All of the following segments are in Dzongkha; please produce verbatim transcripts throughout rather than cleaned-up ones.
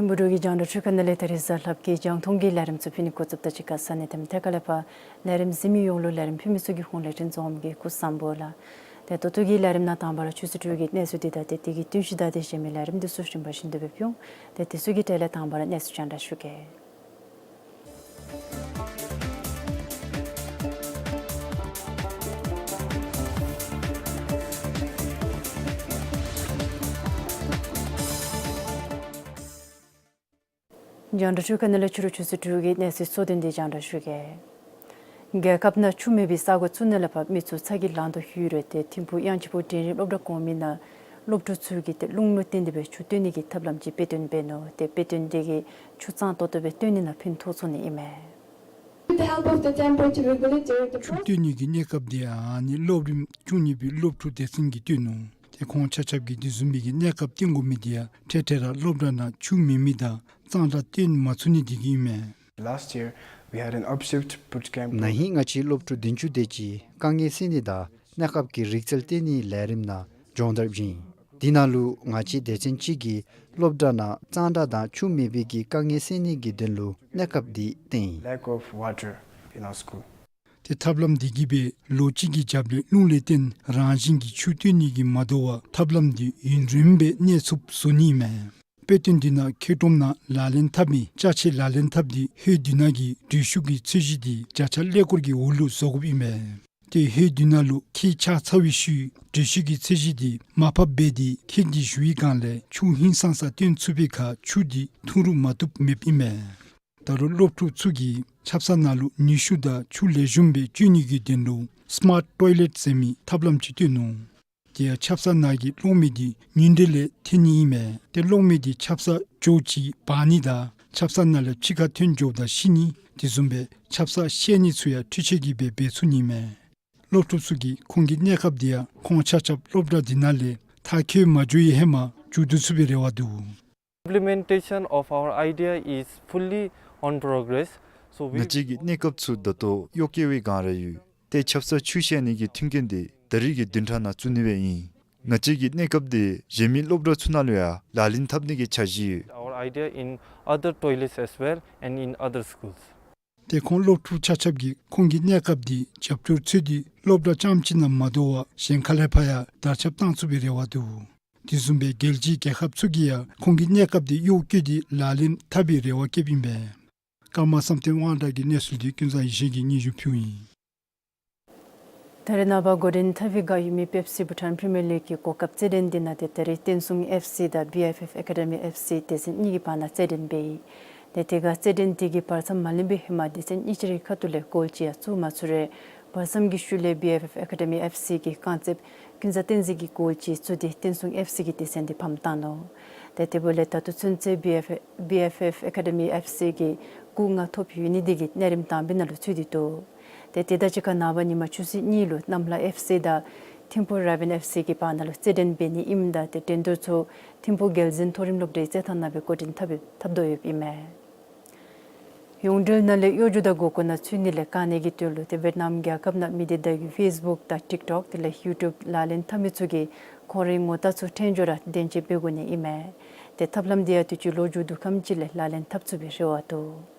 ཐིམ་ཕུག་འབྲུག་གི་རྒྱང་བསྒྲགས་ཁང་ནང་ལས་ད་རིས་གཟའ་ལྷག་པའི་གི་རྒྱང་མཐོང་གི་ལས་རིམ་ཚུ་ཕུལ་ནི་འགོ་བཙུགསཔ་ད་གཅིག་ཁར་ས་གནས་དང་ཐད་ཀར་ལས་ཕར་ལས་རིམ་གཟིགས་མི་ཡོངས་ལུ་ལས་རིམ་ཕུལ་མི་ཚུ་གི་ཧོངས་ལས་འཕྲིན་བཟང་གིས་སྐུ་གཟུགས་བཟང་པོ་ལགས། ཏེ་ད་ལྟོ་གི་ལས་རིམ་ནང་དང་པ་ར་ཆུ་ཚོད་དྲུག་གི་གནས་ཚུལ་འདི་དང་ཏེ་དེ་གི་བསྟུན་གཞི་དང་དེ་གཞན་མི་ལས་རིམ་འདི་ཚུ་རིམ་པ་བཞིན་དུ་སྦེ་ཕུལ་འོང་། ཏེ་དེ་ཚུ་གི་གྲས་ལས་དང་པ་ར་གནས་ཚུལ་རྒྱང་བསྒྲགས་ཞུ་གེ། རྒྱང་བསྒྲགས་ཁང་ནང་ལས་ཕྱི་རུ་ཆུ་ཚོད་དྲུག་གི་གནས་ཚུལ་གཙོ་དོན་འདི་རྒྱང་བསྒྲགས་ཞུ་གེ། རྒྱལ་ཁབ་ནང་ཆུ་མེད་པའི་ས་གོ་ཚུ་ནང་ལས་ཕར་མི་ཚུ་ཚ་གྱང་ལང་དོ་ཡོད་རུང་ཏེ་ཐིམ་ཕུག་དབྱངས་ཅན་ཕུག་འབྲིང་རིམ་སློབ་གྲྭ་གོང་མའི་ནང་སློབ་ཕྲུག་ཚུ་གིས་ཏེ་རླུང་ལུ་བརྟེན་ཏེ་སྦེ་ཆུ་བཏོན་ནི་གི་ཐབས་ལམ་ཅིག་དཔེ་སྟོན་འབད་ནུག། ཏེ་དཔེ་སྟོན་འདི་གིས་ཆུ་གཙང་ཏོག་ཏོ་སྦེ་བཏོན་ནི་ནང་ཕན་ཐོགས་ཚུགས་ནི་ཨིན་མས། With the help of the temperature regulator, the ཆུ་བཏོན་ནི་གི་གནས་སྐབས་འདི་ཨ་ནི་སློབ་རིམ་བཅུ་གཉིས་པའི་སློབ་ཕྲུག་སྡེ་ཚན་གྱིས་བཏོན་ནུག། ཏེ་ཁོང་ཆ་ཁྱབ་ཀྱིས་དེ་བཟུམ་མའི་གི་གནས་སྐབས་བཏོན་དགོ་མི་འདི་ཡང་འཕྲལ་འཕྲལ་ར་སློབ་གྲྭ་ནང་ཆུ་མེད་མི་དང་གཙང་སྦྲ་བཏོན་མ་ཚུགས་ནི་འདི་གིས་ཨིན་མས། Last year, we had an upshift boot camp. ན་ཧིང་ང་བཅས་སློབ་ཕྲུག་བདུན་ཅུ་དེ་ཅིག་དཀའ་ངལ་སེལ་ནི་དང་གནས་སྐབས་ཀྱི་རིག་རྩལ་སྟོན་ནིའི་ལས་རིམ་ནང་སྦྱོང་བརྡར་བྱིན། དེ་ནང་ལུ་ང་བཅས་སྡེ་ཚན་གཅིག་གིས་སློབ་གྲྭ་ནང་གཙང་སྦྲ་དང་ཆུ་མེད་པའི་གི་དཀའ་ངལ་སེལ་ནི་གི་དོན་ལུ་གནས་སྐབས་འདི་བཏོན་ཡི། Lack of water in our school. ཏེ་ཐབས་ལམ་འདི་གིས་སྦེ་ལོ་གཅིག་གི་རྒྱབ་ལས་རླུང་ལས་བརྟེན་རང་བཞིན་གྱིས་ཆུ་བཏོན་ནི་གིས་མ་དོ་བར་ཐབས་ལམ་འདི་ཡུན་རིངམོ་སྦེ་གནས་ཚུགསཔ་བཟོ་ནི་ཨིན་མས། དཔེ་སྟོན་འདི་ནང་མཁལ་ཀྲུམ་ནང་ལག་ལེན་འཐབ་མི་ཅ་ཆས་ལག་ལེན་འཐབ་སྟེ་ཧོད་བསྡུ་ནི་གི་འགྲུལ་བཞུད་ཀྱི་ཚད་གཞི་འདི་བརྒྱ་ཆ་ཀླད་ཀོར་གྱི་འོག་ལུ་བཟོ་དགོཔ་ཨིན་མས། ཏེ་ཧོད་བསྡུ་ནི་ལུ་ཁྱེགས་ཆགས་ཚར་བའི་ཤུལ་འགྲུལ་བཞུད་ཀྱི་ཚད་གཞི་འདི་མར་ཕབ་འབད་དེ་ཁྱེགས་འདི་ཞུ་བའི་སྒང་ལས་ཆུ་ཧིང་སངས་ས་བཏོན་ཚུགས་པའི་ཁར་ཆུ་འདི་འཐུང་རུང་མ་བཏུབ་མེདཔ་ཨིན་མས། ད་རུང་སློབ་ཕྲུག་ཚུ་གིས་ཆབ་གསང་ནང་ལུ་ནུས་ཤུགས་དང་ཆུ་ལེགས་ཤོམ་སྦེ་སྤྱོད་ནི་གི་དོན་ལུ་སི་མཱཊ་ཊོའི་ལེཊ་ཟེར་མི་ཐབས་ལམ་ཅིག་བཏོན་ནུག། དེ་ཡང་ཆབ་གསང་ནང་གི་གློག་མེ་འདི་ཉིན་དེ་ལས་འཐེན་ནི་ཨིན་མས། ཏེ་གློག་མེ་འདི་ཆབ་གསང་ཇོ་ཅིག་འབར་ནི་དང་ཆབ་གསང་ནང་ལས་ཕྱི་ཁར་ཐོན་འགྱོཝ་ད་ཤི་ནི་དེ་བཟུམ་སྦེ་ཆབ་གསང་བཤལ་ནི་ཚུ་ཡང་འཕྲུལ་ཆས་ཀྱིས་སྦེ་འབད་ཚུགས་ནི་ཨིན་མས། སློབ་ཕྲུག་ཚུ་གིས་ཁོང་གི་གནས་སྐབས་འདི་ཡང་ཁོང་ཆ་ཁྱབ་སློབ་གྲྭ་འདི་ནང་ལས་མཐར་འཁྱོལ་མ་འགྱོ་བའི་ཧེ་མ་མཇུག་བསྡུ་ཚུགས་པའི་རེ་བ་འདུག། Implementation of our idea is fully on progress. So we ང་བཅས་ཀྱི་གནས་སྐབས་ཚུ་ད་ལྟོ་གཡོག་བཀོལ་བའི་སྒང་ར་ཡོད། ཏེ་ཆབ་གསང་ཆུ་བཤལ་ནི་གི་མཐུན་རྐྱེན་འདི་ད་རིས་ཀྱི་བདུན་ཕྲག་ནང་བཙུགས་ནི་སྦེ་ཨིན། ང་བཅས་ཀྱི་གནས་སྐབས་འདི་གཞན་མི་སློབ་གྲྭ་ཚུ་ནང་ལུ་ཡང་ལག་ལེན་འཐབ་ནི་གི་འཆར་གཞི་ཡོད། Our idea in other toilets as well and in other schools. ཏེ་ཁོང་སློབ་ཕྲུག་ཆ་ཁྱབ་ཀྱིས་ཁོང་གི་གནས་སྐབས་འདི་རྒྱབ་སྐྱོར་འཚོལ་ཏེ་སློབ་གྲྭ་རྐྱངམ་གཅིག་ནང་མ་དོ་བར་གཞན་ཁ་ལས་ཕར་ཡང་དར་ཁྱབ་བཏང་ཚུགས་པའི་རེ་བ་འདུག། དེ་བཟུམ་སྦེ་རྒྱལ་སྤྱིའི་རྒྱལ་ཁབ་ཚུ་གིས་ཡང་ཁོང་གི་གནས་སྐབས་འདི་གཡོག་བཀོལ་ཏེ་ལག་ལེན་འཐབ་པའི་རེ་བ་བསྐྱེདཔ་ཨིན་པས། ཀརྨ་བསམ་གཏན་དབང་གྲགས་ཀྱི་གནས་ཚུལ་འདི་ཀུན་བཟང་ཡེ་ཤེས་ཀྱིས་སྙན་ཞུ་ཕུལཝ་ཨིན། ད་རེས་ནངས་པ་འགོ་འདྲེན་འཐབ་པའི་བསྒང་ཡོད་མི་པེབ་སི་བྷུ་ཊཱན་པི་རི་མི་ཡར་ལིག་གི་གོ་སྐབས་རྩེད་འགྲན་འདི་ནང་ཏེ་ད་རེས་བསྟན་སྲུང་ཨེཕ་སི་དང་བི་ཨེཕ་ཨེཕ་ཨེ་ཀ་ཌི་མི་ཨེཕ་སི་སྡེ་ཚན་གཉིས་ཀྱི་བར་ན་རྩེད་འགྲན་འབད་ཡི། ཏེ་དེ་སྒང་རྩེད་འགྲན་དེ་གི་བར་མཚམས་མ་ལོན་པའི་ཧེ་མ་སྡེ་ཚན་གཉིས་ཀྱི་རིགས་ཁ་ཐུག་ལས་གོལ་ཅིག་ཡང་བཙུགས་མ་ཚུགས་རུང་བར་མཚམས་ཀྱི་ཤུལ་ལས་བི་ཨེཕ་ཨེཕ་ཨེ་ཀ་ཌི་མི་ཨེཕ་སི་གི་རྐང་རྩེདཔ་ཀུན་བཟང་བསྟན་འཛིན་གྱིས་གོལ་ཅིག་བཙུགས་ཏེ་བསྟན་སྲུང་ཨེཕ་སི་གི་སྡེ་ཚན་དེ་ཕམ་བཏང་ནུག། ཏེ་དེ་འབདཝ་ལས་ད་ལྟོ་ཚུན་ཚོད་བི་ཨེཕ་བི་ཨེཕ་ཨེཕ་ཨེ་ཀ་ཌི་མི་ཨེཕ་སི་གིས་སྐུགས་ལྔ་ཐོབ་ཡོད་ནི་དེ་གིས་གནས་རིམ་དང་པའི་ནང་ལུ་ཚུད་དེ་འདུག། ཏེ་དེ་དང་གཅིག་ཁར་ནངས་པ་ཉིན་མ་ཆུ་ཚོད་གཉིས་ལུ་གནམ་ལྷ་ཨེཕ་སི་དང་ ཐིམ་ཕུ་རེ་བཱན་ཨེཕ་སི་གི་བར་ན་ལུ་རྩེད་འགྲན་འབད་ནི་ཨིནམ་ད་ཏེ་འགྲན་བསྡུར་ཚུ་ཐིམ་ཕུ་རྒྱལ་འཛིན་མཐོ་རིམ་སློབ་གྲྭའི་རྩེད་ཐང་ནང་སྦེ་འགོ་འདྲེན་འཐབ་འཐབ་དོ་ཡོདཔ་ཨིན་མས། ཡོངས་འབྲེལ་ནང་ལས་གཡོ་སྒྱུ་དང་མགོ་སྐོར་ནང་ཚུད་ནི་ལས་བཀག་ནི་གི་དོན་ལུ་ཏེ་ཝེཊ་ནམ་རྒྱལ་ཁབ་ནང་མི་སྡེ་བརྡ་བརྒྱུད་ཕེསི་བུཀ་དང་ཊིཀ་ཊོཀ་དེ་ལས་ཡུ་ཊུབ་ལག་ལེན་འཐབ་མི་ཚུ་གིས་ཁོང་རའི་ངོ་རྟགས་ཚུ་འཐེན་འགྱོ་ར་བདེན་དཔྱད་འབད་དགོ་ནི་ཨིན་མས། ཏེ་ཐབས་ལམ་དེ་ཡང་དུས་ཅི་ལོ་མཇུག་བསྡུ་ཁམས་ཅིག་ལས་ལག་ལེན་འཐབ་ཚུགས་པའི་རེ་བ་འདུག།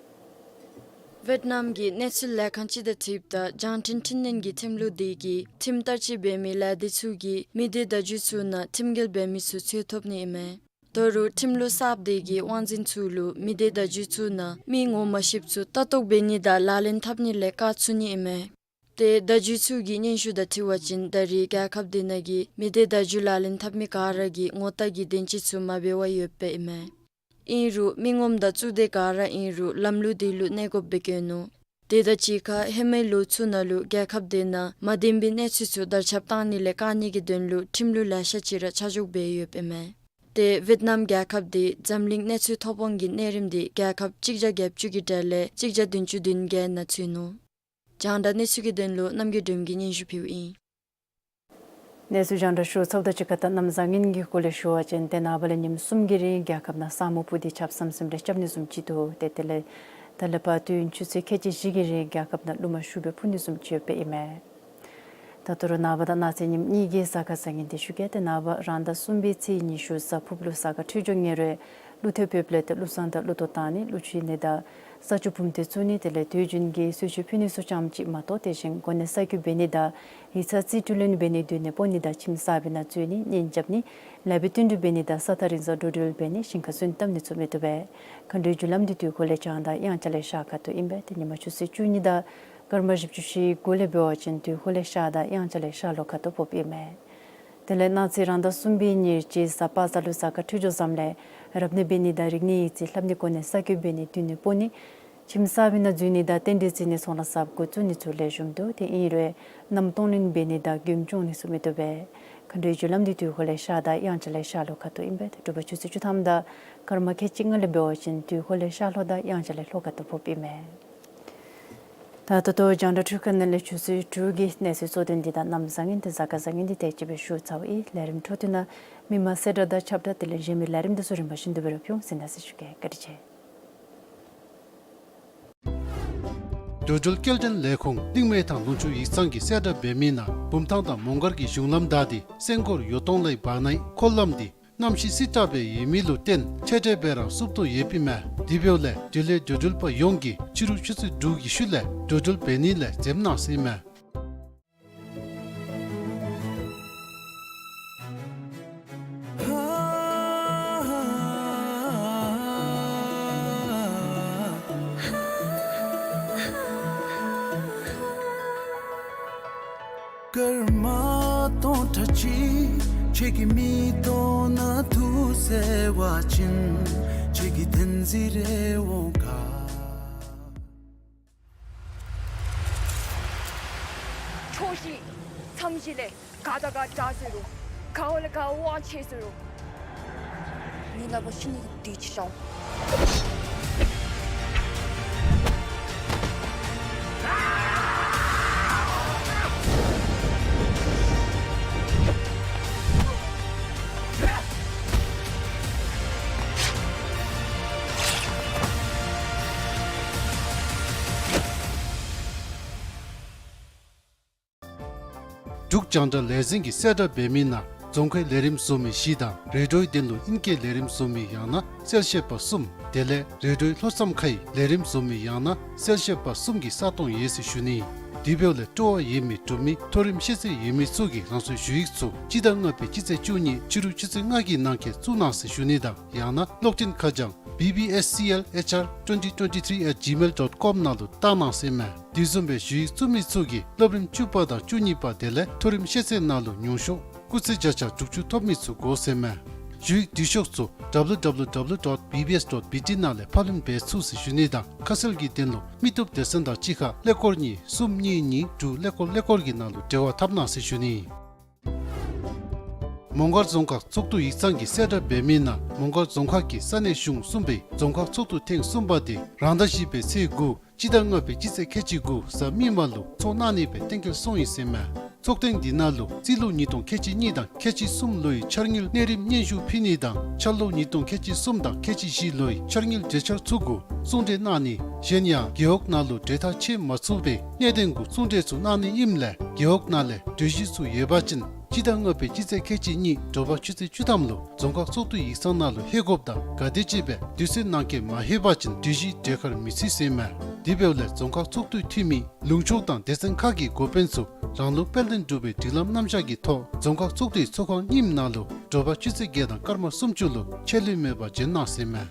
ཝེཊ་ནམ་གྱི་གནས་ཚུལ་ལས་ཁང་ཅིག་དང་འཁྲིལཝ་ད་རྒྱང་འཕྲིན་འཕྲིན་ལྷན་གྱི་ཐིམ་ལུགས་དེ་གིས་ཁྲིམས་བསྟར་སྤྱོད་འབད་མི་ལས་སྡེ་ཚུ་གིས་མི་སྡེ་བརྡ་བརྒྱུད་ཚུ་ནང་ཁྲིམས་འགལ་འབད་མི་ཚུ་འཚོལ་ཐོབ་ནི་ཨིན་མས། ད་རུང་ཁྲིམས་ལུགས་གསརཔ་དེ་གིས་དབང་འཛིན་ཚུ་ལུ་མི་སྡེ་བརྡ་བརྒྱུད་ཚུ་ནང་མི་ངོ་མ་ཤེསཔ་ཚུ་ལྟ་རྟོག་འབད་ནི་དང་ལག་ལེན་འཐབ་ནི་ལས་བཀག་ཚུགས་ནི་ཨིན་མས། ཏེ་བརྡ་བརྒྱུད་ཚུ་གི་སྙན་ཞུ་དང་འཁྲིལ་བ་ཅིན་ད་རེས་རྒྱལ་ཁབ་དེ་ནང་གི་མི་སྡེ་བརྡ་བརྒྱུད་ལག་ལེན་འཐབ་མི་ག་ར་གི་ངོ་རྟགས་ཀྱི་བདེན་དཔྱད་ཚུ་མ་འབད་བར་ཡོདཔ་ཨིན་མས། ཨིན་རུང་མི་ངོམ་དང་གཙུག་སྡེ་ག་ར་ཨིན་རུང་ལམ་ལུགས་དེ་ལུ་གནས་དགོཔ་སྦེ་བཀོད་ནུག། དེ་དང་གཅིག་ཁར་ཧེ་མའི་ལོ་ཚུ་ནང་ལུ་རྒྱལ་ཁབ་དེ་ནང་མ་བདེན་པའི་གནས་ཚུལ་ཚུ་དར་ཁྱབ་བཏང་ནི་ལས་བཀག་ནི་གི་དོན་ལུ་ཁྲིམས་ལུགས་ལེ་ཤ་ཅིག་ར་ཆ་འཇོག་འབད་ཡོདཔ་ཨིན་མས། ཏེ་ཝེཊ་ནམ་རྒྱལ་ཁབ་དེ་འཛམ་གླིང་གནས་ཚུལ་ཐོ་ཕོག་གི་གནས་རིམ་དེ་རྒྱལ་ཁབ་གཅིག་བརྒྱ་བརྒྱད་ཅུ་གི་གྲས་ལས་གཅིག་བརྒྱ་བདུན་ཅུ་དོན་བརྒྱད་ནང་ཚུད་ནུག། རྒྱང་བསྒྲགས་གནས་ཚུལ་གྱི་དོན་ལུ་རྣམ་རྒྱལ་སྒྲོལམ་གྱིས་སྙན་ཞུ་ཕུལཝ་ཨིན། གནས་ཚུལ་རྒྱང་བསྒྲགས་ཞུ་ཚརཝ་དང་གཅིག་ཁར་ད་གནམ་བཟང་ངན་གྱི་སྐོར་ལས་ཞུ་བ་ཅིན་ཏེ་ནངས་པ་ལས་ཉིནམ་གསུམ་གྱི་རིང་རྒྱལ་ཁབ་ནང་ས་སྨུག་སྤུབས་ཏེ་ཆརཔ་ཟམ་ཟིམ་རེ་རྐྱབ་ནི་བཟུམ་ཅིག་འདུག། ཏེ་དེ་ལས་ད་ལས་ཕར་དུས་ཡུན་ཆུ་ཚོད་ཁལ་གཅིག་བཞི་གི་རིང་རྒྱལ་ཁབ་ནང་རླུང་མ་ཤུགས་སྦེ་འཕུ་ནི་བཟུམ་ཅིག་ཡོདཔ་ཨིན་མས། ད་ད་རུང་ནངས་པ་དང་གནངས་ཚེ་ཉིནམ་གཉིས་ཀྱི་གཟའ་སྐར་བཟང་ངན་དེ་ཞུ་གེ། ཏེ་ནངས་པ་རང་ཟླ་གསུམ་པའི་ཚེས་ཉི་ཤུ་གཟའ་ཕུརཔ་ལུ་གཟའ་སྐར་འཕྲོད་སྦྱོར་ངན་རུང་ཀླུ་ཐེབས་ཕེབས་ལས་ཏེ་ཀླུ་བསངས་དང་ཀླུ་གཏོར་བཏང་ནི་ཀླུ་མཆོད་ནི་དང་ས་ཆུ་བུམ་ཐལ་བཙུགས་ནི་དེ་ལས་དུས་རྒྱུན་གྱི་གསོལ་མཆོད་ཕུལ་ནི་ཚུ་ཙམ་ཅིག་མ་གཏོགས་དེ་བཞིན་གོ་གནས་གསར་བསྐོ་འབད་ནི་དང་ཡིག་ཚང་རྩིས་སྤྲོད་ལེན་འབད་ནི་སྡོད་གནས་སྤོ་ནི་དང་ཁྱིམ་གསར་པའི་ནང་འཛུལ་ནི་གཉེན་རྐྱབ་ནི་ལེགས་པའི་བསྟུན་གྲོས་འབད་ནི་དང་ས་ཐག་རིང་སར་འགྲོ་འགྲུལ་འབད་ནི་ཞིང་ཁར་སོན་བཏབ་ནི་ཚུ་མི་བཏུབ་པས། མཁའ་འགྲོའི་རྒྱུ་ལམ་འདི་དུས་འཁོར་ལས་བྱང་དང་དབྱངས་འཆར་ལས་ཤར་ཁ་ཐུག་ཨིན་པས། ཏེ་ཉིན་མ་ཆུ་ཚོད་བཅུ་གཉིས་དང་སྐར་མ་བཞི་བཅུ་ཞེ་དགུ་ལས་འབད་བ་ཅིན་དུས་འཁོར་ལས་ཤར་དང་དབྱངས་འཆར་ལས་ཤར་ལྷོ་ཁ་ཐུག་ཕོགཔ་ཨིན་མས། དེ་ལས་གནངས་ཚེ་རང་ཟླ་གསུམ་པའི་ཉེར་གཅིག་གཟའ་པ་སངས་ལུ་གཟའ་སྐར་འཕྲོད་སྦྱོར་བཟངམ་ལས་རབ་གནས་འབད་ནི་དང་རིག་གནས་ཡིག་རྩིས་ལྷབ་ནི་གོ་གནས་གསར་བསྐོ་འབད་ནི་སྡོད་གནས་སྤོ་ནི་ཁྱིམ་གསར་པའི་ནང་འཛུལ་ནི་དང་རྟེན་འབྲེལ་བརྩི་ནི་ཚོང་ལཱ་གསརཔ་འགོ་བཙུགས་ནི་ཚུ་ལེགས་ཤོམ་འདུག། ཏེ་ཨིན་རུང་གནམ་གཏོང་ལེན་འབད་ནི་དང་མགྱོནམ་སྐྱོང་ནི་ཚུ་མི་བཏུབ་པས། མཁའ་འགྲོའི་རྒྱུ་ལམ་འདི་དུས་འཁོར་ལས་ཤར་དང་དབྱངས་འཆར་ལས་ཤར་ལྷོ་ཁ་ཐུག་ཨིན་པས། ཏེ་དྲོ་པ་ཆུ་ཚོད་བཅུ་ཐམ་དང་སྐར་མ་ཁལ་གཅིག་ལྔ་ལས་འབད་བ་ཅིན་དུས་འཁོར་ལས་ཤར་ལྷོ་དང་དབྱངས་འཆར་ལས་ལྷོ་ཁ་ཐུག་ཕོགཔ་ཨིན་མས། ད་ད་ལྟོ་རྒྱང་བསྒྲགས་འཕྲུལ་ཁང་ནང་ལས་ཆུ་ཚོད་དྲུག་གི་གནས་ཚུལ་གཙོ་དོན་འདི་དང་གནམ་བཟང་ངན་ཏེ་གཟའ་སྐར་བཟང་ངན་འདི་དེ་ཅིག་སྦེ་ཞུ་ཚརཝ་ཨིན། ལས་རིམ་འཕྲོ་མཐུད་ནང་མི་མང་གསལ་བསྒྲགས་དང་ཁྱབ་བསྒྲགས་དེ་ལས་གཞན་མི་ལས་རིམ་འདི་ཚུ་རིམ་པ་བཞིན་དུ་སྦེ་ར་ཕུལ་འོང་ཟེར་གནང་ཟེར་ཞུ་གེ། བཀའ་དྲིན་ཆེ། འགྲོ་འགྲུལ་སྐྱེལ་འདྲེན་ལས་ཁུངས་གླིང་མེ་ཐང་ལུང་ཕྱོགས་ཡིག་ཚང་གིས་གསལ་བསྒྲགས་འབད་མི་ནང་བུམ་ཐང་དང་མོང་སྒར་གྱི་གཞུང་ལམ་བདའ་སྟེ་སེང་སྒོར་ཡོ་ཏོང་ལའི་བར་ནའི་འཁོར་ལམ་འདི་གནམ་གཤིས་བསིལ་དྲགས་སྦེ་ཡོད་མི་ལུ་བརྟེན་ཆད་ཁྲལ་སྦེ་ར་བསུབ་དོ་ཡོདཔ་ཨིན་མས། དེ་འབདཝ་ལས་དེ་ལས་འགྲོ་འགྲུལ་པ་ཡོངས་ཀྱིས་ཕྱི་རུ་ཆུ་ཚོད་དྲུག་གི་ཤུལ་ལས་འགྲོ་འགྲུལ་འབད་ནི་ལས་འཛེམ་གནང་ཟེར་ཨིན་མས། སྐར་མ་སྟོང་ཕྲག་གཅིག་ཁྱེད་ཀྱི་མིག་ཏོ་ནང་འདུག་ཟེར་བ་ཅིན་ཁྱེད་ཀྱི་བདེན་འཛིན་རེ་འོང་ག། ཕྱོགས་བཞི་མཚམས་བཞི་ལས་ག་དང་ག་འདྲ་ཟེར་རུང་ག་བ་ལས་ག་དབང་ཆེ་ཟེར་རུང་ངེའི་ལག་པར་ཤི་ནི་གི་དུས་ཅིག་ཤར་འོང་། འབྲུག་རྒྱང་བསྒྲགས་ལས་འཛིན་གྱིས་གསལ་བསྒྲགས་འབད་མི་ནང་རྫོང་ཁའི་ལས་རིམ་བཟོ་མི་བཞི་དང་རེ་ཌིའོའི་དོན་ལུ་ཨིང་སྐད་ལས་རིམ་བཟོ་མི་ཡང་ན་གསལ་བཤད་པ་གསུམ་དེ་ལས་རེ་ཌིའོའི་ལྷོ་མཚམས་ཁའི་ལས་རིམ་བཟོ་མི་ཡང་ན་གསལ་བཤད་པ་གསུམ་གྱི་ས་སྟོང་ཡོད་ཟེར་ཞུ་ནི། དེ་འབདཝ་ལས་སྤྲོ་བ་ཡོད་མི་འབྲུག་མི་མཐོ་རིམ་ཤེས་ཚད་ཡོད་མི་ཚུ་གིས་རང་སོའི་ཞུ་ཡིག་ཚུ་སྤྱི་ཟླ་ལྔ་པའི་སྤྱི་ཚེས་བཅུ་གཉིས་ཕྱི་རུ་ཆུ་ཚོད་ལྔ་གི་ནང་འཁོད་བཙུགས་གནང་ཟེར་ཞུ་ནི་དང་ཡང་ན་གློག་འཕྲིན་ཁ་བྱང་B B S C L H R twenty twenty-three at gmail dot com ནང་ལུ་བཏང་གནང་ཟེར་ཨིན་མས། དེ་བཟུམ་སྦེ་ཞུ་ཡིག་བཙུགས་མི་ཚུ་གིས་སློབ་རིམ་བཅུ་པ་དང་བཅུ་གཉིས་པ་དེ་ལས་མཐོ་རིམ་ཤེས་ཚད་ནང་ལུ་ཉུང་ཤོས་སྐུགས་ཚད་བརྒྱ་ཆ་དྲུག་ཅུ་ཐོབ་མི་ཚུ་དགོ་ཟེར་ཨིན་མས། ཞུ་ཡིག་འབྲི་ཤོག་ཚུ་W W W dot B B S dot B T ནང་ལས་ཕབ་ལེན་འབད་ཚུགས་ཟེར་ཞུ་ནི་དང་ཁ་གསལ་གྱི་དོན་ལུ་མི་སྟོབས་སྡེ་ཚན་དང་གཅིག་ཁར་ཀླད་ཀོར་གཉིས་གསུམ་གཉིས་གཉིས་དྲུག་ཀླད་ཀོར་ཀླད་ཀོར་གྱི་ནང་ལུ་འབྲེལ་བ་འཐབ་གནང་ཟེར་ཞུ་ནི། མོང་སྒར་རྫོང་ཁག་ཚོགས་འདུ་ཡིག་ཚང་གིས་གསལ་བསྒྲགས་འབད་མི་ནང་མོང་སྒར་རྫོང་ཁག་གི་ས་གནས་གཞུང་གསུམ་པའི་རྫོང་ཁག་ཚོགས་འདུ་ཐེངས་གསུམ་པ་དེ་རང་ཟླ་བཞི་པའི་ཚེས་དགུ་སྤྱི་ཟླ་ལྔ་པའི་སྤྱི་ཚེས་ཁལ་གཅིག་དགུ་གཟའ་མིག་དམར་ལུ་ཚོགས་གནང་ནི་སྦེ་གཏན་འཁེལ་སོང་ཡི་ཟེར་ཨིན་མས། ཚོགས་ཐེངས་འདི་ནང་ལུ་རྩིས་ལོ་ཉིས་སྟོང་ཁལ་གཅིག་གཉིས་དང་ཁལ་གཅིག་གསུམ་ལོའི་འཆར་དངུལ་གནས་རིམ་སྙན་ཞུ་ཕུལ་ནི་དང་འཆར་ལོ་ཉིས་སྟོང་ཁལ་གཅིག་གསུམ་དང་ཁལ་གཅིག་བཞི་ལོའི་འཆར་དངུལ་གྲོས་འཆར་ཚུ་གུ་གསུང་གྲོས་གནང་ནི་གཞན་ཡང་རྒེད་འོག་ནང་ལུ་གྲོས་ཐག་བཅད་མ་ཚུགས་པའི་གནད་དོན་གུ་གསུང་གྲོས་ཚུ་གནང་ནི་ཨིནམ་ལས་རྒེད་འོག་ནང་ལས་གྲོས་གཞི་ཚུ་ཡོད་པ་ཅིན་སྤྱི་ཟླ་ལྔ་པའི་སྤྱི་ཚེས་ཁལ་གཅིག་གཉིས་དྲོ་པ་ཆུ་ཚོད་བཅུ་ཐམ་ལུ་རྫོང་ཁག་ཚོགས་འདུའི་ཡིག་ཚང་ནང་ལུ་ལྷོད་དགོཔ་དང་ག་དེ་ཅིག་སྦེ་དུས་ཚོད་ནང་འཁོད་མ་ལྷོད་པ་ཅིན་གྲོས་གཞི་གྲོས་ཁར་མི་ཚུད་ཟེར་མས། དེ་འབདཝ་ལས་རྫོང་ཁག་ཚོགས་འདུའི་འཐུས་མི་ལུང་ཕྱོགས་དང་སྡེ་ཚན་ཁག་གི་འགོ་དཔོན་ཚུ་རང་ལུགས་དཔལ་ལྡན་འབྲུག་པའི་སྒྲིག་ལམ་རྣམ་གཞག་གི་ཐོག་རྫོང་ཁག་ཚོགས་འདུའི་ཚོགས་ཁང་གཉིསམ་ནང་ལུ་དྲོ་པ་ཆུ་ཚོད་བརྒྱད་དང་སྐར་མ་སུམ་ཅུ་ལུ་ཆད་ལུས་མེད་པར་འབྱོན་གནང་ཟེར་མས།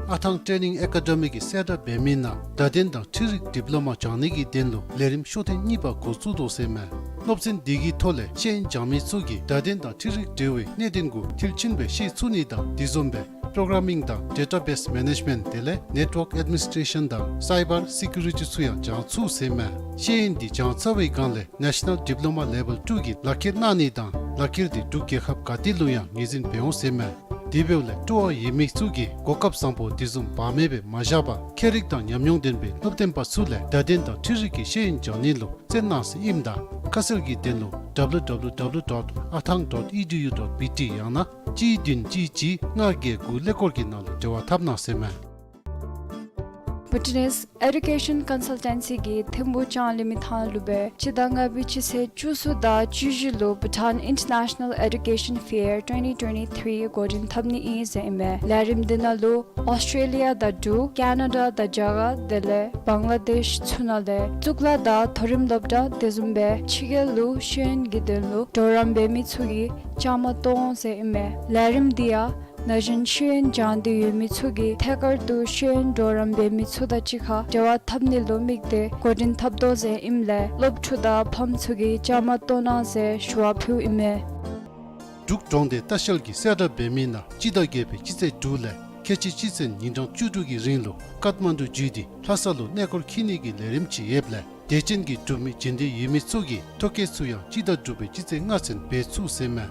ཨ་ཐང་ཊེ་ནིང་ཨེ་ཀ་ཌེ་མི་གི་གསལ་བསྒྲགས་འབད་མི་ནང་བརྡ་དོན་དང་འཕྲུལ་རིག་ཌིབ་ལོ་མ་སྦྱང་ནི་གི་དོན་ལུ་ལས་རིམ་ཤོག་ཐེངས་གཉིས་པ་འགོ་བཙུགས་དོ་ཟེར་མས། སློབ་ཚན་འདི་གི་ཐོག་ལས་ཤེས་ཡོན་སྦྱང་མི་ཚུ་གིས་བརྡ་དོན་དང་འཕྲུལ་རིག་འབྲེལ་བའི་གནད་དོན་གུ་མཐིལ་ཕྱིན་སྦེ་ཤེས་ཚུགས་ནི་དང་དེ་བཟུམ་སྦེ་པོརོ་གར་མིང་དང་ཌེ་ཊ་བེསི་མེ་ནེཇ་མེནཊ་དེ་ལས་ནེཊ་ཝརཀ་ཨེཌ་མི་ནིསི་ཊེ་ཤཱན་དང་སའི་བར་སེ་ཀུ་རི་ཊི་ཚུ་ཡང་སྦྱང་ཚུགས་ཟེར་མས། ཤེས་ཡོན་འདི་སྦྱང་ཚར་བའི་སྒང་ལས་ནེ་ཤ་ནཱལ་ཌིབ་ལོ་མ་ལེ་བཱལ་ཊུ་གི་ལག་ཁྱེར་གནང་ནི་དང་ལག་ཁྱེར་འདི་འབྲུག་རྒྱལ་ཁབ་ག་ཏེ་ལུ་ཡང་ངོས་འཛིན་འབད་འོང་ཟེར་མས། དེ་འབདཝ་ལས་སྤྲོ་བ་ཡོད་མི་ཚུ་གིས་གོ་སྐབས་བཟང་པོ་དེ་བཟུམ་བར་མེད་པར་མ་བཞག་པར་མཁས་རིག་དང་ཉམས་མྱོང་ལྡན་པའི་སློབ་སྟོན་པ་ཚུ་ལས་བརྡ་དོན་དང་འཕྲུལ་རིག་གི་ཤེས་ཡོན་སྦྱང་ནི་ལུ་བརྩོན་གནང་ཟེར་ཨིནམ་ད་ཁ་གསལ་གྱི་དོན་ལུ་ཌབ་ལུ་ཌབ་ལུ་ཌབ་ལུ་ཌོཊ་ཨ་ཐང་ཌོཊ་ཨི་ཌི་ཡུ་ཌོཊ་བི་ཊི་ཡང་ན་གཅིག་བདུན་གཅིག་གཅིག་ལྔ་བརྒྱད་དགུ་ཀླད་ཀོར་གྱི་ནང་ལུ་འབྲེལ་བ་འཐབ་གནང་ཟེར་མས། བྷུ་ཊི་ནིས་ཨེ་ཌུ་ཀེ་ཤཱན་ཀོན་སཱལ་ཊེན་སི་གིས་ཐིམ་ཕུག་ལྕང་གླིང་མི་ཐང་ལུ་སྦེ་སྤྱི་ཟླ་ལྔ་པའི་སྤྱི་ཚེས་བཅུ་གསུམ་དང་བཅུ་བཞི་ལུ་Bhutan International Education Fair twenty twenty-three འགོ་འདྲེན་འཐབ་ནི་ཨིན་ཟེར་ཨིན་མས། ལས་རིམ་འདི་ནང་ལུ་ཨོསི་ཊྲེ་ལི་ཡ་དང་འབྲུག་ཀེ་ན་ཌ་དང་རྒྱ་གར་དེ་ལས་བང་ལ་དེཤ་ཚུ་ནང་ལས་གཙུག་ལག་དང་མཐོ་རིམ་སློབ་གྲྭ་དེ་བཟུམ་སྦེ་ཕྱི་རྒྱལ་ལུ་ཤེས་ཡོན་གྱི་དོན་ལུ་གྲོགས་རམ་འབད་མི་ཚུ་གིས་བཅའ་མར་གཏོགས་འོང་ཟེར་ཨིན་མས། ལས་རིམ་འདི་ཡང་ན་གཞོན་ཤེས་ཡོན་སྦྱང་སྟེ་ཡོད་མི་ཚུ་གིས་ཐད་ཀར་དུ་ཤེས་ཡོན་གྲོགས་རམ་འབད་མི་ཚུ་དང་གཅིག་ཁར་འབྲེལ་བ་འཐབ་ནི་ལུ་དམིགས་ཏེ་འགོ་འདྲེན་འཐབ་དོ་ཟེར་ཨིནམ་ལས་སློབ་ཕྲུག་དང་ཕམ་ཚུ་གིས་བཅའ་མར་གཏོགས་གནང་ཟེར་ཞུ་བ་ཕུལཝ་ཨིན་མས། འབྲུག་གྲོང་སྡེ་ལྟ་བཤལ་གྱིས་གསལ་བསྒྲགས་འབད་མི་ནང་སྤྱི་ཟླ་བརྒྱད་པའི་སྤྱི་ཚེས་དྲུག་ལས་ཁལ་གཅིག་སྤྱི་ཚེས་ཉིན་གྲངས་བཅུ་དྲུག་གི་རིང་ལུ་ཀཏ་མན་ཌུ་བརྒྱུད་དེ་ལྷ་ས་ལུ་གནས་སྐོར་འཁྱིད་ནི་གི་ལས་རིམ་ཅིག་ཡོདཔ་ལས་དད་ཅན་གྱི་འབྲུག་མི་འབྱོན་འདོད་ཡོད་མི་ཚུ་གིས་ཐོ་བཀོད་ཚུ་ཡང་སྤྱི་ཟླ་དྲུག་པའི་སྤྱི་ཚེས་ལྔ་ཚུན་འབད་ཚུགས་ཟེར་མས།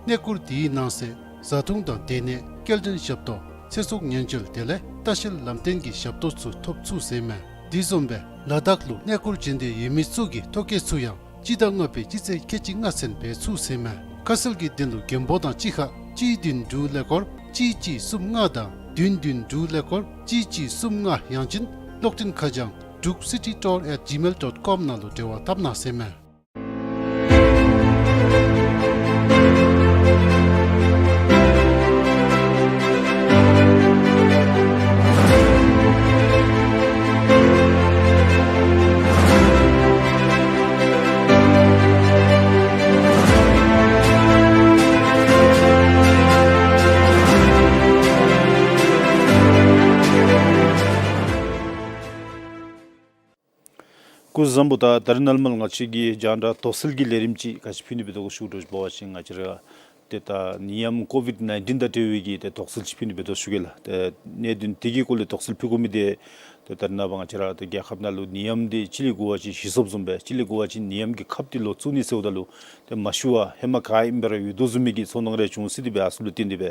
གནས་སྐོར་དེའི་ནང་གསེས་བཟའ་འཐུང་དང་སྡོད་གནས་སྐྱེལ་འདྲེན་ཞབས་ཏོག་ཚེ་སྲོག་ཉེན་བཅོལ་དེ་ལས་ལྟ་བཤལ་ལམ་སྟོན་གྱི་ཞབས་ཏོག་ཚུ་ཐོབ་ཚུགས་ཟེར་མས། དེ་བཟུམ་སྦེ་ལ་དྭགས་ལུ་གནས་སྐོར་འབྱོན་འདོད་ཡོད་མི་ཚུ་གིས་ཐོ་བཀོད་ཚུ་ཡང་སྤྱི་ཟླ་ལྔ་པའི་སྤྱི་ཚེས་ཁལ་གཅིག་ལྔ་ཚུན་འབད་ཚུགས་ཟེར་མས། ཁ་གསལ་གྱི་དོན་ལུ་མགོན་པོ་དང་གཅིག་ཁར་གཅིག་བདུན་དྲུག་ཀླད་ཀོར་གཅིག་གཅིག་གསུམ་ལྔ་དང་བདུན་བདུན་དྲུག་ཀླད་ཀོར་གཅིག་གཅིག་གསུམ་ལྔ་ཡང་ཅིན་གློག་འཕྲིན་ཁ་བྱང་druk city tour at gmail dot com ནང་ལུ་འབྲེལ་བ་འཐབ་གནང་ཟེར་མས། སྐུ་གཟུགས་བཟང་པོ། ད་ད་རིས་ནངས་པ་ང་བཅས་ཀྱིས་རྒྱང་བསྒྲགས་དོགས་སེལ་གྱི་ལས་རིམ་ཅིག་ག་ཅི་ཕུལ་ནི་འབད་དོ་གོ་ཞུ་དོ་ཟེར་བ་ཅིན་ང་བཅས་ར་ཏེ་ད་ནད་ཡམས་ཀོ་བིཌ་ནའིན་ཊིན་དང་འབྲེལ་བའི་གི་ཏེ་དོགས་སེལ་ཅིག་ཕུལ་ནི་འབད་དོ་ཞུ་གེ་ལགས། ཏེ་གནད་དོན་དེ་གི་སྐོར་ལས་དོགས་སེལ་ཕུལ་དགོ་མི་འདི་ཏེ་ད་རིས་ནངས་པ་ང་བཅས་ར་ཏེ་རྒྱལ་ཁབ་ནང་ལུ་ནད་ཡམས་འདི་སྤྱི་ལས་འགོ་བ་ཅིན་ཞི་སོཔ་བཟུམ་སྦེ་སྤྱི་ལས་འགོ་བ་ཅིན་ནད་ཡམས་ཀྱི་ཁབ་འདི་ལོག་བཙུགས་ནི་ཟེརཝ་ད་ལུ་ཏེ་མ་ཞུ་བར་ཧེ་མ་ག་ཨིནམ་སྦེ་ར་ཡོད་དོ་བཟུམ་མའི་གི་ཚོར་སྣང་རེ་བྱུང་སྲིད་དེ་སྦེ་ཨ་ཙི་ལུ་བརྟེན་ཏེ་སྦེ་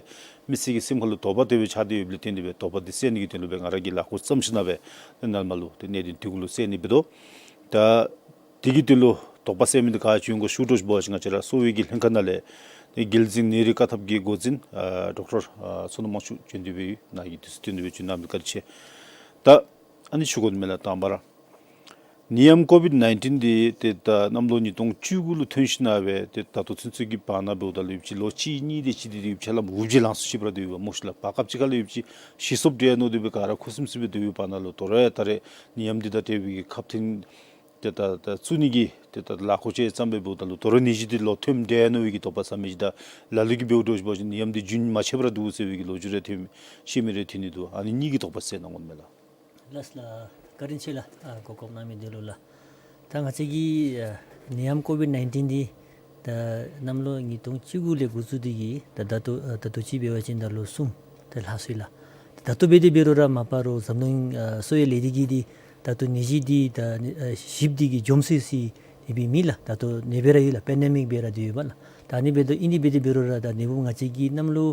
མི་སེར་གྱི་སེམས་ཁ་ལུ་དོགས་པ་དེ་སྦེ་ཆགས་ཏེ་ཡོདཔ་ལུ་བརྟེན་ཏེ་སྦེ་དོགས་པ་འདི་སེལ་ནི་གི་དོན་ལུ་སྦེ་ང་ར་གིས་ལས་འགུལ་བརྩམས་ཞིནམ་སྦེ་ཏེ་ནངས་པ་ལུ་ཏེ་གནད་དོན་དེ་གུ་ལུ་སེལ་ནི་འབད་དོ། ད་དེ་གི་དོན་ལུ་དོགས་པ་སེལ་མི་འདི་ག་ཅི་ཡོད་གོ་ཞུ་དོ་ཟེར་བ་ཅིན་ང་བཅས་ར་གསོ་བའི་གི་ལྷན་ཁག་ནང་ལས་ཏེ་རྒྱལ་འཛིན་ནད་རིགས་བཀག་ཐབས་ཀྱི་འགོ་འཛིན་ཨ་ཌོག་ཊར་ཨ་བསོད་ནམས་དབང་ཕྱུག་བྱོན་ཏེ་སྦེ་ཡོད། ནཱ་གི་དུས་ཚོད་བཏོན་ཏེ་སྦེ་བྱོན་གནང་མི་བཀའ་དྲིན་ཆེ། ད་ཨ་ནི་ཞུ་དགོ་མི་ལགས། དང་པ་ར་ནད་ཡམས་ཀོ་བིཌ་ནའིན་ཊིན་འདི་ཏེ་ད་གནམ་ལོ་ཉིས་སྟོང་བཅུ་དགུ་ལུ་ཐོན་ཞིནམ་སྦེ་ཏེ་ད་ལྟོ་ཚུན་ཚོད་ཀྱི་བར་ན་འབདཝ་ད་ལུ་ཡོད་པ་ཅིན་ལོ་གཅིག་གཉིས་དེ་ཅིག་འདི་ཡོད་པ་ཅིན་ལམ་འུབ་བྱེད་ལང་སུ་ཅིག་སྦེ་ར་སྡོད་ཡོདཔ་སྨོ་ཤིག་ལགས། བར་སྐབས་ཅིག་ཁ་ལུ་ཡོད་པ་ཅིན་ཞི་སོཔ་འདྲས་མནོ་སྟེ་སྦེ་ག་ར་ཁུ་སིམ་སིམ་སྦེ་སྡོད་པའི་བར་ན་ལུ་དོ་རུང་ཡང་ད་རེས་ནད་ཡམས་འདི་དང་འབྲེལ་བའི་གི་ཁབ་ཐེངས་ཏེ་ད་ད་བཙུགས་ནི་གི་ཏེ་ད་ལཱ་ཁག་ཅིག་བརྩམས་སྦེ་འབདཝ་ད་ལུ་དོ་རུང་ནད་གཞི་འདི་ལོག་ཐོནམ་འདྲས་མནོ་བའི་གི་དོགས་པ་ཟ་མི་ཅིག་དང་ལ་ལུ་གིས་འབདཝ་འདྲས་ཟེར་བ་ཅིན་ནད་ཡམས་འདི་རྒྱུན་མ་ཆད་པར་འདུག་ཟེར་བའི་གི་ལོ་རྒྱུས་རེ་ཐོན་ཤེས་མི་རེ་ཐོན་ནི་འདུག། ཨ་ནི་གཉིས་ཀྱི་དོགས་པ་སེལ་གནང་དགོ་མི་ལགས། ལགས་ལགས། བཀའ་དྲིན་ཆེ་ལགས། ཨ་གོ་སྐབས་གནང་མི་འདི་ལུ་ལགས། ད་ང་བཅས་ཀྱི་ཨ་ནད་ཡམས་ཀོ་བིཌ་ནའིན་ཊིན་འདི་ད་གནམ་ལོ་ཉིས་སྟོང་བཅུ་དགུ་ལས་འགོ་བཙུགས་ཏེ་གིས་ད་ད་ལྟོ་ཨ་ད་ལྟོ་ཅིག་འབད་བ་ཅིན་ད་ལོ་གསུམ་ད་ལྷག་སོ་ཡི་ལགས། ད་ལྟོ་འབད་དེ་འབད་རུང་ར་མ་པ་རོགས་འཛམ་གླིང་ཨ་གསོ་བའི་ལས་སྡེ་གིས་འདི་ད་ལྟོ་ནད་གཞི་འདི་ད་ཨ་ཞིབ་འདི་གིས་འཇོམས་ཚུགས་ཟེར་ཨིན་པའི་མི་ལགས། ད་ལྟོ་ཨ་ནི་སྦེ་ར་ཡོད་ལགས། པེན་ཌེ་མིག་སྦེ་ར་འདི་ཡོདཔ་ལགས། ད་ཨ་ནི་འབད་དོ་ཨིན་དེ་འབད་དེ་འབད་རུང་ར་ད་ནད་འབུཔ་ང་བཅས་ཀྱི་གནམ་ལོ་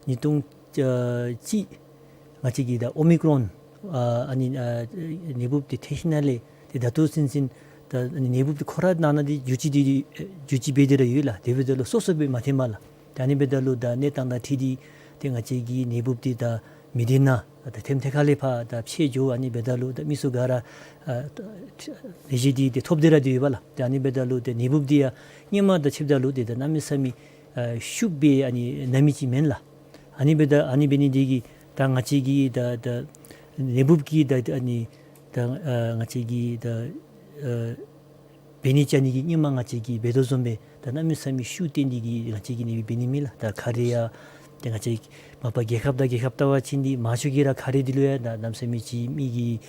ཉིས་སྟོང་ཨ་གཅིག་ང་བཅས་ཀྱི་ད་ཨོ་མི་ཀྲོན་ཨ་ཨ་ནི་ཨ་ནད་འབུཔ་འདི་ཐོན་ཞིནམ་ལས་ཏེ་ད་ལྟོ་ཚུན་ཚོད་ ད་ཨ་ནི་ནད་འབུབ་འདི་ཁོ་ར་ནང་ན་འདི་འགྱུར་བཅོས་འདི་འགྱུར་བཅོས་འབད་དེ་ར་ཡོད་ལགས། དེ་འབདཝ་ད་ལུ་སོ་སོ་སྦེ་མ་ཐོནམ་ལགས། ད་ཨ་ནི་འབདཝ་ད་ལུ་ད་གནས་སྟངས་དང་འཁྲིལ་ཏེ་ཏེ་ང་བཅས་ཀྱི་ནད་འབུབ་འདི་ད་མི་སྡེ་ནང་ད་ཐེམ་ཐེ་ཁ་ལས་ཕར་ད་ཕྱེ་འགྱོ། ཨ་ནི་འབདཝ་ད་ལུ་ད་མི་ཚུ་ག་ར་ཨ་ནད་གཞི་འདི་ཏེ་ཐོབ་སྟེ་ར་སྡོད་ཡོདཔ་ལགས། ད་ཨ་ནི་འབདཝ་ད་ལུ་ཏེ་ནད་འབུབ་འདི་ཡང་སྔོན་མ་དང་ཕྱདཔ་ད་ལུ་ཏེ་ད་གནམ་མེད་ས་མེད་ཨ་ཤུགས་སྦེ་ཨ་ནི་ན་མི་ཅིག་མེན་ལགས། ཨ་ནི་འབདཝ་ད་ཨ་ནི་འབད་ནི་འདི་གིས་ད་ང་བཅས་ཀྱི་ད་ད་ནད་འབུབ་ཀྱི་ད་ཨ་ནི་ད་ཨ་ང་བཅས་ཀྱི་ད་ཨ་འབད་ནི་བཅའ་ནི་གི་སྔོན་མ་ང་བཅས་ཀྱིས་འབད་དོ་བཟུམ་སྦེ་ད་གནམ་མེད་ས་མེད་ཤུགས་བཏོན་ཏེ་གིས་ང་བཅས་ཀྱིས་ནི་འབད་ནི་མེད་ལགས། ད་ཁ་རས་ཡང་ཏེ་ང་བཅས་མ་པ་རྒྱལ་ཁབ་དང་རྒྱལ་ཁབ་བལྟ་བ་ཅིན་འདི་མང་ཤོས་ཀྱིས་ར་ཁ་རས་འདི་ལུ་ཡང་ད་གནམ་མེད་ས་མེད་ཅིག་མི་གིས་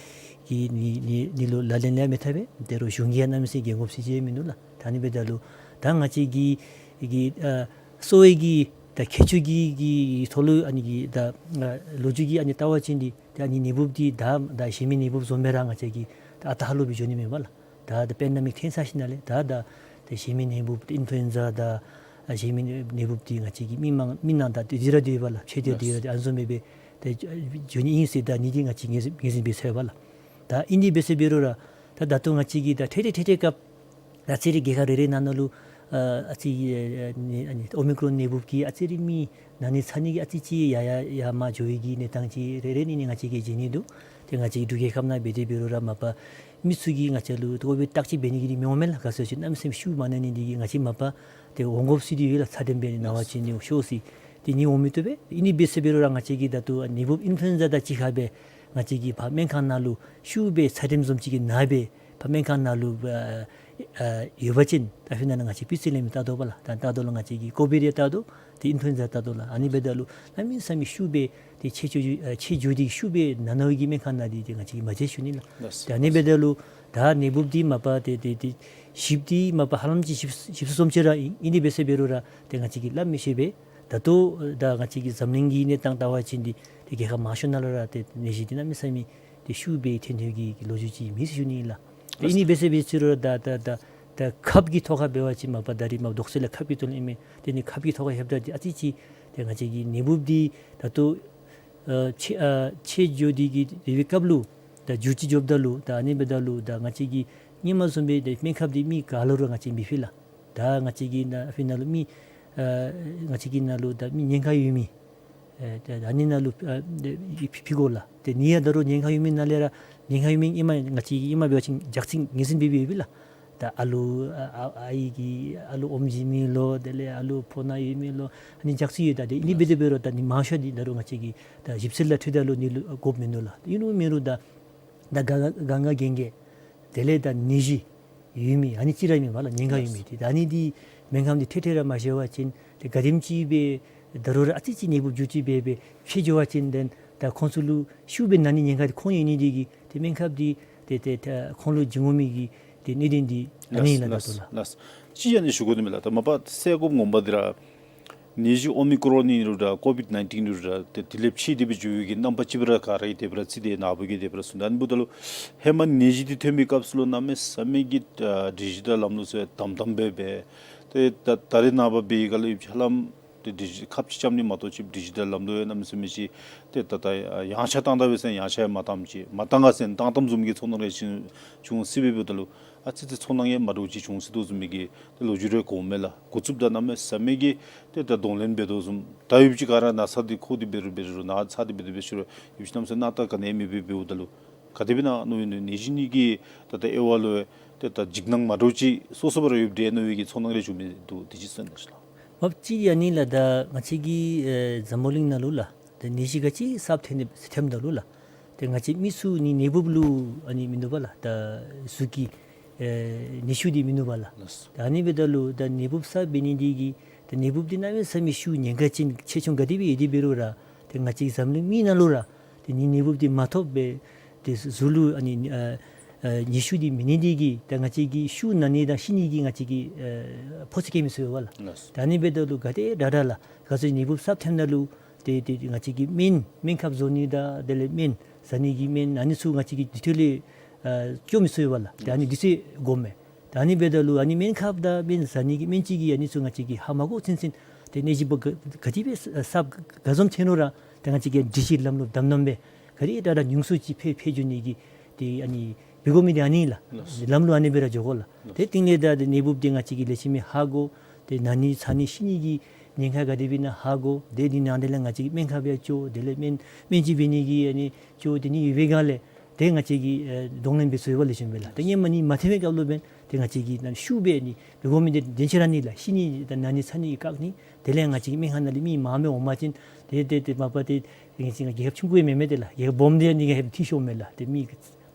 གིས་ནི་ནི་ནི་ལུ་ལག་ལེན་ཡང་མི་འཐབ་པས། དེ་རུ་གཞུང་གིས་ཡང་གནམ་མེད་ས་མེད་འགན་ཁུར་ཟེར་ཅིག་མིན་འདུག་ལགས། ད་ཨ་ནི་འབདཝ་ད་ལུ་ད་ང་བཅས་ཀྱི་གི་ཨ་གསོ་བའི་གི་ད་ཁྱད་ཆོས་ཀྱི་གི་ཐོག་ལུ་ཨ་ནི་གི་ད་ཨ་ལོ་རྒྱུས་ཀྱི་ཨ་ནི་བལྟ་བ་ཅིན་འདི་ད་ཨ་ནི་ནད་འབུབ་འདི་ད་ད་གཞན་མི་ནད་འབུབ་བཟུམ་སྦེ་ར་ང་བཅས་ཀྱིས་ད་ཨ་རྟག་ཧ་ལུགས་སྦེ་འགྱོ་ནི་མེད་པས་ལགས། ད་ད་པེན་ཌེ་མིག་ཐོན་ཚར་ཞིནམ་ལས་ད་ད་ད་གཞན་མི་ནད་འབུབ་ཏེ་ཨིན་ཕུ་ལུ་ཨེན་ཛ་དང་ཨ་གཞན་མི་ནད་འབུབ་འདི་ང་བཅས་ཀྱི་མི་མང་མི་ནང་ད་ཏེ་འདི་ར་འདི་བ་ལ་ཕྱེ་སྟེ་འདི་ར་ཨ་ནི་བཟུམ་སྦེ་སྦེ་ད་འགྱོ་ནི་ཨིན་ཟེར་ད་ཨ་ནི་འདི་ང་བཅས་ངོས་ངོས་འཛིན་འབད་ཚར་ཡོད་པས་ལགས། ད་ཨིན་འདི་འབད་ཟེར་འབད་རུང་ར་ད་ད་ལྟོ་ང་བཅས་ཀྱིས་ད་ཐེངས་རེ་ཐེངས་རེ་སྐབས་ད་ཨ་ཙི་རེ་རྒྱལ་ཁབ་རེ་རེ་ནང་ན་ལུ་ཨ་ཨ་ཙི་ཨ་ནི་ཨ་ནི་ཨོ་མི་ཀྲོན་ནད་འབུབ་ཀྱིས་ཨ་ཙི་རེ་མི་ན་ནི་ཚ་ནི་གི་ཨ་ཙི་ཅིག་ཡར་ཡར་ཡར་མར་འགྱོ་བའི་གི་གནས་སྟངས་ཅིག་རེ་རེ་ནི་ནི་ང་བཅས་ཀྱིས་མཇལ་ནི་འདུག། ཏེ་ང་བཅས་ཀྱི་འབྲུག་རྒྱལ་ཁབ་ནང་འབད་དེ་འབད་རུང་ར་མ་པ་མི་ཚུ་གིས་ང་བཅས་ལུ་ཏེ་ཨོ་སྦེ་བརྟག་དཔྱད་འབད་ནི་གི་ནི་མི་འོང་མས་ལགས། ག་ཟེར་ཅིག་གནམ་མེད་ས་མེད་ཤུགས་མ་ན་ནི་འདི་གིས་ང་བཅས་མ་པ་ཏེ་འོང་དགོཔ་ཟེར་འདི་ཡོད་ལགས། ཚད་ལྡན་སྦེ་ནི་ན་བ་ཅིན་ནི་ཤོར་ཟེར་ཏེ་ནི་འོང་མི་བཏུབ་པས། ཨིན་ནི་འབད་ཟེར་འབད་རུང་ར་ང་བཅས་ཀྱིས་ད་ལྟོ་ནད་འབུབ་ཨིན་ཕུ་ལུ་ཨེན་ཛ་དང་གཅིག་ཁར་སྦེ་ང་བཅས་ཀྱིས་ཕར་སྨན་ཁང་ནང་ལུ་ཤུགས་སྦེ་ཚད་ལྡན་བཟུམ་ཅིག་གི་ནང་སྦེ་ཕར་སྨན་ཁང་ནང་ལུ་ཨ་ཨ་ཡོད་པ་ཅིན་ད་ཨ་ཕི་ནང་ན་ང་བཅས་པི་སི་ལི་ཨེམ་ཡང་བལྟ་དོ་པས་ལགས། ད་བལྟ་དོ་ལགས། ང་བཅས་ཀྱིས་ཀོ་བིཌ་ཡང་བལྟ་དོ། ཏེ་ཨིན་ཕུ་ལུ་ཨེན་ཛ་བལྟ་དོ་ལགས། ཨ་ནི་འབདཝ་ད་ལུ་གནམ་མེད་ས་མེད་ཤུགས་སྦེ་ཏེ་ཆེ་ཆུང་ཨ་ཆེ་འགྱུར་འདི་ཤུགས་སྦེ་ན་ནི་གི་སྨན་ཁང་ནང་འདི་ཏེ་ང་བཅས་ཀྱིས་མ་མཇལ་ཞུ་ནི་ལགས། ལགས་སོ། ཏེ་ཨ་ནི་འབདཝ་ད་ལུ་ད་ནད་འབུབ་འདི་མ་པ་ཏེ་ཏེ་ཏེ་ཞིབ་འདི་མ་པ་ཧ་ལམ་ཅིག་ཞིབ་ཞིབ་སུམ་ཅིག་ར་ཨིན། ཨིན་ནི་འབད་ཟེར་འབད་རུང་ར་ཏེ་ང་བཅས་ཀྱིས་སླབ་མི་ཤེས་པས། ད་ལྟོ་ད་ང་བཅས་ཀྱི་འཛམ་གླིང་གི་གནས་སྟངས་བལྟ་བ་ཅིན་འདི་ཏེ་རྒྱལ་ཁབ་མང་ཤོས་ནང་ལུ་ར་ཏེ་ནད་གཞི་འདི་གནམ་མེད་ས་མེད་ཏེ་ཤུགས་སྦེ་ཐོན་ཐོན་གྱི་གི་ལོ་རྒྱུས་ཅིག་མེད་ཟེར་ཞུ་ནི་ཨིན་ལགས། ཏེ་ཨིན་ནི་འབད་ཟེར་འབད་ཟེར་རུང་ད་ད་ད་ད་ཁབ་ཀྱི་ཐོག་ཁར་འབད་བ་ཅིན་མ་པ་ད་རིས་མ་དོགས་སེལ་ལས་ཁབ་ཀྱི་ཐོག་ལུ་ཨིན་མས། ཏེ་ནི་ཁབ་ཀྱི་ཐོག་ཁར་ལྷོདཔ་ད་འདི་ཨ་ཙི་ཅིག་ཏེ་ང་བཅས་ཀྱི་ནད་འབུབ་འདི་ད་ལྟོ་ཨ་ཆེ་ཨ་ཆེ་འགྱོ་སྟེ་གི་དེ་བའི་སྐབས་ལུ་ད་འགྱུར་བཅོས་འགྱོཝ་ད་ལུ་ད་ཨ་ནི་འབདཝ་ད་ལུ་ད་ང་བཅས་ཀྱིས་སྔོན་མ་བཟུམ་སྦེ་ཏེ་སྨན་ཁབ་འདི་མི་ག་ལུ་ར་ང་བཅས་མི་ཕུལ་ལགས། ད་ང་བཅས་ཀྱི་ནང་ཨ་ཕི་ནང་ལུ་མི་ཨ་ང་བཅས་ཀྱི་ནང་ལུ་ད་མི་ཉེན་ཁ་ཡོད་མི་ཨེ་ད་ཨ་ནི་ནང་ལུ་ཨ་ཕུལ་ཕུལ་དགོ་ལགས། ཏེ་ནི་ཡང་ད་རུང་ཉེན་ཁ་ཡོད་མི་ནང་ལས་ར་ཉེན་ཁ་ཡོད་མི་ཨིནམ་ང་བཅས་ཀྱིས་ཨིནམ་འབད་བ་ཅིན་ཇག་ཚིག་ངོས་འཛིན་འབད་འབདཝ་ཨིན་ལགས། ད་ཨ་ལུ་ཨ་ཨ་ཨའི་གི་ཨ་ལུ་ཨོམ་བྱིན་མི་ལོ་དེ་ལས་ཨ་ལུ་ཕོ་ནང་ཡོད་མི་ལོ་ཨ་ནི་ཇག་ཚིག་ཡོད། ད་ཏེ་ཨིན་ནི་འབད་དེ་འབད་རུང་ད་ནི་མང་ཤོས་འདི་ད་རུང་ང་བཅས་ཀྱིས་ད་ཞིབ་འཚོལ་ལུ་འཁྲིལཝ་ད་ལུ་ནི་ལུ་དགོཔ་མིན་འདུག་ལགས། ཨིན་རུང་མེན་རུང་ད་ད་ག་ག་ག་ག་གི་གི་དེ་ལས་ད་ནད་གཞི་ཡོད་མི་ཨ་ནི་ཅིག་ར་མེན་པ་ལགས། ཉེན་ཁ་ཡོད་མི་འདི་ད་ཨ་ནི་འདི་སྨན་ཁབ་འདི་ཐད་ཐད་ར་མ་བཞག་པ་ཅིན་ཏེ་ག་དེམ་ཅིག་སྦེ་ད་རུང་ར་ཨ་ཙི་ཅིག་ནད་འབུབ་འགྱུར་བཅོས་འབད་འབད་ཕྱེ་འགྱོ་བ་ཅིན་ཏེ་ད་ཁོང་ཚུ་ལུ་ཤུགས་སྦེ་ན་ནི་ཉེན་ཁ་འདི་ཁོང་ཡོད་ནི་འདི་གིས་ཏེ་སྨན་ཁབ་འདི་ཏེ་ཏེ་ཏེ་ཁོང་ལུ་བྱིན་དགོ་མི་གི་ཏེ་གནད་དོན་འདི་ཨ་ནི་ལགས། ལགས་ལགས་ལགས། ཅིག་ཨ་ནི་ཞུ་དགོ་ནི་མས་ལགས། ད་མ་པ་སེལ་དགོཔ་ངོ་མ་འདི་ར་ནད་གཞི་ཨོ་མི་ཀྲོན་ཨིན་རུང་འདྲ་ཀོ་བིཌ་ནའིན་ཊིན་ཨིན་རུང་འདྲ་ཏེ་དེ་ལས་ཕྱེ་སྟེ་སྦེ་འགྱོ་བའི་གི་རྣམ་པ་ཅིག་སྦེ་ར་ག་ར་གིས་དེ་སྦེ་ར་རྩིས་ཏེ་ནཱ་བུ་གིས་དེ་སྦེ་ར་གསུངས་ད། ཨ་ནི་འབདཝ་ད་ལུ་ཧེ་མ་ནད་གཞི་འདི་ཐོན་པའི་སྐབས་སུ་ལུ་གནམ་མེད་ས་མེད་ཀྱི་ཨ་ཌི་ཇི་ཊལ་ལམ་ལུགས་ཟེར་དམ་དམ་སྦེ་འབད། ཏེ་ད་ད་རེས་ནངས་པ་འབད་བའི་སྒང་ལས་ཡོདཔ་ཅིག་ཧ་ལམ་ཏེ་ཌི་ཇི་ཁབ་ཅིག་རྐྱབ་ནི་མ་གཏོགས་ཅིག་ཌི་ཇི་ཊལ་ལམ་ལུགས་ཡང་གནམ་མེད་ས་མེད་ཅིག་ཏེ་ད་ད་ཡངས་ཆག་བཏང་ད་པས་ཟེར་ན་ཡངས་ཆག་ཡང་མ་བཏངམ་ཅིག་མ་བཏང་ག་ཟེར་ན་བཏང་བཏངམ་བཟུམ་གྱི་ཚོར་སྣང་རེ་ཅིག་བྱུང་སྲིད་པས། འབདཝ་ད་ལུ་ཨ་ཙི་ཙི་ཚོར་སྣང་ཡང་མ་འདྲཝ་ཅིག་བྱུང་སྲིད་དོ་བཟུམ་མའི་གི་ཏེ་ལོ་རྒྱུས་རེ་གོཝ་མས་ལགས། འགོ་བཙུགསཔ་ད་གནམ་མེད་ས་མེད་ཀྱི་ཏེ་ད་གདོང་ལེན་འབད་དོ་བཟུམ་ད་ཡོདཔ་ཅིག་ག་ར་ན་ཚ་འདི་ཁོ་འདི་འབད་རུང་འབད་རུང་ན་ཚ་འདི་འབད་དེ་འབད་ཞུ་རུང་ཡོདཔ་ཅིག་གནམ་མེད་ས་མེད་སྣང་དག་ག་ནི་ཡང་མེད་པར་འབདཝ་ད་ལུ་ག་དེ་སྦེ་ན་མནོ་ཡི་ནི་ནད་གཞི་ནི་གི་ད་ད་དབྱེ་བ་ལུ་ཏེ་ད་འཇིགས་སྣང་མ་འདྲཝ་ཅིག་སོ་སོ་སྦེ་ར་ཡོདཔ་འདྲས་མནོ་བའི་གི་ཚོར་སྣང་རེ་བྱུང་མི་འདུག། དེ་ཅིག་གསུང་གནང་ཤིག་ལགས། མ་པ་ཅིག་ཨ་ནི་ལགས། ད་ང་བཅས་ཀྱི་ཨེ་འཛམ་བུ་གླིང་ནང་ལུ་ལགས་ད་ནད་གཞི་ག་ཅི་གསརཔ་ཐོན་ནི་ཐོནམ་ད་ལུ་ལགས་ཏེ་ང་བཅས་མི་ཚུ་ནི་ནད་འབུབ་ལུ་ཨ་ནི་མིན་འདུག་པ་ལགས། ད་གཟུགས་ཀྱི་ཨེ་ནད་ཤུགས་འདི་མིན་འདུག་པ་ལགས། ལགས་སོ། ད་ཨ་ནི་འབདཝ་ད་ལུ་ད་ནད་འབུབ་གསརཔ་འབད་ནི་འདི་གིས་ད་ནད་འབུབ་འདི་གནམ་མེད་ས་མེད་ཤུགས་ཉེན་ཁ་ཅན་ཆེ་ཆུང་ག་དེ་སྦེ་ཡོད་དེ་འབད་རུང་ར་ཏེ་ང་བཅས་འཛམ་གླིང་མི་ནང་ལུ་ར་ཏེ་ནི་ནད་འབུབ་འདི་མ་ཐོབ་སྦེ་ཏེ་གཟུགས་ལུ་ཨ་ནི་ཨ་ཨ་ནད་ཤུགས་འདི་མེད་ནི་འདི་གིས་ད་ང་བཅས་ཀྱིས་ཤུགས་ན་ནི་དང་ཤི་ནི་གི་ང་བཅས་ཀྱིས་ཨ་ཕོ་ཚོད་བཀལ་མི་ཚུགས་པས་ལགས། ལགས་སོ། ད་ཨ་ནི་འབདཝ་ད་ལུ་ག་དེ་དྲག་དྲག་ལགས་ག་ཚོད་ནད་འབུབ་གསརཔ་ཐོནམ་ད་ལུ་ཏེ་ཏེ་ང་བཅས་ཀྱིས་སྨན་སྨན་ཁབ་བཟོ་ནི་དང་དེ་ལས་སྨན་བཟའ་ནི་གི་སྨན་ཨ་ནི་ཚུ་ང་བཅས་ཀྱིས་དུས་ཐོག་ལས་ཨ་སྐྱོན་མི་ཚུགས་པས་ལགས། ཏེ་ཨ་ནི་དུས་ཚོད་དགོ་མས། ད་ཨ་ནི་འབདཝ་ད་ལུ་ཨ་ནི་སྨན་ཁབ་དང་སྨན་བཟའ་ནི་གི་སྨན་ཅིག་གིས་ཨ་ནི་ཚུ་ང་བཅས་ཀྱིས་ཧ་མ་གོ་ཚུན་ཚོད་ཏེ་ནད་གཞི་འབུབ་ག་ག་དེ་སྦེ་གསརཔ་ག་བཟུམ་ཐོན་རུང་ར་ཏེ་ང་བཅས་ཀྱིས་ཌི་ཇི་ཊལ་ལམ་ལུགས་དམ་དམ་སྦེ་ག་དེ་དྲག་དྲག་ཉུང་སུ་ཅིག་འཕེལ་འཕེལ་འགྱོ་ནི་གི་ཏེ་ཨ་ནི་ འགྱོ་དགོ་མི་འདི་ཨ་ནི་ལགས། ལགས། ལམ་ལུགས་ཨ་ནི་སྦེ་ར་འགྱོ་དགོ་ལགས། ལགས། དེ་རྟིང་ལས་ད་དེ་ནད་འབུབ་འདི་ང་བཅས་ཀྱིས་ལེགས་ཤོམ་སྦེ་ཧ་གོ། ཏེ་ན་ནི་ཚ་ནི་ཤི་ནི་གི་ཉེན་ཁ་ག་དེ་སྦེ་ཨིན་ན་ཧ་གོ། དེ་འདི་ནང་དེ་ལས་ང་བཅས་ཀྱིས་སྨན་ཁབ་ཡང་བཙུགས། དེ་ལས་སྨན་སྨན་བཅོས་འབད་ནི་གི་ཨ་ནི་བཙུགས། དེ་ནི་ཡོད་པའི་སྒང་ལས་དེ་ང་བཅས་ཀྱིས་ཨེ་གདོང་ལེན་འབད་ཚུགས་པས་ལགས། ལེགས་ཤོམ་སྦེ་ལགས། ཏེ་ཧེ་མ་ནད་མ་ཐོན་པའི་སྐབས་ལུ་འབདན་ཏེ་ང་བཅས་ཀྱིས་ནཱ་ཤུགས་སྦེ་ནི་འབད་དགོ་མི་འདི་དོན་ཆེ་ར་ཨ་ནི་ལགས། ཤི་ནི་དང་ན་ནི་ཚ་ནི་གི་བཀག་ནི། དེ་ལས་ང་བཅས་ཀྱི་སྨན་ཁང་ནང་ལས་མི་མངམ་སྦེ་འོང་པ་ཅིན་ཏེ་ཏེ་ཏེ་མ་པ་ཏེ་ང་བཅས་རྒྱལ་ཁབ་ཆུང་ཀུ་ཡང་མེན་མས་ཏེ་ལགས། རྒྱལ་ཁབ་སྦོམ་འདི་ཡང་ཨ་ནི་གིས་ཧེ་མ་ཐིག་ཤོར་མས་ལགས། ཏེ་མི་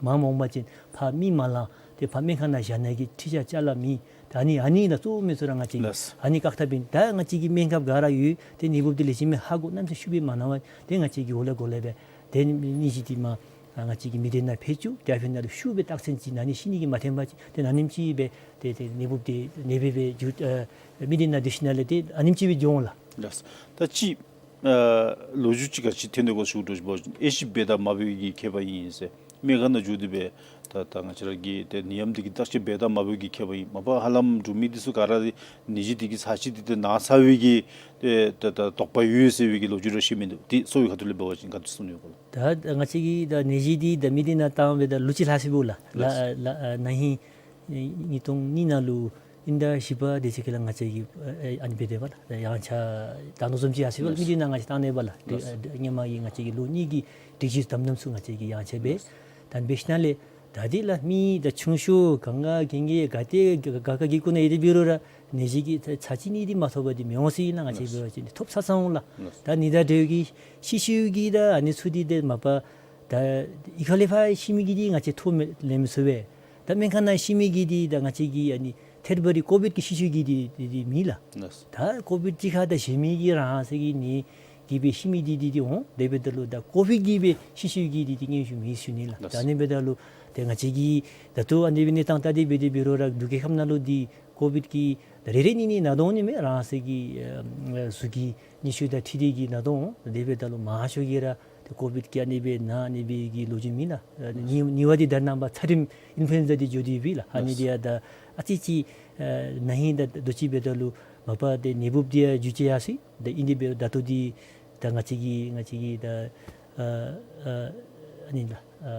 མངམ་འོང་པ་ཅིན་ཕར་མི་མ་ལང་། ཏེ་ཕར་སྨན་ཁང་ནང་བཞག་ནི་གི་འཕྲུལ་ཆས་ཅ་ལ་མེད། ད་ཨ་ནི་ཨ་ནི་ལགས་གཙོ་བོ་མི་ཚུ་ར་ང་བཅས་ཀྱིས་ལགས། ཨ་ནི་བཀག་ཐབས་ཨིན། ད་ང་བཅས་ཀྱིས་སྨན་ཁབ་ག་ར་ཡོད། ཏེ་ནད་འབུབ་འདི་ལེགས་ཤོམ་སྦེ་ཧ་གོ་གནམ་མེད་ས་མེད་ཤུགས་སྦེ་མ་ན་བར་ཏེ་ང་བཅས་ཀྱིས་འོག་ལས་འགོ་ལས་སྦེ་ཏེ་ནད་གཞི་འདི་མར་ང་བཅས་ཀྱིས་མི་སྡེ་ནང་ཕེབས་བཅུག། ཏེ་ཨ་ཕི་ནང་ལུ་ཤུགས་སྦེ་རྟགས་མཚན་ཅིག་ན་ནི་ཤི་ནི་གི་མ་ཐོན་པ་ཅིན་ཏེ་ན་ནིམ་ཅིག་སྦེ་ཏེ་ཏེ་ནད་འབུབ་འདི་ནད་འབུབ་སྦེ་འགྱུར་ཨ་མི་སྡེ་ནང་སྡོད་ཞིནམ་ལས་ཏེ་ཨ་ནིམ་ཅིག་སྦེ་འགྱོ་འོང་ལགས། ལགས། ད་ཅི་ཨ་ལོ་རྒྱུས་ཅིག་ག་ཅི་ཐོན་དོ་གོ་ཞུ་དོ་ཞུ་བ་ཅིན་ཨེ་ཤི་འབད་དང་མ་འབད་ཀྱི་ཁྱད་པར་ཨིན་ཟེར། སྨན་ཁང་ནང་འགྱོ་སྟེ་སྦེ་ད་ད་ང་བཅས་ར་གི་ཏེ་ནད་ཡམས་འདི་གི་བརྟག་དཔྱད་འབད་དང་མ་འབད་ཀྱི་ཁྱད་པར་ཨིན། མ་པ་ཧ་ལམ་འབྲུག་མི་འདི་ཚུ་ག་ར་ནད་གཞི་འདི་གིས་ཚར་གཅིག་འདི་ཏེ་ན་ཚར་བའི་གི་ཏེ་ད་ད་དོགས་པ་ཡོད་ཟེར་བའི་གི་ལོ་རྒྱུས་ར་བཤད་མི་འདུག། ཏེ་གསོ་བའི་ཁ་ཐུག་ལས་འབད་བ་ཅིན་ག་དེ་སྦེ་གསུང་ནི་ཡོད་ག་ལགས། ད་ང་བཅས་ཀྱིས་ད་ནད་གཞི་འདི་ད་མི་སྡེ་ནང་བཏང་སྦེ་ད་ལོ་གཅིག་ལྷག་སོ་ཡི་ལགས། ལགས། ལགས་ལགས། ཨ་ན་ཧིང་ཨེ་ཉིས་སྟོང་གཉིས་ནང་ལུ་དབྱིན་ཟླ་བཞི་པ་དེ་ཅིག་ཁར་ལགས་ང་བཅས་ཀྱིས་ཨེ་ཨ་ནི་འབད་དེ་སྦེ་ལགས་ད་ཡངས་ཆག་ད་ལྟོ་བཟུམ་ཅིག་ཡར་སོ་ཡི་ལགས། ལགས། མི་སྡེ་ནང་ང་བཅས་བཏང་ནི་སྦེ་ལགས། ལགས། ཏེ་ཨ་ཧེ་མ་གི་ང་བཅས་ཀྱི་ལོ་གཉིས་ཀྱི་སྒྲིག་གཞི་དམ་དམ་ཚུ་ང་བཅས་ཀྱིས་ཡངས་ཆག་འབད། ལགས། ད་འབད་ཞིནམ་ལས་ད་འདི་ལགས་མི་ད་ཆུང་ཤོས་གང་ག་གན་གི་ག་ཏེ་ག་ག་གི་གུ་ནང་ཡོད་དེ་འབད་རུང་ར་ནད་གཞི་གིས་ཚར་གཅིག་ནི་འདི་མ་ཐོབ་པར་འདི་མི་འོང་ཟེར་ཨིན་ན། ང་བཅས་ལགས། འབད་བ་ཅིན་ཐོབ་ཚར་ཚར་འོང་ལགས། ལགས། ད་ནི་ད་དེ་གིས་ཤི་ཤི་གི་ད་ཨ་ནི་ཚུ་འདི་ཏེ་མ་པ་ད་གཡུས་ཁ་ལས་ཕར་ཤི་མི་གི་འདི་ང་བཅས་ཐོ་མི་ལེན་མི་ཚུགས་པས། ད་སྨན་ཁང་ནང་ཤི་མི་གི་འདི་ད་ང་བཅས་ཀྱི་ཨ་ནི་ཐད་འབའ་རི་ཀོ་བིཌ་ཀྱི་ཤི་ཤི་གི་འདི་འདི་འདི་མེད་ལགས། ལགས། ད་ཀོ་བིཌ་གཅིག་ཁར་ད་གཞན་མི་གི་རང་སོ་གི་ནད་ཀྱིས་སྦེ་ཤི་མི་འདི་འདི་འདི་འོང་། དེ་འབདཝ་ད་ལུ་ད་ཀོ་བིཌ་ཀྱིས་སྦེ་ཤི་ཤི་གི་འདི་འདི་སྙན་ཞུ་མེད་ཞུ་ནི་ལགས། ལགས། ད་ཨ་ནི་འབདཝ་ད་ལུ་ཏེ་ང་བཅས་ཀྱིས་ད་ལྟོ་ཨ་ནི་སྦེ་གནས་སྟངས་ལྟ་སྟེ་འབད་དེ་འབད་རུང་ར་འབྲུག་རྒྱལ་ཁབ་ནང་ལུ་འདི་ཀོ་བིཌ་ཀྱི་ད་རེ་རེ་གཉིས་གཉིས་ན་དོ་འོང་ནི་མས། རང་སོ་གི་ཨ་གཟུགས་ཀྱི་ནད་ཤུལ་དང་འཁྲིལ་ཏེ་གིས་ན་དོ་འོང་། དེ་འབདཝ་ད་ལུ་མང་ཤོས་ཀྱིས་ར་ཏེ་ཀོ་བིཌ་ཀྱིས་ཨ་ནི་སྦེ་ན་ནི་སྦེ་གི་ལོ་རྒྱུས་མེད་ལགས། ཨ་ནི་ནི་ནི་བ་འདི་ད་རེས་ནངས་པ་ཚ་ཏྲིམ་ཨིན་ཕུ་ལུ་ཨེན་ཛ་འདི་འགྱོ་སྟེ་ཡོད་པས་ལགས། ཨ་ནི་འདི་ཡང་ད་ཨ་ཙི་ཅིག་ཨ་ན་ཧིང་ད་དུས་ཅི་འབདཝ་ད་ལུ་མ་པ་ཏེ་ནད་འབུབ་འདི་ཡང་འགྱུར་བཅོས་ཡར་སོ་ཡི། ད་ཨིན་དེ་འབདཝ་ད་ད་ལྟོ་འདི་ད་ང་བཅས་ཀྱི་ང་བཅས་ཀྱི་ད་ཨ་ཨ་ཨ་ནི་ལགས་ཨ་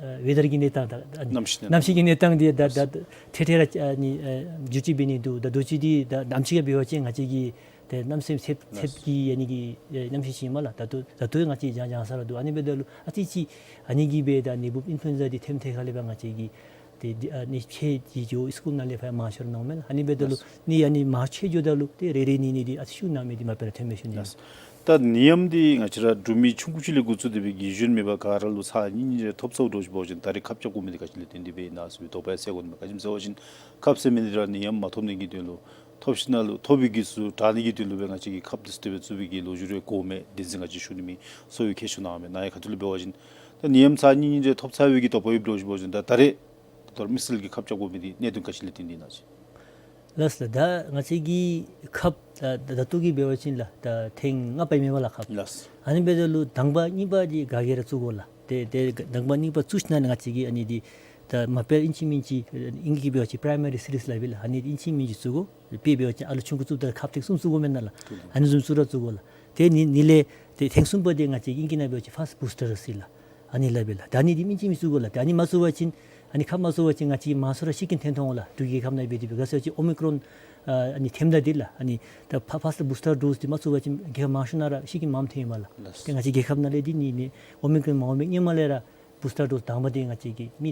ཨ་ཝེ་དར་གྱི་གནས་སྟངས་ད་ཨ་ནི་གནམ་གཤིས་གནས་གནམ་གཤིས་ཀྱི་གནས་སྟངས་འདི་ད་ད་ད་ཐད་ཐད་ར་ཨ་ནི་ཨ་འགྱུར་བཅོས་འབད་ནི་འདུག། ད་དུས་ཅི་འདི་ད་གནམ་གཤིས་ཀྱི་འབད་བ་ཅིན་ང་བཅས་ཀྱི་ཏེ་གནམ་སེམས་ཚདཔ་ཚདཔ་ཀྱི་ཨ་ནི་གི་ཨེ་གནམ་གཤིས་ཅིག་ཨིན་མས་ལགས། ད་ལྟོ་ད་ལྟོ་ང་བཅས་གྱང་གྱང་ས་ར་འདུག། ཨ་ནི་འབདཝ་ད་ལུ་ཨ་ཙི་ཅིག་ཨ་ནི་གིས་སྦེ་ད་ནད་འབུབ་ཨིན་ཕུ་ལུ་ཨེན་ཛ་འདི་ཐོནམ་ཐད་ཁ་ལས་ཕར་ང་བཅས་ཀྱི་ཏེ་ཨ་ནི་ཕྱད་ཅིག་འགྱོ་སི་ཀུལ་ནང་ལས་ཕར་མང་ཤོས་ར་ནོར་མས་ལགས། ཨ་ནི་འབདཝ་ད་ལུ་ལགས། ནི་ཨ་ནི་མང་ཤོས་འགྱོཝ་ད་ལུ་ཏེ་རེ་རེ་གཉིས་གཉིས་འདི་ཨ་ཙི་ཤུགས་ནང་མི་འདི་མ་པ་ར་ཐོན་མས་ཞུ་ནི། ལགས། ད་ནད་ཡམས་འདི་ང་བཅས་ར་འབྲུག་མི་ཆུང་ཀུ་ཅིག་ལས་འགོ་བཙུགས་ཏེ་སྦེ་རྒས་གཞོན་མེད་པར་ག་ར་ལུ་ཚར་གཉིས་གཉིས་རེ་ཐོབ་ཚརཝ་འདྲཝ་ཅིག་འབད་བ་ཅིན་ད་རེས་ཁབ་རྐྱབ་དགོ་མི་འདི་ག་ཅི་ལས་བརྟེན་ཏེ་སྦེ་ཨིན་ན་ཟེར་བའི་དོགས་པ་ཡང་སེལ་དགོ་ནི་མས། ག་ཅི་སྨོ་ཟེར་བ་ཅིན་ཁབ་ཟེར་མི་འདི་ར་ནད་ཡམས་མ་ཐོབ་ནི་གི་དོན་ལུ་ཐོབ་ཞིནམ་ལས་ཐོབ་པའི་གི་ཚུ་དྲག་ནི་གི་དོན་ལུ་སྦེ་ང་བཅས་ཀྱིས་ཁབ་འདི་ཚུ་དེ་སྦེ་བཙུགས་པའི་གི་ལོ་རྒྱུས་རེ་གོཝ་མས། དེ་ཚུ་ང་བཅས་ཞུ་ནི་མེད། གསོ་བའི་ཁྱད་ཆོས་ནང་མས། ནཱ་ཡང་ཁ་ཐུག་ལས་འབད་བ་ཅིན་ད་ནད་ཡམས་ཚར་གཉིས་གཉིས་རེ་ཐོབ་ཚར་བའི་གི་དོགས་པ་ཡོདཔ་འདྲཝ་ཅིག་འབད་བ་ཅིན་ད་ད་རེས་ད་ལྟོ་ར་དམིགས་བསལ་གྱི་ཁབ་རྐྱབ་དགོ་མི་འདི་གནད་དོན་ག་ཅི་ལས་བརྟེན་ཏེ་ཨིན་ན་ཅིག། ལགས་ལགས། ད་ང་བཅས་ཀྱིས་ཁབ་ད་ད་ལྟོ་གི་འབད་བ་ཅིན་ལགས་ད་ཐེངས་ལྔ་པ་ཨིན་མས་པ་ལགས་ཁབ། ལགས། ཨ་ནི་འབདཝ་ད་ལུ་དང་པ་གཉིས་པ་འདི་ག་གིས་ར་བཙུགས་དགོ་ལགས། ཏེ་ཏེ་དང་པ་གཉིས་པ་བཙུགས་ཞིནམ་ལས་ང་བཅས་ཀྱིས་ཨ་ནི་འདི་ད་མ་པ་ཨིན་ཅི་མིན་ཅི་ཨིང་སྐད་འབད་བ་ཅིན་པ་རའི་མ་རི་སི་རིསཀ་སླབ་ཨིན་ལགས། ཨ་ནི་ཨིན་ཅི་མིན་ཅི་བཙུགས་དགོ། དཔེ་འབད་བ་ཅིན་ཨ་ལུ་ཆུང་ཀུ་བཙུགསཔ་ད་ཁབ་ཐེངས་གསུམ་བཙུགས་དགོ་མེན་ན་ལགས། ཨ་ནི་བཟུམ་བཙུགས་ར་བཙུགས་དགོ་ལགས། ཏེ་ནི་ནི་ལས་ཏེ་ཐེངས་གསུམ་པ་འདི་ང་བཅས་ཀྱིས་ཨིང་སྐད་ནང་འབད་བ་ཅིན་ཕཱསཊ་བུསཊར་ཟེར་ལགས། ཨ་ནི་སླབ་ཨིན་ལགས། ད་ཨ་ནི་འདི་ཨིན་ཅི་མིན་བཙུགས་དགོ་ལགས། ད་ཨ་ནི་མ་བཙུགས་པ་ཅིན་ཨ་ནི་ཁབ་མ་བཙུགས་པ་ཅིན་ང་བཅས་མང་སུ་ར་ཤི་རྐྱེན་ཐོན་ཐོན་འོང་ལགས། འབྲུག་རྒྱལ་ཁབ་ནང་འབད་དེ་འབད་ག་ཟེར་བ་ཅིན་ཨོ་མི་ཀྲོན་ཨ་ནི་ཐོནམ་ད་འདི་ལགས་ཨ་ནི་ད་ཕཱསཊ་བུསཊར་ཌོསི་འདི་མ་བཙུགས་པ་ཅིན་རྒྱལ་ཁབ་མང་ཤོས་ནང་ར་ཤི་རྐྱེན་མངམ་ཐོན་ཡི་མས་ལགས། ལགས། ཏེ་ང་བཅས་རྒྱལ་ཁབ་ནང་ལས་འདི་ནི་ནི་ཨོ་མི་ཀྲོན་མ་འོང་པའི་སྔོན་མ་ལས་ར་བུསཊར་ཌོསི་དང་པ་འདི་ང་བཅས་ཀྱིས་མི་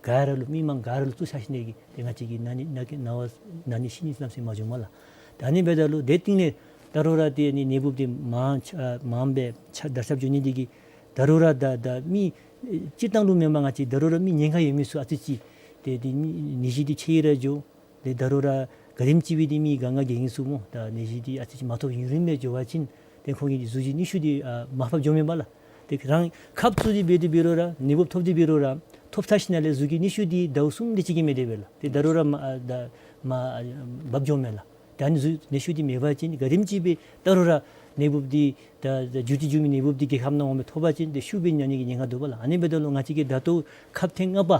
ག་ར་ལུ་མི་མང་ག་ར་ལུ་བཙུགས་ཚར་ཞིནམ་ལས་ཀྱི་ཏེ་ང་བཅས་ཀྱི་ན་ནི་ན་གི་ན་བ་ན་ནི་ཤི་ནི་གནམ་མེད་ས་མེད་མ་བྱུངམ་མས་ལགས། ད་ཨ་ནི་འབདཝ་ད་ལུ་དེ་རྟིང་ལས་ད་རུང་ར་ཏེ་ཨ་ནི་ནད་འབུབ་འདི་མང་ཆ་མང་སྦེ་ཆ་དར་ཁྱབ་འགྱོ་ནི་འདི་གིས་ད་རུང་ར་ད་ད་མི་སྤྱིར་བཏང་ལུ་མེན་པར་ང་བཅས་ད་རུང་ར་མི་ཉེན་ཁ་ཡོད་མི་ཚུ་ཨ་ཙི་ཅིག་ཏེ་འདི་ནད་གཞི་འདི་ཆེ་ར་འགྱོ། ཏེ་ད་རུང་ར་ག་དེམ་ཅིག་སྦེ་འདི་མི་ག་ང་རྒས་ཡི་ཚུ་སྨོ། ད་ནད་གཞི་འདི་ཨ་ཙི་ཅིག་མ་ཐོབ་ཡུན་རིངམོ་སྦེ་འགྱོ་བ་ཅིན་ཏེ་ཁོང་གི་གཟུགས་ཀྱི་ནད་ཤུལ་འདི་ཨ་མར་ཕབ་འགྱོཝ་མས་པ་ལགས། ཏེ་རང་ཁབ་བཙུགས་ཏེ་འབད་དེ་འབད་རུང་ར་ནད་འབུབ་ཐོབ་སྟེ་འབད་རུང་ར་ཐོབ་ཚར་ཞིནམ་ལས་གཟུགས་ཀྱི་ནད་ཤུལ་འདི་ཟླཝ་གསུམ་དེ་ཅིག་གིས་མི་བདེ་བས་ལགས། ཏེ་ད་རུང་ར་མར་ཨ་ད་མར་ཨ་འབབ་འགྱོཝ་མས་ལགས། ད་ཨ་ནི་གཟུགས་ནད་ཤུལ་འདི་མེད་པ་ཅིན་ག་དེམ་ཅིག་སྦེ་ད་རུང་ར་ནད་འབུབ་འདི་ད་ད་འགྱུར་ཏེ་འགྱུར་མི་ནད་འབུབ་འདི་རྒྱལ་ཁབ་ནང་འོང་མི་ཐོབ་པ་ཅིན་ཏེ་ཤུགས་སྦེ་ན་ནི་གི་ཉེན་ཁ་འདུག་པ་ལགས། ཨ་ནི་འབདཝ་ད་ལུ་ང་བཅས་ཀྱིས་ད་ལྟོ་ཁབ་ཐེངས་ལྔ་པ་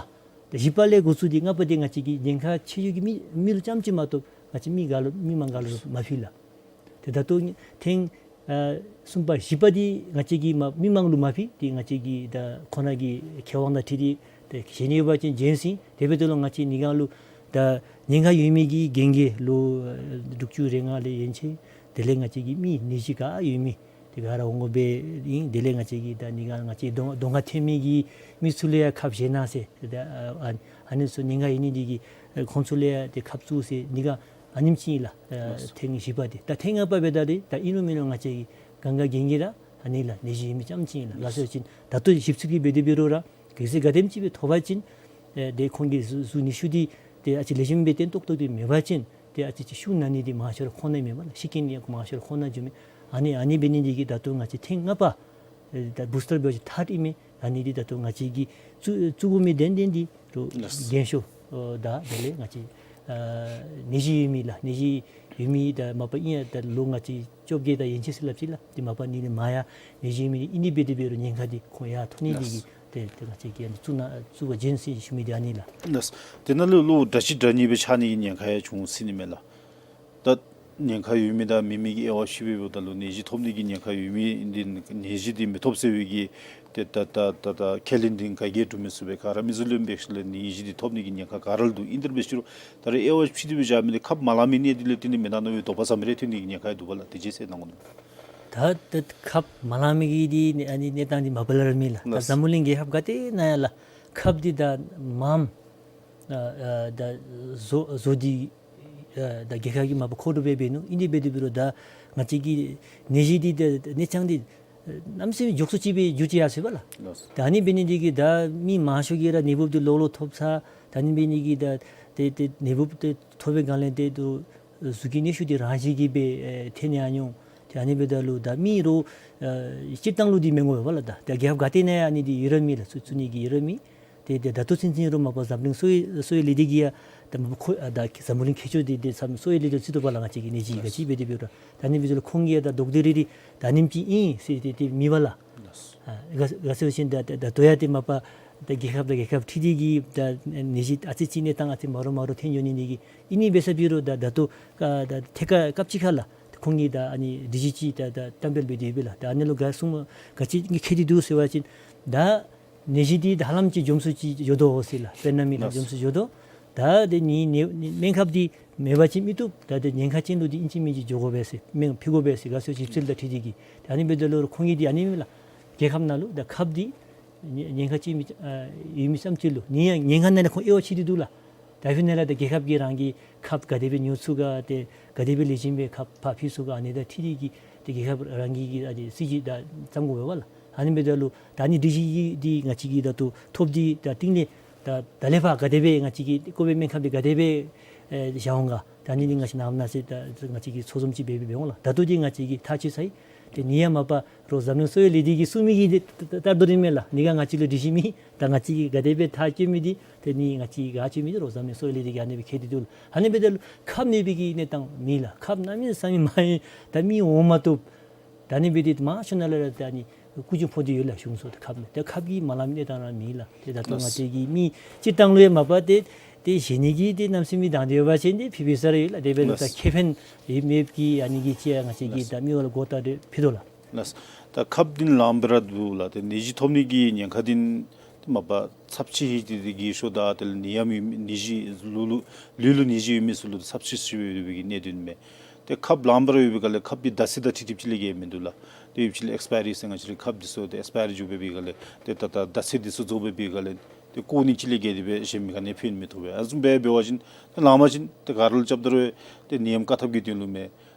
ཏེ་བཞི་པ་ལས་འགོ་བཙུགས་ཏེ་ལྔ་པ་འདི་ང་བཅས་ཀྱིས་ཉེན་ཁ་ཆེ་ཤོས་ཀྱི་མི་མི་ལུ་རྐྱངམ་ཅིག་མ་གཏོགས་ང་བཅས་མི་ག་ལུ་མི་མང་ག་ལུ་མ་ཕུལ་ལགས། ཏེ་ད་ལྟོ་ཐེངས་ཨ་གསུམ་པ་བཞི་པ་འདི་ང་བཅས་ཀྱིས་མ་མི་མང་ལུ་མ་ཕུལ། ཏེ་ང་བཅས་ཀྱིས་ད་ཁོང་ར་གི་ཁེ་དབང་དང་འཁྲིལ་ཏེ་ ཏེ་བཞེས་ནི་ཡོད་པ་ཅིན་བྱིན་ཟེར། དེ་འབདཝ་ད་ལུ་ང་བཅས་ནི་ག་ལུ་ད་ཉེན་ཁ་ཡོད་མི་གི་རྒན་རྒས་ལོ་ཨ་དྲུག་ཅུ་རེ་ལྔ་ལས་ཡན་ཆད་དེ་ལས་ང་བཅས་ཀྱི་མི་ནད་གཞི་ག་ཡོད་མི་དེ་ག་ར་འོང་དགོ་པས་ཨིན། དེ་ལས་ང་བཅས་ཀྱི་ད་ནི་ག་ང་བཅས་གདོང་གདོང་ཁར་ཐོན་མི་གི་མི་ཚུ་ལུ་ཡང་ཁབ་བཞེས་གནང་ཟེར། ད་ཨ་ཨ་ཨ་ནི་ཚུ་ཉེན་ཁ་ཡོད་ནི་འདི་གིས་ཨ་ཁོང་ཚུ་ལུ་ཡང་ཏེ་ཁབ་བཙུགས་ཟེར་ནི་ག་ཨ་ནེམ་ཅིག་ཨིན་ལགས། ཨ་ལགས་སོ། ཐེངས་བཞི་པ་འདི། ད་ཐེངས་ལྔ་པ་འབདཝ་ད་འདི་ད་ཨིན་རུང་མེན་རུང་ང་བཅས་ཀྱི་གང་ག་རྒན་རྒས་ར་ཨ་ནི་ལགས་ནད་གཞི་ཡོད་མི་རྐྱངམ་ཅིག་ཨིན་ལགས། ལགས་སོ་ཅིན་ད་ལྟོ་ཞིབ་འཚོལ་གྱི་འབད་དེ་འབད་རུང་ར་གལ་སྲིད་ག་དེམ་ཅིག་སྦེ་ཐོབ་པ་ཅིན་ཨེ་དེ་ཁོང་གི་གཟུགས་གཟུགས་ནད་གཞི་འདི་ཏེ་ཨ་ཙི་ལེགས་ཤོམ་སྦེ་བརྟན་ཏོག་ཏོ་སྦེ་མེད་པ་ཅིན་ཏེ་ཨ་ཙི་ཅིག་ཤུགས་ན་ནི་འདི་མང་ཤོས་ར་ཁོང་ནང་མས་པ་ལགས། ཤི་རྐྱེན་འདི་ཡང་མང་ཤོས་ར་ཁོང་ནང་འགྱོཝ་མས། ཨ་ནི་ཨ་ནི་འབད་ནི་འདི་གིས་ད་ལྟོ་ང་བཅས་ཐེངས་ལྔ་པ་ཨེ་ད་བུ་སི་ཊར་འབད་བ་ཅིན་ཐརཌ་ཨིན་མས། ཨ་ནི་འདི་ད་ལྟོ་ང་བཅས་ཀྱིས་བཙུགས་བཙུགས་དགོ་མི་དོན་དོན་འདི་རོགས་ལགས། རྒན་ཤོས་ཨོ་ད་དེ་ལས་ང་བཅས་ཨ་ནད་གཞི་ཡོད་མི་ལགས་ནད་གཞི་ཡོད་མི་ད་མ་པ་ཨིན་ཡ་ད་ལོ་ང་བཅས་བཅོ་བརྒྱད་དང་ཡན་ཆད་ཟེར་སླབ་ཅི་ལགས། འདི་མ་པ་ནི་ནི་མ་ཡ་ནད་གཞི་ཡོད་མི་ཨིན་ནི་འབད་དེ་འབད་རུང་ཉེན་ཁ་འདི་ཁོང་ཡང་ཐོབ་ནི་འདི་གིས་ལགས། ཏེ་ཏེ་ང་བཅས་ཀྱིས་ཨ་ནི་བཙུགས་ན་བཙུགས་པར་བྱིན་ཟེར་ཞུ་མི་འདི་ཨ་ནི་ལགས། ལགས། དེ་ནང་ལུ་ལོ་འདྲ་གཅིག་འདྲ་གཉིས་སྦེ་ཆགས་ནི་གི་ཉེན་ཁ་ཡང་བྱུང་སྲིད་ནི་མས་ལགས། ད་ཉེན་ཁ་ཡོད་མི་དང་མེད་མི་གི་དབྱེ་བ་ཕྱེ་སྦེ་འབདཝ་ད་ལུ་ནད་གཞི་ཐོབ་ནི་གི་ཉེན་ཁ་ཡོད་མི་འདི་ནད་གཞི་འདི་མི་ཐོབ་ཟེར་བའི་གི་ཏེ་ད་ད་ད་ད་ཁས་ལེན་འདི་ག་གིས་ཡང་སྒྲུབ་མི་ཚུགས་པས། ག་ར་མི་ཚུ་ལུ་འབད་ཞིནམ་ལས་ནད་གཞི་འདི་ཐོབ་ནི་གི་ཉེན་ཁ་ག་ར་ལུ་འདུག། ཨིན་དེ་འབད་ཞུ་རུང་ད་རེས་དབྱེ་བ་ཕྱེ་སྟེ་སྦེ་བཞག་མི་འདི་ཁབ་མ་ལང་མི་ནད་འདི་ལས་བརྟེན་ཏེ་མེན་ན་མནོ་བའི་དོགས་པ་ཟ་མི་རེ་ཐོན་ནི་གི་ཉེན་ཁ་ཡང་འདུག་པ་ལགས། དེ་ཅིག་གསལ་གནང་དགོ་ནི། ད་ད་ཁབ་མ་ལང་མི་གི་འདི་ནི་ཨ་ནི་གནས་སྟངས་འདི་མ་པ་ལས་ར་མེད་ལགས། ད་ལགས། འཛམ་བུ་གླིང་རྒྱལ་ཁབ་ག་ཏེ་ནང་ཡང་ལགས་ཁབ་འདི་ད་མངམ་ཨ་ཨ་ད་བཟོ་བཟོ་སྟེ་ཨ་ད་རྒྱལ་ཁབ་ཀྱིས་མ་པ་མཁོ་སྒྲུབ་འབད་འབད་ནུག། ཨིན་དེ་འབད་དེ་འབད་རུང་ད་ང་བཅས་ཀྱི་ནད་གཞི་འདི་ད་གནས་སྟངས་འདི་གནམ་མེད་ས་མེད་མགྱོགས་སུ་ཅིག་སྦེ་འགྱུར་ཅི་ཡར་སོ་ཡི་པ་ལགས། ལགས། ད་ཨ་ནི་འབད་ནི་འདི་གིས་ད་མི་མང་ཤོས་ཀྱིས་ར་ནད་འབུབ་འདི་ལོག་ལོག་ཐོབ་ཚར། ད་ཨ་ནི་འབད་ནི་འདི་གིས་ད་ཏེ་ཏེ་ནད་འབུབ་འདི་ཐོབ་པའི་སྒང་ལས་ཏེ་ད་གཟུགས་ཀྱི་གནོན་ཤུགས་འདི་རང་བཞིན་གྱིས་སྦེ་ཨེ་ཐོན་ནི་ཡང་འོང་། ཏེ་ཨ་ནི་འབདཝ་ད་ལུ་ད་མི་རོགས་ཨེ་སྤྱིར་བཏང་ལུ་འདི་མི་འོང་པ་ལགས། ད་ད་རྒྱལ་ཁབ་ག་ཏེ་ནང་ཡང་ཨ་ནི་འདི་ཡོད་ར་མེད་ལགས། བཙུགས་བཙུགས་ནི་གི་ཡོད་ར་མེད། ཏེ་ད་ད་ལྟོ་ཚུན་ཚོད་ར་མ་པ་འཛམ་གླིང་གསོ་བའི་གསོ་བའི་ལས་སྡེ་གིས་ཡང་ད་མ་པ་ཁོ་ཨ་ད་འཛམ་བུ་གླིང་མཁས་མཆོག་འདི་འདི་ཚུ་གསོ་བའི་ལས་སྡེ་ཚུ་འདུག་པ་ལགས། ང་བཅས་ཀྱི་ནད་གཞི་ག་ཅི་འབད་དེ་འབད་རུང་ད་ཨ་ནི་འབདཝ་ད་ལུ་ཁོང་གིས་ཡང་ད་དོགས་འདྲི་རེ་རེ་ད་ཨ་ནེམ་ཅིག་ཨིན་ཟེར་ཏེ་ཏེ་མེད་པ་ལགས། ཨ་ག་ག་ཟེར་བ་ཅིན་ད་ད་ད་ལྟོ་ཡང་ཏེ་མ་པ་ད་རྒྱལ་ཁབ་དང་རྒྱལ་ཁབ་འཁྲིལ་ཏེ་གིས་ད་ནད་གཞི་ཨ་ཙི་ཅིག་གནས་སྟངས་ཨ་ཙི་མ་འདྲཝ་མ་འདྲཝ་ཐོན་འགྱོ་ནི་འདི་གིས་ཨིན་ནི་འབད་ས་འབད་རུང་ད་ད་ལྟོ་ཨ་ད་ཐད་ཀར་སྐབས་ཅིག་ཁར་ལགས་ཁོང་གིས་ད་ཨ་ནི་སྒྲིག་གཞི་ཅིག་ད་ད་གཏན་འབེབས་འབད་དེ་ཡོད་པས་ལགས། ད་ཨ་ནི་ལུ་ག་གསུངམ་ག་ཅི་ཁྱད་དེ་འདུག་ཟེར་བ་ཅིན་ད་ནད་གཞི་འདི་ད་ཧ་ལམ་ཅིག་འཇོམས་སུ་ཅིག་འགྱོ་དོ་ཟེར་ལགས། དཔེར་ན་མི་ལགས། ལགས། འཇོམས་སུ་འགྱོ་དོ། ད་དེ་ནི་ནི་ནི་སྨན་ཁབ་འདི་མེད་པ་ཅིན་མི་བཏུབ། ད་དེ་ཉེན་ཁ་ཅན་ལུ་འདི་ཨིན་ཅི་མིན་ཅི་འགྱོ་དགོ་པས་ཟེར་སྨན་ཕུལ་དགོ་པས་ཟེར་ག་ཟེར་ཞིབ་འཚོལ་དང་འཁྲིལ་ཏེ་གིས། ད་ཨ་ནི་འབདཝ་ད་ལུ་ཁོང་གིས་འདི་ཨ་ནི་མས་ལགས། རྒྱལ་ཁབ་ནང་ལུ་ད་ཁབ་འདི་ཉེན་ཉེན་ཁ་ཅན་མི་ཨ་ཡོད་མི་ཙམ་ཅིག་ལུ་ནི་ཡང་ཉེན་ཁ་ནང་ལས་ཁོང་དབྱེ་བ་ཕྱེ་སྟེ་འདུག་ལགས། ད་ཨ་ཕི་ནང་ལས་ད་རྒྱལ་ཁབ་ཀྱིས་རང་གི་ཁབ་ག་དེ་སྦེ་ཉོ་ཚུགས་ག་ཏེ་ག་དེ་སྦེ་ལེགས་ཤོམ་སྦེ་ཁབ་ཕར་ཕུལ་ཚུགས་ག་ཨ་ནི་དང་འཁྲིལ་ཏེ་གིས་ཏེ་རྒྱལ་ཁབ་རང་གི་གི་ཨ་ནི་སྲིད་ཇུས་ད་བརྩམ་དགོ་པས་ལགས། ཨ་ནི་འབདཝ་ད་ལུ་ད་ཨ་ནི་སྒྲིག་གཞི་འདི་ང་བཅས་ཀྱིས་ད་ལྟོ་ཐོབ་སྟེ་ད་རྟིང་ལས་ད་ད་ལས་ཕར་ག་དེ་སྦེ་ང་བཅས་ཀྱིས་ཀོ་བིཌ་སྨན་ཁབ་འདི་ག་དེ་སྦེ་ཨེ་བཞག་འོང་ག། ད་ཨ་ནི་འདི་ང་བཅས་ནངས་པ་གནངས་ཚེ་ད་ང་བཅས་ཀྱིས་ཚོགས་འཛོམས་ཅིག་འབད་འབད་འབད་འོང་ལགས། ད་ལྟོ་འདི་ང་བཅས་ཀྱིས་ཐག་བཅད་ཚར་ཡི། ཏེ་ནི་ཡང་མ་པ་རོགས་འཛམ་གླིང་གསོ་བའི་ལས་སྡེ་གིས་གསུང་མི་གི་འདི་ད་ད་ལྟོ་འདི་མས་ལགས། ནི་ག་ང་བཅས་ལུ་སྒྲིག་གཞི་མེད། ད་ང་བཅས་ཀྱིས་ག་དེ་སྦེ་ཐག་བཅད་མི་འདི་ཏེ་ནི་ང་བཅས་ཀྱིས་ག་བཅད་མི་འདི་རོགས་འཛམ་གླིང་གསོ་བའི་ལས་སྡེ་གིས་ཨ་ནི་སྦེ་ཏེ་ལུ་ཁབ་མེད་པའི་གི་གནས་སྟངས་མེད་ལགས། ཁབ་གནམ་མེད་ས་མེད་མང་ཡི། ད་མི་འོང་མ་བཏུབ། ད་ཨ་ནི་འབད་དེ་མང་ཤོས་ནང་ལས་ར་ད་ཨ་ནི་རྐུ་ཅིག་ཕོག་སྟེ་ཡོད་ལགས་གཞུང་ཚོགས་ད་ཁབ་མེད། ད་ཁབ་ཀྱིས་མ་ལང་མི་གནས་སྟངས་ར་མེད་ལགས། ཏེ་ད་ལྟོ་ལགས། ང་བཅས་ཀྱི་མི་སྤྱིར་བཏང་ལུ་ཡང་མ་པ་ཏེ་ཏེ་བཞེས་ནི་གི་ཏེ་གནམ་མེད་ས་མེད་དང་འདོད་ཡོད་པ་ཅིན་ཏེ་ཕུལ་ཕུལ་ས་ར་ཡོད་ལགས། དེ་འབད་རུང་ད་ལགས། ཁེ་ཕན་ཡོད་མེད་ཀྱི་ཨ་ནི་གི་ཅིག་ཡང་ང་བཅས་ཀྱིས་ལགས། ད་མི་འོང་ལགས། གོ་བརྡ་རེ་ཕུལ་དོ་ལགས། ལགས། ད་ཁབ་འདི་ལངམ་སྦེ་ར་འདུག་ལགས། ཏེ་ནད་གཞི་ཐོབ་ནི་གི་ཉེན་ཁ་འདི་མ་པ་ཚབས་ཆེ་ཧེ་ཏེ་ཏེ་གི་ཤོ་ད་དེ་ལས་ནད་ཡམས་ཡོད་མི་ནད་གཞི་ལུ་ལུ་ལུས་ལུ་ནད་གཞི་ཡོད་མི་ཚུ་ལུ་ཚབས་ཆེ་ཤོས་ཡོད་པའི་གི་གནད་དོན་མས། ཏེ་ཁབ་ལངམ་སྦེ་ར་ཡོད་པའི་སྒང་ལས་ཁབ་འདི་བརྡ་ཚད་དང་འཁྲིལ་ཏེ་ཅིག་ལས་ཀྱི་མིན་འདུག་ལགས། ཏེ་ཡོད་ཅིག་ལས་ཨེགསི་པའི་རི་ཟེར་ང་བཅས་རའི་ཁབ་འདི་ཚུ་ཏེ་ཨེགསི་པའི་རི་འགྱོ་བའི་སྒང་ལས་ཏེ་ད་ད་བརྡ་ཚད་འདི་ཚུ་རྫོགས་པའི་སྒང་ལས་ཏེ་བཀོག་ནི་ཅིག་ལས་ཀྱི་དེ་སྦེ་གཞན་མི་ག་ནི་ཕན་མི་ཐོགས་པས། ཨ་ཙུམ་སྦེ་འབད་བ་ཅིན་ཏེ་ལངམ་ཅིན་ཏེ་ག་ར་ལུ་རྐྱབ་ད་རུང་ཏེ་ནད་ཡམས་བཀག་ཐབས་ཀྱི་དོན་ལུ་མས།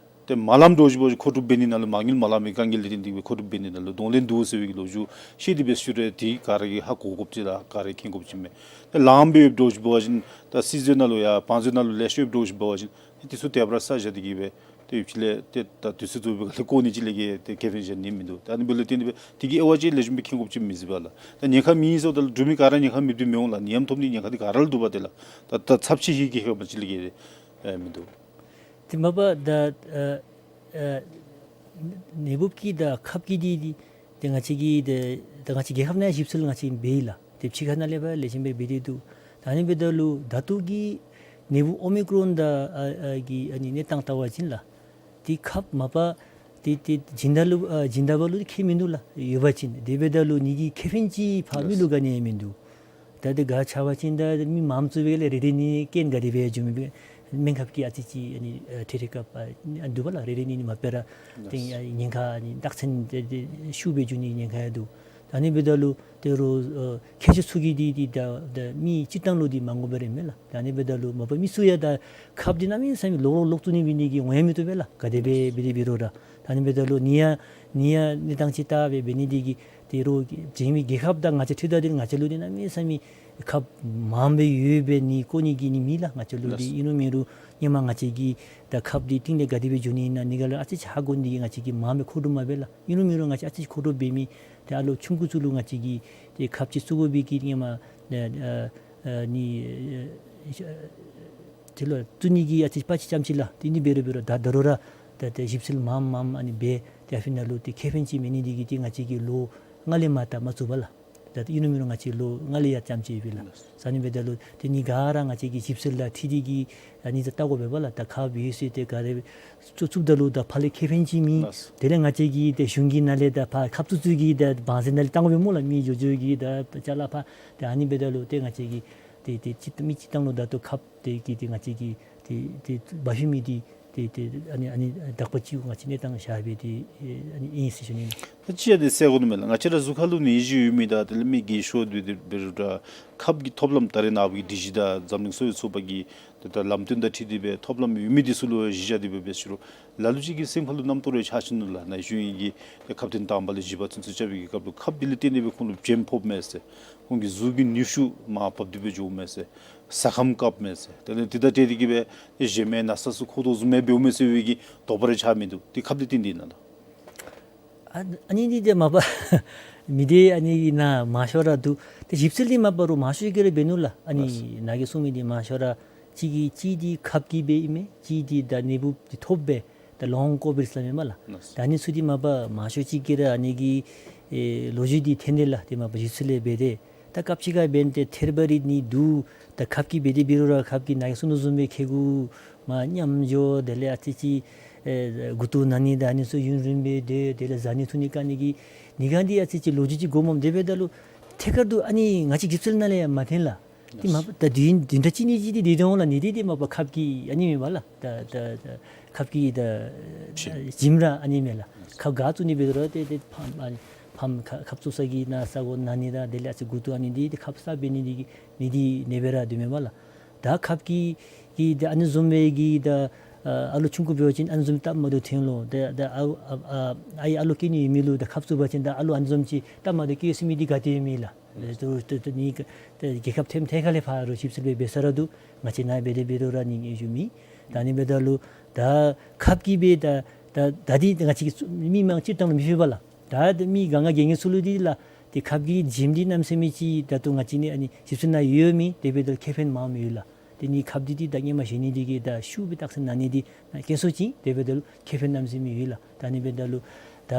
ཏེ་མ་ལངམ་འདྲཝ་ཅིག་འབད་བ་ཅིན་མཁོ་སྒྲུབ་འབད་ནི་ནང་ལུ་མ་དངུལ་མ་ལངམ་མི་དཀའ་ངལ་འདི་འདི་སྦེ་མཁོ་སྒྲུབ་འབད་ནི་ནང་ལུ་གདོང་ལེན་འདུག་ཟེར་བའི་གི་ལོ་རྒྱུས་བཤད་དེ་སྦེ་ཞུ་རུང་དེ་ག་ར་གིས་ཧ་གོ་དགོཔ་ཅིག་དང་ག་ར་མཁྱེན་དགོཔ་ཅིག་མས། ཏེ་ལངམ་སྦེ་ཡོདཔ་འདྲཝ་ཅིག་འབད་བ་ཅིན་ད་སྲིད་ཚོགས་ནང་ལུ་ཡང་བང་མཛོད་ནང་ལུ་ལེགས་ཤོམ་ཡོདཔ་འདྲཝ་ཅིག་འབད་བ་ཅིན་ཏེ་དེ་ཚུ་དེ་སྦེ་ར་བསག་བཞག་སྟེ་གི་སྦེ་ཏེ་ཡོད་ཅིག་ལས་ཏེ་ད་དུས་ཚོད་རྫོགས་པའི་སྒང་ལས་བཀོག་ནི་ཅིག་ལས་ཀྱི་ཏེ་ཁེ་ཕན་གཞན་ནི་མིན་འདུག། ད་ཨ་ནི་འབདཝ་ལས་བརྟེན་ཏེ་སྦེ་དེ་གི་དབྱེ་བ་ཅིག་ལེགས་ཤོམ་སྦེ་མཁྱེན་དགོཔ་ཅིག་མས་ཟེར་བ་ལགས། ད་ཉེན་ཁ་མེད་ཟེརཝ་ད་ལུ་འབྲུག་མི་ག་ར་ཉེན་ཁ་མེདཔ་འདི་མི་འོང་ལགས། ནད་ཡམས་ཐོབ་ནི་ཉེན་ཁ་འདི་ག་ར་ལུ་འདུག་པ་ཏེ་ལགས། ད་ད་ཚབས་ཆེ་ཧེ་གི་ཧེ་མ་ཅིག་ལས་ཀྱི་ཨེ་མིན་འདུག། ཏེ་མ་པ་ད་ཨ་ཨ་ནད་འབུབ་ཀྱི་དང་ཁབ་ཀྱི་འདི་འདི་ཏེ་ང་བཅས་ཀྱིས་ཏེ་ད་ང་བཅས་རྒྱལ་ཁབ་ནང་ཞིབ་འཚོལ་ང་བཅས་འབད་ཡི་ལགས། ཏེ་ཕྱི་ཁ་ནང་ལས་ཕར་ལེགས་ཤོམ་སྦེ་འབད་དེ་འདུག། ད་ཨ་ནི་འབདཝ་ད་ལུ་ད་ལྟོ་གི་ནད་འབུབ་ཨོ་མི་ཀྲོན་དང་ཨ་ཨ་གི་ཨ་ནི་གནས་སྟངས་བལྟ་བ་ཅིན་ལགས། ཏེ་ཁབ་མ་པ་ཏེ་ཏེ་སྦྱིན་བདག་ལུ་ཨ་སྦྱིན་བདག་པ་ལུ་ཁྱད་མིན་འདུག་ལགས། ཡོད་པ་ཅིན་དེ་འབདཝ་ད་ལུ་ནི་གི་ཁེ་ཕན་ཅིག་ཕར་མི་ལུ་ག་ནི་ཡང་མིན་འདུག། ད་དེ་ག་ཆ་བ་ཅིན་ད་མི་མངམ་བཙུགས་པའི་ལས་རེ་རེ་གཉིས་གཉིས་རྐྱེན་ག་དེ་སྦེ་འགྱོ་མི་སྦེ་སྨན་ཁབ་ཀྱི་ཨ་ཙི་ཅིག་ཨ་ནི་ཨ་ཁྲིད་ཁྲིད་སྐབས་ཨ་ཨ་འདུག་པ་ལགས། རེ་རེ་གཉིས་གཉིས་མ་དཔེ་ར་ཏེ་ཨ་ཉེན་ཁ་ཨ་ནི་རྟགས་མཚན་དེ་དེ་ཤུགས་སྦེ་འགྱོ་ནི་ཉེན་ཁ་ཡང་འདུག། ད་ཨ་ནི་འབདཝ་ད་ལུ་ཏེ་རོགས་ཨ་མཁས་མཆོག་ཚུ་གིས་འདི་འདི་ད་ད་མི་སྤྱིར་བཏང་ལུ་འདི་མ་དགོ་པ་རེ་མས་ལགས། ད་ཨ་ནི་འབདཝ་ད་ལུ་མ་པ་མི་ཚུ་ཡང་ད་ཁབ་འདི་གནམ་མེད་ས་མེད་ལོག་ལོག་ལོག་བཙུགས་ནི་འབད་ནི་གི་འོང་ཡང་མི་བཏུབ་པས་ལགས། ག་དེ་སྦེ་འབད་དེ་འབད་རུང་ར། ད་ཨ་ནི་འབདཝ་ད་ལུ་ཨ་ནི་ཡང་ཨ་ནི་ཡང་གནས་སྟངས་ཅིག་བལྟ་སྦེ་འབད་ནི་འདི་གིས་ཏེ་རོགས་གཞན་མི་རྒྱལ་ཁབ་དང་ང་བཅས་འཁྲིལ་ད་འདི་ང་བཅས་ལུ་འདི་གནམ་མེད་ས་མེད་ཁབ་མངམ་སྦེ་ཡོད་པའི་ནི་བཀོ་ནི་གི་ནི་མེད་ལགས། ང་བཅས་ལུ་འདི་ཨིན་རུང་མེན་རུང་ཧེ་མ་ང་བཅས་ཀྱི་ད་ཁབ་འདི་རྟིང་ལས་ག་དེ་སྦེ་འགྱོ་ནི་ཨིན་ན་ཨ་ནི་ག་ལུ་ཨ་ཙི་ཅིག་ཧ་གོ་ནི་འདི་གིས་ང་བཅས་ཀྱིས་མངམ་སྦེ་མཁོ་སྒྲུབ་མ་འབད་ལགས། ཨིན་རུང་མེན་རུང་ང་བཅས་ཨ་ཙི་ཅིག་མཁོ་སྒྲུབ་འབད་མི་ཏེ་ཨ་ལོ་ཆུང་ཀུ་ཚུ་ལུ་ང་བཅས་ཀྱིས་ཏེ་ཁབ་ཅིག་བཙུགས་དགོ་པའི་གི་ཧེ་མ་ཨ་ཨ་ནི་ཨ་དེ་ལུ་བཙུགས་ནི་གི་ཨ་ཙི་ཅིག་དཔའ་ཅིག་རྐྱངམ་ཅིག་ལགས། ཏེ་ཨ་ནི་འབད་རུང་འབད་རུང་ད་ད་རུང་ར་ད་ད་ཞིབ་འཚོལ་མངམ་མངམ་ཨ་ནི་འབད་ཏེ་ཨ་ཕི་ནང་ལུ་ཏེ་ཁེ་ཕན་ཅིག་མེད་ནི་འདི་གིས་ཏེ་ང་བཅས་ཀྱིས་ལོ་ལྔ་ལས་མར་ད་མ་བཙུགས་པས་ལགས། ད་ཨིན་རུང་མེན་རུང་ང་བཅས་ལོ་ལྔ་ལས་ཡར་རྐྱངམ་ཅིག་ཡོད་པས་ལགས། ཨ་ནི་འབདཝ་ད་ལུ་ཏེ་ཨ་ནི་ག་ར་ང་བཅས་ཀྱིས་ཞིབ་འཚོལ་ལུ་འཁྲིལ་ཏེ་གིས་ཨ་ནི་ད་བལྟ་དགོ་པས་ལགས། ད་ཁབ་ཡོད་ཟེར་ཏེ་ག་ར་བཙུགས་བཙུགསཔ་ད་ལུ་ད་ཕར་ལས་ཁེ་ཕན་ཅིག་མེད། དེ་ལས་ང་བཅས་ཀྱིས་ཏེ་གཞུང་གི་ནང་ལས་ད་ཕར་ཁབ་བཙུགས་བཙུགས་ཀྱི་ད་བང་མཛོད་ནང་ལས་བཏང་དགོ་པས་སྨོ་ལགས། མི་འགྱོ་འགྱོ་གི་ད་ཅ་ལ་ཕར་ད་ཨ་ནི་འབདཝ་ད་ལུ་ཏེ་ང་བཅས་ཀྱིས་ཏེ་ཏེ་སྤྱིར་མི་སྤྱིར་བཏང་ལུ་ད་ལྟོ་ཁབ་དེ་གིས་ཏེ་ང་བཅས་ཀྱིས་ཏེ་ཏེ་འབག་ཤུལ་མི་འདི་ཏེ་ཏེ་ཨ་ནི་ཨ་ནི་དག་པ་ཅིག་ང་བཅས་གནས་སྟངས་བཞག་སྦེ་ཏེ་ཨ་ནི་ཨིན་ཟེར་ཞུ་ནི། ད་ཅི་ཡང་འདི་གསལ་དགོ་ནི་མས་ལགས། ང་བཅས་ར་གཟུགས་ཁར་ལུ་ནད་གཞི་ཡོད་མི་དང་དེ་ལས་མི་རྒས་ཤོས་འདི་འདི་འབད་རུང་ད་ཁབ་ཀྱི་ཐོབ་ལམ་ད་རེས་ནངས་པ་གི་སྒྲིག་གཞི་དང་འཛམ་གླིང་གསོ་བའི་ཚོགས་པ་གི་ཏེ་ད་ལམ་སྟོན་དང་འཁྲིལ་ཏེ་སྦེ་ཐོབ་ལམ་ཡོད་མི་འདི་ཚུ་ལུ་གཞི་བཞག་སྟེ་སྦེ་འབད་ཞུ་རུང་ལ་ལུ་ཅིག་གི་སེམས་ཁར་ལུ་རྣམ་རྟོག་རེ་ཆགས་ཅི་ནུག་ལགས། ན་གཞོན་ཨིན་གི་ཏེ་ཁབ་ཏིང་དང་པ་ལས་བཞི་པ་ཚུན་ཚོད་རྐྱབ་པའི་གི་སྐབས་ལུ་ཁབ་འདི་ལས་བརྟེན་ཏེ་སྦེ་ཁོང་ལུ་བྱེམ་ཕོགཔ་མས་ཟེར། ཁོང་གི་གཟུགས་ཀྱི་ནུས་ཤུགས་མར་བབས་ཏེ་སྦེ་འགྱོཝ་མས་ཟེར། ཟ་ཁམས་བཀགཔ་མས་ཟེར། དེ་ལས་དེ་དང་འཁྲིལ་ཏེ་གིས་སྦེ་ཏེ་གཞན་མི་ན་ཚ་ཚུ་འཁོར་དོ་བཟུམ་སྦེ་འབདཝ་མས་ཟེར་བའི་གི་དོགས་པ་རེ་ཆགས་མི་འདུག། ཏེ་ཁབ་འདི་བརྟེན་ཏེ་ཨིན་ན་ལགས། ཨ་ཨ་ནི་འདི་ཏེ་མ་པ་མི་སྡེ་ཨ་ནི་ནང་མང་ཤོས་ར་འདུག། ཏེ་ཞིབ་འཚོལ་འདི་མ་པ་རོགས་མང་ཤོས་ཀྱིས་ར་འབད་ནུག་ལགས། ཨ་ནི་ལགས། ནཱ་གིས་གསུངས་མི་འདི་མང་ཤོས་ར་གཅིག་གིས་གཅིག་འདི་ཁབ་ཀྱིས་འབད་ཨིན་མས། གཅིག་འདི་ད་ནད་འབུཔ་འདི་ཐོབ་སྦེ་ད་ལོང་ཀོ་བིཌ་སླབ་མས་སྨོ་ལགས། ལགས། ད་ཨ་ནི་ཚུ་འདི་མ་པ་མང་ཤོས་ཅིག་གིས་ར་ཨ་ནི་གི་ཨེ་ལོ་རྒྱུས་འདི་ཐོན་ཏེ་ལགས། ཏེ་མ་པ་ཞིབ་འཚོལ་ལས་འབད་དེ་ད་སྐབས་ཅིག་ཁར་འབདན་ཏེ་ཐད་རི་བ་རི་ནི་འདུག། ད་ཁབ་ཀྱིས་འབད་དེ་འབད་རུང་ར་ཁབ་ཀྱིས་ནཱ་གིས་གསུངས་དོ་བཟུམ་སྦེ་ཁེ་གུ་མར་ཉམས་འགྱོ། དེ་ལས་ཨ་ཙི་ཅིག་ཨེ་མགུ་ཏོ་ན་ནི་དང་ཨ་ནི་ཚུ་ཡུན་རིངམོ་སྦེ་སྡོད། དེ་ལས་བཟའ་ནི་འཐུང་ནི་དཀའ་ནི་གི་ཨ་ནི་ག་འདི་ཨ་ཙི་ཅིག་ལོ་རྒྱུས་ཅིག་གོ་སྨོ། དེ་འབདཝ་ད་ལུ་ཐད་ཀར་དུ་ཨ་ནི་ང་བཅས་ཞིབ་འཚོལ་ནང་ལས་ཡང་མ་ཐོན་ལགས། ཏེ་མ་པ་ད་བདུན་བདུན་ཕྲག་གཅིག་གཉིས་ཅིག་འདི་འདི་འོང་ལགས། ཨ་ནི་འདི་ཏེ་མ་པ་ཁབ་ཀྱི་ཨ་ནི་མས་སྨོ་ལགས། ད་ད་ད་ཁབ་ཀྱི་ད་བྱེམ་ར་ཨ་ནི་མས་ལགས། ཁབ་ག་བཙུགས་ནི་འབད་རུང་ཏེ་ཏེ་ཕམ་ཨ་ནི་ཕམ་ཁ་ཁབ་བཙུགས་ས་གི་ནང་ས་གོ་ན་ནི་དང་དེ་ལས་ཨ་ཙི་མགུ་ཏོ་ཨ་ནི་འདི་ཏེ་ཁབ་བཙུགས་འབད་ནི་འདི་གིས་ཨ་ནི་འདི་ནད་འབད་ར་འདུག་མས་སྨོ་ལགས། ད་ཁབ་ཀྱི་གི་ད་ཨ་ནི་བཟུམ་སྦེ་གི་ད་ཨ་ཨ་ལོ་ཆུང་ཀུ་འབད་བ་ཅིན་ཨ་ནི་བཟུམ་སྟབས་མ་བདེཝ་ཐོན་ལོ། ད་ད་ཨ་ཨ་ཨ་ཨའི་ཨ་ལོ་སྐྱེ་ནི་ཡོད་མི་ལུ་ད་ཁབ་བཙུགས་པ་ཅིན་ད་ཨ་ལོ་ཨ་ནི་བཟུམ་ཅིག་སྟབས་མ་བདེཝ་སྐྱེ་སྲིད་མི་འདི་ག་ཏེ་ཡོད་མེད་ལགས། ཏེ་ཏེ་ཏེ་ནི་ཏེ་རྒྱལ་ཁབ་ཐེམ་ཐད་ཁ་ལས་ཕར་རོགས་ཞིབ་འཚོལ་འབད་འབད་ས་ར་འདུག། ང་བཅས་ནཱ་འབད་དེ་འབད་རུང་ར་ནི་ཨེ་ཞུ་མི། ད་ཨ་ནི་འབདཝ་ད་ལུ་ད་ཁབ་ཀྱིས་འབད་ད་ད་ད་འདི་ང་བཅས་ཀྱིས་མི་མང་སྤྱིར་བཏང་ལུ་མི་ཤེས་པས་ལགས། ད་ཏེ་མི་ག་ང་རྒས་ངེ་ཚུ་ལུ་འདི་ལགས་ཏེ་ཁབ་ཀྱི་བྱེམ་འདི་གནམ་མེད་ས་མེད་ཅིག་ད་ལྟོ་ང་བཅས་ནི་ཨ་ནི་ཞིབ་འཚོལ་ནང་ཡོད་མི་དེ་འབདཝ་ད་ཁེ་ཕན་མངམ་ཡོད་ལགས། ཏེ་ནི་ཁབ་འདི་འདི་ད་ཧེ་མ་བཞེས་ནི་འདི་གིས་ད་ཤུགས་སྦེ་རྟགས་མཚན་ན་ནི་འདི་ན་དཀོན་སུ་ཅིག། དེ་འབདཝ་ད་ལུ་ཁེ་ཕན་གནམ་མེད་ས་མེད་ཡོད་ལགས། ད་ཨ་ནི་འབདཝ་ད་ལུ་ད་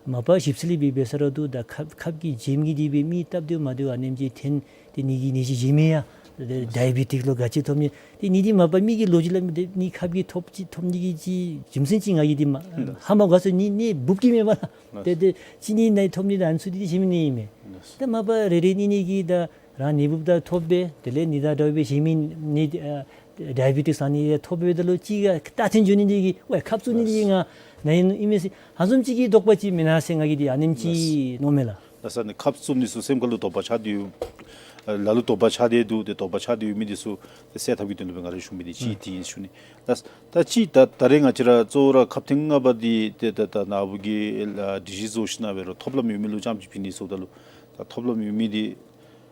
མ་པ་ཞིབ་འཚོལ་འབད་འབད་ས་ར་འདུག། ད་ཁབ་ཁབ་ཀྱི་བྱེམ་གྱིས་འདི་སྦེ་མི་སྟབས་བདེཝ་མ་བདེཝ་ཨ་ནེམ་ཅིག་ཐོན་ཏེ་ནི་གི་ནད་གཞི་གཞན་མི་ཡང་ཌའི་བི་ཊིཀ་ལོ་ག་ཅི་ཐོབ་ནི་ཏེ་ནི་འདི་མ་པ་མི་གི་ལོ་རྒྱུས་ལས་མི་འདི་ནི་ཁབ་ཀྱིས་ཐོབ་ཅི་ཐོབ་ནི་གི་ཅིག་རྒྱུ་མཚན་ཅིག་ང་གིས་འདི་མ་ཧ་མ་གོ་ཟེར། ནི་ནི་འབུཔ་གིས་མེན་པ་ལགས། ཏེ་ཏེ་ཅིག་ནི་ནད་ཐོབ་ནི་ད་ཨ་ནི་ཚུ་འདི་གཞན་མི་ནད་ཨིན་མས། ཏེ་མ་པ་རེ་རེ་གཉིས་གཉིས་ཀྱིས་ད་རང་ནད་འབུཔ་དང་ཐོབ་སྦེ་དེ་ལས་ནི་དང་འདྲཝ་སྦེ་གཞན་མི་ནད་ཨ་ཌའི་བི་ཊིཀ་ཟེར་ནི་ཐོབ་སྦེ་ད་ལུ་ཅིག་ག་རྟགས་མཚན་འགྱོ་ནི་འདི་གིས་ཝའི་ཁབ་བཙུགས་ནི་འདི་གིས་ང་ནད་ཨིན་མས་ཟེར་ཧ་ལམ་ཅིག་གིས་དོགས་པ་ཅིག་མེན་ན་ཟེར་ང་གིས་འདི་ཨ་ནེམ་ཅིག་མནོཝ་མས་ལགས། ལགས་སོ། ཨ་ནི་ཁབ་བཙུགས་ནི་ཚུ་སེམས་ཁར་ལུ་དོགས་པ་ཆགས་ཏེ་ཡོད། ལ་ལུ་དོགས་པ་ཆགས་ཏེ་འདུག། ཏེ་དོགས་པ་ཆགས་ཏེ་ཡོད་མི་འདི་ཚུ་ཏེ་སེལ་ཐབས་ཀྱི་དོན་ལུ་སྦེ་ང་ར་ཞུ་མི་འདི་ཅིག་འདི་ཨིན་ཞུ་ནི། ལགས་སོ། ད་ཅི་ད་ད་རེས་ང་བཅས་ར་གཙོ་བོ་ར་ཁབ་ཐེངས་ལྔ་པ་འདི་ཏེ་ད་ད་ནཱ་བུ་གི་ལགས་སྒྲིག་གཞི་བཟོ་ཞིནམ་ལས་ར་ཐོབ་ལམ་ཡོད་མི་ལུ་རྐྱངམ་ཅིག་ཕུལ་ནི་ཟེརཝ་ད་ལུ་ད་ཐོབ་ལམ་ཡོད་མི་འདི་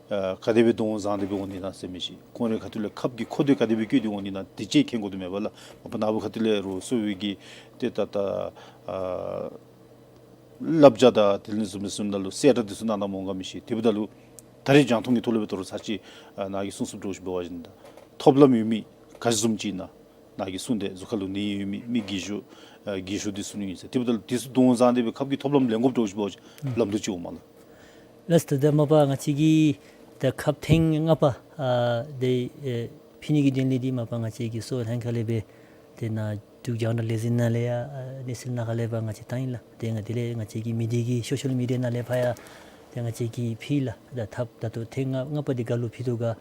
ཨ་ག་དེ་སྦེ་གདོང་བཟང་སྟེ་སྦེ་འོང་ནི་ན་ཟེར་མི་ཅིག། ཁོང་རའི་ཁ་ཐུག་ལས་ཁབ་ཀྱི་མཁོ་འདོད་ག་དེ་སྦེ་བསྐྱེད་དེ་འོང་ནི་ན་དེ་ཅིག་མཁྱེན་དགོ་དོ་མས་པ་ལགས། མ་པ་ནཱ་བུ་ཁ་ཐུག་ལས་རོགས་གསོ་བའི་གི་ཏེ་ད་ད་ཨ་བསླབ་བྱ་དང་དེ་ལས་བཟུམ་བཟུམ་ད་ལུ་གསལ་བསྒྲགས་འདི་ཚུ་གནང་གནངམ་འོང་ག་མི་ཤེས། དེ་འབདཝ་ད་ལུ་ད་རེས་རྒྱང་མཐོང་གི་ཐོག་ལས་སྦེ་ད་རུང་ཚར་གཅིག་ཨ་ནཱ་གིས་གསུང་གསུངམ་འདྲཝ་ཅིག་འབད་བ་ཅིན་ད་ཐོབ་ལམ་ཡོད་མི་ག་ཅི་བཟུམ་ཅིག་ཨིན་ན་ནཱ་གིས་གསུངས་ཏེ་གཟུགས་ཁར་ལུ་ནད་ཡོད་མི་མི་རྒས་ཤོས་ཨ་རྒས་ཤོས་འདི་ཚུ་ནི་ཨིན་ཟེར། དེ་འབདཝ་ད་ལུ་འདི་ཚུ་གདོང་བཟང་སྟེ་སྦེ་ཁབ་ཀྱི་ཐོབ་ལམ་ལེན་དགོཔ་འདྲཝ་ཅིག་འབད་བ་ཅིན་ལམ་ལུགས་ཅིག་འོང་མས་ལགས། ལགས་སོ། ད་མ་པ་ང་བཅས་ཀྱིས་ད་ཁབ་ཐེངས་ལྔ་པ་ཨ་འདི་ཨེ་ཕུལ་ནི་གི་དོན་ལས་འདི་མ་པ་ང་བཅས་ཀྱི་གསོ་བ་ལྷན་ཁག་ལས་སྦེ་ཏེ་ནཱ་འབྲུག་རྒྱང་བསྒྲགས་ལས་འཛིན་ནང་ལས་ཡང་ཨ་གནས་ཚུལ་ནང་ཁ་ལས་ཕར་ང་བཅས་བཏང་ཡི་ལགས། ཏེ་ང་དེ་ལས་ང་བཅས་ཀྱི་མི་སྡེ་གི་སོ་ཤལ་མི་ཌི་ཡ་ནང་ལས་ཕར་ཡང་ ཏེ་ང་བཅས་ཀྱིས་ཕུལ་ལགས། ད་ཐབས་ད་ལྟོ་ཐེངས་ལྔ་ལྔ་པ་འདི་ག་ལུ་ཕུལ་དོ་ག།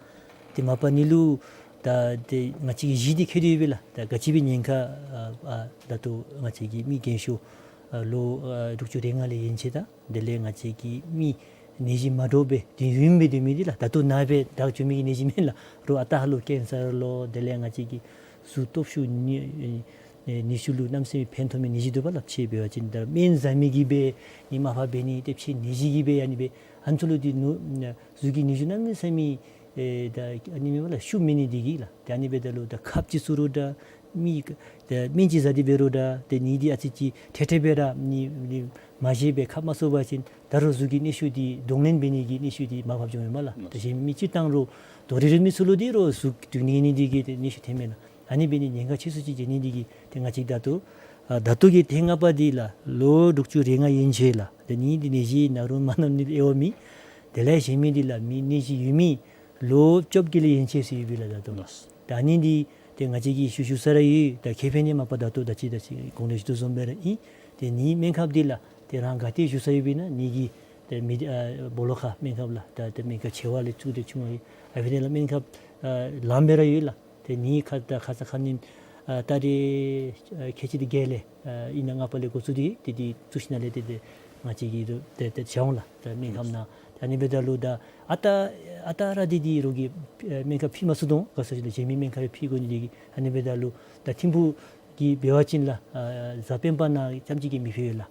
ཏེ་མ་པ་ནི་ལུ་ད་ཏེ་ང་བཅས་ཀྱི་གཞི་འདི་ཁེ་ཏེ་ཡོད་པས་ལགས། ད་ག་ཅི་སྦེ་ཉེན་ཁ་ཨ་ཨ་ད་ལྟོ་ང་བཅས་ཀྱི་མི་རྒན་ཤོས་ཨ་ལོ་ཨ་དྲུག་ཅུ་རེ་ལྔ་ལས་ཡན་ཆད་དང་དེ་ལས་ང་བཅས་ཀྱི་མི་ནད་གཞི་མ་འདྲཝ་སྦེ་དུས་ཡུན་སྦེ་སྡོད་མི་འདི་ལགས། ད་ལྟོ་ན་སྦེ་དྲག་བྱུང་མི་གི་ནད་གཞི་མེན་ལགས། རོགས་ཨ་རྟག་ལུ་ཀེན་སར་ལོ་དེ་ལས་ང་བཅས་ཀྱི་གཟུགས་སྟོབས་ཤུགས་ནི་ཨེ་ནི་ཤུལ་ལུ་གནམ་མེད་ས་མེད་ཕན་ཐོགས་མི་ནད་གཞི་འདུག་པ་ལགས། ཕྱེ་འབད་བ་ཅིན་ད་སྨན་ཟ་མི་གིས་སྦེ་ནི་མར་ཕབ་འབད་ནི་ཏེ་ཕྱེ་ནད་གཞི་གིས་སྦེ་ཨ་ནི་སྦེ་ཨ་ནི་ཚུ་ལུ་འདི་ནུ་གཟུགས་ཀྱི་ནུས་ཤུགས་གནམ་མེད་ས་མེད་ཨེ་ད་ཨ་ནི་མེན་པ་ལགས། ཤུགས་མེད་ནི་འདི་གིས་ལགས། ཏེ་ཨ་ནི་འབདཝ་ད་ལུ་ད་ཁབ་ཅིག་བཙུགས་རུང་འདྲ་མི་ད་སྨན་ཅིག་ཟ་སྟེ་འབད་རུང་འདྲ་ཏེ་ནི་འདི་ཨ་ཙི་ཅིག་ཐེ་ཐེ་སྦེ་ར་ནི་ནི་མ་བཞེས་པར་ཁབ་མ་བཙུགས་པ་ཅིན་ད་རུང་གཟུགས་ཀྱི་ནད་གཞི་འདི་གདོང་ལེན་འབད་ནི་གི་ནད་གཞི་འདི་མར་ཕབ་འགྱོཝ་མས་ལགས། ད་གཞན་མི་སྤྱིར་བཏང་རོགས་དོ་རི་རི་མི་ཚུ་ལུ་འདི་རོགས་གཟུགས་སྡུག་ནི་ནི་འདི་གིས་ཏེ་ནད་གཞི་ཐོནམ་མས་ལགས། ཨ་ནི་འབད་ནི་ཉེན་ཁ་ཆེ་སུ་ཅིག་འབྱུང་ནི་འདི་གིས་ཏེ་ང་བཅས་ད་ལྟོ་ཨ་ད་ལྟོ་གི་ཐེངས་ལྔ་པ་འདི་ལགས་ལོ་དྲུག་ཅུ་རེ་ལྔ་ཡན་ཆད་ལགས། ཏེ་ནི་འདི་ནད་གཞི་ན་རུང་མ་ན་ནི་འདི་ཨེ་འོང་མི་དེ་ལས་གཞན་མི་འདི་ལགས་མི་ནད་གཞི་ཡོད་མི་ལོ་བཅོ་བརྒྱད་ལས་ཡན་ཆད་ཚུ་ཡོད་པས་ལགས་ད་ལྟོ། ལགས། ད་ཨ་ནི་འདི་ཏེ་ང་བཅས་ཀྱིས་ཞུ་ཞུ་ས་ར་ཡོད། ད་ཁེ་ཕན་ནི་མ་པ་ད་ལྟོ་ད་ཅི་ད་ཅི་གོང་ལས་ཞུ་དོ་བཟུམ་སྦེ་ར་ཨིན། ཏེ་ནི་སྨན་ཁབ་འདི་ལགས་ཏེ་རང་ག་ཏེ་ཞུ་ས་ཡོད་པས་ན་ནི་གི་ཏེ་མི་ཨ་སྦོ་ལོགས་ཁར་སྨན་ཁབ་ལགས་ད་ཏེ་སྨན་ཁབ་ཆེ་བ་ལས་བཙུགས་ཏེ་ཆུང་བ་ཨ་ཕི་ནཱ་ལགས་སྨན་ཁབ་ཨ་ལངམ་སྦེ་ར་ཡོད་ལགས། ཏེ་ནི་ཁ་ད་ཁ་ཙ་ཁ་ཉིནམ་ཨ་ད་རེས་ཨ་ཁལ་གཅིག་དང་བརྒྱད་ལས་ཨ་ཨིན་ན་ལྔ་པ་ལས་འགོ་བཙུགས་ཏེ་ཏེ་འདི་བཙུགས་ཞིནམ་ལས་ཏེ་ཏེ་ང་བཅས་ཀྱིས་ཏེ་ཏེ་ཏེ་བྱ་འོང་ལགས། ད་སྨན་ཁབ་ནང་ད་ཨ་ནི་འབདཝ་ད་ལུ་ད་ཨ་རྟག་ཨ་རྟག་ར་འདི་འདི་རོགས་ཀྱིས་ཨ་སྨན་ཁབ་ཕུལ་མ་ཚུགས་དོ་ག་ཟེར་ཞིནམ་ལས་གཞན་མི་སྨན་ཁབ་ཕུལ་དགོ་ནི་འདི་གིས་ཨ་ནི་འབདཝ་ད་ལུ་ད་ཐིམ་ཕུག་གི་འབད་བ་ཅིན་ལགས་ཨ་གཟའ་སྤེན་པ་ནང་རྐྱངམ་ཅིག་གིས་མི་ཕུལ་ཡོད་ལགས།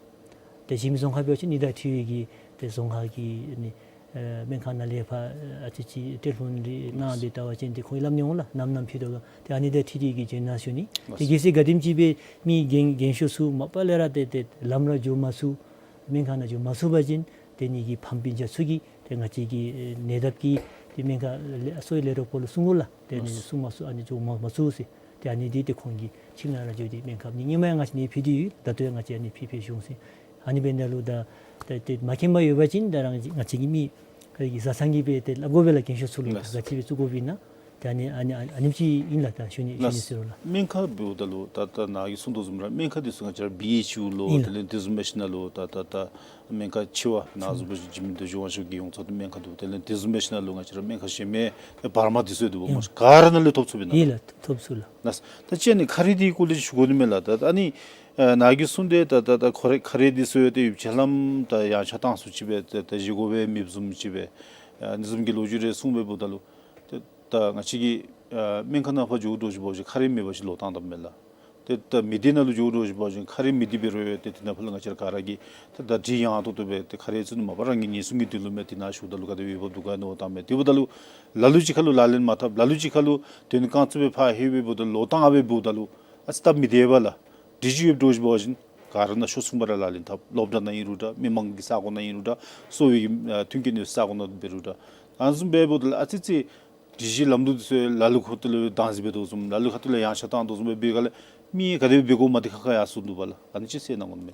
ཏེ་གཞན་མི་རྫོང་ཁག་འབད་བ་ཅིན་ནི་ད་འཕྲུལ་ཡོད་ཀྱི་ཏེ་རྫོང་ཁག་གི་ནི་ཨ་སྨན་ཁང་ནང་ལས་ཕར་ཨ་ཙི་ཅིག་ཊེ་ལི་ཕོན་རེ་གནང་སྦེ་བལྟ་བ་ཅིན་ཏེ་ཁོང་གིས་སླབ་ནི་འོང་ལགས་ནམ་ནམ་ཕུལ་དོ་ག། ཏེ་ཨ་ནི་དང་འཁྲིལ་ཏེ་གིས་བྱོན་གནང་ཞུ་ནི། ཏེ་གལ་སྲིད་ག་དེམ་ཅིག་སྦེ་མི་རྒན་རྒན་ཤོས་ཚུ་མ་པ་ལས་ར་ཏེ་ཏེ་ལམ་ར་འགྱོ་མ་ཚུགས་སྨན་ཁང་ནང་འགྱོ་མ་ཚུགས་པ་ཅིན་ཏེ་ནི་གི་ཕམ་སྤུན་ཆ་ཚུ་གིས་ཏེ་ང་བཅས་ཀྱི་ཨེ་ནད་གདབ་ཀྱི་ཏེ་སྨན་ཁང་ལས་གསོ་བའི་ལས་རོགས་པ་ལུ་གསུང་དགོ་ལགས། ཏེ་ཨ་ནི་གསུང་མ་ཚུགས་ཨ་ནི་འགྱོ་མ་མ་ཚུགས་ཟེར། ཏེ་ཨ་ནི་འདི་ཏེ་ཁོང་གིས་ཁྱིམ་ནང་ར་འགྱོ་སྟེ་སྨན་ཁབ་ནི་ཧེ་མ་ཡང་ང་བཅས་ནི་ཕུལ་ཏེ་ཡོད། ད་ལྟོ་ཡང་ང་བཅས་ཨ་ནི་ཕུལ་ཕུལ་བྱུང་ཟེར། ཨ་ནི་འབདཝ་ད་ལུ་ད་ད་ཏེ་མ་མཁྱེན་པ་ཡོད་པ་ཅིན་ད་རང་ང་བཅས་ཀྱི་མི་ཁ་གི་བཟའ་ཚང་གིས་སྦེ་ཏེ་སླབ་དགོ་པས་ལགས། རྒན་ཤོས་ཚུ་ལུ་ལགས། ག་ཅི་སྦེ་བཙུགས་དགོཔ་ཨིན་ན། ཏེ་ཨ་ནི་ཨ་ནི་ཨ་ནི་ཨ་ནེམ་ཅིག་ཨིན་ལགས། ད་ཞུ་ནི་ཞུ་ནི་ཟེར་རུང་ལགས། སྨན་ཁབ་འབདཝ་ད་ལུ་ད་ད་ནཱ་གིས་གསུངས་དོ་བཟུམ་ར་སྨན་ཁབ་འདི་ཚུ་ང་བཅས་ར་བི་ཨེཆ་ཡུ་ལུ་ཨིན་ལགས། དེ་ལས་དེ་བཟུམ་མ་ཤེས་ན་ལུ་ད་ད་ད་སྨན་ཁབ་ཆེ་བ་ནཱ་བཟུམ་སྦེ་འཇིགས་མེད་རྡོ་རྗེ་དབང་ཕྱུག་གི་ཡོངས་རྫོགས་ཏེ་སྨན་ཁབ་འདུག། དེ་ལས་དེ་བཟུམ་མ་ཤེས་ན་ལུ་ང་བཅས་ར་སྨན་ཁབ་གཞན་མི་བར་མ་འདི་ཚུ་ཡང་འདུག་པ། མ་གཞི་ག་ར་ནང་ལས་ཐོབ་ཚུགས་པས་ན། ཨིན་ལགས། ཐོབ་ཚུགས་ལགས། ལགས། ད་ཅི་ཨ་ནི་ཁ་རས་འདི་སྐོར་ལས་ཞུ་དགོ་ནི་མས་ལགས། ད་ཨ་ནི་ཨ་ནཱ་གིས་གསུངས་ཏེ་ད་ད་ད་ཁ་རས་ཁ་རས་འདི་ཚུ་ཡང་ཏེ་ཡུདཔ་ཅིག་ལམ་ད་ཡངས་ཆག་བཏང་སུ་ཅིག་སྦེ་ད་ད་བཞེས་དགོ་པས་མེདཔ་བཟུམ་ཅིག་སྦེ་ཨ་ནི་བཟུམ་གྱི་ལོ་རྒྱུས་རེ་གསུངས་སྦེ་འབདཝ་ད་ལུ་ཏེ་ད་ང་བཅས་ཀྱིས་ཨ་སྨན་ཁང་ནང་ཕར་འགྱོ་དོ་ཅིག་འབད་བ་ཅིན་ཁ་རས་མེད་པ་ཅིན་ལོག་བཏང་དོ་མས་ལགས། ཏེ་ད་མི་སྡེ་ནང་ལུ་འགྱོ་དོ་ཅིག་འབད་བ་ཅིན་ཁ་རས་མི་སྡེ་འབད་རུང་ཡང་ཏེ་དེ་ནང་ཕར་ལུ་ང་བཅས་ར་ག་ར་གིས་ཏེ་ད་དྲི་ཡང་ཏོག་ཏོ་སྦེ་ཏེ་ཁ་རས་བཙུགས་ནི་མ་པ་རང་གི་ཉེན་སྲུང་གི་དོན་ལུ་མས། དེ་ནང་ཞུཝ་ད་ལུ་ག་དེ་སྦེ་འབད་འདུག་ག་ནི་འོ་བཏངམ་མས། དེ་འབདཝ་ད་ལུ་ལ་ལུ་ཅིག་ཁར་ལུ་ལག་ལེན་མ་འཐབ། ལ་ལུ་ཅིག་ཁར་ལུ་དོན་རྐང་བཙུགས་སྦེ་ཕར་ལྷོད་སྦེ་འབདཝ་ད་ལུ་ཨ་ཙི་སྟབས་མི་བདེ་བས་ལགས། འདྲི་གཅོད་ཡོདཔ་འདྲཝ་ཅིག་འབད་བ་ཅིན་ག་ར་ནང་ཤོར་ཚུགས་པ་ར་ལག་ལེན་འཐབ། སློབ་གྲྭ་ནང་ཨིན་རུང་འདྲ་མི་མང་གི་ས་གོ་ནང་ཨིན་རུང་འདྲ་གསོ་བའི་གི་ཨ་མཐུན་རྐྱེན་ཡོད་ས་གོ་ནང་འབད་རུང་འདྲ་ཨ་ནི་བཟུམ་སྦེ་འབདཝ་ད་ལུ་ཨ་ཙི་ཙི་འདྲི་གཅོད་ལམ་ལུགས་འདི་ཚུ་ལ་ལུ་ཁ་ཐུག་ལས་བདག་འཛིན་འབད་དོ་བཟུམ་ལ་ལུ་ཁ་ཐུག་ལས་ཡངས་ཆག་བཏང་དོ་བཟུམ་སྦེ་འབད་སྒང་ལས་མི་ག་དེ་སྦེ་འབད་དགོཔ་མ་འདི་ཁག་ཁ་ཡར་སོ་ནུག་པ་ལགས། ཨ་ནི་ཅིག་ཟེར་གནང་དགོ་མས།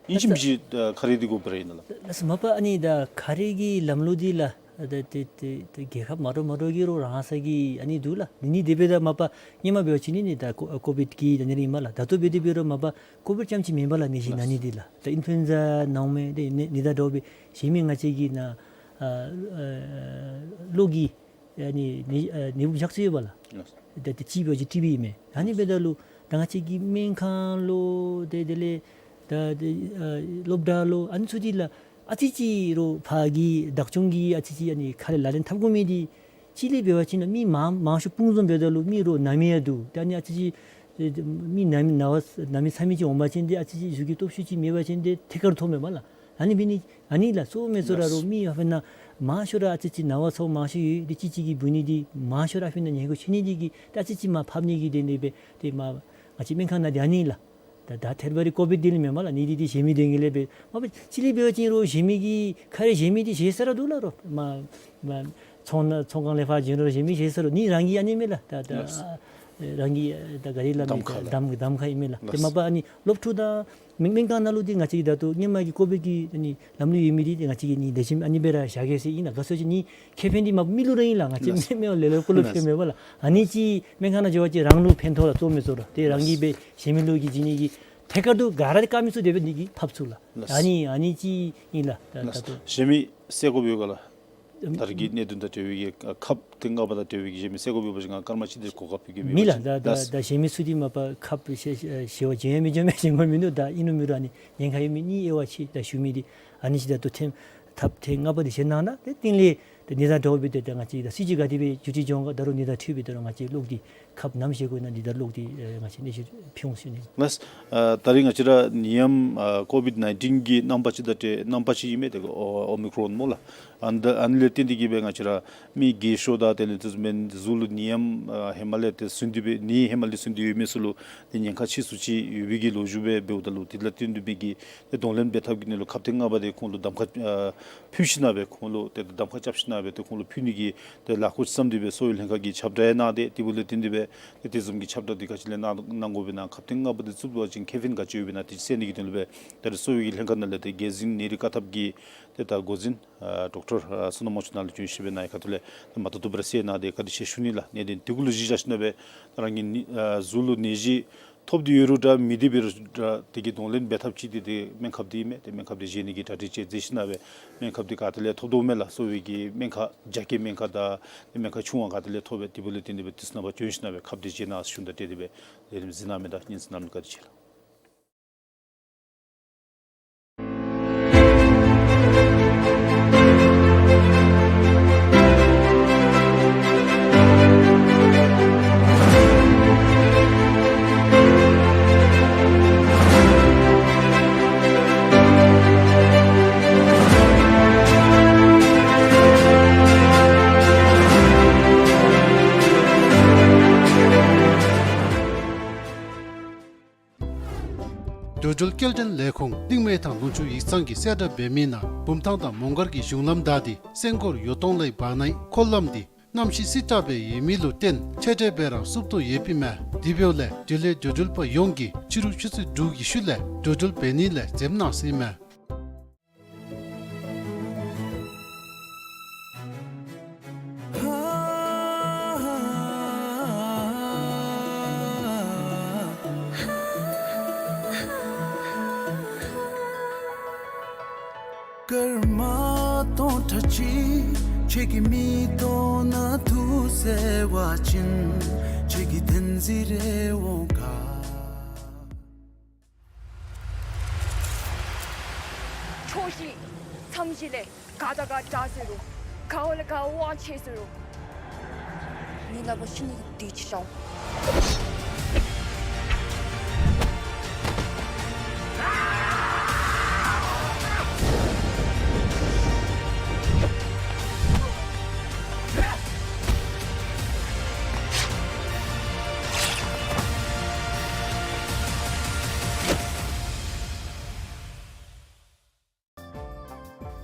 ཨིན་ཅི་མིན་ཅི་ཨ་ཁ་རས་འདི་དགོ་པས་ར་ཨིན་ན་ལགས། ལགས་སོ། མ་པ་ཨ་ནི་ད་ཁ་རས་ཀྱི་ལམ་ལུགས་འདི་ལགས་ད་ཏེ་ཏེ་ཏེ་རྒྱལ་ཁབ་མ་འདྲཝ་མ་འདྲཝ་གི་རོགས་རང་སོ་གི་ཨ་ནི་འདུག་ལགས། ནི་ནི་དེ་སྦེ་ད་མ་པ་ཧེ་མ་འབད་བ་ཅིན་ནི་ནི་ད་ཀོ་ཀོ་བིཌ་ཀྱི་ད་ནི་ར་ཨིན་མས་ལགས། ད་ལྟོ་འབད་དེ་འབད་རུང་མ་པ་ཀོ་བིཌ་རྐྱངམ་ཅིག་མེན་པ་ལགས། ནད་གཞི་ན་ནི་འདི་ལགས་ད་ཨིན་ཕུ་ལུ་ཨེན་ཛ་ནང་མས། ཏེ་ནི་ནི་ད་འདྲཝ་སྦེ་གཞན་མི་ང་བཅས་ཀྱི་ནཱ་ཨ་ཨ་གློ་གི་ཨ་ནི་ནི་ཨ་ནད་འབུཔ་ཞག་ཚུ་ཡོད་པ་ལགས། ལགས། ད་ཏེ་ཅིག་འབད་བ་ཅིན་ཊི་བི་ཨིན་མས། ཨ་ནི་འབདཝ་ད་ལུ་ད་ང་བཅས་ཀྱི་སྨན་ཁང་ལུ་ཏེ་དེ་ལས་ད་ཏེ་ཨ་སློབ་གྲྭ་ལུ་ཨ་ནི་ཚུ་འདི་ལགས་ཨ་ཙི་ཅིག་རོགས་ཕར་གྱི་བདག་སྐྱོང་གིས་ཨ་ཙི་ཅིག་ཨ་ནི་ཁ་ལས་ལག་ལེན་འཐབ་དགོ་མི་འདི་གཅིག་ལས་འབད་བ་ཅིན་མི་མང་མང་ཤོས་སྤུངས་འཛོམས་འབདཝ་ད་ལུ་མི་རོགས་ན་མི་ཡང་འདུག། ད་ཨ་ནི་ཨ་ཙི་ཅིག་མི་ན་མི་ན་བ་ན་མི་ཚ་མི་ཅིག་འོང་པ་ཅིན་ཏེ་ཨ་ཙི་ཅིག་གཟུགས་ཀྱི་སྟོབས་ཤུགས་ཅིག་མེད་པ་ཅིན་ཏེ་ཐད་ཀར་ཐོབ་མས་པ་ལགས། ཨ་ནི་འབད་ནི་ཨ་ནི་ལགས་གཙོ་བོ་མས་གཙོ་བོ་ར་རོགས་མི་ཨ་ཕི་ན་མང་ཤོས་ར་ཨ་ཙི་ཅིག་ན་བ་ཚ་བ་མང་ཤོས་ཡོད། ཏེ་གཅིག་གཅིག་གིས་འབུ་ནི་འདི་མང་ཤོས་ར་ཨ་ཕི་ན་ཉེན་ཁ་ཆེ་ནི་འདི་གིས་ཏེ་ཨ་ཙི་ཅིག་མར་ཕབ་ནི་གི་དོན་ལས་སྦེ་ཏེ་མར་ང་བཅས་སྨན་ཁང་ནང་འདི་ཨ་ནི་ལགས། ད་ད་ཐད་རི་བ་རི་ཀོ་བིཌ་འདི་ལས་མེན་པ་ལགས། ནི་འདི་འདི་གཞན་མི་དོན་གྱི་ལས་སྦེ་མ་པ་གཅིག་ལས་འབད་བ་ཅིན་རོགས་གཞན་མི་གིས་ཁ་རས་གཞན་མི་འདི་བཞེས་ས་ར་འདུག་ལགས། རོགས་མ་མ་ཚོང་ནང་ཚོང་ཁང་ལས་ཕར་བྱོན་རུང་གཞན་མི་བཞེས་ས་ར་འདུག། ནི་རང་གི་ཨ་ནི་མས་ལགས། ད་ད་ལགས། རང་གི་ད་ག་ར་ལགས་གདམ་མི་ཁ་ལགས། གདམ་གདམ་ཁ་ཨིན་མས་ལགས། ཏེ་ལགས། མ་པ་ཨ་ནི་སློབ་ཕྲུག་དང་སྨན་སྨན་ཁང་ནང་ལུ་འདི་ང་བཅས་ཀྱིས་ད་ལྟོ་ཧེ་མ་གི་ཀོ་བིཌ་ཀྱི་ཨ་ནི་ལམ་ལུགས་ཡོད་མི་འདི་ང་བཅས་ཀྱིས་ནི་ལེགས་ཤོམ་ཨ་ནི་སྦེ་ར་བཞག་གེ་ཟེར་ཨིན་ལགས། ག་ཟེར་བ་ཅིན་ནི་ཁེ་ཕན་འདི་མ་པ་མི་ལུ་ར་ཨིན་ལགས། ང་བཅས་ལགས། མི་མི་ལེ་ལོ་ཀུ་ལུ་ལགས། ཕན་མེད་པ་ལགས། ཨ་ནི་ཅིག་སྨན་ཁང་ནང་འགྱོ་བ་ཅིན་རང་ལུ་ཕན་ཐོགས་ལགས། གཙོ་བོ་མས་གཙོ་བོ་ར། ཏེ་རང་གིས་སྦེ་གཞན་མི་ལུ་གིས་བྱིན་ནི་གི་ ཐད་ཀར་དུ་ག་ར་དེ་བཀག་མི་ཚུ་དེ་སྦེ་ནི་གི་ཕབ་ཚུགས་ལགས། ལགས། ཨ་ནི་ཨ་ནི་ཅིག་ཨིན་ལགས། ད་ལགས། ད་ལྟོ་གཞན་མི་བསལ་དགོཔ་ཡོད་ག་ལགས། ད་རེས་ཀྱི་གནད་དོན་དང་འབྲེལ་བའི་གི་ཁབ་ཐེངས་ལྔ་པ་དང་འབྲེལ་བའི་གི་གཞན་མི་བསལ་དགོཔ་ཡོད་པ་ཅིན་ང་སྐར་མ་གཅིག་དེ་གོ་སྐབས་ཕུལ་གེ་མེད་མི་པ་ལགས། ཅིན། ད་ད་ལགས། ད་གཞན་མི་ཚུ་དེ་མ་པ་ཁབ་བཞེས་བཞེས་པ་བྱོན་ཡང་མི་བྱོན་མི་ཤེས་དགོཔ་མིན་འདུག། ད་ཨིན་རུང་མིན་རུང་ཨ་ནི་ཉེན་ཁ་ཡོད་མི་གཉིས་དབྱེ་བ་ཕྱེ་ད་ཞུ་མི་དེ་ཨ་ནི་ཅིག། ད་ལྟོ་ཐེངས་ཐབ་ཐེངས་ལྔ་པ་དེ་བཞེས་གནང་ད་དེ་རྟིང་ལས་ད་གནས་སྟངས་འདྲཝ་སྦེ་ཏེ་ད་ང་བཅས་ད་སྲིད་སྤྱི་ག་དེ་སྦེ་བསྒྱུར་བཅོས་འབྱུང་ག་ད་རུང་གནས་སྟངས་འཕྲོད་སྦེ་ད་རུང་ང་བཅས་གློག་འདི་ཁབ་ནམ་བཞེས་དགོ་ན་འདི་ད་གློག་འདི་ཨེ་ང་བཅས་གནས་ཚུལ་ཕུལ་འོང་ཟེར་ཞུ་ནི། ལགས། ཨ་ད་རེས་ང་བཅས་ར་ནད་ཡམས་ཨ་ཀོ་བིཌ་ནའིན་ཊིན་གྱི་རྣམ་པ་ཅིག་དང་འདྲ་རྣམ་པ་ཅིག་ཨིན་མས། ཏེ་ཨོ་ཨོ་མི་ཀྲོན་སྨོ་ལགས། ཨ་ནི་ད་ཨ་ནི་ལས་བརྟེན་ཏེ་གིས་སྦེ་ང་བཅས་ར་མི་རྒས་ཤོས་དང་དེ་ལས་དེ་ཚུ་མེན་གཟུགས་ལུ་ནད་ཡམས་ཨ་ཧེ་མ་ལས་ཏེ་ཟུན་ཏེ་སྦེ་ནད་ཧེ་མ་ལས་ཟུན་ཏེ་ཡོད་མི་ཚུ་ལུ་ཏེ་ཉེན་ཁ་ཆེ་སུ་ཅིག་ཡོད་པའི་གི་ལོ་རྒྱུས་སྦེ་འབདཝ་ད་ལུ་དེ་ལས་བརྟེན་ཏེ་མི་གི་ཏེ་གདོང་ལེན་འབད་ཐབས་ཀྱི་ནང་ལུ་ཁབ་ཐེངས་ལྔ་པ་དེ་ཁོང་ལུ་གདམ་ཁ་ཨ་ཕུལ་ཞིན་ན་སྦེ་ཁོང་ལུ་ཏེ་གདམ་ཁ་རྐྱབ་ཞིན་ན་སྦེ་ཏེ་ཁོང་ལུ་ཕུལ་ནི་གི་ཏེ་ལཱ་ཁག་བརྩམས་ཏེ་སྦེ་གསོ་བའི་ལྷན་ཁག་གིས་ཁྱབ་བསྒྲགས་ཡང་གནང་སྟེ་དེ་འབདཝ་ལས་བརྟེན་ཏེ་སྦེ་ཏེ་དེ་བཟུམ་གྱི་ཁྱབ་བསྒྲགས་འདི་ག་ཅི་ལས་གནང་གནང་དགོ་པས་ན་ཁབ་ཐེངས་ལྔ་པ་འདི་བཙུགས་པ་ཅིན་ཁེ་ཕན་ག་ཅི་ཡོད་པས་ན་དེ་ཅིག་བསལ་ནི་གི་དོན་ལུ་སྦེ་ད་རེས་གསོ་བའི་ལྷན་ཁག་ནང་ལས་ཏེ་རྒྱལ་འཛིན་ནད་རིགས་བཀག་ཐབས་ཀྱི་ཏེ་ད་འགོ་འཛིན་ཨ་ཌོག་ཊར་ཨ་བསོད་ནམས་དབང་ཕྱུག་ནཱ་ལུ་བྱོན་ཞིནམ་སྦེ་ནཱ་གི་ཁ་ཐུག་ལས་ཏེ་མ་ཐུབ་ཐུབ་སྦེ་ར་བསལ་གནང་སྟེ་བཀའ་དྲིན་ཆེ་ཞུ་ནི་ལགས། ནད་དེ་དེ་གུ་ལུ་གཞི་བཞག་ཞིན་ན་སྦེ་རང་གི་ནི་ཨ་གཟུགས་ལུ་ནད་གཞི་ཐོབ་སྟེ་ཡོད་རུང་འདྲ་མེད་དེ་འབད་རུང་འདྲ་དེ་གི་གདོང་ལེན་འབད་ཐབས་ཅིག་དེ་ཏེ་སྨན་ཁབ་དེ་ཨིན་མས། ཏེ་སྨན་ཁབ་དེ་བཞེས་ནི་གི་གྲ་སྒྲིག་ཅིག་མཛད་ཞིན་ན་སྦེ་སྨན་ཁབ་དེ་ག་ཏེ་ལས་ཐོབ་དོ་མས་ལགས། གསོ་བའི་གི་སྨན་ཁང་རྒྱ་སྐྱེད་སྨན་ཁང་དང་སྨན་ཁང་ཆུང་བ་ག་ཏེ་ལས་ཐོབ་པས། དེ་འབདཝ་ལས་བརྟེན་ཏེ་སྦེ་དུས་ནངས་པ་བྱོན་ཞིན་ན་སྦེ་ཁབ་དེ་བཞེས་གནང་ཞུ་ནི་དང་འབྲེལ་ཏེ་སྦེ་ལས་རིམ་གཟིགས་གནང་མི་དང་སྙན་གསན་གནང་མི་བཀའ་དྲིན་ཆེ་ལགས། འགྲོ་འགྲུལ་སྐྱེལ་འདྲེན་ལས་ཁུངས་གླིང་མེ་ཐང་ལུང་ཕྱོགས་ཡིག་ཚང་གིས་གསལ་བསྒྲགས་འབད་མི་ནང་བུམ་ཐང་དང་མོང་སྒར་གྱི་གཞུང་ལམ་བདའ་སྟེ་སེང་སྐོར་ཡོ་ཏོང་ལའི་བར་ནའི་འཁོར་ལམ་འདི་གནམ་གཤིས་བསིལ་དྲགས་སྦེ་ཡོད་མི་ལུ་བརྟེན་ཆད་སྦྲགས་སྦེ་ར་བསུབ་དོ་ཡོདཔ་ཨིན་མས། དེ་འབདཝ་ལས་དེ་ལས་འགྲོ་འགྲུལ་པ་ཡོངས་ཀྱིས་ཕྱི་རུ་ཆུ་ཚོད་དྲུག་གི་ཤུལ་ལས་འགྲོ་འགྲུལ་འབད་ནི་ལས་འཛེམ་གནང་ཟེར་ཨིན་མས། སྐར་མ་སྟོང་ཕྲག་གཅིག་ཁྱེད་ཀྱི་མིག་ཏོ་ནང་འདུག་ཟེར་བ་ཅིན་ཁྱེད་ཀྱི་བདེན་འཛིན་རེ་འོང་ག། ཕྱོགས་བཞི་མཚམས་བཞི་ལས་ག་དང་ག་འདྲ་ཟེར་རུང་ག་བ་ལས་ག་བ་དབང་ཆེ་ཟེར་རུང་ངེའི་ལག་པར་ཤི་ནི་གི་དུས་ཅིག་ཤར་འོང་།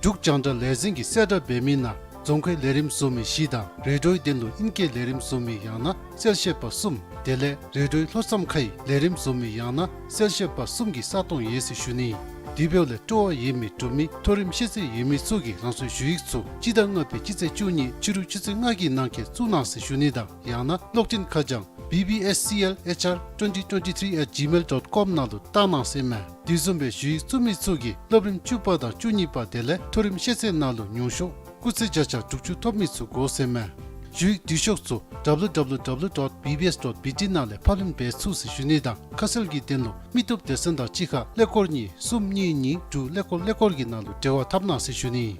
འབྲུག་རྒྱང་བསྒྲགས་ལས་འཛིན་གྱིས་གསལ་བསྒྲགས་འབད་མི་ནང་རྫོང་ཁའི་ལས་རིམ་བཟོ་མི་བཞི་དང་རེ་ཌིའོའི་དོན་ལུ་ཨིང་སྐད་ལས་རིམ་བཟོ་མི་ཡང་ན་གསལ་བཤད་པ་གསུམ་དེ་ལས་རེ་ཌིའོའི་ལྷོ་མཚམས་ཁའི་ལས་རིམ་བཟོ་མི་ཡང་ན་གསལ་བཤད་པ་གསུམ་གྱི་ས་སྟོང་ཡོད་ཟེར་ཞུ་ནི། དེ་འབདཝ་ལས་སྤྲོ་བ་ཡོད་མི་འབྲུག་མི་མཐོ་རིམ་ཤེས་ཚད་ཡོད་མི་ཚུ་གིས་རང་སོའི་ཞུ་ཡིག་ཚུ་སྤྱི་ཟླ་ལྔ་པའི་སྤྱི་ཚེས་བཅུ་གཉིས་ཕྱི་རུ་ཆུ་ཚོད་ལྔ་གི་ནང་འཁོད་བཙུགས་གནང་ཟེར་ཞུ་ནི་དང་ཡང་ན་གློག་འཕྲིན་ཁ་བྱང་B B S C L H R twenty twenty-three at gmail dot com ནང་ལུ་བཏང་གནང་ཟེར་ཨིན་མས། དེ་བཟུམ་སྦེ་ཞུ་ཡིག་བཙུགས་མི་ཚུ་གིས་སློབ་རིམ་བཅུ་པ་དང་བཅུ་གཉིས་པ་དེ་ལས་མཐོ་རིམ་ཤེས་ཚད་ནང་ལུ་ཉུང་ཤོས་སྐུགས་ཚད་བརྒྱ་ཆ་དྲུག་ཅུ་ཐོབ་མི་ཚུ་དགོ་ཟེར་ཨིན་མས། ཞུ་ཡིག་འབྲི་ཤོག་ཚུ་W W W dot B B S dot B T ནང་ལས་ཕབ་ལེན་འབད་ཚུགས་ཟེར་ཞུ་ནི་དང་ཁ་གསལ་གྱི་དོན་ལུ་མི་སྟོབས་སྡེ་ཚན་དང་གཅིག་ཁར་ཀླད་ཀོར་གཉིས་གསུམ་གཉིས་གཉིས་དྲུག་ཀླད་ཀོར་ཀླད་ཀོར་གྱི་ནང་ལུ་འབྲེལ་བ་འཐབ་གནང་ཟེར་ཞུ་ནི།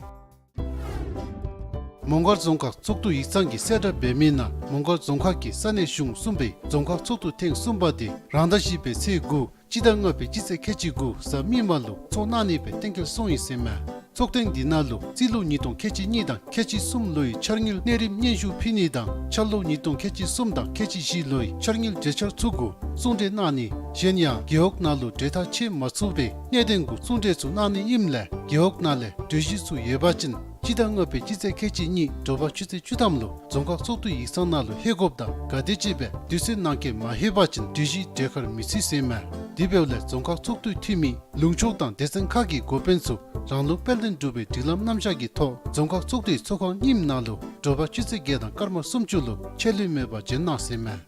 མོང་སྒར་རྫོང་ཁག་ཚོགས་འདུ་ཡིག་ཚང་གིས་གསལ་བསྒྲགས་འབད་མི་ནང་མོང་སྒར་རྫོང་ཁག་གི་ས་གནས་གཞུང་གསུམ་པའི་རྫོང་ཁག་ཚོགས་འདུ་ཐེངས་གསུམ་པ་དེ་རང་ཟླ་བཞི་པའི་ཚེས་དགུ་སྤྱི་ཟླ་ལྔ་པའི་སྤྱི་ཚེས་ཁལ་གཅིག་དགུ་གཟའ་མིག་དམར་ལུ་ཚོགས་གནང་ནི་སྦེ་གཏན་འཁེལ་སོང་ཡི་ཟེར་ཨིན་མས། ཚོགས་ཐེངས་འདི་ནང་ལུ་རྩིས་ལོ་ཉིས་སྟོང་ཁལ་གཅིག་གཉིས་དང་ཁལ་གཅིག་གསུམ་ལོའི་འཆར་དངུལ་གནས་རིམ་སྙན་ཞུ་ཕུལ་ནི་དང་འཆར་ལོ་ཉིས་སྟོང་ཁལ་གཅིག་གསུམ་དང་ཁལ་གཅིག་བཞི་ལོའི་འཆར་དངུལ་གྲོས་འཆར་ཚུ་གུ་གསུང་གྲོས་གནང་ནི་གཞན་ཡང་རྒེད་འོག་ནང་ལུ་གྲོས་ཐག་བཅད་མ་ཚུགས་པའི་གནད་དོན་གུ་གསུང་གྲོས་ཚུ་གནང་ནི་ཨིནམ་ལས་རྒེད་འོག་ནང་ལས་གྲོས་གཞི་ཚུ་ཡོད་པ་ཅིན་སྤྱི་ཟླ་ལྔ་པའི་སྤྱི་ཚེས་ཁལ་གཅིག་གཉིས་དྲོ་པ་ཆུ་ཚོད་བཅུ་ཐམ་ལུ་རྫོང་ཁག་ཚོགས་འདུ་ཡིག་ཚང་ནང་ལུ་ལྷོད་དགོཔ་དང་ག་དེམ་ཅིག་སྦེ་དུས་ཚོད་ནང་འཁོད་མ་ལྷོད་པ་ཅིན་གྲོས་གཞི་གྲོས་ཁར་མི་ཚུད་ཟེར་ཨིན་མས། དེ་འབདཝ་ལས་རྫོང་ཁག་ཚོགས་འདུའི་འཐུས་མི་ལུང་ཕྱོགས་དང་སྡེ་ཚན་ཁག་གི་འགོ་དཔོན་ཚུ་རང་ལུགས་དཔལ་ལྡན་འབྲུག་པའི་སྒྲིག་ལམ་རྣམ་གཞག་གི་ཐོག་རྫོང་ཁག་ཚོགས་འདུའི་ཚོགས་ཁང་གཉིསམ་ནང་ལུ་དྲོ་པ་ཆུ་ཚོད་བརྒྱད་དང་སྐར་མ་སུམ་ཅུ་ལུ་ཆད་ལུས་མེད་པར་འབྱོན་གནང་ཟེར་ཨིན་མས།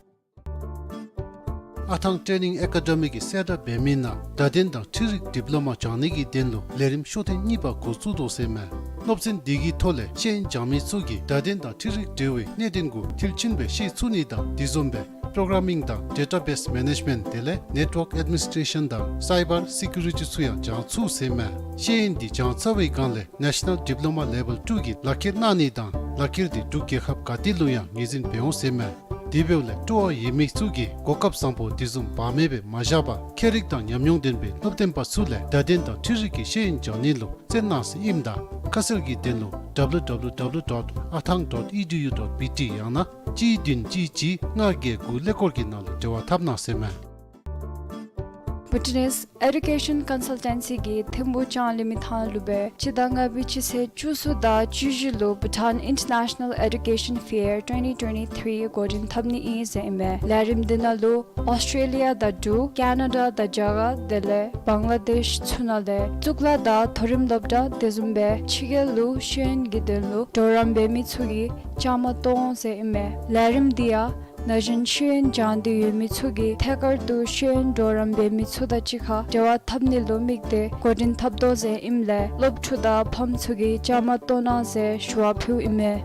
ཨ་ཐང་ཊེ་ནིང་ཨེ་ཀ་ཌེ་མི་གིས་གསལ་བསྒྲགས་འབད་མི་ནང་བརྡ་དོན་དང་འཕྲུལ་རིག་ཌིབ་ལོ་མ་སྦྱང་ནི་གི་དོན་ལུ་ལས་རིམ་ཤོག་ཐེངས་གཉིས་པ་འགོ་བཙུགས་དོ་ཟེར་མས། སློབ་ཚན་འདི་གི་ཐོག་ལས་ཤེས་ཡོན་སྦྱང་མི་ཚུ་གིས་བརྡ་དོན་དང་འཕྲུལ་རིག་འབྲེལ་བའི་གནད་དོན་གུ་མཐིལ་ཕྱིན་སྦེ་ཤེས་ཚུགས་ནི་དང་དེ་བཟུམ་སྦེ་པོརོ་གར་མིང་དང་ཌེ་ཊ་བེསི་མེ་ནེཇ་མེནཊ་དེ་ལས་ནེཊ་ཝརཀ་ཨེཌ་མི་ནིསི་ཊེ་ཤཱན་དང་སའི་བར་སེ་ཀུ་རི་ཊི་ཚུ་ཡང་སྦྱང་ཚུགས་ཟེར་མས། ཤེས་ཡོན་འདི་སྦྱང་ཚར་བའི་སྒང་ལས་ནེ་ཤ་ནཱལ་ཌིབ་ལོ་མ་ལེ་བཱལ་ཊུ་གི་ལག་ཁྱེར་གནང་ནི་དང་ལག་ཁྱེར་འདི་འབྲུག་རྒྱལ་ཁབ་ག་ཏེ་ལུ་ཡང་ངོས་འཛིན་འབད་འོང་ཟེར་མས། དེ་འབདཝ་ལས་སྤྲོ་བ་ཡོད་མི་ཚུ་གིས་གོ་སྐབས་བཟང་པོ་དེ་བཟུམ་བར་མེད་སྦེ་མ་བཞག་པར་མཁས་རིག་དང་ཉམས་མྱོང་ལྡན་པའི་སློབ་སྟོན་པ་ཚུ་ལས་བརྡ་དོན་དང་འཕྲུལ་རིག་གི་ཤེས་ཡོན་སྦྱང་ནི་ལུ་བཙན་གནང་ཟེར་ཨིནམ་ད་ཁ་གསལ་གྱི་དོན་ལུ་ཌབ་ལུ་ཌབ་ལུ་ཌབ་ལུ་ཌོཊ་ཨ་ཐང་ཌོཊ་ཨི་ཌི་ཡུ་ཌོཊ་བི་ཊི་ཡང་ན་གཅིག་བདུན་གཅིག་གཅིག་ལྔ་བརྒྱད་དགུ་ཀླད་ཀོར་གྱི་ནང་ལུ་འབྲེལ་བ་འཐབ་གནང་ཟེར་མས། བྷུ་ཊི་ནིས་ཨེ་ཌུ་ཀེ་ཤཱན་ཀོན་སཱལ་ཊེན་སི་གིས་ཐིམ་ཕུག་ལྕང་གླིང་མི་ཐང་ལུ་སྦེ་སྤྱི་ཟླ་ལྔ་པའི་སྤྱི་ཚེས་བཅུ་གསུམ་དང་བཅུ་བཞི་ལུ་Bhutan International Education Fair twenty twenty-three འགོ་འདྲེན་འཐབ་ནི་ཨིན་ཟེར་ཨིན་མས། ལས་རིམ་འདི་ནང་ལུ་ཨོསི་ཊྲེ་ལི་ཡ་དང་འབྲུག་ཀེ་ན་ཌ་དང་རྒྱ་གར་དེ་ལས་བང་ལ་དེཤ་ཚུ་ནང་ལས་གཙུག་ལག་དང་མཐོ་རིམ་སློབ་གྲྭ་དེ་བཟུམ་སྦེ་ཕྱི་རྒྱལ་ལུ་ཤེས་ཡོན་གྱི་དོན་ལུ་གྲོགས་རམ་འབད་མི་ཚུ་གིས་བཅའ་མར་གཏོགས་འོང་ཟེར་ཨིན་མས། ལས་རིམ་འདི་ཡང་ན་གཞོན་ཤེས་ཡོན་སྦྱང་འདོད་ཡོད་མི་ཚུ་གིས་ཐད་ཀར་དུ་ཤེས་ཡོན་གྲོགས་རམ་འབད་མི་ཚུ་དང་གཅིག་ཁར་འབྲེལ་བ་འཐབ་ནི་ལུ་དམིགས་ཏེ་འགོ་འདྲེན་འཐབ་དོ་ཟེར་ཨིནམ་ལས་སློབ་ཕྲུག་དང་ཕམ་ཚུ་གིས་བཅའ་མར་གཏོགས་གནང་ཟེར་ཞུ་བ་ཕུལཝ་ཨིན་མས།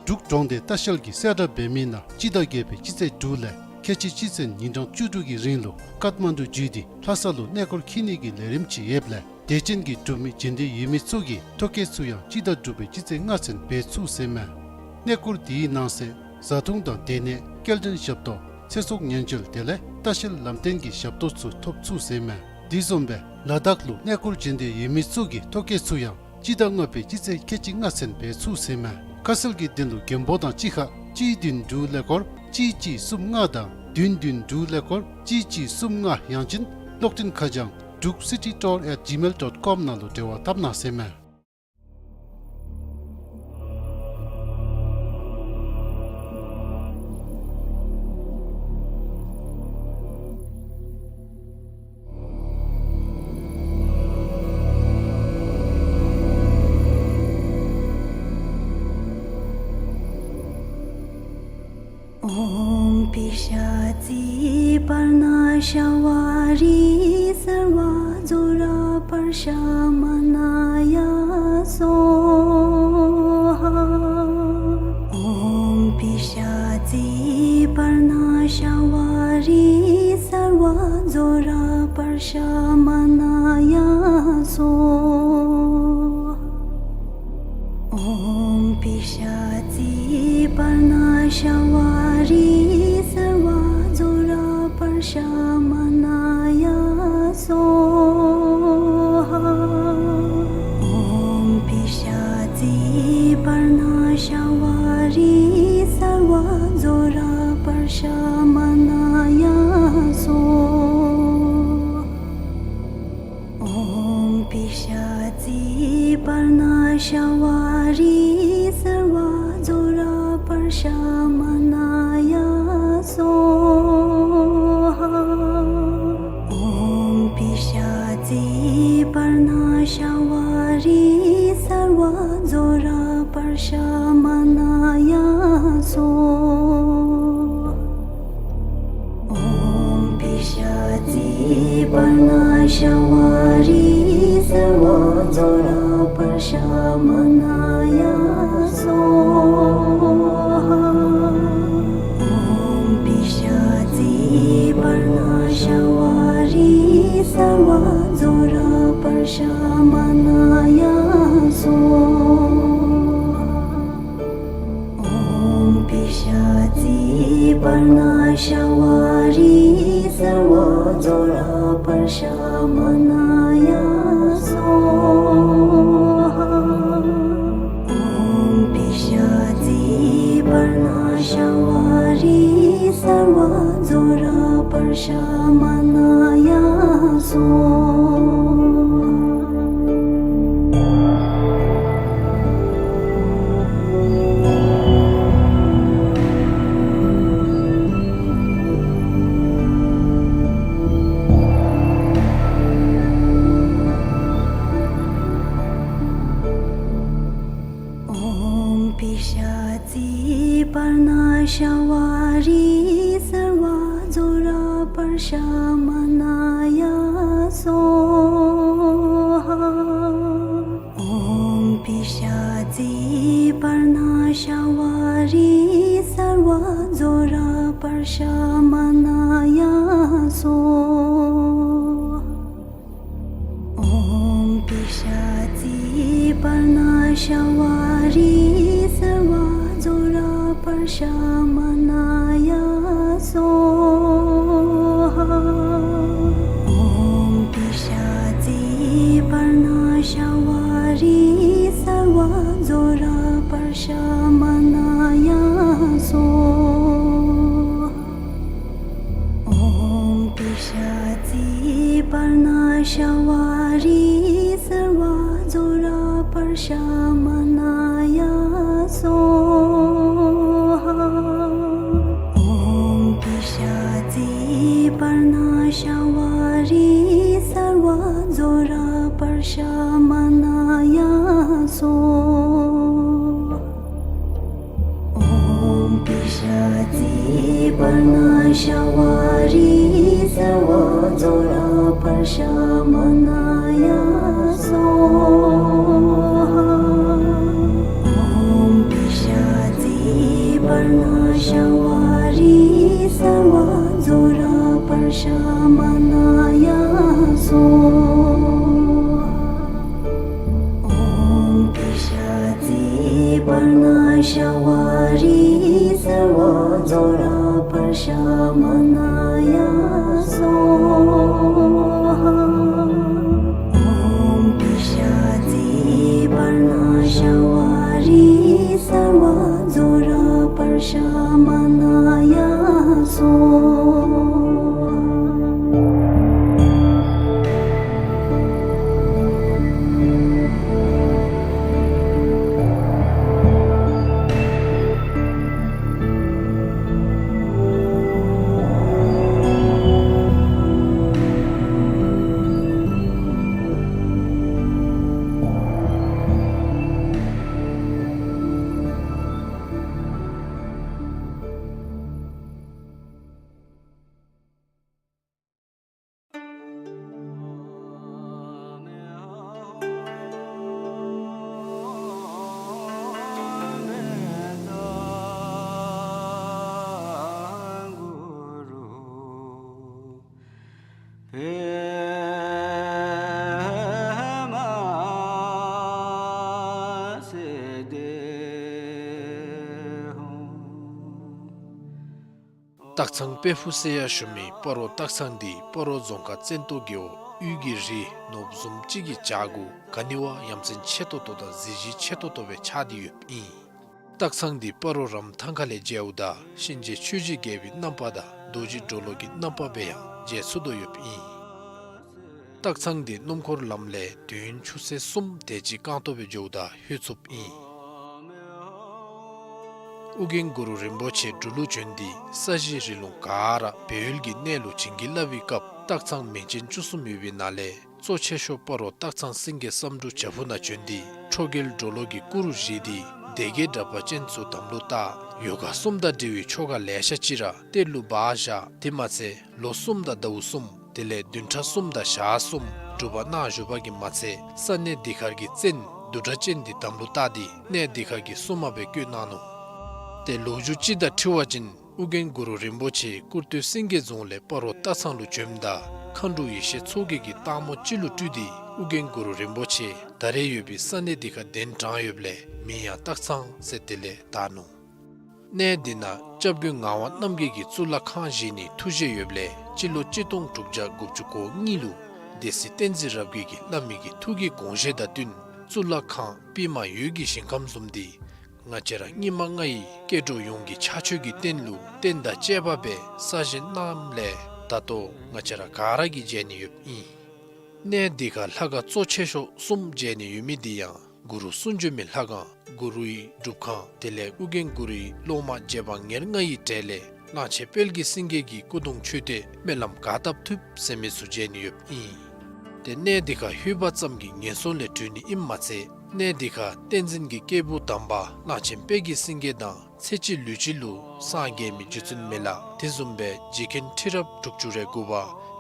འབྲུག་གྲོང་སྡེ་ལྟ་བཤལ་གྱིས་གསལ་བསྒྲགས་འབད་མི་ནང་སྤྱི་ཟླ་བརྒྱད་པའི་སྤྱི་ཚེས་དྲུག་ལས་ཁལ་གཅིག་གཅིག་ཚུན་ཉིན་གྲངས་བཅུ་དྲུག་གི་རིང་ལུ་ཀཏ་མན་ཌུ་བརྒྱུད་དེ་ལྷ་ས་ལུ་གནས་སྐོར་འཁྱིད་ནི་གི་ལས་རིམ་ཅིག་ཡོདཔ་ལས་དད་ཅན་གྱི་འབྲུག་མི་འབྱོན་འདོད་ཡོད་མི་ཚུ་གིས་ཐོ་བཀོད་ཚུ་ཡང་སྤྱི་ཟླ་དྲུག་པའི་སྤྱི་ཚེས་ལྔ་ཚུན་འབད་ཚུགས་ཟེར་མས། གནས་སྐོར་དེའི་ནང་གསེས་བཟའ་འཐུང་དང་སྡོད་གནས་སྐྱེལ་འདྲེན་ཞབས་ཏོག་ཚེ་སྲོག་ཉེན་བཅོལ་དེ་ལས་ལྟ་བཤལ་ལམ་སྟོན་གྱི་ཞབས་ཏོག་ཚུ་ཐོབ་ཚུགས་ཟེར་མས། དེ་བཟུམ་སྦེ་ལ་དྭགས་ལུ་གནས་སྐོར་འབྱོན་འདོད་ཡོད་མི་ཚུ་གིས་ཐོ་བཀོད་ཚུ་ཡང་སྤྱི་ཟླ་ལྔ་པའི་སྤྱི་ཚེས་ཁལ་གཅིག་ལྔ་ཚུན་འབད་ཚུགས་ཟེར་མས། ཁ་གསལ་གྱི་དོན་ལུ་མགོན་པོ་དང་གཅིག་ཁར་གཅིག་བདུན་དྲུག་ཀླད་ཀོར་གཅིག་གཅིག་གསུམ་ལྔ་དང་བདུན་བདུན་དྲུག་ཀླད་ཀོར་གཅིག་གཅིག་གསུམ་ལྔ་ཡང་ཅིན་གློག་འཕྲིན་ཁ་བྱང་འབྲུག་སི་ཊི་ཊུར་ཨེཊ་ཇི་མེལ་ཌོཊ་ཀོམ་ནང་ལུ་འབྲེལ་བ་འཐབ་གནང་ཟེར་མས། ཨོམ་ཕི་ཤ་ཙི་པར་ན་ཤ་བ་རི་སརྦ་ཛོ་ར་པར་ཤ་མ་ན་ཡ་སྭཱ་ཧཱ། ཨོམ་ཕི་ཤ་ཙི་པར་ན་ཤ་བ་རི་སརྦ་ཛོ་ར་པར་ཤ་མ་ན་ཡ་སྭཱ་ཧཱ། ཨོམ་ཕི་ཤ་ཙི་པར་ན་ཤ་བ་རི་སརྦ་ཛོ་ར་པར་ཤ་མ་ན་ཡ་སྭཱ་ཧཱ། ཨོམ་ཕི་ཤ་ཙི་པར་ན་ཤ་བ་རི་སརྦ་ཛོ་ར་པར་ཤ་མ་ན་ཡ་སྭཱ་ཧཱ། ཨོམ་ཕི་ཤ་ཙི་པར་ན་ཤ་བ་རི་སརྦ་ཛོ་ར་པར་ཤ་མ་ན་ཡ་སྭཱ་ཧཱ། ཨོམ་ཕི་ཤ་ཙི་པར་ན་ཤ་བ་རི་སརྦ་ཛོ་ར་པར་ཤ་མ་ན་ཡ་སྭཱ་ཧཱ། ཨོམ་ཕི་ཤ་ཙི་པར་ན་ཤ་བ་རི་སརྦ་ཛོ་ར་པར་ཤ་མ་ན་ཡ་སྭཱ་ཧཱ། ཨོམ་ཕི་ཤ་ཙི་པར་ན་ཤ་བ་རི་སརྦ་ཛོ་ར་པར་ཤ་མ་ན་ཡ་སྭཱ་ཧཱ། ཨོམ་ཕི་ཤ་ཙི་པར་ན་ཤ་བ་རི་སརྦ་ཛོ་ར་པར་ཤ་མ་ན་ཡ་སྭཱ་ཧཱ། ཨོམ་ཕི་ཤ་ཙི་པར་ན་ཤ་བ་རི་སརྦ་ཛོ་ར་པར་ཤ་མ་ན་ཡ་སྭཱ་ཧཱ། ཨོམ་ཕི་ཤ་ཙི་པར་ན་ཤ་བ་རི་སརྦ་ཛོ་ར་ པར་ན་ཤ་བ་རི་སརྦ་ཛྭ་ར་པྲ་ཤ་མ་ན་ཡ་སྭཱ་ཧཱ། ཨོཾ་པི་ཤ་ཙི་པར་ན་ཤ་བ་རི་སརྦ་ཛྭ་ར་པྲ་ཤ་མ་ན་ཡ་སྭཱ་ཧཱ། ཨོཾ་པི་ཤ་ཙི་པར་ན་ཤ་བ་རི་སརྦ་ཛྭ་ར་པྲ་ཤ་མ་ན་ཡ་སྭཱ་ཧཱ། ཨོཾ་པི་ཤ་ཙི་པར་ན་ཤ་བ་རི་སརྦ་ཛྭ་ར་པྲ་ཤ་མ་ན་ཡ་སྭཱ་ཧཱ། ཨོཾ་པི་ཤ་ཙི་པར་ན་ཤ་བ་རི་སརྦ་ཛྭ་ར་པྲ་ཤ་མ་ན་ཡ་སྭཱ་ཧཱ། ཨོཾ་པི་ཤ་ཙི་པར་ན་ཤ་བ་རི་སརྦ་ཛྭ་ར་པྲ་ཤ་མ་ན་ཡ་སྭཱ་ཧཱ། ཨོཾ་པི་ཤ་ཙི་པར་ན་ཤ་བ་རི་སརྦ་ཛྭ་ར་པྲ་ཤ་མ་ན་ཡ་སྭཱ་ཧཱ། ཨོཾ་པི་ཤ་ཙི་པར་ན་ཤ་བ་རི་སརྦ་ཛྭ་ར་པྲ་ཤ་མ་ན་ཡ་སྭཱ་ཧཱ། སྟག་ཚང་དཔལ་ཕུག་ཟེར་ཡང་ཞུ་མི་སྤ་རོ་སྟག་ཚང་འདི་སྤ་རོ་རྫོང་ཁག་བཙན་ཏོ་རྒེད་འོག་དབུས་ཀྱི་རི་ནོར་བུ་བཟུམ་ཅིག་གི་བྱག་གུ་ག་ནི་བ་ཡ་མཚན་ཆེ་ཏོག་ཏོ་དང་གཟི་བརྗིད་ཆེ་ཏོག་ཏོ་སྦེ་ཆགས་ཏེ་ཡོདཔ་ཨིན། སྟག་ཚང་འདི་སྤ་རོ་རམ་ཐང་ཁ་ལས་མཇལཝ་ད་གཤིན་རྗེ་ཆོས་ཀྱི་རྒྱལ་པོའི་རྣམ་པ་དང་རྡོ་རྗེ་གྲོ་ལོད་ཀྱི་རྣམ་པ་སྦེ་ཡང་མཇལ་ཚུགས་དོ་ཡོདཔ་ཨིན། སྟག་ཚང་འདི་སྣུམ་འཁོར་ལམ་ལས་དུས་ཡུན་ཆུ་ཚོད་གསུམ་དེ་ཅིག་རྐང་ཐང་སྦེ་འགྱོཝ་ད་ལྷོད་ཚུགསཔ་ཨིན། ཨོ་རྒྱན་གུ་རུ་རིན་པོ་ཆེ་འབྲུག་ལུ་བྱོན་ཏེ་ས་གཞི་རི་ལུང་ག་ར་སྦས་ཡུལ་གྱི་གནས་ལུ་བྱིན་གྱིས་བརླབས་པའི་སྐབས་སྟག་ཚང་མིང་ཅན་བཅུ་གསུམ་ཡོད་པའི་ནང་ལས་གཙོ་ཆེ་ཤོས་སྤ་རོ་སྟག་ཚང་སེང་གེ་བསམ་འགྲུབ་བྱག་ཕུག་ནང་བྱོན་ཏེ་ཁྲོ་རྒྱལ་གྲོ་ལོད་ཀྱི་སྐུ་རུ་བཞེངས་ཏེ་སྡེ་བརྒྱད་དྲེགས་པ་ཅན་ཚུ་དམ་ལུ་བཏགས། ཡོ་ག་གསུམ་དང་འབྲེལ་བའི་ཆོ་ག་ལེ་ཤ་ཅིག་ར་གཏེར་ལུ་སྦ་བཞག། དེ་མ་ཚད་ལོ་གསུམ་དང་ཟླཝ་གསུམ་དེ་ལས་བདུན་ཕྲག་གསུམ་དང་ཞག་གསུམ་སྒྲུབ་པ་གནང་བཞུགས་པ་གིས་མ་ཚད་ས་གནས་འདི་ཁར་གྱི་བཙན་བདུད་དྲེགས་ཅན་འདི་དམ་ལུ་བཏགས་ཏེ་གནས་འདི་ཁར་གྱི་སྲུང་མ་སྦེ་བསྐོས་གནང་ནུག། ཏེ་ལོ་རྒྱུས་ཅིག་དང་འཁྲིལ་བ་ཅིན་ཨོ་རྒྱན་གུ་རུ་རིན་པོ་ཆེ་ཀུར་སྟོད་སེང་གེ་རྫོང་ལས་སྤ་རོ་སྟག་ཚང་ལུ་བྱོནམ་ད་མཁའ་འགྲོ་ཡེ་ཤེས་མཚོ་རྒྱལ་གྱིས་སྟག་མོ་ཅིག་ལུ་སྤྲུལ་ཏེ་ཨོ་རྒྱན་གུ་རུ་རིན་པོ་ཆེ་ད་རེས་ཡོད་པའི་ས་གནས་འདི་ཁར་གདན་དྲངས་ཡོདཔ་ལས་མིང་ཡང་སྟག་ཚང་ཟེར་དེ་ལས་བཏགས་ནུག། གནས་འདི་ནང་སྐྱབས་མགོན་ངག་དབང་རྣམ་རྒྱལ་གྱིས་གཙུག་ལག་ཁང་བཞེངས་ནིའི་ཐུགས་བཞེད་ཡོདཔ་ལས་སྤྱི་ལོ་གཅིག་སྟོང་དྲུག་བརྒྱ་དགུ་བཅུ་གོ་གཉིས་ལུ་སྡེ་སྲིད་བསྟན་འཛིན་རབ་རྒྱས་ཀྱིས་བླ་མའི་གི་ཐུགས་ཀྱི་དགོངས་བཞེད་དང་བསྟུན་གཙུག་ལག་ཁང་པདྨ་འོད་ཀྱི་ཞིང་ཁམས་བཟུམ་འདི་ང་བཅས་ར་སྙིགས་མ་ལྔ་ཡི་སྐྱེ་འགྲོ་ཡོངས་ཀྱི་ཕྱག་མཆོད་ཀྱི་རྟེན་ལུ་རྟེན་དང་བཅས་པ་སྦེ་གསར་བཞེངས་གནངམ་ལས་ད་ལྟོ་ང་བཅས་ར་ག་ར་གིས་མཇལ་ནི་ཡོདཔ་ཨིན། གནས་འདི་ཁར་ལྷ་ཁང་གཙོ་ཆེ་ཤོས་གསུམ་མཇལ་ནི་ཡོད་མི་འདི་ཡང་གུ་རུ་གསུང་བྱོན་མའི་ལྷ་ཁང་གུ་རུའི་སྒྲུབ་ཁང་དེ་ལས་ཨོ་རྒྱན་གུ་རུའི་སློབ་མ་རྗེ་འབངས་ཉེར་ལྔ་ཡི་གྲས་ལས་གླང་ཆེན་དཔལ་གྱི་སེང་གེ་གི་སྐུ་གདུང་མཆོད་རྟེན་སྨོན་ལམ་ག་བཏབ་ཐུབ་ཟེར་མི་ཚུ་མཇལ་ནི་ཡོདཔ་ཨིན། ཏེ་གནས་འདི་ཁར་ལྷོད་པ་ཙམ་གྱིས་ངན་སོང་ལས་གྲོལ་ནི་ཨིནམ་མ་ཚད་གནས་འདི་ཁར་བསྟན་འཛིན་གྱི་སྐྱེས་བུ་དམ་པ་གླང་ཆེན་དཔལ་གྱི་སེང་གེ་དང་ཚེ་གཅིག་ལུས་གཅིག་ལུ་སངས་རྒྱས་མི་རྗེ་བཙུན་མི་ལ་དེ་བཟུམ་སྦེ་རྗེ་མཁན་ཁྲི་རབས་དྲུག་ཅུ་རེ་དགུ་པ་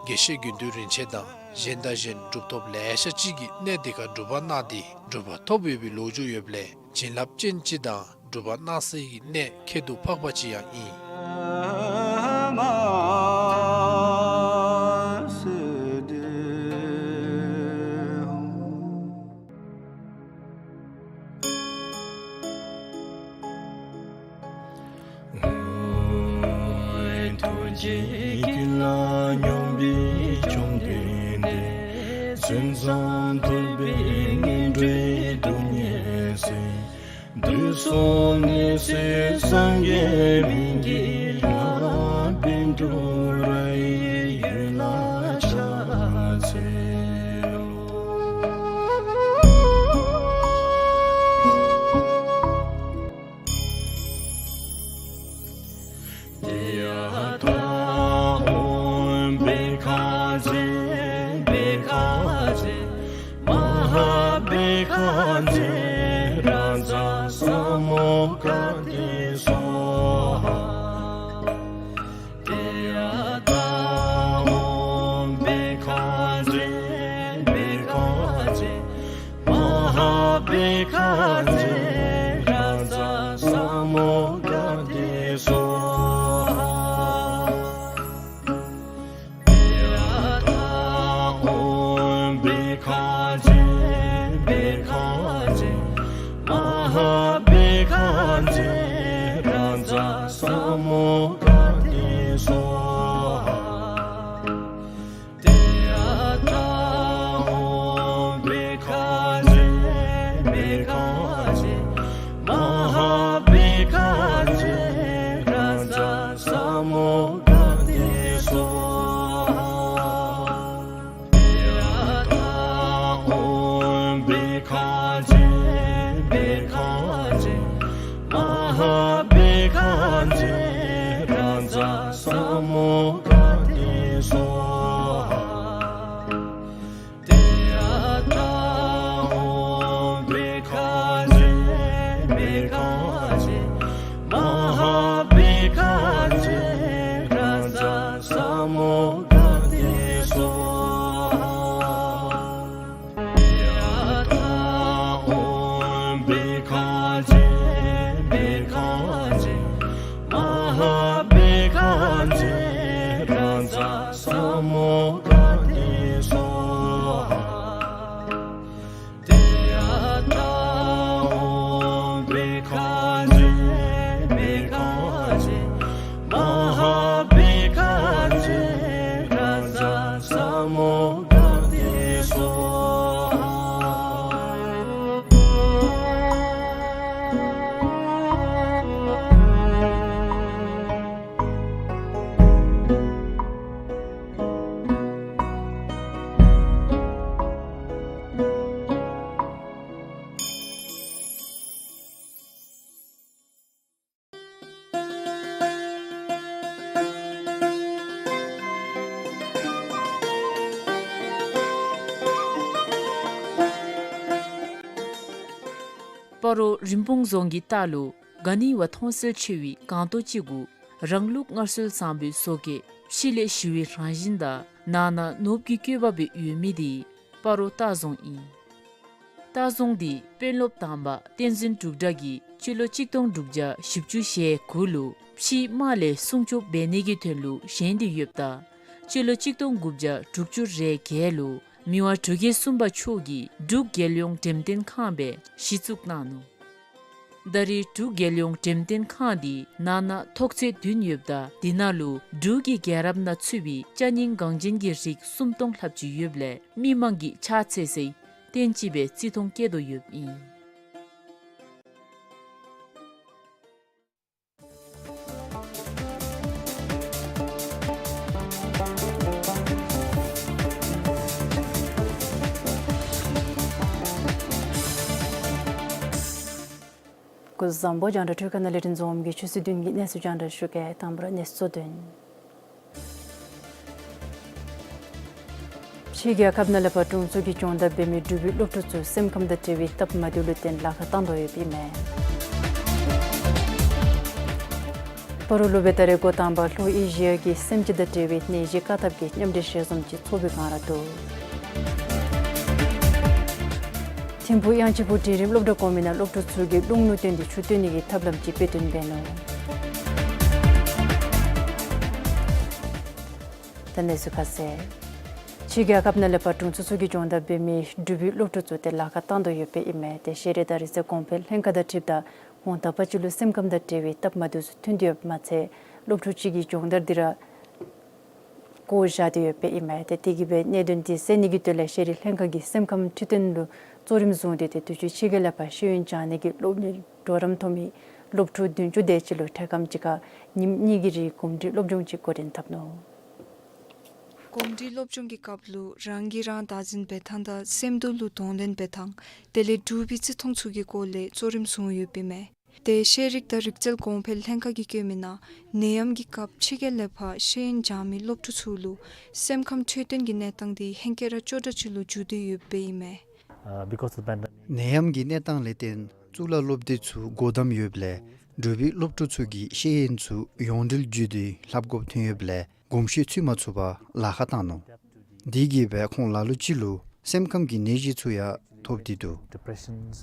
དགེ་བཤེས་དགེ་འདུན་རིན་ཆེན་དང་གཞན་དང་གཞན་གྲུབ་ཐོབ་ལེ་ཤ་ཅིག་གིས་གནས་འདི་ཁར་སྒྲུབ་པ་གནང་སྟེ་གྲུབ་པ་ཐོབ་ཡོད་པའི་ལོ་རྒྱུས་ཡོདཔ་ལས་བྱིན་རླབས་ཅན་ཅིག་དང་སྒྲུབ་པ་གནང་སའི་གནས་ཁྱད་དུ་འཕགས་པ་ཅིག་ཡང་ཨིན། མཚན་ཙམ་ཐོས་པས་ངན་འགྲོའི་སྡུག་བསྔལ་སེལ། དུག་གསུམ་ནད་སེལ་སངས་རྒྱས་སྨན་གྱི་བླ། བཻ་ཌཱུརྱ་ཡི་ཡུལ་ལ་ཕྱག་འཚལ་ལོ། ཡ་ཐཱ། ཨོཾ་བྷཻ་ཥ་ཛྱེ་བྷཻ་ཥ་ཛྱེ་མ་ཧཱ་བྷཻ་ཥ་ཛྱེ་རཱ་ཛ་ས་མུདྒ་ཏེ་སྭཱ་ཧཱ། ཡ་ཐཱ། ཨོཾ་བྷཻ་ཥ་ཛྱེ་བྷཻ་ཥ་ཛྱེ་མ་ཧཱ་བྷཻ་ཥ་ཛྱེ་རཱ་ཛ་ས་མུདྒ་ཏེ་སྭཱ་ཧཱ། ཡ་ཐཱ། ཨོཾ་བྷཻ་ཥ་ཛྱེ་བྷཻ་ཥ་ཛྱེ་མ་ཧཱ་བྷཻ་ཥ་ཛྱེ་རཱ་ཛ་ས་མུདྒ་ཏེ་སྭཱ་ཧཱ། ཡ་ཐཱ། ཨོཾ་བྷཻ་ཥ་ཛྱེ་བྷཻ་ཥ་ཛྱེ་མ་ཧཱ་བྷཻ་ཥ་ཛྱེ་རཱ་ཛ་ས་མུདྒ་ཏེ་སྭཱ་ཧཱ། ཡ་ཐཱ། ཨོཾ་བྷཻ་ཥ་ཛྱེ་བྷཻ་ཥ་ཛྱེ་མ་ཧཱ་བྷཻ་ཥ་ཛྱེ་རཱ་ཛ་ས་མུདྒ་ཏེ་སྭཱ་ཧཱ། ཡ་ཐཱ། ཨོཾ་བྷཻ་ཥ་ཛྱེ་བྷཻ་ཥ་ཛྱེ་མ་ཧཱ་བྷཻ་ཥ་ཛྱེ་རཱ་ཛ་ས་མུདྒ་ཏེ་སྭཱ་ཧཱ། ཡ་ཐཱ། ཨོཾ་བྷཻ་ཥ་ཛྱེ་བྷཻ་ཥ་ཛྱེ་མ་ཧཱ་བྷཻ་ཥ་ཛྱེ་རཱ་ཛ་ས་མུདྒ་ཏེ་སྭཱ་ཧཱ། ཡ་ཐཱ། ཨོཾ་བྷཻ་ཥ་ཛྱེ་བྷཻ་ཥ་ཛྱེ་མ་ཧཱ་བྷཻ་ཥ་ཛྱེ་རཱ་ཛ་ས་མུདྒ་ཏེ་སྭཱ་ཧཱ། སྤ་རོ་རིན་སྤུངས་རྫོང་གི་ལྟག་ལུ་ག་ནི་བ་མཐོང་གསལ་ཆེ་བའི་སྒང་ཏོ་ཅིག་གུ་རང་ལུགས་སྔར་སྲོལ་བཟང་པོའི་བཟོ་བཀོད་ཕྱི་ལས་ཞི་བའི་རང་བཞིན་དང་ནང་ན་ནོར་བུའི་བཀོད་པ་སྦེ་ཡོད་མི་དེ་སྤ་རོ་ལྟ་རྫོང་ཨིན། ལྟ་རྫོང་འདི་དཔོན་སློབ་དང་པ་བསྟན་འཛིན་འབྲུག་གྲགས་ཀྱིས་སྤྱི་ལོ་གཅིག་སྟོང་དྲུག་བརྒྱ་བཞི་བཅུ་ཞེ་དགུ་ལུ་ཕྱིའི་དམག་ལས་སྲུང་སྐྱོབ་འབད་ནི་གི་དོན་ལུ་བཞེངས་ཏེ་ཡོདཔ་ད་སྤྱི་ལོ་གཅིག་སྟོང་དགུ་བརྒྱ་དྲུག་ཅུ་རེ་བརྒྱད་ལུ་མི་དབང་འབྲུག་རྒྱལ་གསུམ་པ་མཆོག་གིས་འབྲུག་རྒྱལ་ཡོངས་འགྲེམས་སྟོན་ཁང་སྦེ་གཞི་བཙུགས་གནང་ནུག། ད་རེས་འབྲུག་རྒྱལ་ཡོངས་འགྲེམས་སྟོན་ཁང་འདི་ནང་ན་ཐོག་ཚད་བདུན་ཡོདཔ་ད་དེ་ནང་ལུ་འབྲུག་གི་རྒྱལ་རབས་ནང་ཚུད་པའི་ཅ་རྙིང་འགངས་ཅན་གྱི་རིགས་སུམ་སྟོང་ལྷགཔ་ཅིག་ཡོདཔ་ལས་མི་མང་གིས་ཕྱག་འཚལ་སའི་རྟེན་ཅིག་སྦེ་བརྩི་མཐོང་བསྐྱེད་དོ་ཡོདཔ་ཨིན། སྐུ་གཟུགས་བཟང་པོ། རྒྱང་བསྒྲགས་འཕྲུལ་ཁང་ནང་ལས་རིན་འཛོམས་ཀྱིས་ཆུ་ཚོད་བདུན་གྱི་གནས་ཚུལ་རྒྱང་བསྒྲགས་ཞུ་གེ། དང་པ་ར་གནས་ཚུལ་གཙོ་དོན། ཕྱི་རྒྱལ་ཁབ་ནང་ལས་ཕར་དྲུང་འཚོ་གི་སྦྱོང་བརྡར་འབད་མི་འབྲུག་པའི་སློབ་ཕྲུག་ཚུ་སེམས་ཁམས་དང་འབྲེལ་བའི་སྟབས་མ་བདེཝ་ལུ་བརྟེན་ལཱ་ཁག་བཏང་དོ་ཡོདཔ་ཨིན་མས། སྤ་རོ་ལུ་སྦེ་ད་རེས་འགོ་དང་པ་ལྷོ་ཨེ་ཤི་ཡ་གི་སེམས་ཅན་དང་འབྲེལ་བའི་ནད་གཞི་བཀག་ཐབས་ཀྱི་མཉམ་འབྲེལ་ཞལ་འཛོམས་ཅིག་ཚོགས་པའི་བསྒང་ར་འདུག། ཐིམ་ཕུག་དབྱངས་ཅན་ཕུག་འབྲིང་རིམ་སློབ་གྲྭ་གོང་མའི་ནང་སློབ་ཕྲུག་ཚུ་གིས་རླུང་ནུ་བཏོན་ཏེ་ཆུ་བཏོན་ནི་གི་ཐབས་ལམ་ཅིག་དཔེ་སྟོན་འབད་ནུག། ད་གནས་ཚུལ་ཁ་གསལ། ཕྱི་རྒྱལ་ཁབ་ནང་ལས་ཕར་དྲུང་འཚོ་ཚུ་གི་སྦྱོང་བརྡར་འབད་མི་འབྲུག་པའི་སློབ་ཕྲུག་ཚུ་ཏེ་ལཱ་ཁག་བཏང་དོ་ཡོདཔ་ཨིན་མས། ཏེ་ཤེས་རིག་དང་རིག་རྩལ་གོང་འཕེལ་ལྷན་ཁག་དང་འཁྲིལཝ་ད་དགོང་དག་པ་ཅིག་ལུ་སེམས་ཁམས་དང་འབྲེལ་བའི་སྟབས་མ་བདེཝ་ཚུ་ཐོན་ཏེ་ཡོདཔ་མ་ཚད་སློབ་ཕྲུག་ཅིག་གིས་སྦྱོང་བརྡར་འདི་ར་ བཀོ་བཞག་སྟེ་ཡོདཔ་ཨིན་མས། ཏེ་དེ་གིས་སྦེ་གནད་དོན་དེ་སེལ་ནི་གི་དོན་ལས་ཤེས་རིག་ལྷན་ཁག་གིས་སེམས་ཁམས་འཕྲོད་བསྟེན་ལུ་གཙོ་རིམ་བཟུང་སྟེ་ཏེ་དུས་ཅི་ཕྱི་རྒྱལ་ལས་ཕར་ཤེས་ཡོན་སྦྱང་ནི་གི་སློབ་གཉེར་གྲོགས་རམ་ཐོབ་མི་སློབ་ཕྲུག་བདུན་ཅུ་དེ་ཅིག་ལུ་འཕྲལ་ཁམས་ཅིག་ཁར་ཉིནམ་གཉིས་ཀྱི་རིང་གོམས་འདྲིས་སློབ་སྦྱོང་ཅིག་འགོ་འདྲེན་འཐབ་ནུག། གོམས་འདྲིས་སློབ་སྦྱོང་གི་སྐབས་ལུ་རང་གིས་རང་བདག་འཛིན་འབད་ཐངས་དང་སེམས་སྡུག་ལུ་གདོང་ལེན་འབད་ཐངས་དེ་ལས་འབྲུག་པའི་རྩིས་མཐོང་ཚུ་གི་སྐོར་ལས་གཙོ་རིམ་བཟུང་ཡོདཔ་ཨིན་མས། ཏེ་ཤེས་རིག་དང་རིག་རྩལ་གོང་འཕེལ་ལྷན་ཁག་གིས་བཀོད་མི་ནང་ནད་ཡམས་ཀྱི་སྐབས་ཕྱི་རྒྱལ་ལས་ཕར་ཤེས་ཡོན་སྦྱང་མི་སློབ་ཕྲུག་ཚུ་ལུ་སེམས་ཁམས་འཕྲོད་བསྟེན་གྱི་གནས་སྟངས་དེ་ཧེང་སྐལ་ར་སྐྱོ་དྲགས་ཅིག་ལུ་འགྱུར་ཏེ་ཡོདཔ་ཨིན་མས། Uh, because of the pandemic. ནད་ཡམས་ཀྱི་གནས་སྟངས་ལས་བརྟེན་གཙུག་ལག་སློབ་སྡེ་ཚུ་སྒོ་བསྡམས་ཡོདཔ་ལས་འབྲུག་པའི་སློབ་ཕྲུག་ཚུ་གིས་ཤེས་ཡོན་ཚུ་ཡོངས་འབྲེལ་བརྒྱུད་དེ་ལྷབ་དགོཔ་ཐོན་ཡོདཔ་ལས་གོམས་གཤིས་ཚུད་མ་ཚུགས་པར་ལཱ་ཁག་བཏང་ནུག། དེ་གིས་སྦེ་ཁོང་ལ་ལུ་ཅིག་ལུ་སེམས་ཁམས་ཀྱི་ནད་གཞི་ཚུ་ཡང་ཐོབ་སྟེ་འདུག། Depressions.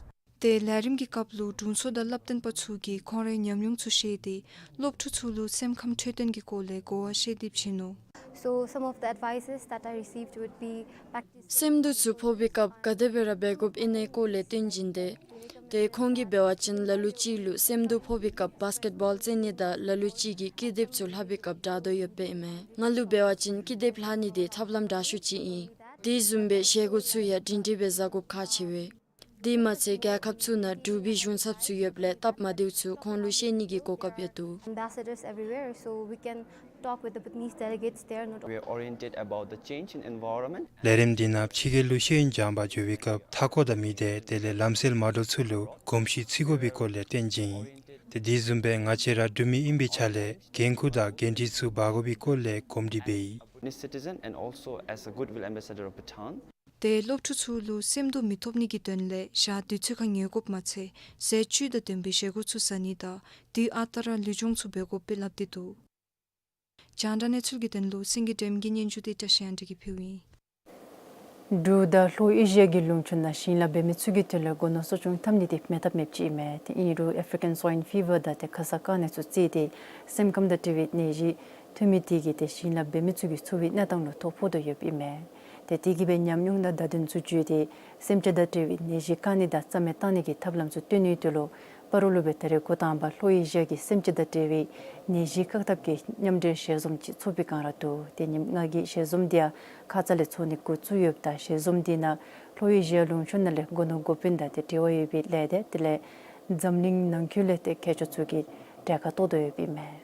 ཏེ་ལས་རིམ་གྱི་སྐབས་ལུ་དྲུང་འཚོ་དང་བསླབ་སྟོན་པ་ཚུ་གིས་ཁོང་རའི་ཉམས་མྱོང་ཚུ་བཤད་དེ་སློབ་ཕྲུག་ཚུ་ལུ་སེམས་ཁམས་འཕྲོད་བསྟེན་གྱི་སྐོར་ལས་གོ་བ་བཤད་དེ་བྱིན་ནུག། So some of the advices that I received would be practice. སེམས་སྡུག་ཚུ་ཕོག་པའི་སྐབས་ག་དེ་སྦེ་ར་འབད་དགོཔ་ཨིན་ནའི་སྐོར་ལས་སྟོན་བྱིན་ཏེ། ཏེ་ཁོང་གིས་འབད་བ་ཅིན་ལ་ལུ་ཅིག་ལུ་སེམས་སྡུག་ཕོག་པའི་སྐབས་བཱསི་ཀེཊ་བཱོལ་རྩེད་ནི་དང་ལ་ལུ་ཅིག་གིས་ཀི་དེབ་ཚུ་ལྷབ་པའི་སྐབས་དྲག་དོ་ཡོདཔ་ཨིན་མས། ང་ལུ་འབད་བ་ཅིན་ཀི་དེབ་ལྷབ་ནི་དེ་ཐབས་ལམ་དྲག་ཤོས་ཅིག་ཨིན། དེ་བཟུམ་སྦེ་བཞེས་སྒོ་ཚུ་ཡང་སྒྲིང་སྒྲི་སྦེ་བཟའ་དགོཔ་ཁག་ཆེ་བས། དེ་མ་ཚད་རྒྱལ་ཁབ་ཚུ་ནང་འབྲུག་པའི་གཞུང་ཚབ་ཚུ་ཡོདཔ་ལས་སྟབས་མ་བདེཝ་ཚུ་ཁོང་ལུ་བཤད་ནི་གི་གོ་སྐབས་ཡང་འདུག། Ambassadors everywhere, so we can talk with the Bhutanese delegates there, not. We are oriented about the change in environment. ལས་རིམ་འདི་ནང་ཕྱི་རྒྱལ་ལུ་ཤེས་ཡོན་སྦྱང་པར་འགྱོ་བའི་སྐབས་མཐའ་འཁོར་དང་མི་སྡེ་དེ་ལས་ལམ་སྲོལ་མ་འདྲཝ་ཚུ་ལུ་གོམས་གཤིས་ཚུད་དགོ་པའི་སྐོར་ལས་སྟོན་བྱིན་ཡི། ཏེ་དེ་བཟུམ་སྦེ་ང་བཅས་ར་འབྲུག་མི་ཨིན་པའི་ཆ་ལས་འགན་ཁུར་དང་འགན་འཁྲི་ཚུ་འབག་དགོ་པའི་སྐོར་ལས་གོམས་འདྲིས་འབད་ཡི། Bhutanese citizen and also as a goodwill ambassador of Bhutan. ཏེ་སློབ་ཕྲུག་ཚུ་ལུ་སེམས་སྡུག་མི་ཐོབ་ནི་གི་དོན་ལས་ཞག་དུས་ཚོད་ཁར་ཉལ་དགོཔ་མ་ཚད་ཟས་བཅུད་དང་ལྡན་པའི་བཞེས་སྒོ་ཚུ་བཟའ་ནི་དང་དུས་ཨ་རྟག་ར་ལུས་སྦྱོང་ཚུ་འབད་དགོཔ་སྦེ་སླབ་སྟེ་འདུག། རྒྱང་བསྒྲགས་གནས་ཚུལ་གྱི་དོན་ལུ་སེང་གེ་སྒྲོལམ་གྱི་སྙན་ཞུ་དེ་བཀྲ་ཤིས་དབང་འདུས་ཀྱིས་ཕུལཝ་ཨིན། འབྲུག་དང་ལྷོ་ཨེ་ཤི་ཡ་གི་ལུང་ཕྱོགས་ནང་ཞིང་ལཱ་འབད་མི་ཚུ་གི་དོན་ལས་སྒོ་ནོར་གསོ་སྐྱོང་འཐབ་ནི་དེ་མེད་ཐབས་མེདཔ་ཅིག་ཨིན་མས། ཏེ་ཨིན་རུང་ཨེ་ཕི་རི་ཀན་སྭའིན་ཕི་ཝར་དང་ཏེ་ཁ་ཚ་རྐང་ནད་ཚུ་རྩིས་ཏེ་སེམས་ཁམས་དང་འབྲེལ་བའི་ནད་གཞི་ཐོན་མི་དེ་གིས་ཏེ་ཞིང་ལཱ་འབད་མི་ཚུ་གི་འཚོ་བའི་གནས་སྟངས་ལུ་ཐོ་ཕོག་དོ་ཡོདཔ་ཨིན་མས། ཏེ་དེ་གིས་སྦེ་ཉམས་མྱོང་དང་བརྡ་དོན་ཚུ་བརྒྱུད་དེ་སེམས་ཅན་དང་འབྲེལ་བའི་ནད་གཞི་བཀག་ནི་དང་རྩ་མེད་བཏང་ནི་གི་ཐབས་ལམ་ཚུ་སྟོན་ནིའི་དོན་ལུ་སྤ་རོ་ལུ་སྦེ་ད་རེས་འགོ་དང་པ་ལྷོ་ཨེ་ཤི་ཡ་གི་སེམས་ཅན་དང་འབྲེལ་བའི་ནད་གཞི་བཀག་ཐབས་ཀྱི་མཉམ་འབྲེལ་ཞལ་འཛོམས་ཅིག་ཚོགས་པའི་བསྒང་ར་འདུག། ཏེ་ཉིནམ་ལྔ་གི་ཞལ་འཛོམས་དེ་ཡང་ཁ་ཙ་ལས་ཚོགས་ནི་འགོ་བཙུགས་ཡོདཔ་ད་ཞལ་འཛོམས་དེ་ནང་ལྷོ་ཨེ་ཤི་ཡ་ལུང་ཕྱོགས་ནང་ལས་སྒོ་ནོར་འགོ་དཔོན་དང་ཏེ་འབྲེལ་བ་ཡོད་པའི་ལས་སྡེ་དེ་ལས་འཛམ་གླིང་ནང་འཁོད་ལས་ཏེ་མཁས་མཆོག་ཚུ་གིས་གྲལ་ཁར་གཏོགས་དོ་ཡོདཔ་ཨིན་མས།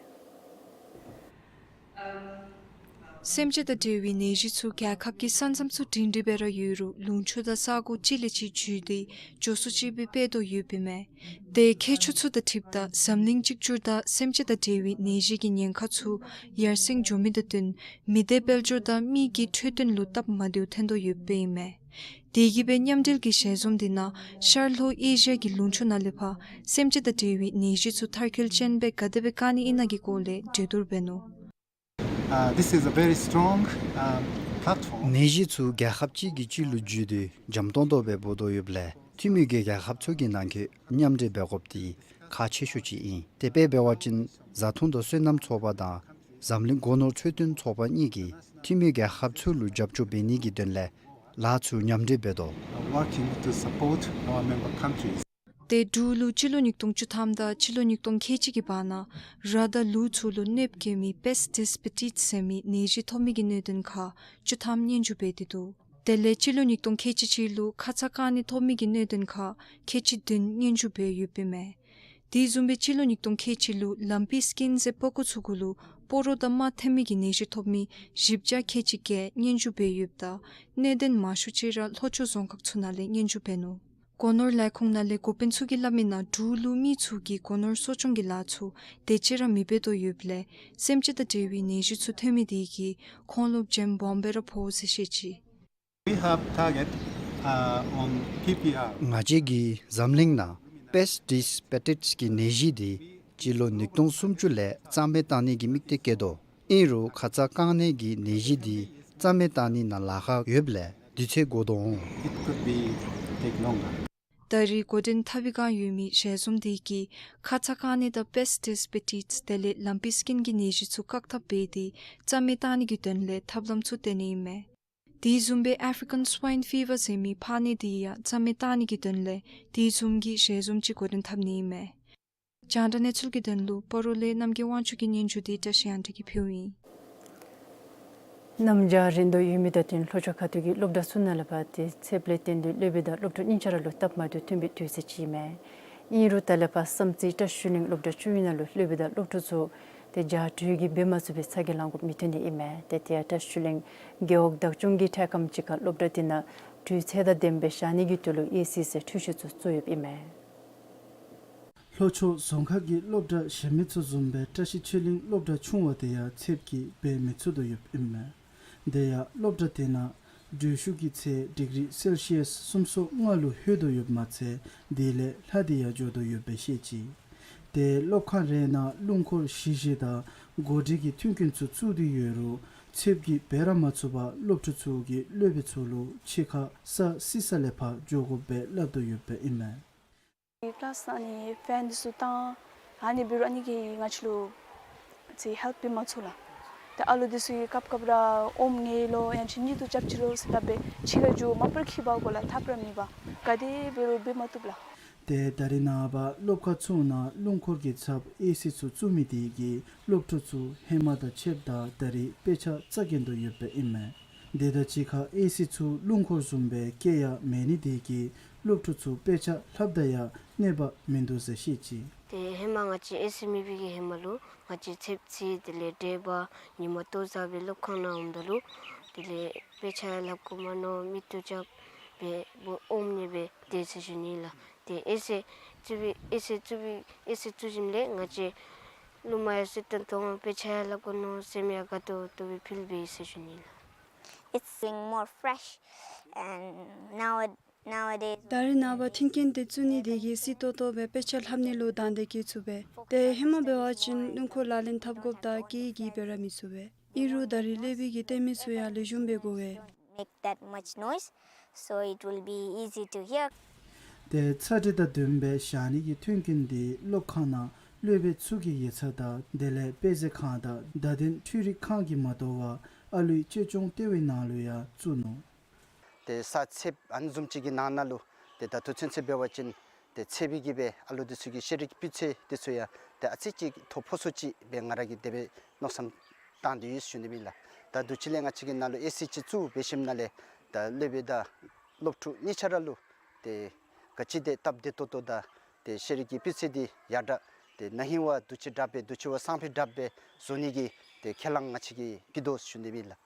སེམས་ཅན་དང་འབྲེལ་བའི་ནད་གཞི་ཚུ་རྒྱལ་ཁབ་ཀྱི་ས་མཚམས་ཚུ་སྒྲིང་སྒྲི་སྦེ་ར་ཡོད་རུང་ལུང་ཕྱོགས་དང་ས་གོ་གཅིག་ལས་གཅིག་བརྒྱུད་དེ་མགྱོགས་སུ་ཅིག་སྦེ་འཕེལ་དོ་ཡོདཔ་ཨིན་མས། ཏེ་མཁས་མཆོག་ཚུ་དང་འཁྲིལཝ་ད་འཛམ་གླིང་གཅིག་གྱུར་དང་སེམས་ཅན་དང་འབྲེལ་བའི་ནད་གཞི་གི་ཉེན་ཁ་ཚུ་ཡར་སེང་འགྱོ་མི་དང་བསྟུན་མི་སྡེ་དཔལ་འབྱོར་དང་མི་གི་འཕྲོད་བསྟེན་ལུ་སྟབས་མ་བདེཝ་ཐོན་དོ་ཡོདཔ་ཨིན་མས། དེ་གིས་སྦེ་མཉམ་འབྲེལ་གྱི་ཞལ་འཛོམས་དེ་ནང་ཤར་ལྷོ་ཨེ་ཤི་ཡ་གི་ལུང་ཕྱོགས་ནང་ལས་ཕར་སེམས་ཅན་དང་འབྲེལ་བའི་ནད་གཞི་ཚུ་མཐར་འཁྱོལ་ཅན་སྦེ་ག་དེ་སྦེ་བཀག་ནི་ཨིན་ན་གི་སྐོར་ལས་གྲོས་བསྡུར་འབད་ནུག། Uh, this is a very strong, um, platform. ནད་གཞི་ཚུ་རྒྱལ་ཁབ་གཅིག་གིས་གཅིག་ལུ་བརྒྱུད་དེ་འཇམ་ཏོང་ཏོ་སྦེ་འབོ་དོ་ཡོདཔ་ལས་འཐུས་མི་གི་རྒྱལ་ཁབ་ཚུ་གི་ནང་འཁོད་མཉམ་འབྲེལ་འབད་དགོཔ་དེ་ཁག་ཆེ་ཤོས་ཅིག་ཨིན། དེ་སྦེ་འབད་བ་ཅིན་བཟའ་འཐུང་དང་སོ་ནམ་ཚོགས་པ་དང་འཛམ་གླིང་སྒོ་ནོར་འཕྲོད་བསྟེན་ཚོགས་པ་གཉིས་ཀྱིས་འཐུས་མི་རྒྱལ་ཁབ་ཚུ་ལུ་རྒྱབ་སྐྱོར་འབད་ནི་གི་དོན་ལས་ལཱ་ཚུ་མཉམ་འབྲེལ་འབད་དོ། Working to support our member countries. ཏེ་འབྲུག་ལུ་སྤྱི་ལོ་ཉིས་སྟོང་བཅུ་ཐམ་དང་སྤྱི་ལོ་ཉིས་སྟོང་ཁལ་གཅིག་གི་བར་ན་ར་དང་ལུག་ཚུ་ལུ་གནོདཔ་བཀལ་མི་པེསཊ་ཌིས་པེ་ཊིས་ཟེར་མི་ནད་གཞི་ཐོབ་མི་གི་གནད་དོན་ཁར་བཅུ་ཐམ་སྙན་ཞུ་འབད་དེ་འདུག། དེ་ལས་སྤྱི་ལོ་ཉིས་སྟོང་ཁལ་གཅིག་གཅིག་ལུ་ཁ་ཚ་རྐང་ནད་ཐོབ་མི་གི་གནད་དོན་ཁར་ཁལ་གཅིག་བདུན་སྙན་ཞུ་འབད་ཡོདཔ་ཨིན་མས། དེ་བཟུམ་སྦེ་སྤྱི་ལོ་ཉིས་སྟོང་ཁལ་གཅིག་ལུ་ལམ་པི་སི་ཀིན་ཟེར་པགས་ཀོ་ཚུ་གུ་ལུ་སྤོ་རོ་དང་རྨ་ཐེབས་མི་གི་ནད་གཞི་ཐོབ་མི་བཞི་བརྒྱ་ཁལ་གཅིག་བརྒྱད་སྙན་ཞུ་འབད་ཡོདཔ་ད་གནད་དོན་མང་ཤོས་ཅིག་ར་ལྷོ་ཕྱོགས་རྫོང་ཁག་ཚུ་ནང་ལས་སྙན་ཞུ་འབད་ནུག། སྒོ་ནོར་ལས་ཁུངས་ནང་ལས་འགོ་དཔོན་ཚུ་གིས་སླབ་མི་ནང་འབྲུག་ལུ་མི་ཚུ་གིས་སྒོ་ནོར་གསོ་སྐྱོང་གི་ལཱ་ཚུ་དེ་ཅིག་ར་མི་འབད་དོ་ཡོདཔ་ལས་སེམས་ཅན་དང་འབྲེལ་བའི་ནད་གཞི་ཚུ་ཐོན་མི་དེ་གིས་ཁོང་ལུ་བྱེམ་སྦོམ་སྦེ་ར་ཕོག་ཟེར་བཤད་ཅི། We have target, uh, on P P R. ང་བཅས་ཀྱིས་འཛམ་གླིང་ནང་པེསཊ་ཌིས་པེ་ཊིས་ཀྱི་ནད་གཞི་དེ་སྤྱི་ལོ་ཉིས་སྟོང་སུམ་ཅུ་ལས་རྩ་མེད་བཏང་ནི་གི་དམིགས་གཏད་བསྐྱེད་དོ། ཨིན་རུང་ཁ་ཚ་རྐང་ནད་ཀྱི་ནད་གཞི་དེ་རྩ་མེད་བཏང་ནི་ནང་ལཱ་ཁག་ཡོདཔ་ལས་དུས་ཚོད་འགོར་དོ་འོང་། It could be take longer. ད་རེས་འགོ་འདྲེན་འཐབ་པའི་བསྒང་ཡོད་མི་ཞལ་འཛོམས་དེ་གིས་ཁ་ཚ་རྐང་ནད་དང་པེསཊ་ཌིས་པེ་ཊིས་དེ་ལས་ལམ་པི་སི་ཀིན་གྱི་ནད་གཞི་ཚུ་བཀག་ཐབས་འབད་དེ་རྩ་མེད་བཏང་ནི་གི་དོན་ལས་ཐབས་ལམ་ཚུ་བཏོན་ནི་ཨིན་མས། དེ་བཟུམ་སྦེ་ཨེ་ཕི་རི་ཀན་སྭའིན་ཕི་ཝར་ཟེར་མི་ཕག་ནད་དེ་ཡང་རྩ་མེད་བཏང་ནི་གི་དོན་ལས་དེ་བཟུམ་གྱི་ཞལ་འཛོམས་ཅིག་འགོ་འདྲེན་འཐབ་ནི་ཨིན་མས། རྒྱང་བསྒྲགས་གནས་ཚུལ་གྱི་དོན་ལུ་སྤ་རོ་ལས་རྣམ་རྒྱལ་དབང་ཕྱུག་གི་སྙན་ཞུ་དེ་བཀྲ་ཤིས་དབང་འདུས་ཀྱིས་ཕུལཝ་ཨིན། གནམ་བྱཱར་རན་དོ་ཡོད་མི་དང་བསྟུན་ལྷོ་ཕྱོགས་ཁ་ཐུག་གི་སློབ་གྲྭ་ཚུ་ནང་ལས་ཕར་ཏེ་ཚདཔ་ལས་བརྟེན་ཏེ་སློབ་དཔོན་དང་སློབ་ཕྲུག་གཉིས་ཆ་ར་ལུ་སྟབས་མ་བདེཝ་ཐོན་པའི་དུས་ཚོད་ཅིག་ཨིན་མས། ཨིན་རུང་ད་ལས་ཕར་བསམ་རྩེ་བཀྲ་ཤིས་གླིང་སློབ་གྲྭ་བཅུ་གཉིས་ནང་ལུ་སློབ་དཔོན་དང་སློབ་ཕྲུག་ཚུ་ཏེ་བྱཱར་དྲོད་ཀྱིས་འབད་མ་ཚུགས་པའི་ཚ་གྱང་ལང་དགོཔ་མི་ཐོན་ནི་ཨིན་མས། ཏེ་དེ་ཡང་བཀྲ་ཤིས་གླིང་རྒེད་འོག་བདག་སྐྱོང་གི་འཕྲལ་ཁམས་ཅིག་ཁར་སློབ་གྲྭ་དེ་ནང་དྲོད་ཚད་དང་ལྡནམ་སྦེ་བཞག་ནི་གི་དོན་ལུ་ཨེ་སི་ཟེར་འཕྲུལ་ཆས་ཚུ་བཙུགས་ཡོདཔ་ཨིན་མས། ལྷོ་ཕྱོགས་རྫོང་ཁག་གི་སློབ་གྲྭ་གཞན་མི་ཚུ་བཟུམ་སྦེ་བཀྲ་ཤིས་ཆོས་གླིང་སློབ་གྲྭ་ཆུང་བ་དེ་ཡང་ཚདཔ་གིས་འབད་མི་ཚུགས་དོ་ཡོདཔ་ཨིན་མས། དེ་ཡང་སློབ་གྲྭ་དེ་ནང་དྲོད་ཤུགས་ཀྱི་ཚད་ཌིག་རི་སེལ་ཤི་ཡཱས་སུམ་ཅུ་སོ་ལྔ་ལུ་ལྷོད་དོ་ཡོདཔ་མ་ཚད་དེ་ལས་ལྷག་སྟེ་ཡང་འགྱོ་དོ་ཡོདཔ་སྦེ་བཤད་ཅི། ཏེ་སློབ་ཁང་རེ་ནང་རླུང་འཁོར་བཞི་བཞི་དང་འགོ་ཁྲིད་ཀྱི་མཐུན་རྐྱེན་ཚུ་བཙུགས་ཏེ་ཡོད་རུང་ཚདཔ་གིས་འབད་ར་མ་ཚུགས་པར་སློབ་ཕྲུག་ཚུ་གིས་སློབ་དཔོན་ཚུ་ལུ་ཕྱི་ཁར་ས་བསིལ་ས་ལས་ཕར་འགྱོ་དགོཔ་སྦེ་སླབ་དོ་ཡོདཔ་ཨིན་མས། ཀི་ལཱསི་ནང་ནི་ཕེན་འདི་ཚུ་བཏང་ཨ་ནི་འབད་རུང་ཨ་ནི་གིས་ང་བཅས་ལུ་ཅིག་ཧེལཔ་འབད་མ་ཚུགས་ལགས། ཏེ་ཨ་ལུ་འདི་ཚུ་གིས་སྐབས་སྐབས་ར་ཨོམ་ངལ་ལོ་ཡང་ཅིན་གཉིད་དུ་རྐྱབ་ཅི་ལོ་ཟེར་སླབ་སྦེ་ཕྱི་ཁར་འགྱོ་མ་པར་འཁྱིད་པར་དགོ་ལགས། ཐབས་ར་མེད་པར་ག་དེ་འབད་རུང་འབད་མ་བཏུབ་ལགས། ཏེ་ད་རེས་ནངས་པ་སློབ་ཁང་ཚུ་ནང་རླུང་འཁོར་གྱི་ཚབ་ཨེ་སི་ཚུ་བཙུགས་མི་དེ་གིས་སློབ་ཕྲུག་ཚུ་ཧེ་མ་དང་ཕྱདཔ་ད་ད་རེས་དཔེ་ཆ་རྩ་འགེངས་དོ་ཡོདཔ་ཨིན་མས། དེ་དང་གཅིག་ཁར་ཨེ་སི་ཚུ་རླུང་འཁོར་བཟུམ་སྦེ་བཀལ་ཡང་མེད་ནི་དེ་གིས་སློབ་ཕྲུག་ཚུ་དཔེ་ཆ་ལྷབ་ད་ཡང་གནོད་པ་མིན་འདུག་ཟེར་བཤད་ཅི། ཏེ་ཧེ་མ་ང་བཅས་ཨེ་སི་མེད་པའི་གི་ཧེ་མ་ལུ་ང་བཅས་ཚདཔ་ཚུ་དེ་ལས་དྲོད་འབར་ཉི་མ་ལྟོ་བཟའ་སྦེ་སློབ་ཁང་ནང་འོངམ་ད་ལུ་དེ་ལས་དཔེ་ཆ་ལྷབ་དགོ་མ་མནོ་གཉིད་དུ་རྐྱབ་སྦེ་ཨོམ་ངལ་སྦེ་དེ་ཟེར་ཞུ་ནི་ལགས། ཏེ་ཨེ་སི་བཙུགས་པའི་ཨེ་སི་བཙུགས་པའི་ཨེ་སི་བཙུགས་ཞིནམ་ལས་ང་བཅས་ལུ་མ་ཡང་སི་ཏོག་ཏོ་དཔེ་ཆ་ལྷབ་དགོ་མནོ་སེམས་ཡང་དགའ་ཏོག་ཏོ་སྦེ་ཕུལ་བས་ཟེར་ཞུ་ནི་ལགས། It's feeling more fresh and now nowadays. ད་རེས་ནངས་པ་མཐུན་རྐྱེན་དེ་བཙུགས་ནི་དེ་གིས་སི་ཏོག་ཏོ་སྦེ་དཔེ་ཆ་ལྷབ་ནི་ལུ་དང་འདོད་སྐྱེ་ཚུགས་པས། ཏེ་ཧེ་མ་འབད་བ་ཅིན་རླུང་འཁོར་ལག་ལེན་འཐབ་དགོཔ་དང་སྐད་ཡིག་གིས་འབད་ར་མི་ཚུགས་པས། ཨིན་རུང་ད་རེས་སློབ་དཔོན་གྱིས་སྟོན་མི་ཚུ་ཡང་ལེགས་ཤོམ་སྦེ་གོ་བས། Make that much noise, so it will be easy to hear. ཏེ་ཚ་དྲོད་དང་ལྡནམ་སྦེ་བཞག་ནི་གི་མཐུན་རྐྱེན་དེ་སློབ་ཁང་ནང་སློབ་དཔོན་ཚུ་གི་ཡིག་ཚང་དང་དེ་ལས་དཔེ་མཛོད་ཁང་དང་བརྡ་དོན་འཕྲུལ་རིག་ཁང་གིས་མ་དོ་བར་ཨ་ལུའི་གཅེས་སྐྱོང་ལྟེ་བའི་ནང་ལུ་ཡང་བཙུགས་ནུག། ཏེ་ས་ཚདཔ་ཨ་ནི་བཟུམ་ཅིག་གི་ནང་ན་ལུ་ཏེ་ད་ལྟོ་ཚུན་ཚོད་འབད་བ་ཅིན་ཏེ་ཚདཔ་གིས་སྦེ་ཨ་ལུ་འདི་ཚུ་གི་ཤེས་རིག་སྤུས་ཚད་འདི་ཚུ་ཡང་ཏེ་ཨ་ཙི་ཅིག་མཐོ་ཕོ་སུ་ཅིག་སྦེ་ང་ར་གིས་དེ་སྦེ་མནོ་བསམ་བཏང་སྟེ་ཡོད་ཞུ་ནི་ཨིན་ལགས། ད་དུས་ཅི་ལས་ང་བཅས་ཀྱི་ནང་ལུ་ཨེ་སི་ཅིག་བཙུགས་འབད་ཞིནམ་ལས་ད་སློབ་དཔོན་དང་སློབ་ཕྲུག་གཉིས་ཆ་ར་ལུ་ཏེ་ག་ཅི་དེ་སྟབས་བདེ་ཏོག་ཏོ་དང་ཏེ་ཤེས་རིག་གི་སྤུས་ཚད་འདི་ཡར་དྲག་ཏེ་ན་ཧིང་བ་དུས་ཅི་དྲག་སྦེ་དུས་ཅི་བ་སང་ཕོད་དྲག་སྦེ་བཟོ་ནི་གི་ཏེ་ཁས་བླངས་ང་བཅས་ཀྱིས་བཀལ་དོ་ཞུ་ནི་ཨིན་ལགས།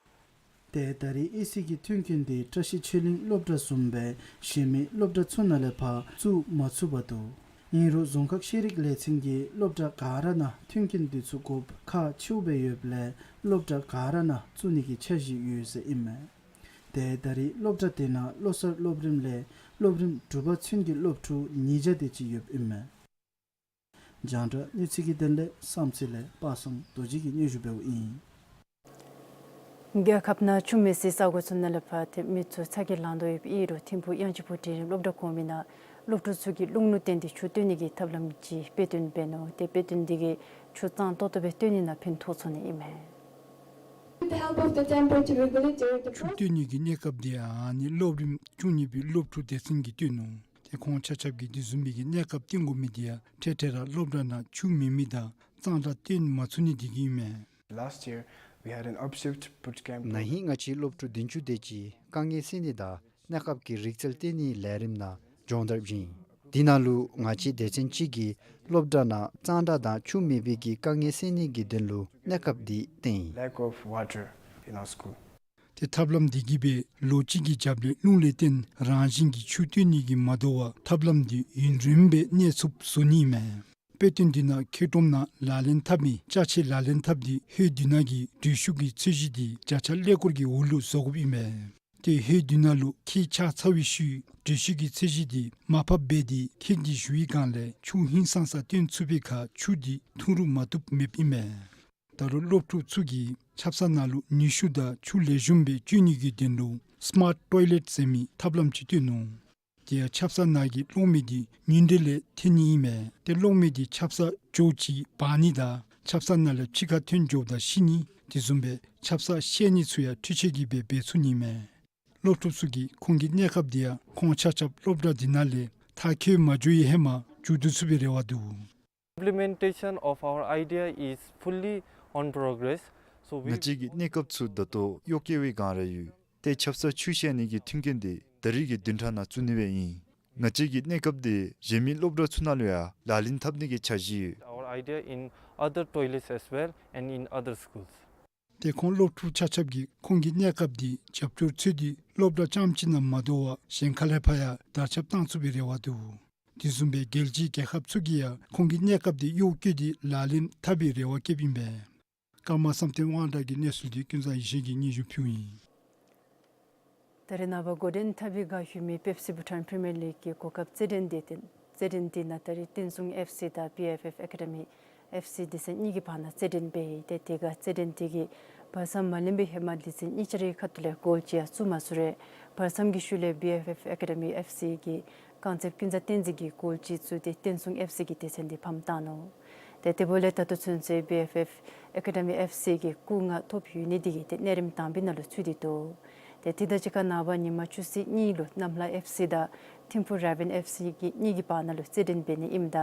ཏེ་ད་རེས་ཨེ་སི་གི་མཐུན་རྐྱེན་འདི་བཀྲ་ཤིས་ཆོས་གླིང་སློབ་གྲྭ་བཟུམ་སྦེ་གཞན་མི་སློབ་གྲྭ་ཚུ་ནང་ལས་ཕར་བཙུགས་མ་ཚུགས་པར་འདུག། ཨིན་རུང་རྫོང་ཁག་ཤེས་རིག་ལས་ཚན་གྱིས་སློབ་གྲྭ་ག་ར་ནང་མཐུན་རྐྱེན་འདི་ཚུ་དགོཔ་ཁག་ཆེཝ་སྦེ་ཡོདཔ་ལས་སློབ་གྲྭ་ག་ར་ནང་བཙུགས་ནི་གི་འཆར་གཞི་ཡོད་ཟེར་ཨིན་མས། ཏེ་ད་རེས་སློབ་གྲྭ་དེ་ནང་བློ་གསར་སློབ་རིམ་ལས་སློབ་རིམ་དྲུག་པ་ཚུན་གྱི་སློབ་ཕྲུག་ཉིས་བརྒྱ་དེ་ཅིག་ཡོདཔ་ཨིན་མས། རྒྱང་བསྒྲགས་གནས་ཚུལ་གྱི་དོན་ལས་བསམ་རྩེ་ལས་པ་སངས་རྡོ་རྗེ་གིས་སྙན་ཞུ་འབདཝ་ཨིན། རྒྱལ་ཁབ་ནང་ཆུ་མེད་སའི་ས་གོ་ཚུ་ནང་ལས་ཕར་ཏེ་མི་ཚུ་ཚ་གྱང་ལང་དོ་ཡོདཔ་ཨིན་རུང་ཐིམ་ཕུག་དབྱངས་ཅན་ཕུག་འབྲིང་རིམ་སློབ་གྲྭ་གོང་མའི་ནང་སློབ་ཕྲུག་ཚུ་གིས་རླུང་ནུར་བཏོན་ཏེ་ཆུ་བཏོན་ནི་གི་ཐབས་ལམ་ཅིག་དཔེ་སྟོན་འབད་ནུག། ཏེ་དཔེ་སྟོན་འདི་གིས་ཆུ་གཙང་ཏོག་ཏོ་སྦེ་བཏོན་ནི་ནང་ཕན་ཐོགས་ཚུགས་ནི་ཨིན་མས། With the help of the temperature regulator, the ཆུ་བཏོན་ནི་གི་གནས་སྐབས་འདི་ཨ་ནི་སློབ་རིམ་བཅུ་གཉིས་པའི་སློབ་ཕྲུག་སྡེ་ཚན་གྱིས་བཏོན་ནུག། ཏེ་ཁོང་ཆ་ཁྱབ་ཀྱིས་དེ་བཟུམ་མའི་གི་གནས་སྐབས་བཏོན་དགོ་མི་འདི་ཡང་འཕྲལ་འཕྲལ་ར་སློབ་གྲྭ་ནང་ཆུ་མེད་མི་དང་གཙང་སྦྲ་བཏོན་མ་ཚུགས་ནི་དེ་གིས་ཨིན་མས། Last year, we had an upshift boot camp. ན་ཧིང་ང་བཅས་སློབ་ཕྲུག་བདུན་ཅུ་དེ་ཅིག་དཀའ་ངལ་སེལ་ནི་དང་གནས་སྐབས་ཀྱི་རིག་རྩལ་སྟོན་ནིའི་ལས་རིམ་ནང་སྦྱོང་བརྡར་བྱིན། དེ་ནང་ལུ་ང་བཅས་སྡེ་ཚན་གཅིག་གིས་སློབ་གྲྭ་ནང་གཙང་སྦྲ་དང་ཆུ་མེད་པའི་གི་དཀའ་ངལ་སེལ་ནི་གི་དོན་ལུ་གནས་སྐབས་འདི་བཏོན་ཡི། Lack of water in our school. ཏེ་ཐབས་ལམ་འདི་གིས་སྦེ་ལོ་གཅིག་གི་རྒྱབ་ལས་རླུང་ལས་བརྟེན་རང་བཞིན་གྱིས་ཆུ་བཏོན་ནི་གིས་མ་དོ་བར་ཐབས་ལམ་འདི་ཡུན་རིངམོ་སྦེ་གནས་ཚུགསཔ་བཟོ་ནི་ཨིན་མས། དཔེ་སྟོན་འདི་ནང་མཁལ་ལྡོམ་ནང་ལག་ལེན་འཐབ་མི་ལྕགས་ཆས་ལག་ལེན་འཐབ་སྟེ་ཧོད་མདུན་ནང་གི་དྲོད་ཤུགས་ཀྱི་ཚད་གཞི་འདི་བརྒྱ་ཆ་ཀླད་ཀོར་གྱི་འོག་ལུ་བཟོ་དགོཔ་ཨིན་མས། ཏེ་ཧོད་མདུན་ནང་ལུ་མཁལ་ཆག་ཚར་བའི་ཤུལ་དྲོད་ཤུགས་ཀྱི་ཚད་གཞི་འདི་མར་ཕབ་འབད་དེ་མཁལ་འདི་ཞུ་བའི་སྒང་ལས་ཆུ་ཧིང་སངས་ས་བཏོན་ཚུགས་པའི་ཁར་ཆུ་འདི་འཐུང་རུང་མ་བཏུབ་མེདཔ་ཨིན་མས། ད་རུང་སློབ་ཕྲུག་ཚུ་གིས་ཆབ་གསང་ནང་ལུ་ནུས་ཤུགས་དང་ཆུ་ལེགས་ཤོམ་སྦེ་སྤྱོད་ནི་གི་དོན་ལུ་སི་མཱརཊ་ཊོའི་ལེཊ་ཟེར་མི་ཐབས་ལམ་ཅིག་བཏོན་ནུག། དེ་ཡང་ཆབ་གསང་ནང་གི་གློག་མེ་འདི་ཉིན་དྲོད་ལས་འཐོན་ནི་ཨིན་མས། ཏེ་གློག་མེ་འདི་ཆབ་གསང་ཇོ་ཅིག་འབར་ནི་དང་ཆབ་གསང་ནང་ལས་ཕྱི་ཁར་ཐོན་འགྱོཝ་ད་ཤི་ནི་དེ་བཟུམ་སྦེ་ཆབ་གསང་བཤལ་ནི་ཚུ་ཡང་འཕྲུལ་ཆས་ཀྱིས་སྦེ་འབད་ཚུགས་ནི་ཨིན་མས། སློབ་ཕྲུག་ཚུ་གིས་ཁོང་གི་གནས་སྐབས་འདི་ཡང་ཁོང་ཆ་ཁྱབ་སློབ་གྲྭ་འདི་ནང་ལས་མཐར་འཁྱོལ་མ་འགྱོ་བའི་ཧེ་མ་མཇུག་བསྡུ་ཚུགས་པའི་རེ་བ་འདུག། Implementation of our idea is fully on progress. ང་བཅས་ཀྱི་གནས་སྐབས་ཚུ་ད་ལྟོ་གཡོག་བཀོལ་བའི་བསྒང་ར་ཡོད། ཏེ་ཆབ་གསང་ཆུ་བཤལ་ནི་གི་མཐུན་རྐྱེན་དེ་ད་རིས་ཀྱི་བདུན་ཕྲག་ནང་བཙུགས་ནི་སྦེ་ཨིན། ང་བཅས་ཀྱི་གནས་སྐབས་དེ་གཞན་མི་སློབ་གྲྭ་ཚུ་ནང་ལུ་ཡང་ལག་ལེན་འཐབ་ནི་གི་འཆར་གཞི་ཡོད། Our idea in other toilets as well and in other schools. ཏེ་ཁོང་སློབ་ཕྲུག་ཆ་ཁྱབ་ཀྱིས་ཁོང་གི་གནས་སྐབས་དེ་རྒྱབ་སྐྱོར་འཚོལ་ཏེ་སློབ་གྲྭ་རྐྱངམ་ཅིག་ནང་མ་དོ་བར་གཞན་ཁ་ལས་ཕར་ཡང་དར་ཁྱབ་བཏང་ཚུགས་པའི་རེ་བ་འདུག། དེ་བཟུམ་སྦེ་རྒྱལ་སྤྱིའི་རྒྱལ་ཁབ་ཚུ་གིས་ཡང་ཁོང་གི་གནས་སྐབས་དེ་གཡོག་བཀོལ་ཏེ་ལག་ལེན་འཐབ་པའི་རེ་བ་བསྐྱེདཔ་ཨིན་པས། ཀརྨ་བསམ་གཏན་དབང་གྲགས་ཀྱི་གནས་ཚུལ་དེ་ཀུན་བཟང་ཡེ་ཤེས་ཀྱིས་སྙན་ཞུ་ཕུལཝ་ཨིན། ད་རེས་ནངས་པ་འགོ་འདྲེན་འཐབ་པའི་བསྒང་ཞུ་མི་པེབ་སི་བྷུ་ཊཱན་པི་རི་མི་ཡར་ལིག་གི་གོ་སྐབས་རྩེད་འགྲན་དེ་རྩེད་འགྲན་དེ་ནང་ད་རེས་བསྟན་སྲུང་ཨེཕ་སི་དང་བི་ཨེཕ་ཨེཕ་ཨེ་ཀ་ཌི་མི་ཨེཕ་སི་སྡེ་ཚན་གཉིས་ཀྱི་བར་ན་རྩེད་འགྲན་འབད་ཡི། ཏེ་དེ་སྒང་རྩེད་འགྲན་དེ་གིས་བར་མཚམས་མ་ལེན་པའི་ཧེ་མ་སྡེ་ཚན་གཉིས་ཆ་རའི་ཁ་ཐུག་ལས་གོལ་ཅིག་ཡང་བཙུགས་མ་ཚུགས་རུང་བར་མཚམས་ཀྱི་ཤུལ་ལས་བི་ཨེཕ་ཨེཕ་ཨེ་ཀ་ཌི་མི་ཨེཕ་སི་གི་རྐང་རྩེདཔ་ཀུན་བཟང་བསྟན་འཛིན་གྱིས་གོལ་གཅིག་བཙུགས་ཏེ་བསྟན་སྲུང་ཨེཕ་སི་གི་སྡེ་ཚན་དེ་ཕམ་བཏང་ནུག། ཏེ་དེ་འབདཝ་ལས་ད་ལྟོ་ཚུན་ཚོད་བི་ཨེཕ་ཨེཕ་ཨེ་ཀ་ཌི་མི་ཨེཕ་སི་གིས་སྐུགས་ལྔ་ཐོབ་ཡོད་ནི་དེ་གིས་ཏེ་གནས་རིམ་དང་པའི་ནང་ལུ་ཚུད་དེ་འདུག། ཏེ་དེ་དང་གཅིག་ཁར་ནངས་པ་ཉིན་མ་ཆུ་ཚོད་གཉིས་ལུ་གནམ་ལྷ་ཨེཕ་སི་དང་ཐིམ་ཕུ་རེ་བཱན་ཨེཕ་སི་གི་གཉིས་ཀྱི་བར་ན་ལུ་རྩེད་འགྲན་འབད་ནི་ཨིནམ་ད་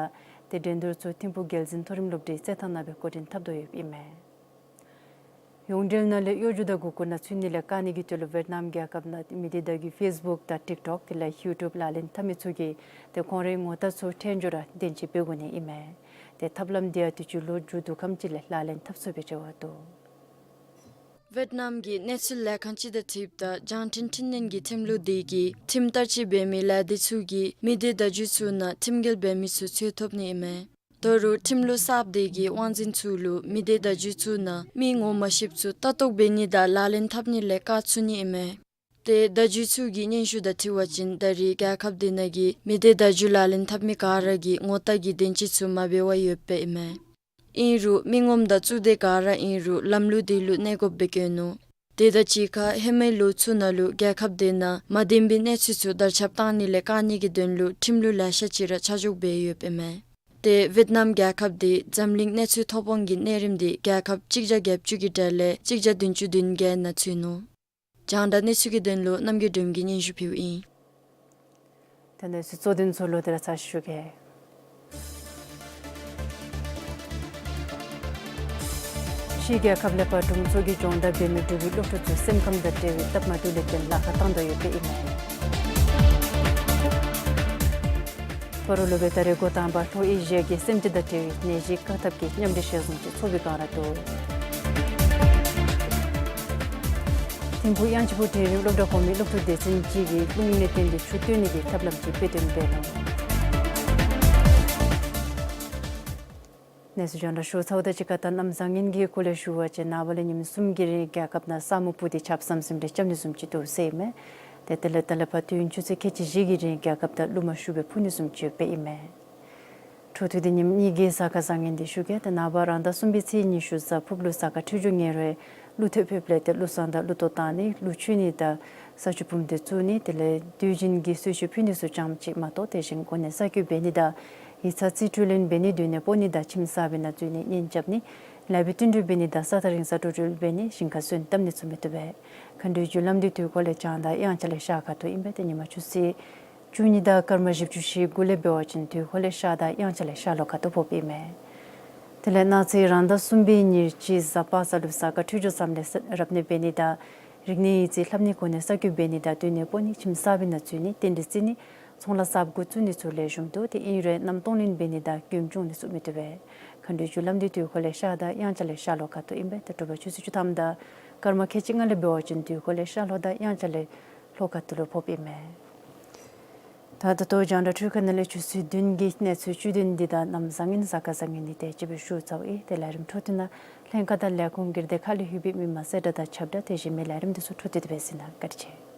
ཏེ་འགྲན་བསྡུར་ཚུ་ཐིམ་ཕུ་རྒྱལ་འཛིན་མཐོ་རིམ་སློབ་གྲྭའི་རྩེད་ཐང་ནང་སྦེ་འགོ་འདྲེན་འཐབ་དོ་ཡོདཔ་ཨིན་མས། ཡོངས་འབྲེལ་ནང་ལས་གཡོ་སྒྱུ་དང་མགུ་སྐོར་ནང་ཚུད་ནི་ལས་བཀག་ནི་གི་དོན་ལུ་ཝེཊ་ནམ་རྒྱལ་ཁབ་ནང་མི་སྡེ་བརྡ་བརྒྱུད་ཕེསི་བུཀ་དང་ཊིཀ་ཊོཀ་དེ་ལས་ཡུ་ཊུབ་ལག་ལེན་འཐབ་མི་ཚུ་གིས་ཏེ་ཁོང་རའི་ངོ་རྟགས་ཚུ་འཕྲལ་མགྱོགས་ར་བདེན་དཔྱད་འབད་དགོ་ནི་ཨིན་མས། ཏེ་ཐབས་ལམ་དེ་ཡང་དུས་ཅི་ལོ་མཇུག་བསྡུ་ཁམས་ཅིག་ལས་ལག་ལེན་འཐབ་ཚུགས་པའི་རེ་བ་འདུག། ཝེཊ་ནམ་གྱི་གནས་ཚུལ་ལས་ཁང་ཅིག་དང་འཁྲིལཝ་ད་རྒྱང་འཕྲིན་འཕྲིན་ལས་ཀྱི་ཐིམ་ལུགས་དེ་གིས་ཁྲིམས་བསྟར་སྤྱོད་འབད་མི་ལས་སྡེ་ཚུ་གིས་མི་སྡེ་བརྡ་བརྒྱུད་ཚུ་ནང་ཁྲིམས་འགལ་འབད་མི་ཚུ་འཚོལ་ཐོབ་ནི་ཨིན་མས། ད་རུང་ཁྲིམས་ལུགས་གསརཔ་དེ་གིས་དབང་འཛིན་ཚུ་ལུ་མི་སྡེ་བརྡ་བརྒྱུད་ཚུ་ནང་མི་ངོ་མ་ཤེསཔ་ཚུ་ལྟ་རྟོག་འབད་ནི་དང་ལག་ལེན་འཐབ་ནི་ལས་བཀག་ཚུགས་ནི་ཨིན་མས། ཏེ་བརྡ་བརྒྱུད་ཚུ་གི་སྙན་ཞུ་དང་འཁྲིལ་བ་ཅིན་ད་རེས་རྒྱལ་ཁབ་དེ་ནང་གི་མི་སྡེ་བརྡ་བརྒྱུད་ལག་ལེན་འཐབ་མི་ག་ར་གི་ངོ་རྟགས་ཀྱི་བདེན་དཔྱད་ཚུ་མ་འབད་བར་ཡོདཔ་ཨིན་མས། ཨིན་རུང་མི་ངོམ་དང་གཙུག་སྡེ་ག་ར་ཨིན་རུང་ལམ་ལུགས་དེ་ལུ་གནས་དགོཔ་སྦེ་བཀོད་ནུག། དེ་དང་གཅིག་ཁར་ཧེ་མའི་ལོ་ཚུ་ནང་ལུ་རྒྱལ་ཁབ་དེ་ནང་མ་བདེན་པའི་གནས་ཚུལ་ཚུ་དར་ཁྱབ་བཏང་ནི་ལས་བཀག་ནི་གི་དོན་ལུ་ཁྲིམས་ལུགས་ལེ་ཤ་ཅིག་ར་ཆ་འཇོག་འབད་ཡོདཔ་ཨིན་མས། ཏེ་ཝེཊ་ནམ་རྒྱལ་ཁབ་དེ་འཛམ་གླིང་གནས་ཚུལ་ཐོ་ཕོག་གི་གནས་རིམ་དེ་རྒྱལ་ཁབ་གཅིག་བརྒྱ་བརྒྱད་ཅུ་གི་གྲས་ལས་གཅིག་བརྒྱ་བདུན་ཅུ་དོན་བརྒྱད་ནང་ཚུད་ནུག། རྒྱང་བསྒྲགས་གནས་ཚུལ་གྱི་དོན་ལུ་རྣམ་རྒྱལ་སྒྲོལམ་གྱིས་སྙན་ཞུ་ཕུལཝ་ཨིན། ད་གནས་ཚུལ་གཙོ་དོན་ཚུ་ལོག་སྟེ་ར་ཚར་ཞུ་གེ། ཕྱིའི་རྒྱལ་ཁབ་ལས་ཕར་དྲུང་འཚོ་གི་སྦྱོང་བརྡར་འབད་མི་འབྲུག་པའི་སློབ་ཕྲུག་ཚུ་སེམས་ཁམས་དང་འབྲེལ་བའི་སྟབས་མ་བདེཝ་ལས་བརྟེན་ལཱ་ཁག་བཏང་དོ་ཡོདཔ་ཨིན་མས། སྤ་རོ་ལུ་སྦེ་ད་རེས་འགོ་དང་པ་ལྷོ་ཨེ་ཤི་ཡ་གི་སེམས་ཅན་དང་འབྲེལ་བའི་ནད་གཞི་བཀག་ཐབས་ཀྱི་མཉམ་འབྲེལ་ཞལ་འཛོམས་ཅིག་ཚོགས་པའི་བསྒང་ར་འདུག། ཐིམ་ཕུག་དབྱངས་ཅན་ཕུག་འབྲིང་རིམ་སློབ་གྲྭ་གོང་མའི་སློབ་ཕྲུག་སྡེ་ཚན་གཅིག་གིས་རླུང་ནད་བརྟེན་ཏེ་ཆུ་བཏོན་ནི་གི་ཐབས་ལམ་ཅིག་དཔེ་སྟོན་འབད་ནུག། གནས་ཚུལ་རྒྱང་བསྒྲགས་ཞུ་ཚརཝ་དང་གཅིག་ཁར་ད་གནམ་བཟང་ངན་གྱི་སྐོར་ལས་ཞུ་བ་ཅིན་ནངས་པ་ལས་ཉིནམ་གསུམ་གྱི་རིང་རྒྱལ་ཁབ་ནང་ས་སྨུག་སྤུབས་ཏེ་ཆརཔ་ཟམ་ཟིམ་རེ་རྐྱབ་ནི་བཟུམ་ཅིག་འདུག་ཟེར་ཨིན་མས། ཏེ་དེ་ལས་ད་ལས་ཕར་དུས་ཡུན་ཆུ་ཚོད་ཁལ་གཅིག་བཞི་གི་རིང་རྒྱལ་ཁབ་ནང་རླུང་མ་ཤུགས་སྦེ་འཕུ་ནི་བཟུམ་ཅིག་ཡོདཔ་ཨིན་མས། འཕྲོ་མཐུད་དེ་ཉིནམ་གཉིས་ཀྱི་གཟའ་སྐར་བཟང་ངན་དེ་ཞུ་གེ། ཏེ་ནངས་པ་རང་ཟླ་གསུམ་པའི་ཚེས་ཉི་ཤུ་གཟའ་ཕུརཔ་ལུ་གཟའ་སྐར་འཕྲོད་སྦྱོར་ངན་རུང་ཀླུ་ཐོད་ཕེབས་ལས་ཏེ་ཀླུ་བསངས་དང་ཀླུ་གཏོར་བཏང་ནི་ཀླུ་མཆོད་ནི་དང་ས་ཆུ་བུམ་སྡེ་བཙུགས་ནི་དེ་ལས་དུས་རྒྱུན་གྱི་གསོལ་མཆོད་ཕུལ་ནི་ཚུ་ཙམ་ཅིག་མ་གཏོགས་དེ་བཞིན་གོ་གནས་གསར་བསྐོ་འབད་ནི་དང་ཡིག་ཚང་རྩིས་སྤྲོད་ལེན་འབད་ནི་སྡོད་གནས་སྤོ་ནི་དང་ཁྱིམ་གསར་པའི་ནང་འཛུལ་ནི་གཉེན་རྐྱབ་ནི་ལཱ་འབད་བསྟུན་གྲོས་འབད་ནི་དང་ས་ཐག་རིང་ས་འགྲོ་འགྲུལ་འབད་ནི་ཞིང་ཁར་སོན་བཏབ་ནི་ཚུ་མི་བཏུབ་པས། མཁའ་འགྲོའི་རྒྱུ་ལམ་འདི་དུས་འཁོར་ལས་བྱང་དང་དབྱངས་འཆར་ལས་ཤར་ཁ་ཐུག་ཨིན་པས། ཏེ་ཉིན་མ་ཆུ་ཚོད་བཅུ་གཉིས་དང་སྐར་མ་བཞི་བཅུ་ཞེ་དགུ་ལས་འབད་བ་ཅིན་དུས་འཁོར་ལས་ཤར་དང་དབྱངས་འཆར་ལས་ཤར་ལྷོ་ཁ་ཐུག་ཕོགཔ་ཨིན་མས། དེ་ལས་གནངས་ཚེ་རང་ཟླ་གསུམ་པའི་ཉེར་གཅིག་གཟའ་པ་སངས་ལུ་གཟའ་སྐར་འཕྲོད་སྦྱོར་བཟངམ་ལས་རབ་གནས་འབད་ནི་དང་རིག་གནས་ཡིག་རྩིས་ལྷབ་ནི་གོ་གནས་གསར་བསྐོ་འབད་ནི་དང་སྡོད་གནས་སྤོ་ནི་ཁྱིམ་གསར་པའི་ནང་འཛུལ་ནི་རྟེན་འབྲེལ་བརྩི་ནི་ཚོང་ལཱ་གསརཔ་འགོ་བཙུགས་ནི་ཚུ་ལེགས་ཤོམ་འདུག། ཏེ་ཨིན་རུང་གནམ་སྟོང་ལུན་འབད་ནི་དང་སྐྱོན་བྱུང་ནི་ཚུ་མི་བཏུབ་པས། མཁའ་འགྲོའི་རྒྱུ་ལམ་འདི་དུས་འཁོར་ལས་ཤར་དང་དབྱངས་འཆར་ལས་ཤར་ལྷོ་ཁ་ཐུག་ཨིན་པས། ཏེ་དྲོ་པ་ཆུ་ཚོད་བཅུ་ཐམ་དང་སྐར་མ་ཁལ་གཅིག་ལྔ་ལས་འབད་བ་ཅིན་དུས་འཁོར་ལས་ཤར་ལྷོ་དང་དབྱངས་འཆར་ལས་ལྷོ་ཁ་ཐུག་ལུ་ཕོགཔ་ཨིན་མས། ད་ད་ལྟོ་རྒྱང་བསྒྲགས་འཕྲུལ་ཁང་ནང་ལས་ཆུ་ཚོད་བདུན་གྱི་གནས་ཚུལ་བཅུད་དོན་འདི་དང་གནམ་བཟང་ངན་གཟའ་སྐར་བཟང་ངན་འདི་དེ་ཅིག་སྦེ་ཞུ་ཚརཝ་ཨིན། ཏེ་ལས་རིམ་འཕྲོ་མཐུད་ནང་ལྷན་ཁག་དང་ལས་ཁུངས་སྒེར་སྡེ་ཁག་ལས་ལྷོད་པའི་མི་མང་གསལ་བསྒྲགས་དང་ཁྱབ་བསྒྲགས་དེ་བཞིན་མི་ལས་རིམ་འདི་ཚུ་འཕྲོ་མཐུད་དེ་སྦེ་གཟིགས་གནང་། བཀའ་དྲིན་ཆེ།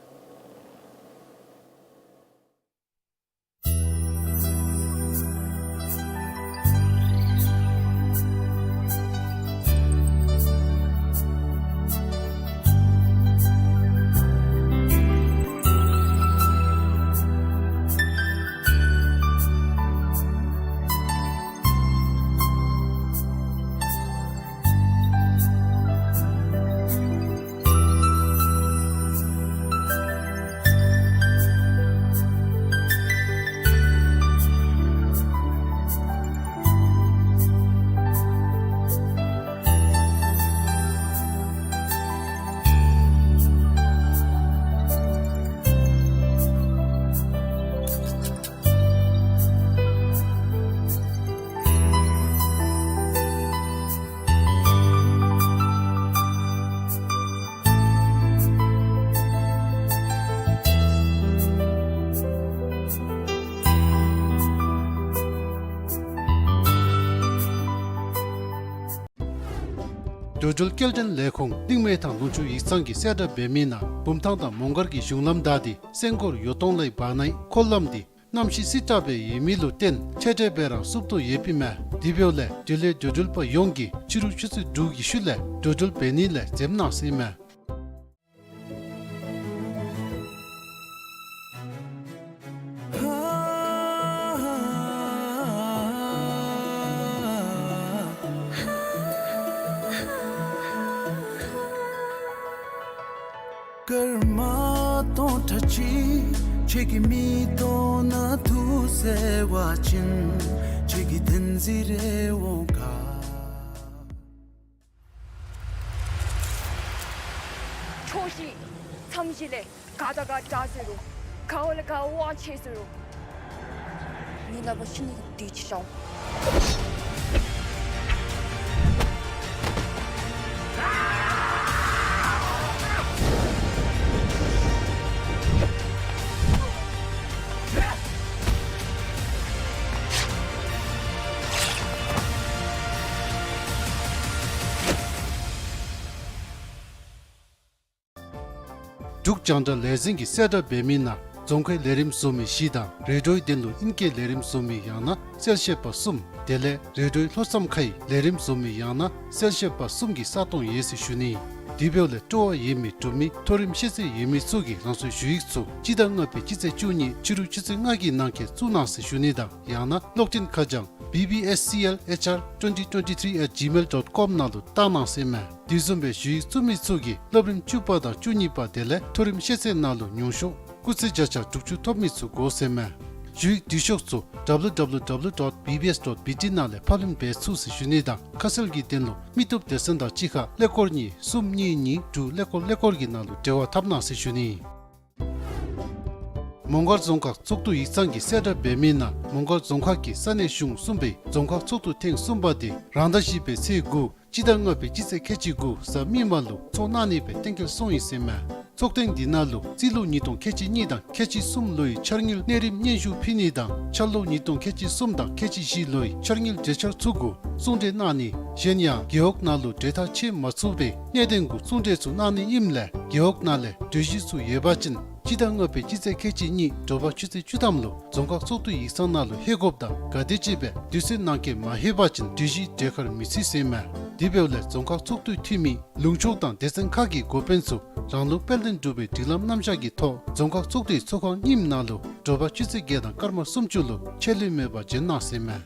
འགྲོ་འགྲུལ་སྐྱེལ་འདྲེན་ལས་ཁུངས་གླིང་མེ་ཐང་ལུང་ཕྱོགས་ཡིག་ཚང་གིས་གསལ་བསྒྲགས་འབད་མི་ནང་བུམ་ཐང་དང་མོང་སྒར་གྱི་གཞུང་ལམ་བདའ་སྟེ་སེང་སྒོར་ཡོ་ཏོང་ལའི་བར་ནའི་འཁོར་ལམ་འདི་གནམ་གཤིས་བསིལ་དྲགས་སྦེ་ཡོད་མི་ལུ་བརྟེན་ཆེ་གྲས་སྦེ་ར་བསུབ་དོ་ཡོདཔ་ཨིན་མས། དེ་འབདཝ་ལས་འདི་ལས་འགྲོ་འགྲུལ་པ་ཡོངས་ཀྱིས་ཕྱི་རུ་ཆུ་ཚོད་དྲུག་གི་ཤུལ་ལས་འགྲོ་འགྲུལ་འབད་ནི་ལས་འཛེམ་གནང་ཟེར་ཨིན་མས། སྐར་མ་སྟོང་ཕྲག་གཅིག་ཁྱེད་ཀྱི་མིག་ཏོ་ནང་འདུག་ཟེར་བ་ཅིན་ཁྱེད་ཀྱི་བདེན་འཛིན་རེ་འོང་ག། ཕྱོགས་བཞི་མཚམས་བཞི་ལས་ག་དང་ག་འདྲ་ཟེར་རུང་ག་བ་ལས་ག་དབང་ཆེ་ཟེར་རུང་ངེའི་ལག་པར་ཤི་ནི་གི་དུས་ཅིག་ཤར་འོང་། འབྲུག་རྒྱང་བསྒྲགས་ལས་འཛིན་གྱིས་གསལ་བསྒྲགས་འབད་མི་ནང་རྫོང་ཁའི་ལས་རིམ་བཟོ་མི་བཞི་དང་རེ་ཌིའོའི་དོན་ལུ་ཨིན་སྐད་ལས་རིམ་བཟོ་མི་ཡང་ན་གསལ་བཤད་པ་གསུམ་དེ་ལས་རེ་ཌིའོའི་ལྷོ་མཚམས་ཁའི་ལས་རིམ་བཟོ་མི་ཡང་ན་གསལ་བཤད་པ་གསུམ་གྱི་ས་སྟོང་ཡོད་ཟེར་ཞུ་ནི། དེ་འབདཝ་ལས་སྤྲོ་བ་ཡོད་མི་འབྲུག་མི་མཐོ་རིམ་ཤེས་ཚད་ཡོད་མི་ཚུ་གིས་རང་སོའི་ཞུ་ཡིག་ཚུ་སྤྱི་ཟླ་ལྔ་པའི་སྤྱི་ཚེས་བཅུ་གཉིས་ཕྱི་རུ་ཆུ་ཚོད་ལྔ་གི་ནང་འཁོད་བཙུགས་གནང་ཟེར་ཞུ་ནི་དང་ཡང་ན་གློག་འཕྲིན་ཁ་བྱང་B B S C L H R twenty twenty-three at gmail dot com ནང་ལུ་བཏང་གནང་ཟེར་ཨིན་མས། དེ་བཟུམ་སྦེ་ཞུ་ཡིག་བཙུགས་མི་ཚུ་གིས་སློབ་རིམ་བཅུ་པ་དང་བཅུ་གཉིས་པ་དེ་ལས་མཐོ་རིམ་ཤེས་ཚད་ནང་ལུ་ཉུང་ཤོས་སྐུགས་ཚད་བརྒྱ་ཆ་དྲུག་ཅུ་ཐོབ་མི་ཚུ་དགོ་ཟེར་ཨིན་མས། ཞུ་ཡིག་འབྲི་ཤོག་ཚུ་W W W dot B B S dot B T ནང་ལས་ཕབ་ལེན་འབད་ཚུགས་ཟེར་ཞུ་ནི་དང་ཁ་གསལ་གྱི་དོན་ལུ་མི་བཏུབ་སྡེ་ཚན་དང་གཅིག་ཁར་ཀླད་ཀོར་གཉིས་གསུམ་གཉིས་གཉིས་དྲུག་ཀླད་ཀོར་ཀླད་ཀོར་གྱི་ནང་ལུ་འབྲེལ་བ་འཐབ་གནང་ཟེར་ཞུ་ནི། མོང་སྒར་རྫོང་ཁག་ཚོགས་འདུ་ཡིག་ཚང་གིས་གསལ་བསྒྲགས་འབད་མི་ནང་མོང་སྒར་རྫོང་ཁག་གི་ས་གནས་གཞུང་གསུམ་པའི་རྫོང་ཁག་ཚོགས་འདུ་ཐེངས་གསུམ་པ་དེ་རང་ཟླ་བཞི་པའི་ཚེས་དགུ་སྤྱི་ཟླ་ལྔ་པའི་སྤྱི་ཚེས་ཁལ་གཅིག་དགུ་གཟའ་མིག་དམར་ལུ་ཚོགས་གནང་ནི་སྦེ་གཏན་འཁེལ་སོང་ཡི་ཟེར་ཨིན་མས། ཚོགས་ཐེངས་འདི་ནང་ལུ་རྩིས་ལོ་ཉིས་སྟོང་ཁལ་གཅིག་གཉིས་དང་ཁལ་གཅིག་གསུམ་ལོའི་འཆར་དངུལ་གནས་རིམ་སྙན་ཞུ་ཕུལ་ནི་དང་འཆར་ལོ་ཉིས་སྟོང་ཁལ་གཅིག་གསུམ་དང་ཁལ་གཅིག་བཞི་ལོའི་འཆར་དངུལ་གྲོས་འཆར་ཚུ་གུ་གསུང་གྲོས་གནང་ནི། གཞན་ཡང་རྒེད་འོག་ནང་ལུ་གྲོས་ཐག་བཅད་མ་ཚུགས་པའི་གནད་དོན་གུ་གསུང་གྲོས་ཚུ་གནང་ནི་ཨིནམ་ལས་རྒེད་འོག་ནང་ལས་གྲོས་གཞི་ཚུ་ཡོད་པ་ཅིན་སྤྱི་ཟླ་ལྔ་པའི་སྤྱི་ཚེས་ཁལ་གཅིག་གཉིས་དྲོ་པ་ཆུ་ཚོད་བཅུ་ཐམ་ལུ་རྫོང་ཁག་ཚོགས་འདུ་ཡིག་ཚང་ནང་ལུ་ལྷོད་དགོཔ་དང་ག་དེམ་ཅིག་སྦེ་དུས་ཚོད་ནང་འཁོད་མ་ལྷོད་པ་ཅིན་གྲོས་གཞི་གྲོས་ཁར་མི་ཚུད་ཟེར་ཨིན་མས། དེ་འབདཝ་ལས་རྫོང་ཁག་ཚོགས་འདུའི་འཐུས་མི་ལུང་ཕྱོགས་དང་སྡེ་ཚན་ཁག་གི་འགོ་དཔོན་ཚུ་རང་ལུགས་དཔལ་ལྡན་འབྲུག་པའི་སྒྲིག་ལམ་རྣམ་གཞག་གི་ཐོག་རྫོང་ཁག་ཚོགས་འདུའི་ཚོགས་ཁང་རྙིངམ་ནང་ལུ་དྲོ་པ་ཆུ་ཚོད་བརྒྱད་དང་སྐར་མ་སུམ་ཅུ་ལུ་ཆད་ལུས་མེད་པར་འབྱོན་གནང་ཟེར་ཨིན་མས།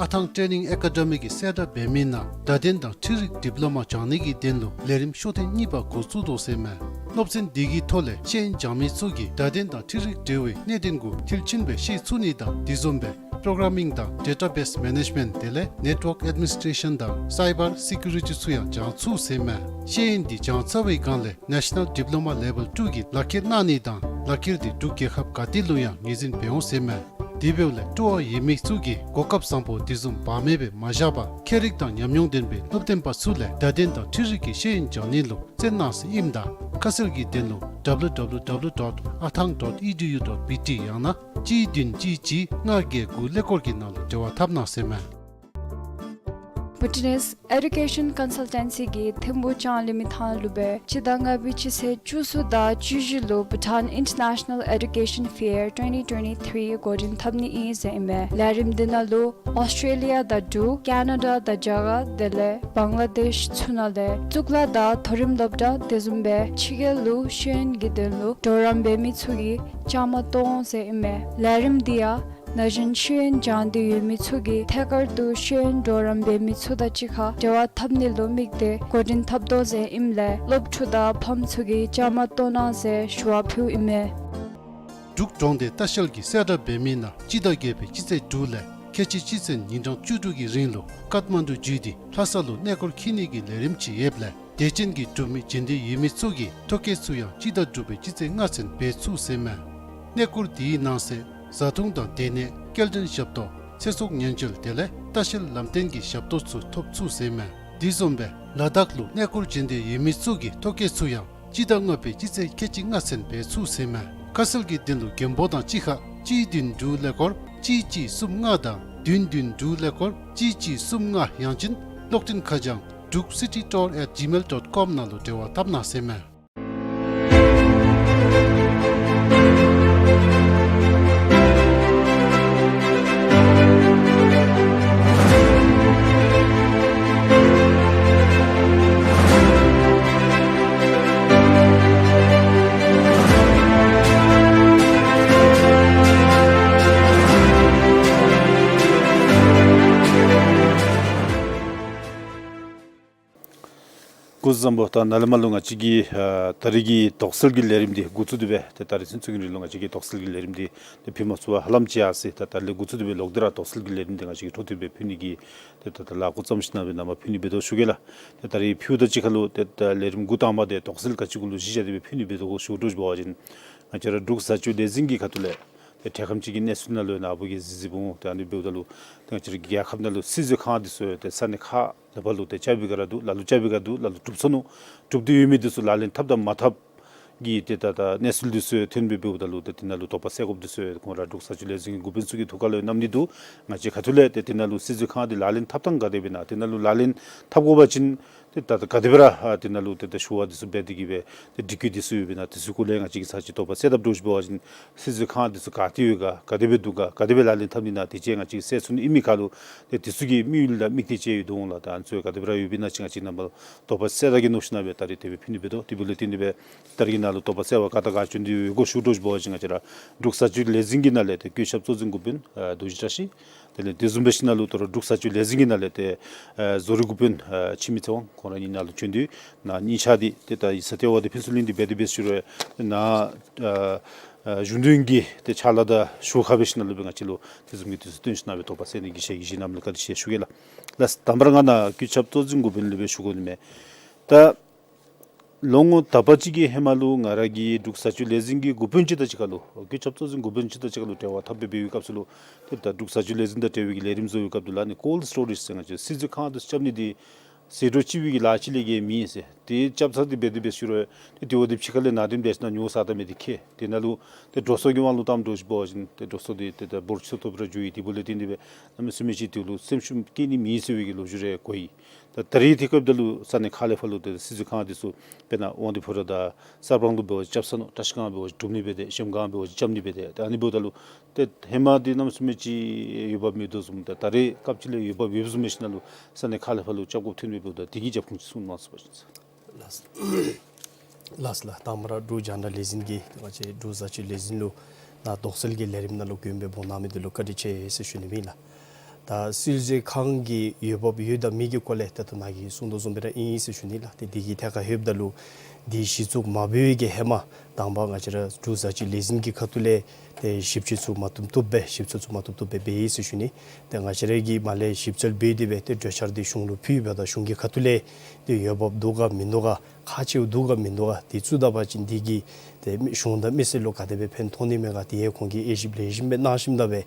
ཨ་ཐང་ཊེ་ནིང་ཨེ་ཀ་ཌེ་མི་གིས་གསལ་བསྒྲགས་འབད་མི་ནང་བརྡ་དོན་དང་འཕྲུལ་རིག་ཌིབ་ལོ་མ་སྦྱང་ནི་གི་དོན་ལུ་ལས་རིམ་ཤོག་ཐེངས་གཉིས་པ་འགོ་བཙུགས་དོ་ཟེར་ཨིན་མས། སློབ་ཚན་འདི་གི་ཐོག་ལས་ཤེས་ཡོན་སྦྱང་མི་ཚུ་གིས་བརྡ་དོན་དང་འཕྲུལ་རིག་འབྲེལ་བའི་གནད་དོན་གུ་མཐིལ་ཕྱིན་སྦེ་ཤེས་ཚུགས་ནི་དང་དེ་བཟུམ་སྦེ་པོརོ་གར་མིང་དང་ཌེ་ཊ་བེསི་མེ་ནེཇ་མེནཊ་དེ་ལས་ནེཊ་ཝརཀ་ཨེཌ་མི་ནིསི་ཊེ་ཤཱན་དང་སའི་བར་སེ་ཀུ་རི་ཊི་ཚུ་ཡང་སྦྱང་ཚུགས་ཟེར་ཨིན་མས། ཤེས་ཡོན་འདི་སྦྱང་ཚར་བའི་སྒང་ལས་ནེ་ཤ་ནཱལ་ཌིབ་ལོ་མ་ལེ་བཱལ་ཊུ་གི་ལག་ཁྱེར་གནང་ནི་དང་ལག་ཁྱེར་འདི་འབྲུག་རྒྱལ་ཁབ་ག་ཏེ་ལུ་ཡང་ངོས་འཛིན་འབད་འོང་ཟེར་ཨིན་མས། དེ་འབདཝ་ལས་སྤྲོ་བ་ཡོད་མི་ཚུ་གིས་གོ་སྐབས་བཟང་པོ་དེ་བཟུམ་བག་མེད་སྦེ་མ་བཞག་པར་མཁས་རིག་དང་ཉམས་མྱོང་ལྡན་པའི་སློབ་སྟོན་པ་ཚུ་ལས་བརྡ་དོན་དང་འཕྲུལ་རིག་གི་ཤེས་ཡོན་སྦྱང་ནི་ལུ་བཙལ་གནང་ཟེར་ཨིནམ་ད་ཁ་གསལ་གྱི་དོན་ལུ་W W W dot athang dot E D U dot B T ཡང་ན་གཅིག་བདུན་གཅིག་གཅིག་ལྔ་བརྒྱད་དགུ་ཀླད་ཀོར་གྱི་ནང་ལུ་འབྲེལ་བ་འཐབ་གནང་ཟེར་ཨིན་མས། བྷི་ཊི་ནེསི་ཨེ་ཌུ་ཀེ་ཤཱན་ཀོན་སཱལ་ཊེན་སི་གིས་ཐིམ་ཕུག་ལྕང་གླིང་མི་ཐང་ལུ་སྦེ་སྤྱི་ཟླ་ལྔ་པའི་སྤྱི་ཚེས་བཅུ་གསུམ་དང་བཅུ་བཞི་ལུ་Bhutan International Education Fair twenty twenty-three འགོ་འདྲེན་འཐབ་ནི་ཨིན་ཟེར་ཨིན་མས། ལས་རིམ་འདི་ནང་ལུ་ཨོསི་ཊྲེ་ལི་ཡ་དང་འབྲུག་ཀེ་ན་ཌ་དང་རྒྱ་གར་དེ་ལས་བང་ལ་དེཤ་ཚུ་ནང་ལས་གཙུག་ལག་དང་མཐོ་རིམ་སློབ་གྲྭ་དེ་བཟུམ་སྦེ་ཕྱི་རྒྱལ་ལུ་ཤེས་ཡོན་གྱི་དོན་ལུ་གྲོགས་རམ་འབད་མི་ཚུ་གིས་བཅའ་མར་གཏོགས་འོང་ཟེར་ཨིན་མས། ལས་རིམ་འདི་ཡང་ན་གཞོན་ཤེས་ཡོན་སྦྱང་སྟེ་ཡོད་མི་ཚུ་གིས་ཐད་ཀར་དུ་ཤེས་ཡོན་གྲོགས་རམ་འབད་མི་ཚུ་དང་གཅིག་ཁར་འབྲེལ་བ་འཐབ་ནི་ལུ་དམིགས་ཏེ་འགོ་འདྲེན་འཐབ་དོ་ཟེར་ཨིནམ་ལས་སློབ་ཕྲུག་དང་ཕམ་ཚུ་གིས་བཅའ་མར་གཏོགས་གནང་ཟེར་ཞུ་བ་ཕུལཝ་ཨིན་མས། འབྲུག་གྲོང་སྡེ་ལྟ་བཤལ་གྱིས་གསལ་བསྒྲགས་འབད་མི་ནང་སྤྱི་ཟླ་བརྒྱད་པའི་སྤྱི་ཚེས་དྲུག་ལས་ཁལ་གཅིག་སྤྱི་ཚེས་ཉིན་གྲངས་བཅུ་དྲུག་གི་རིང་ལུ་ཀཏ་མན་ཌུ་བརྒྱུད་དེ་ལྷ་ས་ལུ་གནས་སྐོར་འཁྱིད་ནི་གི་ལས་རིམ་ཅིག་ཡོདཔ་ལས་དད་ཅན་གྱི་འབྲུག་མི་འབྱོན་འདོད་ཡོད་མི་ཚུ་གིས་ཐོ་བཀོད་ཚུ་ཡང་སྤྱི་ཟླ་དྲུག་པའི་སྤྱི་ཚེས་ལྔ་ཚུན་འབད་ཚུགས་ཟེར་ཨིན་མས། གནས་སྐོར་དེའི་ནང་གསེས་བཟའ་འཐུང་དང་སྡོད་གནས་སྐྱེལ་འདྲེན་ཞབས་ཏོག་ཚེ་སྲོག་ཉེན་བཅོལ་དེ་ལས་ལྟ་བཤལ་ལམ་སྟོན་གྱི་ཞབས་ཏོག་ཚུ་ཐོབ་ཚུགས་ཟེར་ཨིན་མས། དེ་བཟུམ་སྦེ་ལ་དྭགས་ལུ་གནས་སྐོར་འབྱོན་འདོད་ཡོད་མི་ཚུ་གིས་ཐོ་བཀོད་ཚུ་ཡང་སྤྱི་ཟླ་ལྔ་པའི་སྤྱི་ཚེས་ཁལ་གཅིག་ལྔ་ཚུན་འབད་ཚུགས་ཟེར་ཨིན་མས། ཁ་གསལ་གྱི་དོན་ལུ་མགོན་པོ་དང་གཅིག་ཁར་གཅིག་བདུན་དྲུག་ཀླད་ཀོར་གཅིག་གཅིག་གསུམ་ལྔ་དང་བདུན་བདུན་དྲུག་ཀླད་ཀོར་གཅིག་གཅིག་གསུམ་ལྔ་ཡང་ཅིན་ གློག་འཕྲིན་ཁ་བྱང་drukcitytour at gmail dot com ནང་ལུ་འབྲེལ་བ་འཐབ་གནང་ཟེར་མས། སྐུ་གཟུགས་བཟང་པོ། ད་ནཱ་ལས་མར་ལུ་ང་བཅས་ཀྱི་ཨ་ད་རིས་ཀྱི་དོགས་སེལ་གྱི་ལས་རིམ་འདི་འགོ་བཙུགས་ཏེ་སྦེ་ཏེ་ད་རིས་ཚུན་ཚོད་ཀྱི་རིང་ལུ་ང་བཅས་ཀྱིས་དོགས་སེལ་གྱི་ལས་རིམ་འདི་ཏེ་ཕུལ་མ་ཚུགས་པར་ཧ་ལམ་ཅིག་ཡར་སོ་ཡི། ད་ད་ལས་འགོ་བཙུགས་ཏེ་སྦེ་ལོག་སྟེ་ར་དོགས་སེལ་གྱི་ལས་རིམ་འདི་ང་བཅས་ཀྱིས་འཕྲོ་མཐུད་སྦེ་ཕུལ་ནི་གི་ཏེ་ད་ད་ལཱ་འགོ་བརྩམས་ཞིནམ་སྦེ་ནཱ་མར་ཕུལ་ནི་འབད་དོ་ཞུ་གེ་ལགས། ཏེ་ད་རིས་ཕུལཝ་ད་གཅིག་ཁར་ལུ་ཏེ་ད་ལས་རིམ་འགོ་དང་པ་འདི་དོགས་སེལ་ག་ཅི་གུ་ལུ་གཞི་བཞག་སྟེ་སྦེ་ཕུལ་ནི་འབད་དོ་གོ་ཞུ་དོ་ཞུ་བ་ཅིན་ང་བཅས་ར་འབྲུག་བཟའ་སྤྱོད་ལས་འཛིན་གྱི་ཁ་ཐུག་ལས་ཏེ་འཕྲལ་ཁམས་ཅིག་གི་གནས་ཚུལ་ནང་ལུ་ནཱ་བུ་གིས་གཟིགས་གཟིགསཔ་འོང་། ཏེ་ཨ་ནི་འབདཝ་ད་ལུ་ཏེ་ང་བཅས་ར་རྒྱལ་ཁབ་ནང་ལུ་སྲིད་འཛིན་ཁང་འདི་ཚུ་ཏེ་ས་གནས་ཁག་ལེ་ཤ་ལུ་ཏེ་རྐྱབ་པའི་སྒང་ར་འདུག། ལ་ལུ་རྐྱབ་པའི་སྒང་འདུག། ལ་ལུ་གྲུབ་སོ་ནུག། གྲུབ་སྟེ་ཡོད་མི་འདི་ཚུ་ལག་ལེན་འཐབ་དང་མ་འཐབ་གི་ཏེ་ད་ད་གནས་ཚུལ་འདི་ཚུ་ཐོན་སྦེ་འབདཝ་ད་ལུ་ཏེ་དེ་ནང་ལུ་དོགས་པ་སེལ་དགོཔ་འདི་ཚུ་ཁོང་ར་འབྲུག་བཟའ་སྤྱོད་ལས་འཛིན་གྱི་འགོ་དཔོན་ཚུ་གི་ཐུགས་ཁ་ལུ་གནང་ནི་འདུག། ང་བཅས་ཁ་ཐུག་ལས་ཏེ་དེ་ནང་ལུ་སྲིད་འཛིན་ཁང་འདི་ལག་ལེན་འཐབ་ཐངས་ག་དེ་སྦེ་ཨིན་ན། དེ་ནང་ལུ་ལག་ལེན་འཐབ་དགོ་པ་ཅིན་ཏེ་ད་ད་ག་དེ་སྦེ་ར་ཨ་དེ་ནང་ལུ་ཏེ་ད་ཞུ་བ་འདི་ཚུ་འབད་དེ་གིས་སྦེ་ཏེ་སྒྲིག་བཀོད་འདི་ཚུ་ཡོདཔ་ཨིན་ན། དེ་ཚུ་སྐོར་ལས་ང་བཅས་ཀྱིས་ཚར་གཅིག་དོགས་པ་སེལ་དཔ་འདྲཝ་ཅིག་འབད་བ་ཅིན་སྲིད་འཛིན་ཁང་འདི་ཚུ་ག་ཏེ་ཡོད་ག་ག་དེ་སྦེ་འདུག་ག་ག་དེ་སྦེ་ལག་ལེན་འཐབ་ནི་ཨིན་ན། དེ་ཅིག་ང་བཅས་ཀྱིས་གསལ་ཚུགས་ནི་ཨིན་མི་ཁར་ལུ་ཏེ་དེ་ཚུ་གི་དམིགས་ཡུལ་དང་དམིགས་གཏད་ཅིག་ཡོད་འོང་ལགས། ད་ཨ་ནི་ཚུ་ག་དེ་སྦེ་ར་ཡོདཔ་ཨིན་ན་ཅིག་ང་བཅས་ནཱ་མར་དོགས་པ་སེལ་ད་གེ་མནོ་ཞིནམ་སྦེ་ད་རིས་དེ་སྦེ་ཕུལ་ནི་འབད་དོ། དེ་འབདཝ་ལས་བརྟེན་ཏེ་སྦེ་ད་རིས་ནཱ་ལུ་དོགས་པ་སེལ་བར་ག་དང་ག་བྱོན་ཏེ་ཡོད་གོ་ཞུ་དོ་ཞུ་བ་ཅིན་ང་བཅས་ར་འབྲུག་བཟའ་སྤྱོད་ལས་འཛིན་གྱི་ནང་ལས་ཏེ་བཀོད་ཁྱབ་གཙོ་འཛིན་འགོ་དཔོན་ཨ་རྡོ་རྗེ་བཀྲ་ཤིས། དེ་ལས་དེ་བཟུམ་སྦེ་ཞིནམ་ལུ་ད་རུང་འབྲུག་བཟའ་སྤྱོད་ལས་འཛིན་གྱི་ནང་ལས་ཏེ་ཨ་བཟོ་རིག་འགོ་དཔོན་ཨ་འཆི་མེད་ཚེ་དབང་ཁོང་ར་གཉིས་ནཱ་ལུ་བྱོན་ཏེ་ནཱ་གཉིས་ཆ་འདི་ཏེ་ད་ཡིག་ཚང་ལྟེ་བ་འདི་ཕུན་ཚོགས་གླིང་འདི་འབད་དེ་འབད་ཞུ་རུང་ནཱ་ཨ་ཨ་གཞུང་དོན་གྱི་ཏེ་ཕྱག་ལཱ་དང་ཞུ་ཁ་འབད་ཞིནམ་ལུ་སྦེ་ང་བཅས་ལུ་དེ་བཟུམ་གྱི་དུས་ཚོད་བཏོན་ཞིནམ་སྦེ་དོགས་པ་སེལ་ནི་གི་ཞལ་གྱིས་བཞེས་གནངམ་ལུ་བཀའ་དྲིན་ཆེ་ཞུ་གེ་ལགས། ལགས་དང་པ་ར་ང་ནཱ་བཀོད་ཁྱབ་གཙོ་འཛིན་འགོ་དཔོན་ལས་སྦེ་ཞུ་དགོ་ནི་མས། ད་ལོ་ངོ་དག་པ་ཅིག་གི་ཧེ་མ་ལུ་ང་ར་གིས་འབྲུག་བཟའ་སྤྱོད་ལས་འཛིན་གྱི་འགོ་དཔོན་ཅིག་དང་གཅིག་ཁར་ལུ་བཀོད་ཁྱབ་གཙོ་འཛིན་འགོ་དཔོན་ཅིག་དང་གཅིག་ཁར་ལུ་འབྲེལ་བ་འཐབ་སྦེ་འབད་བའི་སྐབས་སུ་ལུ་ཏེ་ད་འབྲུག་བཟའ་སྤྱོད་ལས་འཛིན་དང་འབྲེལ་བའི་གི་ལས་རིམ་བཟོ་བའི་སྐབས་སུ་ལུ་ཨ་ནི་ཀོལཌ་སི་ཊོ་རེཇ་ཟེར་ང་བཅས་སྲིད་འཛིན་ཁང་འདི་ཚུ་རྐྱབ་ནི་འདི་ཟད་འགྲོ་ལྕི་བའི་གི་ལཱ་ཅིག་ལས་བརྒལ་མེད་ཟེར། ཏེ་རྐྱབ་ཚར་ཏེ་འབད་དེ་འབད་ཞུ་རུང་ཏེ་དེ་བ་འདི་ཕྱི་ཁ་ལས་ནང་འདྲེན་འབད་ཞིནམ་ཉོ་ས་ད་མེད་དེ་ཁེ། དེ་ནང་ལུ་ཏེ་འགྲོ་སོང་གི་དབང་ལུ་བཏངམ་འདྲཝ་ཅིག་འབད་བ་ཅིན་ཏེ་འགྲོ་སོང་འདི་ཏེ་ད་འབོར་ཆེ་ཏོག་ཏོ་སྦེ་ར་འགྱོ་ཡི། དེ་འབདཝ་ལས་བརྟེན་ཏེ་སྦེ་གནམ་མེད་ས་མེད་ཅིག་དེ་ལུ་སེམས་ཤུགས་བསྐྱེད་ནི་མེད་ཟེར་བའི་གི་ལོ་རྒྱུས་རེ་གོ་ཡི། ད་ད་རིས་དེ་སྐབས་ད་ལུ་ས་གནས་ཁག་ལས་ཕར་ལུ་ཏེ་སྲིད་འཛིན་ཁང་འདི་ཚུ་དཔེར་ན་དབང་འདུས་ཕོ་བྲང་དང་གསར་སྤང་ལུ་འབད་བ་ཅིན་རྐྱབ་ཚར་ནུག། བཀྲ་ཤིས་སྒང་འབད་བ་ཅིན་གྲུབ་ནི་སྦེ་ཏེ་གཞལམ་སྒང་འབད་བ་ཅིན་རྐྱབ་ནི་སྦེ་ཏེ་ཏེ་ཨ་ནི་འབདཝ་ད་ལུ་ཏེ་ཧེ་མ་འདི་གནམ་མེད་ས་མེད་ཅིག་འོས་འབབ་མེད་དོ་བཟུམ་ད་ད་རེས་སྐབས་ཅིག་ལས་འོས་འབབ་ཡོདཔ་བཟུམ་མས་ཞིནམ་ལུ་ས་གནས་ཁག་ལས་ཕར་ལུ་རྐྱབ་དགོཔ་ཐོན་མི་འབདཝ་ད་དེ་གི་རྒྱབ་ཁུངས་ཅིག་གསུང་གནང་ཚུགས་པ་ཅིན། ལགས་ལགས་ལགས། དང་པ་ར་འབྲུག་རྒྱང་བསྒྲགས་ལས་འཛིན་གྱིས་ང་བཅས་འབྲུག་བཟའ་སྤྱོད་ལས་འཛིན་ལུ་ནཱ་དོགས་སེལ་གྱི་ལས་རིམ་ནང་ལུ་མགྱོནམ་སྦེ་འབོ་གནང་མི་འདི་ལུ་བཀའ་དྲིན་ཆེ་ཟེར་ཞུ་ནི་ཨིན་ལགས། ད་སྲིད་འཛིན་ཁང་གི་འོས་འབབ་ཡོད་དང་མེད་ཀྱི་སྐོར་ལས་ད་ལྟོ་ནཱ་གིས་གསུང་དོ་བཟུམ་སྦེ་ར་ཨིན་ཟེར་ཞུ་ནི་ལགས། ཏེ་དེ་གི་ཐད་ཁར་ལྷོདཔ་ད་ལུ་འདི་གཞི་བཙུགས་མ་འབད་བའི་གི་ཧེ་མ་དང་པ་ང་བཅས་ར་འབྲུག་བཟའ་སྤྱོད་ལས་འཛིན་གྱི་ཁ་ཐུག་ལས་ཏེ་ཞིབ་དཔྱད་ཚུ་མ་བཏུབ་བཏུབ་སྦེ་ཞིབ་འཚོལ་ཚུ་མ་བཏུབ་བཏུབ་སྦེ་འབད་ཡི་ཟེར་ཞུ་ནི། ཏེ་ང་བཅས་ར་གིས་མར་ལས་ཞིབ་འཚོལ་འབད་དེ་སྦེ་ཏེ་གྲོས་འཆར་འདི་གཞུང་ལུ་ཕུལཝ་ད་གཞུང་གི་ཁ་ཐུག་ལས་ཏེ་འོས་འབབ་འདུག་ག་མིན་འདུག་ག་ཁག་ཆེཝ་འདུག་ག་མིན་འདུག་ག་དེ་ཚུ་བལྟ་བ་ཅིན་འདི་གིས་ཏེ་མི་གཞུང་དང་མི་སེར་ལུ་ག་དེ་སྦེ་ཕན་ཐོགས་ནི་མས་ག་དེ་ཡང་ཁོང་གིས་དབྱེ་ཞིབ་ལེགས་ཤོམ་སྦེ་གནང་ཞིནམ་ད་སྦེ་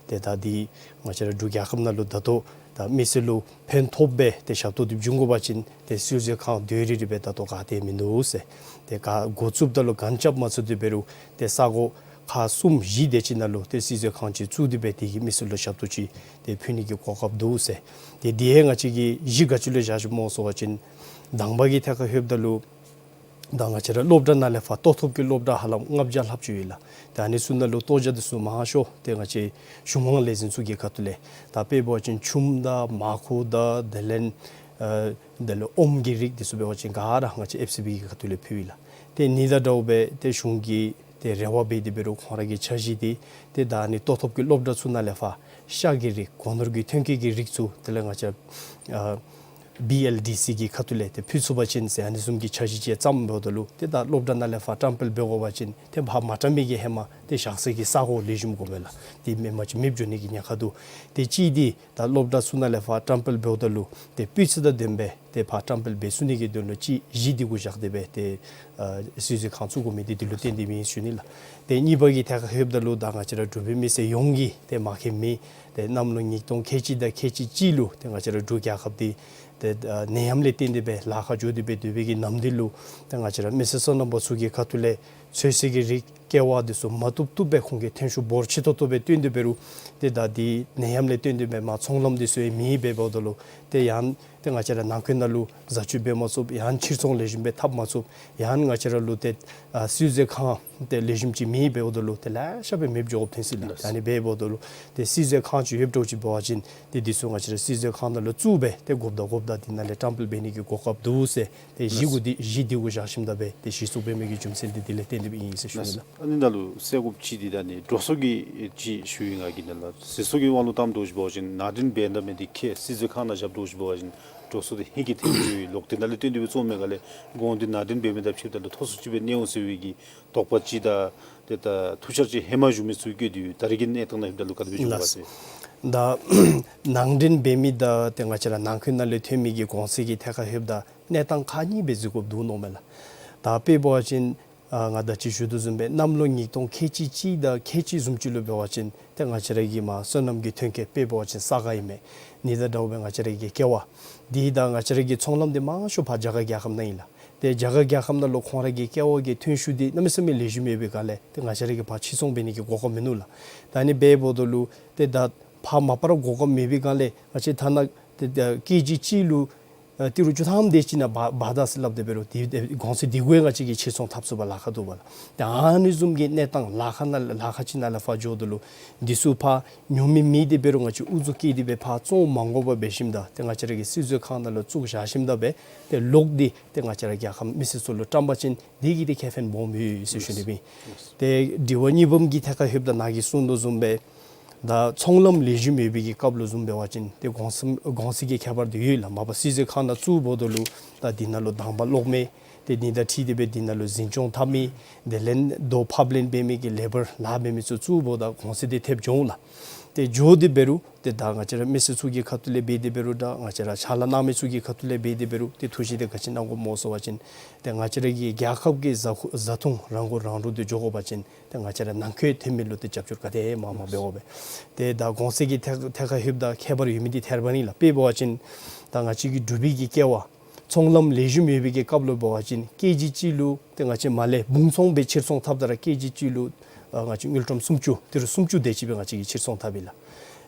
ཏེ་ད་འདི་ང་བཅས་ར་འབྲུག་རྒྱལ་ཁབ་ནང་ལུ་ད་ལྟོ་ད་མི་སེར་ལུ་ཕན་ཐོགས་སྦེ་ཏེ་ཞབས་ཏོག་འདི་བྱིན་དགོ་པ་ཅིན་ཏེ་སྲིད་འཛིན་ཁང་དེ་རེ་རེ་སྦེ་ད་ལྟོ་ག་ཏེ་མིན་འདུག་ཟེར། ཏེ་ག་འགོ་བཙུགསཔ་ད་ལུ་གན་རྐྱབ་མ་ཚུགས་ཏེ་འབད་རུང་ཏེ་ས་གོ་ཁག་གསུམ་བཞི་དེ་ཅིག་ནང་ལུ་ཏེ་སྲིད་འཛིན་ཁང་ཅིག་བཙུགས་ཏེ་སྦེ་དེ་གིས་མི་སེར་ལུ་ཞབས་ཏོག་ཅིག་ཏེ་ཕུལ་ནི་གི་གོ་སྐབས་འདུག་ཟེར། ཏེ་དེ་ཡང་ང་བཅས་ཀྱིས་གཞི་ག་ཅི་ལུ་བཞག་བཞགཔ་སྨོ་ཟེར་བ་ཅིན་དང་པ་གི་ཐད་ཁར་ལྷོདཔ་ད་ལུ་ད་ང་བཅས་ར་སློབ་གྲྭ་ནང་ལས་ཕར་ལྟོ་ཐོབ་ཀྱི་སློབ་གྲྭ་ཧ་ལམ་ལྔ་བརྒྱ་ལྷགཔ་ཅིག་ཡོད་ལགས། ཏེ་ཨ་ནི་ཚུ་ནང་ལུ་ལྟོ་བརྒྱ་འདི་ཚུ་མང་ཤོས་ཏེ་ང་བཅས་གཞུང་དབང་ལས་འཛིན་ཚུ་གི་ཁ་ཐུག་ལས་ད་དཔེ་འབད་བ་ཅིན་ཆུམ་དང་མར་ཁུ་དང་དེ་ལས་ཨ་དེ་ལས་ཨོམ་གྱི་རིགས་འདི་ཚུ་འབད་བ་ཅིན་ག་ར་ང་བཅས་ཨེཕ་སི་བི་གི་ཁ་ཐུག་ལས་ཕུལ་ཡི་ལགས། ཏེ་ཨ་ནི་དང་འདྲཝ་སྦེ་ཏེ་གཞུང་གིས་ཏེ་རེ་བ་འབད་དེ་འབད་རུང་ཁོང་ར་གི་འཆར་གཞི་འདི་ཏེ་ད་ཨ་ནི་ལྟོ་ཐོབ་ཀྱི་སློབ་གྲྭ་ཚུ་ནང་ལས་ཕར་ཤ་གི་རིགས་སྒོ་ནོར་གྱི་ཐོན་སྐྱེད་ཀྱི་རིགས་ཚུ་དེ་ལས་ང་བཅས་ཨ་བི་ཨེལ་ཌི་སི་གི་ཁ་ཐུག་ལས་ཏེ་ཕུལ་ཚུགས་པ་ཅིན་ཟེར་ཨ་ནི་བཟུམ་གྱི་འཆར་གཞི་ཅིག་བརྩམས་འབདཝ་ད་ལུ་ཏེ་ད་སློབ་གྲྭ་ནང་ལས་ཕར་བཀྲམ་སྤེལ་འབད་དགོ་པ་ཅིན་ཏེ་ཕར་མ་བཀྲམ་མི་གི་ཧེ་མ་ཏེ་བཞག་ས་གི་ས་གོ་ལེགས་ཤོམ་དགོ་པས་ལགས། ཏེ་མེན་པ་ཅིན་མེདཔ་འགྱོ་ནི་གི་ཉེན་ཁ་འདུག། ཏེ་གཅིག་འདི་ད་སློབ་གྲྭ་ཚུ་ནང་ལས་ཕར་བཀྲམ་སྤེལ་འབདཝ་ད་ལུ་ཏེ་སྤུས་ཚད་དང་ལྡནམ་སྦེ་ཏེ་ཕར་བཀྲམ་སྤེལ་འབད་ཚུགས་ནི་གི་དོན་ལུ་གཅིག་གཞི་འདི་གུ་བཞག་སྟེ་སྦེ་ཏེ་ཨ་སྲིད་འཛིན་ཁང་བཙུགས་དགོ་མི་འདི་འདི་ལུ་བརྟེན་ཏེ་ཨིན་ཞུ་ནི་ལགས། ཏེ་གཉིས་པ་གི་ཐད་ཁར་ལྷོདཔ་ད་ལུ་ད་ང་བཅས་ར་འབྲུག་པའི་མི་སེར་ཡོངས་ཀྱིས་ཏེ་མ་མཁྱེན་མི་ཏེ་གནམ་ལོ་ཉིས་སྟོང་ཁལ་གཅིག་དང་ཁལ་གཅིག་གཅིག་ལུ་ཏེ་ང་བཅས་ར་འབྲུག་རྒྱལ་ཁབ་འདི་ཏེ་ཨ་ནད་ཡམས་ལས་བརྟེན་ཏེ་སྦེ་ལཱ་ཁག་འགྱོ་སྟེ་སྦེ་སྡོད་པའི་གི་ནམ་འདི་ལུ་ཏེ་ང་བཅས་ར་མི་སེར་སོ་ནམ་པ་ཚུ་གི་ཁ་ཐུག་ལས་ཚོད་བསྲེ་གི་རིགས་ཀེ་བ་འདི་ཚུ་མ་བཏུབ་བཏུབ་སྦེ་ཁོང་གིས་ཐོན་ཤུགས་འབོར་ཆེ་ཏོག་ཏོ་སྦེ་བཏོན་ཏེ་འབད་རུང་ཏེ་ད་འདི་ནད་ཡམས་ལས་བརྟེན་ཏེ་སྦེ་མར་ཚོང་ལམ་འདི་ཚུ་ཡང་མེད་པར་འབདཝ་ད་ལུ་ཏེ་ཡང་ ཏེ་ང་བཅས་ར་ནང་འཁོད་ནང་ལུ་བཟའ་སྤྱོད་འབད་མ་ཚུགས། ཡང་ཕྱིར་ཚོང་ལེགས་ཤོམ་སྦེ་འཐབ་མ་ཚུགས། ཡང་ང་བཅས་ར་ལུ་ཏེ་ཨ་བསིལ་མཛོད་ཁང་ཏེ་ལེགས་ཤོམ་ཅིག་མེད་འབདཝ་ད་ལུ་ཏེ་ལེ་ཤ་སྦེ་མེདཔ་འགྱོ་དགོཔ་ཐོན་སྲིད་ལགས། ལགས། ད་ཨ་ནི་འབདཝ་ད་ལུ་ཏེ་བསིལ་མཛོད་ཁང་ཅིག་ཡོདཔ་འདྲཝ་ཅིག་འབད་བ་ཅིན་ཏེ་འདི་ཚུ་ང་བཅས་ར་བསིལ་མཛོད་ཁང་ནང་ལུ་བཙུགས་སྦེ་ཏེ་དགོཔ་ད་དགོཔ་ད་འདི་ནང་ལས་བཀྲམ་སྤེལ་འབད་ནི་གི་གོ་སྐབས་འདུག་ཟེར་ཏེ་གཞི་གུ་འདི་གཞི་འདི་གུ་བཞག་ཞིནམ་ད་སྦེ་ཏེ་གཞི་བཙུགས་འབད་མི་གི་རྒྱུ་མཚན་འདི་འདི་ལས་བརྟེན་ཏེ་སྦེ་ཨིན་ཟེར་ཞུ་ནི་ལགས། ཨ་ནི་ནང་ལུ་གསལ་དགོཔ་ཅིག་འདི་ད་ཨ་ནི་འགྲོ་སོང་གི་ཅིག་ཞུ་ཡི། ང་གིས་ནཱ་ལུ་ཟད་སོགས་ཀྱི་དབང་ལུ་བཏངམ་འདྲཝ་ཅིག་འབད་བ་ཅིན་ནང་འདྲེན་འབད་ད་མི་འདི་ཁྱེད་བསིལ་མཛོད་ཁང་ནང་བཞགཔ་འདྲཝ་ཅིག་འབད་བ་ཅིན་འགྲོ་སོང་འདི་ཧིང་གིས་ཐོན་ཚུགས་ལོག་སྟེ་ནཱ་ལས་བཏོན་ཏེ་སྦེ་བཙོང་མི་ག་ལས་གོང་འདི་ནང་འདྲེན་འབད་མི་དང་ཕྱདཔ་ད་ལུ་མཐོ་སུ་ཅིག་སྦེ་གནས་འོང་ཟེར་བའི་གི་དོགས་པ་ཅིག་དང་ཏེ་ད་ཐུགས་འཆར་ཅིག་ཧེ་མ་བཞུགས་མི་ཚུ་བཀོད་དེ་ཡོད། ད་རེས་ཀྱི་གནས་སྟངས་ནང་ལྷོདཔ་ད་ལུ་ག་དེ་སྦེ་བྱུང་ནུག་ག་ཟེར། ད་ནང་འདྲེན་འབད་མི་དང་ཏེ་ང་བཅས་ར་ནང་འཁོད་ནང་ལས་ཐོན་མི་གི་གོང་ཚད་ཀྱི་ཐད་ཁར་ལྷོདཔ་ད་གནས་སྟངས་ཁག་གཉིས་སྦེ་གཟིགས་དགོཔ་འདུག་མནོཝ་མས་ལགས། ད་དཔེ་འབད་བ་ཅིན་ཨ་ང་ད་ཅི་ཞུ་དོ་བཟུམ་སྦེ་གནམ་ལོ་ཉིས་སྟོང་ཁལ་གཅིག་གཅིག་དང་ཁལ་གཅིག་བཟུམ་ཅིག་ལུ་འབད་བ་ཅིན་ཏེ་ང་བཅས་ར་གི་མར་སོ་ནམ་གྱི་ཐོན་སྐྱེད་དཔེ་འབད་བ་ཅིན་ས་ག་ཨིན་མས། ཨ་ནི་དང་འདྲཝ་སྦེ་ང་བཅས་ར་གི་ཀེ་བ་འདི་དང་ང་བཅས་ར་གི་ཚོང་ལམ་འདི་མང་ཤོས་ཕར་རྒྱ་གར་རྒྱལ་ཁབ་ནང་ཨིན་ལགས། ཏེ་རྒྱ་གར་རྒྱལ་ཁབ་ནང་ལུ་ཁོང་ར་གི་ཀེ་བ་གི་ཐོན་ཤུགས་འདི་གནམ་མེད་ས་མེད་ལེགས་ཤོམ་ཡོད་པའི་སྒང་ལས་ཏེ་ང་བཅས་ར་གིས་ཕར་ཕྱིར་ཚོང་འབད་ནི་གི་གོ་སྐབས་མིན་ནུག་ལགས། ད་ཨ་ནི་འབདཝ་ད་ལུ་ཏེ་ད་ཕར་མ་པ་ར་གོ་སྐབས་མེད་པའི་སྒང་ལས་ང་བཅས་ཐ་ན་ཏེ་ད་ཀེ་ཇི་གཅིག་ལུ་ཨ་ཏི་རུ་བཅུ་ཐམ་དེ་ཅིག་ནང་འབག་འབག་ད་ཟེར་སླབ་སྟེ་འབད་རུང་ཏེ་ཏེ་གོང་ཚད་འདི་གུ་ང་བཅས་ཀྱིས་ཕྱིར་ཚོང་འཐབ་ཚུགས་པར་ལཱ་ཁག་འདུག་པ་ལགས། ཏེ་ཨ་ནི་བཟུམ་གྱི་གནས་སྟངས་ལཱ་ཁག་ནང་ལཱ་ཁག་ཅིག་ནང་ལས་ཕར་འགྱོཝ་ད་ལུ་འདི་ཚུ་ཕར་ཉོ་མི་མེད་དེ་འབད་རུང་ང་བཅས་ཨུ་ཚུགས་བསྐྱེད་དེ་སྦེ་ཕར་བཙོང་མ་དགོ་པར་འབད་ཞིནམ་ད་ཏེ་ང་བཅས་ར་གི་བསིལ་མཛོད་ཁང་ནང་ལུ་བཙུགས་བཞག་ཞིནམ་ད་སྦེ་ཏེ་ལོག་སྟེ་ཏེ་ང་བཅས་ར་རྒྱལ་ཁབ་མི་སེར་ཚུ་ལུ་བཀྲམ་པ་ཅིན་འདི་གིས་ཏེ་ཁེ་ཕན་སྦོམ་ཡོད་ཟེར་ཞུ་ནི་ཨིན། ཏེ་དྲི་བ་གཉིས་པམ་གྱི་ཐད་ཁར་ལྷོདཔ་ད་ནཱ་གིས་གསུངས་དོ་བཟུམ་སྦེ་ད་ཚོང་ལམ་ལེགས་ཤོམ་ཡོད་པའི་གི་སྐབས་ལུ་བཟུམ་འབད་བ་ཅིན་ཏེ་གོང་ཚད་གོང་ཚད་ཀྱི་ཁྱད་པར་འདི་ཡོད་ལགས། མ་པ་བསིལ་མཛོད་ཁང་ནང་བཙུགསཔ་ད་ལུ་ད་འདི་ནང་ལུ་དང་པ་གློག་མེ་ཏེ་འདི་དང་འཁྲིལ་ཏེ་སྦེ་འདི་ནང་ལུ་འཛིན་སྐྱོང་འཐབ་མི་དེ་ལས་རྡོ་ཕབ་ལེན་འབད་མི་གི་ལེ་བར་ལཱ་འབད་མི་ཚུ་བཙུགསཔ་ད་གོང་ཚད་འདི་ཐེབས་འགྱོ་འོང་ལགས། ཏེ་འགྱོ་སྟེ་འབད་རུང་ཏེ་ད་ང་བཅས་ར་མི་སེར་ཚུ་གི་ཁ་ཐུག་ལས་འབད་དེ་འབད་རུང་ད་ང་བཅས་ར་ཕྱག་ལཱ་གནང་མི་ཚུ་གི་ཁ་ཐུག་ལས་འབད་དེ་འབད་རུང་ཏེ་ཐུགས་བཞེད་འདི་ག་ཅི་གནང་དགོཔ་སྨོ་ཟེར་བ་ཅིན་ཏེ་ང་བཅས་ར་གི་རྒྱལ་ཁབ་ཀྱི་བཟའ་ཁུ་བཟའ་འཐུང་རང་མགོ་རང་འདྲོངས་ཏེ་འགྱོ་དགོ་པ་ཅིན་ཏེ་ང་བཅས་ར་ནང་འཁོད་ཐོན་མི་ལུ་ཏེ་རྒྱབ་སྐྱོར་ག་དེ་མང་མང་འབད་དགོ་པས། ཏེ་ད་གོང་ཚད་ཀྱི་ཐད་ཐད་ཁར་ལྷོདཔ་ད་ཁྱད་པར་ཡོད་མི་འདི་ཐད་རི་བ་རི་ཨིན་ལགས། དཔེ་འབད་བ་ཅིན་ད་ང་བཅས་ཀྱི་འབྲུག་པའི་གི་ཀེ་བ་ཚོང་ལམ་ལེགས་ཤོམ་ཡོད་པའི་གི་སྐབས་ལུ་འབད་བ་ཅིན་ཀེ་ཇི་གཅིག་ལུ་ཏེ་ང་བཅས་མར་ལས་སྦུང་ཚོང་སྦེ་ཕྱིར་ཚོང་འཐབ་ད་ར་ཀེ་ཇི་གཅིག་ལུ་ཨ་ང་བཅས་དངུལ་ཀྲམ་སུམ་ཅུ་ཏི་རུ་སུམ་ཅུ་དེ་ཅིག་སྦེ་ང་བཅས་ཀྱིས་ཕྱིར་ཚོང་འཐབ་ཨིན་ལགས།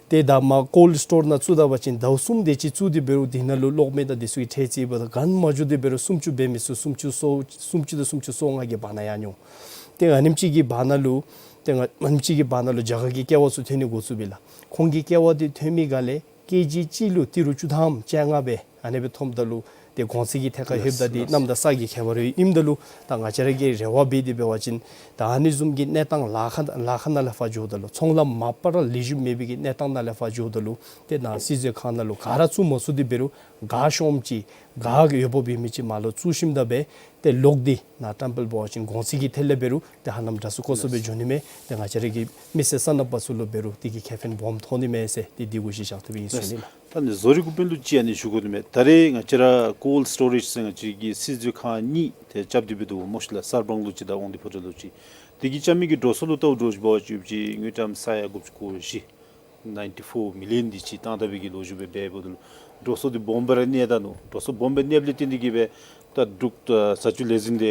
ཏེ་ད་མར་ཀོལཌ་སི་ཊོར་ནང་བཙུགས་ད་པ་ཅིན་ཟླཝ་གསུམ་དེ་ཅིག་བཙུགས་ཏེ་འབད་རུང་འདི་ནང་ལུ་གློག་མེ་དང་འདི་ཚུ་གི་ཁྲལ་རྩིས་འབདཝ་ད་ག་ནི་མ་འགྱོ་སྟེ་འབད་རུང་སུམ་ཅུ་འབད་མི་ཚུ་སུམ་ཅུ་སོ་སུམ་ཅུ་དང་སུམ་ཅུ་སོ་ལྔ་གི་བར་ན་ཡར་འགྱོ། ཏེ་ཨ་ནེམ་ཅིག་གི་བར་ན་ལུ་ཏེ་ང་ཨ་ནེམ་ཅིག་གི་བར་ན་ལུ་རྒྱ་གར་གྱི་ཀེ་བ་ཚུ་ཐོན་ནི་འགོ་བཙུགས་པས་ལགས། ཁོང་གི་ཀེ་བ་འདི་ཐོན་མི་ག་ལས་ཀེ་ཇི་གཅིག་ལུ་ཏི་རུ་བཅུ་ཐམ་བཅོ་ལྔ་སྦེ་ཨ་ནེ་སྦེ་ཐོནམ་ད་ལུ་ཏེ་གོང་ཚད་ཀྱི་ཐད་ཁར་ལྷོདཔ་ད་འདི་གནམ་དང་ས་གི་ཁྱད་པར་ཨིནམ་ད་ལུ་ད་ང་བཅས་ར་གིས་རེ་བ་འབད་དེ་འབད་བ་ཅིན་ད་ཨ་ནི་བཟུམ་གྱི་གནས་སྟངས་ལཱ་ཁག་ལཱ་ཁག་ནང་ལས་ཕར་འགྱོཝ་ད་ལུ་ཚོང་ལམ་མ་པ་ར་ལེགས་ཤོམ་མེད་པའི་གི་གནས་སྟངས་ནང་ལས་ཕར་འགྱོཝ་ད་ལུ་ཏེ་ནཱ་བསིལ་མཛོད་ཁང་ནང་ལུ་ག་ར་བཙུགས་མ་ཚུགས་ཏེ་འབད་རུང་ག་ཤོངམ་ཅིག་ག་གི་འོས་འབབ་ཡོད་མི་ཅིག་མར་ལུ་བཙུགས་ཞིནམ་ད་སྦེ་ཏེ་ལོག་སྟེ་ནཱ་བཀྲམ་སྤེལ་འབད་བ་ཅིན་གོང་ཚད་ཀྱི་ཐད་ལས་འབད་རུང་ཏེ་ཧ་ལམ་འདྲ་སུ་ཀོ་སུ་སྦེ་འགྱོ་ནི་མས། ཏེ་ང་བཅས་ར་གི་མི་སེར་སོ་ནམ་པ་ཚུ་ལུ་འབད་རུང་དེ་གིས་ཁེ་ཕན་སྦོམ་ཐོགས་ནི་མས་ཟེར་ཏེ་འདི་གུ་གཞི་བཞག་སྟེ་སྦེ་ཨིན་ཟེར་ཞུ་ནི་ལགས། ད་ནི་བཟོ་རིག་འགོ་དཔོན་ལུ་ཅིག་ཨ་ནི་ཞུ་དགོ་ནི་མས། ད་རེས་ང་བཅས་ར་ཀོལཌ་སི་ཊོ་རེཇ་ཟེར་ང་བཅས་ཀྱིས་བསིལ་མཛོད་ཁང་གཉིས་ཏེ་རྐྱབ་སྟེ་འབད་དོ་སྨོ་ཤི་ལགས། གསར་སྤང་ལུ་ཅིག་དང་དབང་འདུས་ཕོ་བྲང་ལུ་ཅིག། དེ་གི་རྐྱབ་མི་གི་འགྲོ་སོང་ལུ་བལྟཝ་འདྲཝ་ཅིག་འབད་བ་ཅིན་ཅིག་དངུལ་ཀྲམ་ས་ཡ་དགུ་བཅུ་གོ་བཞི་ནའིན་ཊི་ཕོར་མི་ལི་ཡཱན་དེ་ཅིག་བཏང་ད་པའི་གི་ལོ་རྒྱུས་སྦེ་འབདཝ་ད་ལུ་འགྲོ་སོང་འདི་སྦོམ་སྦེ་ར་གནས་ད་ནུག། འགྲོ་སོང་སྦོམ་སྦེ་གནསཔ་ལས་བརྟེན་ཏེ་གིས་སྦེ་ད་འབྲུག་ད་བཟའ་སྤྱོད་ལས་འཛིན་འདི་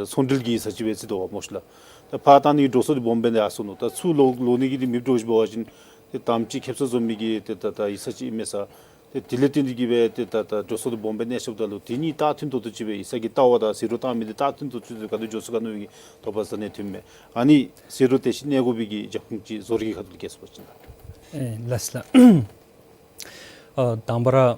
ཚོང་འབྲེལ་གྱི་བཟའ་སྤྱོད་སྦེ་རྩིས་དོ་བ་སྨོ་ཤི་ལགས། ད་ཕར་བཏང་ནི་གི་འགྲོ་སོང་འདི་སྦོམ་སྦེ་ནི་ཨ་སོང་ནུག། ད་ཚུར་ལོག་ལོག་ནི་གི་འདི་མེདཔ་འདྲཝ་ཅིག་འབད་བ་ཅིན་ཏེ་དམ་ཅིག་ཁེབ་ས་བཟོ་མི་གི་ཏེ་ད་ད་ཡིག་ཚང་ཅིག་མེད་ས། ཏེ་དེ་ལས་བརྟེན་ཏེ་གིས་སྦེ་ཏེ་ད་ད་འགྲོ་སོང་འདི་སྦོམ་སྦེ་གནས་སོངམ་ད་ལུ་དེ་གཉིས་ད་མཐུན་ཏོག་ཏོ་ཅིག་སྦེ་ཡིག་ཚང་གི་ལྟ་བ་དང་ཟད་འགྲོ་བཏང་མི་འདི་ད་མཐུན་ཏོག་ཏོ་ཅིག་སྦེ་ག་དེ་འགྱོ་ཚུགས་ག་མནོ་བའི་གི་དོགས་པ་ཟ་ནི་ཐོནམ་མས། ཨ་ནི་ཟད་འགྲོ་དེ་ཅིག་གནས་དགོ་པའི་གི་རྒྱབ་ཁུངས་ཅིག་བཟོ་རིག་གི་ཁ་ཐུག་ལས་བཀོད་ཟེར་བ་ཅིན། ཨེ་ལགས་སོ་ལགས། ཨ་དང་པ་ར་ཨ་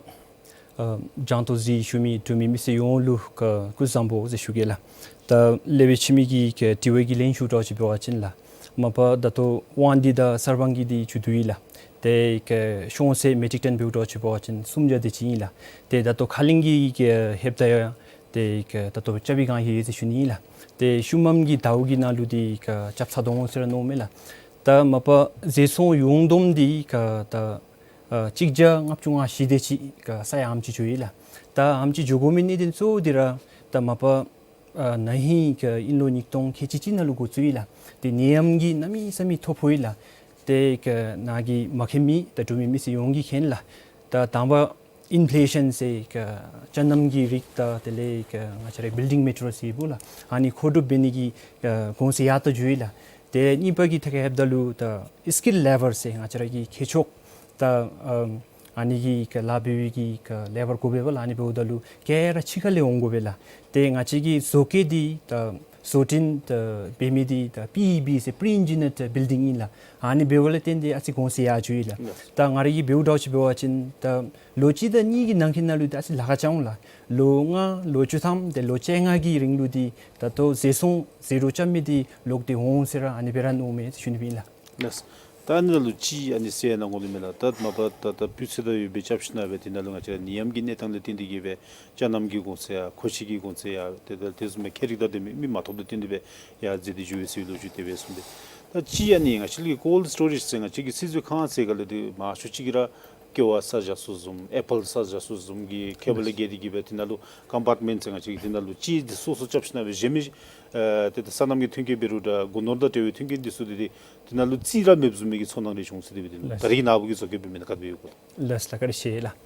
རྒྱང་མཐོང་གཟིགས་ཞུ་མི་འབྲུག་མི་མི་སེར་ཡོངས་ལུ་ཀ་སྐུ་གཟུགས་བཟང་པོ་ཟེར་ཞུ་གེ་ལགས། ད་ལེགས་པའི་ཕྱི་མི་གི་ཀ་དྲི་བའི་གི་ལན་ཞུ་འདྲཝ་ཅིག་འབད་བ་ཅིན་ལགས། མ་པ་ད་ལྟོ་དབང་འདུས་དང་གསར་སྤང་གི་འདི་མཇུག་བསྡུ་ཡི་ལགས། ཏེ་ཀ་ཤོང་ཚད་མེ་ཊིག་ཊོན་འབདཝ་འདྲཝ་ཅིག་འབད་བ་ཅིན་སུམ་བརྒྱ་དེ་ཅིག་ཨིན་ལགས། ཏེ་ད་ལྟོ་ཁ་གླིང་གི་ཀ་ལྷོདཔ་ད་ཡང་ཏེ་ཀ་ད་ལྟོ་རྐྱབ་པའི་བསྒང་ཡོད་ཡོད་ཟེར་ཞུ་ནི་ཨིན་ལགས། ཏེ་ཤུལ་མམ་གི་ཟླཝ་གི་ནང་ལུ་འདི་ཀ་རྐྱབ་ཚར་དོ་འོང་ཟེར་མནོཝ་མས་ལགས། ད་མ་པ་ཟད་སོང་ཡོངས་བསྡོམས་འདི་ཀ་ད་ཨ་གཅིག་བརྒྱ་ལྔ་བཅུ་ང་བཞི་དེ་ཅིག་ཀ་ས་ཡ་ཨ་ནེམ་ཅིག་འགྱོ་ཡི་ལགས། ད་ཨ་ནེམ་ཅིག་འགྱོ་དགོ་མི་གནད་དོན་གཙོ་བོ་འདི་ར་ད་མ་པ་ཨ་ན་ཧིང་ཀ་དབྱིན་ལོ་ཉིས་སྟོང་ཁལ་གཅིག་གཅིག་ནང་ལུ་འགོ་བཙུགས་ཡི་ལགས། ཏེ་ནད་ཡམས་ཀྱིས་གནམ་མེད་ས་མེད་ཐོ་ཕོག་ཡི་ལགས། ཏེ་ཀ་ནཱ་གིས་མ་མཁྱེན་མི་ད་འབྲུག་མི་མི་སེར་ཡོངས་ཀྱིས་མཁྱེན་ལགས། ད་དང་པ་ཨིན་ཕི་ལེ་ཤཱན་ཟེར་ཀ་ཅ་རྣམ་གྱི་རིགས་དང་དེ་ལས་ཀ་ང་བཅས་རའི་བིལ་ཌིང་མེ་ཊི་རི་ཡཱལ་ཟེར་བུ་ལགས། ཨ་ནི་མཁོ་སྒྲུབ་འབད་ནི་གི་ཀ་གོང་ཚད་ཡར་ལྟ་འགྱོ་ཡི་ལགས། ཏེ་གཉིས་པ་གི་ཐད་ཁར་ལྷོདཔ་ད་ལུ་ད་སི་ཀིལ་ལེ་བར་ཟེར་ང་བཅས་ར་གི་མཁས་མཆོག་ད་ཨ་ ཨ་ནི་གི་ཁ་ལཱ་འབད་བའི་གི་ཁ་ལེ་བར་དགོ་པས་ལགས། ཨ་ནི་འབདཝ་ད་ལུ་ག་ར་ཕྱི་ཁ་ལས་འོང་དགོ་པས་ལགས། ཏེ་ང་བཅས་ཀྱི་བཟོ་བཀོད་འདི་ད་བཟོ་སྐྲུན་ད་འབད་མི་འདི་ད་པི་ཨི་བི་ཟེར་པི་རི་ཨིན་ཇི་ནི་ཡར་ད་བིལ་ཌིང་ཨིན་ལགས། ཨ་ནི་འབདཝ་ལས་བརྟེན་ཏེ་ཨ་ཙི་གོང་ཚད་ཡར་འགྱོ་ཡི་ལགས། ཡེས། ད་ང་ར་གིས་འབདཝ་འདྲཝ་ཅིག་འབད་བ་ཅིན་ད་ལོ་གཅིག་དང་གཉིས་ཀྱི་ནང་འཁོད་ནང་ལུ་ད་ཨ་ཙི་ལཱ་ཁག་འགྱོ་འོང་ལགས། ལོ་ལྔ་ལོ་བཅུ་ཐམ་ཏེ་ལོ་བཅོ་ལྔ་གི་རིང་ལུ་འདི་ད་ལྟོ་ཟད་སོང་ཟད་འགྲོ་རྐྱབ་མི་འདི་ལོག་སྟེ་འོང་ཟེར་ར་ཨ་ནི་སྦེ་ར་མནོཝ་མས་ཟེར་ཞུ་ནི་སྦེ་ཨིན་ལགས། ལགས། ད་ཨ་ནི་ལུ་ཅིག་ཨ་ནི་ཟེར་ནང་གོ་ནི་མས་ལགས། ད་མ་པ་ད་ད་སྤུས་ཚད་དང་ཡོདཔ་སྦེ་རྐྱབ་ཞིནམ་སྦེ་དེ་ནང་ལུ་ང་བཅས་ནད་ཡམས་ཀྱི་གནས་སྟངས་ལས་བརྟེན་ཏེ་གིས་སྦེ་ཅ་རྣམ་གྱི་གོང་ཚད་ཡང་མཁོ་ཆས་ཀྱི་གོང་ཚད་ཡང་ཏེ་ད་དེ་བཟུམ་མའི་ཁྱད་རིག་དང་ལྡན་མི་མི་མ་ཐོབ་དང་བརྟེན་ཏེ་སྦེ་ཡར་འཛེགས་ཏེ་འགྱོ་བས་ཟེར་བའི་ལོ་རྒྱུས་དེ་སྦེ་གསུངས་པས། ད་ཅིག་ཨ་ནི་ང་བཅས་ཀྱི་ཀོལཌ་སི་ཊོ་རེཇ་ཟེར་ང་བཅས་ཀྱི་སིལ་ཚོད་ཁང་ཟེར་ག་ལས་དེ་མང་ཤོས་ཅིག་གིས་ར་ཀེ་བ་བསགས་བཞག་ས་བཟུམ་ཨེ་པཱལ་བསགས་བཞག་ས་བཟུམ་གྱི་ཁྱད་པར་ལས་བརྒལ་ཏེ་གིས་སྦེ་དེ་ནང་ལུ་ཀམ་པཱརཊ་མེནཊ་ཟེར་ང་བཅས་ཀྱི་དེ་ནང་ལུ་ཅིག་དེ་སོ་སོ་རྐྱབ་ཞིནམ་སྦེ་གཞན་མི་ཨེ་ཏེ་ད་སོ་ནམ་གྱི་མཐུན་རྐྱེན་འབད་རུང་འདྲ་སྒོ་ནོར་དང་འབྲེལ་བའི་མཐུན་རྐྱེན་འདི་ཚུ་དེ་དེ་དེ་ནང་ལུ་རྩིས་ར་མེདཔ་བཟུམ་མའི་གི་ཚོར་སྣང་རེ་བྱུང་ཟེར་དེ་སྦེ་དེ་ནང་ད་རེས་ཀྱི་ནངས་པ་གི་བཟོ་བཀོད་འབད་མི་ནང་ག་དེ་སྦེ་ཡོད་གོ། ལགས་ལགས། བཀའ་དྲིན་ཆེ་ལགས།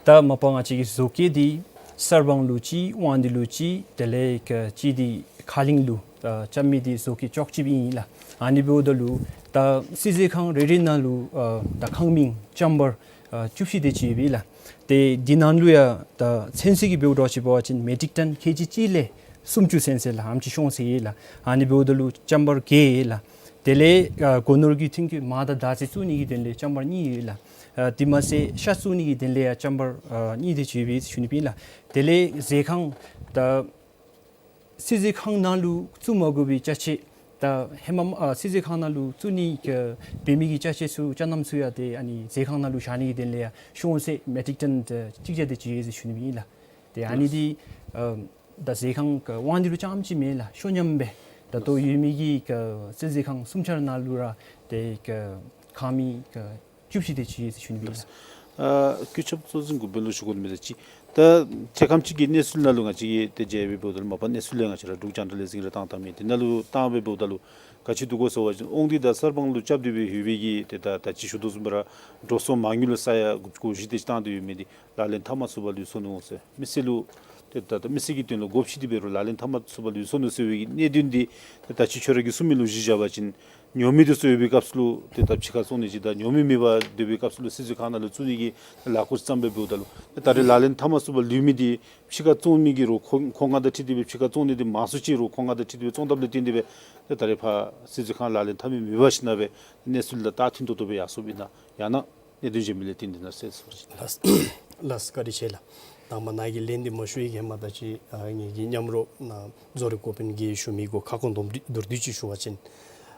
ད་མ་པ་ང་བཅས་ཀྱི་བཟོ་བཀོད་འདི་གསར་སྤང་ལུ་ཅིག་དབང་འདུས་ལུ་ཅིག་དེ་ལས་ཀ་ཅིག་འདི་ཁ་གླིང་ལུ་ཨ་རྐྱབ་མི་འདི་བཟོ་བཀོད་ཅོག་གཅིག་ཨིན་ལགས། ཨ་ནི་འབདཝ་ད་ལུ་ད་སིལ་ཚོད་ཁང་རེ་རེ་ནང་ལུ་ཨ་ད་ཁང་མིང་ཅམ་བར་ཨ་བཅུ་བཞི་དེ་ཅིག་ཡོད་པས་ལགས། ཏེ་འདི་ནང་ལུ་ཡང་ད་ཚོན་ཚད་ཀྱི་འབདཝ་འདྲཝ་ཅིག་འབད་བ་ཅིན་མེ་ཊིག་ཊཱོན་ཁེ་ཇི་གཅིག་ལས་སུམ་ཅུ་ཚོན་ཚད་ལགས། ཨ་ནེམ་ཅིག་ཤོང་ཚད་ཡོད་ལགས། ཨ་ནི་འབདཝ་ད་ལུ་ཅམ་བར་བརྒྱད་ཡོད་ལགས། དེ་ལས་ཨ་སྒོ་ནོར་གྱི་མཐུན་རྐྱེན་མར་དང་དར་ཚད་བཙུགས་ནི་གི་དོན་ལས་ཅམ་བར་གཉིས་ཡོད་ལགས། ཨ་དེ་མ་ཚད་ཤ་བཙུགས་ནི་གི་དོན་ལས་ཡང་ཅམ་བར་ཨ་གཉིས་དེ་ཅིག་ཡོད་པས་ཟེར་ཞུ་ནི་སྦེ་ཨིན་ལགས། དེ་ལས་ཟས་ཁང་ད་སིལ་ཚོད་ཁང་ནང་ལུ་བཙུགས་མ་དགོ་པའི་ཅ་ཆས་ད་ཧེ་མ་ཨ་སིལ་ཚོད་ཁང་ནང་ལུ་བཙུགས་ནི་གི་འབད་མི་གི་ཅ་ཆས་ཚུ་ཅ་རྣམ་ཚུ་ཡང་ཏེ་ཨ་ནི་ཟས་ཁང་ནང་ལུ་བཞག་ནི་གི་དོན་ལས་ཡང་ཤོང་ཚད་མེ་ཊིག་ཊཱོན་ད་གཅིག་བརྒྱ་དེ་ཅིག་ཡོད་ཟེར་ཞུ་ནི་སྦེ་ཨིན་ལགས། ཏེ་ཨ་ནི་འདི་ཨ་ད་ཟས་ཁང་གི་དབང་འདུས་ལུ་རྐྱངམ་ཅིག་མེན་ལགས། ཤོ་མཉམ་སྦེ་ད་ལྟོ་ཡོད་མི་གི་ག་སིལ་ཚོད་ཁང་སུམ་ཆ་ནང་ལུ་ར་ཏེ་ག་ཁང་མིང་ག་བཅུ་བཞི་དེ་ཅིག་ཡོད་ཟེར་ཞུ་ནི་སྦེ་ཨིན་ལགས། ཨ་སྐུ་ཚབ་གཙོ་འཛིན་གུས་པ་ལུ་ཞུ་དགོ་མི་ད་ཅིག་ད་ཁྱད་ཁམས་ཅིག་གི་གནས་ཚུལ་ནང་ལུ་ང་བཅས་ཀྱིས་ཏེ་མཇལ་བའི་འབདཝ་ད་ལུ་མ་པ་གནས་ཚུལ་ལས་ང་བཅས་ར་འབྲུག་ཇཱར་ནཱ་ལི་ཛིམ་ར་བཏང་བཏངམ་ཨིན། དེ་ནང་ལུ་བཏང་བའི་འབདཝ་ད་ལུ་ག་ཅི་འདུག་གོ་ཟེར་བ་ཅིན་དབང་འདུས་དང་གསར་སྤང་ལུ་རྐྱབ་སྟེ་སྦེ་ཡོད་པའི་གི་ཏེ་ད་ད་ཅི་ཞུ་དོ་བཟུམ་སྦེ་ར་འགྲོ་སོང་མ་དངུལ་ལུ་ས་ཡ་དགུ་བཅུ་གོ་བཞི་དེ་ཅིག་བཏང་སྟེ་ཡོད་མི་འདི་ལག་ལེན་འཐབ་མ་ཚུགས་པར་ལུས་སོ་ནུག་ཟེར། མི་སེར་ལུ་ཏེ་ད་ད་མི་སེར་གྱི་དོན་ལུ་དགོཔ་ཅིག་འདི་འབད་རུང་ལག་ལེན་འཐབ་མ་ཚུགས་པར་ལུས་སོ་ནུག་ཟེར་བའི་གི་གནད་དོན་འདི་ཏེ་ད་ཅི་ཁྱོད་ར་གིས་གསུངས་མི་ལུ་གཞི་བཞག་པ་ཅིན་ཉོ་མི་འདི་ཚུ་ཡོད་པའི་སྐབས་སུ་ལུ་ཏེ་ད་ཕྱི་ཁར་བཙོང་ནི་ཅིག་དང་ཉོ་མི་མེད་པར་སྡོད་པའི་སྐབས་སུ་ལུ་སིལ་ཚོད་ཁང་ནང་ལུ་བཙུགས་ནི་གི་ལས་སྒོ་བརྩམས་སྦེ་འབདཝ་ད་ལུ་ཏེ་ད་རེས་ལག་ལེན་འཐབ་མ་ཚུགས་པར་ལུས་མི་འདི་ཕྱི་ཁར་བཙོང་མི་གིས་རོགས་མཁོ་མཁོ་མངགས་དང་འཁྲིལ་ཏེ་སྦེ་ཕྱི་ཁར་བཙོང་ནི་འདི་མང་སུ་ཅིག་རོགས་མཁོ་མངགས་དང་འཁྲིལ་ཏེ་སྦེ་བཙོངམ་ད་ལུ་བརྟེན་ཏེ་སྦེ་ཏེ་ད་རེས་ཕར་སིལ་ཚོད་ཁང་ལག་ལེན་འཐབ་མི་མེད་པར་ཞིནམ་སྦེ་གནས་ཚུལ་ལུ་ད་མཐུན་ཏོག་ཏོ་སྦེ་ཡར་སོངམ་ཨིན་ན་ཡང་ན་གནད་དོན་གཞན་མི་ལས་བརྟེན་ཏེ་ཨིན་ན་ཟེར་ཞུ་ཞུ་ནི། ལགས་ལགས། བཀའ་དྲིན་ཆེ་ལགས། དང་པ་ནཱ་གི་ལན་འདི་མ་ཞུ་བའི་གི་ཧེ་མ་ད་ཅི་ཨ་ངེ་གི་མཉམ་རོགས་ནཱ་རྫོང་རིམ་འགོ་དཔོན་གྱིས་ཞུ་མི་གུ་ཁ་སྐོང་མདོར་བསྡུས་ཅིག་ཞུ་བ་ཅིན་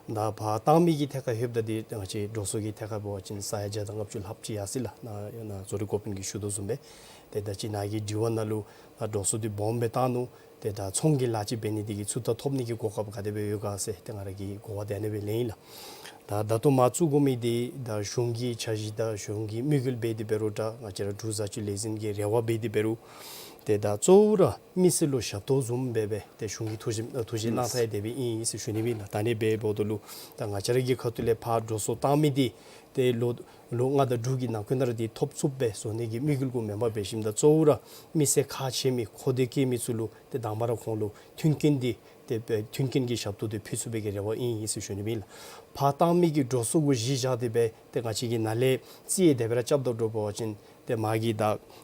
ད་ཕར་བཏང་མི་གི་ཐད་ཁར་ལྷོདཔ་ད་འདི་ང་བཅས་འགྲོ་སོང་གི་ཐད་ཁར་འབད་བ་ཅིན་ས་ཡ་བརྒྱ་དང་ལྔ་བཅུ་ལྷགཔ་ཅིག་ཡར་སོ་ཡི་ལགས། ནཱ་ནཱ་རྫོང་རིམ་འགོ་དཔོན་གྱིས་ཞུ་དོ་བཟུམ་སྦེ་ཏེ་ད་ཅི་ནཱ་གི་དྲི་བ་ནང་ལུ་ད་འགྲོ་སོང་འདི་སྦོམ་སྦེ་བཏང་ནུག། ཏེ་ད་ཚོང་གི་ལཱ་ཅིག་འབད་ནི་འདི་གིས་ཚུར་ད་ཐོབ་ནི་གི་གོ་སྐབས་ག་དེ་སྦེ་ཡོད་ག་ཟེར་ཏེ་ང་ར་གིས་གོ་བ་དེ་ཨ་ནི་སྦེ་ལེན་ཡི་ལགས། ད་ད་ལྟོ་མར་བཙུགས་དགོ་མི་འདི་ད་གཞུང་གི་འཆར་གཞི་དང་གཞུང་གི་དམིགས་ཡུལ་འབད་དེ་འབད་རུང་འདྲ་ང་བཅས་ར་འབྲུག་བཟའ་སྤྱོད་ལས་འཛིན་གྱི་རེ་བ་འབད་དེ་འབད་རུང་ཏེ་ད་གཙོ་བོ་ར་མི་སེར་ལུ་ཞབས་ཏོག་བཟུམ་སྦེ་སྦེ་ཏེ་གཞུང་གིས་ཐུགས་བཞེད་ཐུགས་བཞེད་གནང་ཚར་ཡི་དེ་སྦེ་ཨིན་ཟེར་ཞུ་ནི་སྦེ་ཨིན་ལགས། ད་ཨ་ནི་སྦེ་འབདཝ་ད་ལུ་ད་ང་བཅས་ར་གི་ཁ་ཐུག་ལས་ཕར་འགྲོ་སོང་བཏང་མི་འདི་ཏེ་ལོ་ལོ་ལྔ་དང་དྲུག་གི་ནང་འཁོད་ནང་ར་འདི་ཐོབ་ཚུགསཔ་སྦེ་བཟོ་ནི་གི་དམིགས་ཡུལ་གུ་མེན་པར་འབད་ཞིནམ་ད་གཙོ་བོ་ར་མི་སེར་ཁག་ཆེ་མི་མཁོ་འདོད་བསྐྱེད་མི་ཚུ་ལུ་ཏེ་དང་པ་ར་ཁོང་ལུ་མཐུན་རྐྱེན་འདི་ཏེ་མཐུན་རྐྱེན་གྱི་ཞབས་ཏོག་འདི་ཕུལ་ཚུགས་པའི་གི་རེ་བ་ཨིན་ཨིན་ཟེར་ཞུ་ནི་སྦེ་ཨིན་ལགས། ཕར་བཏང་མི་གི་འགྲོ་སོང་གུ་གཞི་བཞག་སྟེ་སྦེ་ཏེ་ང་བཅས་ཀྱིས་ནཱ་ལས་རྩིས་ཡང་དེ་སྦེ་ར་རྐྱབ་དོ་འགྱོ་བ་ཅིན་ཏེ་མ་གི་ད་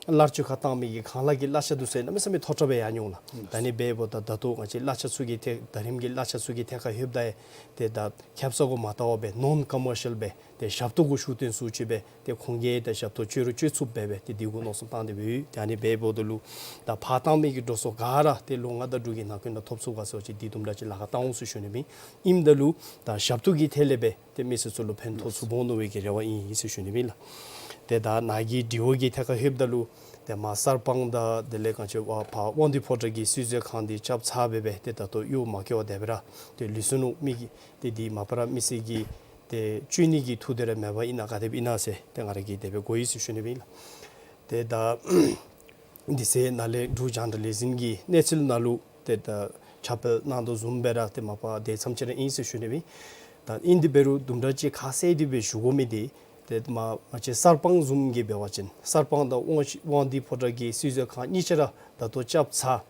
གླར་སྤྱོད་ཁར་བཏང་མི་གི་ཁང་གླ་གི་གླ་ཆ་འདི་ཚུ་གནམ་མེད་ས་མེད་མཐོ་དྲགས་སྦེ་ཡར་འགྱོ་འོང་ལགས། ད་ཨ་ནི་སྦེ་འབདཝ་ད་ད་ལྟོ་ང་བཅས་གླ་ཆ་ཚུ་གི་ཐད་ད་རིམ་གྱི་གླ་ཆ་ཚུ་གི་ཐད་ཁར་ལྷོདཔ་ད་ཡང་ཏེ་ད་ཁེབ་ས་གུ་མ་བལྟ་བར་སྦེ་ནོན་ཀོ་མར་ཤལ་སྦེ་ཏེ་ཞབས་ཏོག་གུ་ཤུགས་བཏོན་ཚུགསཔ་ཅིག་སྦེ་ཏེ་ཁོང་གིས་ཏེ་ཞབས་ཏོག་སྤྱོད་རུང་སྤྱོད་ཚུགསཔ་སྦེ་སྦེ་ཏེ་འདི་གུ་མནོ་བསམ་བཏང་སྟེ་སྦེ་ཡོད། ཏེ་ཨ་ནི་སྦེ་འབདཝ་ད་ལུ་ད་ཕར་བཏང་མི་གི་འགྲོ་སོང་ག་ར་ཏེ་ལོ་ལྔ་དང་དྲུག་གི་ནང་འཁོད་ནང་ཐོབ་ཚུགས་ག་ཟེར་བ་ཅིན་འདི་དུམ་གྲ་ཅིག་ལཱ་ཁག་བཏང་འོང་ཟེར་ཞུ་ནི་སྦེ་ཨིན། ཨིནམ་ད་ལུ་ད་ཞབས་ཏོག་གི་ཐད་ལས་སྦེ་ཏེ་མི་སེར་ཚུ་ལུ་ཕན་ཐོགས་ཚུགས་འོང་མནོ་བའི་གི་རེ་བ་ཨིན་ཨིན་ཟེར་ཞུ་ནི་སྦེ་ཨིན་ལགས། ཏེ་ད་ནཱ་གི་དྲི་བ་གི་ཐད་ཁར་ལྷོདཔ་ད་ལུ་ཏེ་མར་གསར་སྤང་དང་དེ་ལས་ག་ཅི་ཕར་དབང་འདུས་ཕོ་བྲང་གི་སིལ་ཚོད་ཁང་འདི་རྐྱབ་ཚར་སྦེ་སྦེ་ཏེ་ད་ལྟོ་གཡོག་མ་བཀོལ་བར་དེ་སྦེ་ར་ཏེ་ལུས་སོ་ནུག། མི་གི་ཏེ་འདི་མ་པ་ར་མི་སེར་གྱིས་ཏེ་སྤྱོད་ནི་གི་ཐོག་དེ་ར་མེད་པར་ཨིན་ན་ག་དེ་སྦེ་ཨིན་ན་ཟེར་ཏེ་ང་ར་གིས་དེ་སྦེ་གོ་ཡི་ཟེར་ཞུ་ནི་སྦེ་ཨིན་ལགས། ཏེ་ད་འདི་ཚེ་ནཱ་ལས་འབྲུག་རྒྱང་བསྒྲགས་ལས་འཛིན་གྱི་གནས་ཚུལ་ནང་ལུ་ཏེ་ད་ཁྱབ་སྤེལ་གནང་དོ་བཟུམ་སྦེ་ར་ཏེ་མ་པ་དེ་ཙམ་ཅིག་ར་ཨིན་ཟེར་ཞུ་ནི་སྦེ་ཨིན། ད་ཨིན་དེ་འབད་རུང་དུམ་གྲ་ཅིག་ཁ་གསལ་ཏེ་སྦེ་ཞུ་དགོ་མི་འདི་ཏེ་མ་ང་བཅས་གསར་སྤང་བཟུམ་གྱི་འབད་བ་ཅིན་གསར་སྤང་དང་དབང་དབང་འདུས་ཕོ་བྲང་གི་སིལ་ཚོད་ཁང་གཉིས་ཆ་ར་ད་ལྟོ་རྐྱབ་ཚར།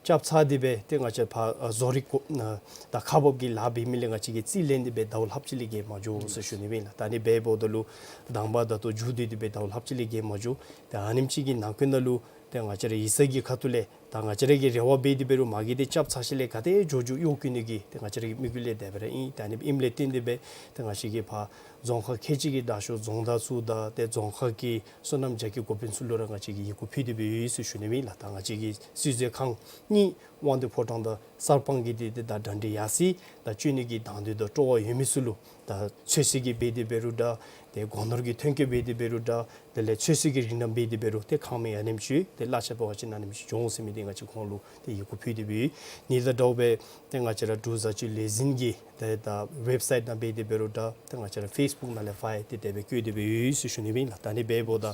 རྐྱབ་ཚར་ཏེ་སྦེ་ཏེ་ང་བཅས་ཕར་ཨ་བཟོ་རིག་གོ་ཨ་ད་ཁག་འབག་གི་ལཱ་འབད་མི་ལས་ང་བཅས་ཀྱིས་རྩིས་ལེན་ཏེ་སྦེ་ཟླཝ་ལྷགཔ་ཅིག་ལས་བརྒལ་མ་འགྱོ་ཟེར་ཞུ་ནི་ཨིན་ལགས། ད་ཨ་ནི་འབདཝ་ད་ལུ་དང་པ་ད་ལྟོ་མཇུག་བསྡུ་སྟེ་སྦེ་ཟླཝ་ལྷགཔ་ཅིག་ལས་བརྒལ་མ་འགྱོ། ད་ཨ་ནེམ་ཅིག་གི་ནང་འཁོད་ནང་ལུ་ཏེ་ང་བཅས་ར་ཡིག་ཚང་གི་ཁ་ཐུག་ལས་ད་ང་བཅས་ར་གིས་རེ་བ་འབད་དེ་འབད་རུང་མ་གི་འདི་རྐྱབ་ཚར་ཞིནམ་ལས་ག་དེ་མགྱོགས་མགྱོགས་གཡོག་བཀོལ་ནི་གི་ཏེ་ང་བཅས་ར་གི་དམིགས་ཡུལ་ལས་དེ་སྦེ་ར་ཨིན། ད་ཨ་ནི་ཨིནམ་ལས་བརྟེན་ཏེ་སྦེ་ཏེ་ང་བཅས་ཀྱིས་ཕར་རྫོང་ཁག་ཁལ་གཅིག་གི་དྲག་ཤོས་རྫོང་བདག་ཚུ་དང་ཏེ་རྫོང་ཁག་གི་སོ་ནམ་རྒྱ་སྐྱེད་འགོ་དཔོན་ཚུ་ལུ་ར་ང་བཅས་ཀྱིས་ཡི་གུ་ཕུལ་ཏེ་སྦེ་ཡོད་ཟེར་ཞུ་ནི་ཨིན་ལགས། ད་ང་བཅས་ཀྱི་སྲིད་བཟོ་ཁང་གཉིས་དབང་འདུས་ཕོ་བྲང་དང་གསར་སྤང་གི་འདི་ཏེ་ད་གྲ་སྒྲིག་ཡར་སོ་ཡི། ད་བཅོ་ནི་གི་དང་འདོད་དང་སྤྲོ་བ་ཡོད་མི་ཚུ་ལུ་ད་ཚོད་བསྲེ་གི་འབད་དེ་འབད་རུང་འདྲ། ཏེ་སྒོ་ནོར་གྱི་ཐོན་སྐྱེད་འབད་དེ་འབད་རུང་འདྲ། དེ་ལས་ཚོད་བསྲེ་གི་རིགས་ནང་འབད་དེ་འབད་རུང་ཏེ་ཁང་མིག་ཨ་ནེམ་ཅིག་ཏེ་གླ་ཆ་འབད་བ་ཅིན་ཨ་ནེམ་ཅིག་འགྱོ་འོང་ཟེར་མི་འདི་ང་བཅས་ཁོང་ལུ་ཏེ་ཡི་གུ་ཕུལ་ཏེ་སྦེ་ཡོད། ཨ་ནི་དང་འདྲཝ་སྦེ་ཏེ་ང་བཅས་ར་འབྲུག་བཟའ་སྤྱོད་ལས་འཛིན་གྱི་ཏེ་ད་ཝེབ་སའིཊ་ནང་འབད་དེ་འབད་རུང་འདྲ། ཏེ་ང་བཅས་ར་ཕེསི་བུཀ་ནང་ལས་ཕར་ཡང་ཏེ་དེ་སྦེ་བཀོད་དེ་སྦེ་ཡོད་ཟེར་ཞུ་ནི་ཨིན་ལགས། ད་ཨ་ནི་འབདཝ་ད་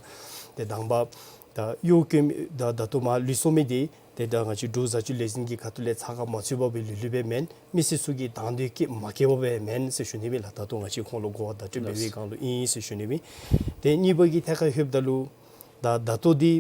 ཏེ་དང་པ་ད་གཡོག་བཀོལ་མི་ད་ད་ལྟོ་མར་ལུས་སོང་མི་འདི་ཏེ་ད་ང་བཅས་འབྲུག་བཟའ་སྤྱོད་ལས་འཛིན་གྱི་ཁ་ཐུག་ལས་ཚ་ཁ་མ་ཚུད་པར་སྦེ་ལུས་ལུས་སྦེ་མེན། མི་སེར་ཚུ་གིས་དང་འདོད་བསྐྱེད་མ་བསྐྱེད་པར་སྦེ་མེན་ཟེར་ཞུ་ནི་ཨིན་ལགས། ད་ལྟོ་ང་བཅས་ཁོང་ལུ་གོ་བ་བརྡ་སྤྲོད་འབད་བའི་སྒང་ལུ་ཨིན་ཟེར་ཞུ་ནི་ཨིན། ཏེ་གཉིས་པ་གི་ཐད་ཁར་ལྷོདཔ་ད་ལུ་ད་ད་ལྟོ་འདི་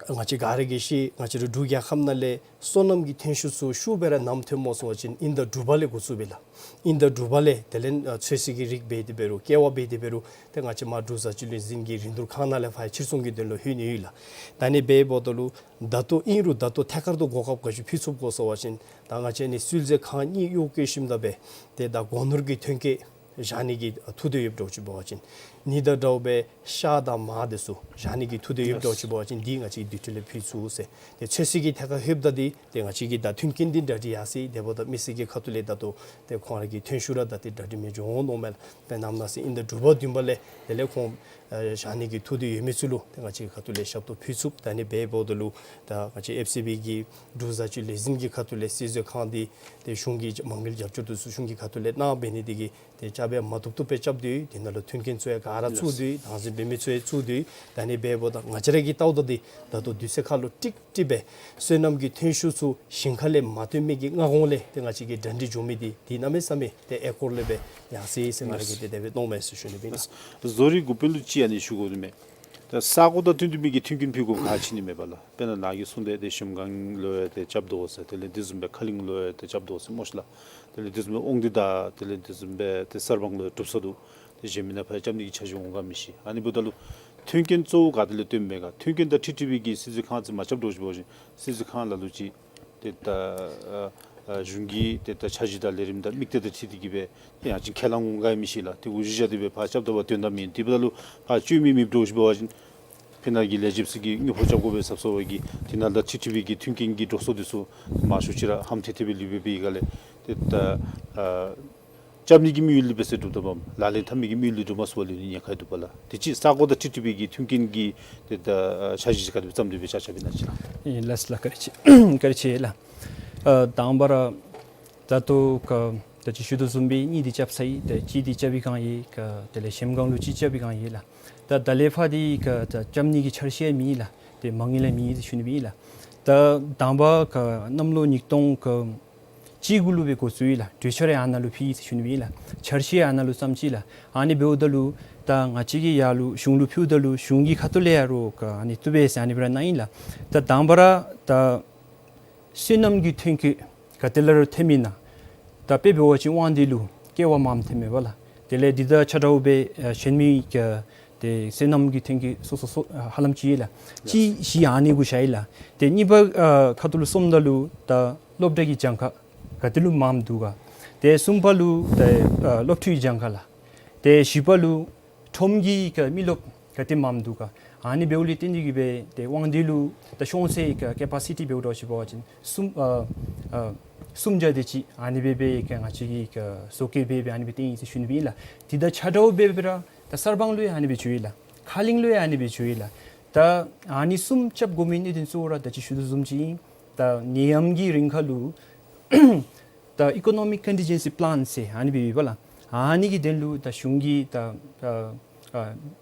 ང་བཅས་ག་ར་གིས་ཤེས། ང་བཅས་ར་འབྲུག་རྒྱལ་ཁབ་ནང་ལས་སོ་ནམ་གྱི་ཐོན་ཤུགས་ཚུ་ཤུགས་སྦེ་ར་ནམ་ཐོན་སྨོ་ཟེར་བ་ཅིན་དབྱིན་ཟླ་དྲུག་པ་ལས་འགོ་བཙུགས་པས་ལགས། དབྱིན་ཟླ་དྲུག་པ་ལས་དེ་ལས་ཨ་ཚོད་བསྲེ་གི་རིགས་འབད་དེ་འབད་རུང་ཀེ་བ་འབད་དེ་འབད་རུང་ཏེ་ང་བཅས་མར་འབྲུག་བཟའ་སྤྱོད་ལས་འཛིན་གྱི་རིན་བསྡུར་ཁང་ནང་ལས་ཕར་ཕྱིར་ཚོང་གི་དོན་ལུ་ལྷོད་ནི་ཡོད་ལགས། ད་ཨ་ནི་འབདཝ་ད་ལུ་ད་ལྟོ་ཨིན་རུང་ད་ལྟོ་ཐད་ཀར་དུ་གོ་སྐབས་ག་ཅི་ཕུལ་ཚུགས་གོ་ཟེར་བ་ཅིན་ད་ང་བཅས་ནི་སྲིད་བཟོ་ཁང་གཉིས་གཡོག་བཀོལ་ཞིནམ་ད་སྦེ་ཏེ་ད་སྒོ་ནོར་གྱི་ཐོན་སྐྱེད་བཞག་ནི་གི་ཐུགས་འདོད་ཡོདཔ་འདྲཝ་ཅིག་འབད་བ་ཅིན་ཨ་ནི་དང་འདྲཝ་སྦེ་ཤ་དང་མར་འདི་ཚུ་བཞག་ནི་གི་ཐུགས་འདོད་ཡོདཔ་འདྲཝ་ཅིག་འབད་བ་ཅིན་འདི་ང་བཅས་ཀྱིས་དེ་འཕྲོ་ལས་ཕུལ་ཚུགས་ཟེར། ཏེ་ཚོད་བསྲེ་གི་ཐད་ཁར་ལྷོདཔ་ད་འདི་ཏེ་ང་བཅས་ཀྱིས་ད་མཐུན་རྐྱེན་འདི་གྲ་སྒྲིག་ཡར་སོ་ཡི། དེ་འབདཝ་ད་མི་སེར་གྱི་ཁ་ཐུག་ལས་ད་ལྟོ་ཏེ་ཁོང་ར་གི་ཐོན་ཤུགས་ར་ད་ཏེ་གྲ་སྒྲིག་མི་འགྱོ་འོང་མནོཝ་མས་ལགས། ཏེ་ནམ་ན་ཟེར་དབྱིན་ཟླ་དྲུག་པ་བདུན་པ་ལས་དེ་ལས་ཁོང་ཨ་བཞག་ནི་གི་ཐུགས་འདོད་ཡོད་མི་ཚུ་ལུ་ཏེ་ང་བཅས་ཀྱི་ཁ་ཐུག་ལས་ཞབས་ཏོག་ཕུལ་ཚུགས། ད་ཨ་ནི་འབདཝ་ད་ལུ་ད་ང་བཅས་ཨེཕ་སི་བི་གི་འབྲུག་བཟའ་སྤྱོད་ལས་འཛིན་གྱི་ཁ་ཐུག་ལས་སྲིད་བཟོ་ཁང་འདི་ཏེ་གཞུང་གི་མ་དངུལ་རྒྱབ་སྐྱོར་འདི་ཚུ་གཞུང་གི་ཁ་ཐུག་ལས་གནང་འབད་ནི་འདི་གིས་ཏེ་རྐྱབ་ཡང་མ་བཏུབ་བཏུབ་སྦེ་རྐྱབ་སྟེ་ཡོད། དེ་ནང་ལུ་མཐུན་རྐྱེན་ཚུ་ཡང་ག་ར་ཚུགས་ཏེ་ཡོད། དམ་འཛིན་འབད་མི་ཚུ་ཡང་ཚུགས་ཏེ་ཡོད། ད་ཨ་ནི་འབདཝ་ད་ང་བཅས་ར་གིས་བལྟཝ་ད་འདི་ད་ལྟོ་དུས་ཚོད་ཁར་ལུ་ཀྲིག་ཀྲི་སྦེ་སོ་ནམ་གྱི་ཐོན་ཤུགས་ཚུ་ཞིང་ཁ་ལས་མ་ཐོན་མི་གི་སྔ་གོང་ལས་ཏེ་ང་བཅས་ཀྱིས་གྲ་སྒྲིག་འགྱོ་མི་འདི་འདི་གནམ་མེད་ས་མེད་ཏེ་ཨེ་སྐོར་ལས་སྦེ་ཡར་སོ་ཡི་ཟེར་ང་ར་གིས་ཏེ་དེ་སྦེ་མནོཝ་མས་ཟེར་ཞུ་ནི་ཨིན་ལགས། བཟོ་རིག་འགོ་དཔོན་ལུ་ཅིག་ཨ་ནི་ཞུ་དགོ་ནི་མས། ད་ས་གོ་དང་བསྟུན་ཏེ་མི་གི་མཐུན་རྐྱེན་ཕུལ་དགོཔ་ག་ཅི་ནི་མས་པ་ལགས། དཔེར་ན་ནཱ་གིས་གསུངས་ཏེ་ཏེ་གཞལམ་སྒང་ལུ་ཡང་ཏེ་རྐྱབ་དོ་ཟེར། དེ་ལས་དེ་བཟུམ་སྦེ་ཁ་གླིང་ལུ་ཡང་ཏེ་རྐྱབ་དོ་ཟེར་སྨོ་ཤིག་ལགས། དེ་ལས་དེ་བཟུམ་སྦེ་དབང་འདུས་དང་དེ་ལས་དེ་བཟུམ་སྦེ་ཏེ་གསར་སྤང་ལུ་ཡང་གྲུབ་ཚར་འདུག། ཏེ་གཞན་མི་ནང་ཕར་རྐྱབ་ནི་གི་འཆར་གཞི་འོང་ག་མི་ཤེས། ཨ་ནི་འབདཝ་ད་ལུ་མཐུན་རྐྱེན་གཙོ་བོ་ག་ཏེ་ལས་བཏོན་མས་ག། མཐུན་རྐྱེན་དང་འཁྲིལ་འཁྲིལ་བའི་གི་སྲིད་བཟོ་ཁང་ཅིག་མ་རྐྱབ་འདྲཝ་ཅིག་འབད་བ་ཅིན་སྲིད་བཟོ་ཁང་ལ་ལུ་ཅིག་ཏེ་ད་ཨ་ཨ་གཞུང་གི་ཏེ་ད་འཆར་གཞི་དང་ལས་རིམ་དང་དམིགས་གཏད་དང་འཁྲིལ་ཏེ་གིས་སྦེ་ཏེ་ཡང་ཅིན་ཁས་བླངས་འོང་ག་མི་ཤེས་ལགས། ཏེ་འུ་ཅིག་བཞག་སྟེ་སྦེ་ཕར་རྐྱབ་ད་པ་དོན་དག་མེད། དེ་འབདཝ་ད་ལུ་ཕར་སྤྱོད་མི་མེདཔ་འདྲཝ་ཅིག་འབད་བ་ཅིན་ཕི་ནཱ་གི་ལས་བྱེདཔ་ཚུ་གིས་དངུལ་ཕོགས་རྐྱབ་དགོ་པའི་ཚབ་སོང་བའི་གི་དེ་ནང་དང་འཁྲིལ་འཁྲིལ་བའི་གི་མཐུན་རྐྱེན་གྱི་འགྲོ་སོང་འདི་ཚུ་མང་ཤོས་ཅིག་ར་ཧམ་ཐལ་ཐལ་སྦེ་ལུས་པའི་གི་སྒང་ལས་ཏེ་ད་ཨ་རྐྱབ་ནི་གི་དམིགས་ཡུལ་འདི་འབད་སར་འགྲུབ་ད་པའམ་ལག་ལེན་འཐབ་མི་གི་དམིགས་ཡུལ་འདི་འགྲུབ་མ་ཚུགས་པར་ལུས་ནི་ཉེན་ཁ་འདུག་པ་ལགས། དེ་ཅིག་ས་གོ་དང་འཁྲིལ་འཁྲིལ་བའི་གི་མཐུན་རྐྱེན་གྱི་ཏེ་ད་ཨ་འཆར་གཞི་ག་དེ་སྦེ་བརྩམས་ཏེ་སྦེ་ཆ་ཁྱབ་སྦེ་གནང་ཅིག་ལགས། ཨེ་ལགས་ལགས། བཀའ་དྲིན་ཆེ། བཀའ་དྲིན་ཆེ་ལགས། ཨ་དང་པ་ར་ད་ལྟོ་ཁ་ད་ཅི་ཞུ་དོ་བཟུམ་སྦེ་གཉིས་འདི་རྐྱབ་ཚར་ཡི། ད་གཅིག་འདི་རྐྱབ་པའི་སྒང་ཨིན། ཁ་དེ་ལས་གཞལམ་སྒང་ལུ་ཅིག་རྐྱབ་པའི་སྒང་ཨིན་ལགས། ད་ད་ལས་ཕར་འདི་ཁ་ད་རྐྱབ་ནི་གི་འཆར་གཞི་ཡང་མེད་ལགས། ཏེ་མ་དངུལ་ཡང་མེད་ཟེར་ཞུ་ནི་སྦེ་ཨིན་ལགས། ད་དང་པ་ཁ་གནམ་ལོ་ཉིས་སྟོང་ཁ་གཅིག་དགུ་ལུ་སྦེ་འགོ་བཙུགས་ཡི་ལགས། གྲོས་འཆར་ཡང་ཨ་ནཱ་ལུ་ཕུལ་ཡི་ཟེར་ཞུ་ནི་སྦེ་ཨིན་ལགས། འཆར་གཞི་ཡང་ཨ་ནཱ་ལུ་བརྩམས་ཅི་ལགས། ཨ་ནི་འབདཝ་ད་ལུ་ད་ང་བཅས་ཀྱིས་ཡར་ལུ་གཞུང་ལུ་ཕུལཝ་ད་ལུ་གཞུང་གི་ཁ་ཐུག་ལས་ཡང་རོགས་ཁ་ཨ་ནི་བཏུབ་པས་ཟེར་ཨ་ནི་སྦེ་ར་གནང་ཡི་ལགས། ད་དང་པ་ར་ད་སོ་ནམ་གྱི་ཐོན་སྐྱེད་ག་ཏེ་ལས་ར་ཐོན་མི་ན། ད་དཔེ་འབད་བ་ཅིན་དབང་འདུས་ལུ་ཀེ་བ་མངམ་ཐོན་མས་པ་ལགས། དེ་ལས་འདི་དང་ཆ་འདྲཝ་སྦེ་ཨ་གཞན་མི་ག་ཏེ་སོ་ནམ་གྱི་ཐོན་སྐྱེད་སོ་སོ་སོ་ཨ་ཧ་ལམ་ཅིག་ཡོད་ལགས། གཅིག་བཞི་ཨ་ནི་གུ་བཞག་ཡི་ལགས། ཏེ་གཉིས་པ་ཨ་ཁ་ཐུག་ལུ་སོངམ་ད་ལུ་ད་སློབ་གྲྭ་གི་གྱངས་ཁ་ག་ཏེ་ལུ་མངམ་འདུག་ག། ཏེ་གསུམ་པ་ལུ་ཏེ་ཨ་སློབ་ཕྲུག་གི་གྱངས་ཁ་ལགས། ཏེ་བཞི་པ་ལུ་ཁྲོམ་གྱི་ཁ་མི་རློབས་ག་ཏེ་མངམ་འདུག་ག། ཨ་ནི་འབདཝ་ལས་བརྟེན་ཏེ་གིས་སྦེ་ཏེ་དབང་འདུས་ལུ་ད་ཤོང་སའི་ཁ་ཀེ་པ་སི་ཊི་འབདཝ་འདྲཝ་ཅིག་འབད་བ་ཅིན་སུམ་ཨ་ཨ་སུམ་བརྒྱ་དེ་ཅིག་ཨ་ནི་སྦེ་སྦེ་ཁ་ང་བཅས་ཀྱིས་ཁ་བཟོ་བཀོད་འབད་སྦེ་ཨ་ནི་སྦེ་བཏོན་ཡི་ཟེར་ཞུ་ནི་སྦེ་ཨིན་ལགས། དེ་དང་ཆ་འདྲཝ་སྦེ་སྦེ་ར་ད་གསར་སྤང་ལུ་ཡང་ཨ་ནི་སྦེ་འགྱོ་ཡི་ལགས། ཁ་གླིང་ལུ་ཡང་ཨ་ནི་སྦེ་འགྱོ་ཡི་ལགས། ད་ཨ་ནི་གསུམ་རྐྱབ་དགོ་མི་གནད་དོན་གཙོ་བོ་ར་ད་ཅི་ཞུ་དོ་བཟུམ་ཅིག་ཨིན། ད་ནད་ཡམས་ཀྱི་རིང་ཁ་ལུ་ད་ཨི་ཀོ་ནོ་མིག་ཀོན་ཊིན་ཇེན་སི་པི་ལཱན་ཟེར་ཨ་ནི་སྦེ་ཡོད་པ་ལགས། ཨ་ནི་གི་དོན་ལུ་ད་གཞུང་གིས་ད་ཨ་ཨ་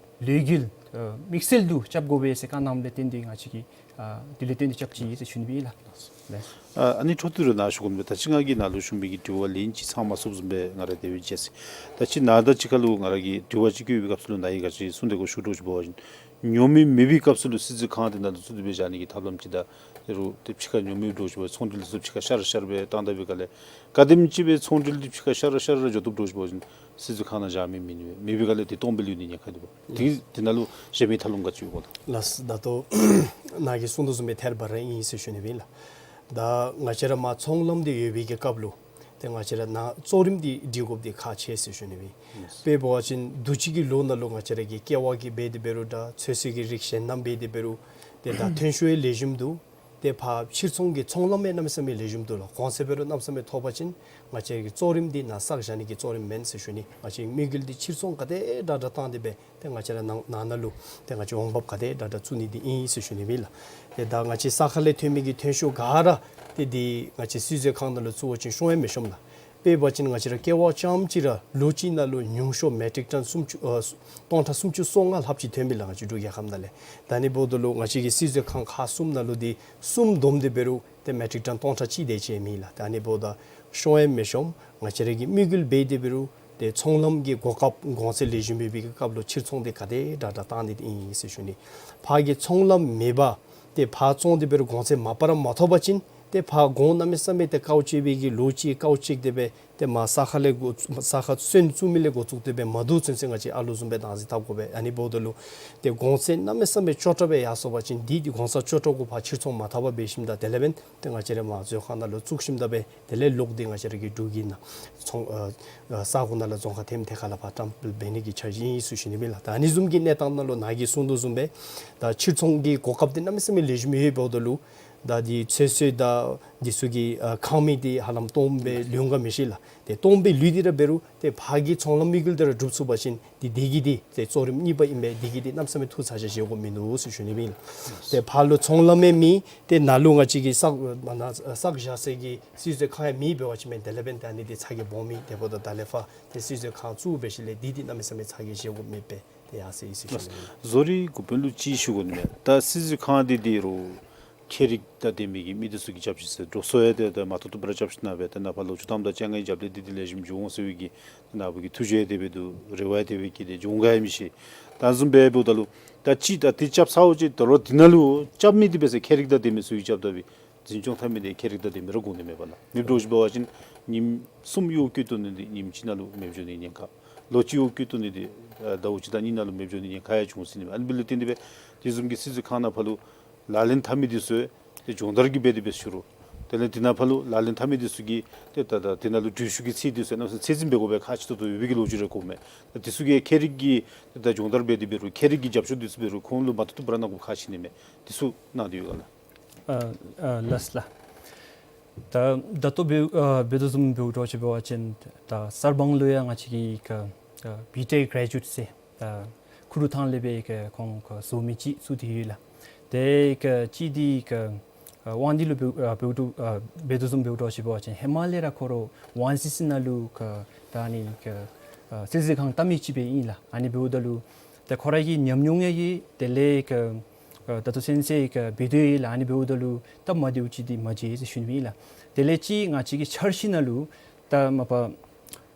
ལས་འགུལ་ཨ་དམིགས་བསལ་དུ་རྐྱབ་དགོ་པས་ཟེར་བཀའ་གནངམ་ལས་བརྟེན་ཏེ་ང་བཅས་ཀྱིས་ཨ་དེ་ལས་བརྟེན་ཏེ་རྐྱབ་ཅི་ཟེར་ཞུ་ནི་སྦེ་ཨིན་ལགས། ལགས། ཨ་ཨ་ནི་འཕྲོ་མཐུད་ར་ནཱ་ཞུ་དགོ་མི་ད་ཅི་ང་གིས་ནཱ་ལུ་ཞུ་མི་གི་དྲི་བ་ལན་ཅིག་ཚང་མ་ཚུགསཔ་བཟུམ་སྦེ་ང་ར་དེ་སྦེ་མཇལ་ཅི། ད་ཅི་ནཱ་ད་ཅི་ཁ་ལུ་ང་ར་གིས་དྲི་བ་ཅིག་བཀོད་པའི་སྐབས་སུ་ལུ་ནཱ་གིས་ག་ཅི་གསུངས་དེ་གོ་ཞུ་དོ་ཅིག་འབད་བ་ཅིན་ ཉོ་མི་མེད་པའི་སྐབས་སུ་ལུ་སྲིད་བྱུས་ཁང་འདི་ནང་ལུ་ཚུད་དེ་སྦེ་བཞག་ནི་གི་ཐབས་ལམ་ཅིག་དང་དེ་རུ་ཏེ་ཕྱི་ཁར་ཉོ་མི་འདྲཝ་ཅིག་འབད་ཚོང་འབྲེལ་འདི་ཚུ་ཕྱི་ཁར་ཤར་ཤར་སྦེ་བཏང་ད་པའི་སྒང་ལས་ག་དེམ་ཅིག་སྦེ་ཚོང་འབྲེལ་འདི་ཕྱི་ཁར་ཤར་ཤར་ར་འགྱོ་བཏུབ་འདྲཝ་ཅིག་སྲིད་བྱུས་ཁང་ནང་བཞག་མི་མེད་ནི་མེད་པའི་སྒང་ལས་དེ་སྟོངམ་སྦེ་ལུས་ནི་ཉེན་ཁ་འདུག་པ། དེ་དེ་ནང་ལུ་གཞན་མི་ཐབས་ལམ་ག་ཅི་ཡོད་གོ་ལགས། ལགས་ད་ལྟོ་ནཱ་གིས་གསུངས་དོ་བཟུམ་སྦེ་ཐད་རི་བ་རི་ཨིན་ཟེར་ཞུ་ནི་ཨིན་ལགས། ད་ང་བཅས་ར་མར་ཚོང་ལམ་འདི་ཡོད་པའི་གི་སྐབས་ལུ་ཏེ་ང་བཅས་ར་ནཱ་གཙོ་རིམ་འདི་སྒྲིག་དགོཔ་འདི་ཁག་ཆེ་ཟེར་ཞུ་ནི་ཨིན། དཔེ་འབད་བ་ཅིན་དུས་ཅི་གི་ལོ་ནང་ལུ་ང་བཅས་ར་གི་ཀེ་ཝ་གི་འབད་དེ་འབད་རུང་འདྲ་ཚོད་བསྲེ་གི་རིགས་གཞན་རྣམས་འབད་དེ་འབད་རུང་ཏེ་ད་ཐོན་ཤུགས་ཡང་ལེགས་ཤོམ་འདུག། ཏེ་ཕར་ཕྱིར་ཚོང་གི་ཚོང་ལམ་ཡང་གནམ་མེད་ས་མེད་ལེགས་ཤོམ་འདུག་ལགས། གོང་ཚད་འབད་རུང་གནམ་མེད་ས་མེད་མཐོ་བ་ཅིན་ང་བཅས་ཀྱི་གཙོ་རིམ་འདི་ནཱ་བསགས་བཞག་ནི་གི་གཙོ་རིམ་མེན་ཟེར་ཞུ་ནི། ང་བཅས་དམིགས་ཡུལ་འདི་ཕྱིར་ཚོང་ག་དེ་དྲག་དྲག་བཏང་སྟེ་སྦེ་ཏེ་ང་བཅས་ར་ནང་ནང་ན་ལུ་ཏེ་ང་བཅས་འོང་འབབ་ག་དེ་དྲག་དྲག་བཙུགས་ནི་འདི་ཨིན་ཟེར་ཞུ་ནི་ཨིན་ལགས། ཏེ་ད་ང་བཅས་ས་ཁ་ལས་ཐོན་མི་གི་ཐོན་ཤུགས་ག་ར་ཏེ་འདི་ང་བཅས་སྲིད་བྱུས་ཁང་ནང་ལུ་བཙུགས་པ་ཅིན་ཤོང་ཡང་མི་ཤོངམ་ལགས། དཔེ་འབད་བ་ཅིན་ང་བཅས་ར་ཀེ་ཝ་རྐྱངམ་ཅིག་ར་ལོ་གཅིག་ནང་ལུ་ཉུང་ཤོས་མེ་ཊིག་ཊོན་སུམ་ཅུ་ཨ་སྟོང་ཕྲག་སུམ་ཅུ་སོ་ལྔ་ལྷགཔ་ཅིག་ཐོན་མས་ལགས། ང་བཅས་འབྲུག་རྒྱལ་ཁབ་ནང་ལས། ད་ཨ་ནི་འབདཝ་ད་ལུ་ང་བཅས་ཀྱི་སྲིད་བྱུས་ཁང་ཁག་གསུམ་ནང་ལུ་འདི་གསུམ་བསྡོམས་ཏེ་འབད་རུང་ཏེ་མེ་ཊིག་ཊོན་སྟོང་ཕྲག་གཅིག་དེ་ཅིག་མེད་ལགས། ད་ཨ་ནི་འབདཝ་ད་ཤོང་ཡང་མི་ཤོངམ། ང་བཅས་ར་གི་དམིགས་ཡུལ་འབད་དེ་འབད་རུང་ཏེ་ཚོང་ལམ་གྱི་གོ་སྐབས་གོང་ཚད་ལེགས་ཤོམ་མེད་པའི་གི་སྐབས་ལུ་ཕྱིར་ཚོང་འདི་ག་དེ་དྲག་དྲག་བཏང་ནི་འདི་ཨིན་ཟེར་ཞུ་ནི། ཕར་གྱི་ཚོང་ལམ་མེད་པར་ཏེ་ཕར་བཙོང་སྟེ་འབད་རུང་གོང་ཚད་མ་པ་ར་མ་ཐོབ་པ་ཅིན་ཏེ་ཕར་གོང་གནམ་མེད་ས་མེད་ཏེ་དཀའཝ་སྤྱད་པའི་གི་ལོ་གཅིག་དཀའཝ་སྤྱད་དེ་སྦེ་ཏེ་མར་ས་ཁ་ལས་འགོ་ས་ཁ་སོན་བཙུགས་མི་ལས་འགོ་བཙུགས་ཏེ་སྦེ་མ་བསྡུ་ཚུན་ཚོད་ང་བཅས་ཨ་ལུ་བཟུམ་སྦེ་བདག་འཛིན་འཐབ་དགོ་པས། ཨ་ནི་འབདཝ་ད་ལུ་ཏེ་གོང་ཚད་གནམ་མེད་ས་མེད་སྐྱོ་དྲགས་སྦེ་ཡར་སོང་པ་ཅིན་འདི་འདི་གོང་ས་སྐྱོ་དྲགས་གུ་ཕར་ཕྱིར་ཚོང་མ་འཐབ་པར་འབད་ཞིནམ་ད་དེ་ལས་འབདན་ཏེ་ང་བཅས་ར་མར་མཛོད་ཁང་ནང་ལུ་བཙུགས་ཞིནམ་ད་སྦེ་དེ་ལས་ལོག་སྟེ་ང་བཅས་ར་གི་འབྲུག་གི་ནང་ཚོང་ཨ་ཨ་ས་གོ་ནང་ལུ་རྫོང་ཁག་ཐེམ་ཐེ་ཁ་ལས་ཕར་བཀྲམ་སྤེལ་འབད་ནི་གི་འཆར་གཞི་ཨིན་ཟེར་ཞུ་ནི་ཨིན་ལགས། ད་ཨ་ནི་བཟུམ་གྱི་གནས་སྟངས་ནང་ལུ་ནཱ་གིས་གསུངས་དོ་བཟུམ་སྦེ་ད་ཕྱིར་ཚོང་གི་གོ་སྐབས་འདི་གནམ་མེད་ས་མེད་ལེགས་ཤོམ་ཡོདཔ་འབདཝ་ད་ལུ་ད་འདི་ཚོད་བསྲེ་དང་འདི་ཚུ་གི་ཨ་ཁང་མིག་འདི་ཧ་ལམ་སྟོངམ་སྦེ་ལུས་འོང་ག་མི་ཤེས་ལགས། ཏེ་སྟོངམ་སྦེ་ལུས་ཏེ་ར་འབད་རུང་ཏེ་ཕར་གྱི་ཚོང་ལམ་དམིགས་ཡུལ་འདི་ར་འགྲུབ་ཚུགས་པ་ཅིན་འདི་འདི་གིས་འདི་ཏེ་གཙོ་རིམ་གཉིས་པ་ཨིན་པས། འདི་གིས་འདི་གནམ་མེད་ས་མེད་ཐུགས་ཚ་གྱང་བཞེས་དགོཔ་མིན་འདུག་ཟེར་ཞུ་ནི་ཨིན་ལགས། ཏེ་ཕར་ལུ་ཚོང་ལམ་ཡང་མེད། ཏེ་ནཱ་ལུ་ང་བཅས་ཀྱི་བསགས་མ་ན་བསགས་བཞག་སའི་གི་སྲིད་བྱུས་ཁང་ཡང་མེད་འབད་བ་ཅིན་མེན་དེ་ལས་འབདན་ད་ཨ་ནི་འདི་ཚ་གྱང་སྦོམ་ཨིན། དེ་འབདཝ་ད་ད་ལས་ཕར་ཏེ་སྲིད་བྱུས་ཁང་བཙུགས་འབད་ཞིནམ་ལས་འདི་འདི་གནམ་མེད་ས་མེད་ཚ་གྱང་བཞེས་དགོཔ་མེད་པས། ཏེ་ཡར་སོང་ཡི་ཟེར་ཞུ་ནི་ཨིན་ལགས། ཟོ་རི་འགོ་དཔོན་ལུ་ཅིག་ཞུ་དགོ་ནི་མས། ད་སྲིད་བྱུས་ཁང་འདི་འདི་རུ་ཁྱད་རིག་དང་ལྡན་མི་གི་མི་འདི་ཚུ་གིས་རྐྱབ་ཅི་ཟེར་འདྲོག་སོང་ཡི། ཏེ་ད་མ་ཐུབ་ཐུབ་པར་རྐྱབ་ཞིནམ་ལས་ཏེ་ནཱ་ཕར་ལོ་བཅུ་ཐམ་དང་བཅོ་ལྔའི་རྒྱབ་ལས་འདི་འདི་ལེགས་ཤོམ་འགྱོ་འོང་ཟེར་བའི་གི་ནཱ་བུ་གི་ཐུགས་བཞེད་དེ་སྦེ་འདུག། རེ་བ་དེ་སྦེ་བསྐྱེད་དེ་འགྱོ་འོང་ག་ཡང་མི་ཤེས། ད་བཟུམ་སྦེ་འབདཝ་ད་ལུ་ད་ཅི་ད་འདི་རྐྱབ་ཚརཝ་ཅིག་ད་རུང་འདི་ནང་ལུ་རྐྱབ་མི་འདི་འབད་ཟེར་ཁྱད་རིག་དང་ལྡན་མི་ཚུ་གིས་རྐྱབ་ད་པའི་འཛིན་སྐྱོང་འཐབ་མི་འདི་ཁྱད་རིག་དང་ལྡན་མི་ར་དགོ་ནི་མས་པ་ལགས། མེདཔ་འདྲཝ་ཅིག་འབད་བ་ཅིན་ཉིནམ་གསུམ་གཡོག་བཀོལ་བཏང་ནི་འདི་ཉིནམ་གཅིག་ནང་ལུ་མེདཔ་འགྱོ་ནི་ཉེན་ཁ། ལོ་གཅིག་གཡོག་བཀོལ་བཏང་ནི་འདི་ཨ་ཟླཝ་གཅིག་དང་གཉིས་ནང་ལུ་མེདཔ་འགྱོ་ནི་ཉེན་ཁ་ཡང་འབྱུང་སྲིད་ནི་མས། ཨ་ནི་འབདཝ་ལས་བརྟེན་ཏེ་སྦེ་དེ་བཟུམ་གྱི་སྲིད་བྱུས་ཁང་ནང་ཕར་ལུ་ལག་ལེན་འཐབ་མི་འདི་ཚུ་ཏེ་སྦྱོང་བརྡར་གྱི་འབད་དེ་སྦེ་ཞུ་རུང་དེ་ལས་འདི་ནང་ཕར་ལུ་ལག་ལེན་འཐབ་མི་འདི་ཚུ་གིས་ཏེ་ད་ད་འདི་ནང་ལུ་འགྲུལ་བཞུད་ཀྱི་ཚད་འདི་ཚུ་གནམ་མེད་ས་མེད་ཚད་འཛིན་འབད་དགོ་པའི་ཁག་ཆེ་ཏོག་ཏོ་ཡོད་པའི་གི་ལོ་རྒྱུས་རེ་གོཝ་མས། ད་འདི་ཚུ་གིས་ཁྱད་རིག་གི་ཏེ་ད་སྦྱོང་བརྡར་འབད་དེ་འབད་རུང་ཁྱད་རིག་གི་རྒྱབ་སྐྱོར་འདི་ཚུ་འབད་རུང་ཁོང་ལུ་མ་ཐུབ་ཐུབ་པར་གནང་དགོཔ་ཁག་ཆེ་ནི་མས། འདི་ཚུ་གནང་སྟེ་ཡོད་ག་ལགས། ཨ་ཨ་ལགས་ལགས། ད་ད་ལྟོ་འབད་ཨ་འབད་དོ་བཟུམ་འབདཝ་འདྲཝ་ཅིག་འབད་བ་ཅིན་ད་གསར་སྤང་ལུ་ཡང་ང་བཅས་ཀྱི་ག་ཨ་བི་ཊེག་གྲེ་ཇུ་ཨེཊ་ཟེར་ད་ཁུ་རུ་ཐང་ལས་སྦེ་ག་ཁོང་ག་བཟོ་མི་ཅིག་བཙུགས་ཏེ་ཡོད་ལགས། དེ་ག་ཅིག་འདི་ག་ཨ་དབང་འདུས་ལུ་འབད་ཨ་འབདཝ་འདྲཝ་ཨ་འབད་དོ་བཟུམ་འབདཝ་འདྲཝ་ཅིག་འབད་བ་ཅིན་ཧེ་མ་ལས་ར་ཁོ་ར་ཝན་སི་སི་ནང་ལུ་ག་ད་ཨ་ནི་ག་ཨ་སྲིད་བྱུས་ཁང་བཏབ་མི་ཅིག་སྦེ་ཨིན་ལགས། ཨ་ནི་འབདཝ་ད་ལུ་ད་ཁོ་ར་གི་ཉམས་མྱོང་ཡང་ཡོད། དེ་ལས་ག་ཨ་ད་ལྟོ་སེམས་སེ་ག་འབད་དོ་ཡོད་ལགས། ཨ་ནི་འབདཝ་ད་ལུ་སྟབས་མ་བདེཝ་ཅིག་འདི་མ་མཇལ་ཟེར་ཞུ་ནི་ཨིན་ལགས། དེ་ལས་ཅིག་ང་བཅས་ཀྱི་འཆར་གཞི་ནང་ལུ་ད་མ་པ་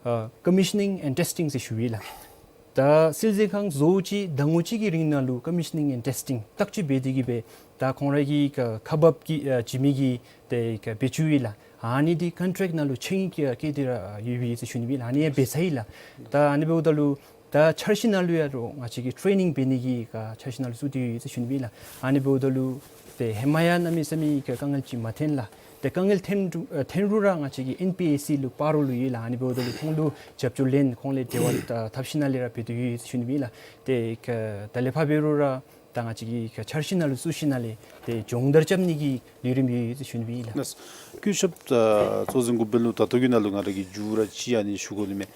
ཨ་ཀོ་མི་ཤ་ནིང་ཨེནཌ་ཊེསི་ཊིང་ཟེར་ཞུ་ཡི་ལགས། ད་སྲིད་བྱུས་ཁང་བཟོ་ཅི་ཟླ་ངོ་གཅིག་གི་རིང་ནང་ལུ་ཀོ་མི་ཤ་ནིང་ཨེནཌ་ཊེསི་ཊིང་བརྟག་དཔྱད་འབད་དེ་གི་སྦེ་ད་ཁོང་ར་གི་ག་ཁ་འབབ་ཀྱི་ཨ་བྱིན་མི་གི་ཏེ་ག་བེད་སྤྱོད་ཡོད་ལགས། ཨ་ནི་འདི་ཀོན་ཊེཀཊ་ནང་ལུ་ཆིངས་ཡིག་བཀལ་ཏེ་ར་ཡོད་པས་ཟེར་ཞུ་ནི་ཨིན་ལགས། ཨ་ནི་ཡང་འབད་ཚར་ཡི་ལགས། ད་ཨ་ནི་འབདཝ་ད་ལུ་ད་འཆར་གཞི་ནང་ལུ་ཡང་རོགས་ང་བཅས་ཀྱི་ཊེ་ནིང་འབད་ནི་གི་ག་འཆར་གཞི་ནང་ལུ་བཙུགས་ཏེ་ཡོད་ཟེར་ཞུ་ནི་ཨིན་ལགས། ཨ་ནི་འབདཝ་ད་ལུ་ཏེ་ཧེ་མ་ཡང་གནམ་མེད་ས་མེད་ག་དཀའ་ངལ་ཅིག་མ་ཐོན་ལགས། ཏེ་དཀའ་ངལ་ཐོན་རུང་ཨ་ཐོན་རུང་ར་ང་བཅས་ཀྱི་ཨེན་པི་ཨེ་སི་ལུ་འབག་རོགས་ལུ་ཡོད་ལགས། ཨ་ནི་འབདཝ་ད་ལུ་ཁོང་ལུ་རྒྱབ་སྐྱོར་ལེན་ཁོང་ལས་འབྲེལ་བ་ད་འཐབ་ཞིནམ་ལས་ར་འབད་དེ་ཡོད་ཟེར་ཞུ་ནི་ཨིན་ལགས། ཏེ་ག་ད་ལས་ཕར་འབད་རུང་ར་ད་ང་བཅས་ཀྱི་ག་འཆར་གཞི་ནང་ལུ་བཙུགས་ཞིནམ་ལས་ཏེ་སྦྱོང་བརྡར་རྐྱབ་ནི་གི་ལས་རིམ་ཡོད་ཟེར་ཞུ་ནི་ཨིན་ལགས། ལགས། སྐུ་ཞབས་ཨ་གཙོ་འཛིན་འགོ་དཔོན་ལུ་ད་ལྟོ་གི་ནང་ལུ་ང་ར་གིས་མཇུག་ར་ཅིག་ཨ་ནི་ཞུ་དགོ་ནི་མས།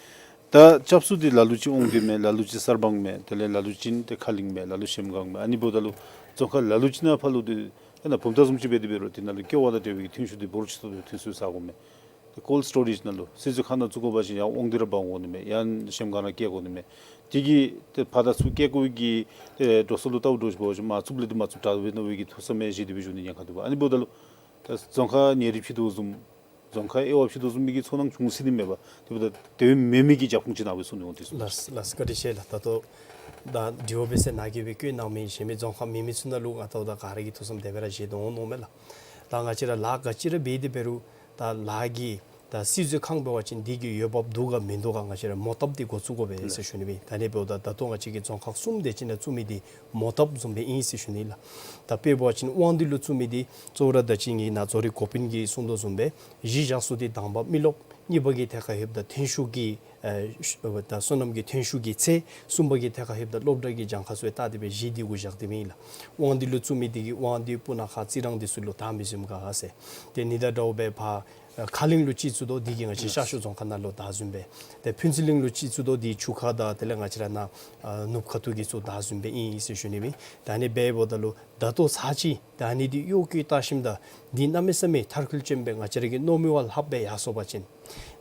ད་སྐྱབས་སུ་འདི་ལ་ལུ་ཅིག་དབང་འདུས་མས། ལ་ལུ་ཅིག་གསར་སྤང་མས། དེ་ལས་ལ་ལུ་ཅིག་ཏེ་ཁ་གླིང་མས། ལ་ལུ་གཞལམ་སྒང་མས། ཨ་ནི་འབདཝ་ད་ལུ་རྫོང་ཁག་ལ་ལུ་ཅིག་ནང་ཕར་ལུ་འདི་ཨ་ནཱ་བུམ་ཐང་བཟུམ་ཅིག་འབད་དེ་འབད་རུང་འདི་ནང་ལུ་ཀེ་ཝ་དང་འབྲེལ་བའི་གི་ཐོན་ཤུགས་འདི་འབོར་ཆེ་ཏོག་ཏོ་ཐོན་སོང་ཟེར་གོཝ་མས། ཀོལཌ་སི་ཊོ་རེཇ་ནང་ལུ་སྲིད་བྱུས་ཁང་ནང་བཙུགས་དགོ་པ་ཅིན་ཡང་དབང་འདུས་ར་འབག་འོང་ནི་མས། ཡང་གཞལམ་སྒང་ར་བཀལ་དགོ་ནི་མས། དེ་གིས་ཏེ་ཕར་དང་ཚུར་བཀལ་དགོ་པའི་གི་ཏེ་འགྲོ་སོང་ལུ་བལྟཝ་འདྲཝ་ཅིག་འབད་བ་ཅིན་མ་བཙུགསཔ་ལས་འདི་མ་བཙུགས་དྲག་སྦེ་མནོ་བའི་གི་ཐུགས་བསམ་ཡང་བཞེས་ཏེ་སྦེ་བཞུགས་ནི་ཉེན་ཁ་འདུག་པ། ཨ་ནི་འབདཝ་ད་ལུ་ད་རྫོང་ཁག་ཉེ་རིང་ཕྱེ་དོ་བཟུམ་རྫོང་ཁག་དབྱེ་བ་ཕྱེ་དོ་བཟུམ་མའི་གི་ཚོར་སྣང་བྱུང་སྲིད་ནི་མས་པ། དེ་འབདཝ་ད་དེ་བཟུམ་མེད་མི་གི་རྒྱབ་ཁུངས་ཅིག་གནང་བའི་གསུང་ནི་འོང་དེ་གསུང་། ལགས་ལགས། བཀའ་དྲིན་ཆེ་ལགས། ད་ལྟོ་ ད་དྲི་བ་འབད་ཟེར་ནཱ་གིས་སྦེ་བཀོད་གནང་མི་གཞན་མི་རྫོང་ཁག་མེད་མི་ཚུ་ནང་ལུ་ང་བལྟཝ་ད་ག་ར་གིས་ཐུགས་བསམ་དེ་སྦེ་ར་བཞེས་དོ་འོང་མནོཝ་མས་ལགས། ད་ང་བཅས་ར་ལཱ་ག་ཅི་ར་འབད་དེ་འབད་རུང་ད་ལཱ་གི་ད་སྲིད་བཟོ་ཁང་འབད་བ་ཅིན་དེ་གི་འོས་འབབ་འདུག་ག་མིན་འདུག་ག་ང་བཅས་ར་མོ་བཏབ་སྟེ་འགོ་བཙུགས་དགོ་པས་ཟེར་ཞུ་ནི་སྦེ། ད་ཨ་ནི་འབདཝ་ད་ད་ལྟོ་ང་བཅས་ཀྱིས་རྫོང་ཁག་གསུམ་དེ་ཅིག་ནང་བཙུགས་མི་འདི་མོ་བཏབ་བཟུམ་སྦེ་ཨིན་ཟེར་ཞུ་ནི་ལགས། ད་དཔེ་འབད་བ་ཅིན་དབང་འདུས་ལུ་བཙུགས་མི་འདི་གཙོ་བོ་ར་ད་ཅི་ངེའི་ནཱ་རྫོང་རིག་འགོ་དཔོན་གྱིས་གསུངས་དོ་བཟུམ་སྦེ་གཞི་བཞག་ས་འདི་དང་པ་མི་རློབས། གཉིས་པ་གི་ཐད་ཁར་ལྷོདཔ་ད་ཐོན་ཤུགས་ཀྱི་ཨེ་ཤུ་ད་སོ་ནམ་གྱི་ཐོན་ཤུགས་ཀྱི་ཚད། གསུམ་པ་གི་ཐད་ཁར་ལྷོདཔ་ད་སློབ་གྲྭ་གི་གྱངས་ཁ་ཚུ་ཡང་བལྟ་སྟེ་སྦེ་གཞི་འདི་གུ་བཞག་སྟེ་སྦེ་ཨིན་ལགས། དབང་འདུས་ལུ་བཙུགས་མི་འདི་གིས་དབང་འདུས་སྤུ་ན་ཁ་རྩི་རང་འདི་ཚུ་ལུ་བདའ་མི་བཟུམ་ག་ཟེར། ཏེ་ཨ་ནི་དང་འདྲཝ་སྦེ་ཕར་ཨེ་ཁ་གླིང་ལུ་ཅིག་བཙུགས་དོ་འདི་གིས་ང་བཅས་ཤར་ཕྱོགས་རྫོང་ཁག་ནང་ལུ་བདའ་བཟུམ་སྦེ། ཏེ་ཕུན་ཚོགས་གླིང་ལུ་ཅིག་བཙུགས་དོ་འདི་ཆུ་ཁ་དང་དེ་ལས་ང་བཅས་ར་ནཱ་ཨ་ནུབ་ཁ་ཐུག་གི་ཚུ་བདའ་བཟུམ་སྦེ་ཨིན་ཟེར་ཞུ་ནི་སྦེ། ད་ཨ་ནི་འབདཝ་ད་ལུ་ད་ལྟོ་ཚར་ཅིག་ད་ཨ་ནི་འདི་གཡོག་བཀོལ་བལྟ་ཞིནམ་ད་འདི་གནམ་མེད་ས་མེད་མཐར་འཁྱོལ་ཅན་སྦེ་ང་བཅས་ར་གིས་མནོ་མི་བ་ལྷགཔ་སྦེ་ཡར་སོང་པ་ཅིན།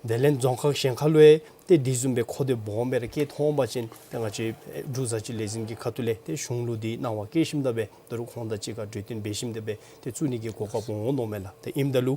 དེ་ལས་རྫོང་ཁག་གཞན་ཁ་ལུ་ཡང་ཏེ་འདི་བཟུམ་སྦེ་ཁོ་དེ་སྦོམ་སྦེ་ར་སྐྱེ་ཐོན་པ་ཅིན་ཏེ་ང་བཅས་འབྲུག་བཟའ་སྤྱོད་ལས་འཛིན་གྱི་ཁ་ཐུག་ལས་ཏེ་གཞུང་ལུ་འདི་གནང་བ་བསྐྱལ་ཞིནམ་ད་སྦེ་ད་རུང་ཁོང་དང་གཅིག་ཁར་གྲོས་བསྟུན་འབད་ཞིནམ་ད་སྦེ་ཏེ་བཙུགས་ནི་གི་གོ་སྐབས་འོང་འོང་མནོཝ་མས་ལགས། ཏེ་ཨིནམ་ད་ལུ་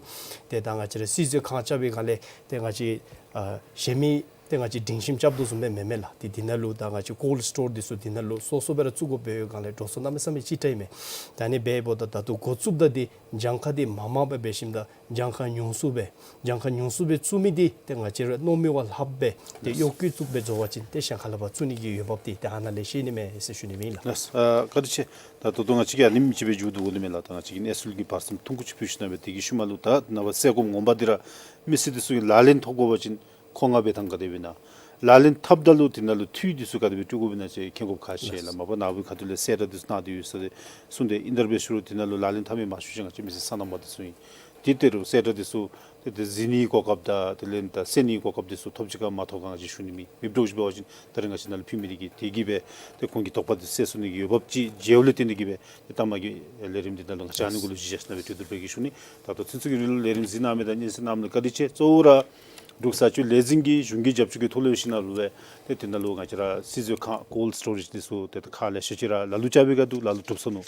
ཏེ་ད་ང་བཅས་ར་སྲིད་བཟོ་ཁང་རྐྱབ་པའི་སྒང་ལས་ཏེ་ང་བཅས་ཨ་གཞན་མི་ཏེ་ང་བཅས་སྒྲིང་ཞིམ་རྐྱབ་དོ་བཟུམ་སྦེ་མེན་མས་ལགས། ཏེ་འདི་ནང་ལུ་ད་ང་བཅས་ཀོལཌ་སི་ཊོར་འདི་ཚུ་འདི་ནང་ལུ་སོ་སོ་སྦེ་ར་བཙུགས་དགོཔ་འབད་བའི་སྒང་ལས་འགྲོ་སོང་གནམ་མེད་ས་མེད་ཅིག་དྲག་ཨིན་མས། ད་ཨ་ནི་འབདཝ་ད་ད་ལྟོ་འགོ་བཙུགསཔ་ད་འདི་གྱངས་ཁ་འདི་མངམ་སྦེ་འབད་ཞིནམ་ད་གྱངས་ཁ་ཉུང་སུ་སྦེ་གྱངས་ཁ་ཉུང་སུ་སྦེ་བཙུགས་མི་འདི་ཏེ་ང་བཅས་ར་མནོ་མི་བ་ལྷགཔ་སྦེ་ཏེ་གཡོག་བཀོལ་བཙུགསཔ་སྦེ་བཟོ་བ་ཅིན་ཏེ་གཞན་ཁ་ལས་ཕར་བཙུགས་ནི་གི་འོས་འབབ་འདི་ཏེ་ཨ་ནཱ་ལས་ཤེས་ནི་མས་ཟེར་ཞུ་ནི་སྦེ་ཨིན་ལགས། ལགས། ཨ་བཀའ་དྲིན་ཆེ། ད་ད་ལྟོ་ང་བཅས་ཀྱིས་ཨ་ནེམ་ཅིག་སྦེ་མཇུག་བསྡུ་དགོ་ནི་མས་ལགས། ད་ང་བཅས་ཀྱིས་གནས་ཚུལ་གྱི་བར་མཚམས་ཐུང་ཀུ་ཅིག་ཕུལ་ཞིནམ་ད་སྦེ་དེ་གི་ཤུལ་མ་ལུ་ད་ནངས་པ་སེལ་སྒོམ་ངོ་མ་འདི་ར་མི་སེར་འདི་ཚུ་གིས་ལག་ལེན་ཐོབ་དགོ་པ་ཅིན་མཁོ་མངགས་འབད་ཐངས་ག་དེ་སྦེ་ཨིན་ན། ལག་ལེན་འཐབ་ད་ལུ་དེ་ནང་ལུ་འཐུས་འདི་ཚུ་ག་དེ་སྦེ་སྤྲོད་དགོཔ་ཨིན་ན་ཅིག་མཁྱེན་དགོཔ་ཁག་ཆེ་ལགས། མ་པ་ནཱ་བུ་ཁ་ཐུག་ལས་གསལ་བསྒྲགས་འདི་ཚུ་གནང་སྟེ་ཡོད་ཟེར་གསུངས་ཏེ་ཨིན། དེ་སྦེ་ཞུ་རུང་དེ་ནང་ལུ་ལག་ལེན་འཐབ་མི་མང་ཤོས་ཅིག་ང་བཅས་མི་སེར་སོ་ནམ་པ་འདི་ཚུ་ཨིན། དེ་ལྟར་གསལ་བསྒྲགས་འདི་ཚུ་ཏེ་ཏེ་གཟིགས་ནིའི་གོ་སྐབས་དང་དེ་ལས་ད་གསན་ནིའི་གོ་སྐབས་འདི་ཚུ་ཐོབ་ཅི་ག་མ་ཐོབ་ག་ང་བཅས་ཞུ་ནི་མེད། མི་འདྲཝ་ཅིག་འབད་བ་ཅིན་ད་རེས་ང་བཅས་ནང་ལུ་ཕུལ་མི་འདི་གིས་དེ་གིས་སྦེ་ཏེ་ཁོང་གི་དོགས་པ་འདི་སེལ་ཚུགས་ནི་གི་འོས་འབབ་ཅིག་མཇལཝ་ལས་བརྟེན་ཏེ་གིས་སྦེ་ཏེ་ལྟ་མ་གི་ལས་རིམ་འདི་ནང་ལུ་ང་བཅས་ཨ་ནི་གུ་ལུ་གཞི་བཞག་ཞིནམ་ད་སྦེ་གྲོས་བསྡུར་འབད་གེ་ཞུ་ནི། ད་ལྟོ་ཚུན་ཚོད་ཀྱི་རིང་ལུ་ལས་རིམ་གཟིགས་གནང་མི་དང་སྙན་གསན་གནང་མི་ལུ་བཀའ་དྲིན་ཆེ། གཙོ་བོ་ར་འབྲུག་བཟའ་སྤྱོད་ལས་འཛིན་གྱིས་གཞུང་གི་རྒྱབ་སྐྱོར་གྱི་ཐོག་ལུ་ཡོད་ཞིནམ་ལས་ཏེ་དེ་ནང་ལུ་ང་བཅས་ར་སྲིད་བཟོ་ཁང་ཀོལཌ་སི་ཊོ་རེཇ་འདི་ཚུ་ཏེ་ད་ཁག་ལེ་ཤ་ཅིག་ར་ལ་ལུ་རྐྱབ་པའི་སྒང་ལུ་ལ་ལུ་གྲུབ་སོ་ནུག།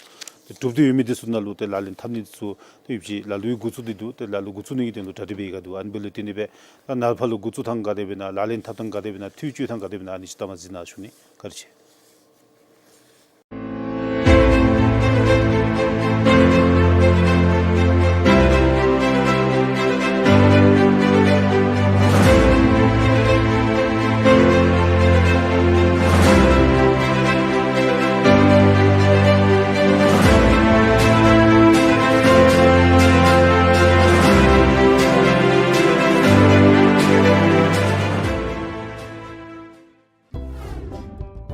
ཏེ་གྲུབ་སྟེ་ཡོད་མི་འདི་ཚུ་ནང་ལུ་ཏེ་ལག་ལེན་འཐབ་ནི་འདི་ཚུ་ཏེ་ཡོདཔ་ཅིག་ལ་ལུ་འགོ་བཙུགས་ཏེ་འདུག། ཏེ་ལ་ལུ་འགོ་བཙུགས་ནི་གི་དོན་ལུ་གྲ་སྒྲིག་འབད་གེ་འདུག། ཨ་ནི་འབདཝ་ལས་བརྟེན་ཏེ་སྦེ་ད་ནཱ་ཕར་ལུ་འགོ་བཙུགས་ཐངས་ག་དེ་སྦེ་ཨིན་ན་ལག་ལེན་འཐབ་ཐངས་ག་དེ་སྦེ་ཨིན་ན་འཐུས་སྤྱོད་ཐངས་ག་དེ་སྦེ་ཨིན་ན་ཨ་ནི་ཅིག་ལྟ་མ་གཟིགས་གནང་ཞུ་ནི། བཀའ་དྲིན་ཆེ།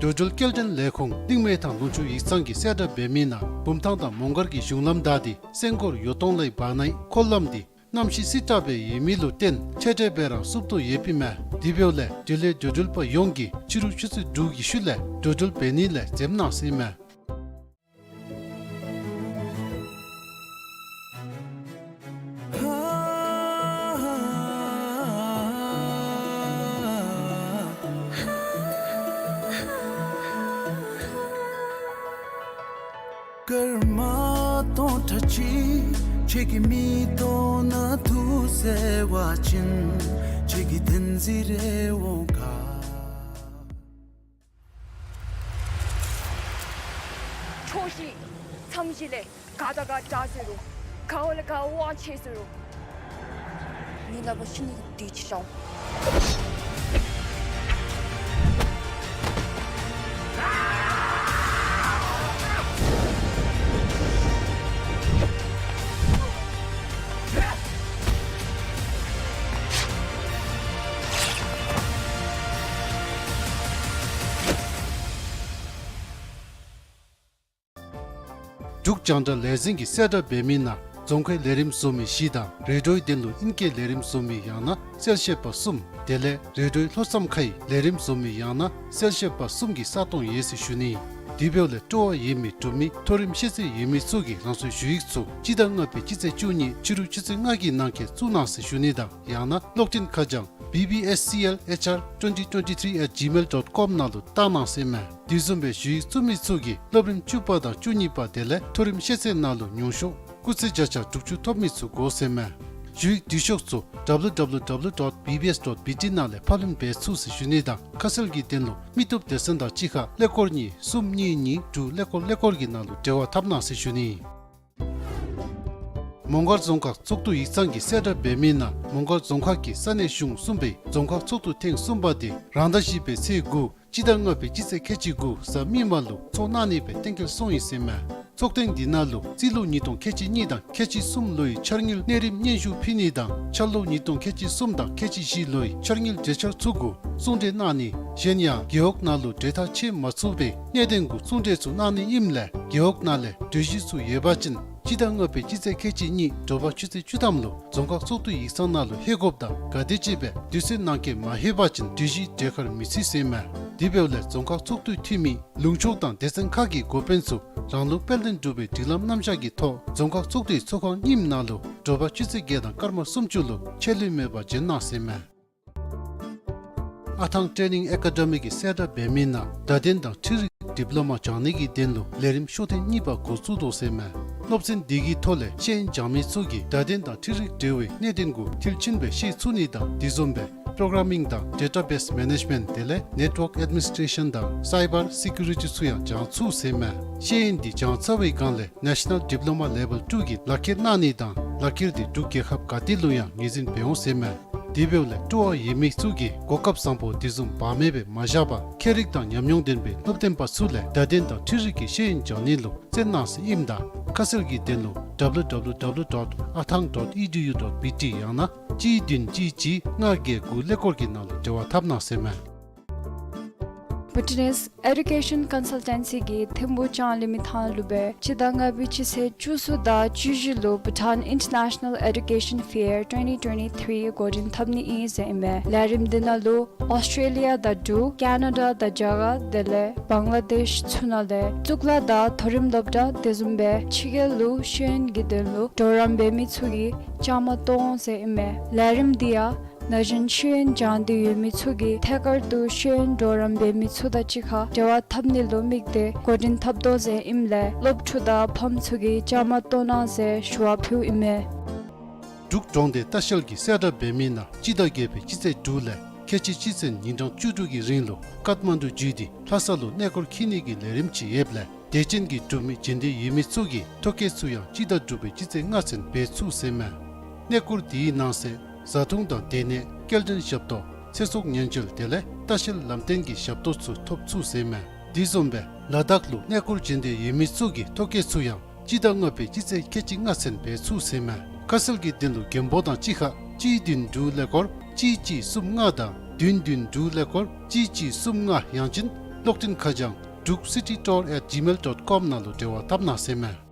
འགྲོ་འགྲུལ་སྐྱེལ་འདྲེན་ལས་ཁུངས་གླིང་མེ་ཐང་ལུང་ཕྱོགས་ཡིག་ཚང་གིས་གསལ་བསྒྲགས་འབད་མི་ནང་བུམ་ཐང་དང་མོང་སྒར་གྱི་གཞུང་ལམ་བདའ་སྟེ་སེང་སྒོར་ཡོ་ཏོང་ལའི་བར་ནའི་འཁོར་ལམ་འདི་གནམ་གཤིས་བསིལ་དྲགས་སྦེ་ཡོད་མི་ལུ་བརྟེན་ཆད་ཁྲལ་སྦེ་ར་བསུབ་དོ་ཡོདཔ་ཨིན་མས། དེ་འབདཝ་ལས་འབྲེལ་ཡོད་འགྲོ་འགྲུལ་པ་ཡོངས་ཀྱིས་ཕྱི་རུ་ཆུ་ཚོད་དྲུག་གི་ཤུལ་ལས་འགྲོ་འགྲུལ་འབད་ནི་ལས་འཛེམ་གནང་ཟེར་ཨིན་མས། སྐར་མ་སྟོང་ཕྲག་གཅིག་ཁྱེད་ཀྱི་མིག་ཏོ་ནང་འདུག་ཟེར་བ་ཅིན་ཁྱེད་ཀྱི་བསྟན་འཛིན་རེ་འོང་ག། ཕྱོགས་བཞི་མཚམས་བཞི་ལས་ག་དང་ག་འདྲ་ཟེར་རུང་ག་བ་ལས་ག་བ་དབང་ཆེ་ཟེར་རུང་ངེའི་ལག་པར་ཤི་ནི་གི་དུས་ཅིག་ཤར་འོང་། འབྲུག་རྒྱང་བསྒྲགས་ལས་འཛིན་གྱིས་གསལ་བསྒྲགས་འབད་མི་ནང་རྫོང་ཁའི་ལས་རིམ་བཟོ་མི་བཞི་དང་རེ་ཌིའོའི་དོན་ལུ་ཨིང་སྐད་ལས་རིམ་བཟོ་མི་ཡང་ན་གསལ་བཤད་པ་གསུམ། དེ་ལས་རེ་ཌིའོའི་ལྷོ་མཚམས་ཁའི་ལས་རིམ་བཟོ་མི་ཡང་ན་གསལ་བཤད་པ་གསུམ་གྱི་ས་སྟོང་ཡོད་ཟེར་ཞུ་ནི། དེ་འབདཝ་ལས་སྤྲོ་བ་ཡོད་མི་འབྲུག་མི་མཐོ་རིམ་ཤེས་ཚད་ཡོད་མི་ཚུ་གིས་རང་སོའི་ཞུ་ཡིག་ཚུ་སྤྱི་ཟླ་ལྔ་པའི་སྤྱི་ཚེས་བཅུ་གཉིས་ཕྱི་རུ་ཆུ་ཚོད་ལྔ་གི་ནང་འཁོད་བཙུགས་གནང་ཟེར་ཞུ་ནི་དང་ཡང་ན་གློག་འཕྲིན་ཁ་བྱང་B B S C L H R twenty twenty-three at gmail dot com ནང་ལུ་བཏང་གནང་ཟེར་ཨིན་མས། དེ་བཟུམ་སྦེ་ཞུ་ཡིག་བཙུགས་མི་ཚུ་གིས་སློབ་རིམ་བཅུ་པ་དང་བཅུ་གཉིས་པ་དེ་ལས་མཐོ་རིམ་ཤེས་ཚད་ནང་ལུ་ཉུང་ཤོས་སྐུགས་ཚད་བརྒྱ་ཆ་དྲུག་ཅུ་ཐོབ་མི་ཚུ་དགོ་ཟེར་ཨིན་མས། ཞུ་ཡིག་འབྲི་ཤོག་ཚུ་W W W dot B B S dot B T ནང་ལས་ཕབ་ལེན་འབད་ཚུགས་ཟེར་ཞུ་ནི་དང་ཁ་གསལ་གྱི་དོན་ལུ་མི་སྟོབས་སྡེ་ཚན་དང་གཅིག་ཁར་ཀླད་ཀོར་གཉིས་གསུམ་གཉིས་གཉིས་དྲུག་ཀླད་ཀོར་ཀླད་ཀོར་གྱི་ནང་ལུ་འབྲེལ་བ་འཐབ་གནང་ཟེར་ཞུ་ནི། མོང་སྒར་རྫོང་ཁག་ཚོགས་འདུ་ཡིག་ཚང་གིས་གསལ་བསྒྲགས་འབད་མི་ནང་མོང་སྒར་རྫོང་ཁག་གི་ས་གནས་གཞུང་གསུམ་པའི་རྫོང་ཁག་ཚོགས་འདུ་ཐེངས་གསུམ་པ་དེ་རང་ཟླ་བཞི་པའི་ཚེས་དགུ་སྤྱི་ཟླ་ལྔ་པའི་སྤྱི་ཚེས་ཁལ་གཅིག་དགུ་གཟའ་མིག་དམར་ལུ་ཚོགས་གནང་ནི་སྦེ་གཏན་འཁེལ་སོང་ཡི་ཟེར་མས། ཚོགས་ཐེངས་འདི་ནང་ལུ་རྩིས་ལོ་ཉིས་སྟོང་ཁལ་གཅིག་གཉིས་དང་ཁལ་གཅིག་གསུམ་ལོའི་འཆར་དངུལ་གནས་རིམ་སྙན་ཞུ་ཕུལ་ནི་དང་འཆར་ལོ་ཉིས་སྟོང་ཁལ་གཅིག་གསུམ་དང་ཁལ་གཅིག་བཞི་ལོའི་འཆར་དངུལ་གྲོས་འཆར་ཚུ་གུ་གསུང་གྲོས་གནང་ནི། གཞན་ཡང་རྒེད་འོག་ནང་ལུ་གྲོས་ཐག་བཅད་མ་ཚུགས་པའི་གནད་དོན་གུ་གསུང་གྲོས་ཚུ་གནང་ནི་ཨིནམ་ལས་རྒེད་འོག་ནང་ལས་གྲོས་གཞི་ཚུ་ཡོད་པ་ཅིན་སྤྱི་ཟླ་ལྔ་པའི་སྤྱི་ཚེས་ཁལ་གཅིག་གཉིས་དྲོ་པ་ཆུ་ཚོད་བཅུ་ཐམ་ལུ་རྫོང་ཁག་ཚོགས་འདུ་ཡིག་ཚང་ནང་ལུ་ལྷོད་དགོཔ་དང་ག་དེམ་ཅིག་སྦེ་དུས་ཚོད་ནང་འཁོད་མ་ལྷོད་པ་ཅིན་གྲོས་གཞི་གྲོས་ཁར་མི་ཚུད་ཟེར་མས། དེ་འབདཝ་ལས་རྫོང་ཁག་ཚོགས་འདུའི་འཐུས་མི་ལུང་ཕྱོགས་དང་སྡེ་ཚན་ཁག་གི་འགོ་དཔོན་ཚུ་རང་ལུགས་དཔལ་ལྡན་འབྲུག་པའི་སྒྲིག་ལམ་རྣམ་གཞག་གི་ཐོག་རྫོང་ཁག་ཚོགས་འདུའི་ཚོགས་ཁང་རྙིངམ་ནང་ལུ་དྲོ་པ་ཆུ་ཚོད་བརྒྱད་དང་སྐར་མ་སུམ་ཅུ་ལུ་ཆད་ལུས་མེད་པར་འབྱོན་གནང་ཟེར་མས། ཨ་ཐང་ཊེ་ནིང་ཨེ་ཀ་ཌེ་མི་གིས་གསལ་བསྒྲགས་འབད་མི་ནང་བརྡ་དོན་དང་འཕྲུལ་རིག་ཌིབ་ལོ་མ་སྦྱང་ནི་གི་དོན་ལུ་ལས་རིམ་ཤོག་ཐེངས་གཉིས་པ་འགོ་བཙུགས་དོ་ཟེར་མས། སློབ་ཚན་འདི་གི་ཐོག་ལས་ཤེས་ཡོན་སྦྱང་མི་ཚུ་གིས་བརྡ་དོན་དང་འཕྲུལ་རིག་འབྲེལ་བའི་གནད་དོན་གུ་མཐིལ་ཕྱིན་སྦེ་ཤེས་ཚུགས་ནི་དང་དེ་བཟུམ་སྦེ་པྲོ་གྲ་མིང་དང་ཌེ་ཊ་བེསི་མེ་ནེཇ་མེནཊ་དེ་ལས་ནེཊ་ཝརཀ་ཨེཌ་མི་ནི་སི་ཊེ་ཤཱན་དང་སའི་བར་སེ་ཀུ་རི་ཊི་ཚུ་ཡང་སྦྱང་ཚུགས་ཟེར་མས། ཤེས་ཡོན་འདི་སྦྱང་ཚར་བའི་སྒང་ལས་ནེ་ཤ་ནཱལ་ཌིབ་ལོ་མ་ལེ་ཝེལ་ཊུ་གི་ལག་ཁྱེར་གནང་ནི་དང་ལག་ཁྱེར་འདི་འབྲུག་རྒྱལ་ཁབ་ག་ཏེ་ལུ་ཡང་ངོས་འཛིན་འབད་འོང་ཟེར་མས། དེ་འབདཝ་ལས་སྤྲོ་བ་ཡོད་མི་ཚུ་གིས་གོ་སྐབས་བཟང་པོ་དེ་བཟུམ་བག་མེད་སྦེ་མ་བཞག་པར་མཁས་རིག་དང་ཉམས་མྱོང་ལྡན་པའི་སློབ་སྟོན་པ་ཚུ་ལས་བརྡ་དོན་དང་འཕྲུལ་རིག་གི་ཤེས་ཡོན་སྦྱང་ནི་ལུ་བརྩོན་གནང་ཟེར་ཨིནམ་ད་ཁ་གསལ་གྱི་དོན་ལུ་W W W dot athang dot E D U dot B T ཡང་ན་གཅིག་བདུན་གཅིག་གཅིག་ལྔ་བརྒྱད་དགུ་ཀླད་ཀོར་གྱི་ནང་ལུ་འབྲེལ་བ་འཐབ་གནང་ཟེར་མས། Bhutanese Education Consultancy གིས་ཐིམ་ཕུག་ལྕང་གླིང་མི་ཐང་ལུ་སྦེ་སྤྱི་ཟླ་ལྔ་པའི་སྤྱི་ཚེས་བཅུ་གསུམ་དང་བཅུ་བཞི་ལུ་Bhutan International Education Fair twenty twenty-three འགོ་འདྲེན་འཐབ་ནི་ཨིན་ཟེར་ཨིན་མས། ལས་རིམ་འདི་ནང་ལུ་ཨོསི་ཊྲེ་ལི་ཡ་དང་འབྲུག་ཀེ་ན་ཌ་དང་རྒྱ་གར་དེ་ལས་བང་ལ་དེཤ་ཚུ་ནང་ལས་གཙུག་ལག་དང་མཐོ་རིམ་སློབ་གྲྭ་དེ་བཟུམ་སྦེ་ཕྱི་རྒྱལ་ལུ་ཤེས་ཡོན་གྱི་དོན་ལུ་གྲོགས་རམ་འབད་མི་ཚུ་གིས་བཅའ་མར་གཏོགས་འོང་ཟེར་ཨིན་མས། ལས་རིམ་འདི་ཡང་ན་གཞོན་ཤེས་ཡོན་སྦྱང་སྟེ་ཡོད་མི་ཚུ་གིས་ཐད་ཀར་དུ་ཤེས་ཡོན་གྲོགས་རམ་འབད་མི་ཚུ་དང་གཅིག་ཁར་འབྲེལ་བ་འཐབ་ནི་ལུ་དམིགས་ཏེ་འགོ་འདྲེན་འཐབ་དོ་ཟེར་ཨིནམ་ལས་སློབ་ཕྲུག་དང་ཕམ་ཚུ་གིས་བཅའ་མར་གཏོགས་གནང་ཟེར་ཞུ་བ་ཕུལཝ་ཨིན་མས། འབྲུག་གྲོང་སྡེ་ལྟ་བཤལ་གྱིས་གསལ་བསྒྲགས་འབད་མི་ནང་སྤྱི་ཟླ་བརྒྱད་པའི་སྤྱི་ཚེས་དྲུག་ལས་ཁལ་གཅིག་སྤྱི་ཚེས་ཉིན་གྲངས་བཅུ་དྲུག་གི་རིང་ལུ་ཀཏ་མན་ཌུ་བརྒྱུད་དེ་ལྷ་ས་ལུ་གནས་སྐོར་འཁྱིད་ནི་གི་ལས་རིམ་ཅིག་ཡོདཔ་ལས་དད་ཅན་གྱི་འབྲུག་མི་འབྱོན་འདོད་ཡོད་མི་ཚུ་གིས་ཐོ་བཀོད་ཚུ་ཡང་སྤྱི་ཟླ་དྲུག་པའི་སྤྱི་ཚེས་ལྔ་ཚུན་འབད་ཚུགས་ཟེར་མས། གནས་སྐོར་དེའི་ནང་གསེས་བཟའ་འཐུང་དང་སྡོད་གནས་སྐྱེལ་འདྲེན་ཞབས་ཏོག་ཚེ་སྲོག་ཉེན་བཅོལ་དེ་ལས་ལྟ་བཤལ་ལམ་སྟོན་གྱི་ཞབས་ཏོག་ཚུ་ཐོབ་ཚུགས་ཟེར་མས། དེ་བཟུམ་སྦེ་ལ་དྭགས་ལུ་གནས་སྐོར་འབྱོན་འདོད་ཡོད་མི་ཚུ་གིས་ཐོ་བཀོད་ཚུ་ཡང་སྤྱི་ཟླ་ལྔ་པའི་སྤྱི་ཚེས་ཁལ་གཅིག་ལྔ་ཚུན་འབད་ཚུགས་ཟེར་མས། ཁ་གསལ་གྱི་དོན་ལུ་མགྱོནམ་བོ་དང་གཅིག་ཁར་གཅིག་བདུན་དྲུག་ཀླད་ཀོར་གཅིག་གཅིག་གསུམ་ལྔ་དང་བདུན་བདུན་དྲུག་ཀླད་ཀོར་གཅིག་གཅིག་གསུམ་ལྔ་ཡང་ཅིན་གློག་འཕྲིན་ཁ་བྱང་druk city tour at gmail dot com ནང་ལུ་འབྲེལ་བ་འཐབ་གནང་ཟེར་མས།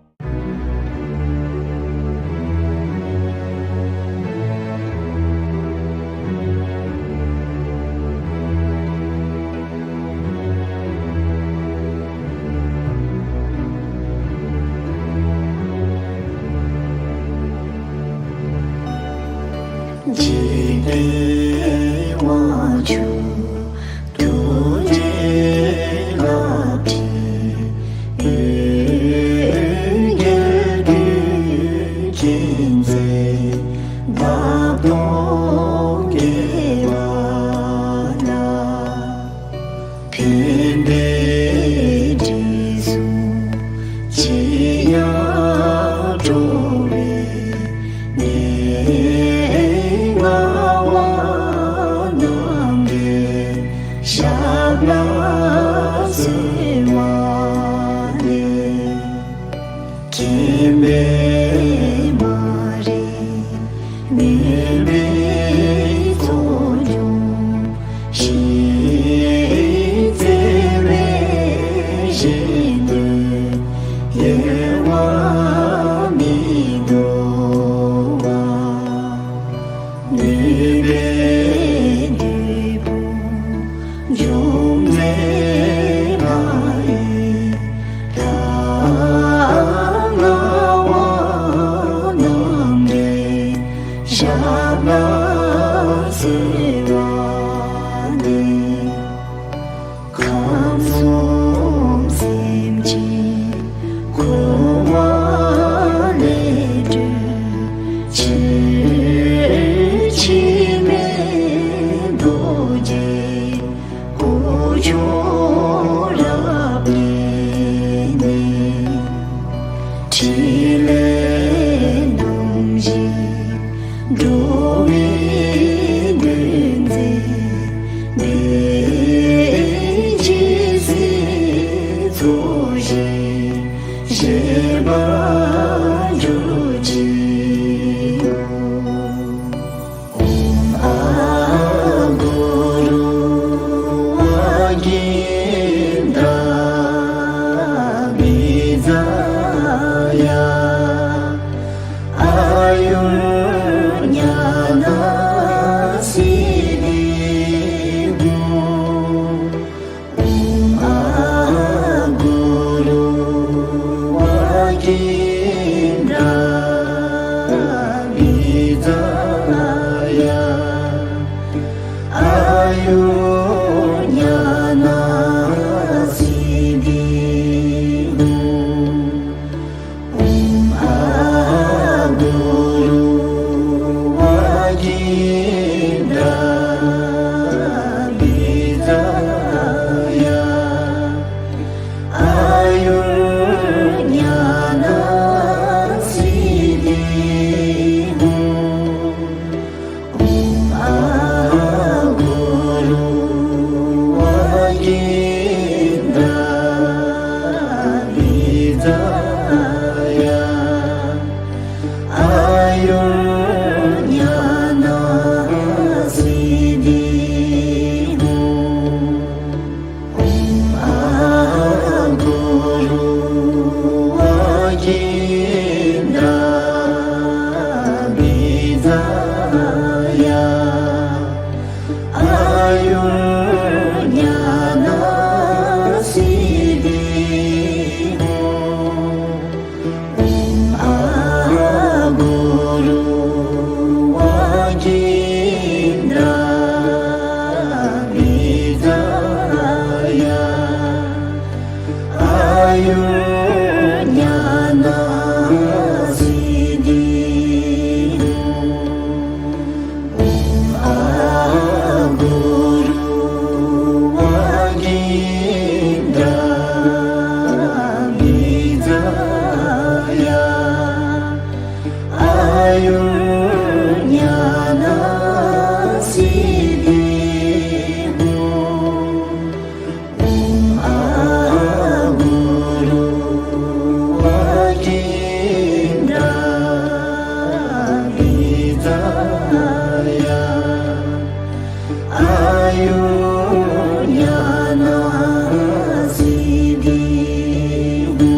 ཁམས་གསུམ་སེམས་ཅན་འཁོར་བ་ལས་སྒྲོལ་ཕྱིར། ཁྱོད་རབ་ལེགས་ནས། ཕྲིན་ལས་རྣམ་བཞི་འགྲོ་བའི་དོན་མཛད། དེ་ཕྱིར་སྲིད་མཚོ་ཞིང་གཤེགས་པར་གྱུར་ཅིག། ཨོཾ་ཨ་གུ་རུ་ཝཱ་ཀིནྡྲ་བི་ཛ་ཡ། ཨཱ་ཡུར་ཉ་ན་སིདྡྷི་ཧཱུྃ། ཨོཾ་ཨ་གུ་རུ་ཝཱ་ཀིནྡྲ་བི་ཛ་ཡ། ཨཱ་ཡུར་ཉ་ན་སིདྡྷི་ཧཱུྃ། ཨོཾ་ཨ་གུ་རུ་ཝཱ་ཀིནྡྲ་བི་ཛ་ཡ། ཨཱ་ཡུར་ཉ་ན་སིདྡྷི་ཧཱུྃ། ཨོཾ་ཨ་གུ་རུ་ཝཱ་ཀིནྡྲ་བི་ཛ་ཡ། ཨཱ་ཡུར་ཉ་ན་སིདྡྷི་ཧཱུྃ། ཨོཾ་ཨ་གུ་རུ་ཝཱ་ཀིནྡྲ་བི་ཛ་ཡ། ཨཱ་ཡུར་ཉ་ན་སིདྡྷི་ཧཱུྃ། ཨོཾ་ཨ་གུ་རུ་ཝཱ་ཀིནྡྲ་བི་ཛ་ཡ། ཨཱ་ཡུར་ཉ་ན་སིདྡྷི་ཧཱུྃ། ཨོཾ་ཨ་གུ་རུ་ཝཱ་ཀིནྡྲ་བི་ཛ་ཡ། ཨཱ་ཡུར་ཉ་ན་སིདྡྷི་ཧཱུྃ། ཨོཾ་ཨ་གུ་རུ་ཝཱ་ཀིནྡྲ་བི་ཛ་ཡ། ཨཱ་ཡུར་ཉ་ན་སིདྡྷི་ཧཱུྃ།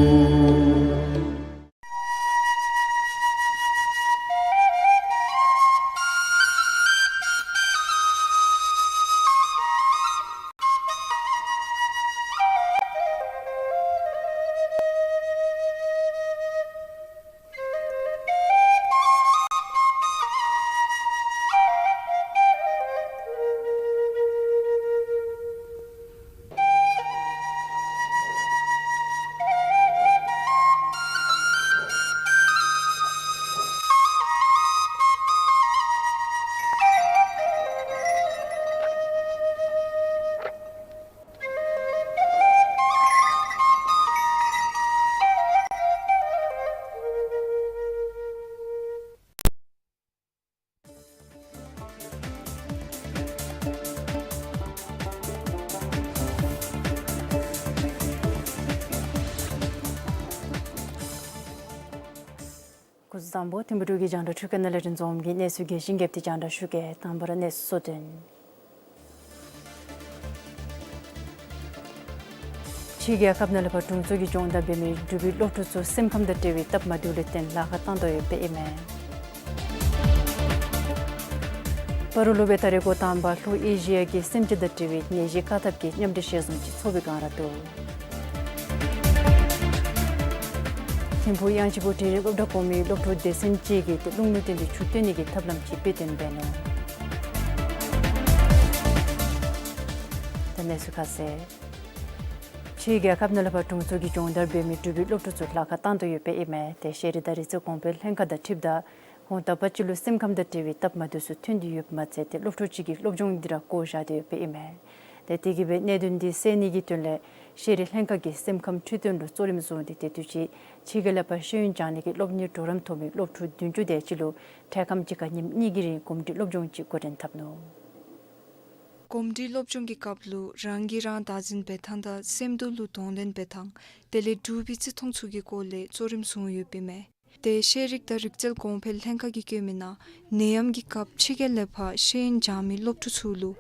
སྐུ་གཟུགས་བཟང་པོ། ཐིམ་ཕུ་འབྲུག་གི་རྒྱང་བསྒྲགས་འཕྲུལ་ཁང་ནང་ལས་རིན་འཛོམས་ཀྱིས་གནས་ཚུལ་རྒྱས་ཤིང་རྒྱས་པ་དེ་རྒྱང་བསྒྲགས་ཞུ་གེ། དང་པ་ར་གནས་ཚུལ་གཙོ་དོན། ཕྱི་རྒྱལ་ཁབ་ནང་ལས་ཕར་དྲུང་འཚོ་གི་སྦྱོང་བརྡར་འབད་མི་འབྲུག་པའི་སློབ་ཕྲུག་ཚུ་སེམས་ཁམས་དང་འབྲེལ་བའི་སྟབས་མ་བདེཝ་ལས་བརྟེན་ལཱ་ཁག་བཏང་དོ་ཡོདཔ་ཨིན་མས། བར་ལུ་སྦེ་ད་རེས་འགོ་དང་པ་ལྷོ་ཨེ་ཤི་ཡ་གི་སེམས་ཅན་དང་འབྲེལ་བའི་ནད་གཞི་བཀག་ཐབས་ཀྱི་མཉམ་འབྲེལ་ཞལ་འཛོམས་ཅིག་ཚོགས་པའི་བསྒང་ར་འདུག། ཐིམ་ཕུག་གཡང་ཆེན་པོ་དྲན་རིག་སློབ་གྲྭ་གོང་མའི་སློབ་ཕྲུག་སྡེ་ཚན་ཅིག་གིས་ཏེ་རླུང་ནུ་བསྟེན་ཏེ་ཆུ་བཏོན་ནི་གི་ཐབས་ལམ་ཅིག་དཔེ་སྟོན་འབད་ནུག། ད་གནས་ཚུལ་ཁ་གསལ། ཕྱི་རྒྱལ་ཁབ་ནང་ལས་ཕར་དྲུང་འཚོ་གི་སྦྱོང་བརྡར་འབད་མི་འབྲུག་པའི་སློབ་ཕྲུག་ཚུ་ལཱ་ཁག་བཏང་དོ་ཡོདཔ་ཨིན་མས། ཏེ་ཤེས་རིག་དང་རིག་རྩལ་གོང་འཕེལ་ལྷན་ཁག་དང་འཁྲིལཝ་ད་ཁོང་ད་བར་ཅིག་ལུ་སེམས་ཁམས་དང་འབྲེལ་བའི་སྟབས་མ་བདེཝ་ཚུ་ཐོན་ཏེ་ཡོདཔ་མ་ཚད་ཏེ་སློབ་ཕྲུག་ཅིག་གི་སློབ་སྦྱོང་འདི་ར་བཀོ་བཞག་སྟེ་ཡོདཔ་ཨིན་མས། ཏེ་དེ་གིས་སྦེ་གནད་དོན་འདི་སེལ་ནི་གི་དོན་ལས་ཤེས་རིག་ལྷན་ཁག་གིས་སེམས་ཁམས་འཕྲོད་བསྟེན་ལུ་གཙོ་རིམ་བཟུང་སྟེ་དེ་དུས་ཅི་ཕྱི་རྒྱལ་ལས་ཕར་ཤེས་ཡོན་སྦྱང་ནི་གི་སློབ་གཉེར་གྲོགས་རམ་ཐོབ་མི་སློབ་ཕྲུག་བདུན་ཅུ་དེ་ཅིག་ལུ་འཕྲལ་ཁམས་ཅིག་ཁར་ཉིནམ་གཉིས་ཀྱི་རིང་གོམས་འདྲིས་སློབ་སྦྱོང་ཅིག་འགོ་འདྲེན་འཐབ་ནུག། གོམས་འདྲིས་སློབ་སྦྱོང་གི་སྐབས་ལུ་རང་གིས་རང་བདག་འཛིན་འབད་ཐངས་དང་སེམས་སྡུག་ལུ་གདོང་ལེན་འབད་ཐངས་དེ་ལས་འབྲུག་པའི་རྩིས་མཐོང་ཚུ་གི་སྐོར་ལས་གཙོ་རིམ་བཟུང་ཡོདཔ་ཨིན་མས། ཏེ་ཤེས་རིག་དང་རིག་རྩལ་གོང་འཕེལ་ལྷན་ཁག་གིས་བཀོད་མི་ནང་ནད་ཡམས་ཀྱི་སྐབས་ཕྱི་རྒྱལ་ལས་ཕར་ཤེས་ཡོན་སྦྱང་མི་སློབ་ཕྲུག་ཚུ་ལུ་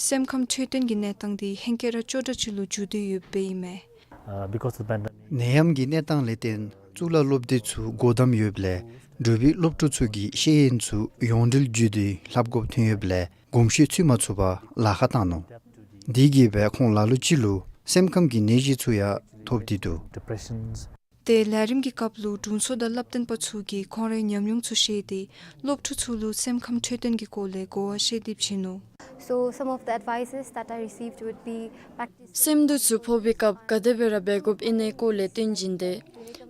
སེམས་ཁམས་འཕྲོད་བསྟེན་གྱི་གནས་སྟངས་འདི་ཧེང་སྐལ་ར་སྐྱོ་དྲགས་ཅིག་ལུ་འགྱུར་ཏེ་ཡོདཔ་ཨིན་མས། Uh, because of the pandemic. ནད་ཡམས་ཀྱི་གནས་སྟངས་ལས་བརྟེན་གཙུག་ལག་སློབ་སྡེ་ཚུ་སྒོ་བསྡམས་ཡོདཔ་ལས་འབྲུག་པའི་སློབ་ཕྲུག་ཚུ་གིས་ཤེས་ཡོན་ཚུ་ཡོངས་འབྲེལ་བརྒྱུད་དེ་ལྷབ་དགོཔ་ཐོན་ཡོདཔ་ལས་གོམས་གཤིས་ཚུད་མ་ཚུགས་པར་ལཱ་ཁག་བཏང་ནུག། དེ་གིས་སྦེ་ཁོང་ལ་ལུ་ཅིག་ལུ་སེམས་ཁམས་ཀྱི་ནད་གཞི་ཚུ་ཡང་ཐོབ་སྟེ་འདུག། Depressions. ཏེ་ལས་རིམ་གྱི་སྐབས་ལུ་དྲུང་འཚོ་དང་བསླབ་སྟོན་པ་ཚུ་གིས་ཁོང་རའི་ཉམས་མྱོང་ཚུ་བཤད་དེ་སློབ་ཕྲུག་ཚུ་ལུ་སེམས་ཁམས་འཕྲོད་བསྟེན་གྱི་སྐོར་ལས་གོ་བ་བཤད་དེ་བྱིན་ནུག། So some of the advices that I received would be practice. སེམས་སྡུག་ཚུ་ཕོག་པའི་སྐབས་ག་དེ་སྦེ་ར་འབད་དགོཔ་ཨིན་ནི་སྐོར་ལས་སྟོན་བྱིན་ཏེ།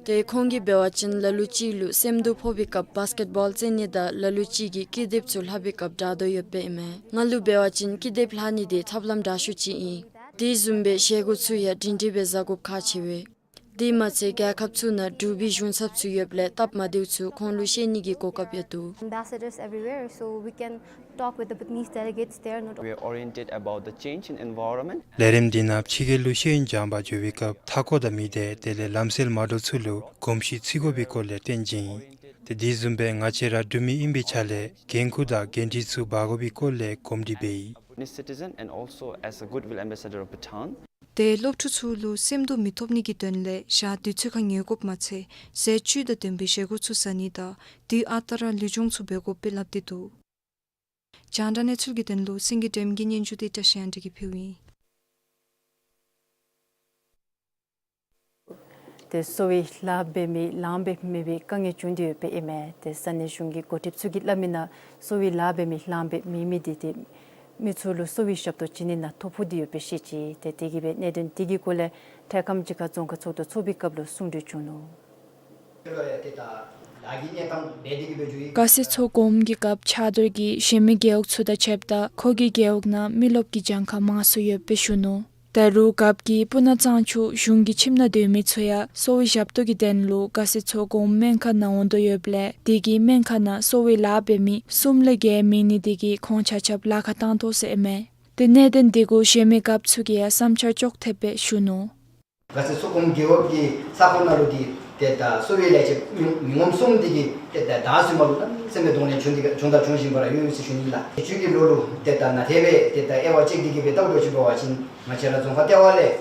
ཏེ་ཁོང་གིས་འབད་བ་ཅིན་ལ་ལུ་ཅིག་ལུ་སེམས་སྡུག་ཕོག་པའི་སྐབས་བཱསི་ཀེཊ་བཱོལ་རྩེད་ནི་དང་ལ་ལུ་ཅིག་གིས་ཀི་དེབ་ཚུ་ལྷབ་པའི་སྐབས་དྲག་དོ་ཡོདཔ་ཨིན་མས། ང་ལུ་འབད་བ་ཅིན་ཀི་དེབ་ལྷབ་ནི་འདི་ཐབས་ལམ་དྲག་ཤོས་ཅིག་ཨིན། དེ་བཟུམ་སྦེ་བཞེས་སྒོ་ཚུ་ཡང་སྒྲིང་སྒྲི་སྦེ་བཟའ་དགོཔ་ཁག་ཆེ་བས། དེ་མ་ཚད་རྒྱལ་ཁབ་ཚུ་ནང་འབྲུག་པའི་གཞུང་ཚབ་ཚུ་ཡོདཔ་ལས་སྟབས་མ་བདེཝ་ཚུ་ཁོང་ལུ་བཤད་ནི་གི་གོ་སྐབས་ཡང་འདུག། Ambassadors everywhere, so we can talk with the Bhutanese delegates there, not We are oriented about the change in environment. ལས་རིམ་འདི་ནང་ཕྱི་རྒྱལ་ལུ་ཤེས་ཡོན་སྦྱང་པར་འགྱོ་བའི་སྐབས་མཐའ་འཁོར་དང་མི་སྡེ་དེ་ལས་ལམ་སྲོལ་མ་འདྲཝ་ཚུ་ལུ་གོམས་གཤིས་ཚུད་དགོ་པའི་སྐོར་ལས་སྟོན་བྱིན་ཡི། ཏེ་དེ་བཟུམ་སྦེ་ང་བཅས་ར་འབྲུག་མི་ཨིན་པའི་ཆ་ལས་འགན་ཁུར་དང་འགན་འཁྲི་ཚུ་འབག་དགོ་པའི་སྐོར་ལས་གོམས་འདྲིས་འབད་ཡི། Bhutanese citizen and also as a goodwill ambassador of Bhutan. ཏེ་སློབ་ཕྲུག་ཚུ་ལུ་སེམས་སྡུག་མི་ཐོབ་ནི་གི་དོན་ལས་ཞག་དུས་ཚོད་ཁར་ཉལ་དགོཔ་མ་ཚད་ཟས་བཅུད་དང་ལྡན་པའི་བཞེས་སྒོ་ཚུ་བཟའ་ནི་དང་དུས་ཨ་རྟག་ར་ལུས་སྦྱོང་ཚུ་འབད་དགོཔ་སྦེ་སླབ་སྟེ་འདུག། རྒྱང་བསྒྲགས་གནས་ཚུལ་གྱི་དོན་ལུ་སེང་གེ་སྒྲོལམ་གྱི་སྙན་ཞུ་འདི་བཀྲ་ཤིས་དབང་འདུས་ཀྱིས་ཕུལཝ་ཨིན། ཏེ་གསོ་བའི་ལཱ་འབད་མི་ལངམ་སྦེ་མེད་པའི་དཀའ་ངལ་བྱུང་སྟེ་ཡོདཔ་ཨིན་མས། ཏེ་ས་གནས་གཞུང་གི་འགོ་ཁྲིདཔ་ཚུ་གིས་སླབ་མི་ནང་གསོ་བའི་ལཱ་འབད་མི་ལངམ་སྦེ་མེད་མི་འདི་ཏེ་མི་ཚུ་ལུ་གསོ་བའི་ཞབས་ཏོག་བྱིན་ནི་ནང་ཐོ་ཕོག་སྟེ་ཡོདཔ་སྦེ་བཤད་ཅི། ཏེ་དེ་གིས་སྦེ་གནད་དོན་དེ་གི་སྐོར་ལས་འཕྲལ་ཁམས་ཅིག་ཁར་རྫོང་ཁག་ཚོགས་འདུ་ཚོགས་པའི་སྐབས་ལུ་གསུང་གྲོས་བྱུང་ནུག། དགའ་སེ་མཚོ་སྒོམ་གྱི་སྐབས་ཕྱག་རྡོར་གྱིས་གཞན་མི་རྒེད་འོག་ཚུ་དང་ཕྱདཔ་ད་ཁོ་གི་རྒེད་འོག་ནང་མི་རློབས་ཀྱི་གྱངས་ཁ་མང་སུ་ཡོདཔ་སྦེ་ཞུ་ནུག། ད་རུང་རྒཔོ་གིས་སྤུ་ན་གཙང་ཆུ་གཞུང་གི་ཁྱིམ་ནང་སྡོད་མི་ཚུ་ཡང་གསོ་བའི་ཞབས་ཏོག་གི་དོན་ལུ་དགའ་སེ་མཚོ་སྒོམ་སྨན་ཁང་ནང་འོང་དོ་ཡོདཔ་ལས་དེ་གིས་སྨན་ཁང་ནང་གསོ་བའི་ལཱ་འབད་མི་གསུམ་ལས་བརྒལ་མེད་ནི་དེ་གིས་ཁོང་ཆ་ཁྱབ་ལཱ་ཁག་བཏང་དོ་ཟེར་ཨིན་མས། ཏེ་གནད་དོན་དེ་གུ་གཞན་མི་རྒཔོ་ཚུ་གིས་ཡང་བསམ་འཆར་ཅོག་འཐདཔ་སྦེ་ཞུ་ནུག། དགའ་སེ་མཚོ་སྒོམ་རྒེད་འོག་གི་ས་ཁོངས་ནང་ལུ་འདི་ཏེ་ད་གསོ་བའི་ལས་བྱེདཔ་མི་ངོམ་གསུམ་འདི་གིས་ཏེ་ད་ད་སོ་མ་ལུ་གནམ་མེད་ས་མེད་གདོང་ལེན་བྱུང་སྟེ་བྱུང་དང་འབྱུང་བཞིན་པ་ར་ཡོད་ཟེར་ཞུ་ནི་ལགས། ཏེ་ཆུ་གི་ལོ་ལུ་ཏེ་ད་ནཱ་དེ་སྦེ་ཏེ་ད་དབྱེ་བ་ཕྱེ་སྟེ་གིས་སྦེ་ལྟཝ་ད་ཅིག་འབད་བ་ཅིན་ང་བཅས་ར་རྫོང་ཁག་ལྟེ་བ་ལས་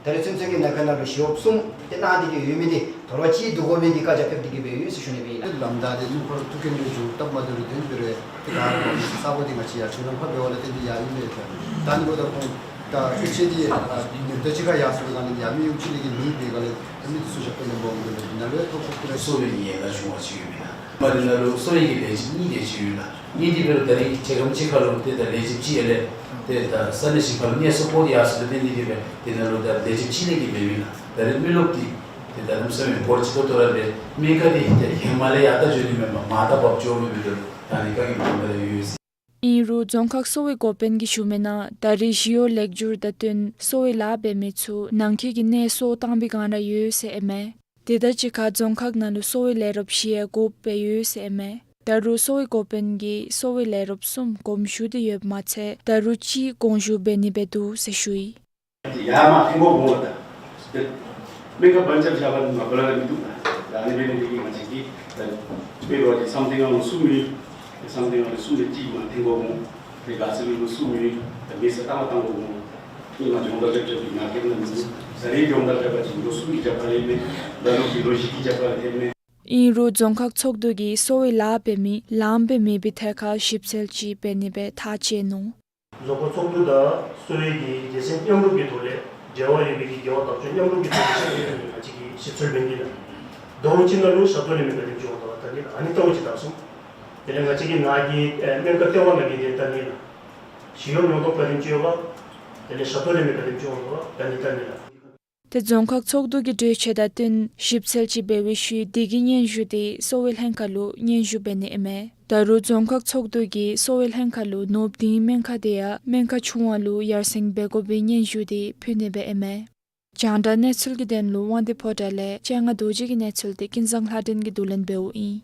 ད་རེས་ཚུན་ཚོད་ཀྱི་ནང་འཁོད་ནང་ལུ་ཞི་གཡོགཔ་གསུམ་ཏེ་གནང་སྟེ་གིས་ཡོད་མི་འདི་དོ་རུང་གཅིག་བསྡུ་དགོ་པའི་གི་བཀའ་རྒྱ་ཕེབས་ཏེ་གིས་སྦེ་ཡོད་ཟེར་ཞུ་ནི་སྦེ་ཨིན་ལགས། ལམ་བདའ་སྟེ་གནམ་ཁར་ཐུག་གེ་ནི་བྱུང་སྟབས་མ་བདེ་རུང་དོན་འབད་རུང་ཏེ་ག་ར་ས་གོ་འདི་ང་བཅས་ཡར་ཆུ་ནང་ཕར་འབད་བ་ལས་ཏེ་འདི་ཡར་ཨིན་པས་ལགས། ད་ནི་འབདཝ་ད་ཁོང་ད་ཨུ་ཆེ་འདི་ཨ་ཉིནམ་ད་ཅིག་ཁར་ཡར་སོང་ད་ནི་ཡར་མི་ཨུ་ཆེ་ལས་ཀྱི་མི་འབད་ག་ལས་ད་མི་འདི་ཚུ་ཞབས་ཏོག་ལེན་པར་འོང་དོ་ལགས། ནཱ་ལུ་ཡང་ཐོ་ཕོག་སྟེ་ར་གསོ་བའི་ཉེན་ཁ་བྱུང་བ་ཅིག་ཡོད་མེན་ན། མ་འདི་ནང་ལུ་གསོ་བའི་གི་ལས་བྱེདཔ་གཉིས་དེ་ཅིག་ཡོད་ལགས། གཉིས་འདི་འབད་རུང་ད་རིས་ཁྱེད་རྐངམ་གཅིག་ཁར་ལུ་ཏེ་ད་ལས་བྱེདཔ་གཅིག་ཡོད་ལས་ཏེ་ད་ས་གནས་གཞན་ཁར་ལུ་གནས་སོ་སྤོ་སྟེ་ཡར་སོང་ད་ཏེ་འདི་གིས་སྦེ་དེ་ནང་ལུ་ད་ལས་བྱེདཔ་གཅིག་ལས་ཀྱི་འབད་མི་ལགས། ད་རིས་མི་རློབས་འདི་ཏེ་ད་གནམ་མེད་ས་མེད་འབོར་ཆེ་ཏོག་ཏོ་ར་འབད་མི་ཁར་འདི་ཏེ་ཧེ་མ་ལས་ཡར་ལྟ་འགྱོ་ནི་མེན་པར་མར་ལྟ་འབབ་འགྱོ་མི་འབད་དོ་ད་ནི་ག་གི་འབད་མི་ར་ཡོད་ཟེར། ཨིན་རུང་རྫོང་ཁག་གསོ་བའི་འགོ་དཔོན་གྱིས་ཞུ་མི་ནང་ད་རིས་ཞི་གཡོག་ལེགས་འགྱུར་དང་བསྟུན་གསོ་བའི་ལཱ་འབད་མི་ཚུ་ནང་འཁོད་ཀྱི་གནས་སོ་བཏང་པའི་བསྒང་ར་ཡོད་ཟེར་ཨིན་མས། དེ་དང་གཅིག་ཁར་རྫོང་ཁག་ནང་ལུ་གསོ་བའི་ལས་རོགསཔ་བཞི་ཡང་དགོཔ་སྦེ་ཡོད་ཟེར་ཨིན་མས། ད་རུང་གསོ་བའི་འགོ་དཔོན་གྱིས་གསོ་བའི་ལས་རོགསཔ་གསུམ་དགོངས་ཞུ་སྟེ་ཡོདཔ་མ་ཚད་ད་རུང་གཅིག་དགོངས་ཞུ་འབད་ནི་སྦེ་འདུག་ཟེར་ཞུ་ཡི། ཡར་མར་འཐེན་དགོཔ་འོང་ལགས། ད་སྨན་ཁང་བར་ཆད་བཞག་པ་ནི་མ་པ་ལས་ར་མི་འདུག་ལགས། ད་ཨ་ནི་འབད་ནི་དེ་གིས་ང་བཅས་ཀྱིས་ད་དཔེ་འབད་བ་ཅིན་བསམ་གཏན་སྒང་ལུ་གསུམ་ཡོད། བསམ་གཏན་སྒང་ལུ་གསུམ་ལས་གཅིག་མར་འཐེན་དགོཔ་འོང་། དེ་དགའ་སེ་ལུ་གསུམ་ཡོད། ད་མེད་ས་གཏང་མ་གཏང་དགོཔ་འོང་། ཨིན་མས། སྦྱོང་བརྡར་རྐྱབ་རྐྱབ་ཀྱི་ནང་འཁོད་ནང་འདུག། ད་རིས་སྦྱོང་བརྡར་རྐྱབ་པ་ཅིན་ལོ་གསུམ་གྱི་རྒྱབ་ཁ་ལས་མེད། ད་ལོ་གི་ལོ་བཞི་གི་རྒྱབ་ཁ་ལས་ཐོན་མས། ཨིན་རུང་རྫོང་ཁག་ཚོགས་འདུ་གིས་གསོ་བའི་ལཱ་འབད་མི་ལངམ་སྦེ་མེད་པའི་ཐད་ཁར་ཞིབ་འཚོལ་ཅིག་འབད་ནི་སྦེ་ཐག་བཅད་ནུག། རྫོང་ཁག་ཚོགས་འདུ་དང་གསོ་བའི་གི་སྡེ་ཚན་མཉམ་རུབ་ཀྱི་ཐོག་ལས་འབྲེལ་བ་ཡོད་པའི་གི་འགལ་བ་བརྡར་གཅོད་མཉམ་རུབ་ཀྱི་ཐོག་ལས་ཤེས་ཡོན་ཐོན་ནི་ང་བཅས་ཀྱིས་ཞིབ་འཚོལ་འབད་ནི་ལགས། ཟླཝ་གཅིག་ནང་ལུ་ཞག་དོ་ལས་མི་ག་དེམ་ཅིག་འོང་དོ་བ་ད་ནི་ཨ་ནི་ལྟ་བུ་ཅིག་བརྡར་སོང་། དེ་ལས་ང་བཅས་ཀྱི་ནཱ་གི་ཨེ་སྨན་ཁང་ལྟེ་བ་ནང་གི་དེ་བལྟ་ནི་ལགས། ཞི་གཡོག་མྱོང་སྟོབས་ག་དེམ་ཅིག་ཡོད་ག། དེ་ལས་ཞག་དོ་ལས་མི་ག་དེམ་ཅིག་འོང་དོ་བ་ད་ནི་བལྟ་ནི་ལགས། ཏེ་རྫོང་ཁག་ཚོགས་འདུ་གི་གྲོས་ཆོད་དང་བསྟུན་ཞིབ་འཚོལ་ཅིག་འབད་བའི་ཤུལ་དེ་གི་སྙན་ཞུ་དེ་གསོ་བའི་ལྷན་ཁག་ལུ་སྙན་ཞུ་འབད་ནི་ཨིན་མས། ད་རུང་རྫོང་ཁག་ཚོགས་འདུ་གིས་གསོ་བའི་ལྷན་ཁག་ལུ་ནོར་བུ་ལྡིང་སྨན་ཁང་དེ་ཡང་སྨན་ཁང་ཆུང་བ་ལུ་ཡར་སེང་འབད་དགོ་པའི་སྙན་ཞུ་དེ་ཕུལ་ནི་སྦེ་ཨིན་མས། རྒྱང་བསྒྲགས་གནས་ཚུལ་གྱི་དོན་ལུ་དབང་འདུས་ཕོ་བྲང་ལས་སྤྱན་སྔ་རྡོ་རྗེ་གི་གནས་ཚུལ་དེ་ཀུན་བཟང་ལྷ་སྒྲོན་གྱིས་བསྡུ་ལེན་འབདཝ་ཨིན།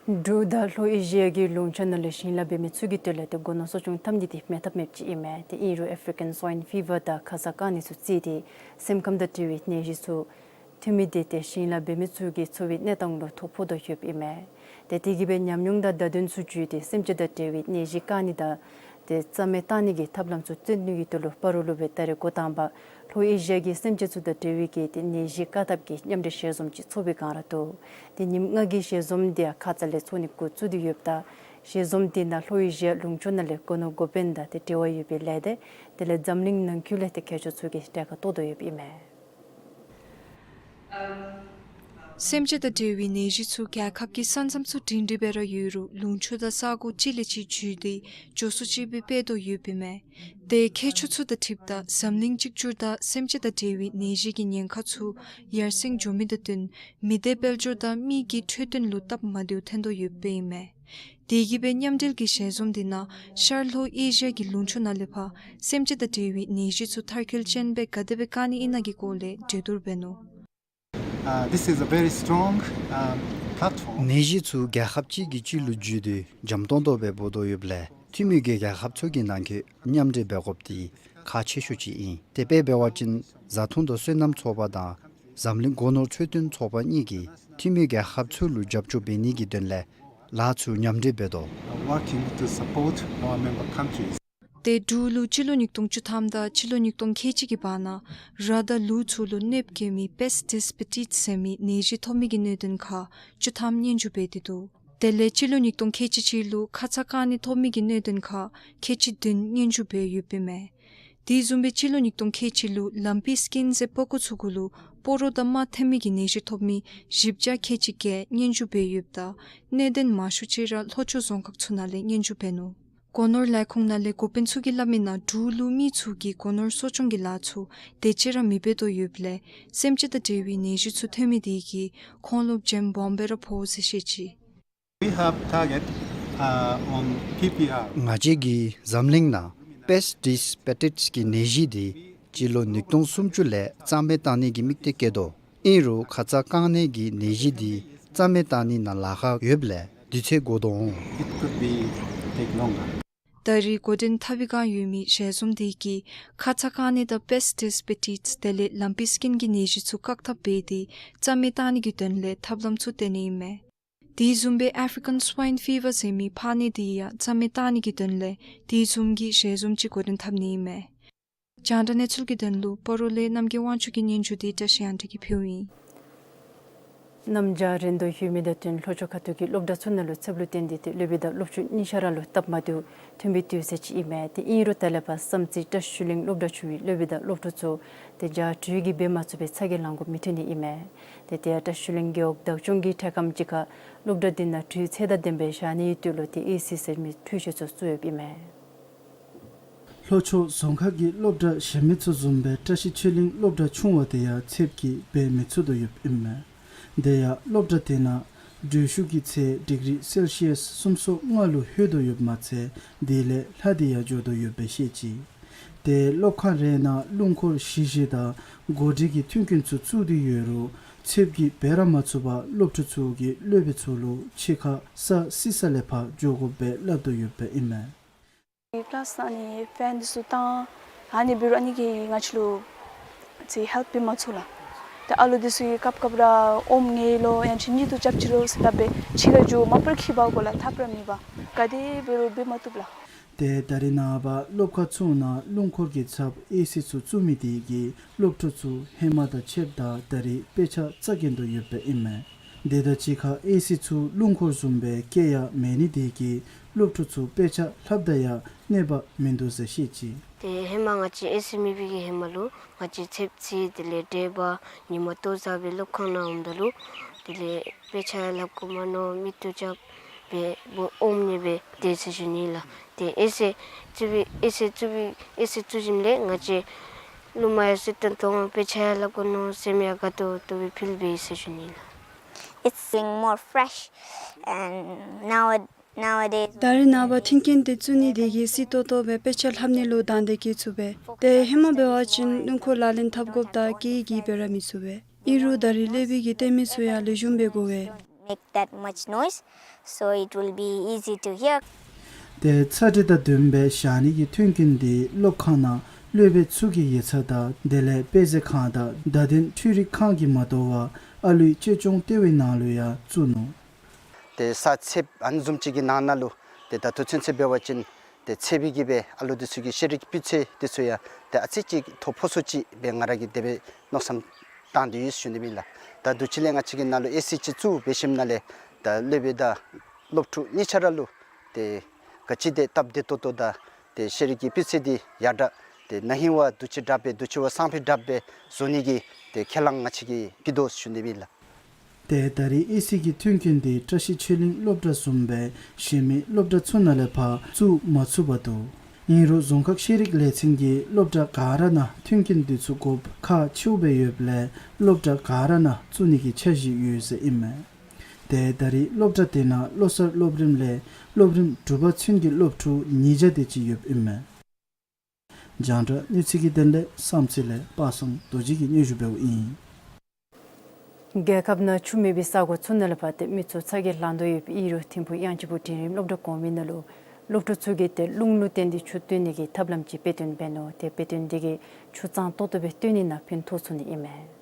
འབྲུག་དང་ལྷོ་ཨེ་ཤི་ཡ་གི་ལུང་ཕྱོགས་ནང་ལུ་ཞིང་ལཱ་འབད་མི་ཚུ་གི་དོན་ལུ་ཏེ་སྒོ་ནོར་གསོ་སྐྱོང་འཐབ་ནི་དེ་མེད་ཐབས་མེདཔ་ཅིག་ཨིན་མས། ཏེ་ཨིན་རུང་ཨེ་ཕི་རི་ཀཱན་སུའིན་ཕི་བར་དང་ཁ་ཙ་རྐང་ནད་ཚུ་བརྩིས་ཏེ་སེམས་ཁམས་དང་འབྲེལ་བའི་ནད་གཞི་ཚུ་ཐོན་མི་དེ་ཏེ་ཞིང་ལཱ་འབད་མི་ཚུ་གི་འཚོ་བའི་གནས་སྟངས་ལུ་ཐོ་ཕོག་དོ་ཡོདཔ་ཨིན་མས། ཏེ་དེ་གིས་སྦེ་ཉམས་མྱོང་དང་བརྡ་དོན་ཚུ་བརྒྱུད་དེ་སེམས་ཅན་དང་འབྲེལ་བའི་ནད་གཞི་བཀག་ནི་དང་ཏེ་རྩ་མེད་བཏང་ནི་གི་ཐབས་ལམ་ཚུ་བཏོན་ནི་གི་དོན་ལུ་སྤ་རོ་ལུ་སྦེ་ད་རེས་འགོ་དང་པ་ལྷོ་ཨེ་ཤི་ཡ་གི་སེམས་ཅན་ཚུ་དང་འབྲེལ་བའི་གི་ཏེ་ནད་གཞི་བཀག་ཐབས་ཀྱི་མཉམ་འབྲེལ་ཞལ་འཛོམས་ཅིག་ཚོགས་པའི་སྒང་ར་འདུག། ཏེ་ཉིནམ་ལྔ་གི་ཞལ་འཛོམས་དེ་ཡང་ཁ་ཙ་ལས་ཚོགས་ནི་འགོ་བཙུགས་ཏེ་ཡོདཔ་ད་ཞལ་འཛོམས་དེ་ནང་ལྷོ་ཨེ་ཤི་ཡ་ལུང་ཕྱོགས་ནང་ལས་སྒོ་ནོར་འགོ་དཔོན་དང་ཏེ་འབྲེལ་བ་ཡོད་པའི་ལས་སྡེ་དེ་ལས་འཛམ་གླིང་ནང་འཁོད་ལས་ཏེ་མཁས་མཆོག་ཚུ་གིས་གྲལ་ཁར་གཏོགས་དོ་ཡོདཔ་ཨིན་མས། སེམས་ཅན་དང་འབྲེལ་བའི་ནད་གཞི་ཚུ་རྒྱལ་ཁབ་ཀྱི་ས་མཚམས་ཚུ་སྒྲིང་སྒྲིང་སྦེ་ར་ཡོད་རུང་ལུང་ཕྱོགས་དང་ས་གོ་གཅིག་ལས་གཅིག་བརྒྱུད་དེ་མགྱོགས་སུ་ཅིག་སྦེ་འཕེལ་དོ་ཡོདཔ་ཨིན་མས། ཏེ་མཁས་མཆོག་ཚུ་དང་འཁྲིལཝ་ད་འཛམ་གླིང་གཅིག་གྱུར་དང་སེམས་ཅན་དང་འབྲེལ་བའི་ནད་གཞི་གི་ཉེན་ཁ་ཚུ་ཡར་སེང་འགྱོ་མི་དང་བསྟུན་མི་སྡེ་དཔལ་འབྱོར་དང་མི་གི་འཕྲོད་བསྟེན་ལུ་སྟབས་མ་བདེཝ་ཐོན་དོ་ཡོདཔ་ཨིན་མས། དེ་གིས་སྦེ་མཉམ་འབྲེལ་གྱི་ཞལ་འཛོམས་དེ་ནང་ཤར་ལྷོ་ཨེ་ཤི་ཡ་གི་ལུང་ཕྱོགས་ནང་ལས་ཕར་སེམས་ཅན་དང་འབྲེལ་བའི་ནད་གཞི་ཚུ་མཐར་འཁྱོལ་ཅན་སྦེ་ག་དེ་སྦེ་བཀག་ནི་ཨིན་ན་གི་སྐོར་ལས་གྲོས་བསྡུར་འབད་ནུག། Uh, this is a very strong, um, platform. ནད་གཞི་ཚུ་རྒྱལ་ཁབ་གཅིག་གིས་གཅིག་ལུ་བརྒྱུད་དེ་འཇམ་ཏོང་ཏོ་སྦེ་འབོ་དོ་ཡོདཔ་ལས་འཐུས་མི་གི་རྒྱལ་ཁབ་ཚུ་གི་ནང་འཁོད་མཉམ་འབྲེལ་འབད་དགོཔ་དེ་ཁག་ཆེ་ཤོས་ཅིག་ཨིན། དེ་སྦེ་འབད་བ་ཅིན་བཟའ་འཐུང་དང་སོ་ནམ་ཚོགས་པ་དང་འཛམ་གླིང་སྒོ་ནོར་འཕྲོད་བསྟེན་ཚོགས་པ་གཉིས་ཀྱིས་འཐུས་མི་རྒྱལ་ཁབ་ཚུ་ལུ་རྒྱབ་སྐྱོར་འབད་ནི་གི་དོན་ལས་ལཱ་ཚུ་མཉམ་འབྲེལ་འབད་དོ། Working to support our member countries. ཏེ་འབྲུག་ལུ་སྤྱི་ལོ་ཉིས་སྟོང་བཅུ་ཐམ་དང་སྤྱི་ལོ་ཉིས་སྟོང་ཁལ་གཅིག་གི་བར་ན་ར་དང་ལུག་ཚུ་ལུ་གནོདཔ་བཀལ་མི་པེསཊ་ཌིས་པི་ཊིས་ཟེར་མི་ནད་གཞི་ཐོབ་མི་གི་གནད་དོན་ཁར་བཅུ་ཐམ་སྙན་ཞུ་འབད་དེ་འདུག། དེ་ལས་སྤྱི་ལོ་ཉིས་སྟོང་ཁལ་གཅིག་གཅིག་ལུ་ཁ་ཙ་རྐང་ནད་ཐོབ་མི་གི་གནད་དོན་ཁར་ཁལ་གཅིག་བདུན་སྙན་ཞུ་འབད་ཡོདཔ་ཨིན་མས། དེ་བཟུམ་སྦེ་སྤྱི་ལོ་ཉིས་སྟོང་ཁལ་གཅིག་ལུ་ལམ་པི་སི་ཀིན་ཟེར་པགས་ཀོ་ཚུ་གུ་ལུ་སྤོ་རོ་དང་རྨ་ཐོན་མི་གི་ནད་གཞི་ཐོབ་མི་བཞི་བརྒྱ་ཁལ་གཅིག་བརྒྱད་སྙན་ཞུ་འབད་ཡོདཔ་ད་གནད་དོན་མང་ཤོས་ཅིག་ར་ལྷོ་ཕྱོགས་རྫོང་ཁག་ཚུ་ནང་ལས་སྙན་ཞུ་འབད་ནུག། སྒོ་ནོར་ལས་ཁུངས་ནང་ལས་འགོ་དཔོན་ཚུ་གིས་སླབ་མི་ནང་འབྲུག་ལུ་མི་ཚུ་གིས་སྒོ་ནོར་གསོ་སྐྱོང་གི་ལཱ་ཚུ་དེ་ཅིག་ར་མི་འབད་དོ་ཡོདཔ་ལས་སེམས་ཅན་དང་འབྲེལ་བའི་ནད་གཞི་ཚུ་ཐོན་མི་དེ་གིས་ཁོང་ལུ་འཇམ་སྦོམ་སྦེ་ར་ཕོག་ཟེར་བཤད་ཅི། We have target, uh, on P P R. ང་བཅས་ཀྱིས་འཛམ་གླིང་ནང་པེསཊ་ཌིས་པི་ཊིས་ཀྱི་ནད་གཞི་དེ་སྤྱི་ལོ་ཉིས་སྟོང་སུམ་ཅུ་ལས་རྩ་མེད་བཏང་ནི་གི་དམིགས་གཏད་བསྐྱེད་དོ། ཨིན་རུང་ཁ་ཙ་རྐང་ནད་ཀྱི་ནད་གཞི་དེ་རྩ་མེད་བཏང་ནི་ནང་ལཱ་ཁག་ཡོདཔ་ལས་དུས་ཚོད་འགོར་དོ་འོང་། It could be take longer. ད་རེས་འགོ་འདྲེན་འཐབ་པའི་བསྒང་ཡོད་མི་ཞལ་འཛོམས་དེ་གིས་ཁ་ཙ་རྐང་ནད་དང་པེསཊ་ཌིས་པི་ཊིས་དེ་ལས་ལམ་པི་སི་ཀིན་གྱི་ནད་གཞི་ཚུ་བཀག་ཐབས་འབད་དེ་རྩ་མེད་བཏང་ནི་གི་དོན་ལས་ཐབས་ལམ་ཚུ་བཏོན་ནི་ཨིན་མས། དེ་བཟུམ་སྦེ་ཨེ་ཕི་རི་ཀཱན་སུའིན་ཕི་བར་ཟེར་མི་ཕག་ནད་དེ་ཡང་རྩ་མེད་བཏང་ནི་གི་དོན་ལས་དེ་བཟུམ་གྱི་ཞལ་འཛོམས་ཅིག་འགོ་འདྲེན་འཐབ་ནི་ཨིན་མས། རྒྱང་བསྒྲགས་གནས་ཚུལ་གྱི་དོན་ལུ་སྤ་རོ་ལས་རྣམ་རྒྱལ་དབང་ཕྱུག་གི་སྙན་ཞུ་དེ་བཀྲ་ཤིས་དབང་འདུས་ཀྱིས་ཕུལཝ་ཨིན། གནམ་བྱཱར་རན་དོ་ཡོད་མི་དང་བསྟུན་ལྷོ་ཕྱོགས་ཁ་ཐུག་གི་སློབ་གྲྭ་ཚུ་ནང་ལུ་ཚདཔ་ལུ་བརྟེན་ཏེ་ཏེ་སློབ་དཔོན་དང་སློབ་ཕྲུག་གཉིས་ཆ་ར་ལུ་སྟབས་མ་བདེཝ་ཐོན་པའི་དུས་ཚོད་ཅིག་ཨིན་མས། ཏེ་ཨིན་རུང་ད་ལས་ཕར་བསམ་རྩེ་བཀྲ་ཤིས་གླིང་སློབ་གྲྭ་ཆུང་བའི་སློབ་དཔོན་དང་སློབ་ཕྲུག་ཚུ་ཏེ་བྱཱར་དྲོད་ཀྱིས་འབད་མ་ཚུགས་པའི་ཚ་གྱང་ལང་དགོ་མི་ཐོན་ནི་ཨིན་མས། ཏེ་དེ་ཡང་བཀྲ་ཤིས་གླིང་རྒེད་འོག་བདག་སྐྱོང་གི་འཕྲལ་ཁམས་ཅིག་ཁར་སློབ་གྲྭ་དེ་ནང་དྲོད་ཚད་དང་ལྡནམ་སྦེ་བཞག་ནིའི་དོན་ལུ་ཏེ་ཨེ་སི་ཟེར་མི་འཕྲུལ་ཆས་ཚུ་བཙུགས་ཡོདཔ་ཨིན་མས། ལྷོ་ཕྱོགས་རྫོང་ཁག་གི་སློབ་གྲྭ་གཞན་མི་ཚུ་བཟུམ་སྦེ་བཀྲ་ཤིས་ཆོས་གླིང་སློབ་གྲྭ་ཆུང་བ་དེ་ཡང་ཚདཔ་གིས་འབད་མི་ཚུགས་དོ་ཡོདཔ་ཨིན་མས། དེ་ཡང་སློབ་གྲྭ་དེ་ནང་དྲོད་ཤུགས་ཀྱི་ཚད་ཌིག་རི་སེལ་ཤི་ཡཱས་སུམ་ཅུ་སོ་ལྔ་ལུ་ལྷོད་དོ་ཡོདཔ་མ་ཚད་དེ་ལས་ལྷག་སྟེ་ཡང་འགྱོ་དོ་ཡོདཔ་སྦེ་བཤད་ཅི། ཏེ་སློབ་ཁང་རེ་ནང་རླུང་འཁོར་བཞི་བཞི་དང་གོ་སྒྲིག་གི་མཐུན་རྐྱེན་ཚུ་བཙུགས་ཏེ་ཡོད་རུང་ཚདཔ་གིས་འབད་ར་མ་ཚུགས་པར་སློབ་ཕྲུག་ཚུ་གིས་སློབ་དཔོན་ཚུ་ལུ་ཕྱི་ཁར་ས་བསིལ་ས་ལས་ཕར་འགྱོ་དགོཔ་སྦེ་སླབ་དོ་ཡོདཔ་ཨིན་མས། ཀི་ལཱསི་ནང་ནི་ཕེན་འདི་ཚུ་བཏང་ཨ་ནི་འབད་རུང་ཨ་ནི་གིས་ང་བཅས་ལུ་ཅིག་ཧེལཔ་འབད་མ་ཚུགས་ལགས། ཏེ་ཨ་ལོ་འདི་ཚུ་གིས་སྐབས་སྐབས་ར་ཨོམ་ངལ་ལོ་ཡང་ཅིན་གཉིད་དུ་རྐྱབ་ཅི་རུང་ཟེར་སླབ་སྦེ་ཕྱི་ཁར་འགྱོ་མ་པར་འཁྱིད་པར་དགོ་ལགས། ཐབས་ར་མེད་པར་ག་དེ་འབད་རུང་འབད་མ་བཏུབ་ལགས། ཏེ་ད་རེས་ནངས་པ་སློབ་ཁང་ཚུ་ནང་རླུང་འཁོར་གྱི་ཚབ་ཨེ་སི་ཚུ་བཙུགས་མི་དེ་གིས་སློབ་ཕྲུག་ཚུ་ཧེ་མ་དང་ཕྱདཔ་ད་ད་རེས་དཔེ་ཆ་རྩ་འགེངས་དོ་ཡོདཔ་ཨིན་མས། དེ་དང་གཅིག་ཁར་ཨེ་སི་ཚུ་རླུང་འཁོར་བཟུམ་སྦེ་བཀལ་ཡང་མེད་ནི་དེ་གིས་སློབ་ཕྲུག་ཚུ་དཔེ་ཆ་ལྷབ་ད་ཡང་གནོད་པ་མིན་འདུག་ཟེར་བཤད་ཅི། ཏེ་ཧེ་མ་ང་བཅས་ཨེ་སི་མེད་པའི་གི་ཧེ་མ་ལུ་ང་བཅས་ཚདཔ་ཚུད་དེ་ལས་དྲོད་འབར་ཉིན་མ་ལྟོ་བཟའ་སྦེ་སློབ་ཁང་ནང་འོངམ་ད་ལུ་དེ་ལས་དཔེ་ཆ་ལྷབ་དགོ་མ་མནོ་གཉིད་དུ་རྐྱབ་སྦེ་ཨོམ་ངལ་སྦེ་དེ་ཚུ་ཞུ་ནི་ལགས། ཏེ་ཨེ་སི་བཙུགས་པའི་ཨེ་སི་བཙུགས་པའི་ཨེ་སི་བཙུགས་ཞིནམ་ལས་ང་བཅས་ ནུབ་མོ་ཡང་སི་ཏོག་ཏོ་དཔེ་ཆ་ཡང་ལྷབ་དགོ་མནོ་སེམས་ཡང་དགའ་ཏོག་ཏོ་སྦེ་ཕུལ་བས་ཟེར་ཞུ་ནི་ལགས། It's feeling more fresh and now, nowadays ད་རེས་ནངས་པ་མཐུན་རྐྱེན་འདི་བཙུགས་ནི་དེ་གིས་སི་ཏོག་ཏོ་སྦེ་དཔེ་ཆ་ལྷབ་ནི་ལུ་དང་འདོད་སྐྱེ་ཚུགས་པས། ཏེ་ཧེ་མ་འབད་བ་ཅིན་སྣུམ་འཁོར་ལག་ལེན་འཐབ་དགོཔ་དང་སྐྱེད་ཀྱིས་འབད་ར་མི་ཚུགས་པས། ཨིན་རུང་ད་རེས་སློབ་དཔོན་གྱིས་སྟོན་མི་ཚུ་ཡང་ལེགས་ཤོམ་སྦེ་གོ་བས། Make that much noise, so it will be easy to hear. ཏེ་ཚ་དྲོད་དང་ལྡན་པའི་ཞག་ཉལ་གྱི་མཐུན་རྐྱེན་འདི་སློབ་ཁང་ནང་སློབ་དཔོན་ཚུ་གི་ཡིག་ཚང་དང་དེ་ལས་དཔེ་མཛོད་ཁང་དང་བརྡ་དོན་འཕྲུལ་རིག་ཁང་གིས་མ་དོ་བར་ཨ་ལུའི་གཅེས་སྐྱོང་ལྟེ་བའི་ནང་ལུ་ཡང་བཙུགས་ནུག། ཏེ་ས་ཚེབ་ཨ་ནི་བཟུམ་ཅིག་གི་ནང་ན་ལུ་ཏེ་ད་ལྟོ་ཚུན་ཚོད་འབད་བ་ཅིན་ཏེ་ཚེབ་ཀྱིས་སྦེ་ཨ་ལུ་འདི་ཚུ་གི་ཤེས་རིག་སྤུས་ཚད་འདི་ཚུ་ཡང་ཏེ་ཨ་ཙི་ཅིག་མཐོ་ཕོ་སུ་ཅིག་སྦེ་ང་ར་གིས་དེ་སྦེ་མནོ་བསམ་བཏང་སྟེ་ཡོད་ཞུ་ནི་ཨིན་ལགས། ད་དུས་ཅི་ལས་ང་བཅས་ཀྱི་ནང་ལུ་ཨེ་སི་ཅིག་བཙུགས་འབད་ཞིནམ་ལས་ད་སློབ་དཔོན་དང་སློབ་ཕྲུག་གཉིས་ཆ་ར་ལུ་ཏེ་ག་ཅི་དེ་སྟབས་བདེ་ཏོག་ཏོ་དང་ཏེ་ཤེས་རིག་གི་སྤུས་ཚད་འདི་ཡར་དྲག་ཏེ་ན་ཧིང་བ་དུས་ཅི་དྲག་སྦེ་དུས་ཅི་བ་སང་ཕོད་དྲག་སྦེ་བཟོ་ནི་གི་ཏེ་ཁས་བླངས་ང་བཅས་ཀྱིས་འབད་དོ་ཞུ་ནི་ཨིན་ལགས། ཏེ་ད་རེས་ཨེ་སི་གི་མཐུན་རྐྱེན་འདི་བཀྲ་ཤིས་ཆོས་གླིང་སློབ་གྲྭ་བཟུམ་སྦེ་གཞན་མི་སློབ་གྲྭ་ཚུ་ནང་ལས་ཕར་བཙུགས་མ་ཚུགས་པར་འདུག། ཨིན་རུང་རྫོང་ཁག་ཤེས་རིག་ལས་ཚན་གྱིས་སློབ་གྲྭ་ག་ར་ནང་མཐུན་རྐྱེན་འདི་ཚུ་དགོཔ་ཁག་ཆེཝ་སྦེ་ཡོདཔ་ལས་སློབ་གྲྭ་ག་ར་ནང་བཙུགས་ནི་གི་འཆར་གཞི་ཡོད་ཟེར་ཨིན་མས། ཏེ་ད་རེས་སློབ་གྲྭ་དེ་ནང་བློ་གསར་སློབ་རིམ་ལས་སློབ་རིམ་དྲུག་པ་ཚུན་གྱི་སློབ་ཕྲུག་ཉིས་བརྒྱ་དེ་ཅིག་ཡོདཔ་ཨིན་མས། རྒྱང་བསྒྲགས་གནས་ཚུལ་གྱི་དོན་ལས་བསམ་རྩེ་ལས་པ་སངས་རྡོ་རྗེ་གིས་སྙན་ཞུ་འབདཝ་ཨིན། རྒྱལ་ཁབ་ནང་ཆུ་མེད་པའི་ས་གོ་ཚུ་ནང་ལས་ཕར་ཏེ་མི་ཚུ་ཚ་གྱང་ལང་དོ་ཡོདཔ་ཨིན་རུང་ཐིམ་ཕུག་དབྱངས་ཅན་ཕུག་འབྲིང་རིམ་སློབ་གྲྭ་གོང་མའི་ནང་ལུ་སློབ་ཕྲུག་ཚུ་གིས་ཏེ་རླུང་ལུ་བརྟེན་ཏེ་ཆུ་བཏོན་ནི་གི་ཐབས་ལམ་ཅིག་དཔེ་སྟོན་འབད་ནུག། ཏེ་དཔེ་སྟོན་འདི་གིས་ཆུ་གཙང་ཏོག་ཏོ་སྦེ་བཏོན་ནི་ནང་ཕན་ཐོགས་ཚུགས་ནི་ཨིན་མས།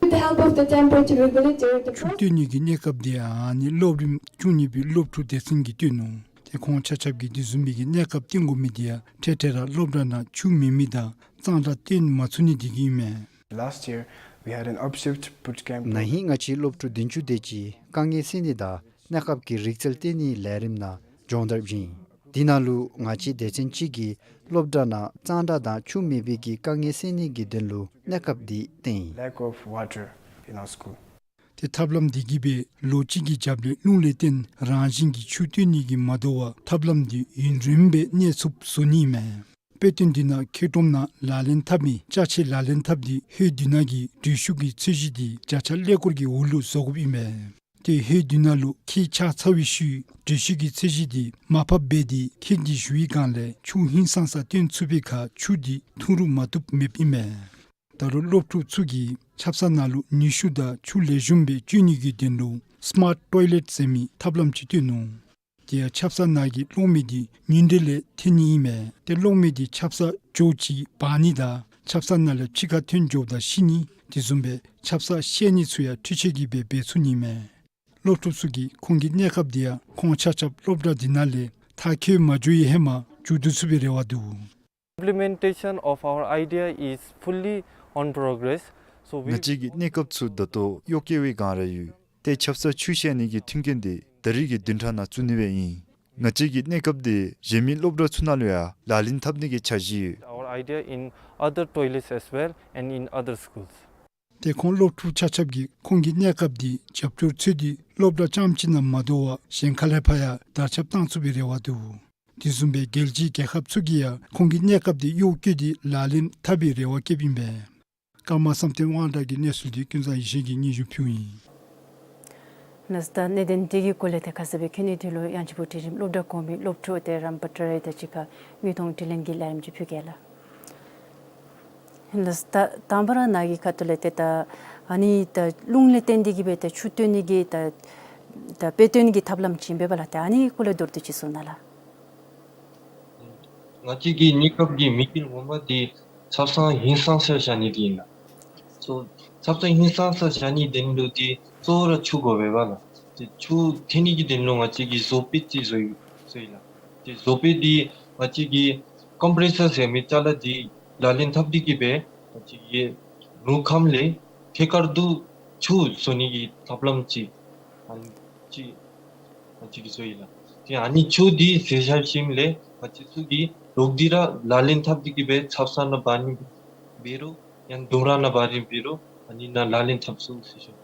With the help of the temperature regulator, the ཆུ་བཏོན་ནི་གི་གནས་སྐབས་འདི་ཨ་ནི་སློབ་རིམ་བཅུ་གཉིས་པའི་སློབ་ཕྲུག་སྡེ་ཚན་གྱིས་བཏོན་ནུག། ཏེ་ཁོང་ཆ་ཁྱབ་ཀྱིས་དེ་བཟུམ་མའི་གི་གནས་སྐབས་བཏོན་དགོ་མི་འདི་ཡང་འཕྲལ་འཕྲལ་ར་སློབ་གྲྭ་ནང་ཆུ་མེད་མི་དང་གཙང་སྦྲ་བཏོན་མ་ཚུགས་ནི་འདི་གིས་ཨིན་མས། Last year, we had an upshift boot camp. ན་ཧིང་ང་བཅས་སློབ་ཕྲུག་བདུན་ཅུ་དེ་ཅིག་དཀའ་ངལ་སེལ་ནི་དང་གནས་སྐབས་ཀྱི་རིག་རྩལ་སྟོན་ནིའི་ལས་རིམ་ནང་སྦྱོང་བརྡར་བྱིན། དེ་ནང་ལུ་ང་བཅས་སྡེ་ཚན་གཅིག་གིས་སློབ་གྲྭ་ནང་གཙང་སྦྲ་དང་ཆུ་མེད་པའི་གི་དཀའ་ངལ་སེལ་ནི་གི་དོན་ལུ་གནས་སྐབས་འདི་བཏོན་ཡི། Lack of water in our school. ཏེ་ཐབས་ལམ་འདི་གིས་སྦེ་ལོ་གཅིག་གི་རྒྱབ་ལས་རླུང་ལས་བརྟེན་རང་བཞིན་གྱིས་ཆུ་བཏོན་ནི་གིས་མ་དོ་བར་ཐབས་ལམ་འདི་ཡུན་རིངམོ་སྦེ་གནས་ཚུགསཔ་བཟོ་ནི་ཨིན་མས། དཔེ་སྟོན་འདི་ནང་མཁས་གྲུབ་ནང་ལག་ལེན་འཐབ་མི་ཅ་ཆས་ལག་ལེན་འཐབ་སྟེ་ཧོད་དེ་ནང་གི་འགྲུལ་བཞུད་ཀྱི་ཚད་གཞི་འདི་བརྒྱ་ཆ་ཀླད་ཀོར་གྱི་འོག་ལུ་བཟོ་དགོཔ་ཨིན་མས། ཏེ་ཧོད་དེ་ནང་ལུ་འཁྱིད་ཆ་ཚར་བའི་ཤུལ་འགྲུལ་བཞུད་ཀྱི་ཚད་གཞི་འདི་མར་ཕབ་འབད་དེ་འཁྱིད་དེ་བཞུགས་པའི་སྒང་ལས་ཆུ་ཧིང་སངས་ས་བཏོན་ཚུགས་པའི་ཁར་ཆུ་འདི་འཐུང་རུང་མ་བཏུབ་མེདཔ་ཨིན་མས། ད་རུང་སློབ་ཕྲུག་ཚུ་གིས་ཆབ་གསང་ནང་ལུ་ནུས་ཤུགས་དང་ཆུ་ལེགས་ཤོམ་སྦེ་བཀོལ་ནི་གི་དོན་ལུ་སི་མཱརཊ་ཊོའི་ལེཊ་ཟེར་མི་ཐབས་ལམ་ཅིག་བཏོན་ནུག། དེ་ཡང་ཆབ་གསང་ནང་གི་གློག་མེ་འདི་ཉིན་དེ་ལས་འཐེན་ནི་ཨིན་མས། ཏེ་གློག་མེ་འདི་ཆབ་གསང་ཇོ་བོ་ཅིག་འབག་ནི་དང་ཆབ་གསང་ནང་ལས་ཕྱི་ཁར་ཐོན་འགྱོཝ་ད་ཤི་ནི་དེ་བཟུམ་སྦེ་ཆབ་གསང་བཤལ་ནི་ཚུ་ཡང་འཕྲུལ་ཆས་ཀྱིས་སྦེ་འབད་ཚུགས་ནི་ཨིན་མས། སློབ་ཕྲུག་ཚུ་གིས་ཁོང་གི་གནས་སྐབས་འདི་ཡང་ཁོང་ཆ་ཁྱབ་སློབ་གྲྭ་འདི་ནང་ལས་མཐར་འཁྱོལ་མ་འགྱོ་བའི་ཧེ་མ་མཇུག་བསྡུ་ཚུགས་པའི་རེ་བ་འདུག། Implementation of our idea is fully on progress. So we ང་བཅས་ཀྱི་གནས་སྐབས་ཚུ་ད་ལྟོ་གཡོག་བཀོལ་བའི་སྒང་ར་ཡོད། ཏེ་ཆབ་གསང་ཆུ་བཤལ་ནི་གི་མཐུན་རྐྱེན་འདི་ད་རིས་ཀྱི་བདུན་ཕྲག་ནང་བཙུགས་ནི་སྦེ་ཨིན། ང་བཅས་ཀྱི་གནས་སྐབས་འདི་གཞན་མི་སློབ་གྲྭ་ཚུ་ནང་ལུ་ཡང་ལག་ལེན་འཐབ་ནི་གི་འཆར་གཞི་ཡོད། Our idea in other toilets as well and in other schools. ཏེ་ཁོང་སློབ་ཕྲུག་ཆ་ཁྱབ་ཀྱིས་ཁོང་གི་གནས་སྐབས་འདི་རྒྱབ་སྐྱོར་འཚོལ་ཏེ་སློབ་གྲྭ་རྐྱངམ་གཅིག་ནང་མ་དོ་བར་གཞན་ཁ་ལས་ཕར་ཡང་དར་ཁྱབ་བཏང་ཚུགས་པའི་རེ་བ་འདུག། དེ་བཟུམ་སྦེ་རྒྱལ་སྤྱིའི་རྒྱལ་ཁབ་ཚུ་གིས་ཡང་ཁོང་གི་གནས་སྐབས་འདི་གཡོག་བཀོལ་ཏེ་ལག་ལེན་འཐབ་པའི་རེ་བ་བསྐྱེདཔ་ཨིན་པས། ཀརྨ་བསམ་གཏན་དབང་གྲགས་ཀྱི་གནས་ཚུལ་འདི་ཀུན་བཟང་ཡེ་ཤེས་ཀྱིས་སྙན་ཞུ་ཕུལཝ་ཨིན། ལགས་ད་གནད་དོན་འདི་གི་སྐོར་ལས་ཏེ་ཁ་གསལ་སྦེ་མཁྱེན་ནི་འདི་ལུ་དབྱངས་ཅན་ཕུག་འབྲིང་རིམ་སློབ་གྲྭ་གོང་མའི་སློབ་ཕྲུག་ཏེ་རམ་པ་ཊ་རེ་དང་གཅིག་ཁར་མིག་མཐོང་དྲི་ལན་གྱི་ལས་རིམ་ཅིག་ཕུལ་གེ་ལགས། ལགས་ད་དང་པ་ར་ནཱ་གི་ཁ་ཐུག་ལས་ཏེ་ད་ཨ་ནི་ད་རླུང་ལས་བརྟེན་ཏེ་གིས་སྦེ་ད་ཆུ་བཏོན་ནི་གི་ད་ད་དཔེ་སྟོན་ནི་གི་ཐབས་ལམ་ཅིག་ཨིན་པས་ལགས། ཏེ་ཨ་ནི་སྐོར་ལས་མདོར་བསྡུས་ཅིག་གསུང་གནང་ལགས། ང་བཅས་ཀྱི་གནས་སྐབས་ཀྱི་དམིགས་ཡུལ་ངོ་མ་འདི་ཆབ་གསང་ཧིང་སངས་ས་བཞག་ནི་འདི་ཨིན་ལགས། སོ་ཆབ་གསང་ཧིང་སངས་ས་བཞག་ནི་དོན་ལུ་འདི་གཙོ་བོ་ར་ཆུ་དགོ་པས་ལགས། ཏེ་ཆུ་འཐེན་ནི་གི་དོན་ལུ་ང་བཅས་ཀྱིས་བཟོ་དཔེ་ཅིག་བཟོ་ཡི་བཟོ་ཡི་ལགས། ཏེ་བཟོ་དཔེ་འདི་ང་བཅས་ཀྱིས་ཀམ་པི་རེ་སར་ཟེར་མི་ཅ་ལ་འདི་ལག་ལེན་འཐབ་སྟེ་གིས་སྦེ་ང་བཅས་ཀྱིས་རུ་ཁམས་ལས་ཐད་ཀར་དུ་ཆུ་བཟོ་ནི་གི་ཐབས་ལམ་ཅིག་ཨ་ནི་ཅིག་ང་བཅས་ཀྱིས་བཟོ་ཡི་ལགས། ཏེ་ཨ་ནི་ཆུ་འདི་བཟོ་ཚར་ཞིནམ་ལས་ང་བཅས་ཚུ་གིས་ལོག་སྟེ་ར་ལག་ལེན་འཐབ་སྟེ་གིས་སྦེ་ཆབ་གསང་ནང་འབག་ནི་འབད་རུང་ཡང་ལྡུམ་ར་ནང་འབག་ནི་འབད་རུང་ཨ་ནི་ནང་ལག་ལེན་འཐབ་ཚུགས་ཟེར་ཞུ།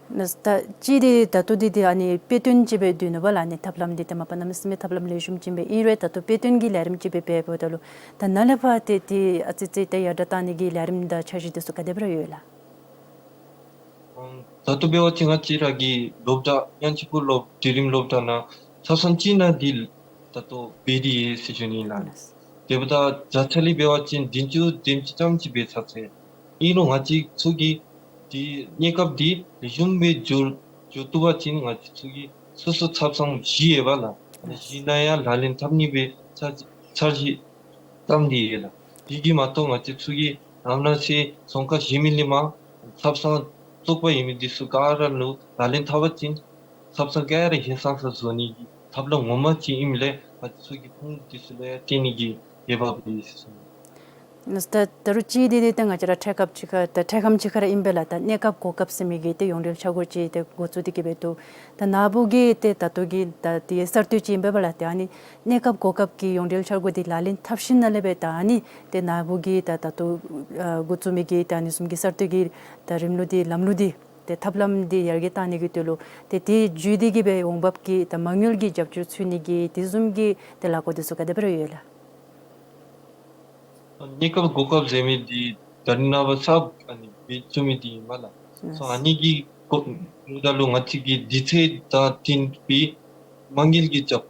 ནཱ་ད་ཅི་འདི་ད་ལྟོ་འདི་འདི་ཨ་ནི་དཔེ་སྟོན་ཅིག་སྦེ་སྡོད་ནུག་པ་ལགས། ཨ་ནི་ཐབས་ལམ་འདི་ཏེ་མ་པ་གནམ་མེད་ས་མེད་ཐབས་ལམ་ལེགས་ཤོམ་ཅིག་སྦེ་ཨིན་རུང་ད་ལྟོ་དཔེ་སྟོན་གྱི་ལས་རིམ་ཅིག་སྦེ་འབདཝ་ད་ལུ་ད་ནཱ་ལས་ཕར་ཏེ་འདི་ཨ་ཙི་ཙི་ཏེ་ཡར་དྲག་གཏང་ནི་གི་ལས་རིམ་དང་འཆར་གཞི་འདི་ཚུ་ག་དེ་སྦེ་ར་ཡོད་ལགས། ཨམ་ད་ལྟོ་འབད་བ་ཅིན་ང་བཅས་ར་གི་སློབ་གྲྭ་དབྱངས་ཅན་ཕུག་སློབ་འབྲིང་རིམ་སློབ་གྲྭ་ནང་ཆ་ཚང་ཅིག་ནང་འདི་ད་ལྟོ་འབད་དེ་ཡོད་ཟེར་ཞུ་ནི་ལགས། དེ་འབདཝ་ད་བརྒྱ་ཆ་ལས་འབད་བ་ཅིན་བདུན་ཅུ་དེམ་ཅིག་ཙམ་ཅིག་འབད་ཚར་ཚར་ཡི། ཨིན་རུང་ང་བཅས་ཚུ་གིས་འདི་གནས་སྐབས་འདི་ལེགས་ཤོམ་སྦེ་འགྱོ་འགྱོ་བཏུབ་པ་ཅིན་ང་བཅས་ཚུ་གིས་སོ་སོ་ཆ་ཚང་བཞི་ཡོད་པ་ལགས། ཨ་ནི་བཞི་ནང་ཡང་ལག་ལེན་འཐབ་ནི་སྦེ་འཆར་འཆར་གཞི་བརྩམས་ཏེ་ཡོད་ལགས། དེ་གིས་མ་གཏོགས་ང་བཅས་ཚུ་གིས་ནམ་ལས་ཟེར་རྫོང་ཁག་གཞན་མི་ལས་མར་ཆབ་གསང་བཙུགས་པ་ཡོད་མི་འདི་ཚུ་ག་ར་ལུ་ལག་ལེན་འཐབ་པ་ཅིན་ཆབ་གསང་ག་ར་ཧིང་སངས་ས་བཟོ་ནི་གི་ཐབས་ལམ་ངོ་མ་ཅིག་ཨིནམ་ལས་ང་བཅས་ཚུ་གིས་ཁུངས་འདི་ཚུ་ལུ་ཡང་བཏོན་ནི་གི་འོས་འབབ་ཡོད་ཟེར་ཞུ་ནི། ད་ད་རུང་ཅིག་འདི་འདི་ད་ང་བཅས་ར་འཕྲལ་སྐབས་ཅིག་ཁར་ད་འཕྲལ་ཁམས་ཅིག་ཁར་ར་ཨིན་པས་ལགས། ད་གནས་སྐབས་གོ་སྐབས་ཟེར་མི་གི་ཏེ་ཡོངས་འབྲེལ་འཆར་སྒོ་ཅིག་ཏེ་འགོ་བཙུགས་ཏེ་གི་སྦེ་འདུག། ད་ནཱ་བུ་གིས་ཏེ་ད་ལྟོ་གི་ད་ཏེ་གསར་གཏོད་ཅིག་ཨིན་པས་ལགས། ཏེ་ཨ་ནི་གནས་སྐབས་གོ་སྐབས་ཀྱི་ཡོངས་འབྲེལ་འཆར་སྒོ་འདི་ལག་ལེན་འཐབ་ཞིནམ་ལས་སྦེ་ད་ཨ་ནི་ཏེ་ནཱ་བུ་གིས་ད་ད་ལྟོ་ཨ་འགོ་བཙུགས་མི་གི་ད་ཨ་ནི་བཟུམ་གྱི་གསར་གཏོད་ཀྱི་ད་རིམ་ལུགས་འདི་ལམ་ལུགས་འདི་ཏེ་ཐབས་ལམ་འདི་ཡར་རྒྱས་གཏང་ནི་གི་དོན་ལུ་ཏེ་དེ་བརྒྱུད་དེ་གི་སྦེ་འོང་འབབ་ཀྱི་ད་མ་དངུལ་གྱི་རྒྱབ་སྐྱོར་འཚོལ་ནི་གི་དེ་བཟུམ་གྱི་ཏེ་ལས་སྒོ་འདི་ཚུ་ག་དེ་སྦེ་ར་ཡོད་ལགས། གནས་སྐབས་གོ་སྐབས་ཟེར་མི་འདི་ད་རེས་ནངས་པ་གསརཔ་ཨ་ནི་འབད་བཅུག་མི་འདི་ཨིན་མས་ལགས། སོ་ཨ་ནི་གི་སྐོར་ལུ་ད་ལུ་ང་བཅས་ཀྱིས་དུས་ཚོད་དང་བསྟུན་པའི་མ་དངུལ་གྱི་རྒྱབ་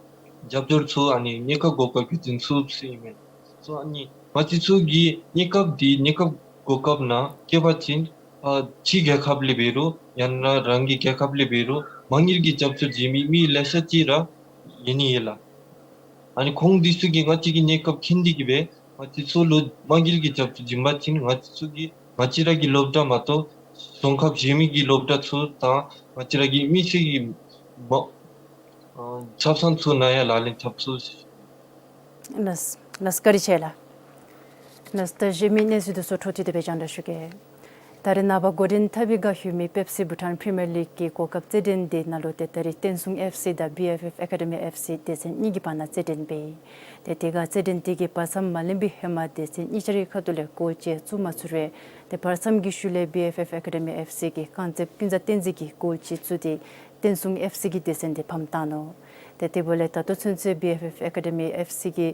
རྒྱབ་སྐྱོར་ཚུ་ཨ་ནི་གནས་སྐབས་གོ་སྐབས་ཀྱིས་འཛིན་ཚུགས་ཟེར་ཨིན་མས། སོ་ཨ་ནི་ང་བཅས་ཚུ་གིས་གནས་སྐབས་འདི་གནས་སྐབས་གོ་སྐབས་ནང་བཀོད་པ་ཅིན་ཨ་ཕྱི་རྒྱལ་ཁབ་ལས་འབད་རུང་ཡང་ན་རང་གི་རྒྱལ་ཁབ་ལས་འབད་རུང་མ་དངུལ་གྱི་རྒྱབ་སྐྱོར་བྱིན་མི་མི་ལེ་ཤ་ཅིག་ར་ཡོད་ནི་ཡོད་ལགས། ཨ་ནི་ཁོང་འདི་ཚུ་གིས་ང་བཅས་ཀྱི་གནས་སྐབས་མཁྱེན་ཏེ་གི་སྦེ་ང་བཅས་ཚུ་ལུ་མ་དངུལ་གྱི་རྒྱབ་སྐྱོར་བྱིན་པ་ཅིན་ང་བཅས་ཚུ་གིས་ང་བཅས་ར་གི་སློབ་གྲྭ་མ་གཏོགས་རྫོང་ཁག་གཞན་མི་གི་སློབ་གྲྭ་ཚུ་དང་ང་བཅས་ར་གི་མི་སེར་གྱི་མ་ཨ་ཆབ་གསང་ཚུ་ནང་ཡང་ལག་ལེན་འཐབ་ཚུགས། ལགས་ལགས་བཀའ་དྲིན་ཆེ་ལགས། ལགས་ད་གཞན་མི་གནས་ཚུལ་འདི་ཚུ་འཕྲོ་མཐུད་དེ་སྦེ་སྙན་ཞུ་གེ། ད་རེས་ནངས་པ་འགོ་འདྲེན་འཐབ་པའི་བསྒང་ཡོད་མི་པེབ་སི་བྷུ་ཊཱན་པི་རི་མི་ཡར་ལིག་གི་གོ་སྐབས་རྩེད་འགྲན་འདི་ནང་ལུ་ཏེ་ད་རེས་བསྟན་སྲུང་ཨེཕ་སི་དང་བི་ཨེཕ་ཨེཕ་ཨེ་ཀ་ཌི་མི་ཨེཕ་སི་སྡེ་ཚན་གཉིས་ཀྱི་བར་ན་རྩེད་འགྲན་འབད་ཡི། ཏེ་དེ་སྒང་རྩེད་འགྲན་དེ་གི་བར་མཚམས་མ་ལེན་པའི་ཧེ་མ་སྡེ་ཚན་གཉིས་ཆ་རའི་ཁ་ཐུག་ལས་གོལ་ཅིག་བཙུགས་མ་ཚུགས་རུང་ཏེ་བར་མཚམས་ཀྱི་ཤུལ་ལས་བི་ཨེཕ་ཨེཕ་ཨེ་ཀ་ཌི་མི་ཨེཕ་སི་གི་རྐང་རྩེདཔ་ཀུན་བཟང་བསྟན་འཛིན་གྱིས་གོལ་ཅིག་བཙུགས་ཏེ་བསྟན་སྲུང་ཨེཕ་སི་གི་སྡེ་ཚན་འདི་ཕམ་བཏང་ནུག། ཏེ་དེ་འབདཝ་ལས་ད་ལྟོ་ཚུན་ཚོད་བི་ཨེཕ་ཨེཕ་ཨེ་ཀ་ཌི་མི་ཨེཕ་སི་གིས་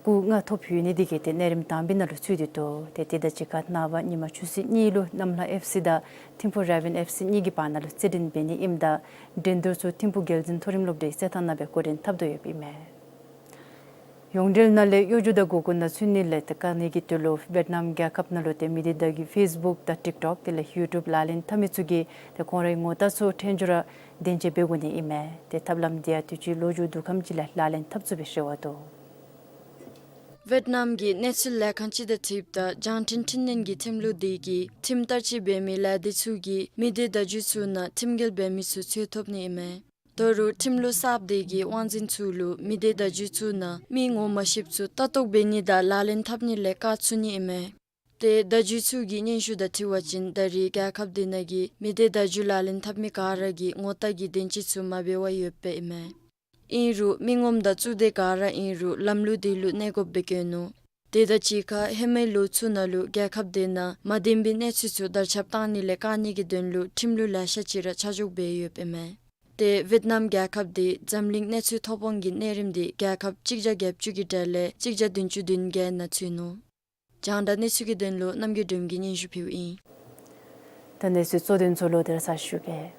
སྐུགས་ལྔ་ཐོབ་ཡོད་ནི་དེ་གིས་ཏེ་གནས་རིམ་དང་པའི་ནང་ལུ་ཚུད་དེ་འདུག། ཏེ་དེ་དང་གཅིག་ཁར་ནངས་པ་ཉིན་མ་ཆུ་ཚོད་གཉིས་ལུ་གནམ་ལྷ་ཨེཕ་སི་དང་ཐིམ་ཕུ་རེ་ཝན་ཨེཕ་སི་གཉིས་ཀྱི་བར་ན་ལུ་རྩེད་འགྲན་འབད་ནི་ཨིནམ་ད་འགྲན་བསྡུར་ཚུ་ཐིམ་ཕུ་རྒྱལ་འཛིན་མཐོ་རིམ་སློབ་གྲྭའི་རྩེད་ཐང་ནང་སྦེ་འགོ་འདྲེན་འཐབ་དོ་ཡོདཔ་ཨིན་མས། ཡོངས་འབྲེལ་ནང་ལས་གཡོ་སྒྱུ་དང་མགོ་སྐོར་ནང་ཚུད་ནི་ལས་ཏེ་བཀག་ནི་གི་དོན་ལུ་ཝེཊ་ནམ་རྒྱལ་ཁབ་ནང་ལུ་ཏེ་མི་སྡེ་བརྡ་བརྒྱུད་ཕེསི་བུཀ་དང་ཊིཀ་ཊོཀ་དེ་ལས་ཡུ་ཊུབ་ལག་ལེན་འཐབ་མི་ཚུ་གིས་ཏེ་ཁོང་རའི་ངོ་རྟགས་ཚུ་ཕྲན་བུ་ར་བདེན་དཔྱད་འབད་དགོ་ནི་ཨིན་མས། ཏེ་ཐབས་ལམ་འདི་ཡང་དུས་ཅི་ལོ་མཇུག་དུས་ཁམས་ཅིག་ལས་ལག་ལེན་འཐབ་ཚུགས་པའི་རེ་བ་འདུག། ཝེཊ་ནམ་གྱི་གནས་ཚུལ་ལས་ཁང་ཅིག་དང་འཁྲིལཝ་ད་རྒྱང་འཕྲིན་འཕྲིན་ལེན་གྱི་ཁྲིམས་ལུགས་དེ་གིས་ཁྲིམས་བསྟར་སྤྱོད་འབད་མི་ལས་སྡེ་ཚུ་གིས་མི་སྡེ་བརྡ་བརྒྱུད་ཚུ་ནང་ཁྲིམས་འགལ་འབད་མི་ཚུ་འཚོལ་ཐོབ་ནི་ཨིན་མས། ད་རུང་ཁྲིམས་ལུགས་གསརཔ་དེ་གིས་དབང་འཛིན་ཚུ་ལུ་མི་སྡེ་བརྡ་བརྒྱུད་ཚུ་ནང་མི་ངོ་མ་ཤེསཔ་ཚུ་ལྟ་རྟོག་འབད་ནི་དང་ལག་ལེན་འཐབ་ནི་ལས་བཀག་ཚུགས་ནི་ཨིན་མས། ཏེ་བརྡ་བརྒྱུད་ཚུ་གི་སྙན་ཞུ་དང་འཁྲིལ་བ་ཅིན་ད་རེས་རྒྱལ་ཁབ་དེ་ནང་གི་མི་སྡེ་བརྡ་བརྒྱུད་ལག་ལེན་འཐབ་མི་ག་ར་གི་ངོ་རྟགས་ཀྱི་བདེན་དཔྱད་ཚུ་མ་འབད་བར་ཡོདཔ་ཨིན་མས། ཨིན་རུང་མི་ངོམ་དང་གཙུག་སྡེ་ག་ར་ཨིན་རུང་ལམ་ལུགས་དེ་ལུ་གནས་དགོཔ་སྦེ་བཀོད་ནུག། དེ་དང་གཅིག་ཁར་ཧེ་མའི་ལོ་ཚུ་ནང་ལུ་རྒྱལ་ཁབ་དེ་ནང་མ་བདེན་པའི་གནས་ཚུལ་ཚུ་དར་ཁྱབ་གཏང་ནི་ལས་བཀག་ནི་གི་དོན་ལུ་ཁྲིམས་ལུགས་ལེ་ཤ་ཅིག་ར་ཆ་འཇོག་འབད་ཡོདཔ་ཨིན་མས། ཏེ་ཝེཊ་ནམ་རྒྱལ་ཁབ་དེ་འཛམ་གླིང་གནས་ཚུལ་ཐོ་ཕོག་གི་གནས་རིམ་དེ་རྒྱལ་ཁབ་གཅིག་བརྒྱ་བརྒྱད་ཅུ་གི་གྲས་ལས་གཅིག་བརྒྱ་བདུན་ཅུ་དོན་བརྒྱད་ནང་ཚུད་ནུག། རྒྱང་བསྒྲགས་གནས་ཚུལ་གྱི་དོན་ལུ་རྣམ་རྒྱལ་སྒྲོལམ་གིས་སྙན་ཞུ་ཕུལཝ་ཨིན། ད་གནས་ཚུལ་གཙོ་དོན་ཚུ་ལོག་སྟེ་ར་གསལ་ཞུ་གེ།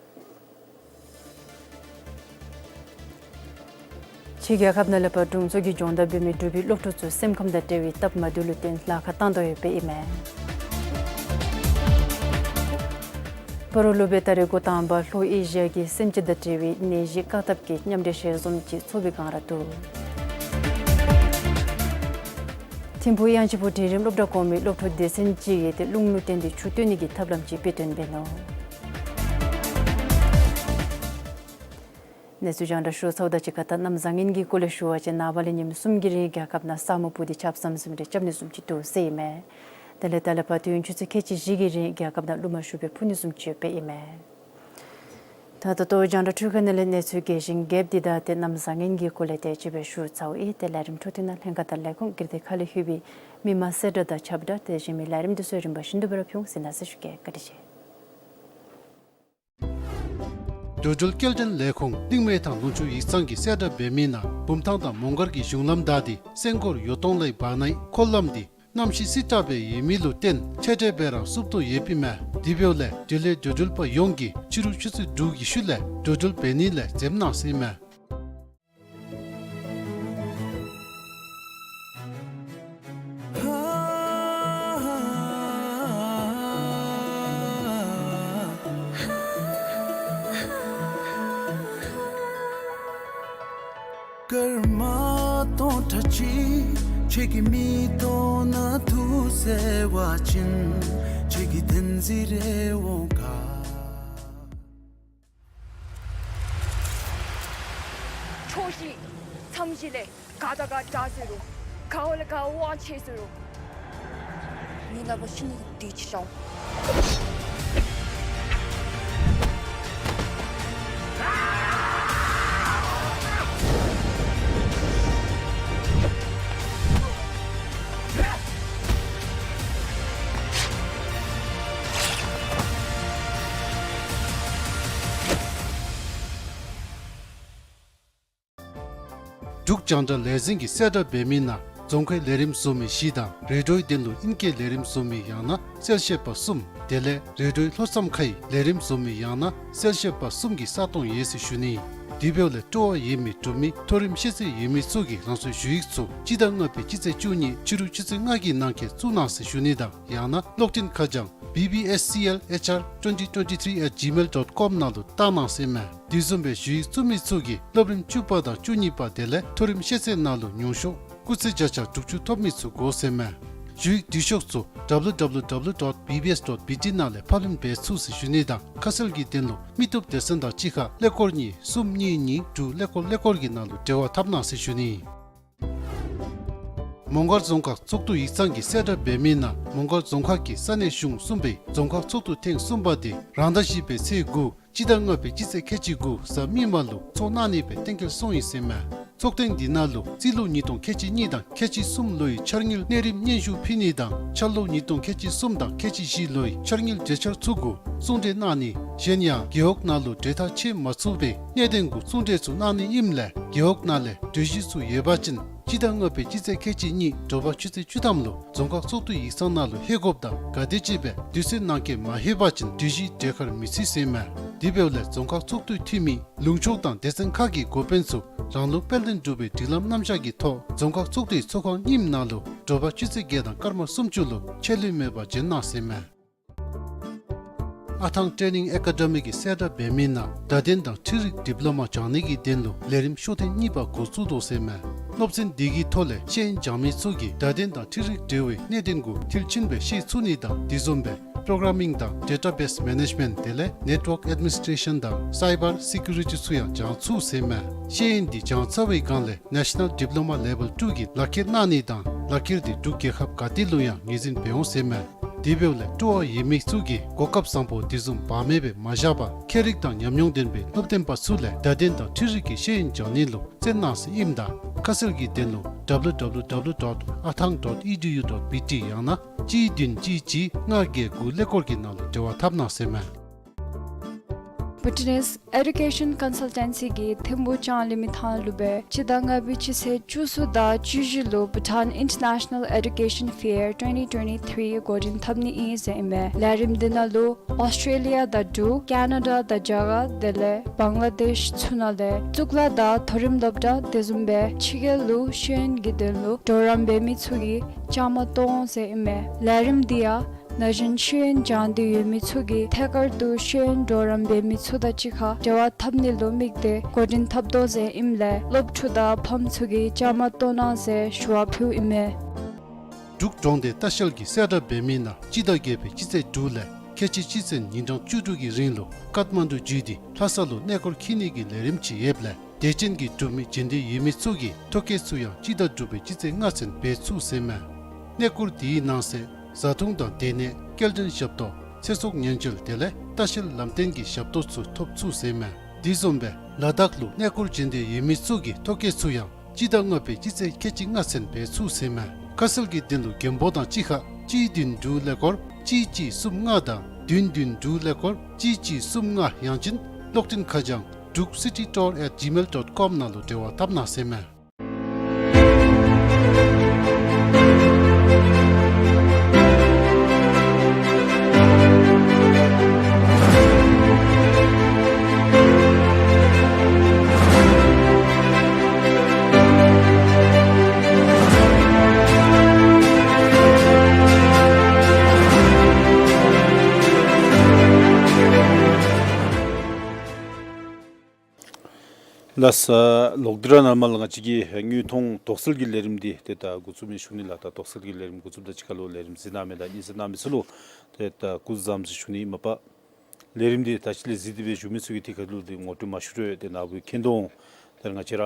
ཕྱི་རྒྱལ་ཁབ་ནང་ལས་ཕར་དྲུང་འཚོ་གི་སྦྱོང་བརྡར་འབད་མི་འབྲུག་པའི་སློབ་ཕྲུག་ཚུ་སེམས་ཁམས་དང་འབྲེལ་བའི་སྟབས་མ་བདེཝ་ལུ་བརྟེན་ལཱ་ཁག་བཏང་དོ་ཡོདཔ་ཨིན་མས། སྤ་རོ་ལུ་སྦེ་ད་རེས་འགོ་དང་པ་ལྷོ་ཨེ་ཤི་ཡ་གི་སེམས་ཅན་དང་འབྲེལ་བའི་ནད་གཞི་བཀག་ཐབས་ཀྱི་མཉམ་འབྲེལ་ཞལ་འཛོམས་ཅིག་ཚོགས་པའི་བསྒང་ར་འདུག། ཐིམ་ཕུག་དབྱངས་ཅན་ཕུག་འབྲིང་རིམ་སློབ་གྲྭ་གོང་མའི་སློབ་ཕྲུག་སྡེ་ཚན་ཅིག་གིས་ཏེ་རླུང་ལུ་བརྟེན་ཏེ་ཆུ་བཏོན་ནི་གི་ཐབས་ལམ་ཅིག་དཔེ་སྟོན་འབད་ནུག། གནས་ཚུལ་རྒྱང་བསྒྲགས་ཞུ་ཚརཝ་དང་གཅིག་ཁར་ད་གནམ་བཟང་ངན་གྱི་སྐོར་ལས་ཞུ་བ་ཅིན་ནངས་པ་ལས་ཉིནམ་གསུམ་གྱི་རིང་རྒྱལ་ཁབ་ནང་ས་སྨུག་སྤུབས་ཏེ་ཆརཔ་ཟམ་ཟིམ་རེ་རྐྱབ་ནི་བཟུམ་ཅིག་འདུག་ཟེར་ཨིན་མས། དེ་ལས་ད་ལས་ཕར་དུས་ཡུན་ཆུ་ཚོད་ཁལ་གཅིག་བཞི་གི་རིང་རྒྱལ་ཁབ་ནང་རླུང་མ་ཤུགས་སྦེ་འཕུ་ནི་བཟུམ་ཅིག་ཡོདཔ་ཨིན་མས། ད་ད་ལྟོ་རྒྱང་བསྒྲགས་འཕྲུལ་ཁང་ནང་ལས་གནས་ཚུལ་རྒྱས་ཤིང་རྒྱསཔ་འདི་དང་ཏེ་གནམ་བཟང་ངན་གྱི་སྐོར་ལས་དེ་ཅིག་སྦེ་ཞུ་ཚརཝ་ཨིན། ཏེ་ལས་རིམ་འཕྲོ་མཐུད་ནང་ལྷན་ཁག་དང་ལས་ཁུངས་ཀྱིས་ཏེ་ཁ་ལས་ལྷོད་པའི་མི་མང་གསལ་བསྒྲགས་དང་ཁྱབ་བསྒྲགས་དེ་གཞན་མི་ལས་རིམ་འདི་ཚུ་རིམ་པ་བཞིན་དུ་སྦེ་ར་ཕུལ་འོང་ཟེར་གནང་ཟེར་ཞུ་གེ། བཀའ་དྲིན་ཆེ། འགྲོ་འགྲུལ་སྐྱེལ་འདྲེན་ལས་ཁུངས་གླིང་མེ་ཐང་ལུང་ཕྱོགས་ཡིག་ཚང་གིས་གསལ་བསྒྲགས་འབད་མི་ནང་བུམ་ཐང་དང་མོང་སྒར་གྱི་གཞུང་ལམ་བདའ་སྟེ་སེང་སྐོར་ཡོ་ཏོང་ལའི་བར་ནའི་འཁོར་ལམ་འདི་གནམ་གཤིས་བསིལ་དྲགས་སྦེ་ཡོད་མི་ལུ་བརྟེན་ཆད་ཁྲལ་འབད་ར་བསུབ་དོ་ཡོདཔ་ཨིན་མས། དེ་འབདཝ་ལས་འབྲེལ་ཡོད་འགྲོ་འགྲུལ་པ་ཡོངས་ཀྱིས་ཕྱི་རུ་ཆུ་ཚོད་དྲུག་གི་ཤུལ་ལས་འགྲོ་འགྲུལ་འབད་ནི་ལས་འཛེམ་གནང་ཟེར་ཨིན་མས། སྐར་མ་སྟོང་ཕྲག་གཅིག་ཁྱེད་ཀྱི་མིག་ཏོ་ནང་འདུག་ཟེར་བ་ཅིན་ཁྱེད་ཀྱི་བདེན་འཛིན་རེ་འོང་ག། ཕྱོགས་བཞི་མཚམས་བཞི་ལས་ག་དང་ག་འདྲ་ཟེར་རུང་། ག་བ་ལས་ག་དབང་ཆེ་ཟེར་རུང་། ངེའི་ལག་པར་ཤི་ནི་དེ་ཅིག་ཤོག། འབྲུག་རྒྱང་བསྒྲགས་ལས་འཛིན་གྱིས་གསལ་བསྒྲགས་འབད་མི་ནང་རྫོང་ཁའི་ལས་རིམ་བཟོ་མི་བཞི་དང་རེ་ཌིའོའི་དོན་ལུ་ཨིང་སྐད་ལས་རིམ་བཟོ་མི་ཡང་ན་གསལ་བཤད་པ་གསུམ་དེ་ལས་རེ་ཌིའོའི་ལྷོ་མཚམས་ཁའི་ལས་རིམ་བཟོ་མི་ཡང་ན་གསལ་བཤད་པ་གསུམ་གྱི་ས་སྟོང་ཡོད་ཟེར་ཞུ་ནི། དེ་འབདཝ་ལས་སྤྲོ་བ་ཡོད་མི་འབྲུག་མི་མཐོ་རིམ་ཤེས་ཚད་ཡོད་མི་ཚུ་གིས་རང་སོའི་ཞུ་ཡིག་ཚུ་སྤྱི་ཟླ་ལྔ་པའི་སྤྱི་ཚེས་བཅུ་གཉིས་ཕྱི་རུ་ཆུ་ཚོད་ལྔ་གི་ནང་འཁོད་བཙུགས་གནང་ཟེར་ཞུ་ནི་དང་ཡང་ན་གློག་འཕྲིན་ཁ་བྱང་B B S C L H R twenty twenty-three at gmail dot com ནང་ལུ་བཏང་གནང་ཟེར་ཨིན་མས། དེ་བཟུམ་སྦེ་ཞུ་ཡིག་བཙུགས་མི་ཚུ་གིས་སློབ་རིམ་བཅུ་པ་དང་བཅུ་གཉིས་པ་དེ་ལས་མཐོ་རིམ་ཤེས་ཚད་ནང་ལུ་ཉུང་ཤོས་སྐུགས་ཚད་བརྒྱ་ཆ་དྲུག་ཅུ་ཐོབ་མི་ཚུ་དགོ་ཟེར་ཨིན་མས། ཞུ་ཡིག་འབྲི་ཤོག་ཚུ་W W W dot B B S dot B T ནང་ལས་ཕབ་ལེན་འབད་ཚུགས་ཟེར་ཞུ་ནི་དང་ཁ་གསལ་གྱི་དོན་ལུ་མི་བཏུབ་སྡེ་ཚན་དང་གཅིག་ཁར་ཀླད་ཀོར་གཉིས་གསུམ་གཉིས་གཉིས་དྲུག་ཀླད་ཀོར་ཀླད་ཀོར་གྱི་ནང་ལུ་འབྲེལ་བ་འཐབ་གནང་ཟེར་ཞུ་ནི། མོང་སྒར་རྫོང་ཁག་ཚོགས་འདུ་ཡིག་ཚང་གིས་གསལ་བསྒྲགས་འབད་མི་ནང་མོང་སྒར་རྫོང་ཁག་གི་ས་གནས་གཞུང་གསུམ་པའི་རྫོང་ཁག་ཚོགས་འདུ་ཐེངས་གསུམ་པ་དེ་རང་ཟླ་བཞི་པའི་ཚེས་དགུ་སྤྱི་ཟླ་ལྔ་པའི་སྤྱི་ཚེས་ཁལ་གཅིག་དགུ་གཟའ་མིག་དམར་ལུ་ཚོགས་གནང་ནི་སྦེ་གཏན་འཁེལ་སོང་ཡི་ཟེར་ཨིན་མས། ཚོགས་ཐེངས་འདི་ནང་ལུ་རྩིས་ལོ་ཉིས་སྟོང་ཁལ་གཅིག་གཉིས་དང་ཁལ་གཅིག་གསུམ་ལོའི་འཆར་དངུལ་གནས་རིམ་སྙན་ཞུ་ཕུལ་ནི་དང་འཆར་ལོ་ཉིས་སྟོང་ཁལ་གཅིག་གསུམ་དང་ཁལ་གཅིག་བཞི་ལོའི་འཆར་དངུལ་གྲོས་འཆར་ཚུ་གུ་གསུང་གྲོས་གནང་ནི། གཞན་ཡང་རྒེད་འོག་ནང་ལུ་གྲོས་ཐག་བཅད་མ་ཚུགས་པའི་གནད་དོན་གུ་གསུང་གྲོས་ཚུ་གནང་ནི་ཨིནམ་ལས་རྒེད་འོག་ནང་ལས་གྲོས་གཞི་ཚུ་ཡོད་པ་ཅིན་སྤྱི་ཟླ་ལྔ་པའི་སྤྱི་ཚེས་ཁལ་གཅིག་གཉིས་དྲོ་པ་ཆུ་ཚོད་བཅུ་ཐམ་ལུ་རྫོང་ཁག་ཚོགས་འདུ་ཡིག་ཚང་ནང་ལུ་ལྷོད་དགོཔ་དང་ག་དེམ་ཅིག་སྦེ་དུས་ཚོད་ནང་འཁོད་མ་ལྷོད་པ་ཅིན་གྲོས་གཞི་གྲོས་ཁར་མི་ཚུད་ཟེར་ཨིན་མས། དེ་འབདཝ་ལས་རྫོང་ཁག་ཚོགས་འདུའི་འཐུས་མི་ལུང་ཕྱོགས་དང་སྡེ་ཚན་ཁག་གི་འགོ་དཔོན་ཚུ་རང་ལུགས་དཔལ་ལྡན་འབྲུག་པའི་སྒྲིག་ལམ་རྣམ་གཞག་གི་ཐོག་རྫོང་ཁག་ཚོགས་འདུའི་ཚོགས་ཁང་རྙིངམ་ནང་ལུ་དྲོ་པ་ཆུ་ཚོད་བརྒྱད་དང་སྐར་མ་སུམ་ཅུ་ལུ་ཆད་ལུས་མེད་པར་འབྱོན་གནང་ཟེར་ཨིན་མས། ཨ་ཐང་ཊེ་ནིང་ཨེ་ཀ་ཌེ་མི་གིས་གསལ་བསྒྲགས་འབད་མི་ནང་བརྡ་དོན་དང་འཕྲུལ་རིག་ཌིབ་ལོ་མ་སྦྱང་ནི་གི་དོན་ལུ་ལས་རིམ་ཤོག་ཐེངས་གཉིས་པ་འགོ་བཙུགས་དོ་ཟེར་ཨིན་མས། སློབ་ཚན་འདི་གི་ཐོག་ལས་ཤེས་ཡོན་སྦྱང་མི་ཚུ་གིས་བརྡ་དོན་དང་འཕྲུལ་རིག་འབྲེལ་བའི་གནད་དོན་གུ་མཐིལ་ཕྱིན་སྦེ་ཤེས་ཚུགས་ནི་དང་དེ་བཟུམ་སྦེ་པོརོ་གར་མིང་དང་ཌེ་ཊ་བེསི་མེ་ནེཇ་མེནཊ་དེ་ལས་ནེཊ་ཝརཀ་ཨེཌ་མི་ནིསི་ཊེ་ཤཱན་དང་སའི་བར་སེ་ཀུ་རི་ཊི་ཚུ་ཡང་སྦྱང་ཚུགས་ཟེར་ཨིན་མས། ཤེས་ཡོན་འདི་སྦྱང་ཚར་བའི་སྒང་ལས་ནེ་ཤ་ནཱལ་ཌིབ་ལོ་མ་ལེ་བཱལ་ཊུ་གི་ལག་ཁྱེར་གནང་ནི་དང་ལག་ཁྱེར་འདི་འབྲུག་རྒྱལ་ཁབ་ག་ཏེ་ལུ་ཡང་ངོས་འཛིན་འབད་འོང་ཟེར་ཨིན་མས། དེ་འབདཝ་ལས་སྤྲོ་བ་ཡོད་མི་ཚུ་གིས་གོ་སྐབས་བཟང་པོ་དེ་བཟུམ་བག་མེད་སྦེ་མ་བཞག་པར་མཁས་རིག་དང་ཉམས་མྱོང་ལྡན་པའི་སློབ་སྟོན་པ་ཚུ་ལས་བརྡ་དོན་དང་འཕྲུལ་རིག་གི་ཤེས་ཡོན་སྦྱང་ནི་ལུ་བརྩོན་གནང་ཟེར་ཨིནམ་ད་ཁ་གསལ་གྱི་དོན་ལུ་W W W dot athang dot E D U dot B T ཡང་ན་གཅིག་བདུན་གཅིག་གཅིག་ལྔ་བརྒྱད་དགུ་ཀླད་ཀོར་གྱི་ནང་ལུ་འབྲེལ་བ་འཐབ་གནང་ཟེར་ཨིན་མས། བྷི་ཊི་ནེསི་ཨེ་ཌུ་ཀེ་ཤཱན་ཀོན་སཱལ་ཊེན་སི་གིས་ཐིམ་ཕུག་ལྕང་གླིང་མི་ཐང་ལུ་སྦེ་སྤྱི་ཟླ་ལྔ་པའི་སྤྱི་ཚེས་བཅུ་གསུམ་དང་བཅུ་བཞི་ལུ་བྷུ་ཊཱན་ཨིན་ཊར་ནེ་ཤ་ནཱལ་ཨེ་ཌུ་ཀེ་ཤཱན་ཕེར་ཊུ་ཝེན་ཊི་ཊུ་ཝེན་ཊི་ཐི་རི་འགོ་འདྲེན་འཐབ་ནི་ཨིན་ཟེར་ཨིན་མས། ལས་རིམ་འདི་ནང་ལུ་ཨོསི་ཊྲེ་ལི་ཡ་དང་འབྲུག་ཀེ་ན་ཌ་དང་རྒྱ་གར་དེ་ལས་བང་ལ་དེཤ་ཚུ་ནང་ལས་གཙུག་ལག་དང་མཐོ་རིམ་སློབ་གྲྭ་དེ་བཟུམ་སྦེ་ཕྱི་རྒྱལ་ལུ་ཤེས་ཡོན་གྱི་དོན་ལུ་གྲོགས་རམ་འབད་མི་ཚུ་གིས་བཅའ་མར་གཏོགས་འོང་ཟེར་ཨིན་མས། ལས་རིམ་འདི་ཡང་ན་གཞོན་ཤེས་ཡོན་སྦྱང་འདོད་ཡོད་མི་ཚུ་གིས་ཐད་ཀར་དུ་ཤེས་ཡོན་གྲོགས་རམ་འབད་མི་ཚུ་དང་གཅིག་ཁར་འབྲེལ་བ་འཐབ་ནི་ལུ་དམིགས་ཏེ་འགོ་འདྲེན་འཐབ་དོ་ཟེར་ཨིནམ་ལས་སློབ་ཕྲུག་དང་ཕམ་ཚུ་གིས་བཅའ་མར་གཏོགས་གནང་ཟེར་ཞུ་བ་ཕུལཝ་ཨིན་མས། འབྲུག་གྲོང་སྡེ་ལྟ་བཤལ་གྱིས་གསལ་བསྒྲགས་འབད་མི་ནང་སྤྱི་ཟླ་བརྒྱད་པའི་སྤྱི་ཚེས་དྲུག་ལས་ཁལ་གཅིག་སྤྱི་ཚེས་ཉིན་གྲངས་བཅུ་དྲུག་གི་རིང་ལུ་ཀཏ་མན་ཌུ་བརྒྱུད་དེ་ལྷ་ས་ལུ་གནས་སྐོར་འཁྱིད་ནི་གི་ལས་རིམ་ཅིག་ཡོདཔ་ལས་དད་ཅན་གྱི་འབྲུག་མི་འབྱོན་འདོད་ཡོད་མི་ཚུ་གིས་ཐོ་བཀོད་ཚུ་ཡང་སྤྱི་ཟླ་དྲུག་པའི་སྤྱི་ཚེས་ལྔ་ཚུན་འབད་ཚུགས་ཟེར་ཨིན་མས། གནས་སྐོར་དེའི་ནང་གསེས་བཟའ་འཐུང་དང་སྡོད་གནས་སྐྱེལ་འདྲེན་ཞབས་ཏོག་ཚེ་སྲོག་ཉེན་བཅོལ་དེ་ལས་ལྟ་བཤལ་ལམ་སྟོན་གྱི་ཞབས་ཏོག་ཚུ་ཐོབ་ཚུགས་ཟེར་ཨིན་མས། དེ་བཟུམ་སྦེ་ལ་དྭགས་ལུ་གནས་སྐོར་འབྱོན་འདོད་ཡོད་མི་ཚུ་གིས་ཐོ་བཀོད་ཚུ་ཡང་སྤྱི་ཟླ་ལྔ་པའི་སྤྱི་ཚེས་ཁལ་གཅིག་ལྔ་ཚུན་འབད་ཚུགས་ཟེར་ཨིན་མས། ཁ་གསལ་གྱི་དོན་ལུ་མགོན་པོ་དང་གཅིག་ཁར་གཅིག་བདུན་དྲུག་ཀླད་ཀོར་གཅིག་གཅིག་གསུམ་ལྔ་དང་བདུན་བདུན་དྲུག་ཀླད་ཀོར་གཅིག་གཅིག་གསུམ་ལྔ་ཡང་ཅིན་ གློག་འཕྲིན་ཁ་བྱང་drukcitytour at gmail dot com ནང་ལུ་འབྲེལ་བ་འཐབ་གནང་ཟེར་མས། ལགས། ལོག་སྟེ་ར་ནཱ་མར་ང་བཅས་ཀྱི་དངོས་མཐོང་དོགས་སེལ་གྱི་ལས་རིམ་འདི་ཏེ་ད་འགོ་བཙུགས་མི་ཞུ་ནི་ལགས། ད་དོགས་སེལ་གྱི་ལས་རིམ་འགོ་བཙུགསཔ་དང་གཅིག་ཁར་ལུ་ལས་རིམ་གཟིགས་གནང་མི་དང་གཉིས་གཟིགས་གནང་མི་ཚུ་ལུ་ཏེ་ད་སྐུ་གཟུགས་བཟང་ཟེར་ཞུ་ནི་ཨིན། མ་པ་ལས་རིམ་འདི་ད་ཅི་ལས་གཟིགས་ཏེ་སྦེ་བཞུགས་མི་ཚུ་གིས་ཏེ་ཁ་ཐུག་ལས་ཏེ་ངོ་སྤྲོད་མ་ཞུ་རུང་ཏེ་ནཱ་བུ་མཁྱེན་དོ་འོང་། ཏེ་ང་བཅས་ར་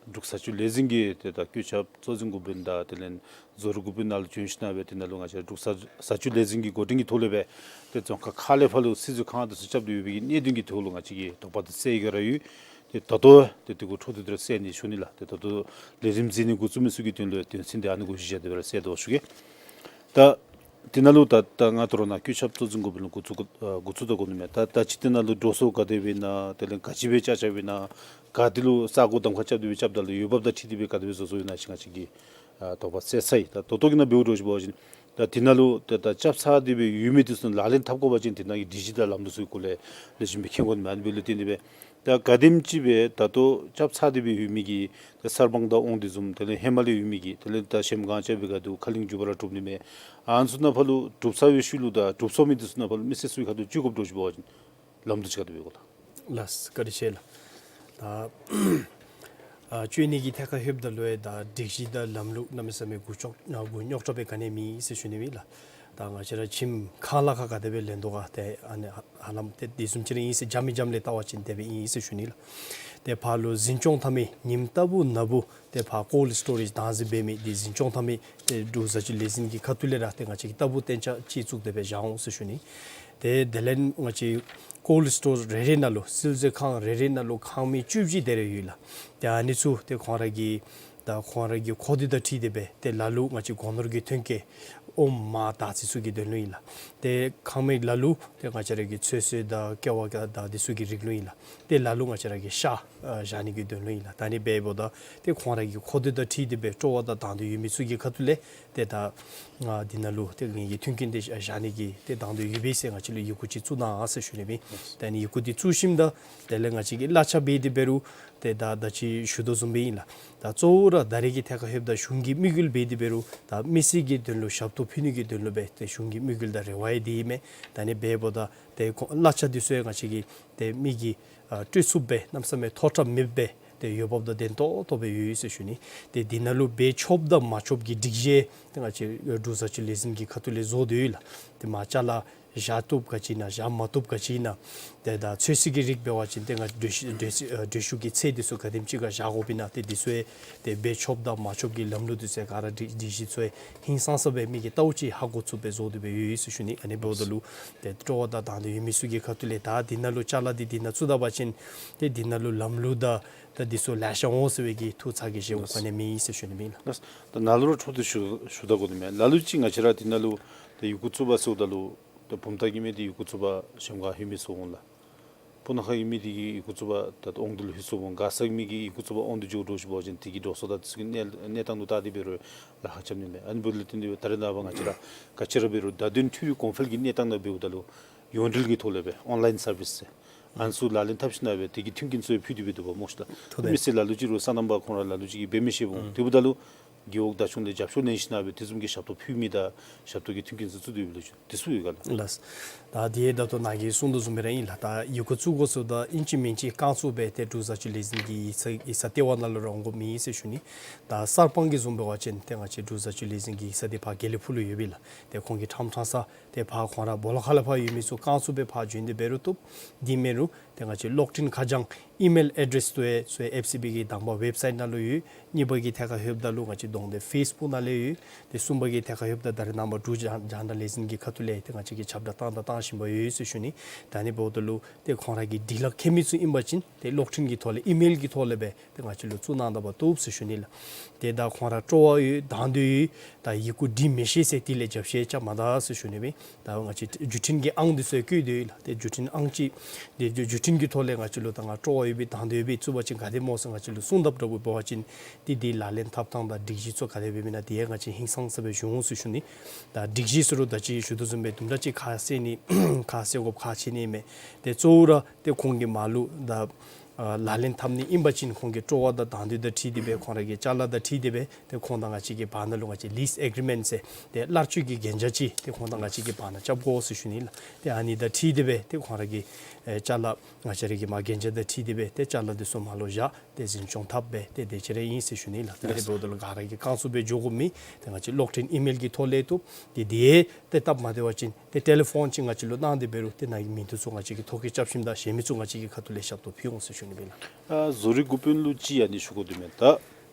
འབྲུག་བཟའ་སྤྱོད་ལས་འཛིན་གྱི་ཏེ་ད་བཀོད་ཁྱབ་གཙོ་འཛིན་འགོ་དཔོན་དང་དེ་ལས་རྫོང་རིམ་འགོ་དཔོན་ནང་ལུ་བྱོན་ཞིནམ་སྦེ་ཏེ་ནཱ་ལུ་ང་བཅས་ར་འབྲུག་བཟའ་བཟའ་སྤྱོད་ལས་འཛིན་གྱི་འགོ་འདྲེན་གྱི་ཐོག་ལས་སྦེ་ཏེ་རྫོང་ཁག་ཁག་ལས་ཕར་ལུ་སྲིད་ཚོགས་ཁང་དེ་ཚུ་རྐྱབ་སྟེ་ཡོད་པའི་གི་གནད་དོན་གྱི་ཐོག་ལུ་ང་བཅས་ཀྱིས་དོགས་པ་དེ་སེལ་ག་ར་ཡོད། ཏེ་ད་ལྟོ་ཏེ་དེ་གུ་འཕྲོ་མཐུད་དེ་ར་སེལ་ནི་ཞུ་ནི་ལགས། ཏེ་ད་ལྟོ་ལས་རིམ་གཟིགས་ནི་འགོ་བཙུགས་མི་ཚུ་གི་དོན་ལུ་དོན་ཚན་དེ་ཨ་ནི་གུ་གཞི་བཞག་སྟེ་སྦེ་ར་སེལ་དོ་ཞུ་གེ། ད་དེ་ནང་ལུ་ད་ད་ང་ད་རུང་ནཱ་བཀོད་ཁྱབ་གཙོ་འཛིན་འགོ་དཔོན་ལུ་འགོ་བཙུགས་ཨ་འགོ་བཙུགས་ད་དགོ་ནི་མས། ད་ད་ཅི་དེ་ནང་ལུ་འགྲོ་སོང་ག་དེ་སྦེ་ཨིན་ན་དེ་ལས་ག་ཅི་སྦེ་ལྕགས་ལྕགས་སྦེ་ཨིན་ན་ག་ཏེ་ལུ་ས་གོ་གདམ་ཁ་རྐྱབ་སྟེ་སྦེ་རྐྱབ་ད་ལུ་འོས་འབབ་དང་འཁྲིལ་ཏེ་སྦེ་ག་དེ་སྦེ་བཟོ་བཟོཝ་ཨིན་ན་ཅིག་ང་བཅས་ཀྱིས་ཨ་དོགས་པ་སེལ་ཚར་ཡི། ད་ད་ལྟོ་གི་ནང་འབདཝ་འདྲཝ་ཅིག་འབད་བ་ཅིན་ད་དེ་ནང་ལུ་ད་ད་རྐྱབ་ཚར་ཏེ་སྦེ་ཡོད་མི་དེ་ཚུ་ལག་ལེན་འཐབ་དགོ་པ་ཅིན་དེ་ནང་གི་སྒྲིག་གཞི་དང་ལམ་ལུགས་ཚུ་གི་སྐོར་ལས་ལེགས་ཤོམ་སྦེ་མཁྱེན་དགོ་ནི་མས། ཨ་ནི་འབདཝ་ལས་བརྟེན་ཏེ་སྦེ་ད་ག་དེམ་ཅིག་སྦེ་ད་ལྟོ་རྐྱབ་ཚར་ཏེ་སྦེ་ཡོད་མི་གི་ད་གསར་སྤང་དང་དབང་འདུས་བཟུམ་དེ་ལས་ཧེ་མ་ལས་ཡོད་མི་གི་དེ་ལས་ད་གཞལམ་སྒང་རྐྱབ་པའི་སྒང་དུ་ཁ་གླིང་རྒྱུད་པ་ར་གྲུབ་ནི་མས། ཨ་ནི་ཚུ་ནང་ཕར་ལུ་གྲུབ་ཚར་བའི་ཤུལ་ལུ་ད་གྲུབ་སོང་མི་དེ་ཚུ་ནང་ཕར་ལུ་མི་སེར་ཚུ་གི་ཁ་ཐུག་སྤྱོད་དགོཔ་འདྲཝ་ཅིག་འབད་བ་ཅིན་ལམ་ལུགས་ཅིག་ག་དེ་སྦེ་ཡོད་ག་ལགས། ལགས་སོ། བཀའ་དྲིན་ཆེ་ལགས། ད་ཨ་སྤྱོད་ནི་གི་ཐད་ཁར་ལྷོདཔ་ད་ལུ་ཡང་ད་སྒྲིག་གཞི་དང་ལམ་ལུགས་གནམ་མེད་ས་མེད་མགུ་ཆོག་ཨ་མགུ་རྙོག་དྲགས་སྦེ་ག་ནི་མེད་ཟེར་ཞུ་ནི་ཨིན་ལགས། ད་ང་བཅས་ར་ཁྱིམ་ཁང་གླ་ཁར་ག་དེ་སྦེ་ལེན་དོ་ག་ཏེ་ཨ་ནི་ཧ་ཧ་ལམ་ཏེ་དེ་བཟུམ་ཅིག་ར་ཨིན་ཟེར་འཇམ་མི་འཇམ་ལས་བལྟ་བ་ཅིན་དེ་སྦེ་ཨིན་ཟེར་ཞུ་ནི་ལགས། ཏེ་ཕར་ལུ་འཛིན་སྐྱོང་འཐབ་མི་ཉིནམ་ལྟ་བུ་ནངས་པ་ཏེ་ཕར་cold storage བདག་འཛིན་འབད་མི་འདི་འཛིན་སྐྱོང་འཐབ་མི་ཏེ་འབྲུག་བཟའ་སྤྱོད་ལས་འཛིན་གྱི་ཁ་ཐུག་ལས་ར་ཏེ་ང་བཅས་ཀྱིས་ལྟ་བུ་གཏན་འཇགས་ཅིག་བཙུགས་ཏེ་སྦེ་བཞག་འོང་ཟེར་ཞུ་ནི། ཏེ་དེ་ལས་ང་བཅས་cold store རེ་རེ་ནང་ལུ་བསིལ་མཛོད་ཁང་རེ་རེ་ནང་ལུ་ཁང་མིག་བཅུ་བཞི་དེ་རེ་ཡོད་ལགས། ཏེ་ཨ་ནི་ཚུ་ཏེ་ཁོང་ར་གི་ད་ཁོང་ར་གི་གོ་བརྡ་དང་འཁྲིལ་ཏེ་སྦེ་ཏེ་ལ་ལུ་ང་བཅས་སྒོ་ནོར་གྱི་ཐོན་སྐྱེད་ཨོམ་མར་དར་ཚིལ་ཚུ་གི་དོན་ལུ་ཨིན་ལགས། ཏེ་ཁང་མིག་ལ་ལུ་ཏེ་ང་བཅས་ར་གི་ཚོད་བསྲེ་དང་ཀེ་བ་དང་འདི་ཚུ་གི་རིགས་ལུ་ཨིན་ལགས། ཏེ་ལ་ལུ་ང་བཅས་ར་གི་ཤ་ཨ་བཞག་ནི་གི་དོན་ལུ་ཨིན་ལགས། ད་ཨ་ནི་འབདཝ་ད་ཏེ་ཁོང་ར་གི་གོ་བརྡ་དང་འཁྲིལ་ཏེ་སྦེ་སྤྲོ་བ་དང་དང་འདོད་ཡོད་མི་ཚུ་གི་ཁ་ཐུག་ལས་ཏེ་ད་ཨ་འདི་ནང་ལུ་ཏེ་ངེ་གི་མཐུན་རྐྱེན་འདི་བཞག་ནི་གི་ཏེ་དང་འདོད་ཡོད་པས་ཟེར་ང་བཅས་ལུ་ཡི་གུ་ཅིག་བཙུགས་གནང་ཟེར་ཞུ་ནི་ཨིན། ཏེ་ཨ་ནི་ཡི་གུ་འདི་བཙུགས་ཞིནམ་ད་དེ་ལས་ང་བཅས་ཀྱིས་གླ་ཆ་འབད་དེ་འབད་རུང་ཏེ་ད་ད་ཅི་ཞུ་དོ་བཟུམ་སྦེ་ཨིན་ལགས། ད་གཙོ་བོ་ར་ད་རེས་ཀྱི་ཐད་ཁར་ལྷོདཔ་ད་གཞུང་གི་དམིགས་ཡུལ་འབད་དེ་འབད་རུང་ད་མི་སེར་གྱི་དོན་ལུ་ཞབས་ཏོག་ཕུལ་ནི་གི་དོན་ལུ་སྦེ་ཏེ་གཞུང་གི་དམིགས་ཡུལ་དང་རེ་བ་ཡང་འདི་ཨིན་མས། ད་ཨ་ནི་འབདཝ་ད་ཏེ་ཁོང་གླ་ཆ་འདི་ཚུ་ཡང་ང་བཅས་ཀྱིས་ཏེ་མི་གིས་ཨ་སྤྲོད་ཚུགསཔ་སྦེ་གནམ་མེད་ས་མེད་མཐོ་དྲགས་མེདཔ་སྦེ་ཏེ་འོས་འབབ་དང་ལྡན་ཏོག་ཏོ་སྦེ་ཡོད་ཟེར་ཞུ་ནི། ཏེ་འདི་ནང་ལུ་འབད་ཆོགཔ་དང་མ་ཆོགཔ་གི་སྒྲིག་གཞི་ཏེ་ང་བཅས་འབྲུག་བཟའ་སྤྱོད་ལས་འཛིན་གྱི་ཁ་ཐུག་ལས་བཟོ་སྟེ་ཡོད་ལགས། ཏེ་མར་ཅ་ལ་བཞག་བཏུབ་ག་ཅི་ཨིན་ན་བཞག་མ་བཏུབ་ག་ཅི་ཨིན་ན། ཏེ་ད་ཚོད་བསྲེ་གི་རིགས་འབད་བ་ཅིན་ཏེ་ང་བསྡུ་བསྡུ་བསྡུ་བཤུད་ཀྱི་ཚད་འདི་ཚུ་ག་དེམ་ཅིག་ཁར་བཞག་དགོཔ་ཨིན་ན་ཏེ་འདི་ཚུ་ཡང་ཏེ་འབད་ཆོགཔ་དང་མ་ཆོགཔ་གི་ལམ་ལུགས་འདི་ཚུ་ཡང་ག་ར་སྒྲིག་སྒྲིག་གཞི་ཚུ་ཡང་ཧིང་སངས་ས་སྦེ་མི་གིས་ལྟཝ་ཅིག་ཧ་གོ་ཚུགསཔ་སྦེ་བཟོ་སྟེ་སྦེ་ཡོད་ཡོད་ཟེར་ཞུ་ནི། ཨ་ནི་འབདཝ་ད་ལུ་ཏེ་སྤྲོ་བ་དང་དང་འདོད་ཡོད་མི་ཚུ་གི་ཁ་ཐུག་ལས་ད་འདི་ནང་ལུ་ཅ་ལ་འདི་འདི་ནང་བཙུགས་ད་པ་ཅིན་ཏེ་འདི་ནང་ལུ་ལམ་ལུགས་དང་ད་འདི་ཚུ་ལེ་ཤ་འོང་ཟེར་བའི་གི་ཐུགས་ཚ་གི་བཞེས་སྒོ་ག་ནི་མེད་ཟེར་ཞུ་ནི་ཨིན་ལགས། ད་ནཱ་ལུ་ར་འཕྲོ་མཐུད་ཞུ་ཞུ་ད་དགོ་ནི་མས། ལ་ལུ་ཅིག་ང་བཅས་ར་འདི་ནང་ལུ་ཏེ་ཡི་གུ་བཙུགས་པར་སོངམ་ད་ལུ་ཏེ་བུམ་ཐང་གི་མི་འདི་ཡི་གུ་བཙུགས་པར་གཞལམ་སྒང་ལྷོད་མི་ཚུ་འོང་ལགས། སྤུ་ན་ཁ་གི་མི་འདི་གིས་ཡི་གུ་བཙུགས་པར་ད་དབང་འདུས་ལུ་ལྷོད་ཚུགསཔ་འོང་། མགར་ས་གི་མི་གིས་ཡི་གུ་བཙུགས་པར་དབང་འདུས་འགྱོཝ་འདྲཝ་ཅིག་འབད་བ་ཅིན་དེ་གི་འགྲོ་སོང་དང་དེ་ཚུ་གི་གནས་གནས་སྟངས་ལུ་བལྟ་སྟེ་འབད་རུང་ལཱ་ཁག་རྐྱབ་ནི་མས། ཨ་ནི་འབདཝ་ལས་བརྟེན་ཏེ་ད་རེས་ནངས་པ་ང་བཅས་ར་ག་ཅི་ར་འབད་རུང་བརྡ་དོན་འཕྲུལ་གོང་འཕེལ་གྱི་གནས་སྟངས་ནང་འབདཝ་ད་ལུ་ཡོངས་འབྲེལ་གྱི་ཐོག་ལས་སྦེ་online service ཟེར་ཨ་ནི་ཚུ་ལག་ལེན་འཐབ་ཞིནམ་སྦེ་དེ་གི་མཐུན་རྐྱེན་ཚུ་ཡང་ཕུལ་ཏེ་སྦེ་འདུག་པ་སྨོ་ཤིག་ལགས། ཐུབ་མི་ཚུ་ལ་ལུ་ཅིག་རུང་སོ་ནམ་པ་ཁོང་ར་ལ་ལུ་ཅིག་གིས་འབད་མི་ཤེས་འོང་། དེ་འབདཝ་ད་ལུ་རྒེད་འོག་བདག་སྐྱོང་ལས་རྒྱབ་སྐྱོར་ལེན་ཞིནམ་སྦེ་དེ་བཟུམ་གྱི་ཞབས་ཏོག་ཕུལ་མི་དང་ཞབས་ཏོག་གི་མཐུན་རྐྱེན་ཚུ་བཙུགས་ཏེ་སྦེ་ལུ་ཅིག་དེ་ཚུ་ཡོད་ག་ལགས། ལགས། ད་དེ་ད་ལྟོ་ནཱ་གིས་གསུངས་དོ་བཟུམ་སྦེ་ར་ཨིན་ལགས། ད་ཡི་གུ་བཙུགས་དགོ་ཟེརཝ་ད་ཨིན་ཅི་མིན་ཅི་རྐང་བཙུགས་སྦེ་ཏེ་འབྲུག་བཟའ་སྤྱོད་ལས་འཛིན་གྱི་ཡིག་ཚང་ཡིག་ཚང་ལྟེ་བ་ནང་ལུ་ར་འོང་དགོཔ་མེད་ཟེར་ཞུ་ནི། ད་གསར་སྤང་གི་བཟུམ་འབད་བ་ཅིན་ཏེ་ང་བཅས་འབྲུག་བཟའ་སྤྱོད་ལས་འཛིན་གྱི་ཡིག་ཚང་འདི་ཕར་དགེ་ལེགས་ཕུག་ལུ་ཡོད་པས་ལགས། ཏེ་ཁོང་གིས་ཕྲང་ཕྲང་ས་ཏེ་ཕར་ཁོང་ར་སྦོ་ལོགས་ཁ་ལས་ཕར་ཡོད་མི་ཚུ་རྐང་བཙུགས་སྦེ་ཕར་བྱོན་ཏེ་འབད་རུང་བཏུབ། དེ་མེན་རུང་ཏེ་ང་བཅས་གློག་འཕྲིན་ཁ་བྱང་ ཨི་མེལ་ཨེ་ཌེསི་ཚུ་ཡང་ཚུ་ཡང་ཨེཕ་སི་བི་གི་དང་པ་ཝེབ་སའིཊ་ནང་ལུ་ཡོད། གཉིས་པ་གི་ཐད་ཁར་ལྷོདཔ་ད་ལུ་ང་བཅས་གདོང་བསྟན་ཕེསི་བུཀ་ནང་ལས་ཡོད། ཏེ་གསུམ་པ་གི་ཐད་ཁར་ལྷོདཔ་ད་ད་རེས་ནངས་པ་འབྲུག་རྒྱང་བསྒྲགས་ལས་འཛིན་གྱི་ཁ་ཐུག་ལས་ཏེ་ང་བཅས་ཀྱིས་ཁྱབ་བསྒྲགས་བཏང་དང་བཏང་བཞིན་པ་ཡོད་ཟེར་ཞུ་ནི། ད་ཨ་ནི་འབདཝ་ད་ལུ་ཏེ་ཁོང་ར་གིས་སྒྲིག་ལཱ་འཁྱོལ་མི་ཚུ་ཨིན་པ་ཅིན་ཏེ་གློག་འཕྲིན་གྱི་ཐོག་ལས་ཨི་མེལ་གྱི་ཐོག་ལས་སྦེ་ཏེ་ང་བཅས་ལུ་བཙུགས་གནང་ད་བཏུབ་ཟེར་ཞུ་ནི་ལགས། ཏེ་ད་ཁོང་ར་སྤྲོ་བ་ཡོད་དང་འདོད་ཡོད། ད་ཡི་གུ་འབྲི་མི་ཤེས་ཟེར་དེ་ལས་རྒྱབ་བཤུད་རྐྱབ་མ་ད་ཟེར་ཞུ་ནི་སྦེ། ད་ང་བཅས་བརྒྱུད་འཕྲིན་གྱི་ཨང་འདི་ཚུ་བཀོད་དེ་ཡོད་ལགས། ཏེ་བརྒྱུད་འཕྲིན་ཨང་ཅིག་ཏེ་བརྒྱུད་བརྒྱུད་འཕྲིན་གྱི་ཐོག་ལས་ང་བཅས་ལུ་ད་ང་སྤྲོ་བ་ཡོད་པའི་དང་འདོད་ཡོད་པའི་བཙུགས་པ་ཅིན་ག་དེ་སྨོ་ཟེར་ང་བཅས་ལུ་གསུངས་དཔ་འདྲཝ་འབད་བ་ཅིན་ཏེ་དེའི་ལག་ལེན་འཐབ་ཐངས་དང་སྒྲིག་གཞི་ཚུ་ག་དེ་སྦེ་ཨིན་ན་དེ་ཡང་ང་བཅས་ཧིང་སངས་ས་སྦེ་ཞུ་འོང་ཟེར་ཞུ་ནི། ད་སྒྲིག་གཞི་ཟེར་རུང་ད་ཅི་ཞུ་དོ་བཟུམ་སྦེ་དུམ་གྲ་ཅིག་ཁ་གསལ་ནི་ཁ་གསལ་དགོཔ་ཁག་ཆེ་ནི་མས། ཏེ་གཙོ་བོ་ར་ཏེ་ཁོང་གིས་མར་ལུ་ད་ཨ་ལག་ལེན་འཐབ་ནི་ཨིན་པ་ཅིན་ཁོང་གི་སྤྲོ་བ་དང་དང་འདོད་དང་འཁྲིལ་ཏེ་སྦེ་ཁོང་ར་གི་ཅ་ལ་དང་འཁྲིལ་ཏེ་སྦེ་ཏེ་ཁོང་དང་ང་བཅས་ཀྱི་བར་ན་ལུ་ང་བཅས་ལིསི་ཨེག་རི་མེནཊ་ཟེར་ཏེ་གླར་སྤྱོད་ཀྱི་གན་རྒྱ་ཅིག་ཏེ་ཁོང་དང་ང་བཅས་ཀྱི་བར་ན་རྐྱབ་དགོ་ཟེར་ཞུ་ནི་ལགས། ཏེ་ཨ་ནི་དང་འཁྲིལ་ཏེ་སྦེ་ཏེ་ཁོང་ར་གི་ཨེ་ཅ་ལ་ང་བཅས་ར་གི་མ་གན་རྒྱ་དང་འཁྲིལ་ཏེ་སྦེ་ཏེ་ཅ་ལ་འདི་ཚུ་མར་ལུ་བཞག་སྟེ་འཛིན་སྐྱོང་འཐབ་སྦེ་ཏེ་དེ་ཅིག་ར་ཨིན་ཟེར་ཞུ་ནི་ལགས། ཏེ་ཨ་ནི་འབདཝ་ད་ལུ་ག་ར་གིས་བཀག་ཚུགས་སྦེ་འགྱོ་དགོ་མི་ཏེ་ང་བཅས་གློག་འཕྲིན་ཨི་མེལ་གྱི་ཐོག་ལས་བཏུབ། ཏེ་དེ་ཏེ་སྟབས་མ་བདེ་བ་ཅིན་ཏེ་ཊེ་ལི་ཕོན་ཅིག་ང་བཅས་ལུ་གནང་སྟེ་འབད་རུང་ཏེ་ནཱ་གི་མི་འདི་ཚུ་ང་བཅས་ཀྱིས་ཐོ་བཀོད་རྐྱབ་ཞིནམ་ད་གཞན་མི་ཚུ་ང་བཅས་ཀྱི་ཁ་ཐུག་ལས་ཞབས་ཏོག་ཕུལ་འོང་ཟེར་ཞུ་ནི་སྦེ་ལགས། ཨ་བཟོ་རིག་འགོ་དཔོན་ལུ་ཅིག་ཨ་ནི་ཞུ་དགོ་དོ་མས། ད་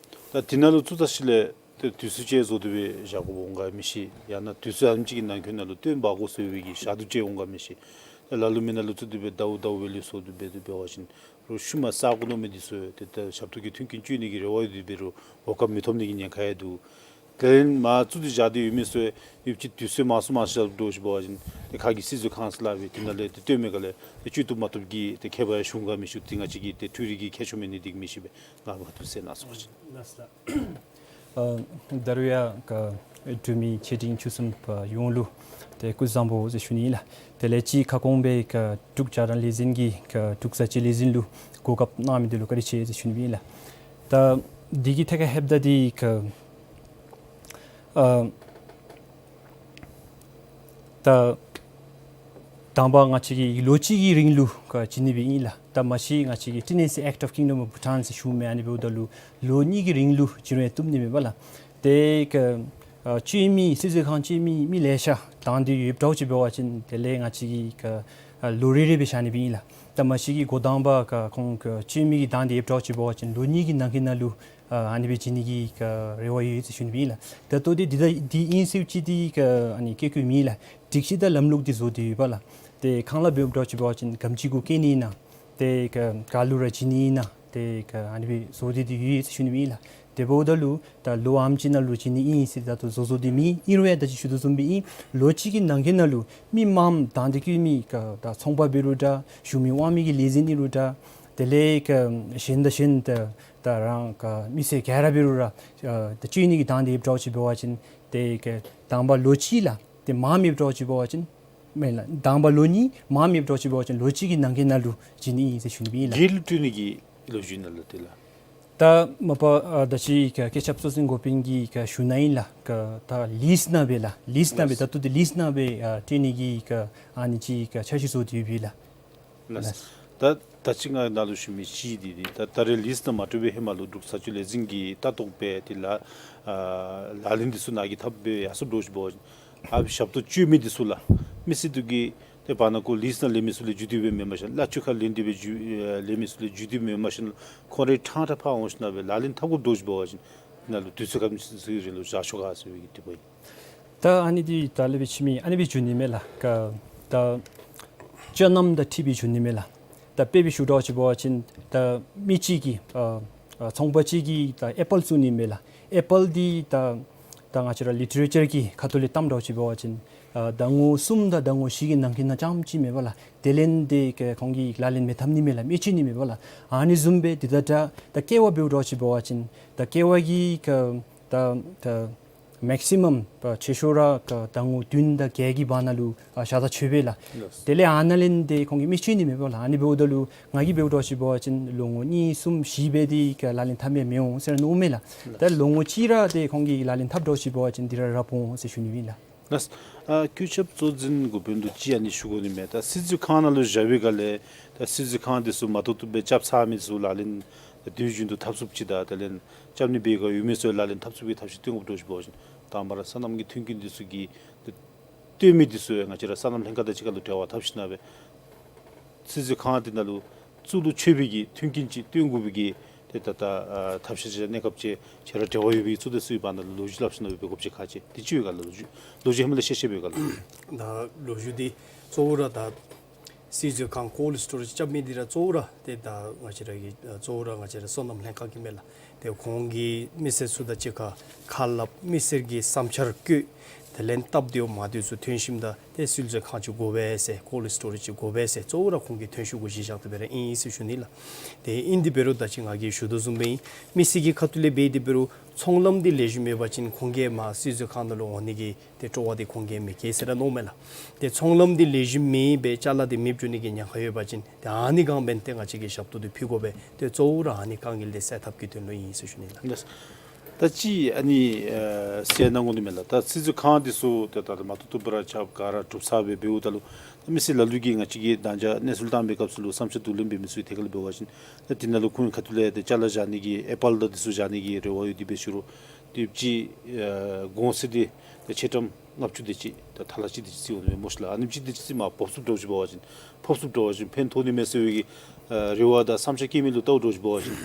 ད་དེ་ནང་ལུ་བཙུགས་ཚར་ཞིནམ་ལས་ཏེ་དུས་ཚོད་ཅིག་བཟོ་སྟེ་སྦེ་བཞག་དགོཔ་འོང་ག་མི་ཤེས། ཡང་ན་དུས་ཚོད་ཨ་ནེམ་ཅིག་གི་ནང་འཁོད་ནང་ལུ་སྟོན་འབག་དགོ་ཟེར་བའི་གི་ཞག་དུས་ཅིག་འོང་ག་མི་ཤེས། ཏེ་ལ་ལུ་མི་ནང་ལུ་བཙུགས་ཏེ་སྦེ་ཟླཝ་ཟླཝ་བའི་ལས་བཟོ་སྟེ་སྦེ་འབད་བ་ཅིན་རོགས་ཤུལ་མ་ས་གོ་གནང་མི་འདི་ཚུ་ཏེ་ད་ཞབས་ཏོག་གི་མཐུན་རྐྱེན་སྤྱོད་ནི་གི་རེ་བ་ཡོད་དེ་འབད་རུང་གོ་སྐབས་མི་ཐོབ་ནི་གི་ཉེན་ཁ་ཡང་འདུག། དེ་ལས་མར་བཙུགས་ཏེ་བཞག་སྟེ་ཡོད་མི་ཚུ་ཡོད་ཅིག་དུས་ཚོད་མང་སུ་མང་སུ་བཞག་འགྱོ་ཞིནམ་འབད་བ་ཅིན་ཏེ་ཁ་གི་སྲིད་བཟོ་ཁང་ཟེར་སླབ་པའི་དེ་ནང་ལས་ཏེ་སྟོན་མི་ག་ལས་ཏེ་སྤྱོད་བཏུབ་མ་བཏུབ་ཀྱི་ཏེ་ཁྱད་པར་ཡང་བྱུང་ག་མི་ཞུ། ཏེ་ང་བཅས་ཀྱིས་ཏེ་འཕྲུལ་རིག་གི་ཁྱད་ཆོས་མེད་ནི་འདི་གིས་མི་ཤེས་པས། ང་མ་ཐུབ་ཟེར་གནང་སོང་པ་ཅིན། ལགས་སོ་ལགས། ཨ་ད་རུང་ཡང་ག་འབྲུག་མི་ཆེ་འབྲིང་ཆུང་གསུམ་པ་ཡོངས་ལུ་ཏེ་སྐུ་གཟུགས་བཟང་པོ་ཟེར་ཞུ་ནི་ལགས། དེ་ལས་ཅིག་ཁ་སྐོང་སྦེ་ག་འབྲུག་རྒྱང་བསྒྲགས་ལས་འཛིན་གྱི་ག་འབྲུག་གསར་བརྗེ་ལས་འཛིན་ལུ་གོ་སྐབས་གནང་མི་འདི་ལུ་བཀའ་དྲིན་ཆེ་ཟེར་ཞུ་ནི་ཨིན་ལགས། ད་འདི་གི་ཐད་ཁར་ལྷོདཔ་ད་འདི་ག་ཨ་ད་དང་པ་ང་བཅས་ཀྱིས་ལོ་གཅིག་གི་རིང་ལུ་ག་བྱིན་ནི་སྦེ་ཨིན་ལགས། ད་མ་གཞི་ང་བཅས་ཀྱིས་ཊེ་ནེན་སི་ཨེཀཊ་ཨོཕ་ཀིང་ཌམ་ཨོཕ་བྷུ་ཊཱན་ཟེར་ཞུཝ་མས། ཨ་ནི་འབདཝ་ད་ལུ་ལོ་གཉིས་ཀྱི་རིང་ལུ་བྱིན་རུང་བཏུབ་ནི་མས་པ་ལགས། ཏེ་ག་ཨ་སྤྱོད་མི་སྲིད་བཟོ་ཁང་སྤྱོད་མི་མི་ལེ་ཤ་དང་འདོད་ཡོདཔ་འདྲཝ་ཅིག་འབད་བ་ཅིན་དེ་ལས་ང་བཅས་ཀྱིས་ག་ཨ་ལོ་རེ་རེ་སྦེ་བཞག་ནི་སྦེ་ཨིན་ལགས། ད་མ་གཞི་གི་འགོ་དང་པ་ག་ཁོང་ག་སྤྱོད་མི་གི་དང་འདོད་ཡོདཔ་འདྲཝ་ཅིག་འབད་བ་ཅིན་ལོ་གཉིས་ཀྱི་ནང་འཁོད་ནང་ལུ་ཨ་ཨ་ནི་སྦེ་བྱིན་ནི་གི་ག་རེ་བ་ཡོད་ཟེར་ཞུ་ནི་སྦེ་ཨིན་ལགས། ད་ལྟོ་འདི་འདི་ད་འདི་ཨིན་ཟེར་ཅིག་འདི་ག་ཨ་ནི་བཀོད་བཀོདཔ་མེད་ལགས། སྒྲིག་གཞི་དང་ལམ་ལུགས་འདི་བཟོ་སྟེ་ཡོད་པ་ལགས། ཏེ་ཁང་གླ་འབདཝ་འདྲཝ་ཅིག་འབད་བ་ཅིན་ག་དེམ་ཅིག་གུ་བཀལ་ནི་ཨིན་ན། ཏེ་ག་ག་ལུ་ར་བྱིན་ནི་ཨིན་ན། ཏེ་ག་ཨ་ནི་སྦེ་བཟོ་སྟེ་འདི་ཡོད་ཟེར་ཞུ་ནི་སྦེ་ཨིན་ལགས། དེ་འབདཝ་ད་ལུ་ད་ལོ་ཨ་ནེམ་ཅིག་ནང་ལུ་བྱིན་ནི་ཨིན་ཟེར་ད་ལྟོ་བཟོ་བཟོ་སྟེ་མེད། ཨིན་རུང་ཡང་ད་ཅི་ཞུ་དོ་བཟུམ་སྦེ་ཨིན། ལོ་གཅིག་གི་ནང་འཁོད་ནང་ལུ་མི་མངམ་དང་འདོད་བཀོད་མི་ག་ད་ཚོང་པ་འབད་རུང་འདྲ། གཞུང་མིན་དབང་མིན་གྱི་ལས་འཛིན་ཨིན་རུང་འདྲ། དེ་ལས་ག་གཞན་དང་གཞན་ད་ད་རང་ག་མི་སེར་ག་ར་འབད་རུང་ར་ཨ་ད་སྤྱོད་ནི་གི་དང་འདོད་ཡོདཔ་འདྲཝ་ཅིག་འབད་བ་ཅིན་ཏེ་ག་དང་པ་ལོ་གཅིག་ལགས། ཏེ་མངམ་ཡོདཔ་འདྲཝ་ཅིག་འབད་བ་ཅིན་མེན་ལགས། དང་པ་ལོ་གཉིས་མངམ་ཡོདཔ་འདྲཝ་ཅིག་འབད་བ་ཅིན་ལོ་གཅིག་གི་ནང་འཁོད་ནང་ལུ་བྱིན་ནི་ཨིན་ཟེར་ཞུ་ནི་སྦེ་ཨིན་ལགས། སྒེར་ལུ་སྤྲོད་ནི་གི་ལོ་རྒྱུས་ནང་ལུ་ཏེ་ལགས། ད་མ་པ་ཨ་ད་ཅི་ག་བཀོད་ཁྱབ་གཙོ་འཛིན་འགོ་དཔོན་གྱིས་ག་ཞུ་ནི་ཨིན་ལགས། ག་ད་ལིསི་ནང་སྦེ་ལགས། ལིསི་ནང་སྦེ་ལགས། ད་ལྟོ་འདི་ལིསི་ནང་སྦེ་ཨ་སྤྲོད་ནི་གི་ག་ཨ་ནི་ཅིག་ག་འཆར་གཞི་བཟོ་སྟེ་ཡོད་པས་ལགས། ལགས། ལགས། ད་ད་ཅི་ང་ནཱ་ལུ་ཞུ་མི་ཅིག་འདི་འདི་ད་ད་རེས་ལིསི་ནང་མ་སྤྲོད་པའི་ཧེ་མ་ལུ་འབྲུག་གསར་བརྗེ་ལས་འཛིན་གྱིས་ལྟ་རྟོག་འབད་དེ་ལགས། ཨ་ལག་ལེན་འདི་ཚུ་ནཱ་གིས་འཐབ་སྦེ་ཡར་སོངམ་འདྲཝ་ཅིག་འབད་བ་ཅིན་ཨ་ཞབས་ཏོག་སྤྱོད་མི་འདི་ཚུ་ལགས། མི་སེར་འདི་གིས་ཏེ་བར་ན་ཁོ་ལིསི་ནང་ལེན་མི་ཚུ་ལས་བརྒྱུད་དེ་སྦེ་མེན་པར་ཞིན་གླ་ཆ་ཁར་ལེན་ཏེ་སྦེ་བརྒྱུད་ཨེ་ལེན་མི་ཚུ་ལས་བརྒྱུད་དེ་མེན་པར་ཞིན་ཁོང་རའི་ཕྲང་ཕྲང་ཕར་འོང་ཞིན་ན་སྦེ་ལག་ལེན་འཐབ་དགོཔ་འདྲཝ་ཅིག་འབད་བ་ཅིན་ནཱ་ལུ་དུས་ཚོད་ག་དེམ་ཅིག་རིང་ལུ་བཞག་ཆོག་ག་ཟེར་བའི་གི་དྲི་བ་ཨིན། ད་ཨ་ནི་འདི་ད་ལས་འབད་ཅི་མི་ཨ་ནི་སྦེ་ཞུ་ནི་མས་ལགས། ག་ད་སྤྱོད་ལམ་དང་འཁྲིལ་སྦེ་ཞུ་ནི་མས་ལགས། ད་དཔེ་སྦེ་ཞུཝ་འདྲཝ་ཅིག་འབད་བ་ཅིན་ད་མི་གཅིག་གིས་ཨ་ཨ་ཚོང་པ་གཅིག་གིས་ད་ཨེ་པཱལ་བཙུགས་ནི་མས་ལགས། ཨེ་པཱལ་འདི་ད་ད་ང་བཅས་ར་ལི་ཊི་རེ་ཅར་གྱི་ཁ་ཐུག་ལས་བལྟཝ་འདྲཝ་ཅིག་འབད་བ་ཅིན་ཨ་ཟླ་ངོ་གསུམ་དང་ཟླ་ངོ་བཞི་གི་ནང་འཁོད་ནང་རྐྱངམ་ཅིག་མས་པ་ལགས། དེ་ལས་འདི་ག་ཁོང་གིས་ལག་ལེན་མི་འཐབ་ནི་མས་ལགས། མི་སྤྱོད་ནི་མས་པ་ལགས། ཨ་ནི་བཟུམ་སྦེ་འདི་ད་ད་ད་ཀེ་བ་འབདཝ་འདྲཝ་ཅིག་འབད་བ་ཅིན་ད་ཀེ་བ་གི་ག་ད་ད་མེག་སི་མམ་ཨ་ཆེ་ཤོས་ར་ག་ཟླ་ངོ་བདུན་དང་བརྒྱད་ཀྱི་བར་ན་ལུ་ཨ་བཞག་ད་ཆོག་པས་ལགས། ལགས། དེ་ལས་ཨ་ནཱ་ལས་འདི་ཁོང་གིས་མི་སྤྱོད་ནི་མས་པ་ལགས། ཨ་ནི་འབདཝ་ད་ལུ་ང་གིས་འབདཝ་འདྲཝ་ཅིག་འབད་བ་ཅིན་ལོ་ངོ་གཉིས་གསུམ་བཞི་སྦེ་འདི་ག་ལག་ལེན་འཐབ་མི་མི་འོང་ཟེར་མནོཝ་མས་ལགས། ལགས། ད་ལོ་ངོ་གཅིག་ར་འདི་ཁོང་གིས་ལག་ལེན་འཐབ་འདྲཝ་ཅིག་འབད་བ་ཅིན་འདི་ར་ར་འོང་ཟེར་ཞུ་ནི་ཨིན་ལགས། ལགས། ཨ་བཀོད་ཁྱབ་གཙོ་འཛིན་འགོ་དཔོན་ལུ་ཅིག་ཨ་ནི་ཞུ་དགོ་ནི་མས། ད་སྲིད་བྱུས་ཁང་ནང་ལུ་བཞག་པའི་སྒང་ལས་ད་སྲིད་བྱུས་ཁང་འདི་ཚུ་མ་ཐོབ་ཐོབ་སྦེ་རྐྱབ་ཚར་མི་ཚུ་ལག་ལེན་ད་དུས་རྒྱུན་དུ་འཐབ་ཚུགསཔ་ཅིག་དང་དེ་ལས་རྐྱབ་ནི་སྦེ་ག་ཡོད་མི་ཚུ་ལག་ལེན་འཐབ་ཚུགས་པའི་ཐབས་ཤེས་སྟོན་དགོཔ་འདྲཝ་ཅིག་འབད་བ་ཅིན་དང་པ་ར་སོ་ནམ་གྱི་མཐུན་རྐྱེན་འདི་ཚུ་གི་ད་སྟོན་མི་འདི་ཚུ་ཡང་ང་བཅས་ར་སོ་ནམ་ལྷན་ཁག་དང་གཅིག་ཁར་ལུ་འབྲེལ་བ་འཐབ་ཞིན་ན་སྦེ་སྲིད་བྱུས་ཁང་འདི་ནང་ལུ་ གཙོ་བོ་ལུ་ཆོས་པའི་གི་མཐུན་རྐྱེན་ཅིག་སྟོན་དགོ་པའི་གི་ཏེ་ད་ད་ཨ་ཐབས་ཤེས་ཅིག་གནས་སྐབས་ཅིག་ཁྱེད་ར་འབྲེལ་བ་ཡོད་པའི་གཙོ་བོ་དེ་ཚུ་གི་བར་ན་ལུ་ལོ་རྒྱུས་སླབ་ཞིན་ན་འབད་དགོཔ་ཅིག་ཁག་ཆེ། དེ་ཅིག་ཡོད་ག་ལགས། ལོ་རྒྱུས་ལོ་རྒྱུས་ཧེ་མ་ལས་ཤེས་ཤེས་འབད་ག་ལགས། ད་ལོ་རྒྱུས་འདི་གཙོ་བོ་ར་ད་སྲིད་མཛོད་ཁང་ཀོལཌ་སི་ཊོ་རེཇ་རྐྱབ་མི་འདི་ར་གཙོ་བོ་ར་ཏེ་ད་ང་བཅས་ར་གི་ཨ་གཙོ་བོ་ར་ང་བཅས་ར་སོ་ནམ་ལྷན་ཁག་གིས་མས་ལགས། ཏེ་ཁོང་གིས་མི་སེར་ཚུ་དང་གཅིག་ཁར་ཁ་སླབ། མི་སེར་གྱི་བསམ་འཆར་བཀོད། དེ་ལས་སྟབས་བདེཝ་མ་བདེཝ་ཚུ་ཐོན་ཞིནམ་ད་ཏེ་སྲིད་མཛོད་ཁང་ཅིག་དགོ་པས་ཟེར་ཀོལཌ་སི་ཊོ་རེཇ་ཅིག་དགོ་པས་ཟེར་གཙོ་བོ་ར་ཁོང་གིས་ཐོན་ཤུགས་གུ་གཞི་བཞག་སྟེ་འབད་ར་ཨིན་ཟེར་ཞུ་ནི་ལགས། ཏེ་ཨིན་དེ་འབད་རུང་ད་ཅི་ང་གིས་ཞུ་དོ་བཟུམ་སྦེ་ཨིན། མི་སེར་གྱི་ཁ་ཐུག་ལས་འབད་དེ་འབད་རུང་ཚོང་ལམ་འདི་ལེགས་ཤོམ་ཡོད་པ་ཅིན་ཁོང་གིས་མར་སྲིད་མཛོད་ཁང་ནང་ལུ་འོང་ནི་གི་ཏེ་སྤྲོ་བ་འདི་ཁོང་གིས་མི་བསྐྱེད་ཟེར་ར་མནོཝ་མས་ལགས། ཏེ་ཚོང་ལམ་འདི་ལེགས་ཤོམ་མེད་པའི་ཅ་ལ་འདི་མེདཔ་འགྱོ་ནི་གི་ཉེན་ཁ་ཡོད་པ་ཅིན་ཏེ་ཨ་ནི་སྒང་འབད་ནི་དེ་ང་བཅས་ཀྱིས་ཞབས་ཏོག་འདི་ཕུལ་དགོ་པས། ཏེ་གཙོ་བོ་ར་ཨ་ནི་དཀའ་ངལ་འདི་སེལ་ཐབས་ཀྱི་དོན་ལུ་ཨིན་ཟེར་ཞུ་ནི་ལགས། ལགས། ད་ཅི་ཨ་ནི་ཨ་ཟེར་གནང་དགོ་ནི་མས་ལགས། ད་སྲིད་མཛོད་ཁང་འདི་ཚུ་ད་ད་མ་བཏུབ་བཏུབ་སྦེ་ར་རྐྱབ་ག་ར་གྲུབ་ཚར་སྦེ་འབདཝ་ད་ལུ་ད་མི་སེར་ལ་ལུ་གིས་ང་བཅས་ཀྱིས་ད་ཅི་གནས་ཚུལ་བཏང་པའི་སྐབས་སུ་ལུ་བསམ་འཆར་བསྡུ་ལེན་འབད་མི་ཚུ་གི་ཐད་ཁར་ལུ་འབད་བ་ཅིན་ད་དེ་ནང་ལུ་ཁོང་གི་ཁ་ཐུག་ལས་ཏེ་ཅ་ལ་བཞག་ནི་གི་ཨེ་པཱལ་དང་འདི་ཚུ་བཞག་ནི་གི་རེ་བ་ཡོད་དེ་འབད་ཞུ་རུང་དེ་ཅིག་ཨ་གོང་ཚད་འདི་ད་ཆ་ཀྲམ་ལྔ་བཅུ་དེ་ཅིག་ད་ཐ་ལ་གཅིག་དེ་ཅིག་རྩིས་འོང་ནི་མས་སྨོ་ཤིག་ལགས། ཨ་ནེམ་ཅིག་དེ་ཅིག་རྩིས་མར་ཕབ་ཚུགསཔ་འདྲཝ་ཅིག་འབད་བ་ཅིན་ཕབ་ཚུགསཔ་འདྲཝ་ཅིག་ཕན་ཐོགས་ནི་མས་ཟེར་བའི་གི་ཨ་རེ་བ་དང་བསམ་འཆར་བསྐྱེད་མི་ལུ་བལྟཝ་འདྲཝ་ཅིག་འབད་བ་ཅིན་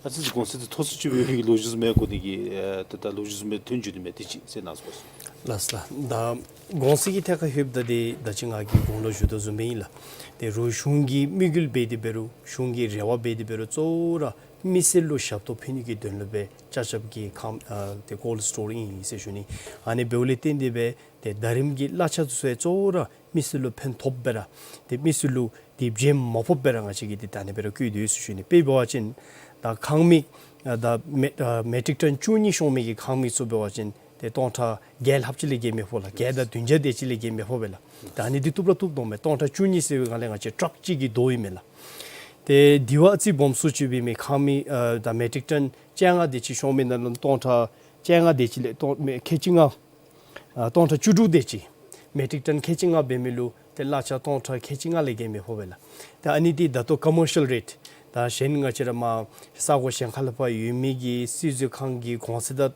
ཨ་ཙི་ཅིག་གོང་ཚད་འདི་མཐོ་སུ་ཅིག་འབད་བའི་གི་ལོ་རྒྱུས་ཟེར་མི་གོ་ནི་གི་ཨ་ད་ད་ལོ་རྒྱུས་ཟེར་མི་ཐོན་འགྱོ་ནི་མས། དེ་ཅིག་ཟེར་གནང་སོང་། ལགས་ལགས། ད་གོང་ཚད་ཀྱི་ཐད་ཁར་ལྷོདཔ་ད་འདི་ད་ཅི་ང་གིས་གོང་ལུ་ཞུ་དོ་བཟུམ་སྦེ་ཨིན་ལགས། ཏེ་རུང་གཞུང་གིས་དམིགས་ཡུལ་འབད་དེ་འབད་རུང་གཞུང་གི་རེ་བ་འབད་དེ་འབད་རུང་གཙོ་བོ་ར་མི་སེར་ལུ་ཞབས་ཏོག་ཕུལ་ནི་གི་དོན་ལུ་སྦེ་ཅ་ཆས་ཀྱི་ཁང་ཨ་ཏེ་ཀོལཌ་སི་ཊོར་ཨིན་ཟེར་ཞུ་ནི། ཨ་ནི་འབདཝ་ལས་བརྟེན་ཏེ་སྦེ་ཏེ་ད་རིམ་གྱི་གླ་ཆ་ཚུ་ཡང་གཙོ་བོ་ར་མི་སེར་ལུ་ཕན་ཐོགསཔ་སྦེ་ར་ཏེ་མི་སེར་ལུ་ཏེ་བརྗེད་མ་ཕོགཔ་སྦེ་ར་ང་བཅས་ཀྱིས་ཏེ་ད་ཨ་ནི་སྦེ་ར་བཀོད་དེ་ཡོད་ཟེར་ཞུ་ནི། དཔེ་འབད་བ་ཅིན་ད་ཁང་མིག་ཨ་ད་མེ་ཨ་མེ་ཊིག་ཊོན་བཅུ་གཉིས་ཤོང་མི་གི་ཁང་མིག་ཚུ་འབད་བ་ཅིན་ཏེ་སྟོང་ཕྲག་བརྒྱད་ལྷགཔ་ཅིག་ལས་བརྒལ་མི་ཕོག་ལགས། བརྒྱད་དང་བདུན་བརྒྱ་དེ་ཅིག་ལས་བརྒལ་མི་ཕོག་པས་ལགས། ད་ཨ་ནི་འདི་བཏུབ་ར་བཏུབ་དོ་མས། སྟོང་ཕྲག་བཅུ་གཉིས་ཟེར་བའི་སྒང་ལས་ང་བཅས་ཊཱག་གཅིག་གི་ཟླཝ་ཨིན་མས་ལགས། ཏེ་དེ་བ་ཨ་ཙི་སྦོམ་སུ་ཅིག་འབད་མི་ཁང་མིག་ཨ་ད་མེ་ཊིག་ཊོན་བཅོ་ལྔ་དེ་ཅིག་ཤོང་མི་ནང་ལུ་སྟོང་ཕྲག་བཅོ་ལྔ་དེ་ཅིག་ལས་སྟོང་མི་ཁལ་གཅིག་ལྔ་ཨ་སྟོང་ཕྲག་བཅུ་དྲུག་དེ་ཅིག་མེ་ཊིག་ཊོན་ཁལ་གཅིག་ལྔ་འབད་མི་ལུ་ཏེ་གླ་ཆ་སྟོང་ཕྲག་ཁལ་གཅིག་ལྔ་ལས་བརྒལ་མི་ཕོག་པས་ལགས། ད་ཨ་ནི་འདི་ད་ལྟོ་ཀོ་མར་ཤལ་རེཊ་ད་གཞན་ང་བཅས་ར་མར་ས་གོ་གཞན་ཁ་ལས་ཕར་ཡོད་མི་གི་སྲིད་མཛོད་ཁང་གི་གོང་ཚད་དང་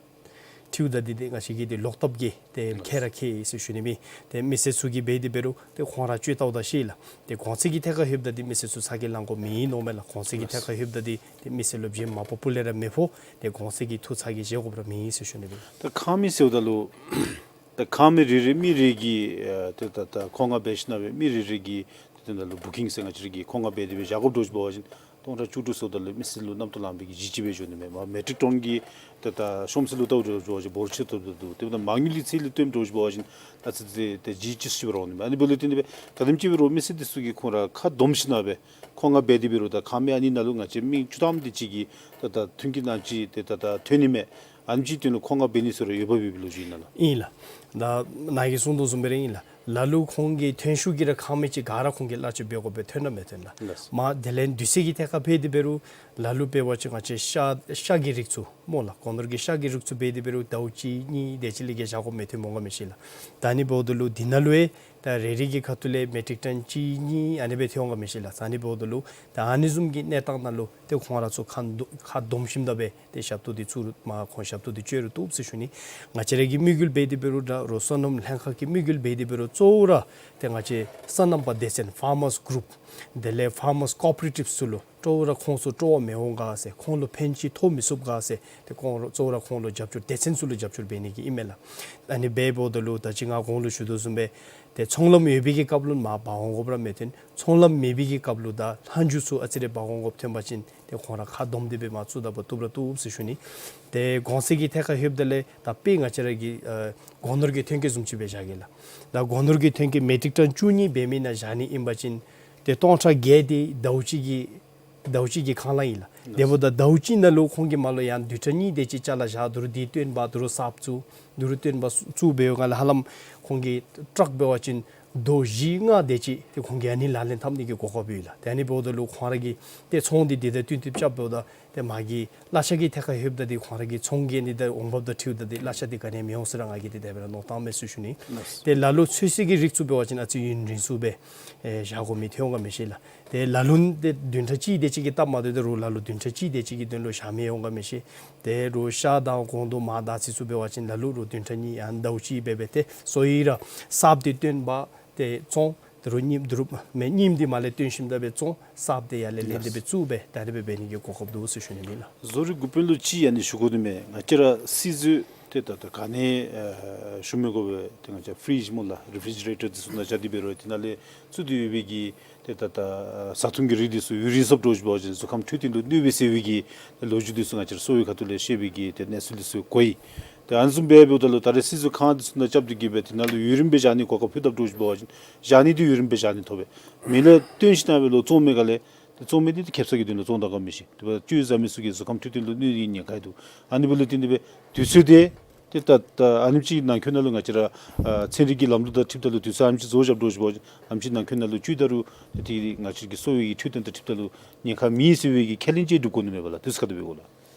འཁྲིལཝ་ད་འདི་ཏེ་ང་བཅས་ཀྱིས་ཏེ་ལོག་ལྟབ་ཀྱིས་ཏེ་ཁྱད་ར་ཁྱད་ཡོད་ཟེར་ཞུ་ནི་མས། ཏེ་མི་སེར་ཚུ་གིས་འབད་དེ་འབད་རུང་ཏེ་ཁོང་ར་སྤྱོད་བལྟཝ་ད་ཤེས་ལགས། ཏེ་གོང་ཚད་ཀྱི་ཐད་ཁར་ལྷོདཔ་ད་འདི་མི་སེར་ཚུ་ཚ་གྱང་ལང་དགོཔ་མེད་མནོཝ་མས་ལགས། གོང་ཚད་ཀྱི་ཐད་ཁར་ལྷོདཔ་ད་འདི་ཏེ་མི་སེར་ལུ་བརྗེད་མ་ཕོག་སྤུ་ལས་ར་མི་ཕོག། ཏེ་གོང་ཚད་ཀྱི་ཐུགས་ཚ་གྱང་བཞེས་དགོཔ་ར་མེད་ཟེར་ཞུ་ནི་མས། ད་ཁང་མིག་ཟེརཝ་ད་ལུ་ད་ཁང་མིག་རེ་རེ་མི་རེ་གིས་ཨ་ཏེ་ད་ད་མཁོ་མངགས་འབད་ཞིན་ན་སྦེ་མི་རེ་རེ་གིས་ཏེ་ད་ལུ་བུ་ཀིང་ཟེར་ང་བཅས་ར་གིས་མཁོ་མངགས་འབད་དེ་སྦེ་བཞག་དགོཔ་འདྲཝ་ཅིག་འབད་བ་ཅིན་སྟོང་ཕྲག་བཅུ་དྲུག་ཟེརཝ་ད་ལུ་མི་སེར་ལུ་རྣམ་རྟོག་ལངམ་སྦེ་གི་གཞི་ཅིག་སྦེ་འགྱོ་ནི་མས། མར་མེ་ཊིག་ཊོན་གྱི་ད་ད་ཤོང་ཚད་ལུ་བལྟཝ་འདྲཝ་ཅིག་འབད་བ་ཅིན་འབོར་ཆེ་ཏོག་ཏོ་འདུག། དེ་འབདཝ་ད་མ་དངུལ་གྱི་ཚད་ལུ་བསྟུནམ་འདྲཝ་ཅིག་འབད་བ་ཅིན་ཨ་ཙི་ཙི་ཏེ་གཞི་ཅིག་ཅིག་སྦེ་ར་འོང་ནི་མས། ཨ་ནི་འབདཝ་ལས་བརྟེན་ཏེ་སྦེ་ད་དེམ་ཅིག་འབད་རུང་མི་སེར་འདི་ཚུ་གིས་ཁོང་ར་ཁ་སྡོམ་ཞིན་ན་སྦེ་མཁོ་མངགས་འབད་དེ་འབད་རུང་ད་ཁང་མིག་ཨ་ནི་ནང་ལུ་ང་བཅས་མི་བཅུ་ཐམ་དེ་ཅིག་གིས་ད་ད་མཐུན་རྐྱེན་ནང་ཅིག་ཏེ་ད་ད་ཐོན་ནི་མས། ཨ་ནེམ་ཅིག་དོན་ལུ་མཁོ་མངགས་འབད་ནི་ཚུ་ར་ཡོདཔ་ཡོདཔ་ལོ་རྒྱུས་ཨིན་ན་ལགས། ཨིན་ལགས། ད་ནཱ་གིས་གསུངས་དོ་བཟུམ་སྦེ་ར་ཨིན་ལགས། ལ་ལུ་ཁོང་གི་ཐོན་ཤུགས་ཀྱིས་ར་ཁང་མིག་ཅིག་ག་ར་ཁོང་གིས་གླ་ཆ་འབད་དགོ་པའི་ཐོན་ར་མི་ཐོན་ལགས། ལགས། མར་དེ་ལས་དུས་ཚོད་ཀྱི་ཐད་ཁར་འབད་དེ་འབད་རུང་ལ་ལུ་འབད་བ་ཅིན་ང་བཅས་ཤ་ཤ་གི་རིགས་ཚུ་སྨོ་ལགས། སྒོ་ནོར་གྱི་ཤ་གི་རིགས་ཚུ་འབད་དེ་འབད་རུང་ཟླཝ་གཅིག་གཉིས་དེ་ཅིག་ལས་བརྒལ་བཞག་དགོཔ་མི་ཐོན་འོང་ག་མི་ཤེས་ལགས། ད་ཨ་ནི་འབདཝ་ད་ལུ་འདི་ནང་ལུ་ཡང་ད་རེ་རེ་གི་ཁ་ཐུག་ལས་མེ་ཊིག་ཊོན་གཅིག་གཉིས་ཨ་ནི་སྦེ་ཐོན་འོང་ག་མི་ཤེས་ལགས། ཨ་ནི་འབདཝ་ད་ལུ་ད་ཨ་ནི་བཟུམ་གྱི་གནས་སྟངས་ནང་ལུ་ཏེ་ཁོང་ར་ཚུ་ཁ་སྡོམ་ཁ་སྡོམ་ཞིནམ་ད་སྦེ་ཏེ་ཞབས་ཏོག་འདི་ཚུ་རུང་མར་ཁོང་ཞབས་ཏོག་འདི་སྤྱོད་རུང་བཏུབ་ཟེར་ཞུ་ནི། ང་བཅས་ར་གི་དམིགས་ཡུལ་འབད་དེ་འབད་རུང་ད་རུང་སོ་ནམ་ལྷན་ཁག་གི་དམིགས་ཡུལ་འབད་དེ་འབད་རུང་གཙོ་བོ་ར་ཏེ་ང་བཅས་སོ་ནམ་པ་སྡེ་ཚན་ཕར་མརས་གུ་རུབ་དེ་ལས་ཕར་མརས་ཀོ་ཨོ་པ་རེ་ཊིབ་ཚུ་ལུ་གཙོ་བོ་ར་ཁོང་ཚུ་སྤྲོ་བ་མི་འོང་ག་ཟེར་ཁོང་ལུ་ཕན་ཅིག་ཐོགས་མི་ཚུགས་ག་ཟེར་ཏེ་ཁོང་ར་གཙོ་བོ་ར་ཁོང་ལུ་རྒྱབ་སྐྱོར་སྡེ་ཚན་ཚུ་ལུ་རྒྱབ་སྐྱོར་འབད་ནི་གི་ཨིན་མས་ལགས། ཨ་ནི་འབདཝ་ད་ལུ་ད་ཅི་ང་གོང་ལུ་ཞུ་དོ་བཟུམ་སྦེ་ཏེ་ཚོང་ལམ་ཡོད་པའི་གི་སྐབས་ལུ་མར་འབག་འོང་དགོཔ་ར་མི་ཐོན། ཚོང་ལམ་མེད་པའི་གི་སྐབས་ལུ་ད་ལྷག་མཇུག་ཚུ་ཨ་ཙི་རེ་འབག་འོང་དགོཔ་ཐོན་པ་ཅིན་ཏེ་ཁོང་ར་ཁ་སྡོམ་སྟེ་སྦེ་མར་བཙུགས་ད་འབད་བཏུབ་ར་བཏུབ་ཟེར་ཞུ་ནི། ཏེ་གོང་ཚད་ཀྱི་ཐད་ཁར་ལྷོདཔ་ད་ལས་ད་དཔེ་ང་བཅས་ར་གི་ཨ་སྒོ་ནོར་གྱི་ཐོན་སྐྱེད་བཟུམ་ཅིག་སྦེ་བཞག་གེ་ལགས། ད་སྒོ་ནོར་གྱི་ཐོན་སྐྱེད་མེ་ཊིག་ཊོན་བཅུ་གཉིས་འབད་མི་ནང་བཞག་ནི་ཨིན་པ་ཅིན་ཏེ་སྟོང་ཕྲག་བརྒྱད་དེ་ཟླཝ་གཅིག་གི་ཟླཝ་གཅིག་གི་ཁ་ལས་ཨིན་ལགས། དེ་འབདཝ་ད་ཟླཝ་གཅིག་ནང་ལུ་ཁོང་གིས་མར་ལུ་ཡང་བདུན་ཕྲག་གཉིས་དེ་ཅིག་ཅ་ལ་བཞག། དོ་རུང་འདི་བཏོན་པ། དོ་རུང་གསརཔ་བཙུགས། དོ་རུང་བཏོན་པ་བཙུགས་འབདཝ་ལས་ཧ་ལམ་ཁོང་གི་ཊཱག་འབད་བ་ཅིན་རྡོ་བཞི་ལྔ་དེ་ཅིག་ཏེ་ཁོང་གིས་ཨ་ནི་ལག་ལེན་འཐབ་ནི་གི་གོ་སྐབས་ཡོད་ལགས། ཏེ་ཨ་ནི་འབདཝ་ད་ལུ་ཁོང་ར་གིས་ཏེ་ཚོང་འདི་འདི་དང་བསྟུན་ཏེ་རྐྱབ་འབདཝ་ད་ཏེ་མ་གི་གླ་ཆ་གི་ཐད་ཁར་ལྷོདཔ་ད་འདི་ཁོང་ར་གི་ཚོང་གི་འདི་དང་འོང་འབབ་དང་འཁྲིལཝ་ད་འདི་གླ་ཆ་འདི་ག་ནི་ཡང་མི་འོང་ཟེར་ར་ང་གིས་འདི་དེ་སྦེ་ར་མནོ་བཏངམ་མས་ཟེར་ཞུ་ནི། ཏེ་ལ་ལུ་ཚོད་བསྲེ་གི་རིགས་ཚུ་འབད་བ་ཅིན་ཨ་ཙི་ཡུན་རིང་སུ་སྦེ་ཨེ་བཞག་དགོ་མི་ཐོན་འོང་ག་མི་ཤེས་ལགས། ཏེ་ལ་ལུ་ཏེ་བདུན་ཕྲག་གཅིག་དེ་ཅིག་གི་སྟབས་མ་བདེཝ་ད་རུང་ལ་ལུ་བདུན་ཕྲག་གཅིག་དེ་ཅིག་གི་དོན་ལུ་བཞག་མི་འོང་ག་མི་ཤེས། ཏེ་རུང་ཤ་དང་སྒོང་རྡོག་མར་དང་ཚིག་ཚུ་འབད་བ་ཅིན་ལ་ལུ་རུང་བདུན་ཕྲག་གཉིས་ཡང་ཟླཝ་གཅིག་འབད་སྦེ་ཏེ་གསོ་བའི་ར་གསརཔ་འདི་བཏོན་པ་ཏེ་བཙོང་ དུ་རུ་རྙིངམ་དུ་རུ་མེན་རྙིངམ་འདི་མར་ལས་བཏོན་ཞིནམ་ད་སྦེ་བཙོང་གསརཔ་དེ་ཡར་ལས་ལེན་ཏེ་སྦེ་བཙུགས་སྦེ་ད་རེས་སྦེ་འབད་ནི་གི་གོ་སྐབས་འདུག་ཟེར་ཞུ་ནི་ཨིན་ལགས། བཟོ་རིག་འགོ་དཔོན་ལུ་ཅིག་ཨ་ནི་ཞུ་དགོ་དོ་མས། ང་བཅས་ར་སིལ་འཛོལ་ཏེ་ད་ད་ག་ནི་ཨ་ཞུ་མི་དགོ་པས། ཏེ་ང་བཅས་ཕི་རིཇ་སྨོ་ལགས་རེ་ཕི་རི་ཇི་རེ་ཊར་འདི་ཚུ་ནང་བཞག་སྟེ་འབད་རུང་དེ་ནང་ལས་བཙུགས་ཏེ་ཡོད་པའི་གི་ཏེ་ད་ད་བཟའ་འཐུང་གི་རིགས་འདི་ཚུ་ཡུན་རིང་སོངམ་འདྲཝ་ཅིག་འབད་བ་ཅིན་གཟུགས་ཁམས་འཕྲོད་བསྟེན་ལུ་གནོད་པས་ཟེར་བའི་གི་ལོ་རྒྱུས་འདི་ཚུ་ང་བཅས་ར་གསོ་བའི་ཁ་ཐུག་ལས་ཤེས་པའི་གི་ཏེ་གནས་ཚུལ་འདི་ཚུ་གོ་ཡི། ཏེ་ཨ་ནི་བཟུམ་སྦེ་འབདཝ་ད་ལུ་ད་རེས་སིལ་འཛོལ་ཁང་འདི་ཚུ་ནང་རྐྱབ་སྟེ་གི་སྦེ་དེ་ནང་ལུ་ཡུན་རིངམོ་སྦེ་བཞག་ནི་གོ་སྐབས་ཕུལ་དཔ་འདྲཝ་ཅིག་འབད་བ་ཅིན་བཞག་ནི་འདི་ཡུན་རིངམོ་སྦེ་བཞག་ནི་ཐོབ་པས། མེ་ལས་བཏོན་ཞིནམ་ལས་ལོག་བཙོང་མི་ག་ལས་ཏེ་བཙོང་མི་འདི་ཏེ་ཁེབ་ས་གི་དོན་ལུ་བཙོང་ད་ག་མི་ཤེས། ཏེ་བཅུད་བཟའ་མི་ཚུ་གི་གཟུགས་ཁམས་འཕྲོད་བསྟེན་ལུ་གནོད་ནིའི་ཉེན་ཁ་ཡང་འདུག། ཨ་ནི་འབདཝ་ལས་བརྟེན་ཏེ་སྦེ་དུས་ཚོད་འདི་ཏེ་ད་ད་ཨ་ནེམ་ཅིག་ནང་འཁོད་ནང་ལུ་ང་བཅས་ར་ཨ་ཚན་རིག་གི་ལམ་ལུགས་དང་འཁྲིལཝ་ད་ལུ་དུས་ཚོད་ཨ་ནེམ་ཅིག་རྫོགས་བཞགཔ་འདྲཝ་ཅིག་འབད་བ་ཅིན་ཨ་ནེམ་ཅིག་ནང་འཁོད་ནང་ལུ་བཅུད་ད་རུང་ཏེ་ང་བཅས་ཀྱི་གསོ་བའི་གི་འཕྲོད་བསྟེན་དང་འཁྲིལཝ་ད་ལུ་ཉེན་ཁ་མེད་ཟེར་བའི་གི་ཁས་ལེན་ཅིག་སྒྲུབ་དགོ་ནི་མས་པ་ལགས། དུས་ཚོད་ག་དེ་སྦེ་དགོ་ལགས།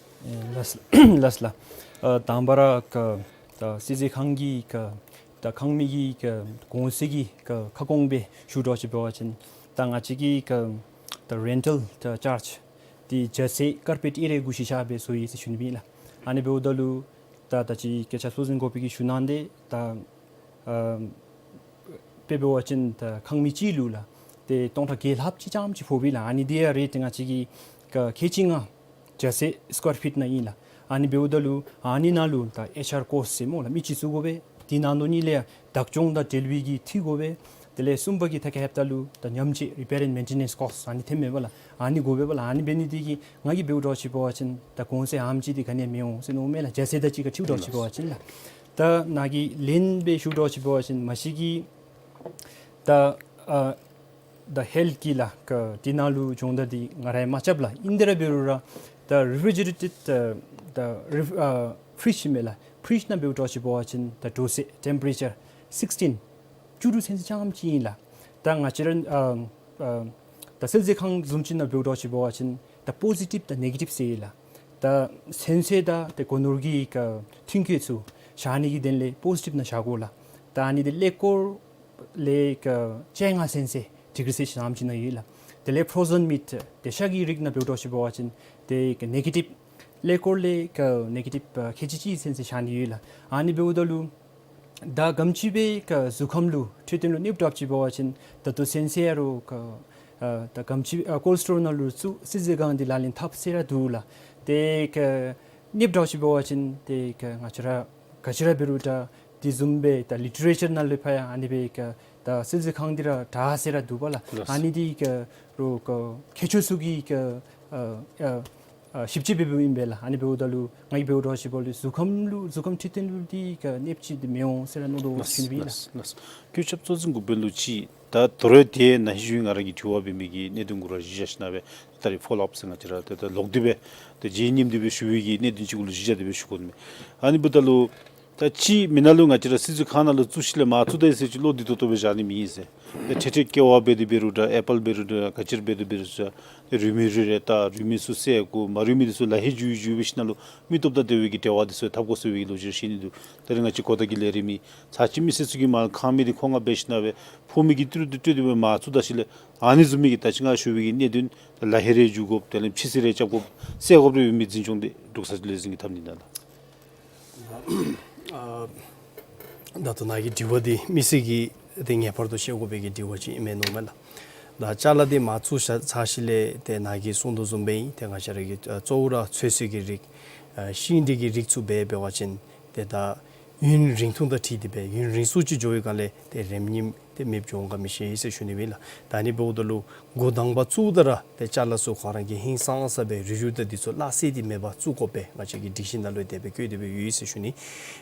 ཨེ་ལགས་སོ་ལགས་སོ་ལགས། ཨ་དང་པ་ར་ཀ་ད་སིལ་འཛོལ་ཁང་གི་ཀ་ད་ཁང་མིག་གི་ཀ་གོང་ཚད་ཀྱི་ཀ་ཁ་སྐོང་སྦེ་ཞུ་འདྲཝ་ཅིག་འབད་བ་ཅིན་ད་ང་བཅས་ཀྱི་ཀ་ད་རེན་ཊལ་ད་ཅཱརཇ་འདི་རྒྱ་ཚད་ཀར་པེཊ་ཨེ་རེ་དགུ་བཞི་ཆ་སྦེ་བཟོ་ཡི་ཟེར་ཞུ་ནི་ཨིན་ལགས། ཨ་ནི་འབདཝ་ད་ལུ་ད་ད་ཅི་སྐད་ཆ་ཚོད་འཛིན་འགོ་དཔོན་གྱིས་ཞུ་གནང་དེ་ད་ཨ་དཔེ་འབད་བ་ཅིན་ད་ཁང་མིག་གཅིག་ལུ་ལགས་ཏེ་སྟོང་ཕྲག་བརྒྱད་ལྷགཔ་ཅིག་ཙམ་ཅིག་ཕོགཔ་ཨིན་ལགས། ཨ་ནི་འདི་ཡང་རེ་ཏེ་ང་བཅས་ཀྱི་ཀ་ཁལ་གཅིག་ལྔ་རྒྱ་ཚད་སི་ཀོར་ཕིཊ་ནང་ཨིན་ལགས། ཨ་ནི་འབདཝ་ད་ལུ་ཨ་ནི་ནང་ལུ་ད་ཨེཆ་ཨར་ཀོསཊ་ཟེར་སྨོ་ལགས་མི་ཅིག་བཙུགས་དགོ་པས། དེ་ནང་དོ་ནི་ལས་བདག་སྐྱོང་དང་འབྲེལ་བའི་གི་འཐུས་དགོ་པས། དེ་ལས་གསུམ་པ་གི་ཐད་ཁར་ལྷོདཔ་ད་ལུ་ད་ཉམས་བཅོས་རི་པེར་ཨེནཌ་མེན་ཊེ་ནེནསི་ཀོསཊ་ཨ་ནི་ཐོནམ་མས་པ་ལགས། ཨ་ནི་དགོ་པས་པ་ལགས། ཨ་ནི་འབད་ནི་འདི་གིས་ང་གིས་འབདཝ་འདྲཝ་ཅིག་འབད་བ་ཅིན་ད་གོང་ཚད་ཨ་ནེམ་ཅིག་འདི་ག་ནི་ཡང་མི་འོང་ཟེར་མནོཝ་མས་ལགས། རྒྱ་ཚད་དང་གཅིག་ཁར་འཁྲིལཝ་འདྲཝ་ཅིག་འབད་བ་ཅིན་ལགས། ད་ནཱ་གིས་ལན་སྦེ་ཞུ་འདྲཝ་ཅིག་འབད་བ་ཅིན་མ་གཞི་གིས་ད་ཨ་ད་ཧེལཐ་གི་ལགས་ཀ་དེ་ནང་ལུ་སྦྱོང་བརྡར་འདི་ང་ར་ཡང་མ་རྐྱབ་ལགས། ཨིན་ཏེ་ར་འབད་རུང་ར་ད་རེ་ཕི་རི་ཇི་རེ་ཊེཌ་ད་ད་རི་ཨ་ཕི་རིཇ་ཨིན་མས་ལགས། ཕི་རིཇ་ནང་འབདཝ་འདྲཝ་ཅིག་འབད་བ་ཅིན་ད་དྲོ་ཚད་ཊེམ་པེ་རེ་ཅར་སིགསི་ཊིན་བཅུ་དྲུག་ཚུན་ཚོད་ཙམ་ཅིག་ཨིན་ལགས། ད་ང་བཅས་ར་ཨ་ཨ་ད་སིལ་འཛོལ་ཁང་བཟུམ་ཅིག་ནང་འབདཝ་འདྲཝ་ཅིག་འབད་བ་ཅིན་ད་པོ་ཟི་ཊིབ་དང་ནེ་གེ་ཊིབ་ཟེར་ཡི་ལགས། ད་ཚོད་ཚོད་ད་ཏེ་སྒོ་ནོར་གྱི་ཀ་ཐོན་སྐྱེད་ཚུ་བཞག་ནི་གི་དོན་ལས་པོ་ཟི་ཊིབ་ནང་བཞག་དགོ་ལགས། ད་ཨ་ནི་འདི་ཀླད་ཀོར་ལས་ཀ་བཅོ་ལྔ་ཚུན་ཚོད་ཌི་གི་རི་སེལ་ཤིཡས་ཨ་ནེམ་ཅིག་ནང་ཡོད་ལགས། དེ་ལས་ཕོརོ་ཛེན་མིཊ་ཏེ་ཤ་གི་རིགས་ནང་འབདཝ་འདྲཝ་ཅིག་འབད་བ་ཅིན་ཏེ་ཀ་ནེ་གེ་ཊིབ་ཀླད་ཀོར་ལས་ཀ་ནེ་གེ་ཊིབ་ཨ་ཁལ་གཅིག་གཅིག་ཚུན་ཚོད་བཞག་ནི་ཡོད་ལགས། ཨ་ནི་འབདཝ་ད་ལུ་ད་ག་དེམ་ཅིག་སྦེ་ཀ་གཟུགས་ཁམས་ལུ་འཕྲོད་བསྟེན་ལུ་གནོདཔ་འདྲཝ་ཅིག་འབད་བ་ཅིན་ད་ལྟོ་ཚུན་ཚོད་ཡང་རུང་ཀ་ཨ་ད་ག་དེམ་ཅིག་ཨ་ཀོལཌ་སི་ཊོ་རོལ་ནང་ལུ་བཙུགས་སིལ་འཛོལ་ཁང་འདི་ལག་ལེན་འཐབ་ཟེར་ར་འདུག་ལགས། ཏེ་ཀ་གནོདཔ་འདྲཝ་ཅིག་འབད་བ་ཅིན་ཏེ་ཀ་ང་བཅས་ར་ག་ཅི་ར་འབད་རུང་ད་དེ་བཟུམ་སྦེ་ད་ལི་ཊི་རེ་ཅར་ནང་ལུ་ཕར་ཡང་ཨ་ནི་སྦེ་ཀ་ད་སིལ་འཛོལ་ཁང་འདི་ར་དྲག་ཟེར་ར་འདུག་པ་ལགས། ལགས། ཨ་ནི་འདི་ཀ་རུང་ཀ་མཁས་མཆོག་ཚུ་གིས་ཀ་ཨ་ཨ་ཨ་ཞིབ་དཔྱད་འབད་འབདཝ་ཨིན་པས་ལགས། ཨ་ནི་འབདཝ་ད་ལུ་ང་གིས་འབདཝ་འདྲཝ་ཅིག་འབདཝ་ལས་གཟུགས་ཁམས་ལུ་གཟུགས་ཁམས་འཕྲོད་བསྟེན་ལུ་འདི་ཀ་གནོདཔ་ཅིག་འདི་མི་འོང་ཟེར་ར་མནོ་དོ་ཟེར་ཞུ་ནི་ཨིན་ལགས། ལགས་ལགས། སྐུ་ཞབས་གཙོ་འཛིན་འགོ་དཔོན་ལུ་ཅིག་ད་དོ་རུང་ཏེ་ན་ཧིང་ང་ར་གིས་དྲི་བ་འབད་མི་གི་གནད་དོན་གུ་ར་གཞི་བཞག་ཞིནམ་སྦེ་ད་རིས་ཕོ་ལོ་ཨཔ་ཟེར་ང་བཅས་ར་ད་ད་ལོག་སྟེ་སྦེ་ད་རྗེས་སྙེགས་ཏེ་སྦེ་ཞུ་བའི་གི་གནད་དོན་ཅིག་གུ་ལུ་གཞི་བཞག་སྟེ་སྦེ་ཞུ་དགོ་ནི་མས། ཨ་ནི་འབདཝ་ད་ལུ་ད་ཅིག་མི་ནང་ལུ་ང་བཅས་ར་སིལ་འཛོལ་ཁང་ནང་ལུ་བཙུགས་ཞིནམ་ལས་མར་བཙུགས་ད་ཡི་ཟེར་ཅིག་བློ་བདེ་ཏོག་ཏོ་སྦེ་བཞག་ནི་མེད་ཟེར། ཏེ་ཏེ་ཏེ་ཀེ་བ་འབད་དེ་འབད་རུང་འདྲ་ཨེ་པཱལ་འབད་རུང་འདྲ་ག་ཅི་ར་འབད་དེ་འབད་རུང་འདྲ་ཏེ་རུས་མི་རུས་རེ་ད་རུས་མི་ཚུ་བསད་དགོ། མ་རུས་མི་འདི་ཚུ་ལག་ལེན་འཇུ་འཇུ་འབད་ཞིནམ་ལས་མི་སྟོབས་དང་ལྡན་པའི་གི་གྲལ་ཝ་འདི་ཚུ་འཐབ་དགོ་ཟེར་བའི་གི་ལོ་རྒྱུས་ཤེས་ནི་འདུག། ད་རིས་ང་བཅས་གོ་བརྡ་གི་ལས་རིམ་ཚར་གཅིག་མི་སེར་ཚུ་གིས་མར་ཁང་མིག་འདི་ཁོང་ང་འབད་ཞིནམ་སྦེ་ཕོག་མི་གི་ཏི་རུ་འདི་སྤྲོད་དེ་སྦེ་མར་བཙུགས་ད་ཞིནམ་ལས་ཨ་ནི་བཟུམ་མའི་གི་ད་ཅི་ང་ཞུ་བའི་གི་གནད་དོན་ལག་ལེན་རེ་འཇུ་དགོཔ་དེ་ལས་འཆི་ཚེ་རེ་རྐྱབ་དགོཔ་བསད་དགོཔ་རེ་ཡོད་མི་འཛིན་སྐྱོང་འདི་འབྲུག་ས་ལས་འཛིན་གྱིས་འཐབ་ནི་ཨིན་ན་ལགས། ཨ་ད་ལྟོ་ནཱ་གི་དྲི་བ་འདི་མི་སེར་གྱིས་ཏེ་ངེས་པར་དུ་ཤེས་དགོ་པའི་གི་དྲི་བ་ཅིག་ཨིན་མས་མནོཝ་མས་ལགས། ད་ཅ་ལ་འདི་མར་བཙུགས་ཚར་ཞིནམ་ལས་ཏེ་ནཱ་གིས་གསུངས་དོ་བཟུམ་སྦེ་ཏེ་ང་བཅས་ར་གི་ཨ་གཙོ་བོ་ར་ཚོད་བསྲེ་གི་རིགས་ཨ་ཤིང་འབྲས་ཀྱི་རིགས་ཚུ་འབད་འབད་བ་ཅིན་ཏེ་ད་ཡུན་རིང་ཐུང་དང་འཁྲིལ་ཏེ་སྦེ་ཡུན་རིང་སུ་ཅིག་འགྱོ་བའི་སྒང་ལས་ཏེ་རིམས་ནད་ཏེ་མེདཔ་འགྱོ་འོང་ག་མི་ཤེས་ཟེར་ཞུ་ནི་ཨིན་ལགས། ད་ཨ་ནི་འབདཝ་ད་ལུ་འགོ་དང་པ་བཙུགསཔ་ད་ར་ཏེ་ཅ་ལ་ཚུ་ཁོང་ར་གིས་ཧིང་སངས་ས་སྦེ་རིགས་རུས་དང་འདི་ཚུ་སླ་བསྲེ་སྟེ་མེདཔ་བཙུགས་དགོ་པས། ང་བཅས་ཀྱི་སྒྲིག་གཞི་ནང་ལུ་དེ་སྦེ་བཀོད་དེ་སྦེ་ཡོད་ཟེར་ཞུ་ནི།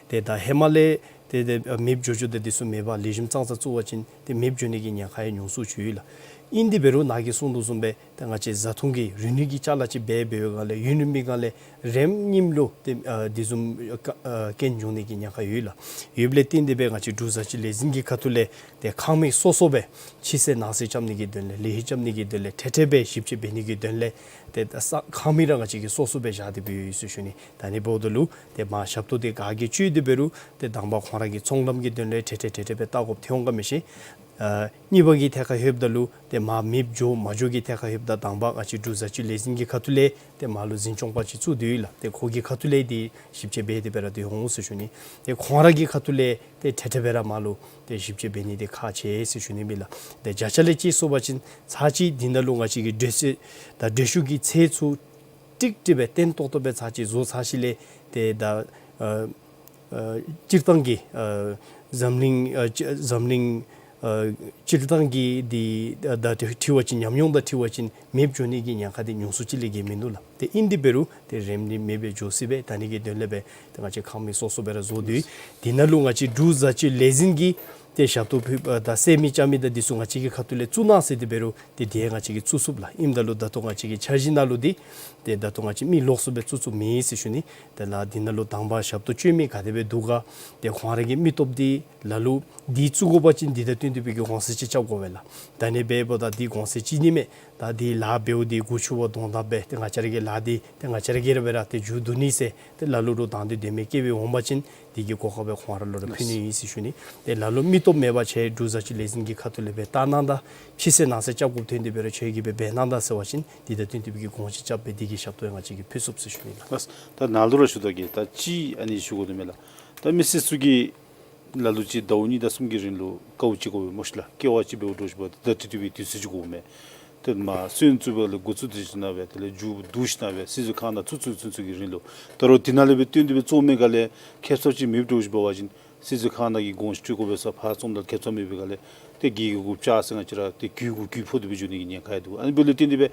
ཏེ་ད་ཧེ་མ་ལས་ཏེ་ཏེ་མེདཔ་འགྱོ་འགྱོཝ་ད་འདི་ཚུ་མེདཔ་ལེགས་ཤོམ་ཙང་ཙ་བཙུགས་པ་ཅིན་ཏེ་མེདཔ་འགྱོ་ནི་གི་ཉེན་ཁ་ཡང་ཉུང་སུ་ཅིག་ཡོད་ལགས། ཨིན་དེ་འབད་རུང་ནཱ་གིས་གསུངས་དོ་བཟུམ་སྦེ་ཏེ་ང་བཅས་བཟའ་འཐུང་གི་རིག་ནུས་ཀྱི་ཅ་ལ་ཅིག་འབད་འབད་བའི་སྒང་ལས་ཡུན་རིངམོའི་སྒང་ལས་རིམས་ནད་ལུ་ཏེ་ཨ་འདི་བཟུམ་ཨ་ཨ་རྐྱེན་འབྱུང་ནི་གི་ཉེན་ཁ་ཡོད་ལགས། ཡོདཔ་ལས་བརྟེན་ཏེ་སྦེ་ང་བཅས་འབྲུག་བཟའ་སྤྱོད་ལས་འཛིན་གྱི་ཁ་ཐུག་ལས་ཏེ་ཁང་མིག་སོ་སོ་སྦེ་ཕྱི་གསལ་ནང་གསལ་རྐྱབ་ནི་གི་དོན་ལས་ལེགས་ཤོམ་རྐྱབ་ནི་གི་དོན་ལས་ཏེ་དེ་སྦེ་ཞིབ་དཔྱད་འབད་ནི་གི་དོན་ལས་ཏེ་ད་ས་ཁང་མིག་ར་ང་བཅས་ཀྱིས་སོ་སོ་སྦེ་བཞག་སྟེ་སྦེ་ཡོད་ཟེར་ཞུ་ནི། ད་ཨ་ནི་འབདཝ་ད་ལུ་ཏེ་མར་ཞབས་ཏོག་འདི་ག་གིས་སྤྱོད་དེ་འབད་རུང་ཏེ་དང་པ་ཁོང་ར་གི་ཚོང་ལམ་གྱི་དོན་ལས་ཏེ་ཏེ་དེ་སྦེ་བལྟ་དགོཔ་ཐོན་འོང་ག་མི་ཤེས། ཨ་གཉིས་པ་གི་ཐད་ཁར་ལྷོདཔ་ད་ལུ་ཏེ་མར་མེདཔ་འགྱོ་མ་འགྱོ་གི་ཐད་ཁར་ལྷོདཔ་ད་དང་པ་ང་བཅས་འབྲུག་བཟའ་སྤྱོད་ལས་འཛིན་གྱི་ཁ་ཐུག་ལས་ཏེ་མར་ལུ་འཛིན་སྐྱོང་པ་ཅིག་བཙུགས་ཏེ་ཡོད་ལགས། ཏེ་ཁོ་གི་ཁ་ཐུག་ལས་འདི་ཞིབ་དཔྱད་འབད་དེ་སྦེ་ར་སྡོད་འོང་ཟེར་ཞུ་ནི། ཏེ་ཁོང་ར་གི་ཁ་ཐུག་ལས་ཏེ་ཏེ་ཏེ་སྦེ་ར་མར་ལུ་ཏེ་ཞིབ་དཔྱད་འབད་ནི་འདི་ཁག་ཆེ་ཟེར་ཞུ་ནི་ཨིན་ལགས། ཏེ་བརྒྱ་ཆ་ལས་ཅིག་སོང་པ་ཅིན་ཚར་གཅིག་འདི་ནང་ལུ་ང་བཅས་ཀྱི་འགྲུལ་བཞུད་དང་འགྲུལ་བཞུད་ཀྱི་ཚད་ཚུ་ཀྲིག་ཀྲི་སྦེ་བརྟན་ཏོག་ཏོ་སྦེ་ཚར་གཅིག་བཟོ་ཚར་ཞིནམ་ལས་ཏེ་ད་ཨ་ཨ་སྤྱིར་བཏང་གི་ཨ་འཛམ་གླིང་ཨ་ཅི་འཛམ་གླིང་ཨ་སྤྱིར་བཏང་གི་འདི་ད་ད་འཁྲིལ་བ་ཅིན་ཉམས་མྱོང་དང་འཁྲིལ་བ་ཅིན་མེདཔ་འགྱོ་ནི་གི་ཉེན་ཁ་འདི་ཉུང་སུ་ཅིག་ལས་བརྒལ་མིན་འདུག་ལགས། ཏེ་ཨིན་དེ་འབད་རུང་ཏེ་རིམ་གྱིས་མེདཔ་སྦེ་འགྱོ་སྲིད་པས། ད་ཨ་ནི་གི་དོན་ལས་སྦེ་ཏེ་ང་བཅས་ཁང་མིག་སོ་སོ་སྦེ་ར་བཟོ་སྟེ་འདི་ནང་ལུ་ང་བཅས་འབྲུག་བཟའ་སྤྱོད་ལས་འཛིན་གྱིས་ཏེ་ཞབས་ཏོག་ཕུལ་ཨ་ད་ཟེར་མི་བཅའ་མི་དང་འདི་ཚུ་ང་བཅས་ཀྱི་ཁ་ཐུག་ལས་བཙུགས་གནང་ཟེར་དེ་འབད་རུང་ཏེ་དེ་ཡང་ང་བཅས་ཀྱིས་བཙུགས་ཚུགས་ལགས། ཨིནམ་ད་ལུ་ད་ལྟོ་ང་བཅས་ཀྱི་འཆར་གཞི་ནང་ལུ་འདི་ཏེ་ད་ལྟོ་ང་བཅས་མི་ལོགས་སུ་སྦེ་བཙུགས་ཚུགས་མེད་ཟེར་ཞུ་ནི། དེ་ལས་འདི་ནང་ལུ་དང་པ་ཞབས་ཏོག་སྤྱོད་མི་ག་དེ་སྦེ་འདུག་ག། ཏེ་ཁོང་ར་གི་མི་སྟོབས་འདི་ལ་ལུ་འདི་བཙུགས་དགོ་པ་ཅིན་འདི་དང་བསྟུན་ཏེ་སྦེ་གི་གོང་ཚད་ཅིག་རྐྱབ་དགོ་པས་ལགས། ད་ཨ་ནི་འབདཝ་ད་འདི་གོང་ཚད་ཅིག་ནི་མས། ད་འདི་ལཱ་འབདཝ་འདི་མགུ་ཆུ་བ་གདོང་བརྡབ་སྦེ་ཏེ་ང་བཅས་ར་གི་ལཱ་འདི་ཏེ་ང་བཅས་ར་གིས་ར་སྦེ་ར་ཏེ་མཇུག་བསྡུ་ནི་ཟེར་ཏེ་ལ་ལུ་རུང་དང་འདོད་དེ་མི་སྐྱེ་བའི་འོང་པ་ཅིན་འདི་གི་གོ་སྐབས་སྦེ་ཁོང་ར་ལུ་ར་ཕུལ་ནི་ཨིན་ཟེར་ཞུ་ནི། ཏེ་ལ་ལུ་མི་སྟོབས་མེད་པར་ཁྱེད་འབྲུག་བཟའ་སྤྱོད་ལས་འཛིན་གྱི་ཁ་ཐུག་ལས་སྦེ་བལྟ་གནང་ད་ཕྱི་སེལ་ནང་སེལ་རྐྱབ་དགོཔ་ཐོན་ཏེ་འབད་རུང་ཁྱེད་ཀྱིས་སྦེ་འབད་གནང་ད་ཟེར་བ་ཅིན་འདི་དང་བསྟུན་ཏེ་སྦེ་གི་གོང་ཚད་རྐྱབ་སྦེ་འདི་གི་ཞབས་ཏོག་ཡང་ང་བཅས་ཀྱིས་ཕུལ་ཚུགས་ཟེར་ཞུ་ནི་ལགས། ལགས། ད་ནཱ་ལུ་ར་ཞུ་དོ་གི་ད་ཅི་ཨ་ནི་ཞུ་དགོ་དོ་མས་ལགས། ད་མི་སེར་ཚུ་གིས་ལ་ལུ་ཅིག་ཟླཝ་གཉིས་དང་གསུམ་གྱི་རིང་ལུ་དཀའཝ་སྤྱད་དགོ་པས་སྨོ་ཤི་ལགས། སྐྱེ་བ་ཅིག་འབདཝ་འདྲཝ་ཅིག་འབདཝ་ད་ད་ཏི་ཏི་སྦེ་དུས་ཚོད་ཅིག་དགོ་མས། ཏེ་མར་སོན་བཙུགས་པ་ལས་འགོ་བཙུགས་ཏེ་ཞིནམ་ལས་དེ་ལས་མཇུག་བསྡུ་ཞིནམ་ལས་སྲིད་བྱུས་ཁང་ནང་བཙུགས་བཙུགས་བཙུགས་བཙུགས་ཀྱི་རིང་ལུ་ད་རུང་འདི་ནང་ལས་སྦེ་བཏོན་ཏེ་སྦེ་བཙུགས་མི་ག་ལས་ཁེབ་སང་ཅིག་མེདཔ་འདྲཝ་ཅིག་འབད་བ་ཅིན་སྲིད་བྱུས་ཁང་ནང་གི་གོང་ཚད་སྤྲོད་དགོ་པས་ཟེར་ཕར་བཙུགསམ་ད་ཁེབ་སང་མེད་པའི་ག་ལས་ཏེ་གི་གུ་གུ་ཅ་ཟེར་ང་བཅས་ར་ཏེ་གུ་གུ་གུ་ཕོག་སྟེ་སྦེ་འགྱོ་ནི་གི་ཉེན་ཁ་ཡང་འདུག། ཨ་ནི་འབདཝ་ལས་བརྟེན་ཏེ་སྦེ་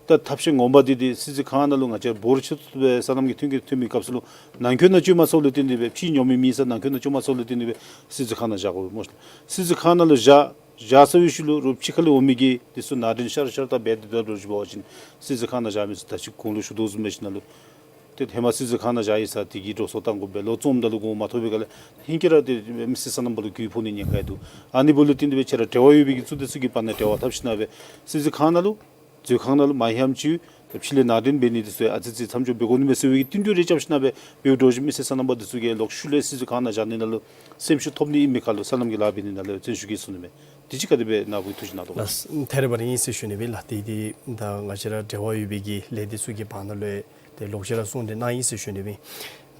ད་ཐབས་ཤེས་ངོ་མ་འདི་ཏེ་སྲིད་བྱུས་ཁང་ནང་ལུ་ང་བཅས་འབོར་ཆེ་ཏོག་ཏོ་སྦེ་སོ་ནམ་གྱི་ཐོན་སྐྱེད་ཐོན་མི་སྐབས་སུ་ལུ་ནང་འཁོད་ནང་བཅོས་མ་ཚུགསཔ་ལས་བརྟེན་ཏེ་སྦེ་ཕྱི་ཉོ་མི་མེད་ས་ནང་འཁོད་ནང་བཅོས་མ་ཚུགསཔ་ལས་བརྟེན་ཏེ་སྦེ་སྲིད་བྱུས་ཁང་ནང་བཞག་དགོ་པས་སྨོ་ཤི་ལགས། སྲིད་བྱུས་ཁང་ནང་ལུ་བཞག་བཞག་ཚར་བའི་ཤུལ་ལུ་རོགས་ཕྱི་ཁ་ལས་འོང་མི་གིས་འདི་ཚུ་ནང་འདྲེན་ཤར་ཤར་ད་འབད་དེ་འབདཝ་འདྲཝ་ཅིག་འབད་བ་ཅིན་སྲིད་བྱུས་ཁང་ནང་བཞག་མི་ཚུ་ད་ཅི་གོང་ལུ་ཞུ་དོ་བཟུམ་སྦེ་ཞིནམ་ལས་ཏེ་ཧེ་མ་སྲིད་བྱུས་ཁང་ནང་བཞག་ཡི་ཟེར་འདི་གིས་འགྲོ་སོང་བཏང་དགོ་པས། ལོག་བཙུགསམ་ད་ལུ་གོང་མ་ཐོབ་པའི་ག་ལས་ཧེང་སྐལ་ར་ཏེ་མི་སེར་སོ་ནམ་པ་ལུ་གུ་ཕོག་ནི་ཉེན་ཁ་ཡང་འདུག། ཨ་ནི་འབདཝ་ལས་བརྟེན་ཏེ་སྦེ་ཁྱེད་ར་འབྲེལ་བ་ཡོད་པའི་གི་ཚུ་དེ་ཚུ་གི་བར་ན་འབྲེལ་བ་འཐབ་ཞིནམ་ལས་སྲིད་བྱུས་ཁང་ནང་ལུ་མཛོད་ཁང་ནང་ལུ་མ་ཧེམ་ཅིག་ད་ཕྱི་ལས་ནང་འདྲེན་འབད་ནི་འདི་ཚུ་ཨ་ཙི་ཙི་མཚམས་འཇོག་འབད་དགོ་ནི་མས་ཟེར་བའི་གི་བསྟུན་གྲོས་རེ་རྐྱབ་ཞིནམ་ལས་འབད་འབདཝ་འདྲཝ་ཅིག་མི་སེར་སོ་ནམ་པ་འདི་ཚུ་གིས་ལོག་ཤུལ་ལས་སྲིད་བྱུས་ཁང་ནང་བཞག་ནི་ནང་ལུ་སེམས་ཤུགས་ཐོབ་ནི་ཨིན་མི་ག་ལུ་སོ་ནམ་གྱི་ལཱ་འབད་ནི་ནང་ལུ་བརྩོན་ཤུགས་བསྐྱེད་ཚུགས་ནི་མས། དེ་ཅིག་ག་དེ་སྦེ་ནཱ་བུ་ཐུགས་བཞེད་གནང་དོ་ག། ལགས། ཐད་རི་བ་རི་ཨིན་ཟེར་ཞུ་ནི་ཨིན་ལགས། ཏེ་འདི་ད་ང་བཅས་ར་འབྲེལ་བ་ཡོད་པའི་གི་ལས་སྡེ་ཚུ་གི་བར་ན་ལུ་ཏེ་ལོག་ཅི་ར་གསུང་གྲོས་གནང་ཡི་ཟེར་ཞུ་ནི་ཨིན།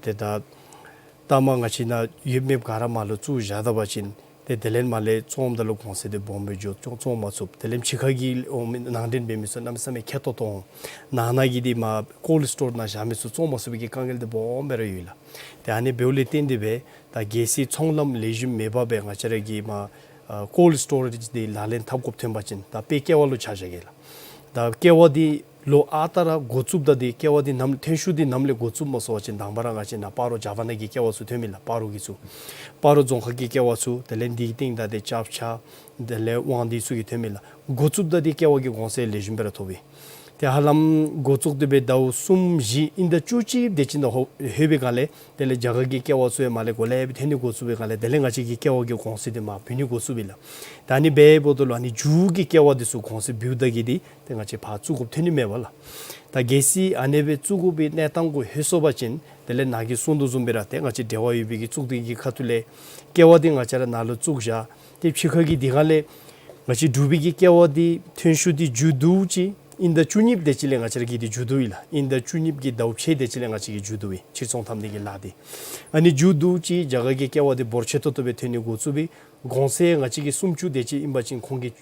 ཏེ་ད་ད་མ་ང་བཅས་ནཱ་ཡོད་མེད་ག་ར་མར་ལུ་བཙུགས་བཞག་ད་པ་ཅིན་ཏེ་དེ་ལས་མར་ལས་བཙོངམ་ད་ལུ་གོང་ཚད་འདི་སྦོམ་སྦེ་འགྱོ་བཙོང་བཙོང་མ་ཚུགས། དེ་ལས་ཕྱི་ཁ་གི་འོང་མི་ནང་འདྲེན་འབད་མི་ཚུ་གནམ་མེད་ས་མེད་ཁེ་ཏོག་ཏོ་འོང་། ནང་ན་གི་འདི་མར་ཀོལཌ་སི་ཊོར་ནང་བཞག་མི་ཚུ་བཙོང་མ་ཚུགས་པའི་གི་དཀའ་ངལ་འདི་སྦོམ་སྦེ་ར་ཡོད་ལགས། ཏེ་ཨ་ནི་འབདཝ་ལས་བརྟེན་ཏེ་སྦེ་ད་གལ་སྲིད་ཚོང་ལམ་ལེགས་ཤོམ་མེད་པར་སྦེ་ང་བཅས་ར་གི་མར་ཨ་ཀོལཌ་སི་ཊོ་རེཇ་འདི་ལག་ལེན་འཐབ་དགོཔ་ཐོན་པ་ཅིན་ད་དཔེ་ཀེ་བ་ལུ་ཆ་བཞག་གེ་ལགས། ད་ཀེ་བ་འདི་ལོག་ཨ་རྟག་ར་འགོ་བཙུགསཔ་ད་འདི་ཀེ་བ་འདི་ནམ་ཐོན་ཤུགས་འདི་ནམ་ལས་འགོ་བཙུགསཔ་སྨོ་ཟེར་བ་ཅིན་དང་པ་ར་ང་བཅས་ནཱ་སྤ་རོ་ཇ་པཱ་ན་གི་ཀེ་བ་ཚུ་ཐོན་མི་ལགས། སྤ་རོ་གི་ཚུ་སྤ་རོ་རྫོང་ཁག་གི་ཀེ་བ་ཚུ་དེ་ལས་འདི་གི་སྟེང་ད་ཏེ་ཅབ་ཆ་དེ་ལས་དབང་འདུས་ཚུ་གིས་ཐོན་མི་ལགས། འགོ་བཙུགསཔ་ད་འདི་ཀེ་བ་གི་གོང་ཚད་ལེགས་ཤོམ་སྦེ་ར་ཐོབ་ཨིན། ཏེ་ཧ་ལམ་འགོ་བཙུགས་ཏེ་སྦེ་ཟླཝ་གསུམ་བཞི་ཨིན་ཟླ་བཅུ་གཅིག་དེ་ཅིག་ནང་ལྷོད་པའི་སྒང་ལས་དེ་ལས་རྒྱ་གར་གྱི་ཀེ་བ་ཚུ་ཡང་མར་ལས་གོ་ལེ་སྦེ་ཐོན་ནི་འགོ་བཙུགས་པའི་སྒང་ལས་དེ་ལས་ང་བཅས་ཀྱི་ཀེ་བ་གི་གོང་ཚད་འདི་མར་བུད་ནི་འགོ་བཙུགས་པས་ལགས། ད་ཨ་ནི་འབདཝ་ད་ལུ་ཨ་ནི་མཇུག་གི་ཀེ་བ་འདི་ཚུ་གོང་ཚད་བུདཔ་ད་གི་འདི་ཏེ་ང་བཅས་ཕར་བཙུགས་དགོཔ་ཐོན་ནི་མས་པ་ལགས། ད་གལ་སྲིད་ཨ་ནེ་སྦེ་བཙུགས་དགོ་པའི་གནས་སྟངས་གུ་ལྷོད་སོང་པ་ཅིན་དེ་ལས་ནཱ་གིས་གསུང་དོ་བཟུམ་སྦེ་ར་ཏེ་ང་བཅས་འབྲེལ་བ་ཡོད་པའི་གི་གཙུག་སྡེ་གི་ཁ་ཐུག་ལས་ཀེ་བ་འདི་ང་བཅས་ར་ནཱ་ལུ་བཙུགས་བཞག། ཏེ་ཕྱི་ཁ་གི་འདི་སྒང་ལས་ང་བཅས་འབྲུག་པའི་གི་ཀེ་བ་འདི་ཐོན་ཤུགས་འདི་མཇུག་བསྡུཝ་ཅིག་ཨིན་ཟླ་བཅུ་གཉིས་དེ་ཅིག་ལས་ང་བཅས་ར་གི་འདི་མཇུག་བསྡུཝ་ཨིན་ལགས། ཨིན་ཟླ་བཅུ་གཉིས་ཀྱི་ཟླཝ་ཕྱེད་དེ་ཅིག་ལས་ང་བཅས་ཀྱི་མཇུག་བསྡུཝ་ཨིན། ཕྱིར་ཚོང་འཐབ་ནི་གི་ལཱ་འདི་ཨ་ནི་མཇུག་བསྡུཝ་ཅིག་རྒྱ་གར་གྱི་ཀེ་བ་འདི་འབོར་ཆེ་ཏོག་ཏོ་སྦེ་ཐོན་ནི་འགོ་བཙུགས་པའི་གོང་ཚད་ང་བཅས་ཀྱི་སུམ་ཅུ་དེ་ཅིག་ཨིན་པ་ཅིན་ཁོང་གིས་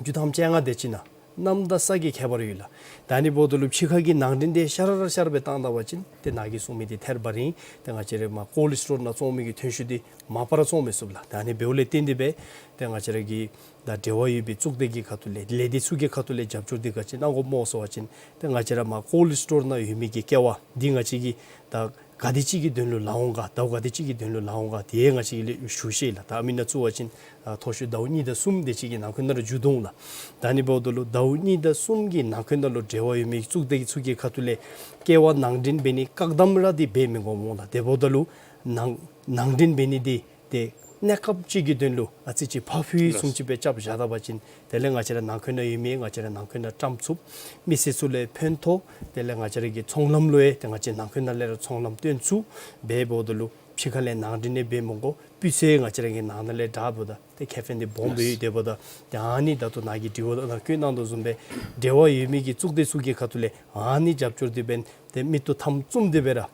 བཅུ་ཐམ་བཅོ་ལྔ་དེ་ཅིག་ནང་གནམ་དང་ས་གི་ཁྱད་པར་ཡོད་ལགས། ད་ཨ་ནི་འབདཝ་ད་ལུ་ཕྱི་ཁ་གི་ནང་འདྲེན་འདི་ཤར་ར་ཤར་སྦེ་བཏང་ད་པ་ཅིན་ཏེ་ནཱ་གིས་གསུང་མི་འདི་ཐད་རི་བ་རི་ཨིན། ཏེ་ང་བཅས་ར་མར་ཀོལཌ་སི་ཊོར་ནང་བཙོང་མི་གི་ཐོན་ཤུགས་འདི་མ་པ་ར་བཙོང་མི་ཚུགས་ལགས། ད་ཨ་ནི་འབདཝ་ལས་བརྟེན་ཏེ་སྦེ་ཏེ་ང་བཅས་ར་གི་ད་འབྲེལ་བ་ཡོད་པའི་གཙུག་སྡེ་གི་ཁ་ཐུག་ལས་ལས་སྡེ་ཚུ་གི་ཁ་ཐུག་ལས་རྒྱབ་སྐྱོར་འདི་ག་ཅི་གནང་དགོཔ་སྨོ་ཟེར་བ་ཅིན་ཏེ་ང་བཅས་ར་མར་ཀོལཌ་སི་ཊོར་ནང་ཡོད་མི་གི་ཀེ་བ་འདི་ང་བཅས་ཀྱིས་ད་ག་དེ་ཅིག་གི་དོན་ལུ་ལཱ་འོང་ག་ཟླཝ་ག་དེ་ཅིག་གི་དོན་ལུ་ལཱ་འོང་ག་དེ་ཡང་ང་བཅས་ཀྱིས་ལས་ཞུ་ཤེས་ལགས། ད་ཨ་མི་ནཱ་བཙུགས་པ་ཅིན་ཨ་མཐོ་ཤོས་ཟླཝ་གཉིས་དང་གསུམ་དེ་ཅིག་གི་ནང་འཁོད་ནང་ར་མཇུག་བསྡུ་འོང་ལགས། ད་ཨ་ནི་འབདཝ་ད་ལུ་ཟླཝ་གཉིས་དང་གསུམ་གྱི་ནང་འཁོད་ནང་ལུ་འབྲེལ་བ་ཡོད་མི་གཙུག་སྡེ་ཚུ་གི་ཁ་ཐུག་ལས་ཀེ་བ་ནང་འདྲེན་འབད་ནི་བཀག་དམ་ར་འདི་འབད་མི་དགོཔ་འོང་ལགས། དེ་འབདཝ་ད་ལུ་ནང་ནང་འདྲེན་འབད་ནི་འདི་ཏེ་གནས་སྐབས་ཅིག་གི་དོན་ལུ་ཨ་ཙི་ཅིག་ཕར་ཕུད་བཟུམ་ཅིག་སྦེ་རྐྱབ་བཞག་ད་པ་ཅིན་དེ་ལས་ང་བཅས་ར་ནང་འཁོད་ནང་ཡོད་མི་ང་བཅས་ར་ནང་འཁོད་ནང་བཀྲམ་ཚུགས། མི་སེར་ཚུ་ལུ་ཡང་ཕན་ཐོགས། དེ་ལས་ང་བཅས་ར་གི་ཚོང་ལམ་ལུ་ཡང་ཏེ་ང་བཅས་ནང་འཁོད་ནང་ལས་ར་ཚོང་ལམ་སྟོན་ཚུགས། འབདཝ་ད་ལུ་ ཕྱི་ཁ་ལས་ནང་འདྲེན་ནི་འབད་མི་དགོ། སྤུས་ཚད་ང་བཅས་ར་གི་ནང་ན་ལས་དྲག་འབདཝ་ད་ཏེ་ཁེ་ཕན་འདི་སྦོམ་སྦེ་ཡོད། དེ་འབདཝ་ད་ཏེ་ཨ་ནི་ད་ལྟོ་ནཱ་གི་དྲི་བ་ནང་བཀོད་གནང་དོ་བཟུམ་སྦེ་འབྲེལ་བ་ཡོད་མི་གི་གཙུག་སྡེ་ཚུ་གི་ཁ་ཐུག་ལས་ཨ་ནི་རྒྱབ་སྐྱོར་འདི་འབདན་ཏེ་མིག་ཏོ་ཐམ་བཙུམ་སྟེ་སྦེ་ར་ཨ་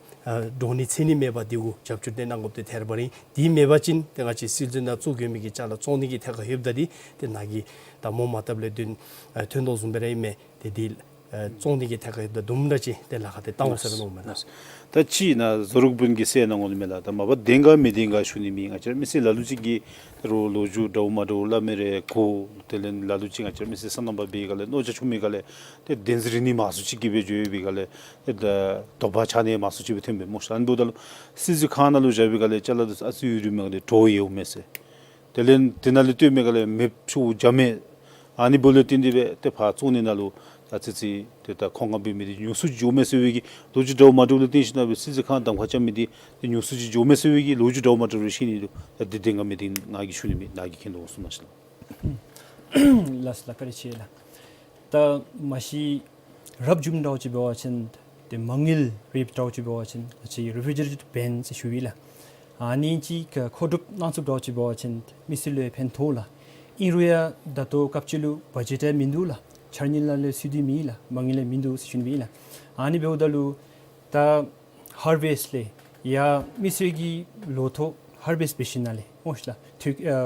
འདྲོག་ནི་འཚེར་ནི་མེད་པར་འདི་གུ་རྒྱབ་སྐྱོར་འདི་གནང་དགོཔ་འདི་ཐལ་བ་རེ་ཨིན། དེ་མེད་པ་ཅིན་ཏེ་ང་བཅས་སིལ་ཙི་ནང་བཙུགས་དགོ་མི་གི་ཅ་ལ་བཙོང་ནི་གི་ཐད་ཁར་ལྷོདཔ་ད་འདི་ཏེ་ནཱ་གིས་ད་མོ་མ་བཏབ་ལས་དོན་ཨ་ཐོན་དོ་བཟུམ་སྦེ་ར་ཨིན་མས། ཏེ་འདི་ཨ་བཙོང་ནི་གི་ཐད་ཁར་ལྷོདཔ་ད་དུམ་གྲ་ཅིག་ཏེ་ལཱ་ཁག་འདི་བཏང་འོང་ཟེར་མནོཝ་མས་ལགས། ད་ཅི་ནཱ་བཟོ་རོགས་དཔོན་གྱིས་ཟེར་གནང་འོང་ནི་མས་ལགས། ད་མ་པ་བདེན་ག་མི་བདེན་ག་ཞུ་ནི་མེད། ང་བཅས་ར་མི་སེར་ལ་ལུ་ཅིག་གིས་ད་རུང་ལོ་རྒྱུས་འདྲཝ་མ་འདྲཝ་སླབ་མི་རེ་གོ། དེ་ལས་ལ་ལུ་ཅིག་ང་བཅས་ར་མི་སེར་སོ་ནམ་པ་འབད་ག་ལས་མནོ་རྒྱ་ཆུང་མི་ག་ལས་ཏེ་བདེན་རྫུན་རིག་ནི་མང་སུ་ཅིག་གིས་སྦེ་བརྗོད་ཡོད་པའི་ག་ལས་ཏེ་ད་དོགས་པ་ཆགས་ནི་མང་སུ་ཅིག་སྦེ་ཐོན་པས་སྨོ་ཤ། ཨ་ནི་འབདཝ་ད་ལུ་སིལ་ཙི་ཁང་ནང་ལུ་བཞག་པའི་ག་ལས་ཅ་ལ་འདི་ཚུ་ཨ་ཙི་ཡུན་རིངམོ་ག་ལས་འདྲོག་ཡོདཔ་མས་ཟེར། དེ་ལས་དེ་ནང་ལས་བཏོན་མི་ག་ལས་མེདཔ་ཚུ་འགྱོ་མས། ཨ་ནི་འབདཝ་ལས་བརྟེན་ཏེ་སྦེ་ཏེ་ཕར་བཙོང་ནི་ནང་ལུ་ཨ་ཙི་ཙི་ཏེ་ད་མཁོ་མངགས་འབད་མི་འདི་ཉུང་སུ་ཅིག་འགྱོཝ་མས་ཟེར་བའི་གི་ལོ་རྒྱུས་འདྲཝ་མ་འདྲཝ་ལུ་བརྟེན་ཞིན་ན་སྦེ་སིལ་ཙི་ཁང་གདམ་ཁ་རྐྱབ་མི་འདི་ཏེ་ཉུང་སུ་ཅིག་འགྱོཝ་མས་ཟེར་བའི་གི་ལོ་རྒྱུས་འདྲཝ་མ་འདྲཝ་རེ་བཤད་ནི་འདུག། ད་འདི་བདེན་ག་མི་བདེན་ང་གིས་ཞུ་ནི་མེད། ནཱ་གིས་མཁྱེན་དོ་གསུང་གནང་ཤིག་ལགས། ལགས་སོ་ལགས། བཀའ་དྲིན་ཆེ་ལགས། ད་མ་གཞི་རབ་བྱུང་འདྲཝ་ཅིག་འབད་བ་ཅིན་ཏེ་མ་དངུལ་རེ་འདྲཝ་ཅིག་འབད་བ་ཅིན་ང་བཅས་རེ་ཕུ་ཇི་རེ་ཊི་བེན་ཟེར་ཞུ་ཡི་ལགས། ཨ་ནི་ཅིག་མཁོ་སྒྲུབ་གནང་ཚུགསཔ་འདྲཝ་ཅིག་འབད་བ་ཅིན་མི་སེར་ལུ་ཡང་ཕན་ཐོགས་ལགས། ཨིན་རུང་ཡང་ད་ལྟོ་སྐབས་ཅིག་ལུ་བ་ཇེཊ་ཡང་མིན་འདུག་ལགས། འཆར་དངུལ་ནང་ལས་ཚུད་དེ་མེད་ལགས། མ་དངུལ་ཡང་མིན་འདུག་ཟེར་ཞུ་ནི་ཨིན་ལགས། ཨ་ནི་འབདཝ་ད་ལུ་ད་ཧར་ཝེསཊ་ལས་ཡང་མི་སེར་གྱི་ལོ་ཐོག་ཧར་ཝེསཊ་འབད་ཞིན་ན་ལས་སྨོ་ཤ་ལགས། ཐོན་ཨ་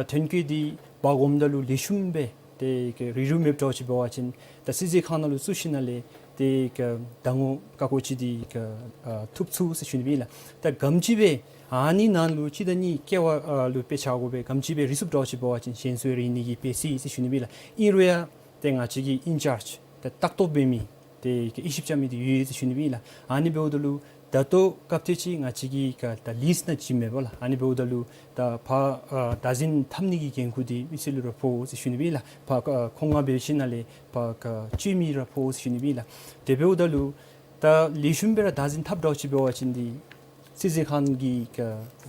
ཨ་ཐོན་སྐྱེད་འདི་འབག་འོངམ་ད་ལུ་ལེགས་ཤོམ་སྦེ་ཏེ་གི་རིལ་རུང་མེདཔ་འདྲཝ་ཅིག་འབད་བ་ཅིན་ད་སིལ་ཙི་ཁང་ནང་ལུ་བཙུགས་ཞིན་ན་ལས་ཏེ་གི་ཟླ་ངོ་ཀ་ཀོ་ཅིག་འདི་གི་ཨ་ཐུབ་ཚུགས་ཟེར་ཞུ་ནི་ཨིན་ལགས། ད་ག་དེམ་ཅིག་སྦེ་ཨ་ནི་ནང་ལུ་གཅིག་དང་གཉིས་ཀེ་བ་ཨ་ལུ་དཔེ་ཆ་དགོ་པས། ག་དེམ་ཅིག་སྦེ་རིལ་ཚུགསཔ་འདྲཝ་ཅིག་འབད་བ་ཅིན་གཞན་ཚུ་རིལ་ནི་གི་དཔེ་ཟེར་ཟེར་ཞུ་ནི་ཨིན་ལགས། ཨིན་རུང་ཡང་ཏེ་ང་བཅས་ཀྱི་ཨིན་ཅཱརཇ་ཏེ་ལྟ་རྟོག་འབད་མི་ཏེ་གི་དབྱེ་ཞིབ་རྐྱབ་མི་འདི་ཡོད་ཟེར་ཞུ་ནི་ཨིན་ལགས། ཨ་ནི་འབདཝ་ད་ལུ་ད་ལྟོ་སྐབས་དེ་ཅིག་ང་བཅས་ཀྱིས་ག་ད་ལིསཊ་ནང་བྱིན་མེད་པ་ལགས། ཨ་ནི་འབདཝ་ད་ལུ་ད་ཕར་ཨ་བདག་འཛིན་འཐབ་ནི་གི་འགན་ཁུར་འདི་མི་སེར་ལུ་ར་ཕོག་ཟེར་ཞུ་ནི་ཨིན་ལགས། ཕར་ཨ་མཁོ་མངགས་འབད་ཞིན་ན་ལས་ཕར་ག་སྤྱོད་མི་ར་ཕོག་ཟེར་ཞུ་ནི་ཨིན་ལགས། དེ་འབདཝ་ད་ལུ་ད་ལེགས་ཤོམ་སྦེ་ར་བདག་འཛིན་འཐབ་འདྲཝ་ཅིག་འབད་བ་ཅིན་འདི་སིལ་ཙི་ཁང་གི་ག་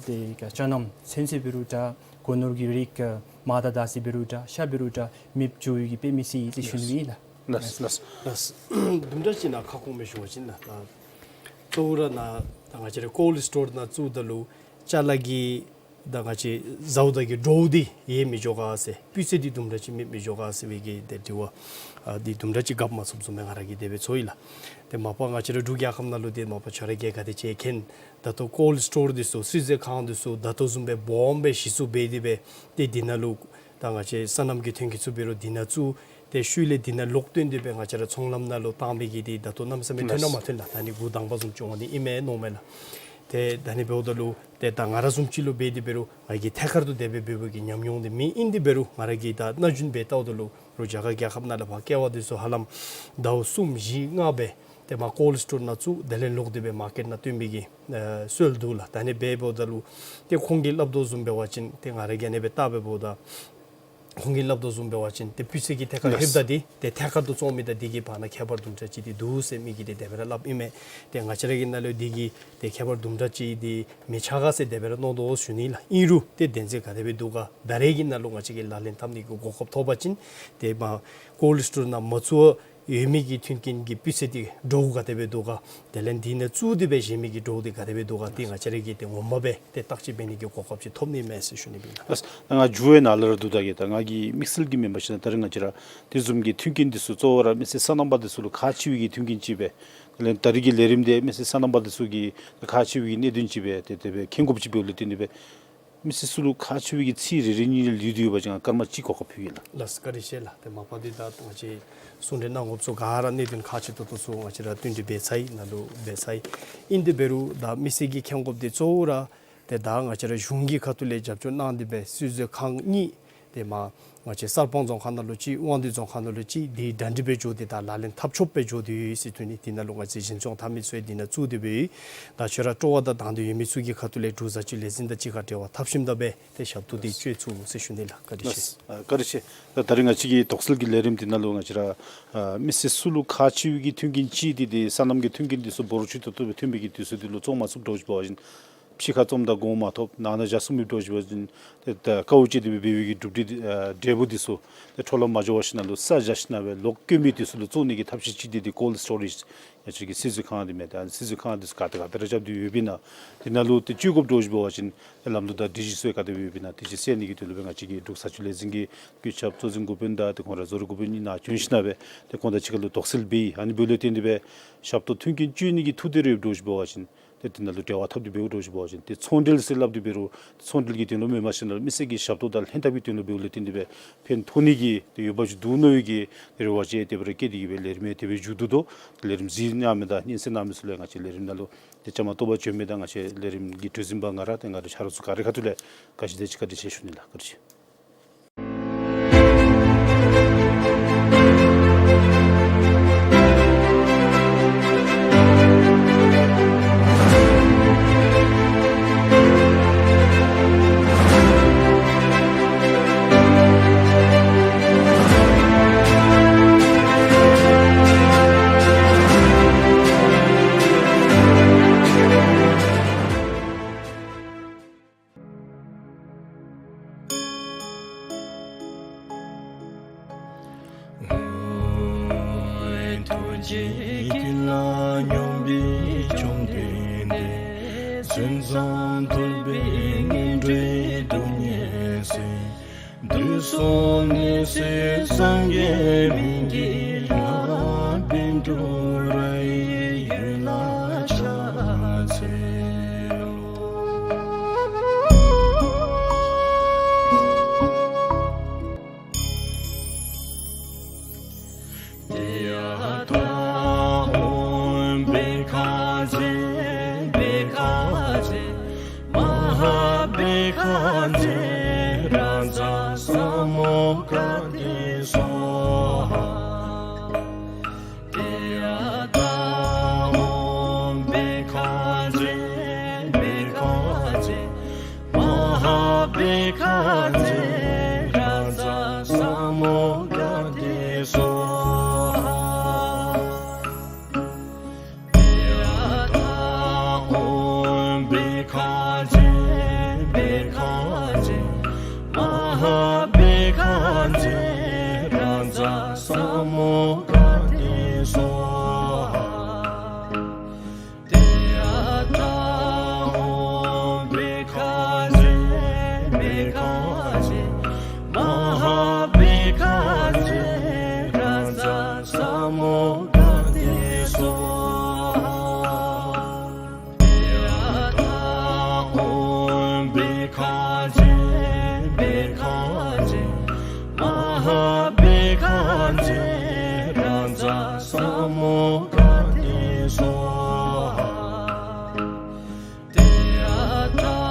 ཏེ་ག་ཅ་རྣམ་ཚོད་བསྲེ་འབད་རུང་འདྲ། སྒོ་ནོར་གྱི་རིགས་ག་མར་དང་དར་ཚི་འབད་རུང་འདྲ། ཤ་འབད་རུང་འདྲ། མེདཔ་འགྱོ་བའི་གི་དཔེ་མི་སྲིད་ཟེར་ཞུ་ནི་ཨིན་ལགས། ལགས་ལགས་ལགས། དུམ་གྲ་ཅིག་ནཱ་ཁ་སྐོང་སྦེ་ཞུ་བ་ཅིན་ལགས། ད་གཙོ་བོ་ར་ནཱ་ད་ང་བཅས་ར་ཀོལཌ་སི་ཊོར་ནང་བཙུགས་ད་ལུ་ཅ་ལ་གི་ད་ང་བཅས་བཟའཝ་ད་གི་འདྲོག་འདི་ཡལ་མི་འགྱོ་ག་ཟེར། སྤུས་ཚད་འདི་དུམ་གྲ་ཅིག་མེདཔ་མི་འགྱོ་ག་ཟེར་བའི་གི་ཏེ་དྲི་བ་ཨ་འདི་དུམ་གྲ་ཅིག་རྒཔོ་མ་ཚུགསཔ་བཟུམ་སྦེ་ང་ར་གིས་དེ་སྦེ་ཚོར་ཡི་ལགས། ཏེ་མ་པ་ང་བཅས་ར་འབྲུག་རྒྱལ་ཁབ་ནང་ལུ་ཏེ་མ་པ་ཁྱོད་ར་གིས་ག་དེ་ཅིག་མཁྱེན། ད་ལྟོ་ཀོལཌ་སི་ཊོར་འདི་ཚུ་སིལ་ཙི་ཁང་འདི་ཚུ་ད་ལྟོ་བཟུམ་སྦེ་སྦོམ་སྦེ་གཞི་བཙུགས་འབད་དེ་སྦེ་ཏེ་འདི་ནང་ལུ་ད་ང་བཅས་སོ་ནམ་གྱི་ཐོན་སྐྱེད་ཚུ་འབད་རུང་འདི་ནང་བཙུགས། ཏེ་ཤུལ་ལས་འདི་ནང་ལོག་བཏོན་ཏེ་སྦེ་ང་བཅས་ར་ཚོང་ལམ་ནང་ལུ་བཏང་བའི་གི་འདི་ད་ལྟོ་གནམ་མེད་ས་མེད་ཐོན་ན་མ་ཐོན་ལགས། ད་ཨ་ནི་འགོ་དང་པ་བཟུམ་ཅིག་འོང་ནི་ཨིན་མས་མནོཝ་མས་ལགས། ཏེ་ད་ཨ་ནི་འབདཝ་ད་ལུ་ཏེ་ད་ང་ར་བཟུམ་ཅིག་ལུ་འབད་དེ་འབད་རུང་ང་གིས་ཐད་ཀར་དུ་དེ་སྦེ་འབད་བའི་གི་ཉམས་མྱོང་འདི་མེད། ཨིན་ཏེ་འབད་རུང་ང་ར་གིས་ད་སྣ་ཞུན་འབད་བལྟཝ་ད་ལུ་རོགས་རྒྱ་གར་རྒྱལ་ཁབ་ནང་ལས་ཕར་ཀེ་བ་འདི་ཚུ་ཧ་ལམ་ཟླཝ་གསུམ་བཞི་ལྔ་སྦེ་ཏེ་མར་ཀོལཌ་སི་ཊོར་ནང་བཙུགས་དེ་ལས་ལོག་སྟེ་སྦེ་མར་ཀེཊ་ནང་བཏོན་པའི་གི་ཨ་སྲོལ་འདུག་ལགས། ད་ཨ་ནི་སྦེ་འབདཝ་ད་ལུ་ཏེ་ཁོང་གིས་སླབ་དོ་བཟུམ་འབད་བ་ཅིན་ཏེ་ང་ར་གིས་ཨ་ནི་སྦེ་བལྟ་སྦེ་འབདཝ་ད་ཁོང་གིས་སླབ་དོ་བཟུམ་འབད་བ་ཅིན་ཏེ་སྤུས་ཚད་ཀྱི་ཐད་ཁར་ལྷོདཔ་ད་འདི་ཏེ་ཐད་ཀར་དུ་བཙོང་མི་དང་འདི་གི་བར་ན་ཁྱད་པར་དུམ་གྲ་ཅིག་འདི་འདུག་ཟེར་མི་གིས་ཏེ་དེ་སྦེ་ར་སླབ་ཨིན་མས། ཏེ་ང་བཅས་ར་གི་ནང་ལུ་འདི་གི་ཏེ་ཁྱད་པར་དུམ་གྲ་ཅིག་འདི་མི་ཆགས་ག་ཟེར་དེ་སྦེ་ར་མནོ་དོ་ཞུ་ནི་ལགས། ཨིན་རུང་ཏེ་བདེན་རྫུན་ག་དེ་སྦེ་འདུག་ག་ད་རེས་ཀྱི་ནང་ལུ་ང་བཅས་ཀྱིས་ལག་ལེན་འཐབ་ནི་གི་གོ་སྐབས་ཐོབ་པ་ཅིན་ཏེ་མར་ཀོལཌ་སི་ཊོར་ནང་མ་བཙུགས་པར་ཡོད་མི་གི་མཐུན་རྐྱེན་གྱི་སྤུས་ཚད་འདི་འདྲོག་ག་དེ་སྦེ་འདུག་ག། དེ་ལས་འདི་ནང་བཙུགས་ཏེ་སྦེ་བཞེས་མི་གི་འདྲོག་འདི་ག་དེ་སྦེ་འདུག་ག། ཏེ་ང་བཅས་ར་གིས་ཏེ་ངོ་མ་སྦེ་ཏེ་བརྟག་དཔྱད་འབད་ནི་གི་གོ་སྐབས་ཅིག་ཐོབ་ནི་མས་ཟེར་ཞུ་ནི་ཨིན་ལགས། ལགས། ད་ང་མཇུག་ནཱ་ལས་ར་བསྡུ་ད་གེ། ད་ང་གིས་དམིགས་བསལ་གྱིས་མེན་པར་ཞུ་ན་ད་རེས་ང་བཅས་ར་དེ་བཟུམ་གྱི་མཐུན་རྐྱེན་འདི་ཚུ་གཙོ་བོ་ར་མི་སེར་སོ་ནམ་པ་འདི་ཚུ་ལུ་ཁག་ཆེ་བའི་གི་མཐུན་རྐྱེན་ཅིག་སྦེ་དེ་ལས་ད་རེས་ཀྱི་ལས་རིམ་འདི་མི་སེར་སོ་ནམ་པ་འདི་ཚུ་གི་ཁག་ཆེ་བའི་གི་གནད་དོན་ཅིག་སྦེ་ཏེ་དེ་སྦེ་མཁྱེན་དགོཔ་ཅིག་འབདཝ་ལས་བརྟེན་ཏེ་སྦེ་མི་སེར་ཚུ་ལུ་ཁག་ཆེ་བའི་གི་ཚིག་རེ་རེ་གཉིས་རེ་ལུས་ཏེ་ཡོད་པ་ཅིན་ང་སྐར་མ་གཅིག་གོ་སྐབས་ཕུལ་གེ་ལགས། ལགས་སོ། བཀའ་དྲིན་ཆེ་ལགས། ཏེ་མ་པ་འདི་ད་ང་བཅས་གསུང་གྲོས་གནང་དགོཔ་ཚུ་ག་ར་གནད་དོན་ཁག་ཆེ་ཏོག་ཏོ་ཚུ་ང་བཅས་ར་བསྟུན་གྲོས་འབད་ཚར་ཡི། ནཱ་ལུ་འབད་ཚར་ཡི། ཨིན་ཏེ་འབད་རུང་ད་མི་སེར་གྱིས་མཁྱེན་དགོཔ་འདི་གཙོ་བོ་ར་ཏེ་ད་ང་བཅས་ར་གཞུང་གི་ཁ་ཐུག་ལས་རྒྱབ་སྐྱོར་གནང་སྟེ་སྦེ་སིལ་ཙི་ཁང་གཉིས་ཏེ་མར་ང་བཅས་གསར་སྤང་རྫོང་ཁག་ནང་ལུ་གཅིག་དབང་འདུས་རྫོང་ཁག་ནང་ལུ་གཅིག་འདི་གྲ་སྒྲིག་འབད་འགྱོ་སྟེ་ད་ལག་ལེན་འཐབ་ཆོགཔ་སྦེ་འགྱོ་སྟེ་ཡོད་ཟེར་ཐོན་ནི། འདི་ནང་ལུ་ང་བཅས་འཛིན་སྐྱོང་འཐབ་མི་ཚུ་ཡང་འདི་ནང་བཙུགས་ཏེ་སྦེ་ཡོད། ད་ཁྱོད་ར་སྤྲོ་བ་དང་དང་འདོད་ཡོད་མི་ཚུ་གི་ཁ་ཐུག་ལས་འབྲུག་བཟའ་སྤྱོད་ལས་འཛིན་དང་གཅིག་ཁར་འབྲེལ་བ་འཐབ་ཞིནམ་ད་སྦེ་ཏེ་ཞབས་ཏོག་འདི་སྤྱོད་ཚུགས་ཟེར་ཞུ་ནི་ལགས། བཀའ་དྲིན་ཆེ། ལགས། ཨ་བཀའ་དྲིན་ཆེ། ད་ད་རེས་ང་བཅས་ཀྱི་དོགས་སེལ་གྱི་ལས་རིམ་འདི་ནང་ལུ་ང་བཅས་ར་ཨ་མི་སེར་ཚུ་ལུ་ཁག་ཆེ་བའི་གི་མཐུན་རྐྱེན་ཅིག་འདི་ཏེ་སོ་ནམ་གྱི་མཐུན་རྐྱེན་འདི་ཚུ་འབོར་ཆེ་ཏོག་ཏོ་སྦེ་ཐོན་པའི་གི་དུས་ཚོད་འདི་ལུ་བཙོང་མ་ཚུགསཔ་འདྲཝ་ཅིག་འབད་བ་ཅིན་ ཕྱི་ཁར་བཙོངམ་ད་གོང་མ་ཐོབ་ནང་ན་བཞག་ཚུགས་མི་འདྲཝ་ཅིག་འབད་བ་ཅིན་ཏེ་ད་དཀའཝ་སྤྱད་དེ་སྦེ་འབད་བའི་གི་གྲུབ་འབྲས་འདི་ཨ་འབྲས་བུ་འདི་ཚུ་ཏེ་འཕྲོ་བརླག་མ་འགྱོ་བར་ཞིནམ་ལས་ས་བཞག་ཞིནམ་ལས་ལོག་བཀོད་མི་འདི་ཚུ་ལུ་བཙོང་ནི་གི་ཐབས་ཤེས་ཅིག་འདི་ཏེ་cold storage ང་བཅས་ཀྱི་སིལ་ཚོད་ཁང་འདི་མས། ད་སིལ་ཚོད་ཁང་འདི་ཚུ་ག་ཏེ་ག་ཏེ་ར་རྐྱབ་སྟེ་ཡོདཔ་ཨིན་ན། དེ་ནང་ལུ་ཏེ་བཅུག་དགོཔ་འདྲཝ་ཅིག་འབད་བ་ཅིན་ཏེ་ལམ་ལུགས་དང་སྒྲིག་གཞི་ཚུ་ག་དེ་སྦེ་ཡོདཔ་ཨིན་ན། དེ་ཅིག་བསལ་ནི་གི་དོན་ལུ་སྦེ་ང་བཅས་ཀྱི་འབྲུག་ས་ཆུ་ལས་འཛིན་གྱི་བཀོད་ཁྱབ་གཙོ་འཛིན་འགོ་དཔོན་དང་ཏེ་ཁོང་ར་བཟོ་རིག་འགོ་དཔོན་གཉིས་ནཱ་བྱོན་ཞིནམ་ལས་ཏེ་ཁོང་དང་གཅིག་ཁར་ལུ་དོགས་སེལ་འབད་ཡི། ཨ་ནི་འབདཝ་ལས་བརྟེན་ཏེ་སྦེ་ཞབས་ཏོག་མཐུན་རྐྱེན་སྤྱོད་ནི་གི་ཐུགས་འདོད་རེ་ཡོདཔ་འདྲཝ་ཅིག་འབད་བ་ཅིན་ཏེ་དེ་ནང་ལུ་འབྲེལ་བ་འཐབ་སྟེ་འབདཝ་འདྲཝ་ཅིག་འབད་བ་ཅིན་ཏེ་ཚོང་འབྲེལ་ཟེར་སླབ་སྟེ་འབད་རུང་ཚོང་འབྲེལ་གྱི་དོན་ལུ་མེན་པར་ཞིནམ་ལས་མི་སེར་གྱི་ཞབས་ཏོག་དང་ལྷན་ཐབས་ཀྱི་དོན་ལུ་འབདཝ་ལས་བརྟེན་ཏེ་སྦེ་ཕན་ཐོགས་ནི་གི་ཏེ་ཡོདཔ་ཅིག་འདུག་མནོ་བའི་གི་རེ་བ་ཅིག་དེ་སྦེ་ར་བསྐྱེད་དེ་གི་སྦེ་ལས་རིམ་དེ་སྦེ་མཇུག་བསྡུ་དོ། ལས་རིམ་གཟིགས་གནང་མི་དང་སྙན་གསན་གནང་མི་ཚུ་ལུ་ང་བཅས་ལས་རིམ་ནང་ལུ་ཏེ་བཅའ་མར་གཏོགས་པར་བྱོན་མི་དང་ང་བཅས་ལས་རིམ་གྱི་གྲོས་འཛིན་པ་ང་ར་ཏེ་ང་ར་ཆ་རོགས་ཚུ་ག་རའི་ཁ་ཐུག་ལས་བཀྲ་ཤིས་བདེ་ལེགས་བཀའ་དྲིན་ཆེ་ཞུ་ནི་ལགས། བཀའ་དྲིན་ཆེ། ཐུགས་རྗེ་ཀུན་ལ་སྙོམས་པའི་བཅོམ་ལྡན་འདས། མཚན་བཟང་ཐོབ་པའི་སྔོན་འགྲོའི་སྡུག་བསྔལ་སེལ། དུས་གསུམ་ནད་སེལ་སངས་རྒྱས་སྨན་གྱི་བླ། བཻ་ཌཱུརྱ་ཡི་འོད་ལ་ཕྱག་འཚལ་ལོ། ཡ་ཐཱ། ཨོཾ་བྷཻ་ཥ་ཛྱེ་བྷཻ་ཥ་ཛྱེ་མ་ཧཱ་བྷཻ་ཥ་ཛྱེ་རཱ་ཛ་ས་མུདྒ་ཏེ་སྭཱ་ཧཱ། ཡ་ཐཱ། ཨོཾ་བྷཻ་ཥ་ཛྱེ་བྷཻ་ཥ་ཛྱེ་མ་ཧཱ་བྷཻ་ཥ་ཛྱེ་རཱ་ཛ་ས་མུདྒ་ཏེ་སྭཱ་ཧཱ། ཡ་ཐཱ། ཨོཾ་བྷཻ་ཥ་ཛྱེ་བྷཻ་ཥ་ཛྱེ་མ་ཧཱ་བྷཻ་ཥ་ཛྱེ་རཱ་ཛ་ས་མུདྒ་ཏེ་སྭཱ་ཧཱ། ཡ་ཐཱ། ཨོཾ་བྷཻ་ཥ་ཛྱེ་བྷཻ་ཥ་ཛྱེ་མ་ཧཱ་བྷཻ་ཥ་ཛྱེ་རཱ་ཛ་ས་མུདྒ་ཏེ་སྭཱ་ཧཱ། ཡ་ཐཱ། ཨོཾ་བྷཻ་ཥ་ཛྱེ་བྷཻ་ཥ་ཛྱེ་མ་ཧཱ་བྷཻ་ཥ་ཛྱེ་རཱ་ཛ་ས་མུདྒ་ཏེ་སྭཱ་ཧཱ། ཡ་ཐཱ།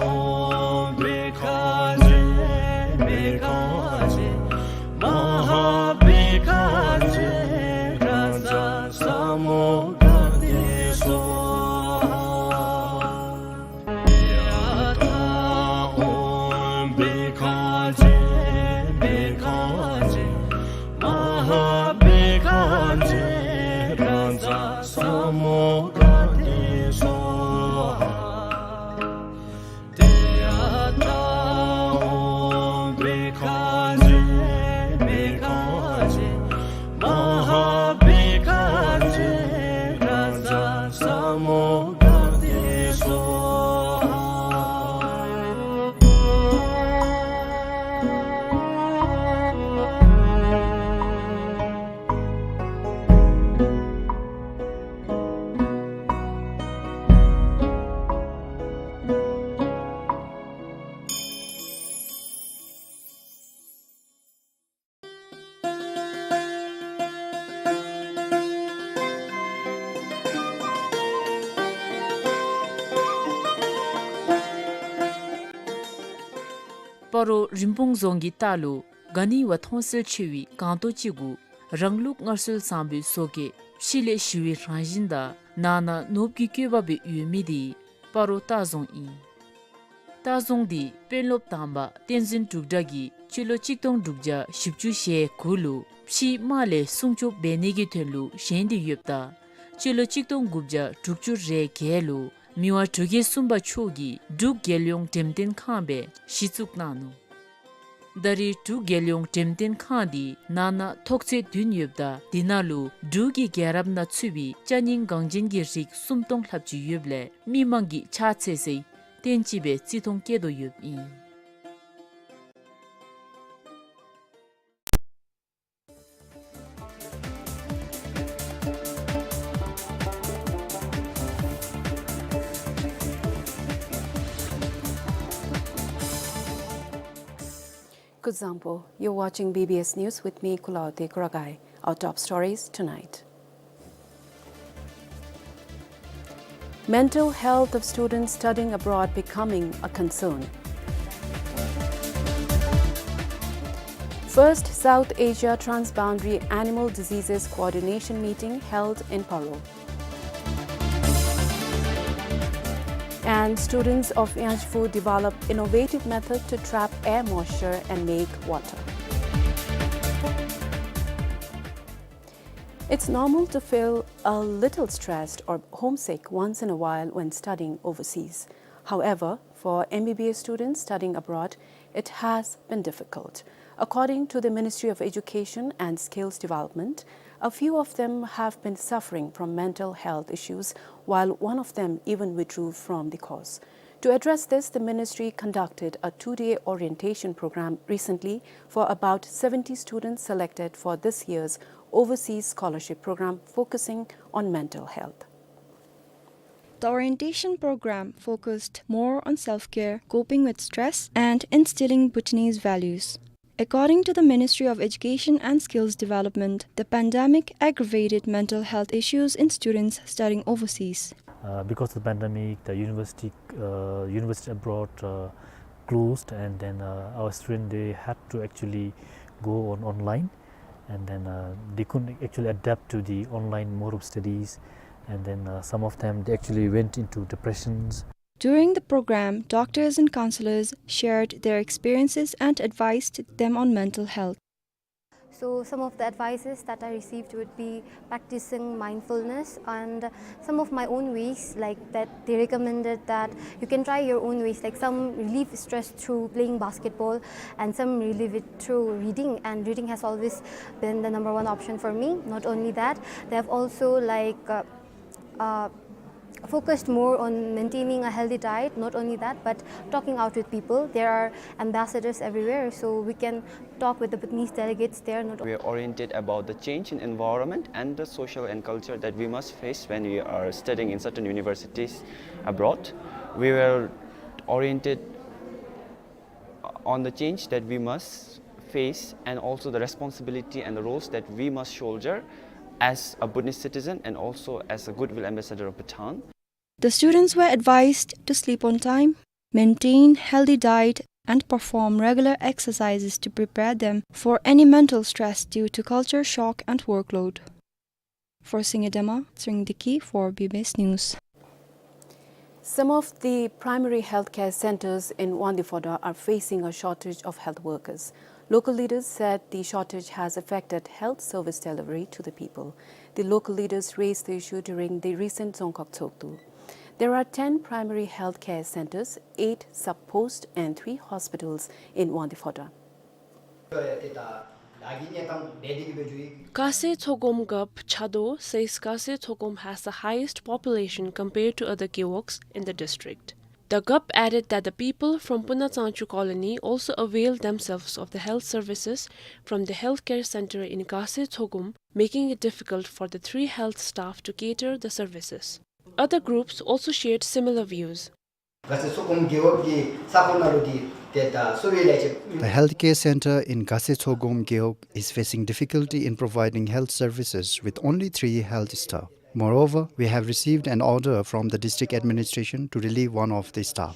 ཨོཾ་བྷཻ་ཥ་ཛྱེ་བྷཻ་ཥ་ཛྱེ་མ་ཧཱ་བྷཻ་ཥ་ཛྱེ་རཱ་ཛ་ས་མུདྒ་ཏེ་སྭཱ་ཧཱ། ཡ་ཐཱ། ཨོཾ་བྷཻ་ཥ་ཛྱེ་བྷཻ་ཥ་ཛྱེ་མ་ཧཱ་བྷཻ་ཥ་ཛྱེ་རཱ་ཛ་ས་མུདྒ་ཏེ་སྭཱ་ཧཱ། ཡ་ཐཱ། ཨོཾ་བྷཻ་ཥ་ཛྱེ་བྷཻ་ཥ་ཛྱེ་མ་ཧཱ་བྷཻ་ཥ་ཛྱེ་རཱ་ཛ་ས་མུདྒ་ཏེ་སྭཱ་ཧཱ། སྤ་རོ་རིན་སྤུངས་རྫོང་གི་ལྟག་ལུ་ག་ནི་བ་མཐོང་གསལ་ཆེ་བའི་སྒང་ཏོག་ཅིག་གུ་རང་ལུགས་སྔར་སྲོལ་བཟང་པོའི་བཟོ་བཀོད་ཕྱི་ལས་ཞི་བའི་རང་བཞིན་དང་ནང་ན་ནོར་བུ་གི་བཀོད་པ་སྦེ་ཡོད་མི་དེ་སྤ་རོ་ལྟ་རྫོང་ཨིན། ལྟ་རྫོང་འདི་དཔོན་སློབ་དང་པ་བསྟན་འཛིན་འབྲུག་གྲགས་ཀྱིས་སྤྱི་ལོ་གཅིག་སྟོང་དྲུག་བརྒྱ་བཞི་བཅུ་ཞེ་དགུ་ལུ་ཕྱིའི་དམག་ལས་སྲུང་སྐྱོབ་འབད་ནི་གི་དོན་ལུ་བཞེངས་ཏེ་ཡོདཔ་ད་སྤྱི་ལོ་གཅིག་སྟོང་དགུ་བརྒྱ་དྲུག་ཅུ་རེ་བརྒྱད་ལུ་ མི་དབང་འབྲུག་རྒྱལ་གསུམ་པ་མཆོག་གིས་འབྲུག་རྒྱལ་ཡོངས་འགྲེམས་སྟོན་ཁང་སྦེ་གཞི་བཙུགས་གནང་ནུག། ད་རེས་འབྲུག་རྒྱལ་ཡོངས་འགྲེམས་སྟོན་ཁང་འདི་ནང་ན་ཐོག་ཚད་བདུན་ཡོདཔ་ད་དེ་ནང་ལུ་འབྲུག་གི་རྒྱལ་རབས་ནང་ཚུད་པའི་ཅ་རྙིང་འགངས་ཅན་གྱི་རིགས་སུམ་སྟོང་ལྷགཔ་ཅིག་ཡོདཔ་ལས་མི་མང་གིས་ཕྱག་འཚལ་སའི་རྟེན་ཅིག་སྦེ་བརྩི་མཐོང་བསྐྱེད་དོ་ཡོདཔ་ཨིན། Kuzuzangpo, you're watching B B S News with me, Kulaute Kuragai. Our top stories tonight. Mental health of students studying abroad becoming a concern. First South Asia Transboundary Animal Diseases Coordination Meeting held in Paro. And students of Yangtze River develop innovative method to trap air moisture and make water. It's normal to feel a little stressed or homesick once in a while when studying overseas. However, for M B B S students studying abroad, it has been difficult. According to the Ministry of Education and Skills Development, a few of them have been suffering from mental health issues, while one of them even withdrew from the course. To address this, the ministry conducted a two-day orientation program recently for about seventy students selected for this year's overseas scholarship program focusing on mental health. The orientation program focused more on self-care, coping with stress, and instilling Bhutanese values. According to the Ministry of Education and Skills Development, the pandemic aggravated mental health issues in students studying overseas. Uh, because of the pandemic, the university, uh, university abroad, uh, closed, and then, uh, our student, they had to actually go on online, and then, uh, they couldn't actually adapt to the online mode of studies, and then, uh, some of them, they actually went into depressions. During the program, doctors and counselors shared their experiences and advised them on mental health. So some of the advices that I received would be practicing mindfulness and some of my own ways, like, that they recommended that you can try your own ways, like, some relieve stress through playing basketball and some relieve it through reading, and reading has always been the number one option for me. Not only that, they have also, like, uh, uh, focused more on maintaining a healthy diet. Not only that, but talking out with people. There are ambassadors everywhere, so we can talk with the Bhutanese delegates there. Not We are oriented about the change in environment and the social and culture that we must face when we are studying in certain universities abroad. We were oriented on the change that we must face and also the responsibility and the roles that we must shoulder as a Bhutanese citizen and also as a goodwill ambassador of Bhutan. The students were advised to sleep on time, maintain healthy diet, and perform regular exercises to prepare them for any mental stress due to culture shock and workload. For Singye Dema, Tshering Deki for B B S News. Some of the primary healthcare centers in Wangdue Phodrang are facing a shortage of health workers. Local leaders said the shortage has affected health service delivery to the people. The local leaders raised the issue during the recent Dzongkhag Tshogdu. There are ten primary healthcare centers, eight sub-posts and three hospitals in Wangdue Phodrang. Khasi Tshogom Gap Chado says Khasi Tshogom has the highest population compared to other gewogs in the district. The Gap added that the people from Puna Tsangchu colony also avail themselves of the health services from the healthcare center in Khasi Tshogom, making it difficult for the three health staff to cater the services. Other groups also shared similar views. The healthcare center in Khasi Tshogom Gewog is facing difficulty in providing health services with only three health staff. Moreover, we have received an order from the district administration to relieve one of the staff.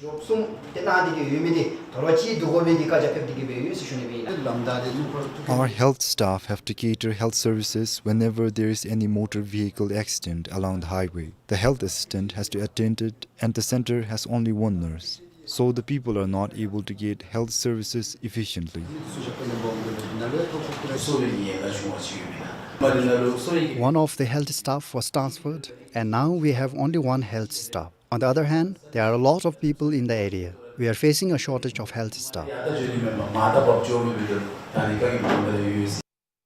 Our health staff have to cater health services whenever there is any motor vehicle accident along the highway. The health assistant has to attend it, and the center has only one nurse. So the people are not able to get health services efficiently. One of the health staff was transferred, and now we have only one health staff. On the other hand, there are a lot of people in the area. We are facing a shortage of health staff.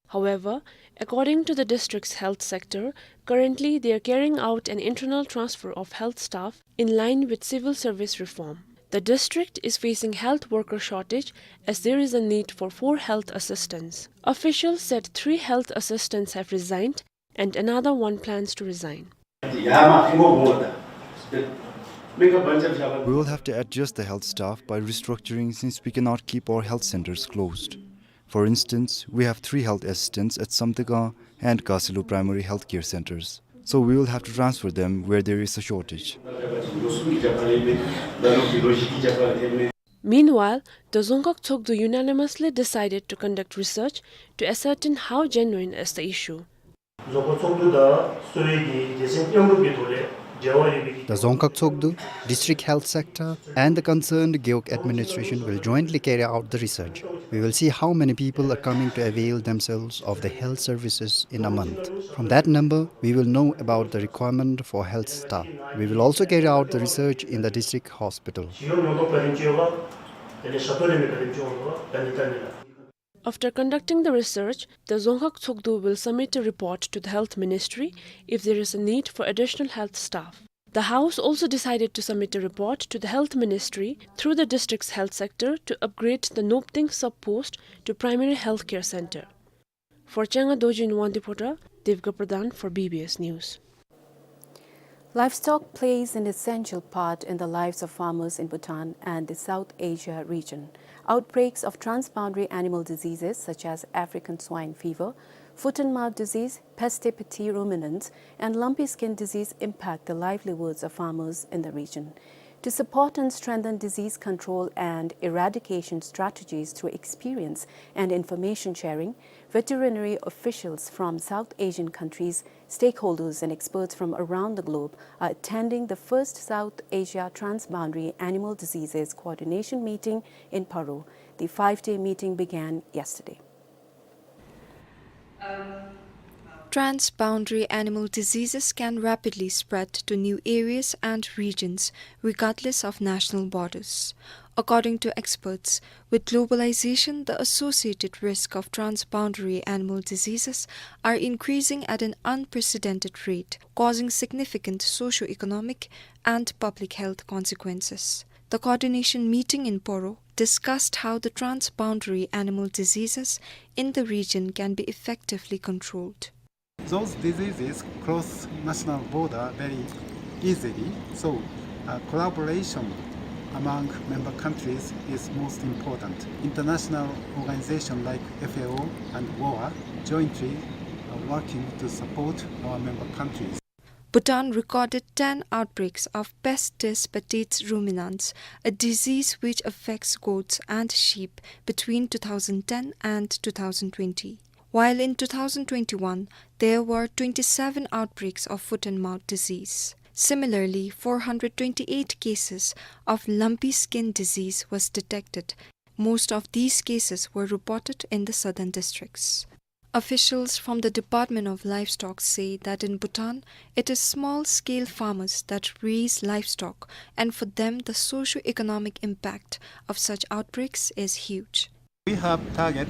However, according to the district's health sector, currently they are carrying out an internal transfer of health staff in line with civil service reform. The district is facing health worker shortage as there is a need for four health assistants. Officials said three health assistants have resigned and another one plans to resign. We will have to adjust the health staff by restructuring since we cannot keep our health centers closed. For instance, we have three health assistants at Samtega and Khasilu Primary Healthcare Centers. So we will have to transfer them where there is a shortage. Meanwhile, the Dzongkhag Tshogdu unanimously decided to conduct research to ascertain how genuine is the issue. Dzongkhag Tshogdu དང་གསོ་བའི་གི་སྡེ་ཚན་མཉམ་རུབ་ཀྱི་ཐོག་ལས་འབྲེལ་བ་ཡོད་པའི། The Dzongkhag Tshogdu, District Health Sector, and the concerned Gewog administration will jointly carry out the research. We will see how many people are coming to avail themselves of the health services in a month. From that number, we will know about the requirement for health staff. We will also carry out the research in the district hospital. After conducting the research, the Dzongkhag Tshogdu will submit a report to the Health Ministry if there is a need for additional health staff. The House also decided to submit a report to the Health Ministry through the district's health sector to upgrade the Nopting sub-post to Primary Health Care Centre. For Changa Dorji in Wangdue Phodrang, Devika Pradhan for B B S News. Livestock plays an essential part in the lives of farmers in Bhutan and the South Asia region. Outbreaks of transboundary animal diseases such as African swine fever, foot and mouth disease, peste petit ruminants, and lumpy skin disease impact the livelihoods of farmers in the region. To support and strengthen disease control and eradication strategies through experience and information sharing, veterinary officials from South Asian countries, stakeholders, and experts from around the globe are attending the first South Asia Transboundary Animal Diseases Coordination Meeting in Paro. The five-day meeting began yesterday. Transboundary animal diseases can rapidly spread to new areas and regions, regardless of national borders. According to experts, with globalization, the associated risk of transboundary animal diseases are increasing at an unprecedented rate, causing significant socio-economic and public health consequences. The coordination meeting in Poro discussed how the transboundary animal diseases in the region can be effectively controlled. Those diseases cross national border very easily, so, uh, collaboration among member countries is most important. International organizations like F A O and WOA jointly are working to support our member countries. Bhutan recorded ten outbreaks of Peste petit ruminants, a disease which affects goats and sheep, between two thousand ten and two thousand twenty. While in two thousand twenty-one, there were twenty-seven outbreaks of foot and mouth disease. Similarly, four hundred twenty-eight cases of lumpy skin disease was detected. Most of these cases were reported in the southern districts. Officials from the Department of Livestock say that in Bhutan, it is small-scale farmers that raise livestock, and for them, the socio-economic impact of such outbreaks is huge. We have target,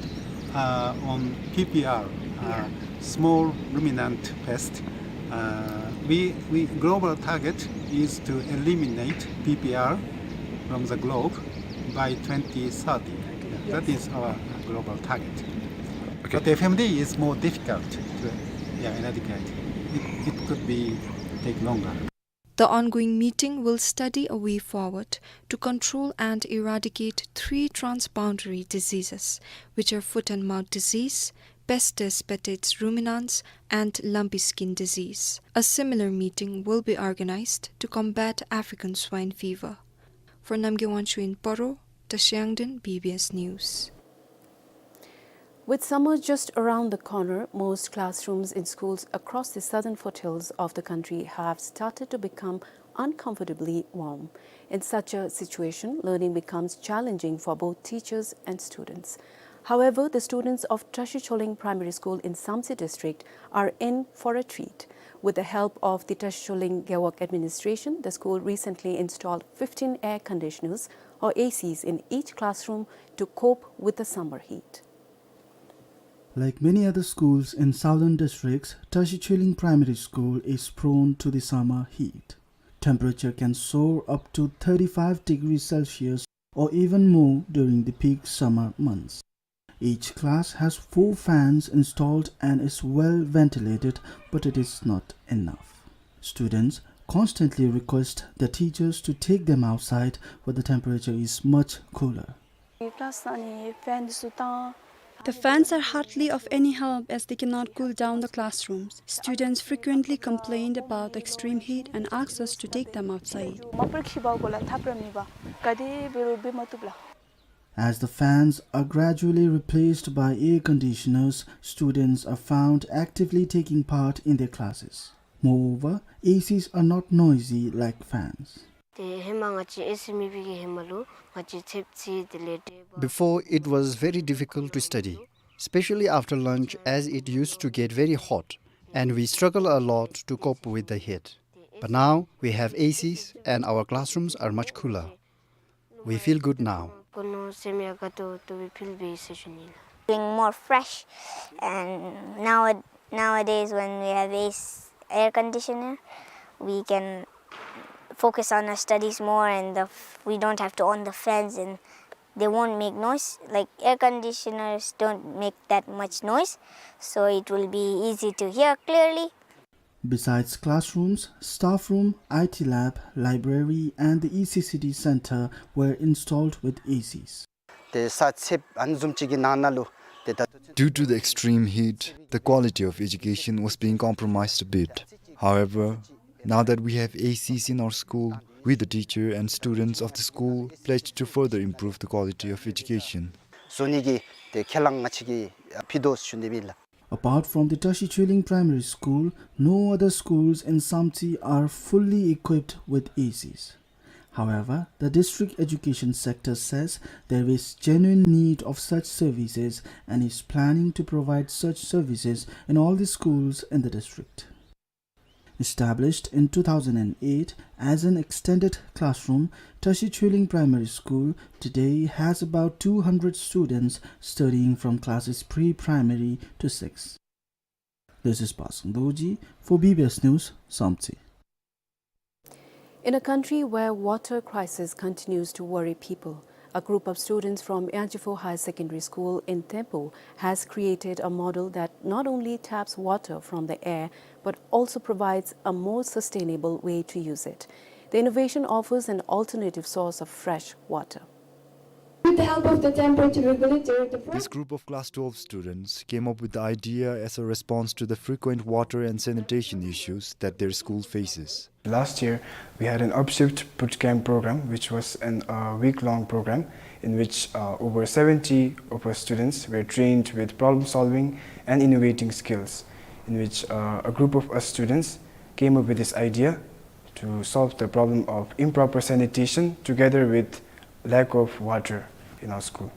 uh, on P P R, uh, small ruminant pest. Uh, we, we global target is to eliminate P P R from the globe by twenty thirty. That is our global target. Okay. But F M D is more difficult to, yeah, eradicate. It, it could be take longer. The ongoing meeting will study a way forward to control and eradicate three transboundary diseases, which are foot and mouth disease, Peste petit ruminants, and lumpy skin disease. A similar meeting will be organized to combat African swine fever. For Namgay Wangchuk in Paro, Tashi Yangden, B B S News. With summer just around the corner, most classrooms in schools across the southern foothills of the country have started to become uncomfortably warm. In such a situation, learning becomes challenging for both teachers and students. However, the students of Tashi Choleng Primary School in Samtse District are in for a treat. With the help of the Tashi Chuling Gewog administration, the school recently installed fifteen air conditioners or A Cs in each classroom to cope with the summer heat. Like many other schools in southern districts, Tashi Chuling Primary School is prone to the summer heat. Temperature can soar up to thirty-five degrees Celsius or even more during the peak summer months. Each class has four fans installed and is well ventilated, but it is not enough. Students constantly request the teachers to take them outside where the temperature is much cooler. Class ནང་ནི་ཕེན་འདི་ཚུ་བཏང་། The fans are hardly of any help as they cannot cool down the classrooms. Students frequently complained about the extreme heat and asked us to take them outside. མ་པར་ཁྱི་བ་གོ་ལ་ཐབ་ར་མི་བ་ག་དེ་འབད་རུང་འབད་མ་བཏུབ་ལགས། As the fans are gradually replaced by air conditioners, students are found actively taking part in their classes. Moreover, A Cs are not noisy like fans. ཏེ་ཧེ་མ་ང་བཅས་ཨེ་སི་མེད་པའི་གི་ཧེ་མ་ལུ་ང་བཅས་ཚདཔ་ཚུད་དེ་ལས་འབྲས་བུ། Before, it was very difficult to study, especially after lunch, as it used to get very hot, and we struggle a lot to cope with the heat. But now we have A Cs and our classrooms are much cooler. We feel good now. ཀུན་ནས་སེམས་ཡང་དགའ་ཏོག་ཏོ་སྦེ་ཕུལ་བས་ཟེར་ཞུ་ནི་ལགས། Feeling more fresh, and now, nowadays when we have A C, air conditioner, we can focus on our studies more, and the f-, we don't have to on the fans, and they won't make noise. Like, air conditioners don't make that much noise, so it will be easy to hear clearly. Besides classrooms, staff room, I T lab, library, and the E C C D center were installed with A Cs. ཏེ་ས་ཚདཔ་ཨ་ནི་བཟུམ་ཅིག་གི་ནང་ན་ལུ་ཏེ་ད། Due to the extreme heat, the quality of education was being compromised a bit. However, now that we have A Cs in our school, we, the teacher and students of the school, pledge to further improve the quality of education. བཟོ་ནི་གི་ཏེ་ཁས་བླངས་ང་བཅས་ཀྱིས་ཕུལ་དོ་ཟེར་ཞུ་ནི་ཨིན་ལགས། Apart from the Tashi Chuling Primary School, no other schools in Samtse are fully equipped with A Cs. However, the district education sector says there is genuine need of such services and is planning to provide such services in all the schools in the district. Established in two thousand and eight as an extended classroom, Tashi Chuling Primary School today has about two hundred students studying from classes pre-primary to six. This is Pasang Dorji for B B S News, Samtse. In a country where water crisis continues to worry people, a group of students from Yangchifo Higher Secondary School in Themphu has created a model that not only taps water from the air, but also provides a more sustainable way to use it. The innovation offers an alternative source of fresh water. With the help of the temperature regulator, the first. This group of class twelve students came up with the idea as a response to the frequent water and sanitation issues that their school faces. Last year, we had an Upshift Boot Camp program, which was an, uh, week-long program in which, uh, over seventy of our students were trained with problem-solving and innovating skills, in which, uh, a group of us students came up with this idea to solve the problem of improper sanitation together with lack of water in our school.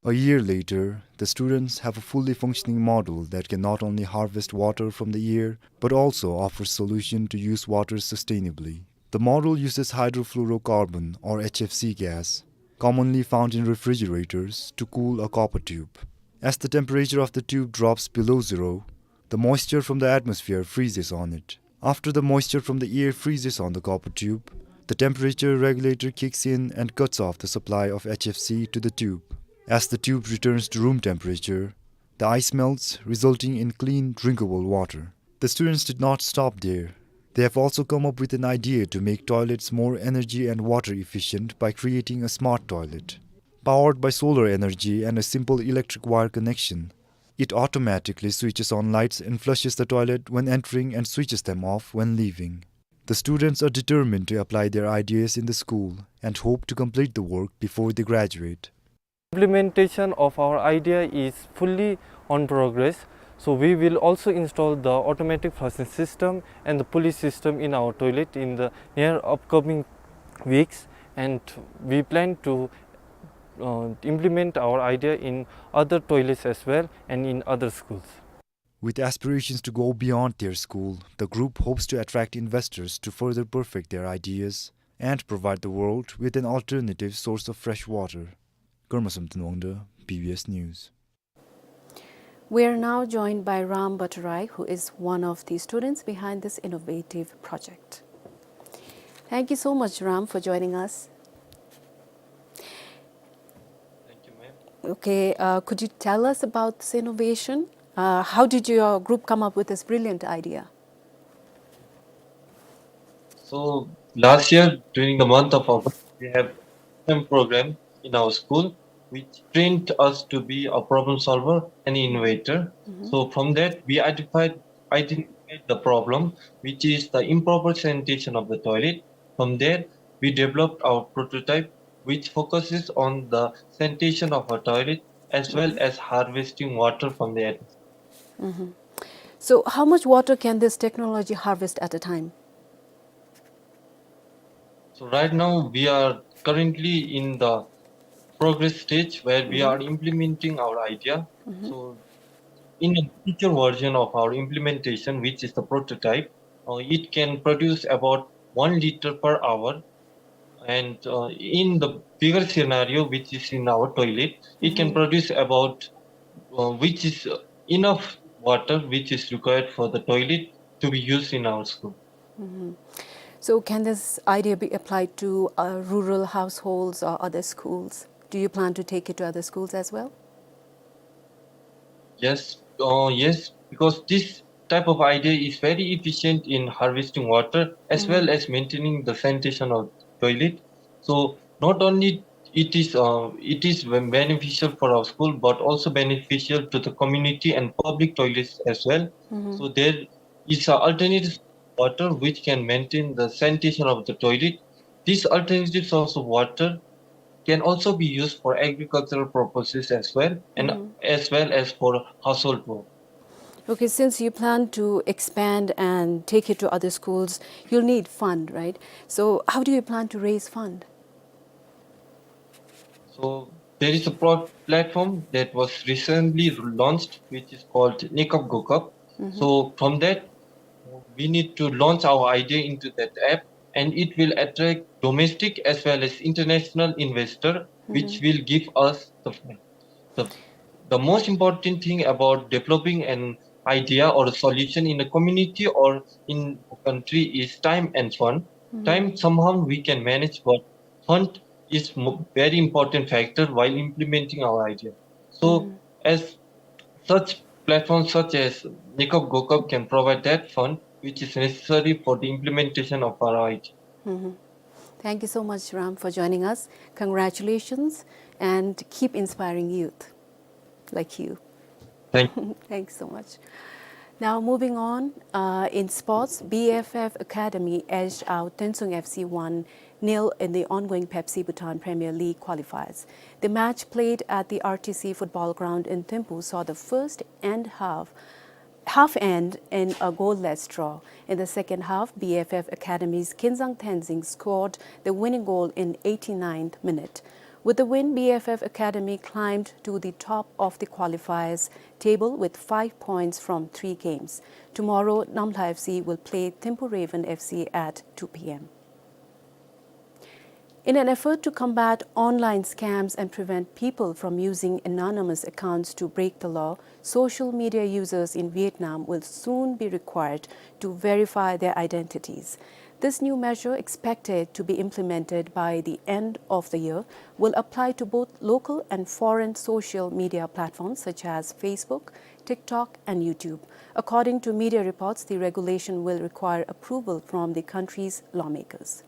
A year later, the students have a fully functioning model that can not only harvest water from the air, but also offer solution to use water sustainably. The model uses hydrofluorocarbon, or H F C gas, commonly found in refrigerators, to cool a copper tube. As the temperature of the tube drops below zero, the moisture from the atmosphere freezes on it. After the moisture from the air freezes on the copper tube, the temperature regulator kicks in and cuts off the supply of H F C to the tube. As the tube returns to room temperature, the ice melts, resulting in clean, drinkable water. The students did not stop there. They have also come up with an idea to make toilets more energy and water efficient by creating a smart toilet. Powered by solar energy and a simple electric wire connection, it automatically switches on lights and flushes the toilet when entering and switches them off when leaving. The students are determined to apply their ideas in the school and hope to complete the work before they graduate. Implementation of our idea is fully on progress. So we will also install the automatic flushing system and the pulley system in our toilet in the near upcoming weeks, and we plan to, uh, implement our idea in other toilets as well and in other schools. With aspirations to go beyond their school, the group hopes to attract investors to further perfect their ideas and provide the world with an alternative source of fresh water. Karma Samten Wangda, B B S News. We are now joined by Ram Bhattarai, who is one of the students behind this innovative project. Thank you so much, Ram, for joining us. Thank you, ma'am. Okay, uh, could you tell us about this innovation? Uh, how did your group come up with this brilliant idea? So last year during the month of August, we have a program in our school which trained us to be a problem solver and innovator. Mm-hmm. So from that, we identified, identified the problem, which is the improper sanitation of the toilet. From there, we developed our prototype, which focuses on the sanitation of a toilet as well as harvesting water from the atmosphere. Mm-hmm. So, how much water can this technology harvest at a time? So right now we are currently in the progress stage where we are implementing our idea. Mm-hmm. So in a future version of our implementation, which is the prototype, uh, it can produce about one liter per hour. And, uh, in the bigger scenario, which is in our toilet, it can produce about, uh, which is, uh, enough water which is required for the toilet to be used in our school. Mm-hmm. So can this idea be applied to, uh, rural households or other schools? Do you plan to take it to other schools as well? Yes, uh, yes, because this type of idea is very efficient in harvesting water as well as maintaining the sanitation of toilet. So not only it is, uh, it is ben-, beneficial for our school, but also beneficial to the community and public toilets as well. Mm-hmm. So there is an alternative water which can maintain the sanitation of the toilet. This alternative source of water can also be used for agricultural purposes as well, and as well as for household work. Okay, since you plan to expand and take it to other schools, you'll need fund, right? So how do you plan to raise fund? So there is a pro-, platform that was recently launched, which is called Nekap Gokap. Mm-hmm. So from that, we need to launch our idea into that app, and it will attract domestic as well as international investor, which will give us the, the, the most important thing about developing an idea or a solution in a community or in a country is time and fund. Mm-hmm. Time somehow we can manage, but fund is mo-, very important factor while implementing our idea. So as such platforms such as Nekap Gokap can provide that fund which is necessary for the implementation of our idea. Mm-hmm. Thank you so much, Ram, for joining us. Congratulations and keep inspiring youth like you. Thank you. Thanks so much. Now moving on, uh, in sports, B F F Academy edged out Tuensang F C one nil in the ongoing Pepsi Bhutan Premier League qualifiers. The match played at the R T C football ground in Thimphu saw the first and half half end in a goalless draw. In the second half, B F F Academy's Kinzang Tenzing scored the winning goal in eighty-ninth minute. With the win, B F F Academy climbed to the top of the qualifiers table with five points from three games. Tomorrow, Namlha F C will play Thimphu Raven F C at two P M. In an effort to combat online scams and prevent people from using anonymous accounts to break the law, social media users in Vietnam will soon be required to verify their identities. This new measure, expected to be implemented by the end of the year, will apply to both local and foreign social media platforms such as Facebook, TikTok, and YouTube. According to media reports, the regulation will require approval from the country's lawmakers.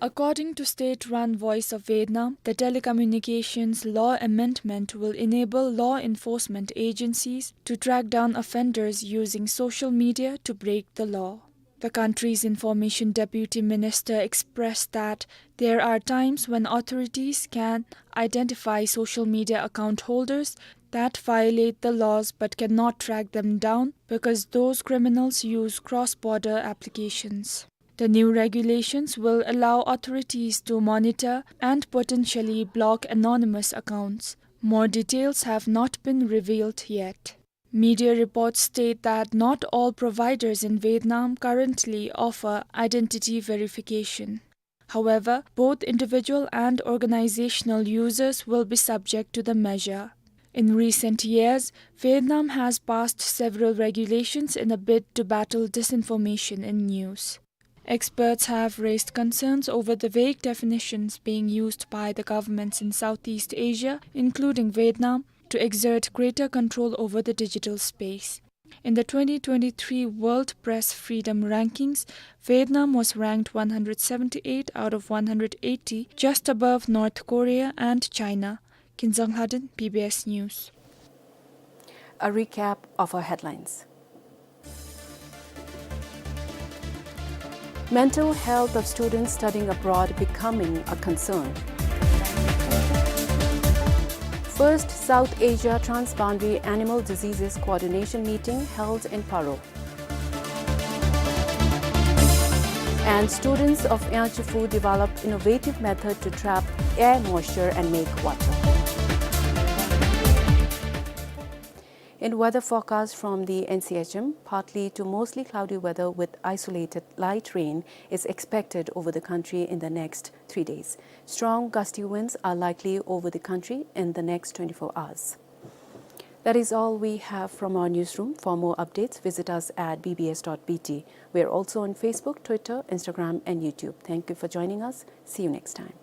According to state-run Voice of Vietnam, the telecommunications law amendment will enable law enforcement agencies to track down offenders using social media to break the law. The country's information deputy minister expressed that there are times when authorities can identify social media account holders that violate the laws but cannot track them down because those criminals use cross-border applications. The new regulations will allow authorities to monitor and potentially block anonymous accounts. More details have not been revealed yet. Media reports state that not all providers in Vietnam currently offer identity verification. However, both individual and organizational users will be subject to the measure. In recent years, Vietnam has passed several regulations in a bid to battle disinformation in news. Experts have raised concerns over the vague definitions being used by the governments in Southeast Asia, including Vietnam, to exert greater control over the digital space. In the twenty twenty-three World Press Freedom Rankings, Vietnam was ranked one hundred seventy-eight out of one hundred eighty, just above North Korea and China. Kinzang Lhaden, B B S News. A recap of our headlines. Mental health of students studying abroad becoming a concern. First South Asia Transboundary Animal Diseases Coordination Meeting held in Paro. And students of Yachifu developed innovative method to trap air moisture and make water. In weather forecast from the N C H M, partly to mostly cloudy weather with isolated light rain is expected over the country in the next three days. Strong gusty winds are likely over the country in the next twenty-four hours. That is all we have from our newsroom. For more updates, visit us at B B S dot B T. We are also on Facebook, Twitter, Instagram, and YouTube. Thank you for joining us. See you next time.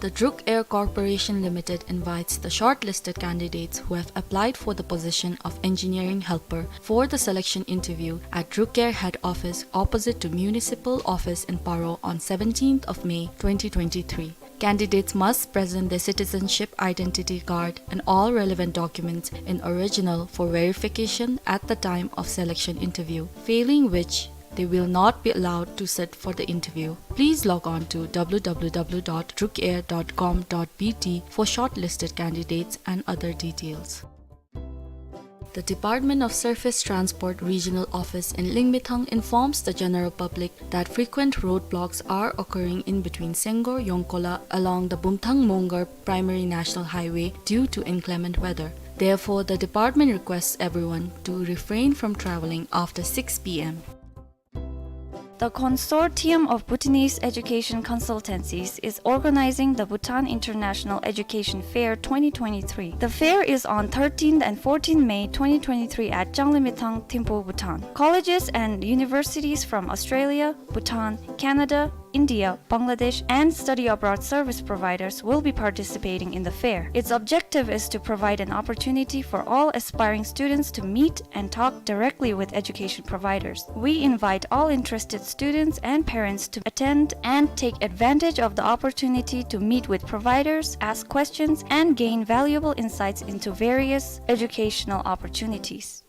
The Druk Air Corporation Limited invites the shortlisted candidates who have applied for the position of engineering helper for the selection interview at Druk Air head office opposite to Municipal Office in Paro on seventeenth of May twenty twenty-three. Candidates must present their citizenship identity card and all relevant documents in original for verification at the time of selection interview, failing which they will not be allowed to sit for the interview. Please log on to W W W dot drukair dot com dot B T for shortlisted candidates and other details. The Department of Surface Transport Regional Office in Lingmethang informs the general public that frequent roadblocks are occurring in between Senggor Yongkola along the Bumthang Mongar Primary National Highway due to inclement weather. Therefore, the department requests everyone to refrain from traveling after six P M. The Consortium of Bhutanese Education Consultancies is organizing the Bhutan International Education Fair twenty twenty-three. The fair is on thirteenth and fourteenth May twenty twenty-three at Changlimithang, Thimphu, Bhutan. Colleges and universities from Australia, Bhutan, Canada, India, Bangladesh, and study abroad service providers will be participating in the fair. Its objective is to provide an opportunity for all aspiring students to meet and talk directly with education providers. We invite all interested students and parents to attend and take advantage of the opportunity to meet with providers, ask questions, and gain valuable insights into various educational opportunities.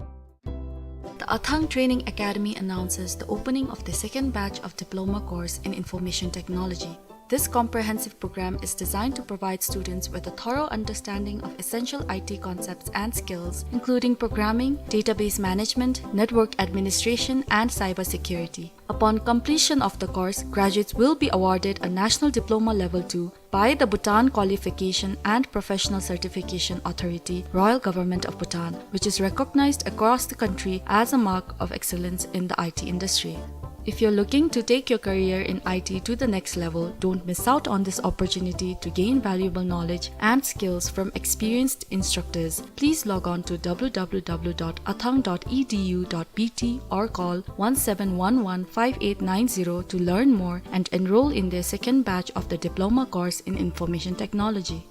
The Athang Training Academy announces the opening of the second batch of diploma course in information technology. This comprehensive program is designed to provide students with a thorough understanding of essential I T concepts and skills, including programming, database management, network administration, and cybersecurity. Upon completion of the course, graduates will be awarded a national diploma level two by the Bhutan Qualification and Professional Certification Authority, Royal Government of Bhutan, which is recognized across the country as a mark of excellence in the I T industry. If you're looking to take your career in I T to the next level, don't miss out on this opportunity to gain valuable knowledge and skills from experienced instructors. Please log on to w w w dot athang dot e d u dot b t or call one seven one one five eight nine zero to learn more and enroll in their second batch of the diploma course in information technology.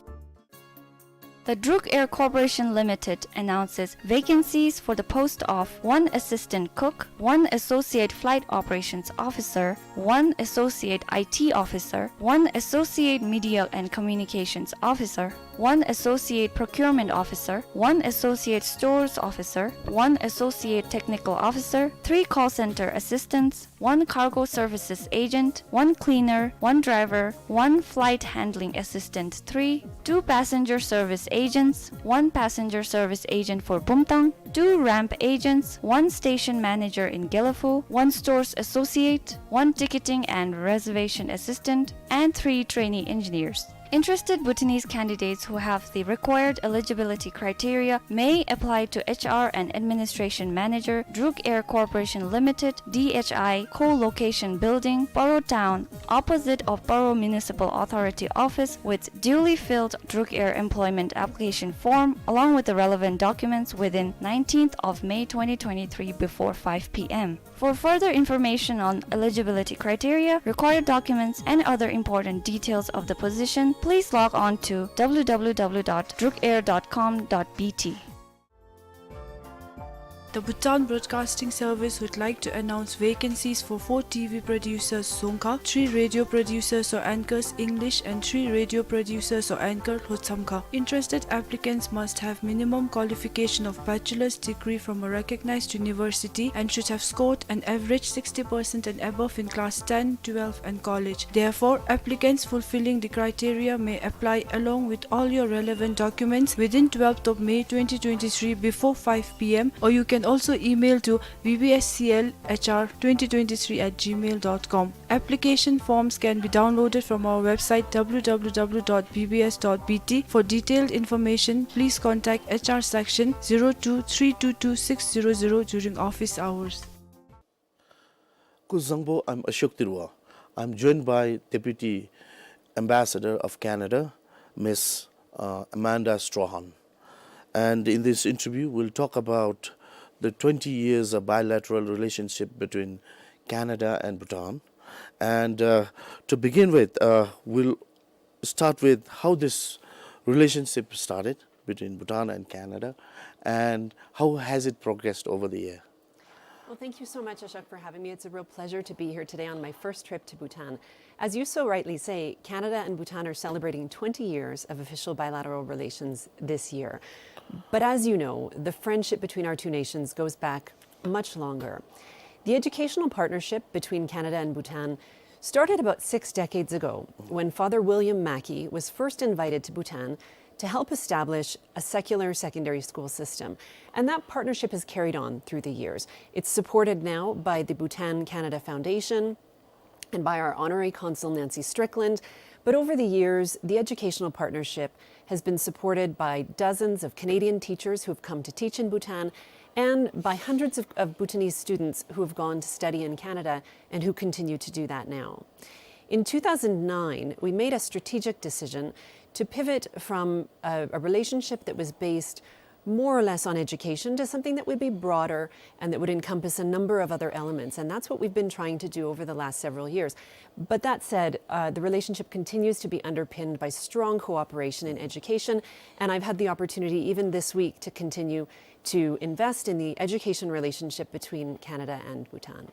The Druk Air Corporation Limited announces vacancies for the post of one assistant cook, one associate flight operations officer, one associate I T officer, one associate media and communications officer, one associate procurement officer, one associate stores officer, one associate technical officer, three call center assistants, one cargo services agent, one cleaner, one driver, one flight handling assistant three, two passenger service agents, one passenger service agent for Bumtang, two ramp agents, one station manager in Gelephu, one stores associate, one ticketing and reservation assistant, and three trainee engineers. Interested Bhutanese candidates who have the required eligibility criteria may apply to H R and Administration Manager, Druk Air Corporation Limited, D H I, Co-location Building, Paro Town, opposite of Paro Municipal Authority Office, with duly filled Druk Air employment application form, along with the relevant documents within nineteenth of May twenty twenty-three before five p m. For further information on eligibility criteria, required documents, and other important details of the position, please log on to w w w dot druk air dot com dot b t. The Bhutan Broadcasting Service would like to announce vacancies for four T V producers Dzongkha, three radio producers or anchors English, and three radio producers or anchor Lhotshamkha. Interested applicants must have minimum qualification of bachelor's degree from a recognized university and should have scored an average sixty percent and above in class ten, twelve, and college. Therefore, applicants fulfilling the criteria may apply along with all your relevant documents within twelfth of May twenty twenty-three before five p m, or you can also email to v b s c l h r twenty twenty-three at gmail dot com. Application forms can be downloaded from our website w w w dot b b s dot b t. For detailed information, please contact H R section zero two three two two six zero zero during office hours. Kuzuzangpo, I'm Ashok Tirwa. I'm joined by Deputy Ambassador of Canada, Miss, uh, Amanda Strahan. And in this interview, we'll talk about the twenty years of bilateral relationship between Canada and Bhutan. And, uh, to begin with, uh, we'll start with how this relationship started between Bhutan and Canada, and how has it progressed over the year? Well, thank you so much, Ashok, for having me. It's a real pleasure to be here today on my first trip to Bhutan. As you so rightly say, Canada and Bhutan are celebrating twenty years of official bilateral relations this year. But as you know, the friendship between our two nations goes back much longer. The educational partnership between Canada and Bhutan started about six decades ago when Father William Mackey was first invited to Bhutan to help establish a secular secondary school system. And that partnership has carried on through the years. It's supported now by the Bhutan Canada Foundation and by our honorary consul, Nancy Strickland. But over the years, the educational partnership has been supported by dozens of Canadian teachers who have come to teach in Bhutan and by hundreds of, of Bhutanese students who have gone to study in Canada and who continue to do that now. In two thousand nine, we made a strategic decision to pivot from a, a relationship that was based more or less on education to something that would be broader and that would encompass a number of other elements. And that's what we've been trying to do over the last several years. But that said, uh, the relationship continues to be underpinned by strong cooperation in education. And I've had the opportunity, even this week, to continue to invest in the education relationship between Canada and Bhutan.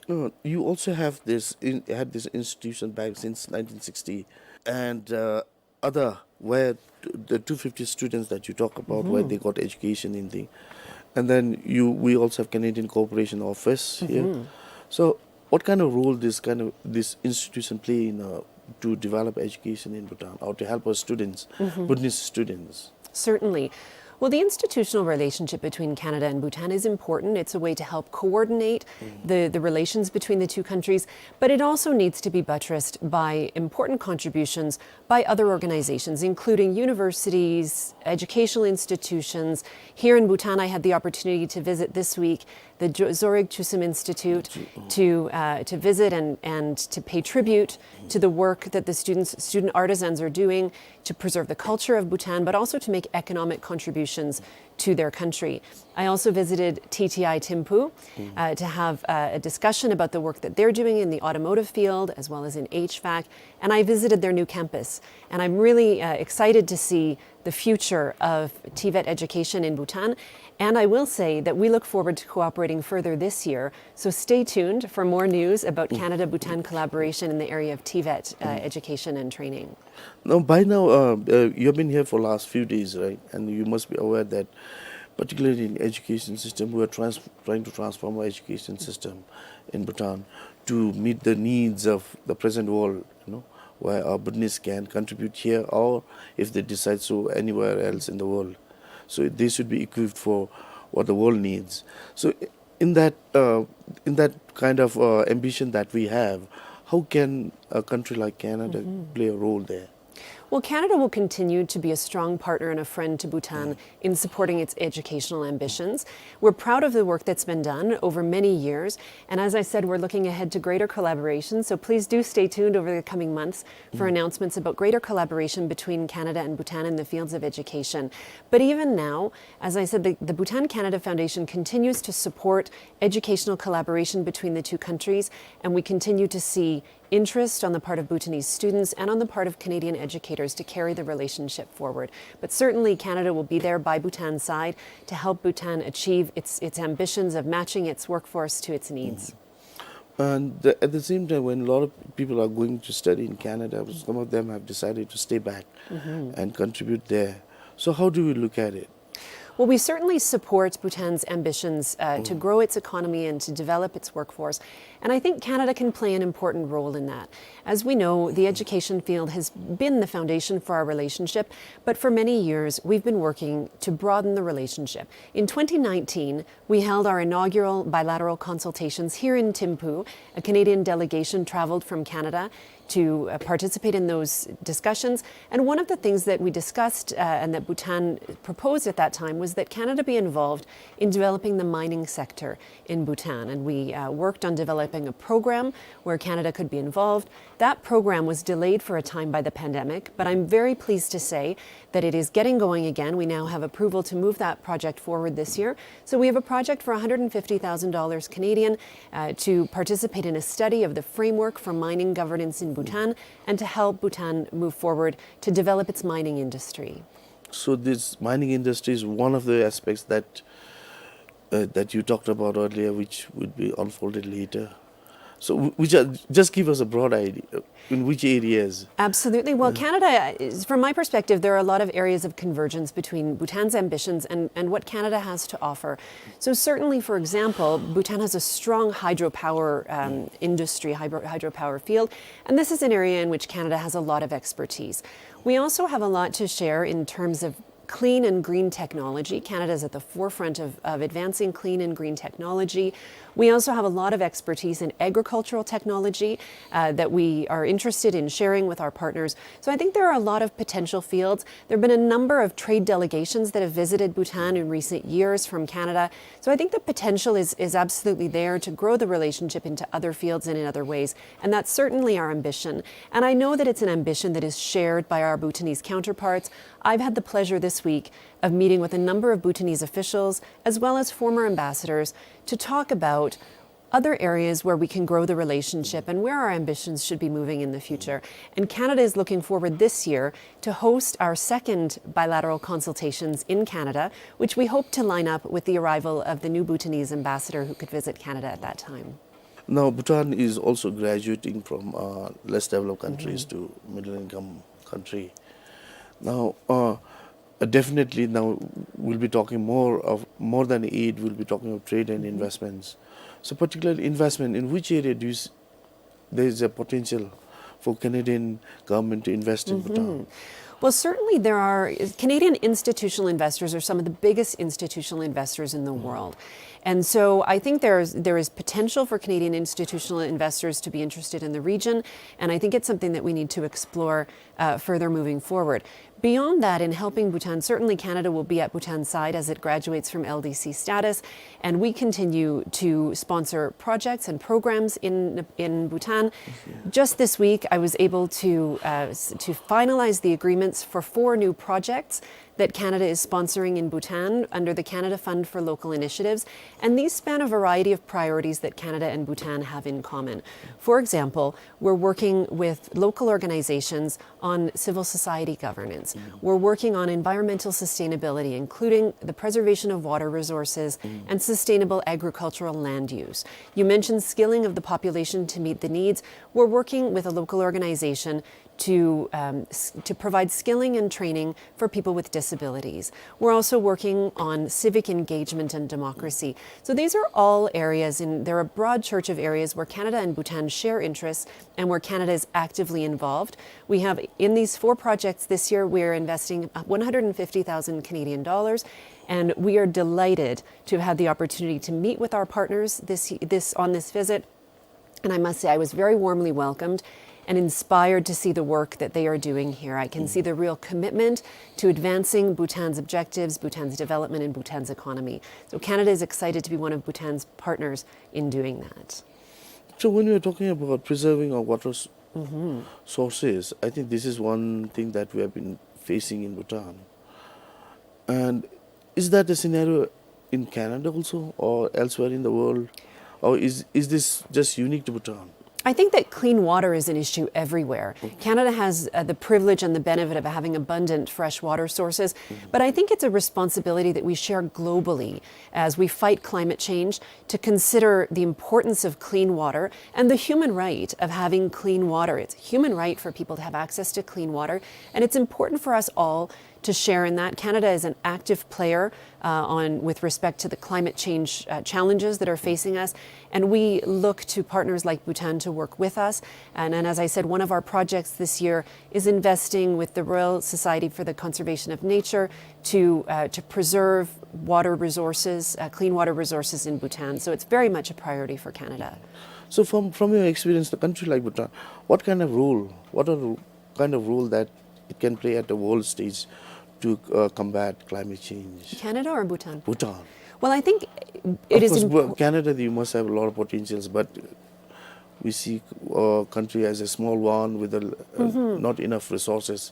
No, you also have this in, had this institution back since nineteen sixty, and, uh, other, where t-, the two fifty students that you talk about, where they got education in the, and then you, we also have Canadian Cooperation Office here. So, what kind of role this kind of, this institution play in, uh, to develop education in Bhutan or to help our students, Bhutanese students? Certainly. Well, the institutional relationship between Canada and Bhutan is important. It's a way to help coordinate the, the relations between the two countries, but it also needs to be buttressed by important contributions by other organizations, including universities, educational institutions. Here in Bhutan, I had the opportunity to visit this week the Jo-, Zorig Chusim Institute to, uh, to visit and, and to pay tribute to the work that the students, student artisans are doing to preserve the culture of Bhutan, but also to make economic contributions to their country. I also visited T T I Thimphu, uh, to have, uh, a discussion about the work that they're doing in the automotive field, as well as in H vac. And I visited their new campus. And I'm really, uh, excited to see the future of T VET education in Bhutan. And I will say that we look forward to cooperating further this year. So stay tuned for more news about Canada-Bhutan collaboration in the area of T VET, uh, education and training. Now, by now, uh, uh, you've been here for last few days, right? And you must be aware that, particularly in education system, we are trans-, trying to transform our education system in Bhutan to meet the needs of the present world, you know, where our Bhutanese can contribute here, or if they decide so, anywhere else in the world. So they should be equipped for what the world needs. So in that, uh, in that kind of, uh, ambition that we have, how can a country like Canada play a role there? Well, Canada will continue to be a strong partner and a friend to Bhutan in supporting its educational ambitions. We're proud of the work that's been done over many years, and as I said, we're looking ahead to greater collaboration, so please do stay tuned over the coming months for announcements about greater collaboration between Canada and Bhutan in the fields of education. But even now, as I said, the, the Bhutan Canada Foundation continues to support educational collaboration between the two countries, and we continue to see interest on the part of Bhutanese students and on the part of Canadian educators to carry the relationship forward. But certainly Canada will be there by Bhutan's side to help Bhutan achieve its, its ambitions of matching its workforce to its needs. And the, at the same time, when a lot of people are going to study in Canada, some of them have decided to stay back and contribute there. So how do we look at it? Well, we certainly support Bhutan's ambitions, uh, to grow its economy and to develop its workforce. And I think Canada can play an important role in that. As we know, the education field has been the foundation for our relationship, but for many years, we've been working to broaden the relationship. In twenty nineteen, we held our inaugural bilateral consultations here in Thimphu. A Canadian delegation traveled from Canada to, uh, participate in those discussions. And one of the things that we discussed, uh, and that Bhutan proposed at that time was that Canada be involved in developing the mining sector in Bhutan. And we, uh, worked on developing a program where Canada could be involved. That program was delayed for a time by the pandemic, but I'm very pleased to say that it is getting going again. We now have approval to move that project forward this year. So we have a project for a hundred and fifty thousand dollars Canadian, uh, to participate in a study of the framework for mining governance in Bhutan and to help Bhutan move forward to develop its mining industry. So this mining industry is one of the aspects that, uh, that you talked about earlier, which would be unfolded later. So w-, which are, just give us a broad idea, uh, in which areas? Absolutely. Well, Canada is, from my perspective, there are a lot of areas of convergence between Bhutan's ambitions and, and what Canada has to offer. So certainly, for example, Bhutan has a strong hydropower, um, industry, hydro-, hydropower field, and this is an area in which Canada has a lot of expertise. We also have a lot to share in terms of clean and green technology. Canada is at the forefront of, of advancing clean and green technology. We also have a lot of expertise in agricultural technology, uh, that we are interested in sharing with our partners. So I think there are a lot of potential fields. There have been a number of trade delegations that have visited Bhutan in recent years from Canada. So I think the potential is, is absolutely there to grow the relationship into other fields and in other ways. And that's certainly our ambition. And I know that it's an ambition that is shared by our Bhutanese counterparts. I've had the pleasure this week of meeting with a number of Bhutanese officials, as well as former ambassadors, to talk about other areas where we can grow the relationship and where our ambitions should be moving in the future. And Canada is looking forward this year to host our second bilateral consultations in Canada, which we hope to line up with the arrival of the new Bhutanese ambassador who could visit Canada at that time. Now, Bhutan is also graduating from, uh, less developed countries to middle income country. Now, uh, uh, definitely now we'll be talking more of, more than aid, we'll be talking of trade and investments. So particularly investment, in which area do you s-, there is a potential for Canadian government to invest in Bhutan? Well, certainly there are, Canadian institutional investors are some of the biggest institutional investors in the world. And so I think there's, there is potential for Canadian institutional investors to be interested in the region, and I think it's something that we need to explore uh, further moving forward. Beyond that, in helping Bhutan, certainly Canada will be at Bhutan's side as it graduates from L D C status, and we continue to sponsor projects and programs in, in Bhutan. Just this week, I was able to, uh, s- to finalize the agreements for four new projects that Canada is sponsoring in Bhutan under the Canada Fund for Local Initiatives, and these span a variety of priorities that Canada and Bhutan have in common. For example, we're working with local organizations on civil society governance. We're working on environmental sustainability, including the preservation of water resources and sustainable agricultural land use. You mentioned skilling of the population to meet the needs. We're working with a local organization to, um, s- to provide skilling and training for people with disabilities. We're also working on civic engagement and democracy. So these are all areas, and they're a broad church of areas where Canada and Bhutan share interests and where Canada is actively involved. We have, in these four projects this year, we are investing one hundred fifty thousand Canadian dollars, and we are delighted to have had the opportunity to meet with our partners this, this, on this visit. And I must say, I was very warmly welcomed and inspired to see the work that they are doing here. I can see the real commitment to advancing Bhutan's objectives, Bhutan's development, and Bhutan's economy. So Canada is excited to be one of Bhutan's partners in doing that. So when we are talking about preserving our water s- sources, I think this is one thing that we have been facing in Bhutan. And is that a scenario in Canada also, or elsewhere in the world? Or is, is this just unique to Bhutan? I think that clean water is an issue everywhere. Canada has, uh, the privilege and the benefit of having abundant fresh water sources, but I think it's a responsibility that we share globally as we fight climate change to consider the importance of clean water and the human right of having clean water. It's a human right for people to have access to clean water, and it's important for us all to share in that. Canada is an active player, uh, on, with respect to the climate change, uh, challenges that are facing us, and we look to partners like Bhutan to work with us. And, and as I said, one of our projects this year is investing with the Royal Society for the Conservation of Nature to, uh, to preserve water resources, uh, clean water resources in Bhutan. So it's very much a priority for Canada. So from, from your experience, the country like Bhutan, what kind of role, what are kind of role that it can play at the world stage to, uh, combat climate change? Canada or Bhutan? Bhutan. Well, I think it is. Of course, impo- Canada, you must have a lot of potentials, but we see a country as a small one with a, uh, not enough resources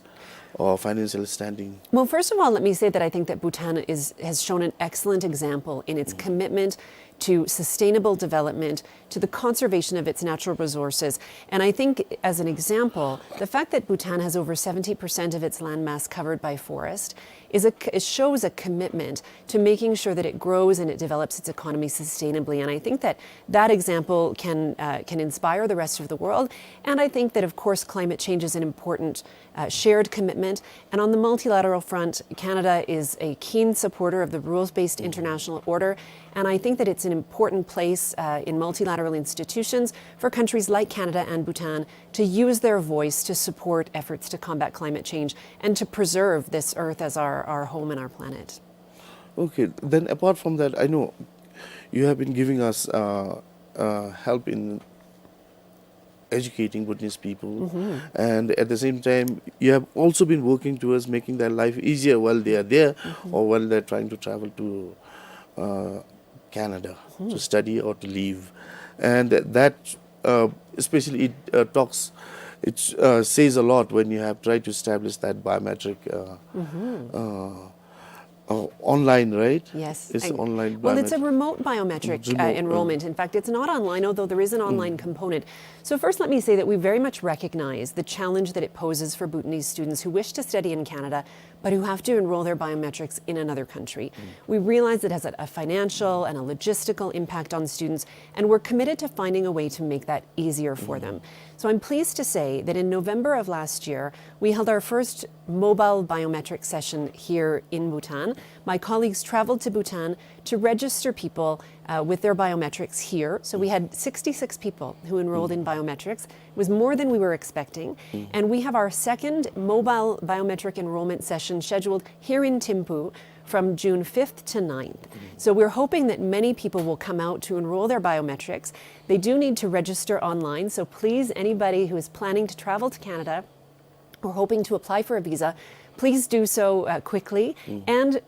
or financial standing. Well, first of all, let me say that I think that Bhutan is, has shown an excellent example in its commitment to sustainable development, to the conservation of its natural resources. And I think, as an example, the fact that Bhutan has over seventy percent of its landmass covered by forest is a, it shows a commitment to making sure that it grows and it develops its economy sustainably. And I think that that example can, uh, can inspire the rest of the world. And I think that, of course, climate change is an important, uh, shared commitment. And on the multilateral front, Canada is a keen supporter of the rules-based international order. And I think that it's an important place, uh, in multilateral institutions for countries like Canada and Bhutan to use their voice to support efforts to combat climate change and to preserve this earth as our, our home and our planet. Okay, then apart from that, I know you have been giving us, uh, uh, help in educating Bhutanese people, and at the same time, you have also been working towards making their life easier while they are there or while they're trying to travel to, uh, Canada to study or to live. And that, uh, especially it, uh, talks, it, uh, says a lot when you have tried to establish that biometric, uh, uh, uh, online, right? Yes. It's I- online Well, it's a biometric. Remote biometric, uh, Remote, uh, enrollment. In fact, it's not online, although there is an online component. So first, let me say that we very much recognize the challenge that it poses for Bhutanese students who wish to study in Canada, but who have to enroll their biometrics in another country. We realize it has a, a financial and a logistical impact on students, and we're committed to finding a way to make that easier for them. So I'm pleased to say that in November of last year, we held our first mobile biometric session here in Bhutan. My colleagues traveled to Bhutan to register people, uh, with their biometrics here. So we had sixty-six people who enrolled in biometrics. It was more than we were expecting. And we have our second mobile biometric enrollment session scheduled here in Thimphu from June fifth to ninth. So we're hoping that many people will come out to enroll their biometrics. They do need to register online, so please, anybody who is planning to travel to Canada or hoping to apply for a visa, please do so, uh, quickly. And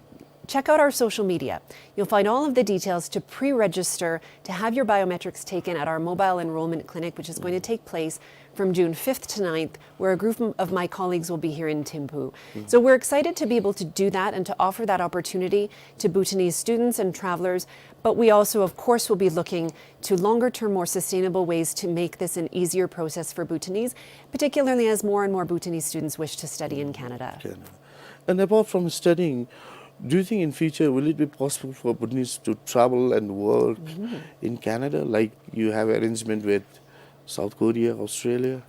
check out our social media. You'll find all of the details to pre-register to have your biometrics taken at our mobile enrollment clinic, which is going to take place from June fifth to ninth, where a group m-, of my colleagues will be here in Thimphu. So we're excited to be able to do that and to offer that opportunity to Bhutanese students and travelers. But we also, of course, will be looking to longer-term, more sustainable ways to make this an easier process for Bhutanese, particularly as more and more Bhutanese students wish to study in Canada. Canada. And apart from studying, do you think in future will it be possible for Bhutanese to travel and work in Canada, like you have arrangement with South Korea, Australia?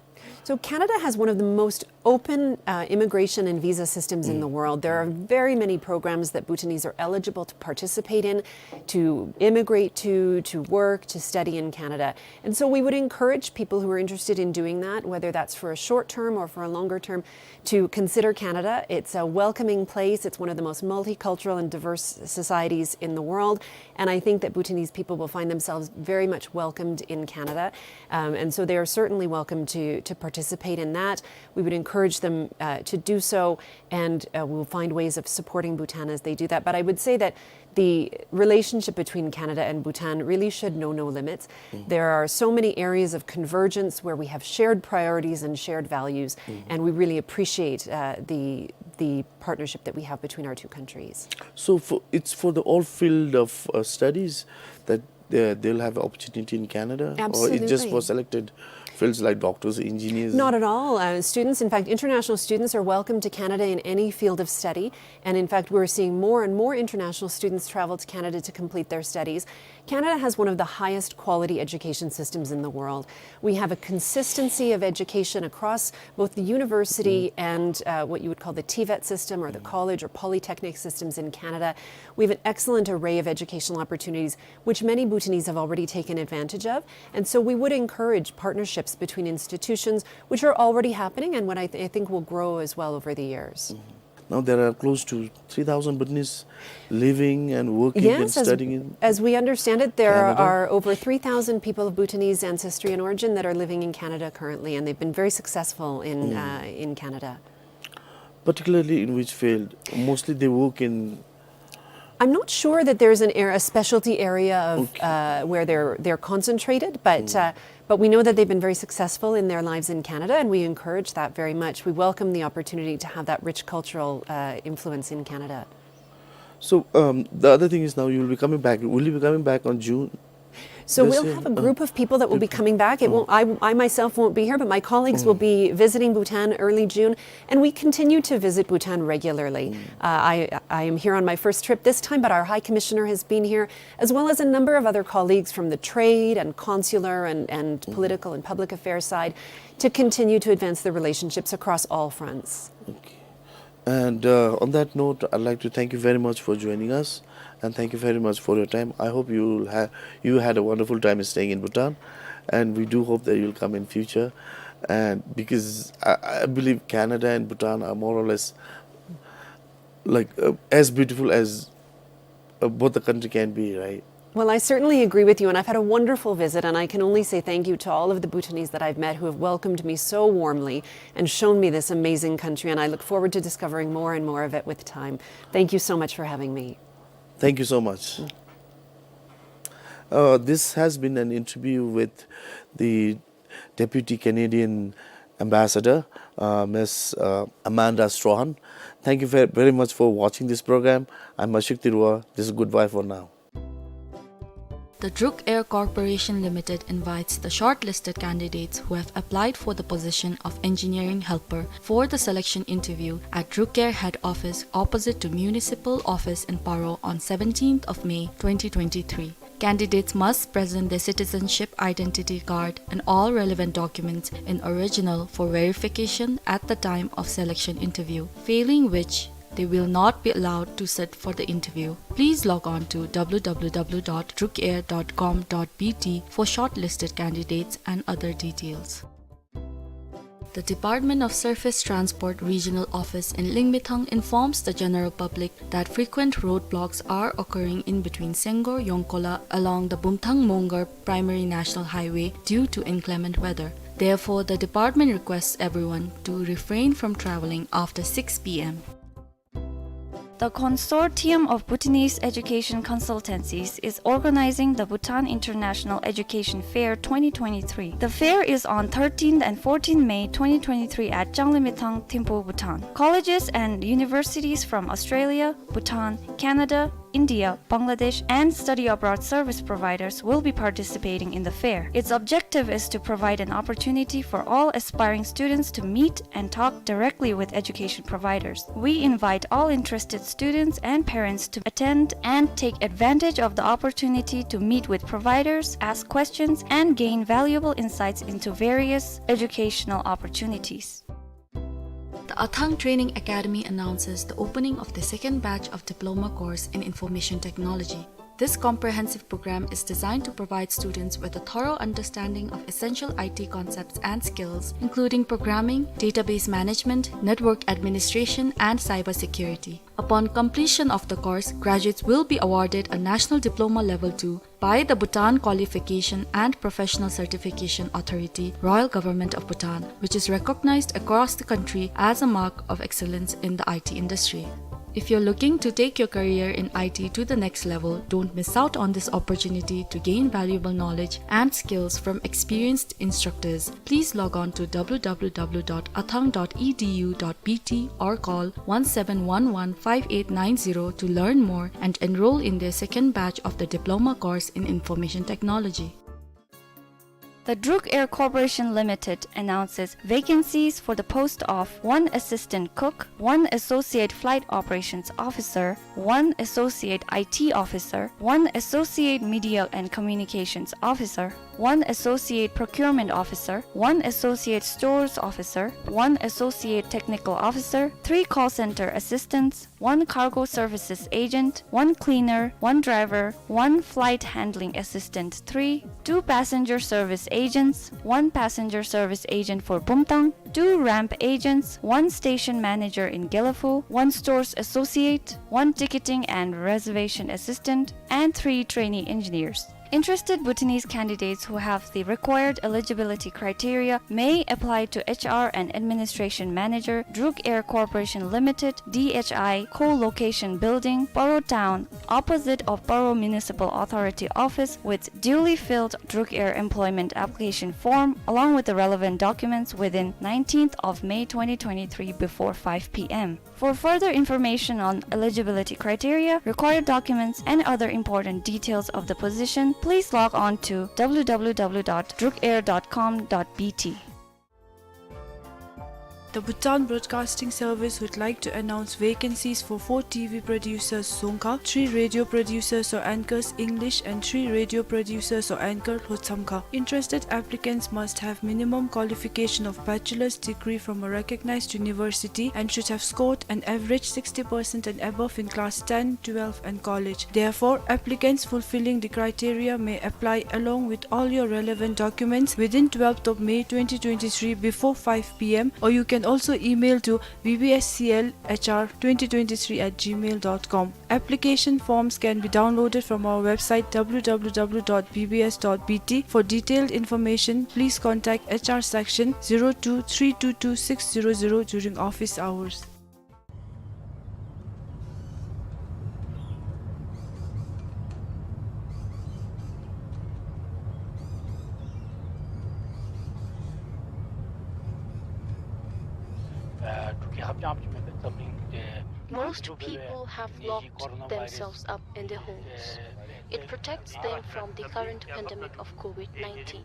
So Canada has one of the most open, uh, immigration and visa systems in the world. There are very many programs that Bhutanese are eligible to participate in, to immigrate to, to work, to study in Canada. And so we would encourage people who are interested in doing that, whether that's for a short term or for a longer term, to consider Canada. It's a welcoming place. It's one of the most multicultural and diverse societies in the world. And I think that Bhutanese people will find themselves very much welcomed in Canada. Um, and so they are certainly welcome to, to participate in that. We would encourage them, uh, to do so, and, uh, we'll find ways of supporting Bhutan as they do that. But I would say that the relationship between Canada and Bhutan really should know no limits. There are so many areas of convergence where we have shared priorities and shared values, and we really appreciate, uh, the, the partnership that we have between our two countries. So for, it's for the all field of, uh, studies that they, they'll have opportunity in Canada? Or it's just for selected fields like doctors, engineers? Not at all. Uh, students, in fact, international students are welcome to Canada in any field of study. And in fact, we're seeing more and more international students travel to Canada to complete their studies. Canada has one of the highest quality education systems in the world. We have a consistency of education across both the university and, uh, what you would call the TVET system or the college or polytechnic systems in Canada. We have an excellent array of educational opportunities, which many Bhutanese have already taken advantage of. And so we would encourage partnerships between institutions, which are already happening and what I, th-, I think will grow as well over the years. Now there are close to three thousand Bhutanese living and working and studying in Canada. Yes, as, as we understand it, there are over three thousand people of Bhutanese ancestry and origin that are living in Canada currently, and they've been very successful in, uh, in Canada. Particularly in which field? Mostly they work in I'm not sure that there's an ar-, a specialty area of, uh, where they're, they're concentrated, but, uh, but we know that they've been very successful in their lives in Canada, and we encourage that very much. We welcome the opportunity to have that rich cultural, uh, influence in Canada. So, um, the other thing is now you will be coming back. Will you be coming back on June? So we'll have a group of people that will be coming back. It won't, I, I myself won't be here, but my colleagues will be visiting Bhutan early June, and we continue to visit Bhutan regularly. Uh, I, I am here on my first trip this time, but our High Commissioner has been here, as well as a number of other colleagues from the trade and consular and, and political and public affairs side, to continue to advance the relationships across all fronts. Okay. And, uh, on that note, I'd like to thank you very much for joining us, and thank you very much for your time. I hope you'll ha-, you had a wonderful time staying in Bhutan, and we do hope that you'll come in future. And because I, I believe Canada and Bhutan are more or less, like, uh, as beautiful as uh, both the country can be, right? Well, I certainly agree with you, and I've had a wonderful visit, and I can only say thank you to all of the Bhutanese that I've met who have welcomed me so warmly and shown me this amazing country, and I look forward to discovering more and more of it with time. Thank you so much for having me. Thank you so much. Uh, this has been an interview with the Deputy Canadian Ambassador, uh, Miss, uh, Amanda Strahan. Thank you ve-, very much for watching this program. I'm Ashok Tirua. This is goodbye for now. The Druk Air Corporation Limited invites the shortlisted candidates who have applied for the position of engineering helper for the selection interview at Druk Air head office opposite to Municipal Office in Paro on seventeenth of May twenty twenty-three. Candidates must present their citizenship identity card and all relevant documents in original for verification at the time of selection interview, failing which They will not be allowed to sit for the interview. Please log on to w w w dot drukair dot com dot b t for shortlisted candidates and other details. The Department of Surface Transport Regional Office in Lingmethang informs the general public that frequent roadblocks are occurring in between Senggor Yongkola along the Bumthang Mongar Primary National Highway due to inclement weather. Therefore, the department requests everyone to refrain from traveling after six p m. The Consortium of Bhutanese Education Consultancies is organizing the Bhutan International Education Fair twenty twenty-three. The fair is on thirteenth and fourteenth May twenty twenty-three at Changlimithang, Thimphu, Bhutan. Colleges and universities from Australia, Bhutan, Canada, India, Bangladesh, and study abroad service providers will be participating in the fair. Its objective is to provide an opportunity for all aspiring students to meet and talk directly with education providers. We invite all interested students and parents to attend and take advantage of the opportunity to meet with providers, ask questions, and gain valuable insights into various educational opportunities. The Athang Training Academy announces the opening of the second batch of diploma course in information technology. This comprehensive program is designed to provide students with a thorough understanding of essential I T concepts and skills, including programming, database management, network administration, and cybersecurity. Upon completion of the course, graduates will be awarded a National Diploma Level two by the Bhutan Qualification and Professional Certification Authority, Royal Government of Bhutan, which is recognized across the country as a mark of excellence in the I T industry. If you're looking to take your career in I T to the next level, don't miss out on this opportunity to gain valuable knowledge and skills from experienced instructors. Please log on to w w w dot athang dot e d u dot b t or call one seven one one five eight nine zero to learn more and enroll in their second batch of the diploma course in information technology. The Druk Air Corporation Limited announces vacancies for the post of one assistant cook, one associate flight operations officer, one associate I T officer, one associate media and communications officer, one associate procurement officer, one associate stores officer, one associate technical officer, three call center assistants, one cargo services agent, one cleaner, one driver, one flight handling assistant three, two passenger service agents, one passenger service agent for Bumthang, two ramp agents, one station manager in Gelephu, one stores associate, one ticketing and reservation assistant, and three trainee engineers. Interested Bhutanese candidates who have the required eligibility criteria may apply to H R and Administration Manager, Druk Air Corporation Limited, D H I, Co-location Building, Paro Town, opposite of Paro Municipal Authority Office, with duly filled Druk Air employment application form, along with the relevant documents, within nineteenth of May twenty twenty-three before five p m. For further information on eligibility criteria, required documents, and other important details of the position, please log on to w w w dot druk air dot com dot b t. The Bhutan Broadcasting Service would like to announce vacancies for four T V producers, Dzongkha, three radio producers or anchors, English, and three radio producers or anchor, Lhotshamkha. Interested applicants must have minimum qualification of bachelor's degree from a recognized university and should have scored an average sixty percent and above in class ten, twelve, and college. Therefore, applicants fulfilling the criteria may apply along with all your relevant documents within twelfth of May twenty twenty-three before five p m, or you can also email to v b s c l h r twenty twenty-three at gmail dot com. Application forms can be downloaded from our website w w w dot b b s dot b t. For detailed information, please contact H R section zero two three two two six zero zero during office hours. Most people have locked themselves up in their homes. It protects them from the current pandemic of COVID nineteen.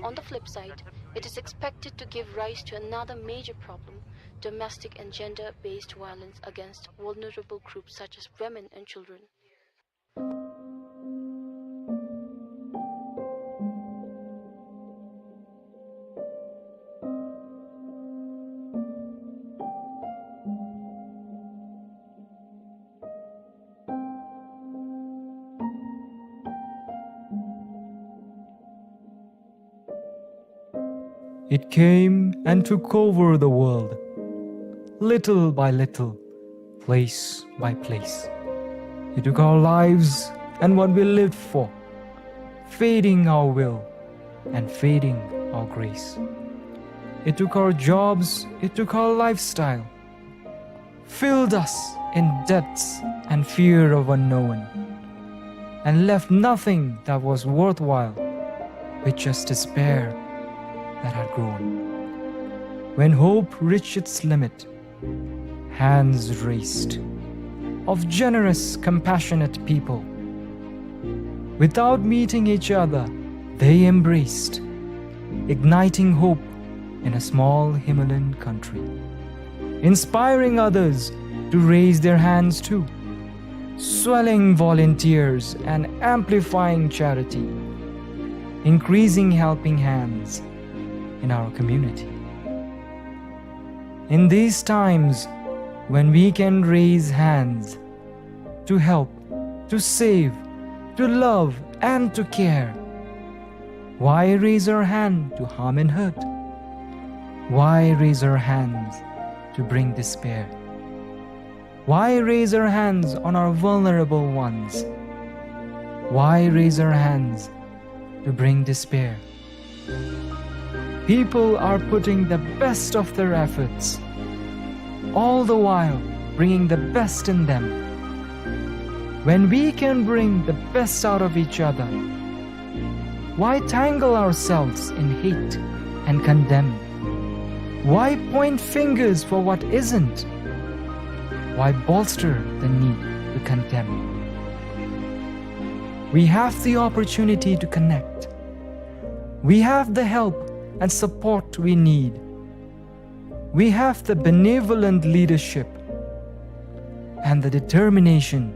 On the flip side, it is expected to give rise to another major problem, domestic and gender-based violence against vulnerable groups such as women and children. came and took over the world, little by little, place by place. He took our lives and what we lived for, fading our will and fading our grace. It took our jobs, it took our lifestyle, filled us in debts and fear of unknown, and left nothing that was worthwhile, with just despair that had grown. When hope reached its limit, hands raised of generous, compassionate people. Without meeting each other, they embraced, igniting hope in a small Himalayan country, inspiring others to raise their hands too, swelling volunteers and amplifying charity, increasing helping hands in our community. In these times when we can raise hands to help, to save, to love, and to care, why raise our hand to harm and hurt? Why raise our hands to bring despair? Why raise our hands on our vulnerable ones? Why raise our hands to bring despair? People are putting the best of their efforts, all the while bringing the best in them. When we can bring the best out of each other, why tangle ourselves in hate and condemn? Why point fingers for what isn't? Why bolster the need to condemn? We have the opportunity to connect. We have the help and support we need. We have the benevolent leadership and the determination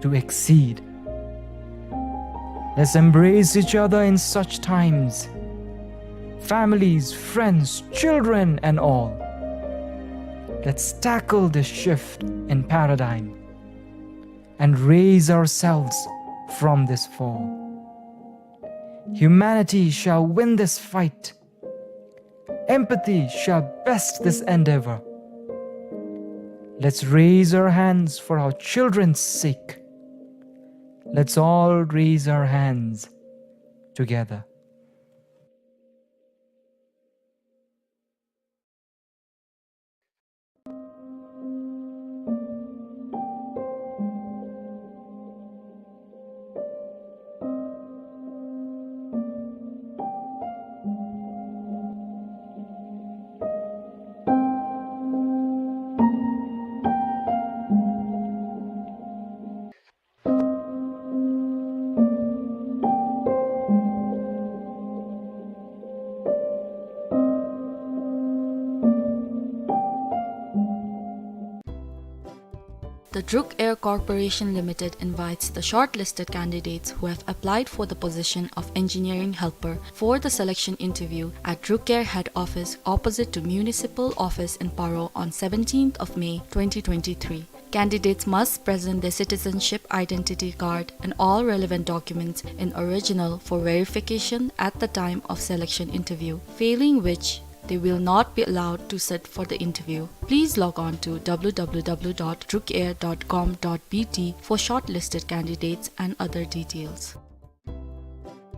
to exceed. Let's embrace each other in such times. Families, friends, children, and all. Let's tackle this shift in paradigm and raise ourselves from this fall. Humanity shall win this fight. Empathy shall best this endeavor. Let's raise our hands for our children's sake. Let's all raise our hands together. The Druk Air Corporation Limited invites the shortlisted candidates who have applied for the position of engineering helper for the selection interview at Druk Air head office opposite to Municipal Office in Paro on seventeenth of May twenty twenty-three. Candidates must present their citizenship identity card and all relevant documents in original for verification at the time of selection interview, failing which they will not be allowed to sit for the interview. Please log on to w w w dot drukair dot com dot b t for shortlisted candidates and other details.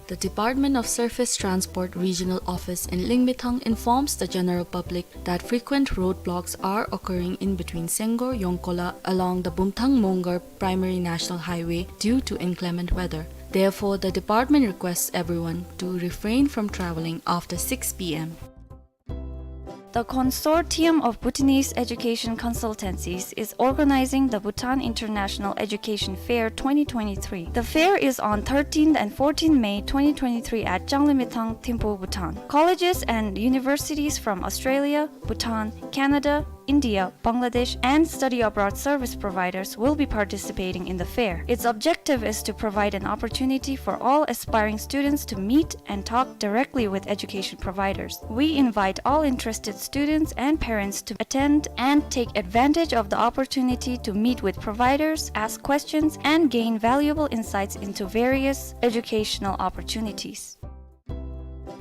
The Department of Surface Transport Regional Office in Lingmithang informs the general public that frequent roadblocks are occurring in between Senggor Yongkola along the Bumthang Mongar Primary National Highway due to inclement weather. Therefore, the department requests everyone to refrain from traveling after six p m. The Consortium of Bhutanese Education Consultancies is organizing the Bhutan International Education Fair twenty twenty-three. The fair is on thirteenth and fourteenth May twenty twenty-three at Changlimithang, Thimphu, Bhutan. Colleges and universities from Australia, Bhutan, Canada, India, Bangladesh, and study abroad service providers will be participating in the fair. Its objective is to provide an opportunity for all aspiring students to meet and talk directly with education providers. We invite all interested students and parents to attend and take advantage of the opportunity to meet with providers, ask questions, and gain valuable insights into various educational opportunities.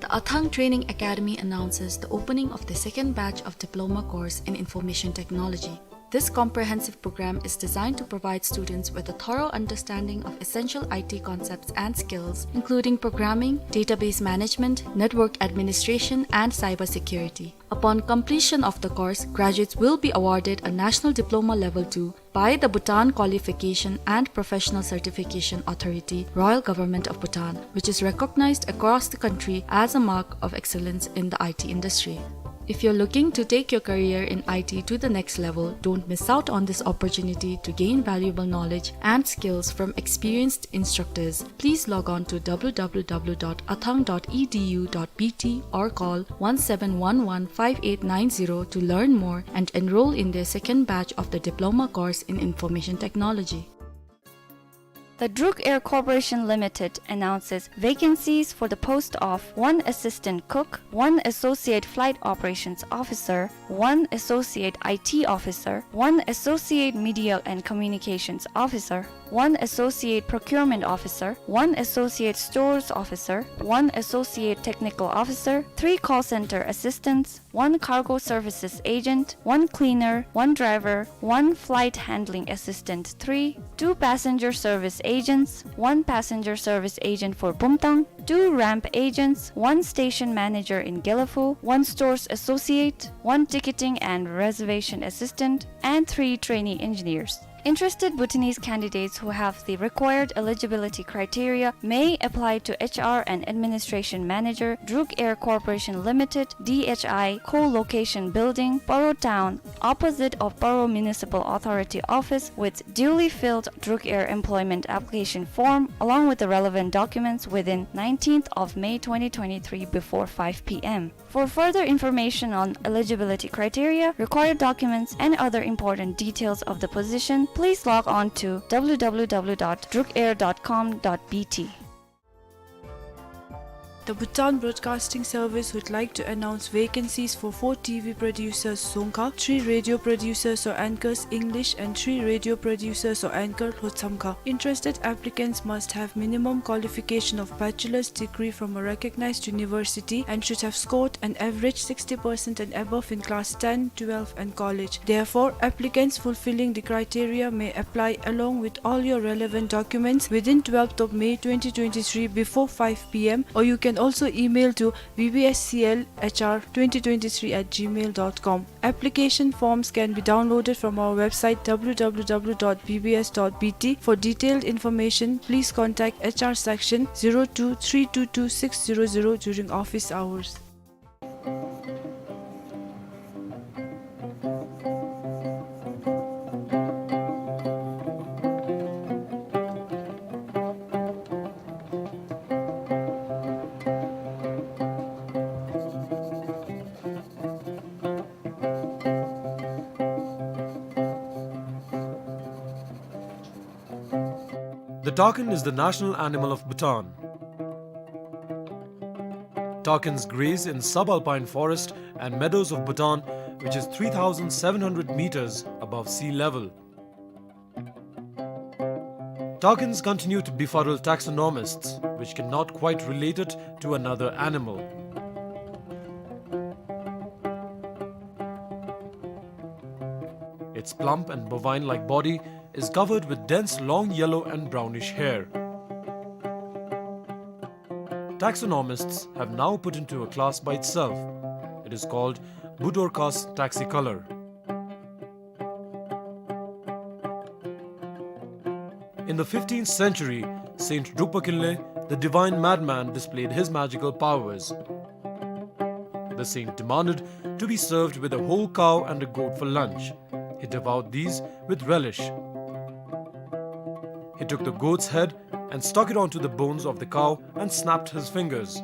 The Athang Training Academy announces the opening of the second batch of diploma course in information technology. This comprehensive program is designed to provide students with a thorough understanding of essential I T concepts and skills, including programming, database management, network administration, and cybersecurity. Upon completion of the course, graduates will be awarded a national diploma level two by the Bhutan Qualification and Professional Certification Authority, Royal Government of Bhutan, which is recognized across the country as a mark of excellence in the I T industry. If you're looking to take your career in I T to the next level, don't miss out on this opportunity to gain valuable knowledge and skills from experienced instructors. Please log on to w w w dot athang dot e d u dot b t or call one seven one one five eight nine zero to learn more and enroll in their second batch of the diploma course in information technology. The Druk Air Corporation Limited announces vacancies for the post of one assistant cook, one associate flight operations officer, one associate I T officer, one associate media and communications officer, one associate procurement officer, one associate stores officer, one associate technical officer, three call center assistants, one cargo services agent, one cleaner, one driver, one flight handling assistant three, two passenger service agents, one passenger service agent for Bumtang, two ramp agents, one station manager in Gelephu, one stores associate, one ticketing and reservation assistant, and three trainee engineers. Interested Bhutanese candidates who have the required eligibility criteria may apply to H R and Administration Manager, Druk Air Corporation Limited, D H I, Co-location Building, Paro Town, opposite of Paro Municipal Authority Office, with duly filled Druk Air employment application form along with the relevant documents within nineteenth of May twenty twenty-three before five p m. For further information on eligibility criteria, required documents, and other important details of the position, please log on to w w w dot drukair dot com dot b t. The Bhutan Broadcasting Service would like to announce vacancies for four T V producers Dzongkha, three radio producers or anchors English, and three radio producers or anchor Lhotshamkha. Interested applicants must have minimum qualification of bachelor's degree from a recognized university and should have scored an average sixty percent and above in class ten, twelve, and college. Therefore, applicants fulfilling the criteria may apply along with all your relevant documents within twelfth of May twenty twenty-three before five p m, or you can also email to b b s c l h r twenty twenty-three at gmail dot com. Application forms can be downloaded from our website w w w dot b b s dot b t. For detailed information, please contact H R section zero two three two two six zero zero during office hours. The takin is the national animal of Bhutan. Takins graze in subalpine forest and meadows of Bhutan, which is three thousand seven hundred meters above sea level. Takins continue to befuddle taxonomists, which cannot quite relate it to another animal. Its plump and bovine-like body is covered with dense long yellow and brownish hair. Taxonomists have now put into a class by itself. It is called Budorcas taxicolor. In the fifteenth century, Saint Drukpa Kinley, the divine madman, displayed his magical powers. The saint demanded to be served with a whole cow and a goat for lunch. He devoured these with relish. He took the goat's head and stuck it onto the bones of the cow and snapped his fingers.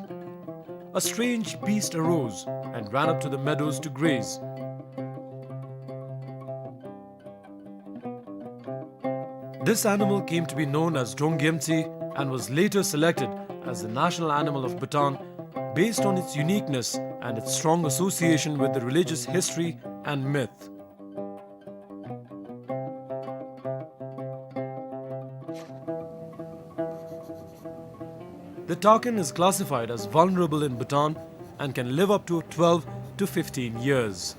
A strange beast arose and ran up to the meadows to graze. This animal came to be known as Drong Gyemtse and was later selected as the national animal of Bhutan based on its uniqueness and its strong association with the religious history and myth. The Takin is classified as vulnerable in Bhutan and can live up to twelve to fifteen years.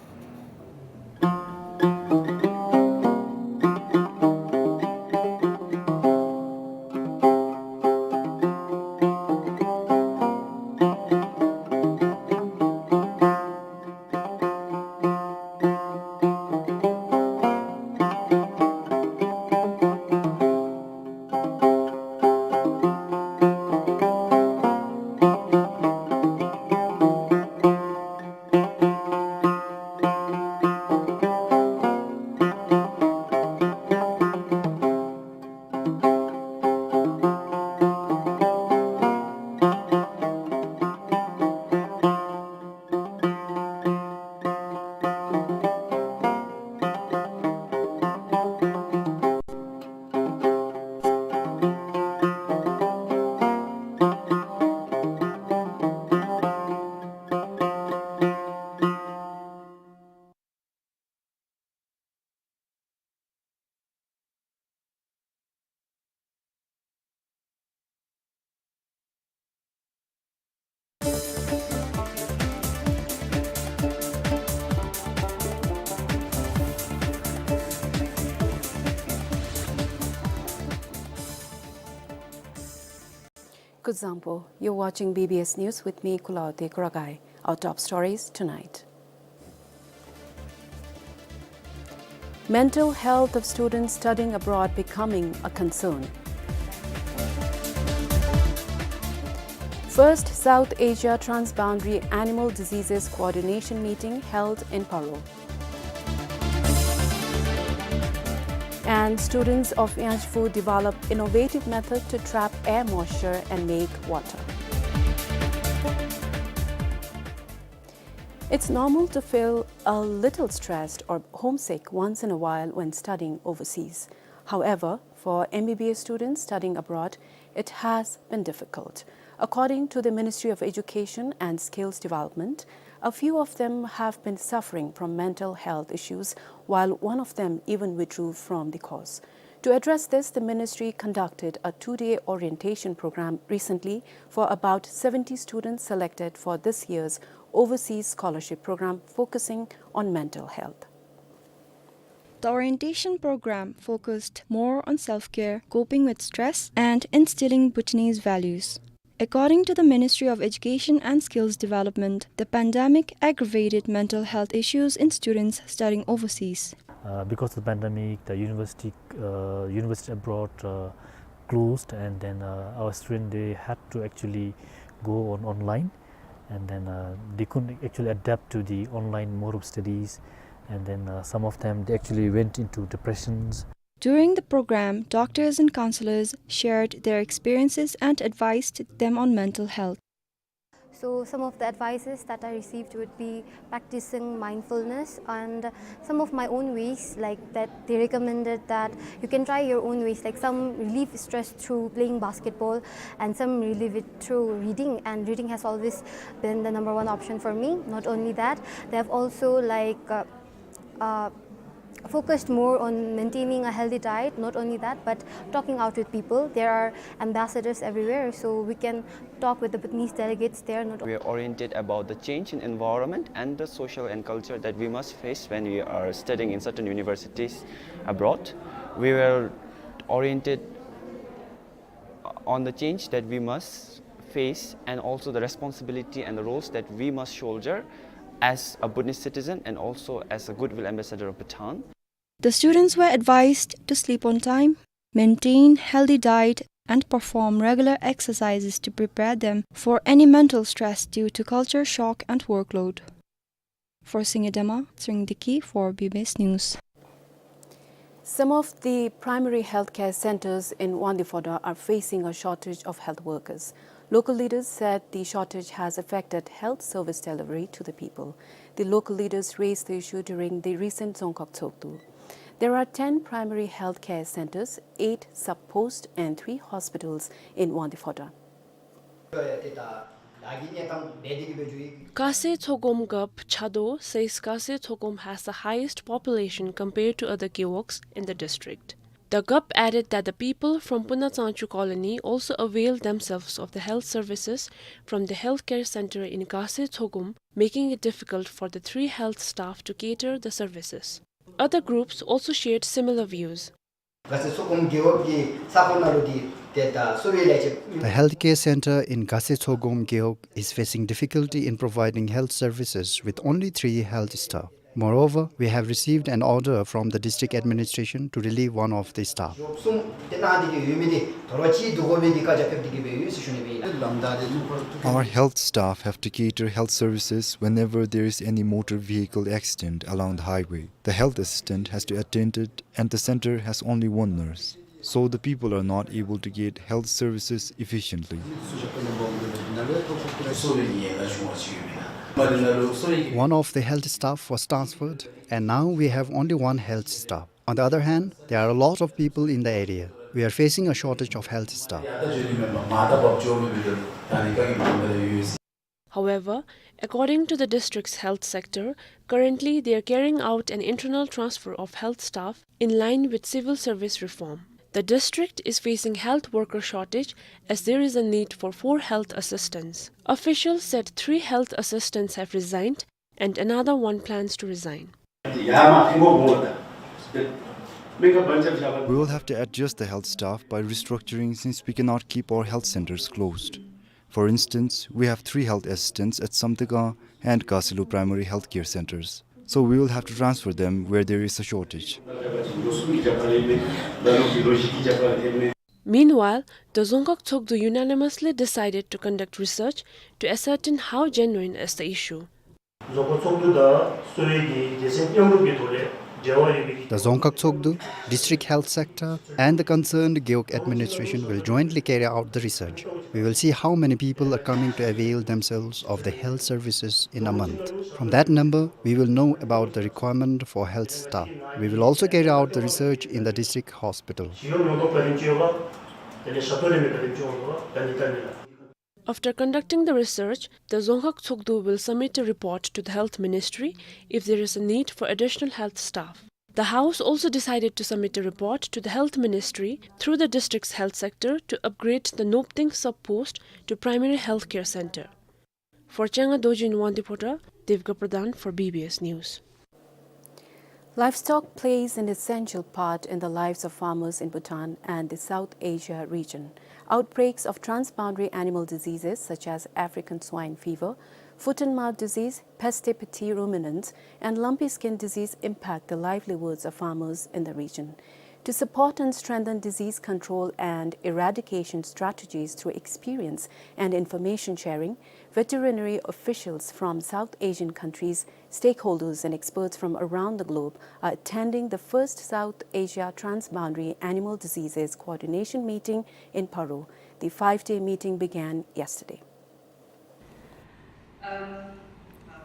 Kuzuzangpo, you're watching B B S News with me, Kulaute Kuragai. Our top stories tonight. Mental health of students studying abroad becoming a concern. First South Asia Transboundary Animal Diseases Coordination Meeting held in Paro. And students of Yangtze develop innovative method to trap air moisture and make water. It's normal to feel a little stressed or homesick once in a while when studying overseas. However, for M B B S students studying abroad, it has been difficult. According to the Ministry of Education and Skills Development, a few of them have been suffering from mental health issues, while one of them even withdrew from the course. To address this, the ministry conducted a two-day orientation program recently for about seventy students selected for this year's overseas scholarship program focusing on mental health. The orientation program focused more on self-care, coping with stress, and instilling Bhutanese values. According to the Ministry of Education and Skills Development, the pandemic aggravated mental health issues in students studying overseas. Uh, because of the pandemic, the university, uh, university abroad, uh, closed, and then, uh, our students, they had to actually go on online, and then, uh, they couldn't actually adapt to the online mode of studies, and then, uh, some of them, they actually went into depressions. During the program, doctors and counselors shared their experiences and advised them on mental health. So some of the advices that I received would be practicing mindfulness and some of my own ways, like, that they recommended that you can try your own ways, like, some relieve stress through playing basketball and some relieve it through reading, and reading has always been the number one option for me. Not only that, they have also, like, uh, uh, focused more on maintaining a healthy diet. Not only that, but talking out with people. There are ambassadors everywhere, so we can talk with the Bhutanese delegates there. Not We are oriented about the change in environment and the social and culture that we must face when we are studying in certain universities abroad. We were oriented on the change that we must face and also the responsibility and the roles that we must shoulder as a Bhutanese citizen and also as a goodwill ambassador of Bhutan. The students were advised to sleep on time, maintain healthy diet, and perform regular exercises to prepare them for any mental stress due to culture shock and workload. For Singye Dema, Tshering Deki for B B S News. Some of the primary healthcare centers in Wangdue Phodrang are facing a shortage of health workers. Local leaders said the shortage has affected health service delivery to the people. The local leaders raised the issue during the recent Dzongkhag Tshogdu. There are ten primary healthcare centers, eight sub-posts, and three hospitals in Wangdue Phodrang. ཀ་སའི་མཚོ་སྒོམ་རྒཔོ་ཕྱག་རྡོར says Kasei Tsogom has the highest population compared to other gewogs in the district. The gup added that the people from Puna Tsangchu colony also avail themselves of the health services from the healthcare center in Gase Tsogum, making it difficult for the three health staff to cater the services. Other groups also shared similar views. ང་ཚོ་ཚོགས་སྐོམ་རྒེད་འོག་གི་ས་ཁོངས་ནང་ལུ་འདི་ཏེ་ད་གསོ་བའི་ལས་བྱེད། The healthcare center in Gase Tsogum Gewog is facing difficulty in providing health services with only three health staff. Moreover, we have received an order from the district administration to relieve one of the staff. གསུམ་ཏེ་གནང་སྟེ་གི་ཡོད་མི་འདི་དོ་རུང་ཅིག་བསྡུ་དགོ་པའི་གི་བཀའ་རྒྱ་ཕེབས་ཏེ་གི་སྦེ་ཡོད་ཟེར་ཞུ་ནི་སྦེ་ཨིན་ལགས། Our health staff have to cater health services whenever there is any motor vehicle accident along the highway. The health assistant has to attend it, and the center has only one nurse. So the people are not able to get health services efficiently. One of the health staff was transferred, and now we have only one health staff. On the other hand, there are a lot of people in the area. We are facing a shortage of health staff. However, according to the district's health sector, currently they are carrying out an internal transfer of health staff in line with civil service reform. The district is facing health worker shortage as there is a need for four health assistants. Officials said three health assistants have resigned and another one plans to resign. We will have to adjust the health staff by restructuring, since we cannot keep our health centers closed. For instance, we have three health assistants at Samtegang and Gasilu primary health care centers. So we will have to transfer them where there is a shortage. Meanwhile, the Dzongkhag Tshogdu unanimously decided to conduct research to ascertain how genuine is the issue. The Dzongkhag Tshogdu, District Health Sector, and the concerned Gewog administration will jointly carry out the research. We will see how many people are coming to avail themselves of the health services in a month. From that number, we will know about the requirement for health staff. We will also carry out the research in the district hospital. After conducting the research, the Dzongkhag Tshogdu will submit a report to the Health Ministry if there is a need for additional health staff. The House also decided to submit a report to the Health Ministry through the district's health sector to upgrade the Nopting sub-post to primary health care center. For Changa Dorji in Wangdue Phodrang, Devika Pradhan for B B S News. Livestock plays an essential part in the lives of farmers in Bhutan and the South Asia region. Outbreaks of transboundary animal diseases such as African swine fever, foot and mouth disease, peste petit ruminants, and lumpy skin disease impact the livelihoods of farmers in the region. To support and strengthen disease control and eradication strategies through experience and information sharing, veterinary officials from South Asian countries, stakeholders, and experts from around the globe are attending the first South Asia Transboundary Animal Diseases Coordination Meeting in Paro. The five-day meeting began yesterday.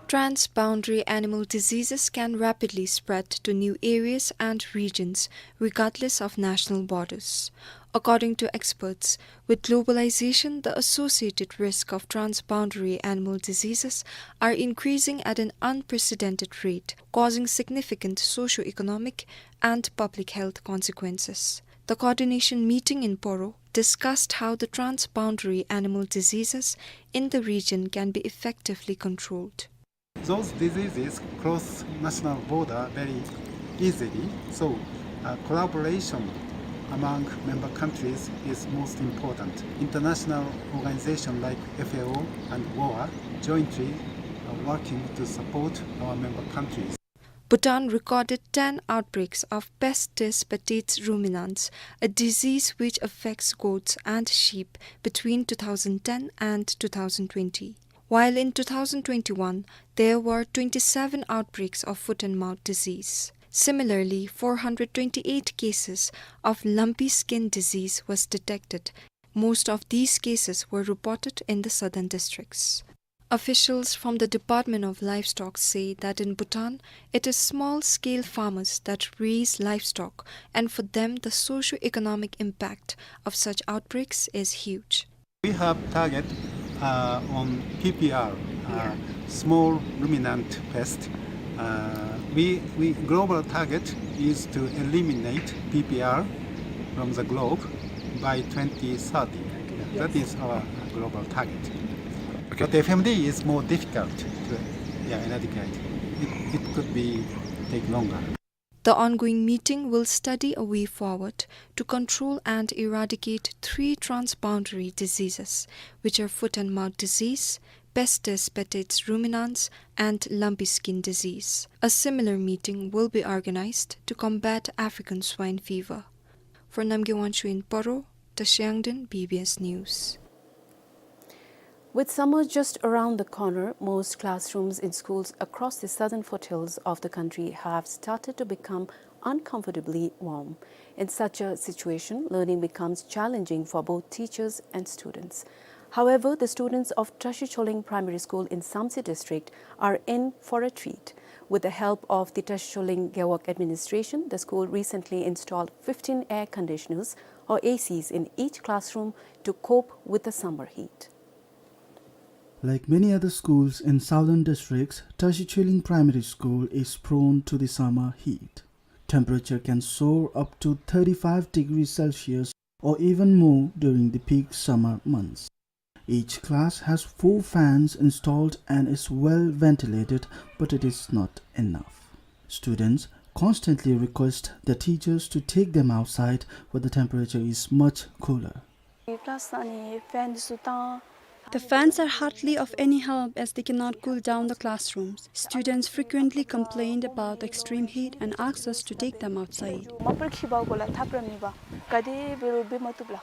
Transboundary animal diseases can rapidly spread to new areas and regions, regardless of national borders. According to experts, with globalization, the associated risk of transboundary animal diseases are increasing at an unprecedented rate, causing significant socio-economic and public health consequences. The coordination meeting in Poro discussed how the transboundary animal diseases in the region can be effectively controlled. Those diseases cross national border very easily, so, uh, collaboration among member countries is most important. International organizations like F A O and WOA jointly are working to support our member countries. Bhutan recorded ten outbreaks of Pestis petit ruminans, a disease which affects goats and sheep, between two thousand ten and two thousand twenty, while in two thousand twenty-one there were twenty-seven outbreaks of foot and mouth disease. Similarly, four hundred twenty-eight cases of lumpy skin disease was detected. Most of these cases were reported in the southern districts. Officials from the Department of Livestock say that in Bhutan, it is small-scale farmers that raise livestock, and for them, the socio-economic impact of such outbreaks is huge. We have target, uh, on P P R, uh, small ruminant pest. Uh, we, we, global target is to eliminate P P R from the globe by twenty thirty. That is our global target. Okay. But F M D is more difficult to, yeah, eradicate. It, it could be take longer. The ongoing meeting will study a way forward to control and eradicate three transboundary diseases, which are foot and mouth disease, Peste species ruminans, and lumpy skin disease. A similar meeting will be organized to combat African swine fever. For Namgay Wangchuk in Paro, Tashi Yangden, B B S News. With summer just around the corner, most classrooms in schools across the southern foothills of the country have started to become uncomfortably warm. In such a situation, learning becomes challenging for both teachers and students. However, the students of Tashi Choling Primary School in Samtse District are in for a treat. With the help of the Tashi Choling Gewog administration, the school recently installed fifteen air conditioners, or A Cs, in each classroom to cope with the summer heat. Like many other schools in southern districts, Tashi Choling Primary School is prone to the summer heat. Temperature can soar up to thirty-five degrees Celsius or even more during the peak summer months. Each class has four fans installed and is well ventilated, but it is not enough. Students constantly request the teachers to take them outside where the temperature is much cooler. Plus, अनि fan सु तां The fans are hardly of any help as they cannot cool down the classrooms. Students frequently complained about the extreme heat and asked us to take them outside. Muffler खिबागोला थापरमिबा, कदे बेरो बेमतुबला।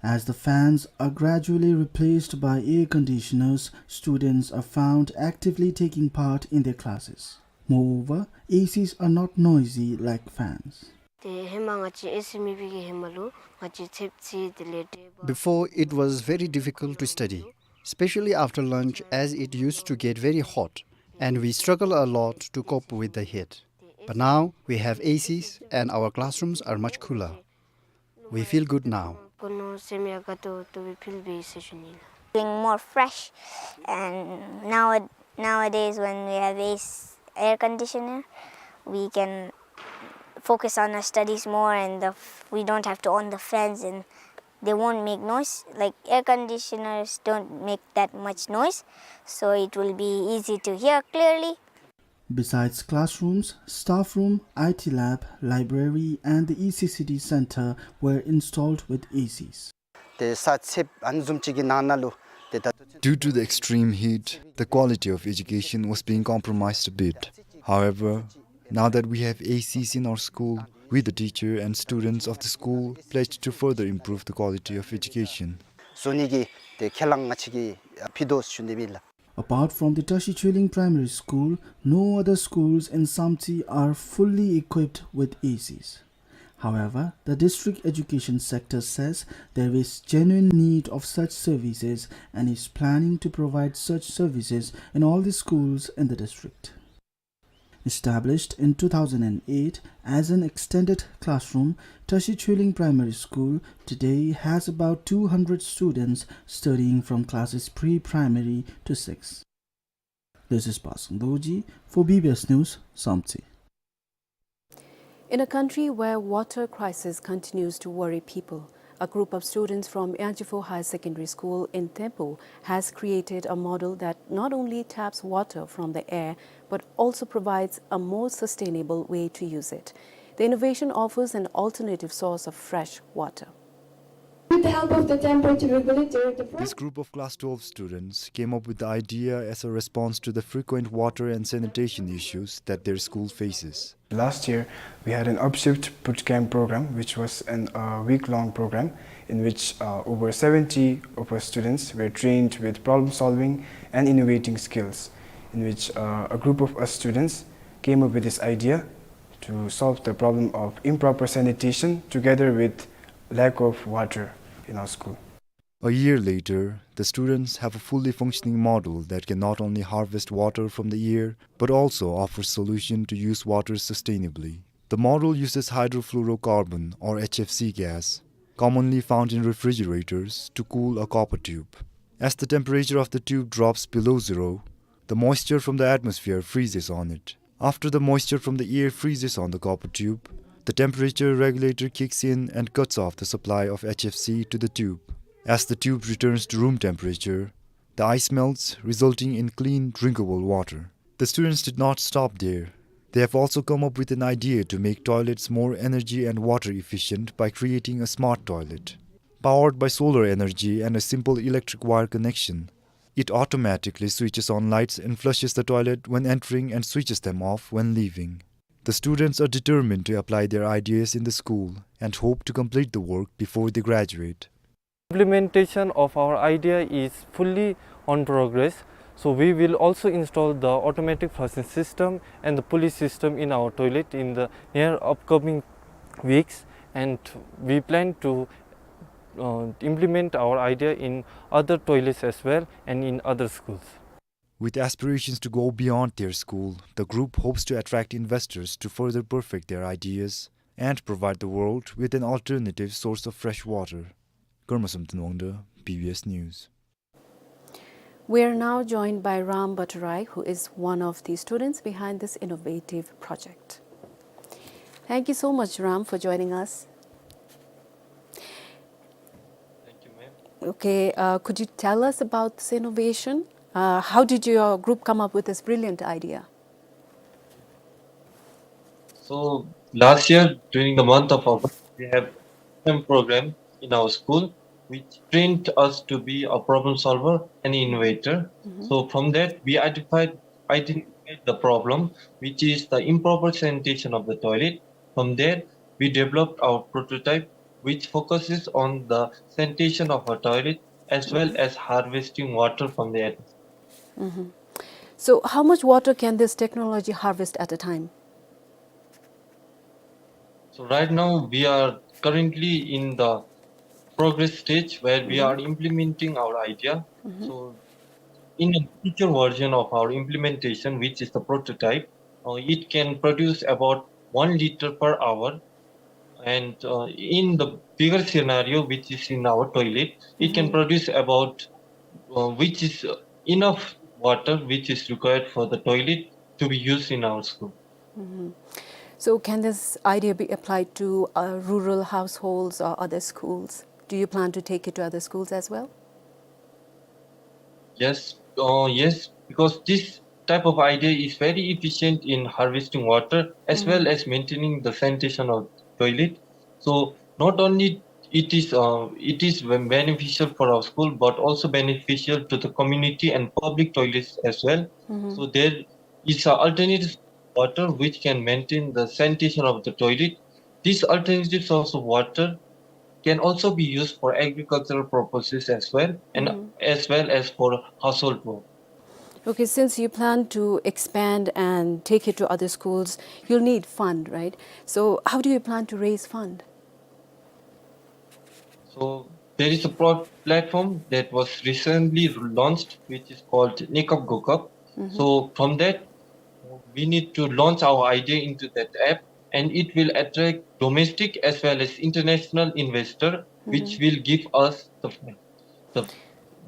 As the fans are gradually replaced by air conditioners, students are found actively taking part in their classes. Moreover, A Cs are not noisy like fans. ཏེ་ཧེ་མ་ང་བཅས་ཨེ་སི་མེད་པའི་གི་ཧེ་མ་ལུ་ང་བཅས་ཚེབ་ཚེ་དེ་ལས་ཏེ། Before, it was very difficult to study, especially after lunch, as it used to get very hot, and we struggle a lot to cope with the heat. But now, we have A Cs, and our classrooms are much cooler. We feel good now. ཀུན་སེམས་ཡང་དགའ་ཏོག་ཏོ་སྦེ་ཕུལ་བའི་སེམས་ཤུགས་ཨིན་ལགས། Feeling more fresh, and now, nowadays when we have A C, air conditioner, we can focus on our studies more, and the, we don't have to on the fans, and they won't make noise. Like, air conditioners don't make that much noise, so it will be easy to hear clearly. Besides classrooms, staff room, I T lab, library, and the E C C D center were installed with A Cs. ཏེ་ས་ཚེབ་ཨ་ནི་བཟུམ་ཅིག་གི་ནང་ན་ལུ་ཏེ་ད། Due to the extreme heat, the quality of education was being compromised a bit. However, now that we have A Cs in our school, we, the teacher and students of the school, pledged to further improve the quality of education. བཟོ་ནི་གི་ཏེ་ཁས་བླངས་ང་བཅས་ཀྱིས་ཕུལ་དོ་ཟེར་ཞུ་ནི་ཨིན་ལགས། Apart from the Tashi Choling Primary School, no other schools in Samtse are fully equipped with A Cs. However, the district education sector says there is genuine need of such services and is planning to provide such services in all the schools in the district. Established in two thousand eight as an extended classroom, Tashi Choling Primary School today has about two hundred students studying from classes pre-primary to six. This is Pasang Dorji for B B S News, Samtse. In a country where water crisis continues to worry people, a group of students from Yangchifo Higher Secondary School in Thempu has created a model that not only taps water from the air, but also provides a more sustainable way to use it. The innovation offers an alternative source of fresh water. With the help of the temperature regulator, the This first group of class twelve students came up with the idea as a response to the frequent water and sanitation issues that their school faces. Last year, we had an Upshift Boot Camp program, which was an, uh, week-long program in which, uh, over seventy of our students were trained with problem solving and innovating skills, in which, uh, a group of us students came up with this idea to solve the problem of improper sanitation together with lack of water in our school. A year later, the students have a fully functioning model that can not only harvest water from the air, but also offer solution to use water sustainably. The model uses hydrofluorocarbon, or H F C gas, commonly found in refrigerators, to cool a copper tube. As the temperature of the tube drops below zero, the moisture from the atmosphere freezes on it. After the moisture from the air freezes on the copper tube, The temperature regulator kicks in and cuts off the supply of H F C to the tube. As the tube returns to room temperature, the ice melts, resulting in clean, drinkable water. The students did not stop there. They have also come up with an idea to make toilets more energy and water efficient by creating a smart toilet. Powered by solar energy and a simple electric wire connection, it automatically switches on lights and flushes the toilet when entering and switches them off when leaving. The students are determined to apply their ideas in the school and hope to complete the work before they graduate. Implementation of our idea is fully on progress. So we will also install the automatic flushing system and the pulley system in our toilet in the near upcoming weeks, and we plan to, uh, implement our idea in other toilets as well and in other schools. With aspirations to go beyond their school, the group hopes to attract investors to further perfect their ideas and provide the world with an alternative source of fresh water. Karma Samten Wangda, B B S News. We are now joined by Ram Bhattarai, who is one of the students behind this innovative project. Thank you so much, Ram, for joining us. Thank you, ma'am. Okay, uh, could you tell us about this innovation? Uh, how did your group come up with this brilliant idea? So last year, during the month of August, we have a program in our school which trained us to be a problem solver and innovator. Mm-hmm. So from that, we identified, identified the problem, which is the improper sanitation of the toilet. From there, we developed our prototype, which focuses on the sanitation of a toilet as well as harvesting water from the atmosphere. Mm-hmm. So how much water can this technology harvest at a time? So right now we are currently in the progress stage where we are implementing our idea. Mm-hmm. So in a future version of our implementation, which is the prototype, uh, it can produce about one liter per hour. And, uh, in the bigger scenario, which is in our toilet, it can produce about, uh, which is, uh, enough water which is required for the toilet to be used in our school. Mm-hmm. So can this idea be applied to, uh, rural households or other schools? Do you plan to take it to other schools as well? Yes, uh, yes, because this type of idea is very efficient in harvesting water as well as maintaining the sanitation of toilet. So not only it is, uh, it is ben-, beneficial for our school, but also beneficial to the community and public toilets as well. Mm-hmm. So there is an alternative water which can maintain the sanitation of the toilet. This alternative source of water can also be used for agricultural purposes as well, and as well as for household work. Okay, since you plan to expand and take it to other schools, you'll need fund, right? So how do you plan to raise fund? So there is a pro-, platform that was recently launched, which is called Nikap Gokap. Mm-hmm. So from that, we need to launch our idea into that app, and it will attract domestic as well as international investor, which will give us the fund. The,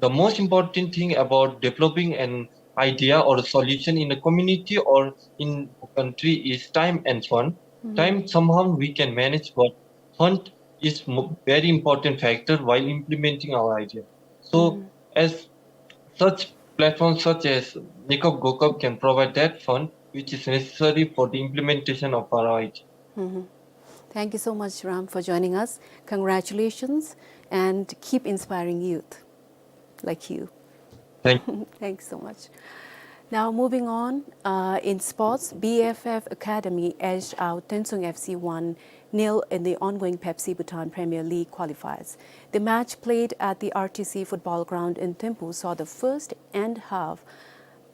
the most important thing about developing an idea or a solution in a community or in a country is time and fund. Mm-hmm. Time somehow we can manage, but fund is mo-, very important factor while implementing our idea. So as such platforms such as Nikap Gokap can provide that fund which is necessary for the implementation of our idea. Mm-hmm. Thank you so much, Ram, for joining us. Congratulations and keep inspiring youth like you. Thank you. Thanks so much. Now moving on, uh, in sports, B F F Academy edged out Tuensang F C one nil in the ongoing Pepsi Bhutan Premier League qualifiers. The match played at the R T C football ground in Thimphu saw the first and half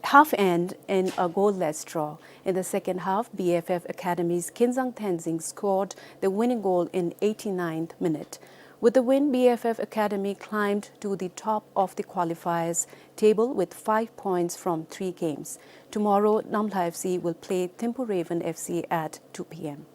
half end in a goalless draw. In the second half, B F F Academy's Kinzang Tenzing scored the winning goal in eighty-ninth minute. With the win, B F F Academy climbed to the top of the qualifiers table with five points from three games. Tomorrow, Namhla F C will play Thimphu Raven F C at two P M.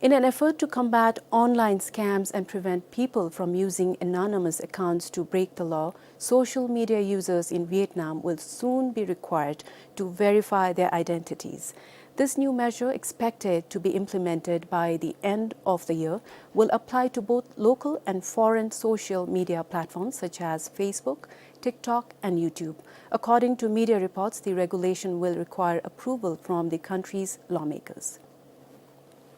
In an effort to combat online scams and prevent people from using anonymous accounts to break the law, social media users in Vietnam will soon be required to verify their identities. This new measure, expected to be implemented by the end of the year, will apply to both local and foreign social media platforms such as Facebook, TikTok, and YouTube. According to media reports, the regulation will require approval from the country's lawmakers.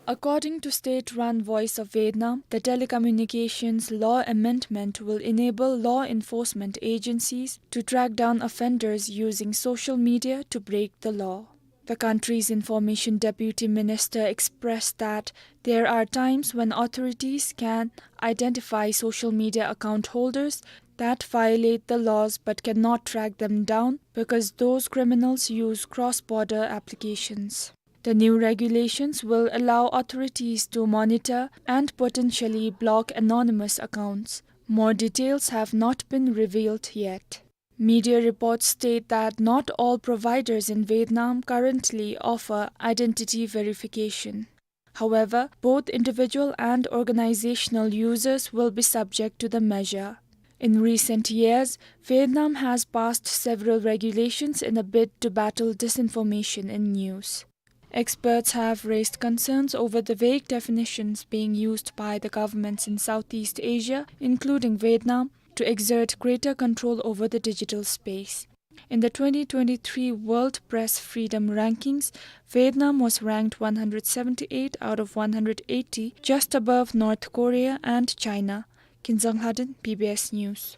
According to state-run Voice of Vietnam, the telecommunications law amendment will enable law enforcement agencies to track down offenders using social media to break the law. The country's information deputy minister expressed that there are times when authorities can identify social media account holders that violate the laws but cannot track them down because those criminals use cross-border applications. The new regulations will allow authorities to monitor and potentially block anonymous accounts. More details have not been revealed yet. Media reports state that not all providers in Vietnam currently offer identity verification. However, both individual and organizational users will be subject to the measure. In recent years, Vietnam has passed several regulations in a bid to battle disinformation in news. Experts have raised concerns over the vague definitions being used by the governments in Southeast Asia, including Vietnam, to exert greater control over the digital space. In the twenty twenty-three World Press Freedom Rankings, Vietnam was ranked one hundred seventy-eight out of one hundred eighty, just above North Korea and China. Kin Zang Hladin, B B S News.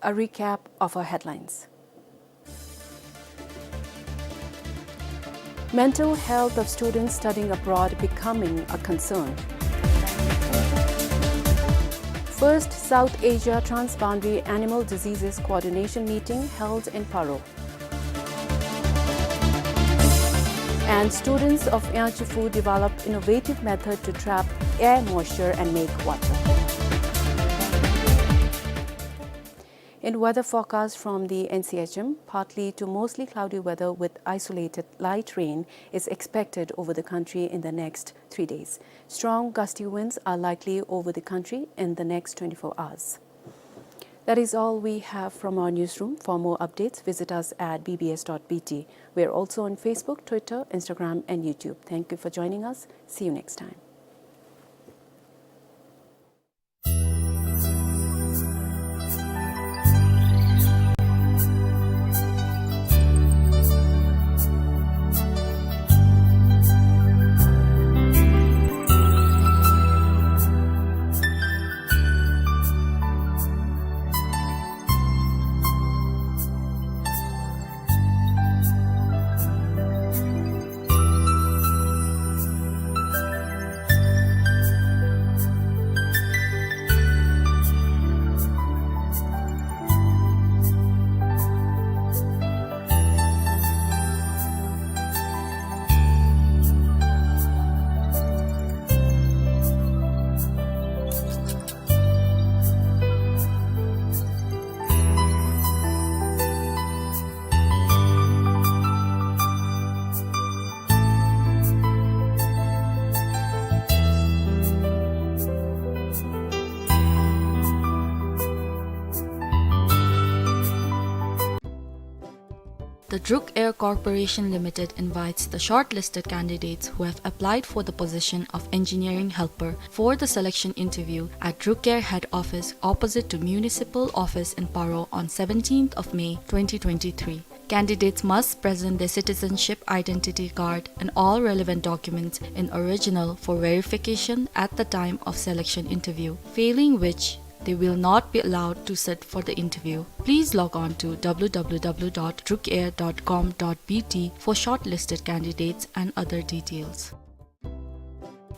A recap of our headlines. Mental health of students studying abroad becoming a concern. First South Asia Transboundary Animal Diseases Coordination Meeting held in Paro. And students of Yachifu developed innovative method to trap air moisture and make water. In weather forecast from the N C H M, partly to mostly cloudy weather with isolated light rain is expected over the country in the next three days. Strong gusty winds are likely over the country in the next twenty-four hours. That is all we have from our newsroom. For more updates, visit us at B B S dot B T. We are also on Facebook, Twitter, Instagram, and YouTube. Thank you for joining us. See you next time. The Druk Air Corporation Limited invites the shortlisted candidates who have applied for the position of engineering helper for the selection interview at Druk Air head office opposite to municipal office in Paro on seventeenth of May twenty twenty-three. Candidates must present their citizenship identity card and all relevant documents in original for verification at the time of selection interview, failing which they will not be allowed to sit for the interview. Please log on to W W W dot drukair dot com dot B T for shortlisted candidates and other details.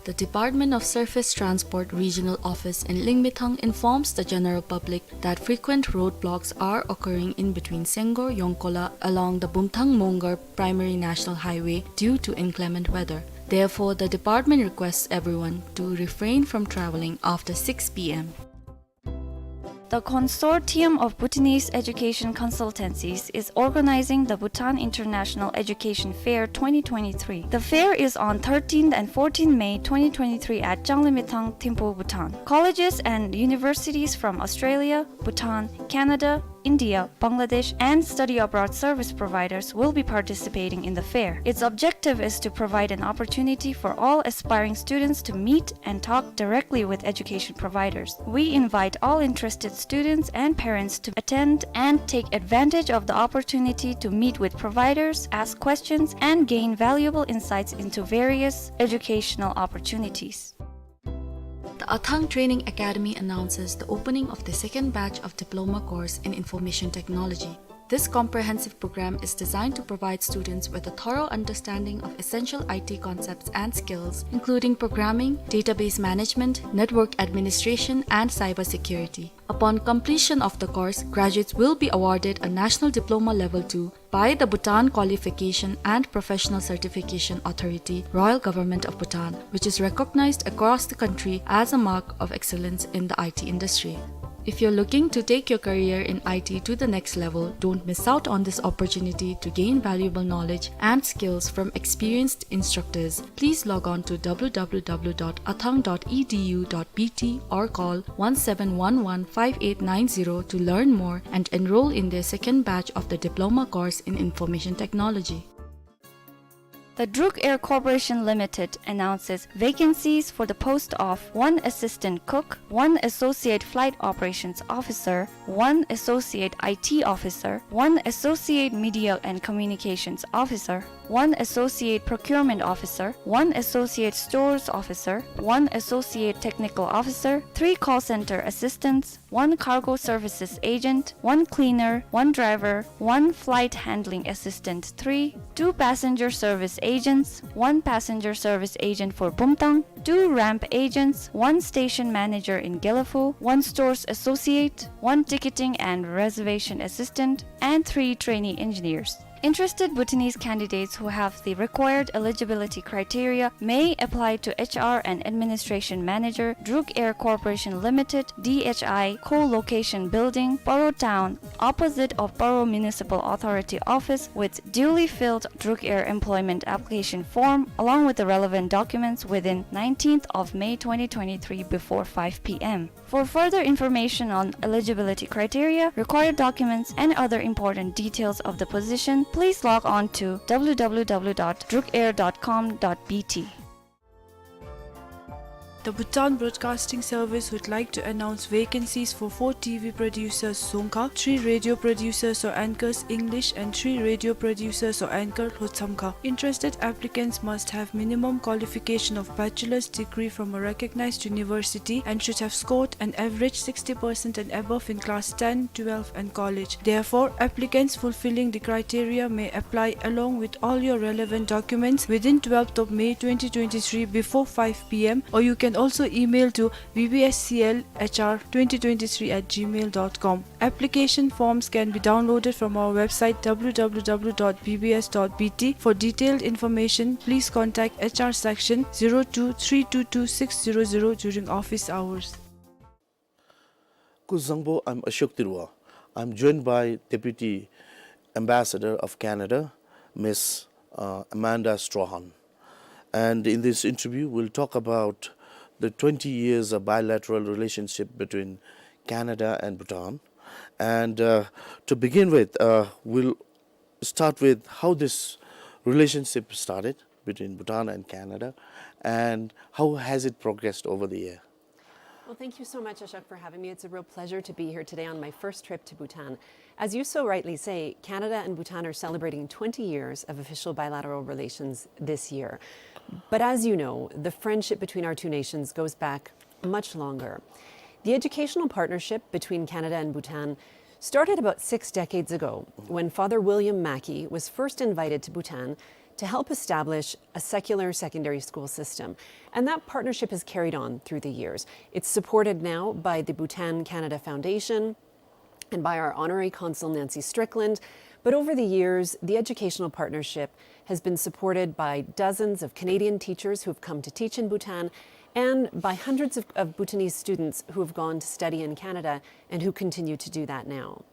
The Department of Surface Transport Regional Office in Lingmethang informs the general public that frequent roadblocks are occurring in between Senggor Yongkola along the Bumthang Mongar Primary National Highway due to inclement weather. Therefore, the department requests everyone to refrain from traveling after six P M. The Consortium of Bhutanese Education Consultancies is organizing the Bhutan International Education Fair twenty twenty-three. The fair is on thirteenth and fourteenth May twenty twenty-three at Changlimithang, Thimphu, Bhutan. Colleges and universities from Australia, Bhutan, Canada, India, Bangladesh, and study abroad service providers will be participating in the fair. Its objective is to provide an opportunity for all aspiring students to meet and talk directly with education providers. We invite all interested students and parents to attend and take advantage of the opportunity to meet with providers, ask questions, and gain valuable insights into various educational opportunities. The Athang Training Academy announces the opening of the second batch of diploma course in information technology. This comprehensive program is designed to provide students with a thorough understanding of essential I T concepts and skills, including programming, database management, network administration, and cybersecurity. Upon completion of the course, graduates will be awarded a National Diploma Level two by the Bhutan Qualification and Professional Certification Authority, Royal Government of Bhutan, which is recognized across the country as a mark of excellence in the I T industry. If you're looking to take your career in I T to the next level, don't miss out on this opportunity to gain valuable knowledge and skills from experienced instructors. Please log on to w w w dot athang dot e d u dot b t or call one seven one one five eight nine zero to learn more and enroll in their second batch of the diploma course in information technology. The Druk Air Corporation Limited announces vacancies for the post of one assistant cook, one associate flight operations officer, one associate I T officer, one associate media and communications officer, one associate procurement officer, one associate stores officer, one associate technical officer, three call center assistants, one cargo services agent, one cleaner, one driver, one flight handling assistant three, two passenger service agents, one passenger service agent for Bumtang, two ramp agents, one station manager in Gelephu, one stores associate, one ticketing and reservation assistant, and three trainee engineers. Interested Bhutanese candidates who have the required eligibility criteria may apply to H R and Administration Manager, Druk Air Corporation Limited, D H I, Co-location Building, Paro Town, opposite of Paro Municipal Authority Office, with duly filled Druk Air employment application form, along with the relevant documents within nineteenth of May twenty twenty-three before five p m. For further information on eligibility criteria, required documents, and other important details of the position, please log on to w w w dot druk air dot com dot b t. The Bhutan Broadcasting Service would like to announce vacancies for four T V producers, Dzongkha, three radio producers or anchors, English, and three radio producers or anchor, Lhotshamkha. Interested applicants must have minimum qualification of bachelor's degree from a recognized university and should have scored an average sixty percent and above in class ten, twelve, and college. Therefore, applicants fulfilling the criteria may apply along with all your relevant documents within twelfth of May twenty twenty-three before five p m, or you can also email to b b s c l h r twenty twenty-three at gmail dot com. Application forms can be downloaded from our website w w w dot b b s dot b t. For detailed information, please contact H R section zero two three two two six zero zero during office hours. Kuzuzangpo, I'm Ashok Tirua. I'm joined by Deputy Ambassador of Canada, Miss, uh, Amanda Strahan. And in this interview, we'll talk about the twenty years of bilateral relationship between Canada and Bhutan. And, uh, to begin with, uh, we'll start with how this relationship started between Bhutan and Canada, and how has it progressed over the year? Well, thank you so much, Ashok, for having me. It's a real pleasure to be here today on my first trip to Bhutan. As you so rightly say, Canada and Bhutan are celebrating twenty years of official bilateral relations this year. But as you know, the friendship between our two nations goes back much longer. The educational partnership between Canada and Bhutan started about six decades ago when Father William Mackey was first invited to Bhutan to help establish a secular secondary school system. And that partnership has carried on through the years. It's supported now by the Bhutan Canada Foundation and by our honorary consul, Nancy Strickland. But over the years, the educational partnership has been supported by dozens of Canadian teachers who have come to teach in Bhutan and by hundreds of, of Bhutanese students who have gone to study in Canada and who continue to do that now.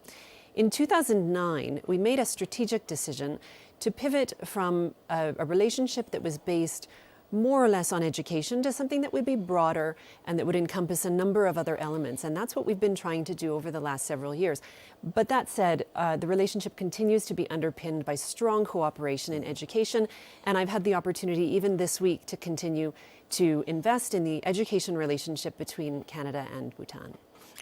In two thousand nine, we made a strategic decision to pivot from a, a relationship that was based more or less on education to something that would be broader and that would encompass a number of other elements. And that's what we've been trying to do over the last several years. But that said, uh, the relationship continues to be underpinned by strong cooperation in education, and I've had the opportunity even this week to continue to invest in the education relationship between Canada and Bhutan.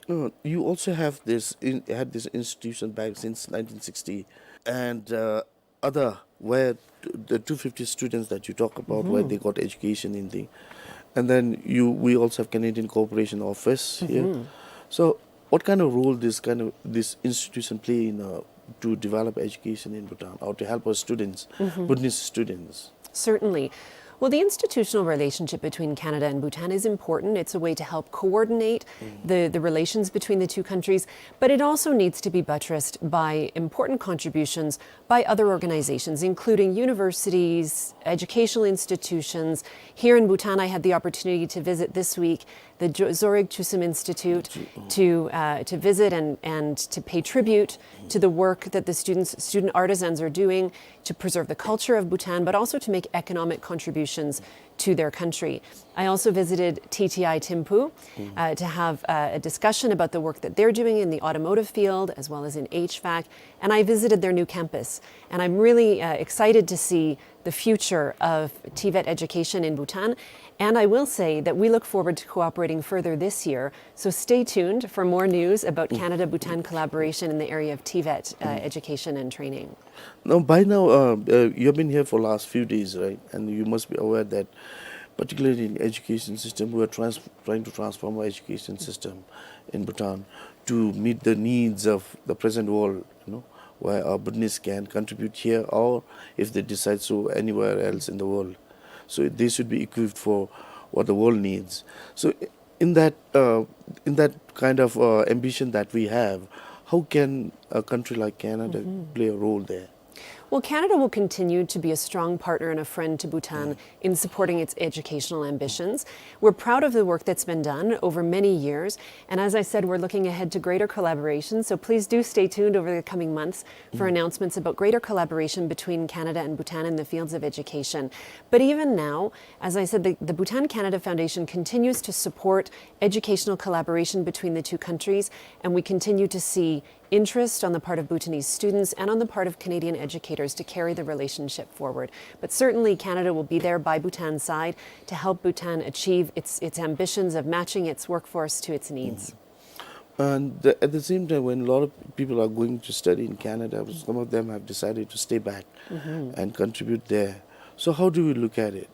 Uh, you also have this in, had this institution back since nineteen sixty, and uh, other where t- the two fifty students that you talk about, where they got education in thing, and then you we also have Canadian Cooperation Office here. So, what kind of role this kind of this institution play in uh, to develop education in Bhutan or to help our students, Bhutanese students? Certainly. Well, the institutional relationship between Canada and Bhutan is important. It's a way to help coordinate the, the relations between the two countries, but it also needs to be buttressed by important contributions by other organizations, including universities, educational institutions. Here in Bhutan, I had the opportunity to visit this week the Jo- Zorig Chusim Institute to, uh, to visit and, and to pay tribute to the work that the students, student artisans are doing to preserve the culture of Bhutan, but also to make economic contributions to their country. I also visited T T I Thimphu uh, to have uh, a discussion about the work that they're doing in the automotive field as well as in H vac. And I visited their new campus. And I'm really uh, excited to see the future of TVET education in Bhutan. And I will say that we look forward to cooperating further this year. So stay tuned for more news about Canada Bhutan collaboration in the area of TVET uh, education and training. Now, by now, uh, uh, you've been here for last few days, right? And you must be aware that, particularly in education system, we are trans- trying to transform our education system in Bhutan to meet the needs of the present world, you know, where our Bhutanese can contribute here or if they decide so anywhere else in the world. So they should be equipped for what the world needs. So in that uh, in that kind of uh, ambition that we have, how can a country like Canada play a role there? Well, Canada will continue to be a strong partner and a friend to Bhutan in supporting its educational ambitions. We're proud of the work that's been done over many years, and as I said, we're looking ahead to greater collaboration, so please do stay tuned over the coming months for announcements about greater collaboration between Canada and Bhutan in the fields of education. But even now, as I said, the, the Bhutan Canada Foundation continues to support educational collaboration between the two countries, and we continue to see interest on the part of Bhutanese students and on the part of Canadian educators to carry the relationship forward. But certainly, Canada will be there by Bhutan's side to help Bhutan achieve its, its ambitions of matching its workforce to its needs. And the, at the same time, when a lot of people are going to study in Canada, some of them have decided to stay back and contribute there. So, how do we look at it?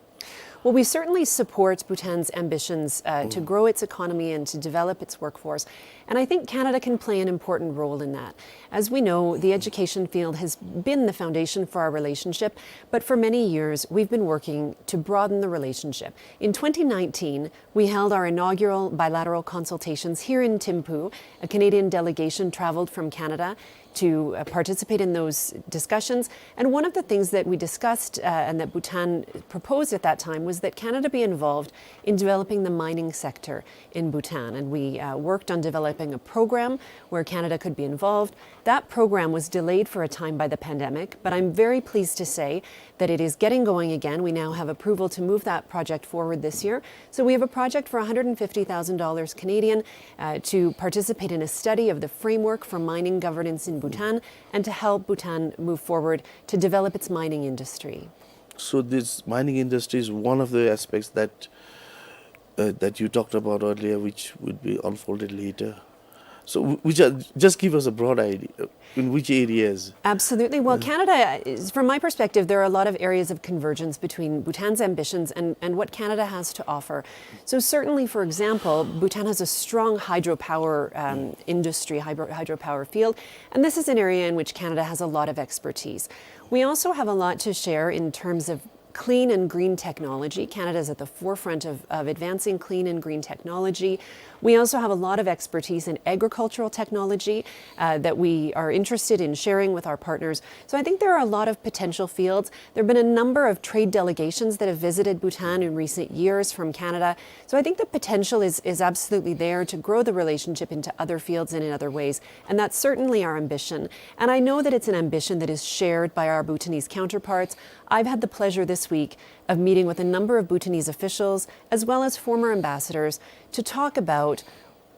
Well, we certainly support Bhutan's ambitions uh, to grow its economy and to develop its workforce. And I think Canada can play an important role in that. As we know, the education field has been the foundation for our relationship, but for many years we've been working to broaden the relationship. In twenty nineteen, we held our inaugural bilateral consultations here in Thimphu. A Canadian delegation traveled from Canada to uh, participate in those discussions. And one of the things that we discussed uh, and that Bhutan proposed at that time was that Canada be involved in developing the mining sector in Bhutan. And we uh, worked on developing a program where Canada could be involved. That program was delayed for a time by the pandemic, but I'm very pleased to say that it is getting going again. We now have approval to move that project forward this year. So we have a project for one hundred fifty thousand dollars Canadian uh, to participate in a study of the framework for mining governance in Bhutan and to help Bhutan move forward to develop its mining industry. So this mining industry is one of the aspects that uh, that you talked about earlier, which would be unfolded later. So, w- which are, just give us a broad idea uh, in which areas. Absolutely. Well, Canada, is, from my perspective, there are a lot of areas of convergence between Bhutan's ambitions and, and what Canada has to offer. So, certainly, for example, Bhutan has a strong hydropower um, industry, hydro, hydropower field, and this is an area in which Canada has a lot of expertise. We also have a lot to share in terms of clean and green technology. Canada is at the forefront of, of advancing clean and green technology. We also have a lot of expertise in agricultural technology uh, that we are interested in sharing with our partners. So I think there are a lot of potential fields. There have been a number of trade delegations that have visited Bhutan in recent years from Canada. So I think the potential is, is absolutely there to grow the relationship into other fields and in other ways. And that's certainly our ambition. And I know that it's an ambition that is shared by our Bhutanese counterparts. I've had the pleasure this week of meeting with a number of Bhutanese officials, as well as former ambassadors, to talk about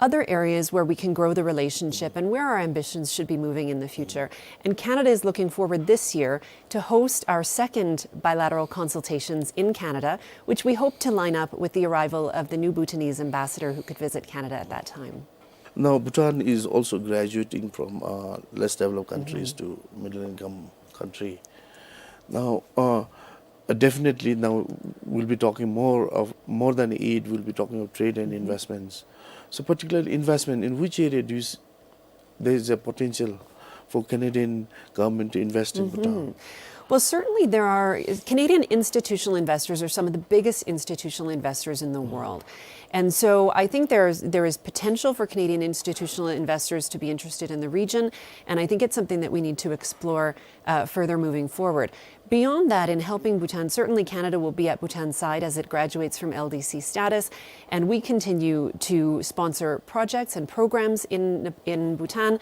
other areas where we can grow the relationship and where our ambitions should be moving in the future. And Canada is looking forward this year to host our second bilateral consultations in Canada, which we hope to line up with the arrival of the new Bhutanese ambassador who could visit Canada at that time. Now, Bhutan is also graduating from uh, less developed countries to middle income country. Now, uh, definitely now we'll be talking more of, more than aid, we'll be talking of trade and investments. So particularly investment, in which area do you s- there is a potential for Canadian government to invest in Bhutan? Well, certainly there are, Canadian institutional investors are some of the biggest institutional investors in the world. And so I think there's, there is potential for Canadian institutional investors to be interested in the region, and I think it's something that we need to explore uh, further moving forward. Beyond that, in helping Bhutan, certainly Canada will be at Bhutan's side as it graduates from L D C status, and we continue to sponsor projects and programs in, in Bhutan.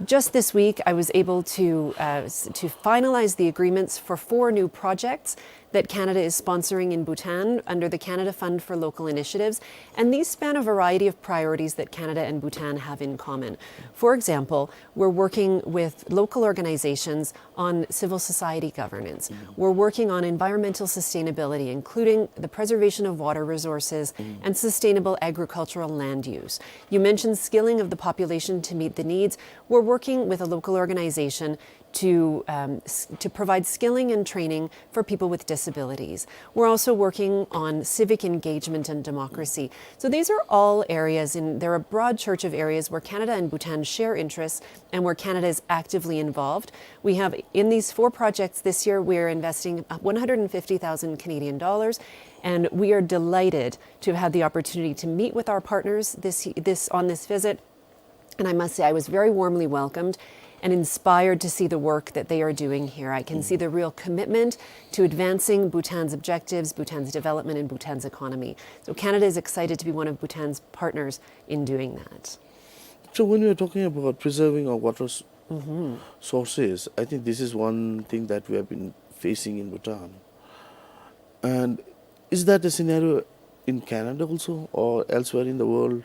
Just this week, I was able to, uh, s- to finalize the agreements for four new projects that Canada is sponsoring in Bhutan under the Canada Fund for Local Initiatives, and these span a variety of priorities that Canada and Bhutan have in common. For example, we're working with local organizations on civil society governance. We're working on environmental sustainability, including the preservation of water resources and sustainable agricultural land use. You mentioned skilling of the population to meet the needs. We're working with a local organization to, um, s- to provide skilling and training for people with disabilities. We're also working on civic engagement and democracy. So these are all areas, and they're a broad church of areas where Canada and Bhutan share interests and where Canada is actively involved. We have, in these four projects this year, we are investing one hundred fifty thousand Canadian dollars, and we are delighted to have had the opportunity to meet with our partners this, this, on this visit. And I must say, I was very warmly welcomed and inspired to see the work that they are doing here. I can see the real commitment to advancing Bhutan's objectives, Bhutan's development, and Bhutan's economy. So Canada is excited to be one of Bhutan's partners in doing that. So when we are talking about preserving our water s- sources, I think this is one thing that we have been facing in Bhutan. And is that a scenario in Canada also or elsewhere in the world?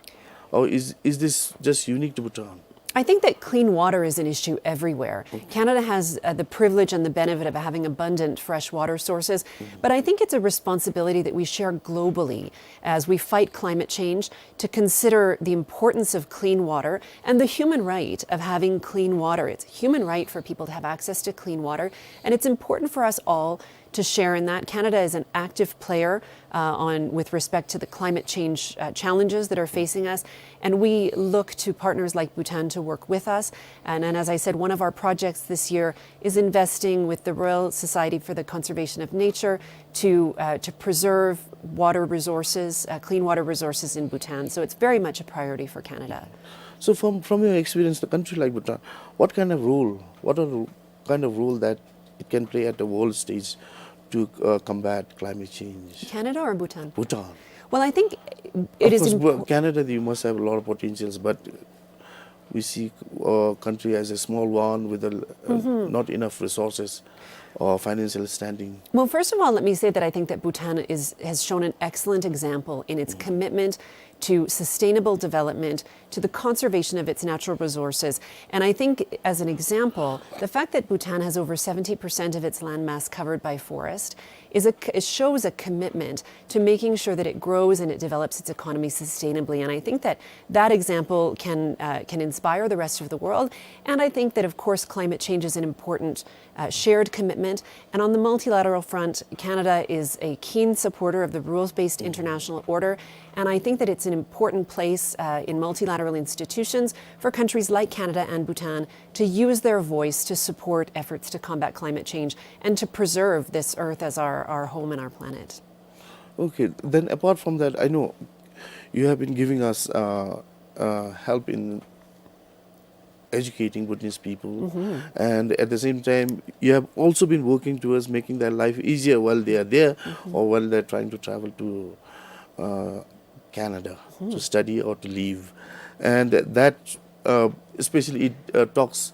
Or is, is this just unique to Bhutan? I think that clean water is an issue everywhere. Canada has uh, the privilege and the benefit of having abundant fresh water sources, but I think it's a responsibility that we share globally as we fight climate change to consider the importance of clean water and the human right of having clean water. It's a human right for people to have access to clean water, and it's important for us all to share in that. Canada is an active player uh, on with respect to the climate change uh, challenges that are facing us, and we look to partners like Bhutan to work with us. And, and as I said, one of our projects this year is investing with the Royal Society for the Conservation of Nature to uh, to preserve water resources, uh, clean water resources in Bhutan. So it's very much a priority for Canada. So from, from your experience, the country like Bhutan, what kind of role, what are the kind of role that it can play at the world stage to uh, combat climate change? Canada or Bhutan? Bhutan. Well, I think it is Of course, impor- Bu- Canada, you must have a lot of potentials, but we see a country as a small one with a, uh, not enough resources or financial standing. Well, first of all, let me say that I think that Bhutan is, has shown an excellent example in its commitment to sustainable development, to the conservation of its natural resources. And I think, as an example, the fact that Bhutan has over seventy percent of its landmass covered by forest is a, it shows a commitment to making sure that it grows and it develops its economy sustainably. And I think that that example can, uh, can inspire the rest of the world. And I think that, of course, climate change is an important uh, shared commitment. And on the multilateral front, Canada is a keen supporter of the rules-based international order. And I think that it's an important place uh, in multilateral institutions for countries like Canada and Bhutan to use their voice to support efforts to combat climate change and to preserve this earth as our, our home and our planet. Okay, then apart from that, I know you have been giving us uh, uh, help in educating Bhutanese people, and at the same time, you have also been working towards making their life easier while they are there or while they're trying to travel to uh, Canada to study or to live. And that uh, especially it uh, talks,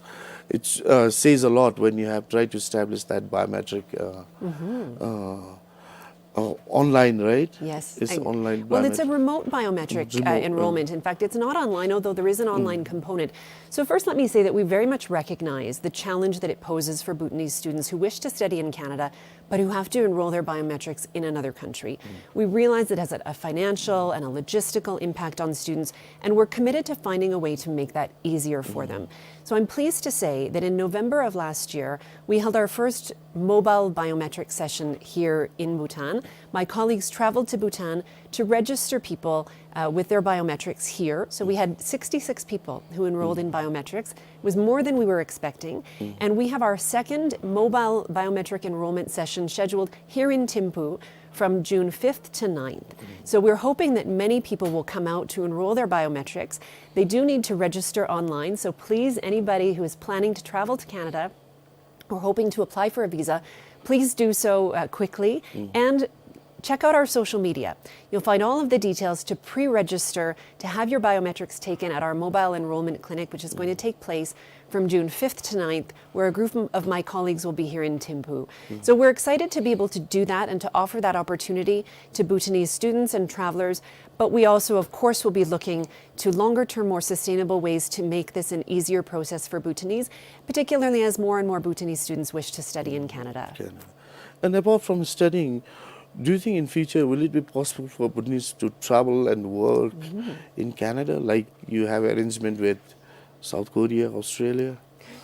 it uh, says a lot when you have tried to establish that biometric uh, uh, Oh, online, right? Yes. It's I- online Well, it's a biometric. Remote biometric, uh, Remote, uh, enrollment. In fact, it's not online, although there is an online component. So first, let me say that we very much recognize the challenge that it poses for Bhutanese students who wish to study in Canada, but who have to enroll their biometrics in another country. We realize it has a, a financial and a logistical impact on students, and we're committed to finding a way to make that easier for them. So I'm pleased to say that in November of last year, we held our first mobile biometric session here in Bhutan. My colleagues traveled to Bhutan to register people, uh, with their biometrics here. So we had sixty-six people who enrolled in biometrics. It was more than we were expecting. And we have our second mobile biometric enrollment session scheduled here in Thimphu from June fifth to ninth. So we're hoping that many people will come out to enroll their biometrics. They do need to register online, so please, anybody who is planning to travel to Canada or hoping to apply for a visa, please do so, uh, quickly. And check out our social media. You'll find all of the details to pre-register to have your biometrics taken at our mobile enrollment clinic, which is going to take place from June fifth to ninth, where a group m-, of my colleagues will be here in Thimphu. So we're excited to be able to do that and to offer that opportunity to Bhutanese students and travelers. But we also, of course, will be looking to longer-term, more sustainable ways to make this an easier process for Bhutanese, particularly as more and more Bhutanese students wish to study in Canada. Canada. And apart from studying, do you think in future will it be possible for Bhutanese to travel and work in Canada, like you have arrangement with South Korea, Australia?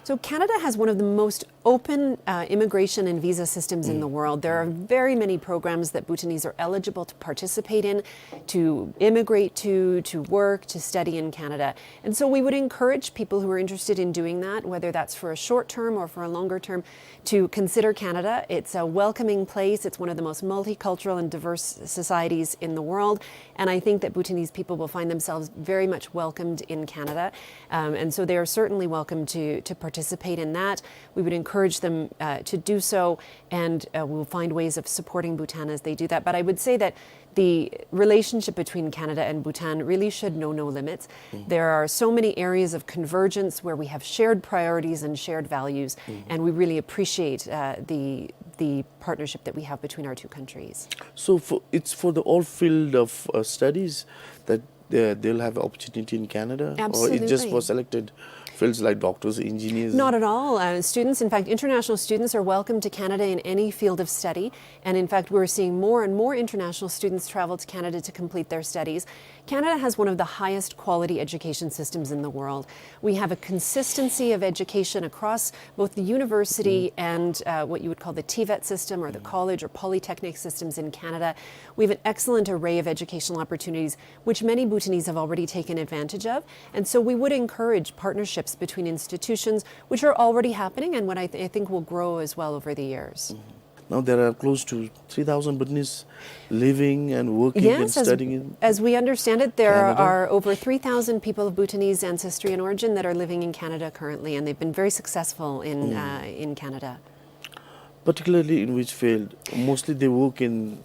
So Canada has one of the most open, uh, immigration and visa systems in the world. There are very many programs that Bhutanese are eligible to participate in, to immigrate to, to work, to study in Canada. And so we would encourage people who are interested in doing that, whether that's for a short term or for a longer term, to consider Canada. It's a welcoming place. It's one of the most multicultural and diverse societies in the world. And I think that Bhutanese people will find themselves very much welcomed in Canada. Um, and so they are certainly welcome to, to participate in that. We would encourage them, uh, to do so, and, uh, we'll find ways of supporting Bhutan as they do that. But I would say that the relationship between Canada and Bhutan really should know no limits. There are so many areas of convergence where we have shared priorities and shared values, and we really appreciate, uh, the, the partnership that we have between our two countries. So for, it's for the all field of, uh, studies that they, they'll have opportunity in Canada? Or it's just for selected fields like doctors, engineers? Not at all. Uh, students, in fact, international students are welcome to Canada in any field of study. And in fact, we're seeing more and more international students travel to Canada to complete their studies. Canada has one of the highest quality education systems in the world. We have a consistency of education across both the university and, uh, what you would call the TVET system or the college or polytechnic systems in Canada. We have an excellent array of educational opportunities, which many Bhutanese have already taken advantage of. And so we would encourage partnerships between institutions, which are already happening and what I, th- I think will grow as well over the years. Now there are close to three thousand Bhutanese living and working and studying in Canada. Yes, as, as we understand it, there are over three thousand people of Bhutanese ancestry and origin that are living in Canada currently, and they've been very successful in, uh, in Canada. Particularly in which field? Mostly they work in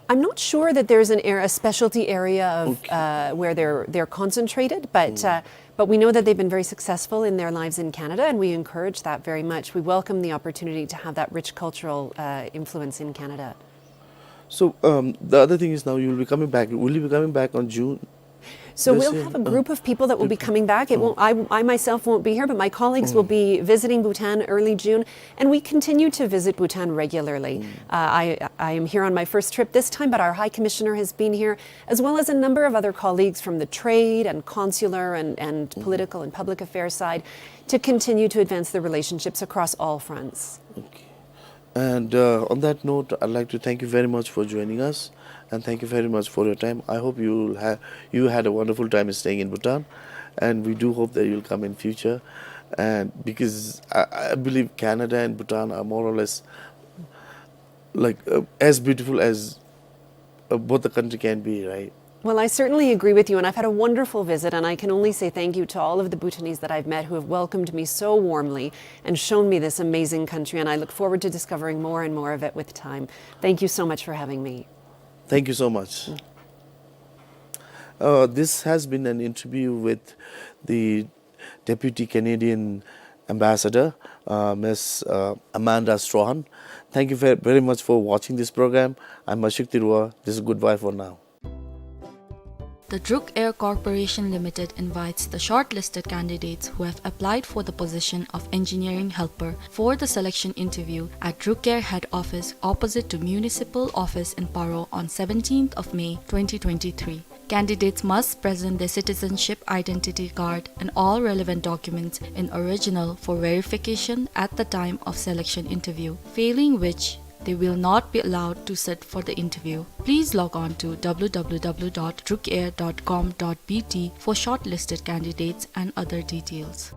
I'm not sure that there's an ar-, a specialty area of, uh, where they're, they're concentrated, but, uh, but we know that they've been very successful in their lives in Canada, and we encourage that very much. We welcome the opportunity to have that rich cultural, uh, influence in Canada. So, um, the other thing is now you'll be coming back. Will you be coming back on June? So we'll have a group of people that will be coming back. It won't, I, I myself won't be here, but my colleagues will be visiting Bhutan early June, and we continue to visit Bhutan regularly. Uh, I, I am here on my first trip this time, but our High Commissioner has been here, as well as a number of other colleagues from the trade and consular and, and political and public affairs side, to continue to advance the relationships across all fronts. Okay. And, uh, on that note, I'd like to thank you very much for joining us, and thank you very much for your time. I hope you ha-, you had a wonderful time staying in Bhutan, and we do hope that you'll come in future. And because I, I believe Canada and Bhutan are more or less, like, uh, as beautiful as uh, both the country can be, right? Well, I certainly agree with you, and I've had a wonderful visit, and I can only say thank you to all of the Bhutanese that I've met who have welcomed me so warmly and shown me this amazing country, and I look forward to discovering more and more of it with time. Thank you so much for having me. Thank you so much. Uh, this has been an interview with the Deputy Canadian Ambassador, uh, Miss, uh, Amanda Strahan. Thank you ve-, very much for watching this program. I'm Ashok Tirua. This is goodbye for now. The Druk Air Corporation Limited invites the shortlisted candidates who have applied for the position of engineering helper for the selection interview at Druk Air head office opposite to municipal office in Paro on seventeenth of May twenty twenty-three. Candidates must present their citizenship identity card and all relevant documents in original for verification at the time of selection interview, failing which they will not be allowed to sit for the interview. Please log on to w w w dot druk air dot com dot b t for shortlisted candidates and other details.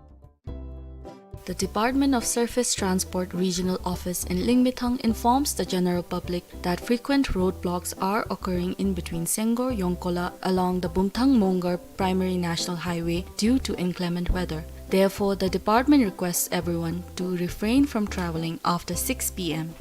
The Department of Surface Transport Regional Office in Lingmethang informs the general public that frequent roadblocks are occurring in between Senggor Yongkola along the Bumthang Mongar Primary National Highway due to inclement weather. Therefore, the department requests everyone to refrain from traveling after six p m.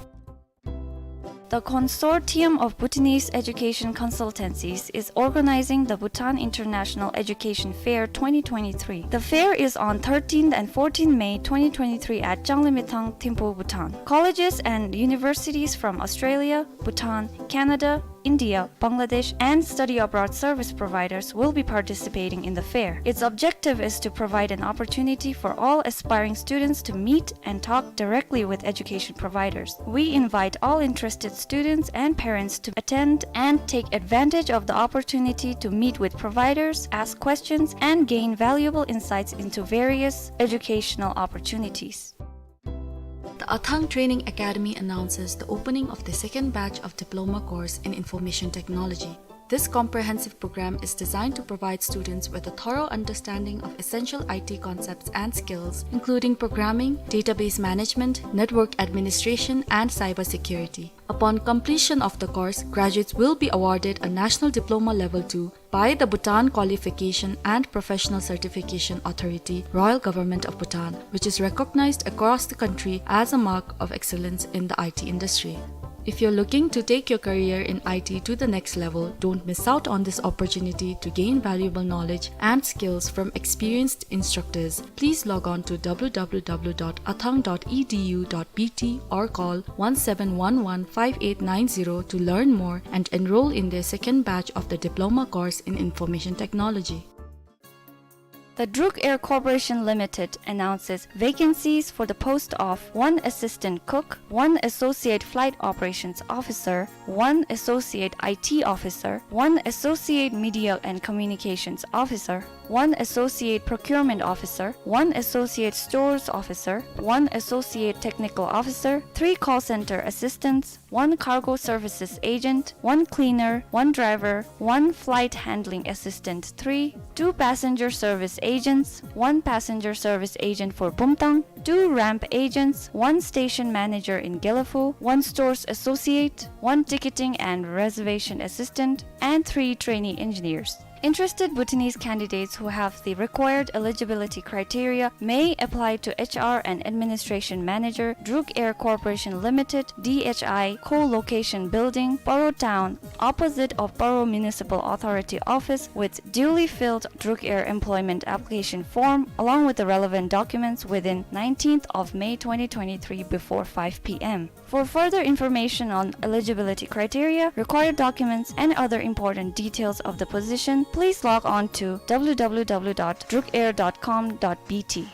The Consortium of Bhutanese Education Consultancies is organizing the Bhutan International Education Fair twenty twenty-three. The fair is on thirteenth and fourteenth May twenty twenty-three at Changlimithang, Thimphu, Bhutan. Colleges and universities from Australia, Bhutan, Canada, India, Bangladesh, and study abroad service providers will be participating in the fair. Its objective is to provide an opportunity for all aspiring students to meet and talk directly with education providers. We invite all interested students and parents to attend and take advantage of the opportunity to meet with providers, ask questions, and gain valuable insights into various educational opportunities. The Athang Training Academy announces the opening of the second batch of diploma course in information technology. This comprehensive program is designed to provide students with a thorough understanding of essential I T concepts and skills, including programming, database management, network administration, and cybersecurity. Upon completion of the course, graduates will be awarded a National Diploma Level two by the Bhutan Qualification and Professional Certification Authority, Royal Government of Bhutan, which is recognized across the country as a mark of excellence in the I T industry. If you're looking to take your career in I T to the next level, don't miss out on this opportunity to gain valuable knowledge and skills from experienced instructors. Please log on to w w w dot athang dot e d u dot b t or call one seven one one five eight nine zero to learn more and enroll in their second batch of the diploma course in information technology. The Druk Air Corporation Limited announces vacancies for the post of one assistant cook, one associate flight operations officer, one associate I T officer, one associate media and communications officer, one associate procurement officer, one associate stores officer, one associate technical officer, three call center assistants, one cargo services agent, one cleaner, one driver, one flight handling assistant three, two passenger service agents, one passenger service agent for Bumthang, two ramp agents, one station manager in Gelephu, one stores associate, one ticketing and reservation assistant, and three trainee engineers. Interested Bhutanese candidates who have the required eligibility criteria may apply to H R and Administration Manager, Druk Air Corporation Limited, D H I, Co-location Building, Paro Town, opposite of Paro Municipal Authority Office, with duly filled Druk Air employment application form, along with the relevant documents, within nineteenth of May twenty twenty-three before five p m. For further information on eligibility criteria, required documents, and other important details of the position, please log on to w w w dot druk air dot com dot b t.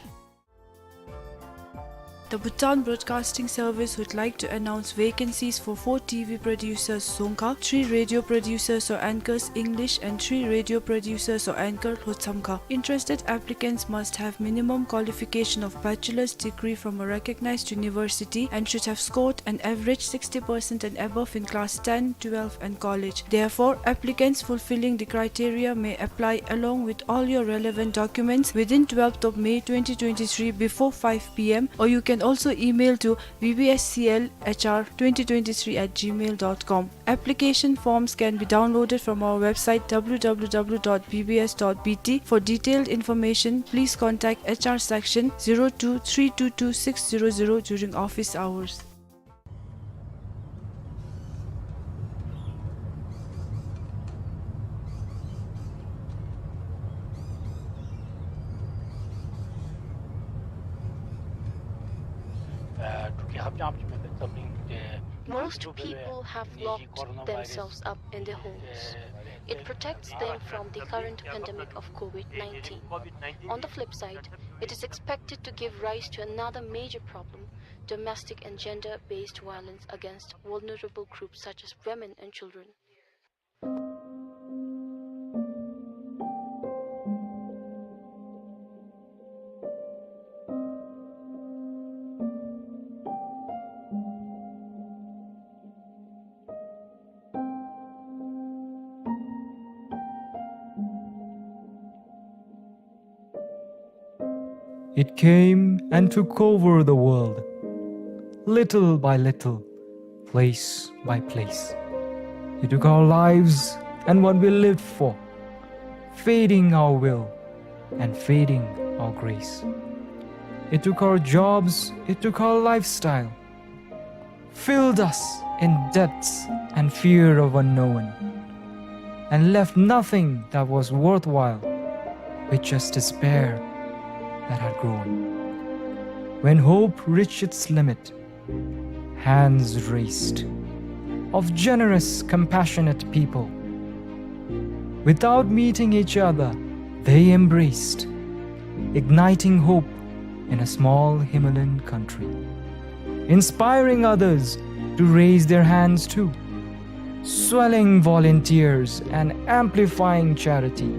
The Bhutan Broadcasting Service would like to announce vacancies for four T V producers, Dzongkha, three radio producers or anchors, English, and three radio producers or anchor, Lhotshamkha. Interested applicants must have minimum qualification of bachelor's degree from a recognized university and should have scored an average sixty percent and above in class ten, twelve, and college. Therefore, applicants fulfilling the criteria may apply along with all your relevant documents within twelfth of May twenty twenty-three before five p m, or you can also email to b b s c l h r twenty twenty-three at gmail dot com. Application forms can be downloaded from our website w w w dot b b s dot b t. For detailed information, please contact H R section zero two three two two six zero zero during office hours. Most people have locked themselves up in their homes. It protects them from the current pandemic of COVID nineteen. On the flip side, it is expected to give rise to another major problem, domestic and gender-based violence against vulnerable groups such as women and children. It came and took over the world, little by little, place by place. It took our lives and what we lived for, fading our will and fading our grace. It took our jobs, it took our lifestyle, filled us in debts and fear of unknown, and left nothing that was worthwhile, with just despair that had grown. When hope reached its limit, hands raised of generous, compassionate people. Without meeting each other, they embraced, igniting hope in a small Himalayan country, inspiring others to raise their hands too, swelling volunteers and amplifying charity,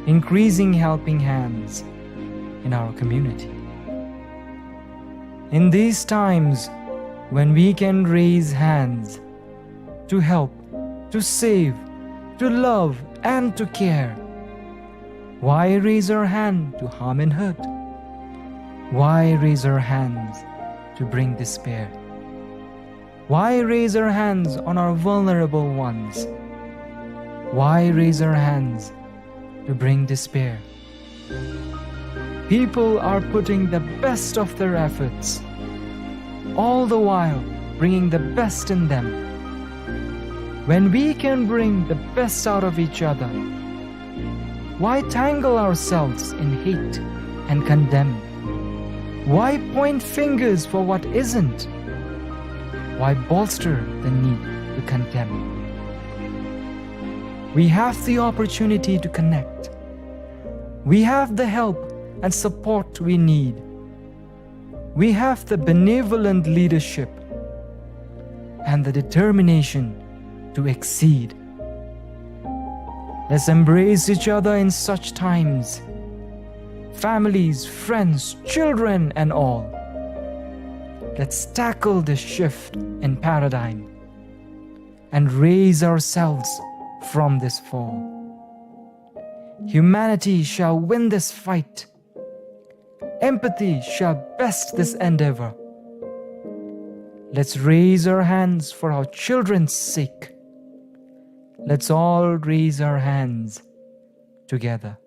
increasing helping hands in our community. In these times when we can raise hands to help, to save, to love, and to care, why raise our hand to harm and hurt? Why raise our hands to bring despair? Why raise our hands on our vulnerable ones? Why raise our hands to bring despair? People are putting the best of their efforts, all the while bringing the best in them. When we can bring the best out of each other, why tangle ourselves in hate and condemn? Why point fingers for what isn't? Why bolster the need to condemn? We have the opportunity to connect. We have the help and support we need. We have the benevolent leadership and the determination to exceed. Let's embrace each other in such times, families, friends, children, and all. Let's tackle this shift in paradigm and raise ourselves from this fall. Humanity shall win this fight. Empathy shall best this endeavor. Let's raise our hands for our children's sake. Let's all raise our hands together.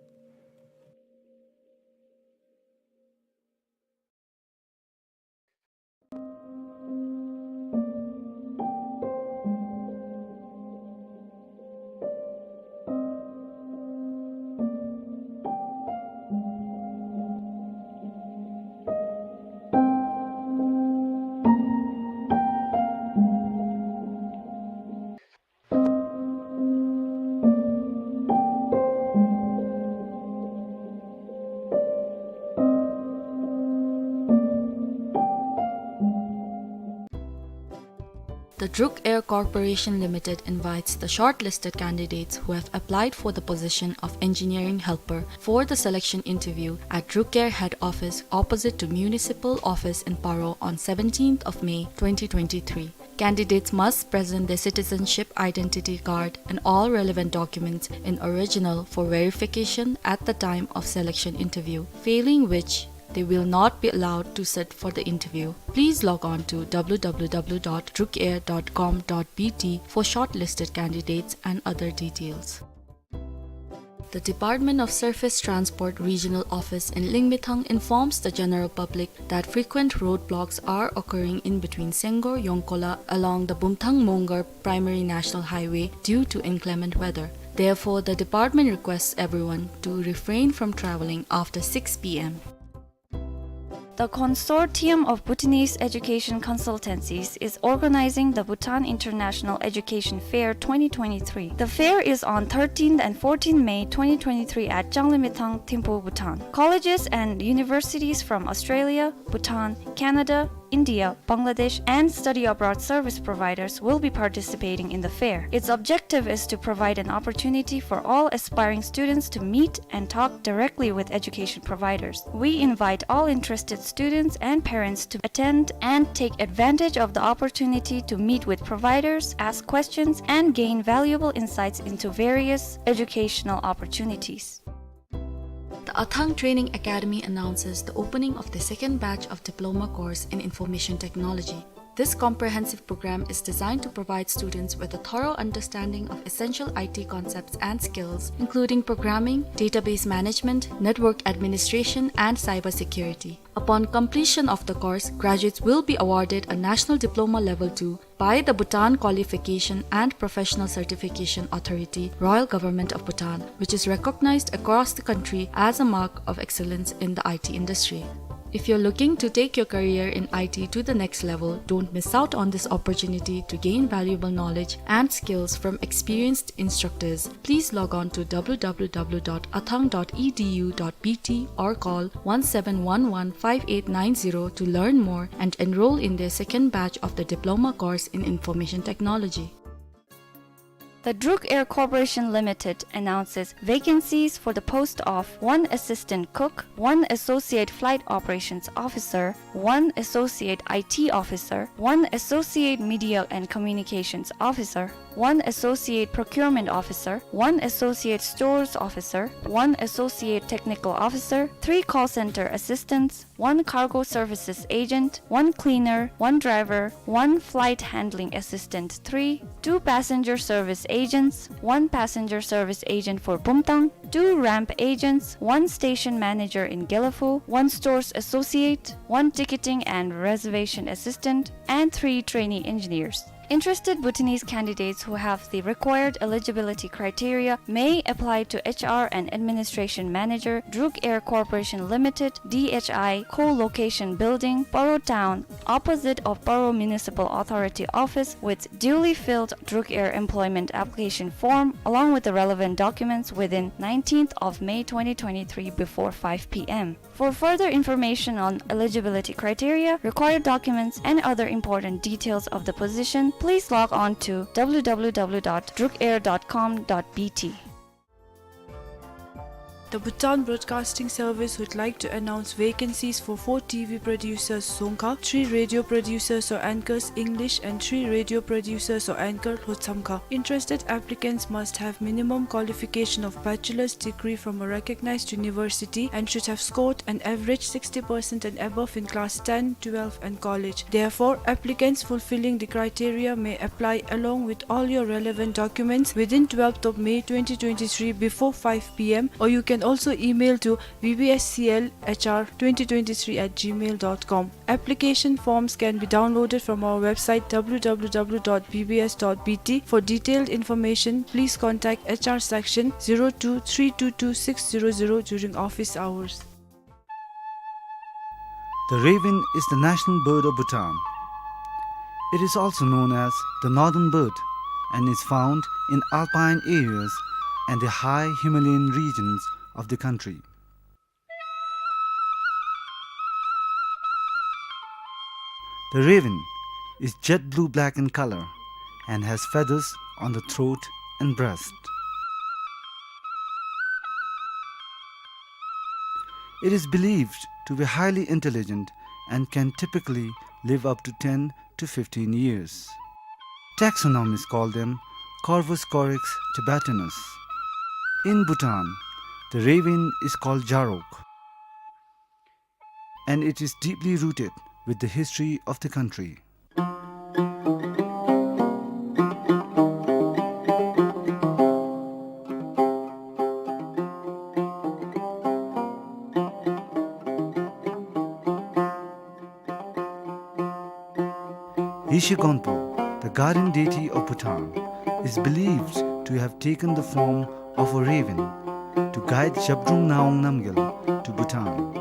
The Druk Air Corporation Limited invites the shortlisted candidates who have applied for the position of engineering helper for the selection interview at Druk Air head office opposite to municipal office in Paro on seventeenth of May twenty twenty-three. Candidates must present their citizenship identity card and all relevant documents in original for verification at the time of selection interview, failing which they will not be allowed to sit for the interview. Please log on to w w w dot drukair dot com dot b t for shortlisted candidates and other details. The Department of Surface Transport Regional Office in Lingmethang informs the general public that frequent roadblocks are occurring in between Senggor Yongkola along the Bumthang Mongar Primary National Highway due to inclement weather. Therefore, the department requests everyone to refrain from traveling after six p m. The Consortium of Bhutanese Education Consultancies is organizing the Bhutan International Education Fair twenty twenty-three. The fair is on thirteenth and fourteenth May twenty twenty-three at Changlimithang, Thimphu, Bhutan. Colleges and universities from Australia, Bhutan, Canada, India, Bangladesh, and study abroad service providers will be participating in the fair. Its objective is to provide an opportunity for all aspiring students to meet and talk directly with education providers. We invite all interested students and parents to attend and take advantage of the opportunity to meet with providers, ask questions, and gain valuable insights into various educational opportunities. The Athang Training Academy announces the opening of the second batch of diploma course in information technology. This comprehensive program is designed to provide students with a thorough understanding of essential I T concepts and skills, including programming, database management, network administration, and cybersecurity. Upon completion of the course, graduates will be awarded a national diploma level two by the Bhutan Qualification and Professional Certification Authority, Royal Government of Bhutan, which is recognized across the country as a mark of excellence in the I T industry. If you're looking to take your career in I T to the next level, don't miss out on this opportunity to gain valuable knowledge and skills from experienced instructors. Please log on to w w w dot athang dot e d u dot b t or call one seven one one five eight nine zero to learn more and enroll in their second batch of the diploma course in information technology. The Druk Air Corporation Limited announces vacancies for the post of one assistant cook, one associate flight operations officer, one associate I T officer, one associate media and communications officer, one associate procurement officer, one associate stores officer, one associate technical officer, three call center assistants, one cargo services agent, one cleaner, one driver, one flight handling assistant three, two passenger service agents, one passenger service agent for Bumtang, two ramp agents, one station manager in Gelephu, one stores associate, one ticketing and reservation assistant, and three trainee engineers. Interested Bhutanese candidates who have the required eligibility criteria may apply to H R and Administration Manager, Druk Air Corporation Limited, D H I, Co-location Building, Paro Town, opposite of Paro Municipal Authority Office, with duly filled Druk Air employment application form along with the relevant documents within nineteenth of May twenty twenty-three before five p m. For further information on eligibility criteria, required documents, and other important details of the position, please log on to w w w dot druk air dot com dot b t. The Bhutan Broadcasting Service would like to announce vacancies for four T V producers, Dzongkha, three radio producers or anchors, English, and three radio producers or anchor, Lhotshamkha. Interested applicants must have minimum qualification of bachelor's degree from a recognized university and should have scored an average sixty percent and above in class ten, twelve, and college. Therefore, applicants fulfilling the criteria may apply along with all your relevant documents within twelfth of May twenty twenty-three before five p m, or you can also email to b b s c l h r twenty twenty-three at gmail dot com. Application forms can be downloaded from our website w w w dot b b s dot b t. For detailed information, please contact H R section zero two three two two six zero zero during office hours. The raven is the national bird of Bhutan. It is also known as the northern bird and is found in alpine areas and the high Himalayan regions of the country. The raven is jet blue-black in color and has feathers on the throat and breast. It is believed to be highly intelligent and can typically live up to ten to fifteen years. Taxonomists call them Corvus corax tibetanus. In Bhutan, the raven is called Jarok, and it is deeply rooted with the history of the country. Yeshe Gonpo, the guardian deity of Bhutan, is believed to have taken the form of a raven to guide Zhabdrung Ngawang Namgyal to Bhutan.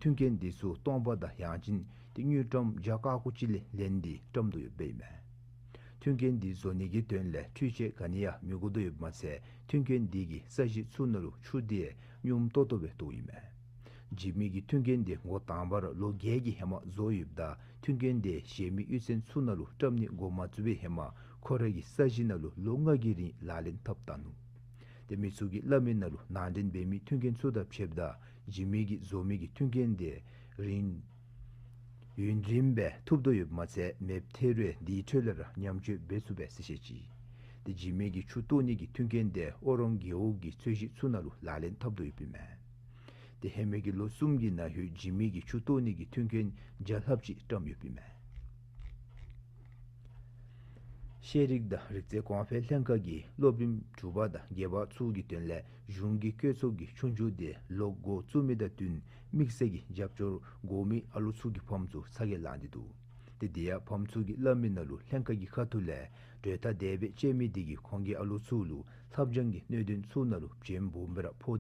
མཐུན་རྐྱེན་འདི་ཚུ་སྟོང་པ་དང་ཡང་ཅིན་ཏེ་དངུལ་ཀྲམ་བརྒྱ་ཀ་ཁོ་ཅིག་ལས་ལེན་ཏེ་བཀྲམ་དོ་ཡོདཔ་ཨིན་མས། མཐུན་རྐྱེན་འདི་བཟོ་ནི་གི་དོན་ལས་འཕྲུལ་ཆས་ག་ནི་ཡང་མི་དགོ་དོ་ཡོདཔ་མ་ཚད་མཐུན་རྐྱེན་འདི་གི་ས་གཞི་ཚུ་ནང་ལུ་ཆུ་འདི་སྙོམས་ཏོག་ཏོ་སྦེ་གཏོགས་ཨིན་མས། འཇིགས་མེད་ཀྱིས་མཐུན་རྐྱེན་འདི་འགོ་དང་པ་ར་ལོ་བརྒྱད་ཀྱི་ཧེ་མ་བཟོ་ཡོདཔ་ད་མཐུན་རྐྱེན་འདི་གཞན་མི་གཡུས་ཚན་ཚུ་ནང་ལུ་བཀྲམ་ནི་འགོ་མ་བཙུགས་པའི་ཧེ་མ་ཁོ་ར་གི་ས་གཞི་ནང་ལུ་ལོ་ལྔ་གི་རིང་ལག་ལེན་འཐབ་ད་ནུག། ཏེ་མི་ཚུ་གིས་སླབ་མི་ནང་ལུ་ནང་འདྲེན་འབད་མི་མཐུན་རྐྱེན་ཚུ་དང་ཕྱདཔ་ད་འཇིགས་མེད་ཀྱིས་བཟོ་མི་གི་མཐུན་རྐྱེན་འདི་རིང་ཡུན་རིངམོ་སྦེ་ཐུབ་དོ་ཡོདཔ་མ་ཚད་མེདཔ་ཐལ་རུང་དེའི་འཕྲོ་ལས་ར་ཉམས་བཅོས་འབད་ཚུགས་པས་ཟེར་བཤད་ཅི། ཏེ་འཇིགས་མེད་ཀྱིས་ཆུ་གཏོར་ནི་གི་མཐུན་རྐྱེན་འདི་ཨོ་རོང་རྒེད་འོག་གི་ཚོས་གཞི་ཚུ་ནང་ལུ་ལག་ལེན་འཐབ་དོ་ཡོདཔ་ཨིན་མས། ཏེ་ཧེ་མའི་གི་ལོ་གསུམ་གྱི་ནང་ལུ་འཇིགས་མེད་ཀྱིས་ཆུ་གཏོར་ནི་གི་མཐུན་རྐྱེན་བརྒྱ་ལྷགཔ་ཅིག་བཀྲམ་ཡོདཔ་ཨིན་མས། ཤེས་རིག་དང་རིག་རྩལ་གོང་འཕེལ་ལྷན་ཁག་གིས་སློབ་རིམ་དྲུག་པ་དང་བརྒྱད་པ་ཚུ་གི་དོན་ལས་གཞུང་གི་བཀོད་ཚོགས་ཀྱི་ཆོས་རྒྱུགས་འདི་ལོག་འགོ་བཙུགས་མི་དང་བསྟུན་དམིགས་བསལ་གྱི་རྒྱབ་སྐྱོར་དགོ་མི་ཨ་ལོ་ཚུ་གི་ཕམ་ཚུ་ཚ་གྱང་ལང་སྟེ་འདུག། ཏེ་དེ་ཡང་ཕམ་ཚུ་གིས་སླབ་མི་ནང་ལུ་ལྷན་ཁག་གི་ཁ་ཐུག་ལས་གྲོས་ཐག་དེ་སྦེ་བཅད་མི་དེ་གིས་ཁོང་གི་ཨ་ལོ་ཚུ་ལུ་ལྷབ་སྦྱང་གི་གནད་དོན་ཚུ་ནང་ལུ་བྱེམ་སྦོམ་སྦེ་ར་ཕོག་